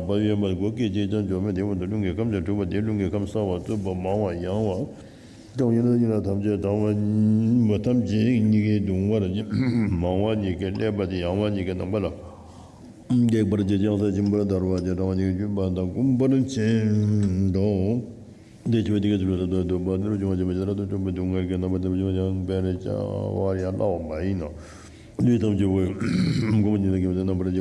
ལག་པ་གཡོན་པ་སྒོ་སྐེ་གཅིག་ཀྱང་འགྱོ་མེད། དེ་འོག་ཏུ་རླུང་གི་ཁམས་བྱ་འཁྲུགས་པ་དེ། རླུང་གི་ཁམས་གསར་བ་རྩུབ་པ་མང་བ་ཡང་བ། གྲང་ཡིན་ན་ཡིན་ན་ཐམས་ཅད་གྲང་བ་མ་ཐམས་ཅད་གཉིས་ཀའི་གདུང་བར་མང་བ་གཉིས་ཀའི་ཀླད་པ་དེ་ཡང་བ་གཉིས་ཀའི་ནང་པ་ལ། འདེགས་པར་བྱེད་ཀྱང་ས་ཞིམ་པར་བརྡར་བར་བྱེད། གྲང་བ་གཉིས་ཀའི་བཅུད་པ་དང་སྐོམ་པར་བྱེད་དོ། དེ་ཆེ་བ་དེ་གའི་ཚུལ་ལ་ཐོབ་པ་འདི་རུ་འབྱུང་བ་བྱེད་པ་ཇི་ལྟར་དུ་འཁྲུགས་པའི་སྡུག་བསྔལ་གྱི་རྣམ་པ་དེ་བཞིན་ཀྱང་སྤེལ་བྱ་བར་ཡང་སླ་བ་མ་ཡིན་ནོ། ལུས་ཐམས་ཅད་པོ་སྐོམ་པ་ཉིད་ལ་སྐྱེ་བ་དེ་རྣམ་པར་འབྱེད་